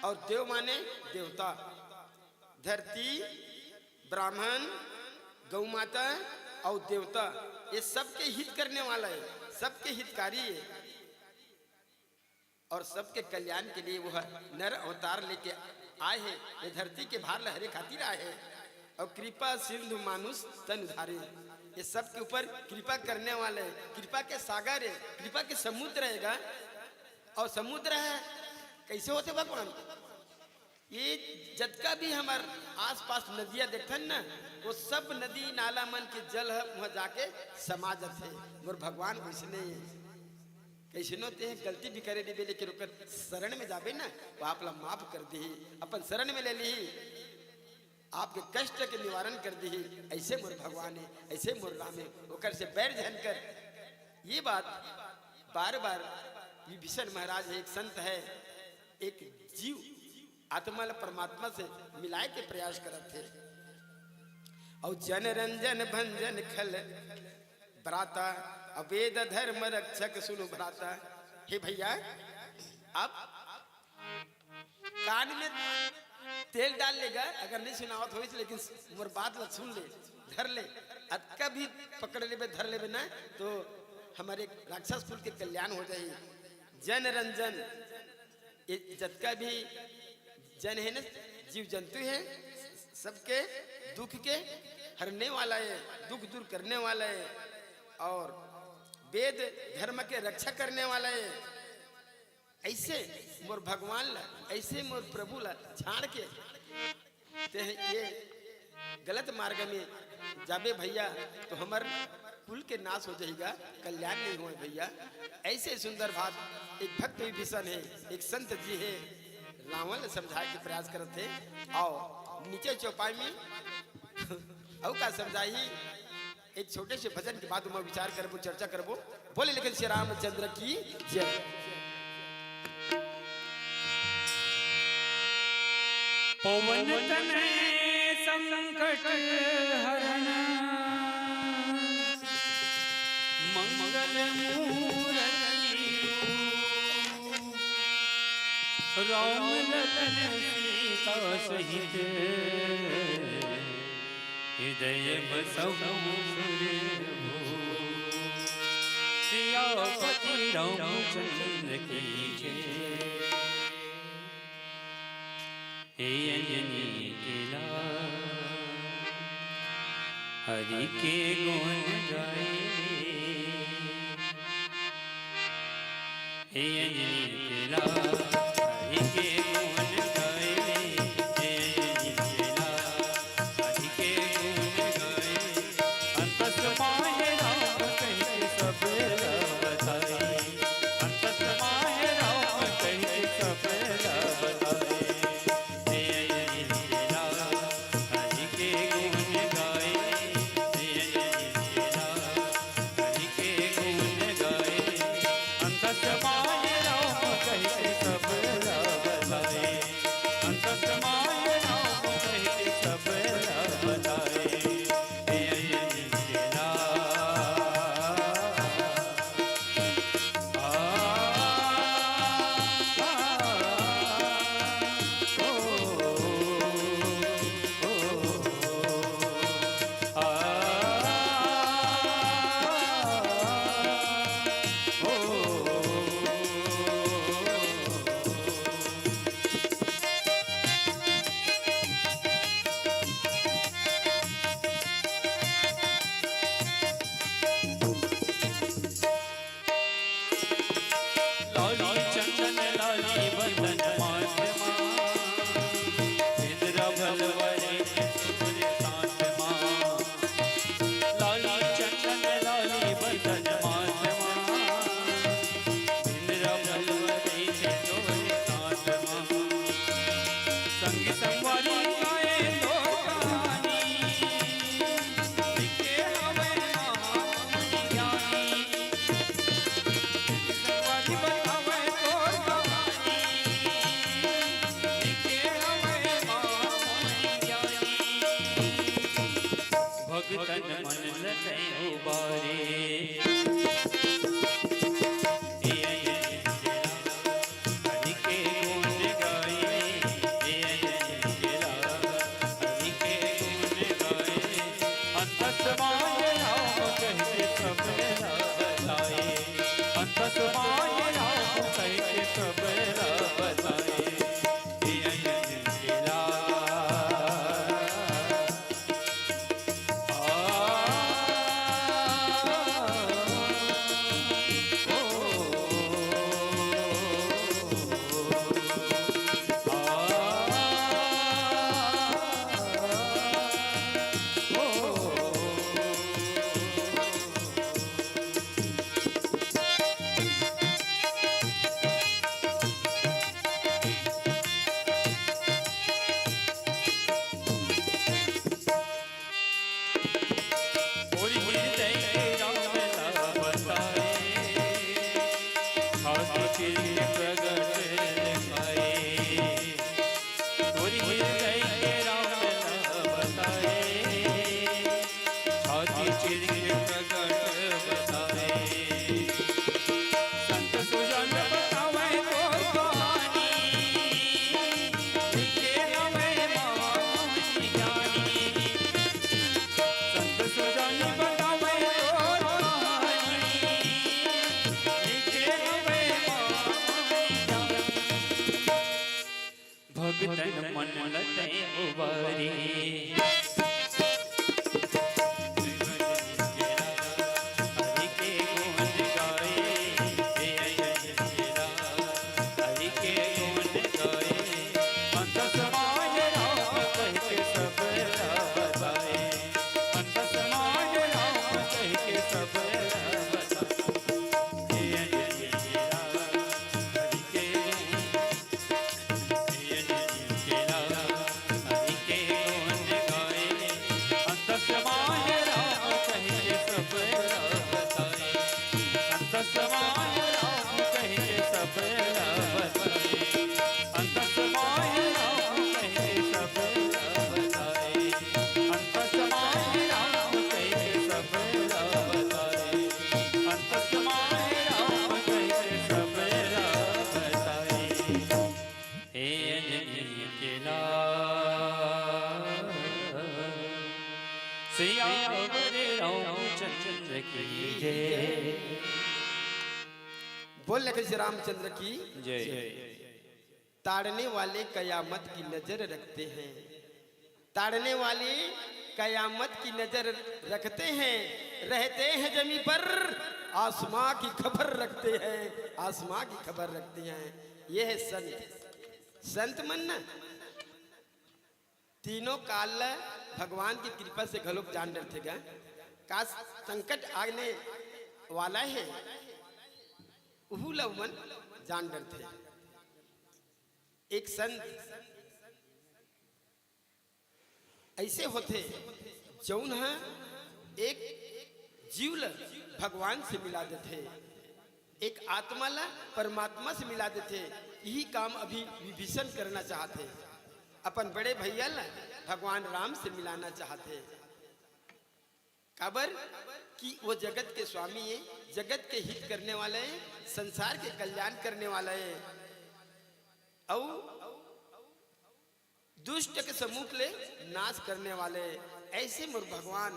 और देव माने देवता। धरती, ब्राह्मण, गौ माता और देवता, ये सबके हित करने वाला है, सबके हितकारी है। और सबके कल्याण के लिए वह नर अवतार लेके आए हैं, ये धरती के भार लहरे खातिर आए हैं। और कृपा सिंधु मानुष तन उधारे, ये सबके ऊपर कृपा करने वाले, कृपा के सागर है, कृपा के समुद्र रहेगा। और समुद्र है, कैसे होते भगवान? ये जतका भी हमर आसपास नदिया देखथन न, वो सब नदी नाला मन के जल ह उहाँ जाके समा जथे। मोर भगवान वैसने हे। कैसनो ते गलती भी करे रहिबे, लेकिन ओकर शरण में जाबे न, वो आप ला माफ कर देही, अपन शरण में ले लीही, आपके कष्ट के निवारण कर देही। ऐसे मोर भगवान हे, ऐसे मोर राम हे, ओकर से बैर झन कर। ये बात बार बार विभीषण महाराज हे, एक संत हे, एक जीव आत्मा ला परमात्मा से मिलाए के प्रयास करत हे। और जन रंजन भंजन खल भ्राता, अवेद धर्म रक्षक सुनु भ्राता। हे भैया, आप कान में तेल डाल लेगा, अगर नहीं सुनावत होइस, लेकिन मोर बात ला सुन ले, धर ले, अतका भी पकड़ लेबे, धर लेबे ना, तो हमर राक्षस कुल के कल्याण हो जाही। जन रंजन, ये जतका भी जन हे ना, जीव जंतु हे, सबके दुख के हरने वाला हे, दुख दूर करने वाला हे, और वेद धर्म के रक्षा करने वाला हे। ऐसे मोर भगवान ला, ऐसे मोर प्रभु ला छाड़ के ते ये गलत मार्ग में जाबे भैया, तो हमर कुल के नाश हो जाएगा, कल्याण नहीं होए भैया। ऐसे सुंदर बात एक भक्त विभीषण हे, एक संत जी हे, रावण ला समझाए के प्रयास करत हे। आओ नीचे चौपाई में अउ का समझाही, एक छोटे से भजन के बाद में विचार करबो, चर्चा करबो। बोले लेकिन श्री रामचंद्र की जय। पवन तनय संकट हरण मंगल मूरति रूप। राम लखन सीता सहित हृदय बसहु सुरभूप। सियापति रामचंद्र की जय। हे अंजनी के लाल हरि के गुण गाए। हे अंजनी के लाल हरि के गुण गाए। हे अंजनी के लाल हरि के गुण गाए। अंतस माहे राम कहि के सब ला बताए। अंतस माहे राम कहि के सब ला बताए। हे अंजनी चिर प्रगट पाए, तोरी हृदय के राम न बताए। छाती चिर के प्रगट बताए। संत सुजन बतावे तोर कहानी, लिखे हवे महामुनि ज्ञानी। संत सुजन बतावे तोर कहानी, लिखे हवे महामुनि ज्ञानी। भगतन मन ल तैं उबारी। हरि के गुण गाए, हे अंजनी के लाल, हरि के गुण गाए। अंत समाय राम कहि के सब ला बताए, अंत समाय राम कहि के सब ला बताए। हे अंजनी के लाल, हरि के गुण हे अंजनी के लाल, सियावर रामचंद्र की जय। बोल लखन श्री रामचंद्र की जय। ताड़ने वाले कयामत की नजर रखते हैं, ताड़ने वाले कयामत की नजर रखते हैं, रहते हैं जमीन पर, आसमां की खबर रखते हैं, आसमां की खबर रखते हैं। ये है संत। संत मन ना तीनों काल ल भगवान की कृपा से घलोक जान डरथे गा। का संकट आने वाला है, उहू ल उमन जान डरथे। एक संत ऐसे होथे, जौन ह एक जीव ल भगवान से मिला देथे, एक आत्मा ल परमात्मा से मिला देथे। यही काम अभी विभीषण करना चाहथे, अपन बड़े भैया ल भगवान राम से मिलाना चाहथे। काबर कि वो जगत के स्वामी है, जगत के हित करने वाला है, संसार के कल्याण करने वाला है। अउ दुष्ट के सम्मुख ले नाश करने वाले ऐसे मोर भगवान,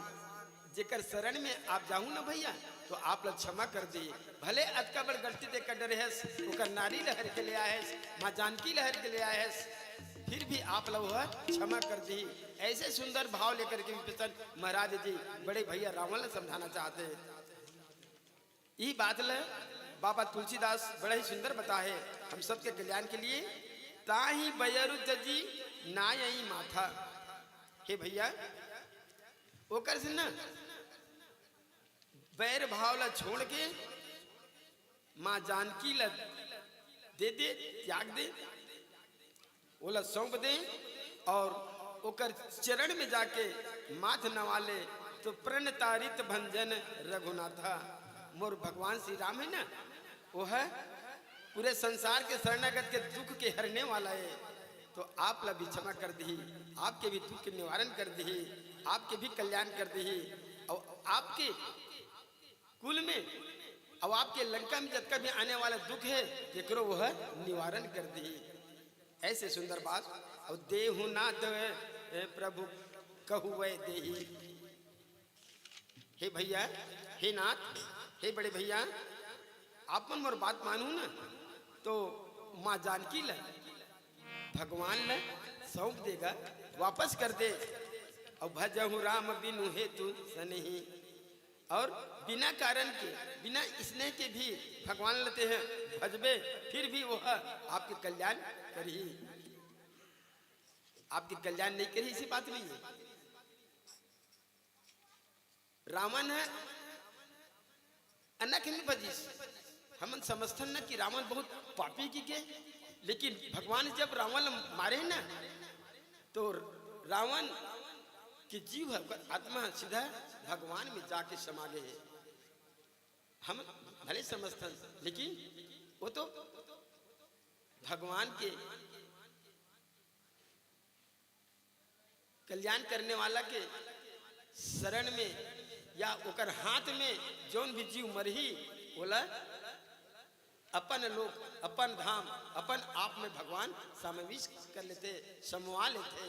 जेकर शरण में आप जाहू ना भैया, तो आप ला क्षमा कर दी। भले अतका बड़ गलती ते कर डरे हस, ओकर नारी ल हर के ले आए हस, माँ जानकी ल हर के ले आए हस, फिर भी आप ला वह क्षमा कर दी। ऐसे सुंदर भाव लेकर के विभीषण महाराज जी बड़े भैया रावण ला समझाना चाहते हैं। ई बात ल बाबा तुलसीदास बड़ा ही सुंदर बताहे हम सबके कल्याण के लिए। ताही बयरु जजी नायई माथा। हे भैया, ओकर से ना बैर भाव ला छोड़ के माँ जानकी ला दे दे, त्याग दे। ओला सौंप दे और ओकर चरण में जाके माथ नवा ले, तो प्रण तारित भंजन रघुनाथा। मोर भगवान श्री राम है ना, वो है पूरे संसार के शरणागत के दुख के हरने वाला है। तो आप ला भी क्षमा कर दी, आपके भी दुख के निवारण कर दी, आपके भी कल्याण कर दी, और आपके कुल में, अब आपके लंका में जतका भी आने वाला दुख है, एकरो वह निवारण कर दी। ऐसे सुंदर बात। और देहु नाथ ए प्रभु कहु वै देही। हे भैया, हे नाथ, हे बड़े भैया, आप मन मोर बात मानहू ना, तो माँ जानकी ल भगवान ल सौंप देगा, वापस कर दे। और भजहु राम बिनु हेतु सनही, और बिना कारण के, बिना स्नेह के भी भगवान ल तें भजबे, फिर भी वह आपके कल्याण करही। आपके कल्याण नहीं करही, ऐसी बात नहीं है। रावण है अनख में भजिस। हमन समझथन ना कि रावण बहुत पापी कहिके, लेकिन भगवान जब रावण ल मारे ना, तो रावण के जीव है, ओकर आत्मा सीधा भगवान में जाके समा गए है। हम भले समझथन, लेकिन वो तो भगवान के कल्याण करने वाला के शरण में या ओकर हाथ में जौन भी जीव मरही, ओला अपन लोक, अपन धाम, अपन आप में भगवान समावेश कर लेथे, समवा लेथे।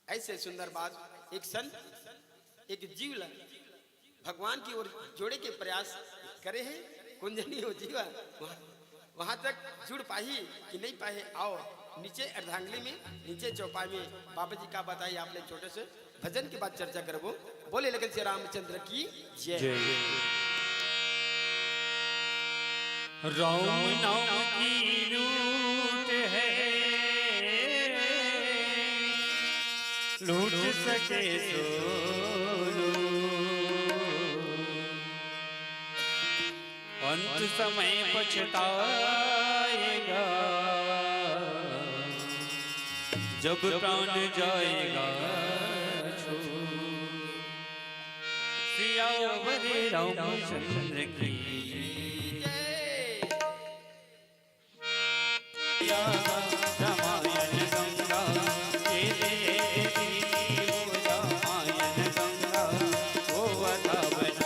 ऐसे सुंदर बात, एक संत एक जीव ला भगवान की ओर जोड़े के प्रयास करे हे, कोन जनी हो जीवा वहाँ, वहाँ तक जुड़ पाही कि नहीं पाही। आओ नीचे अर्धांगली में, नीचे चौपाई में बाबा जी का बताई, आपने छोटे से भजन के बाद चर्चा करबो। बोले लगन श्री रामचंद्र की जय। जय। राम नाम की लूट है, लूट सके सो लूट। अंत समय पछताएगा, जब प्राण जाएगा छूट। सियावर रामचंद्र की। रामायण गंगा, ये देवी वो रामायण गंगा, वो अथावना।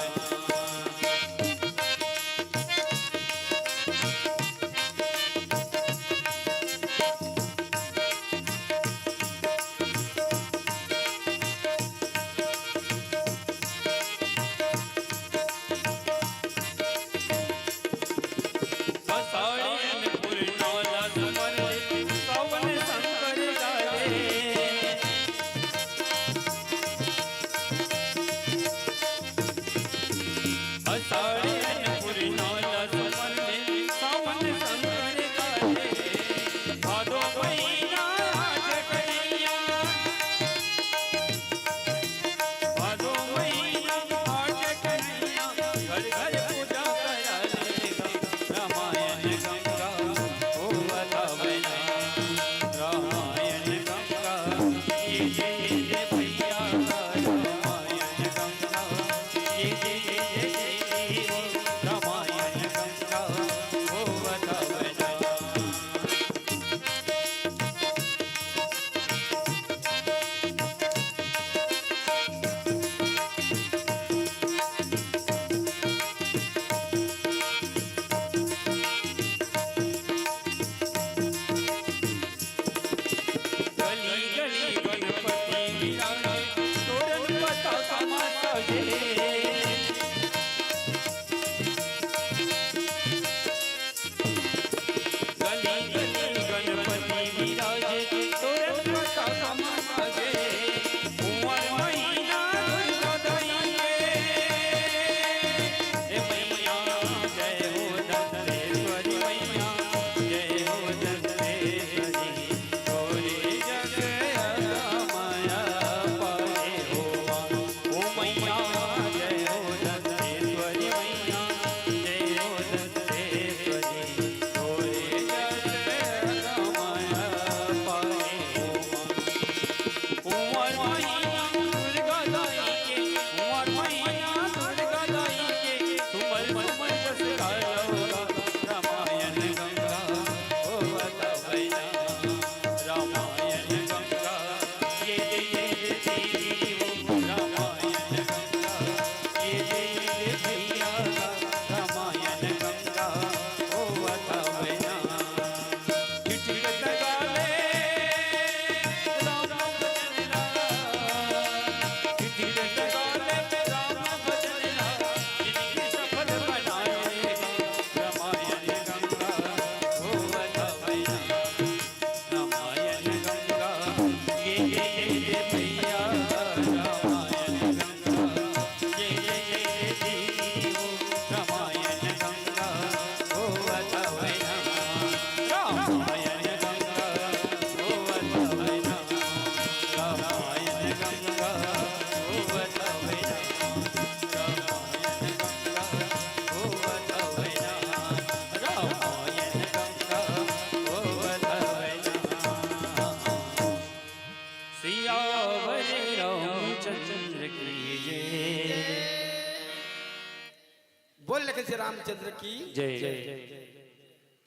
चंद्र की जय। जय।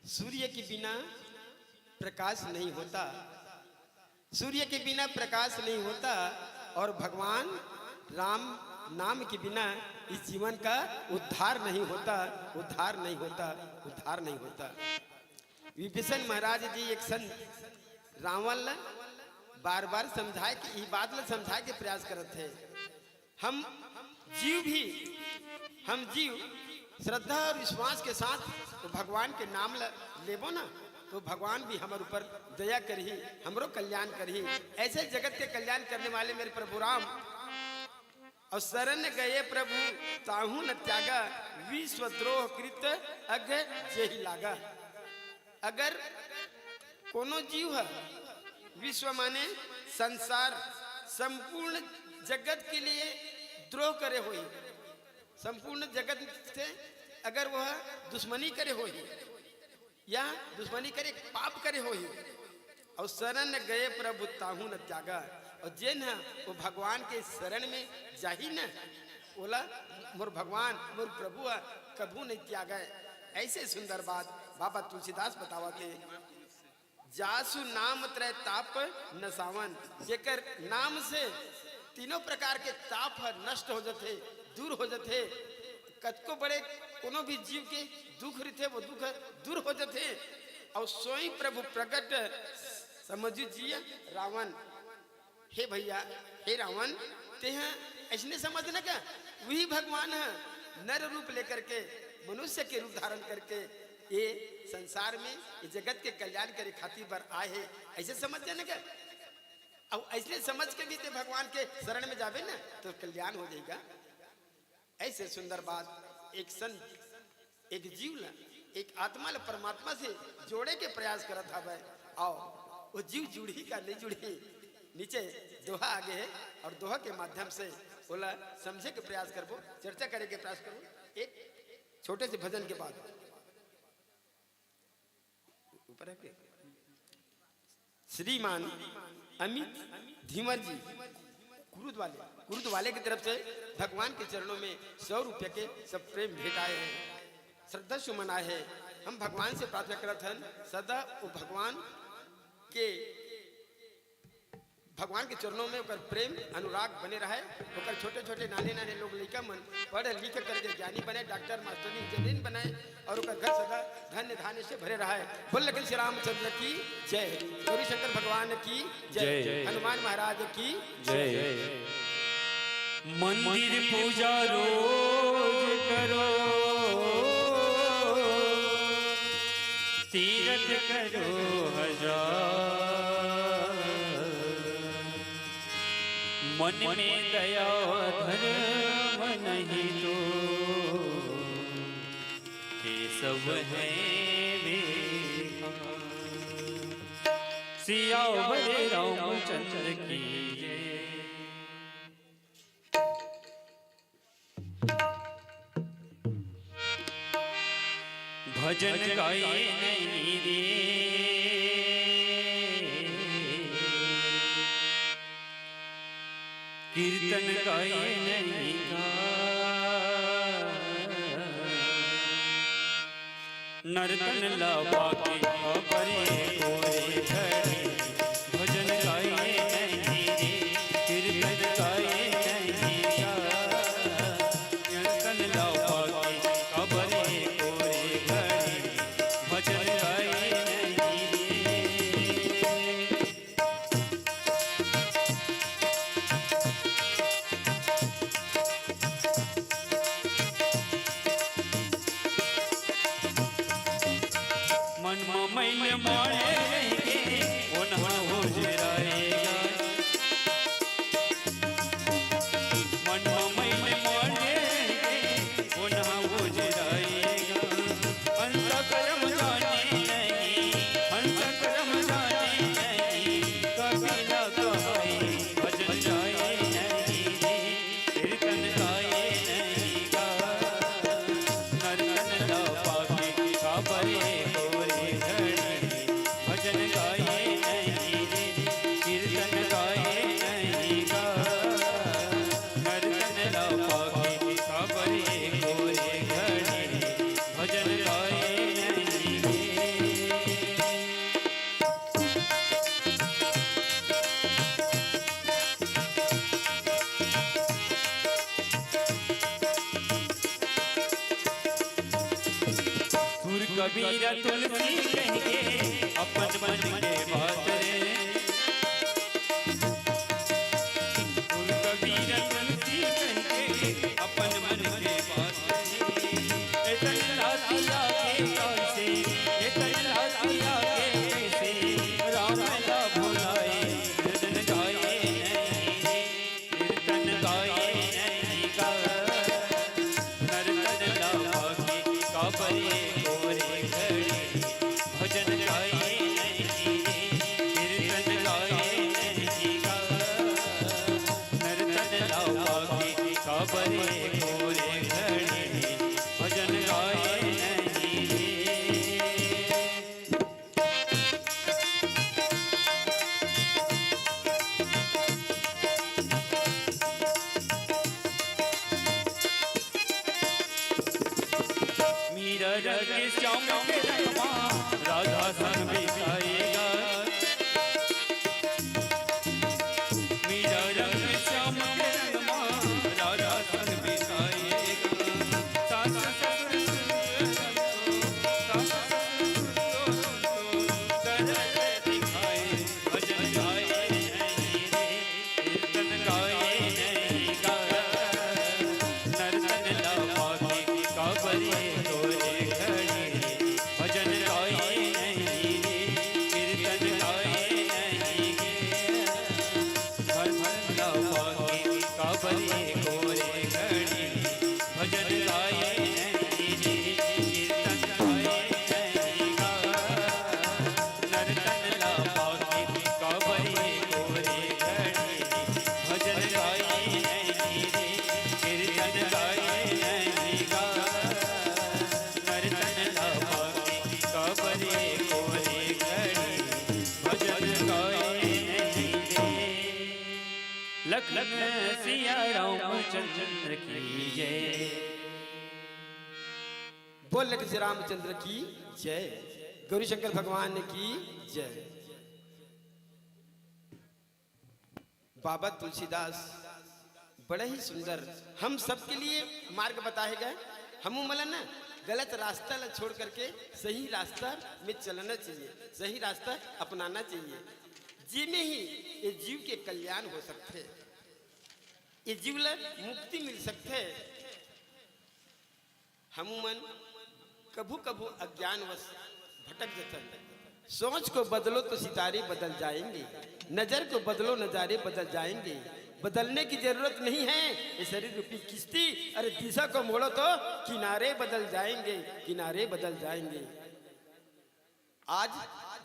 सूर्य के बिना प्रकाश नहीं होता, सूर्य के बिना प्रकाश नहीं होता, और भगवान राम नाम के बिना इस जीवन का उद्धार नहीं होता, उद्धार नहीं होता, उद्धार नहीं होता। विभीषण महाराज जी एक सन रावण ल बार-बार समझाए के, ई बात ल समझाए के प्रयास करत हे। हम जीव भी, हम जीव श्रद्धा और विश्वास के साथ तो भगवान के नाम ल लेबो ना, तो भगवान भी हमर ऊपर दया करही, हमरो कल्याण करही। ऐसे जगत के कल्याण करने वाले मेरे प्रभु राम, और शरण गए प्रभु ताहू न त्यागा, विश्व द्रोह कृत अघ जेहि लागा। अगर कोनो जीव ह विश्व माने संसार, संपूर्ण जगत के लिए द्रोह करे होही, संपूर्ण जगत से अगर वह दुश्मनी करे होही, या दुश्मनी करे, पाप करे होही, और शरण गए प्रभु ताहू न त्यागा, और जेन ह वो भगवान के शरण में जाही न, ओला मोर भगवान, मोर प्रभु ह कभू नहीं त्यागा। ऐसे सुंदर बात बाबा तुलसीदास बतावत हे। जासु नाम त्रय ताप नसावन, जेकर नाम से तीनों प्रकार के ताप ह नष्ट हो जथे, दूर हो जथे। कतको बड़े कोनो भी जीव के दुख रहिथे, वो दुख दूर हो जथे। और सोई प्रभु प्रगट समझु जिय रावण। हे भैया, हे रावण, तेह ऐसने समझ न का, वही भगवान ह नर रूप लेकर के, मनुष्य के रूप धारण करके ये संसार में, ये जगत के कल्याण करे खातिर बर आए हे, ऐसे समझ जाने का। अब ऐसने समझ के भी ते भगवान के शरण में जाबे ना, तो कल्याण हो जाएगा। ऐसे सुंदर बात, एक सन, एक जीव ला, एक आत्मा ला परमात्मा से जोड़े के प्रयास करत हवय। आओ, वो जीव जुड़ही का नहीं जुड़ही, नीचे दोहा आगे है, और दोहा के माध्यम से ओला समझे के प्रयास करबो, चर्चा करे के प्रयास करबो, एक छोटे से भजन के बाद। ऊपर है के? श्रीमान अमित धीवर जी कुरुद वाले, कुरुद वाले की तरफ से भगवान के चरणों में सौ रुपये के सब प्रेम भेंट आए हैं। श्रद्धा सुमन आए हैं। हम भगवान से प्रार्थना करत हन, सदा वो भगवान के, भगवान के चरणों में ओकर प्रेम अनुराग बने रहे, ओकर छोटे छोटे नाने नाने लोग लइका मन पढ़ लिख करके ज्ञानी बने, डॉक्टर मास्टर इंजीनियर बने, और ओकर घर सदा धन्य धान्य से भरे रहे। बोल लखन श्री रामचंद्र की जय, गौरी शंकर भगवान की जय, जय। हनुमान महाराज की जय। मंदिर पूजा रोज करो, तीरथ करो हजार, मन में दया धर्म नहीं तो, ये सब है बेकार। सियावर रामचंद्र की जय। भजन गाए नहीं रे, कीर्तन गाए नहीं गा। नर्तन ला पाके अपरे कोरे घड़ी, भजन गाए नहीं रे, कीर्तन गाए नहीं गा। नर्तन ला पाके अपरे कोरे घड़ी, भजन गाए नहीं रे। मन म मैल मारे रहिगे, ओनहा ओझराएगा। मन म मैल मारे रहिगे, ओनहा ओझराएगा। हंस करम जाने नहीं, हंस करम जाने नहीं, कभी ना कभी भजन जाए नहीं रे। कीर्तन गाए नहीं गा, नर्तन ला पाके काबरे कोरे घड़ी, कबीरा तुलसी कहिके अपन मन के बात रे। गुरु कबीरा तुलसी कहिके अपन मन के बात रे। एतन लातिया के कैसे, एतन लातिया के कैसे, राम ला भुलाए, भजन गाए नहीं रे। कीर्तन गाए नहीं गा, नर्तन लावा के काबरे गोरे घड़ी। भजन गाए नहीं रे, कीर्तन गाए नहीं गा, नर्तन लावा के काबरे गोरे घड़ी। भजन गाए नहीं रे। मीरा रंग श्याम के रंग मा राधा संग बिसाएगा। मीरा रंग श्याम के रंग मा राधा संग बिसाएगा। सास ससुर सुन लो, सास ससुर सुन लो, करत दिखाए भजन गाए नहीं रे। कीर्तन गाए नहीं गा, नर्तन लावा के काबरे गोरे घड़ी। भजन गाए नहीं रे, कीर्तन गाए नहीं गे, भजन लावा के काबरे गोरे घड़ी। भजन गाए नहीं रे, कीर्तन गाए नहीं गा, नर्तन लावा के काबरे गोरे घड़ी। भजन गाए नहीं रे, कीर्तन गाए नहीं गा, नर्तन लावा के काबरे गोरे घड़ी। भजन गाए नहीं रे। लखन सिया रामचंद्र की जय। बोल लखन सिया रामचंद्र की जय। गौरी शंकर भगवान की जय। बाबा तुलसीदास बड़ा ही सुंदर हम सबके लिए मार्ग बताए गए। हमू मन ल ना गलत रास्ता ला छोड़ करके सही रास्ता में चलना चाहिए, सही रास्ता अपनाना चाहिए, जेमे ही ये जीव के कल्याण हो सकथे, ये जीव ला मुक्ति मिल सकथे। हमू मन कभू-कभू अज्ञानवश भटक जथन। सोच को बदलो तो सितारे बदल जाएंगे, नजर को बदलो नजारे बदल जाएंगे। बदलने की जरूरत नहीं है ये शरीर रूपी किश्ती, अरे दिशा को मोड़ो तो किनारे बदल जाएंगे, किनारे बदल जाएंगे। आज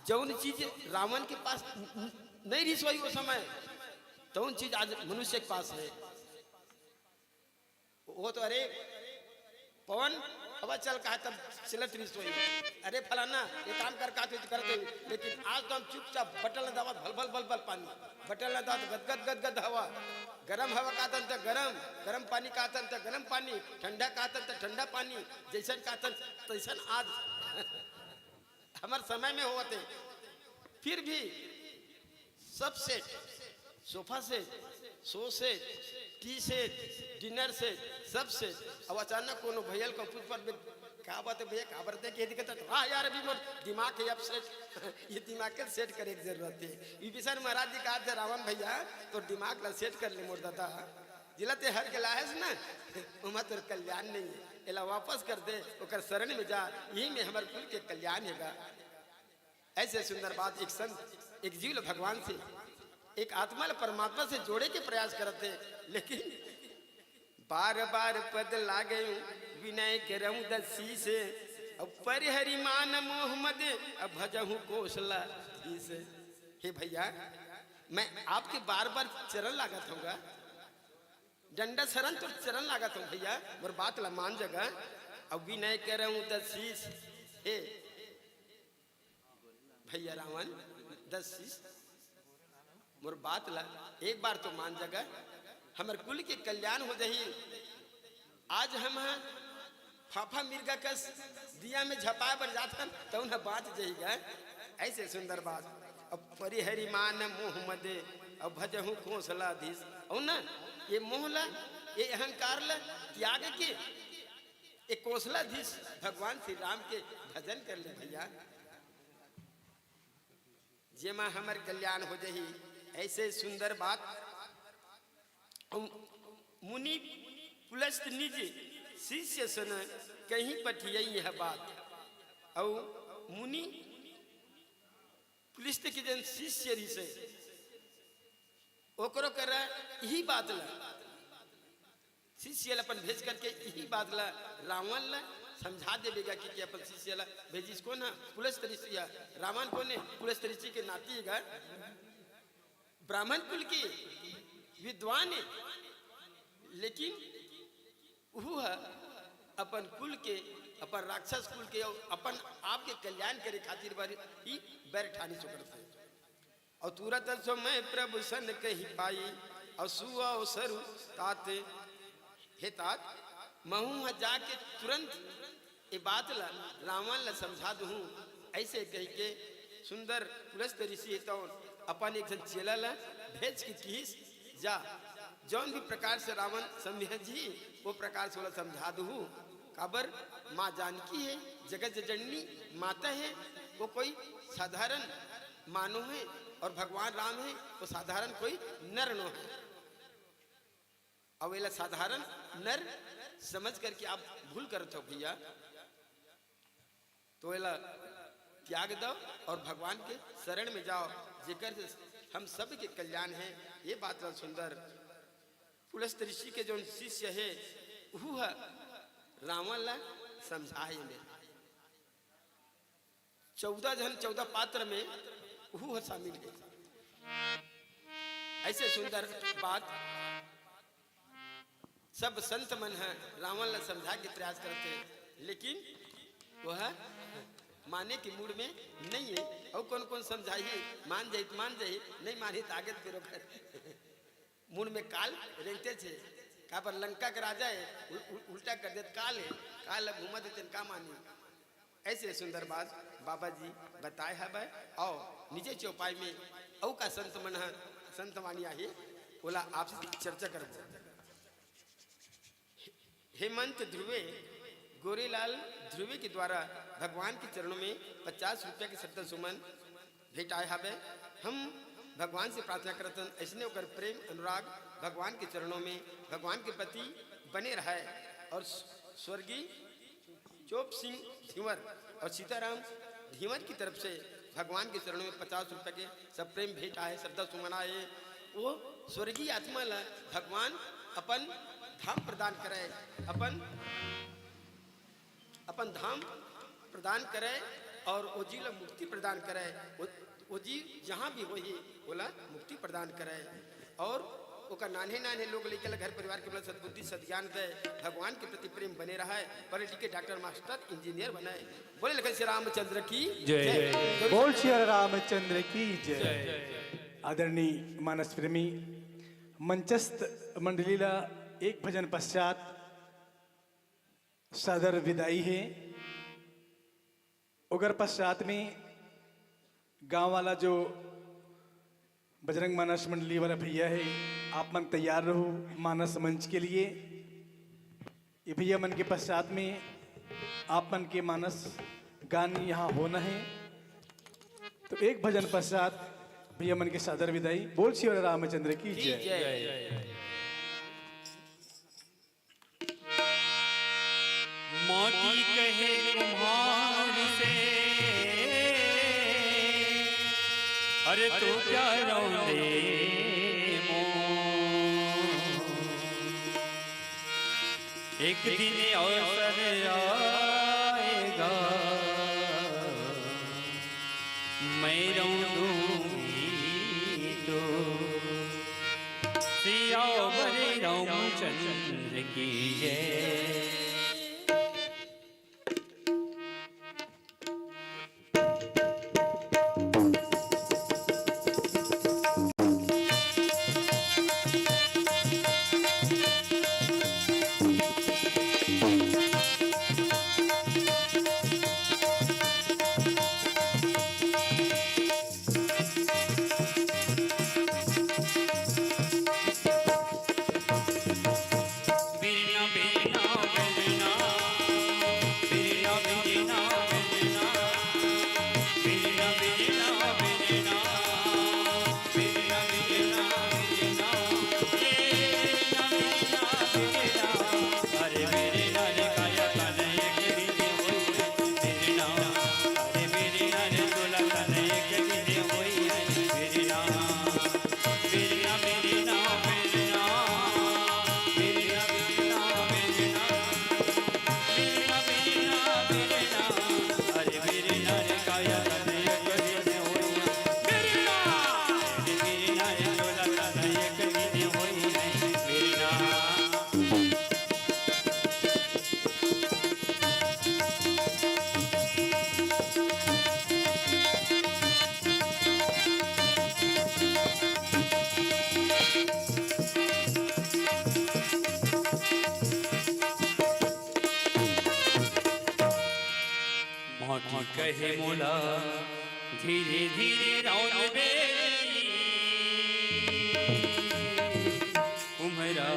जौन चीज रावण के पास न-, न-, नहीं रिस होई वो समय, तौन चीज आज मनुष्य के पास है। वो तो, "अरे पवन, अब चल," कहा तब चलत रहिस होही। "अरे फलाना, ये काम कर," कहा तो करत होही। लेकिन आज तो हम चुपचाप बटन ला दबात भल भल भल भल पानी, बटन ला दबात गद गद गद गद हवा, गरम हवा कहतन त गरम, गरम पानी कहतन त गरम पानी, ठंडा कहतन त ठंडा पानी, जैसन कहतन तैसन आज हमर समय में होवत हे। फिर भी सब set, sofa set, show set, tea set, dinner set, सब सेट। अब अचानक कोनो भैया ल कहूँ पूछ पर बे, "का बात है भैया, का बरते के दिक्कत है?" "वाह यार, अभी मोर दिमाग है अपसेट।" ये दिमाग के सेट करे के जरूरत है। विभीषण महाराज जी कहा थे, "रावण भैया, तोर दिमाग ला सेट कर ले मोर दादा, जिला ते हर के लायस ना, ओमा तोर कल्याण नहीं है, एला वापस कर दे, ओकर शरण में जा, यही में हमर कुल के कल्याण हेगा।" ऐसे सुंदर बात, एक संत, एक जीव ल भगवान से, एक आत्मा ल परमात्मा से जोड़े के प्रयास करत हे, लेकिन बार बार पद लागें विनय करउँ दस शीस, अब परिहरि मान मोह मद, अब भजहु कोसला ईस। हे भैया, मैं आपके बार बार चरण लागत हूँगा, डंडा शरण तो चरण लागत हूँ भैया, मोर बात ला मान जगा, अब विनय करउँ दस शीस। हे भैया रावण, दस शीस, मोर बात ला एक बार तो मान जगा, हमर कुल के कल्याण हो जाही। आज हम ह फाफा मिर्गा कस दिया में झपाए बर जाथन, तउन ह बाँच जही गा। ऐसे सुंदर बात। अब परिहरि मान मोह मद, अब भजहु कोसलाधीश। अउ ना, ये मोह ला, ये अहंकार ला त्याग के एक कोसलाधीश भगवान श्री राम के भजन कर ले भैया, जेमा हमर कल्याण हो जाही। ऐसे सुंदर बात। अउ मुनि पुलस्त निज शिष्य सन कहि पठियई यह बात। अउ मुनि पुलस्त के जन शिष्य रिहिसे, ओकरो करा इही बात ला, शिष्य ला अपन भेज करके इही बात ला रावण ला समझा देबे गा कि, कि अपन शिष्य ला भेजिस कोन ह? पुलस्त ऋषि ह। रावण कोन हे? पुलस्त ऋषि के नाती गा, ब्राह्मण कुल के विद्वान हे, लेकिन उहू ह अपन कुल के, अपन राक्षस कुल के अउ अपन आप के कल्याण करे खातिर बर ही बैर ठानिस ओकर से। अउ तुरत समय प्रभु सन कहि पाई, अउ सुअवसरु तात, हे तात, महूँ ह जाके तुरंत ए बात ला रावण ला समझा दूहूँ। ऐसे कहि के सुंदर पुलस्त ऋषि हे तौन अपन एक झन चेला ला भेज के किहिस, जा, जौन भी प्रकार से रावण समझही, वो प्रकार से ओला समझा दूहूँ। काबर माँ जानकी हे, जगत जननी माता हे, वो कोई साधारण मानव हे अउ भगवान राम हे, वो साधारण कोई नर नो हे। अउ एला साधारण नर समझ करके आप भूल करत हो भैया, तो एला त्याग दव अउ भगवान के शरण में जाव, जेकर से हम सब के कल्याण हे। ये बात ला सुंदर पुलस्त ऋषि के जौन शिष्य हे, उहू ह रावण ला समझाए में चौदह झन, चौदह पात्र में उहू ह शामिल हे। ऐसे सुंदर बात, सब संत मन ह रावण ला समझाए के प्रयास करत हे, लेकिन वह माने के मूड में नहीं हे। अउ कौन कौन समझाही, मान जाही त मान जाही, नहीं मानही त आगे फिर ओकर मूड में काल रेंगतेच हे। काबर लंका के राजा हे, उ-, उ-, उल्टा कर देत काल हे, काल ला घूमत हे तेन का मानी। ऐसे सुंदर बात बाबा जी बताए हवय। अउ निजे चौपाई में अउ का संत मन ह, संतवाणी आही, ओला आपसे चर्चा करबो। हेमंत ध्रुवे, गोरेलाल ध्रुवे के द्वारा भगवान के चरणों में पचास रुपया के श्रद्धा सुमन भेंटाए हवे। हम भगवान से प्रार्थना करत हन, अइसने ओकर प्रेम अनुराग भगवान के चरणों में, भगवान के प्रति बने रहय। अउ स्वर्गीय चोप सिंह धीवर अउ सीताराम धीवर की तरफ से भगवान के चरणों में पचास रुपया के सप्रेम भेंट आए, श्रद्धा सुमन आए। वो स्वर्गीय आत्मा ला भगवान अपन धाम प्रदान करे, अपन, अपन धाम प्रदान करे अउ वो जीव ला मुक्ति प्रदान करे। वो, वो जीव जहाँ भी होही, ओला मुक्ति प्रदान करे। अउ ओकर नान्हे नान्हे लोग लइका ला, घर परिवार के मन ला सद्बुद्धि सद्ज्ञान दे, भगवान के प्रति प्रेम बने रहय, पढ़े लिखे डॉक्टर मास्टर इंजीनियर बने। बोले लखन श्री रामचंद्र की जय। जय। बोल श्री रामचंद्र की जय। जय। आदरणीय मानस प्रेमी मंचस्थ मंडली ला एक भजन पश्चात सादर विदाई हे। ओकर पश्चात में गांव वाला जो बजरंग मानस मंडली वाला भैया हे, आप मन तैयार रहू मानस मंच के लिए। ये भैया मन के पश्चात में आप मन के मानस गान यहाँ होना हे। तो एक भजन पश्चात भैया मन के सादर विदाई। बोल श्री रामचंद्र की जय। जय। मोती कहे कुम्हार से, अरे तू प्यारो दे मो। एक दिन अवसर आएगा, मैं रो दूंगी तो। सियावर रामचंद्र की जय। माटी कहे मोला धीरे धीरे रौंदबे कुम्हरा।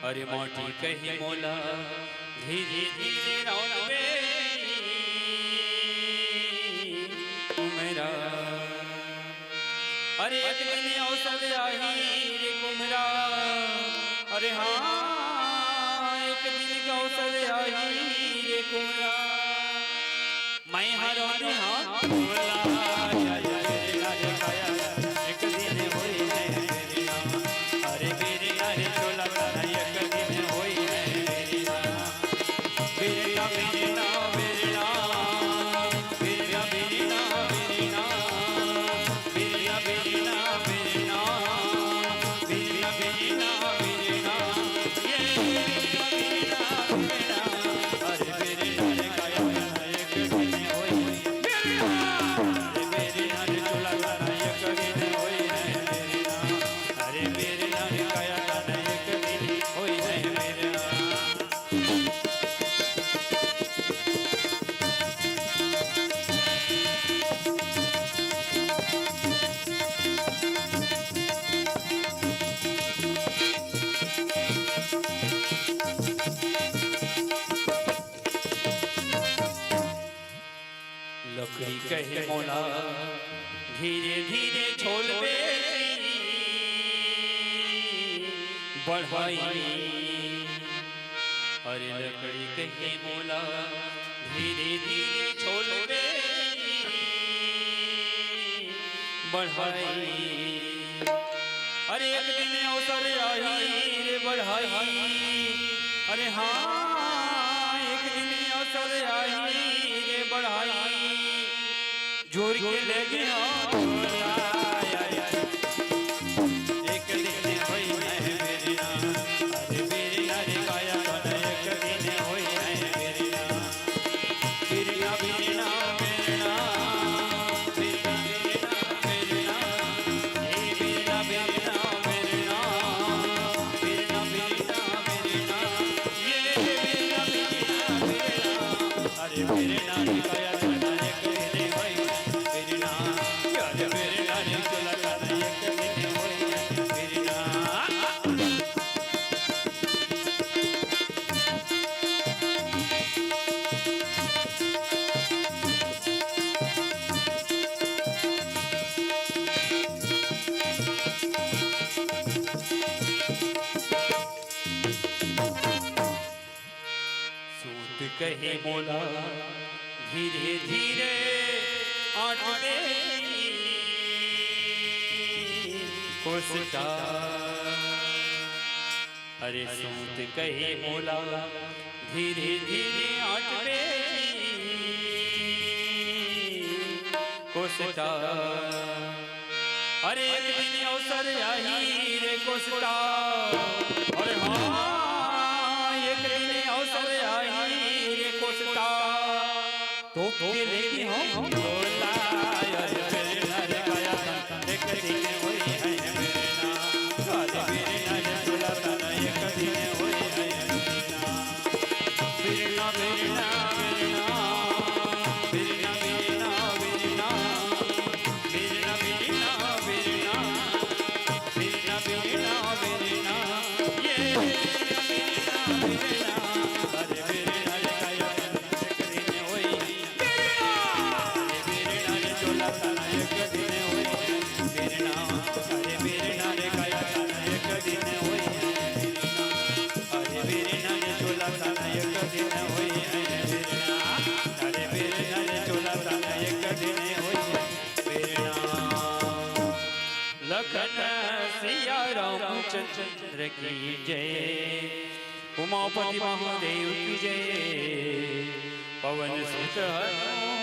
अरे माटी कहे मोला धीरे धीरे रौंदबे कुम्हरा। अरे एक दिन अवसर आही रे कुम्हरा, अरे हाँ, एक दिन के अवसर आही रे कुम्हरा। मैं हरौंदी हाँ तोला, या, या, या, या, या, या, एक दिन होई है मेरे नाम। अरे मेरे नारे तोला, एक दिन होई है मेरे नाम। बिरला, बिरला, बिरला, बिरला, बिरला, बिरला, बिरला, बिरला, बिरला, बिरला, बिरला, बिरला, ये बिरला, बिरला, बिरला, अरे बिरला रे काया एक दिन होई, बिरला, अरे बिरला रे चोला काया एक दिन होई है, बिरला, अरे बिरला रे काया एक दिन होई है, बिरला। लकड़ी कहे मोला धीरे धीरे छोलबे बढ़ाई। अरे लकड़ी कहे मोला धीरे धीरे छोलबे बढ़ाई। अरे एक दिन अवसर आही रे बढ़ाई। अरे हाँ, एक दिन अवसर आही रे बढ़ाई। जोर के लेगे हाँ तोला, एक दिन होई है मेरे नाम। अरे मेरे नारे काया तो एक दिन होई है मेरे नाम। बिरना, बिरना, बिरना, बिरना, बिरना, बिरना, ए बिरना, बिरना, बिरना, बिरना, बिरना, बिरना, ये बिरना, बिरना, बिरना। अरे बिरना रे काया चना एक दिन होई बिरना, अरे बिरना रे चोला चना एक दिन होई बिरना। सूत कहे मोला धीरे धीरे आटबे कोसटा। अरे सूत कहे मोला धीरे धीरे आटबे कोसटा। अरे एक दिन अवसर आही रे कोसटा। अरे हाँ, एक दिन अवसर आही रे कोसटा। तो के लेके हम बोला, अरे बिरना रे काया एक दिन होई है बिरना। अरे बिरना रे चोला चना एक दिन होई है बिरना। बिरना, बिरना, बिरना, बिरना, बिरना, बिरना, बिरना, बिरना, बिरना, बिरना, बिरना, बिरना, ये बिरना, बिरना, बिरना, अरे बिरना रे काया एक दिन होई, बिरना, अरे बिरना रे चोला चना एक दिन होई, बिरना, अरे बिरना रे काया चना एक दिन होई, बिरना। अरे बिरना रे चोला चना एक दिन होई है बिरना। अरे बिरना रे चोला चना एक दिन होई है बिरना। लखन सिया रामचंद्र की जय। उमापति महादेव की जय। पवन सुत हनुमान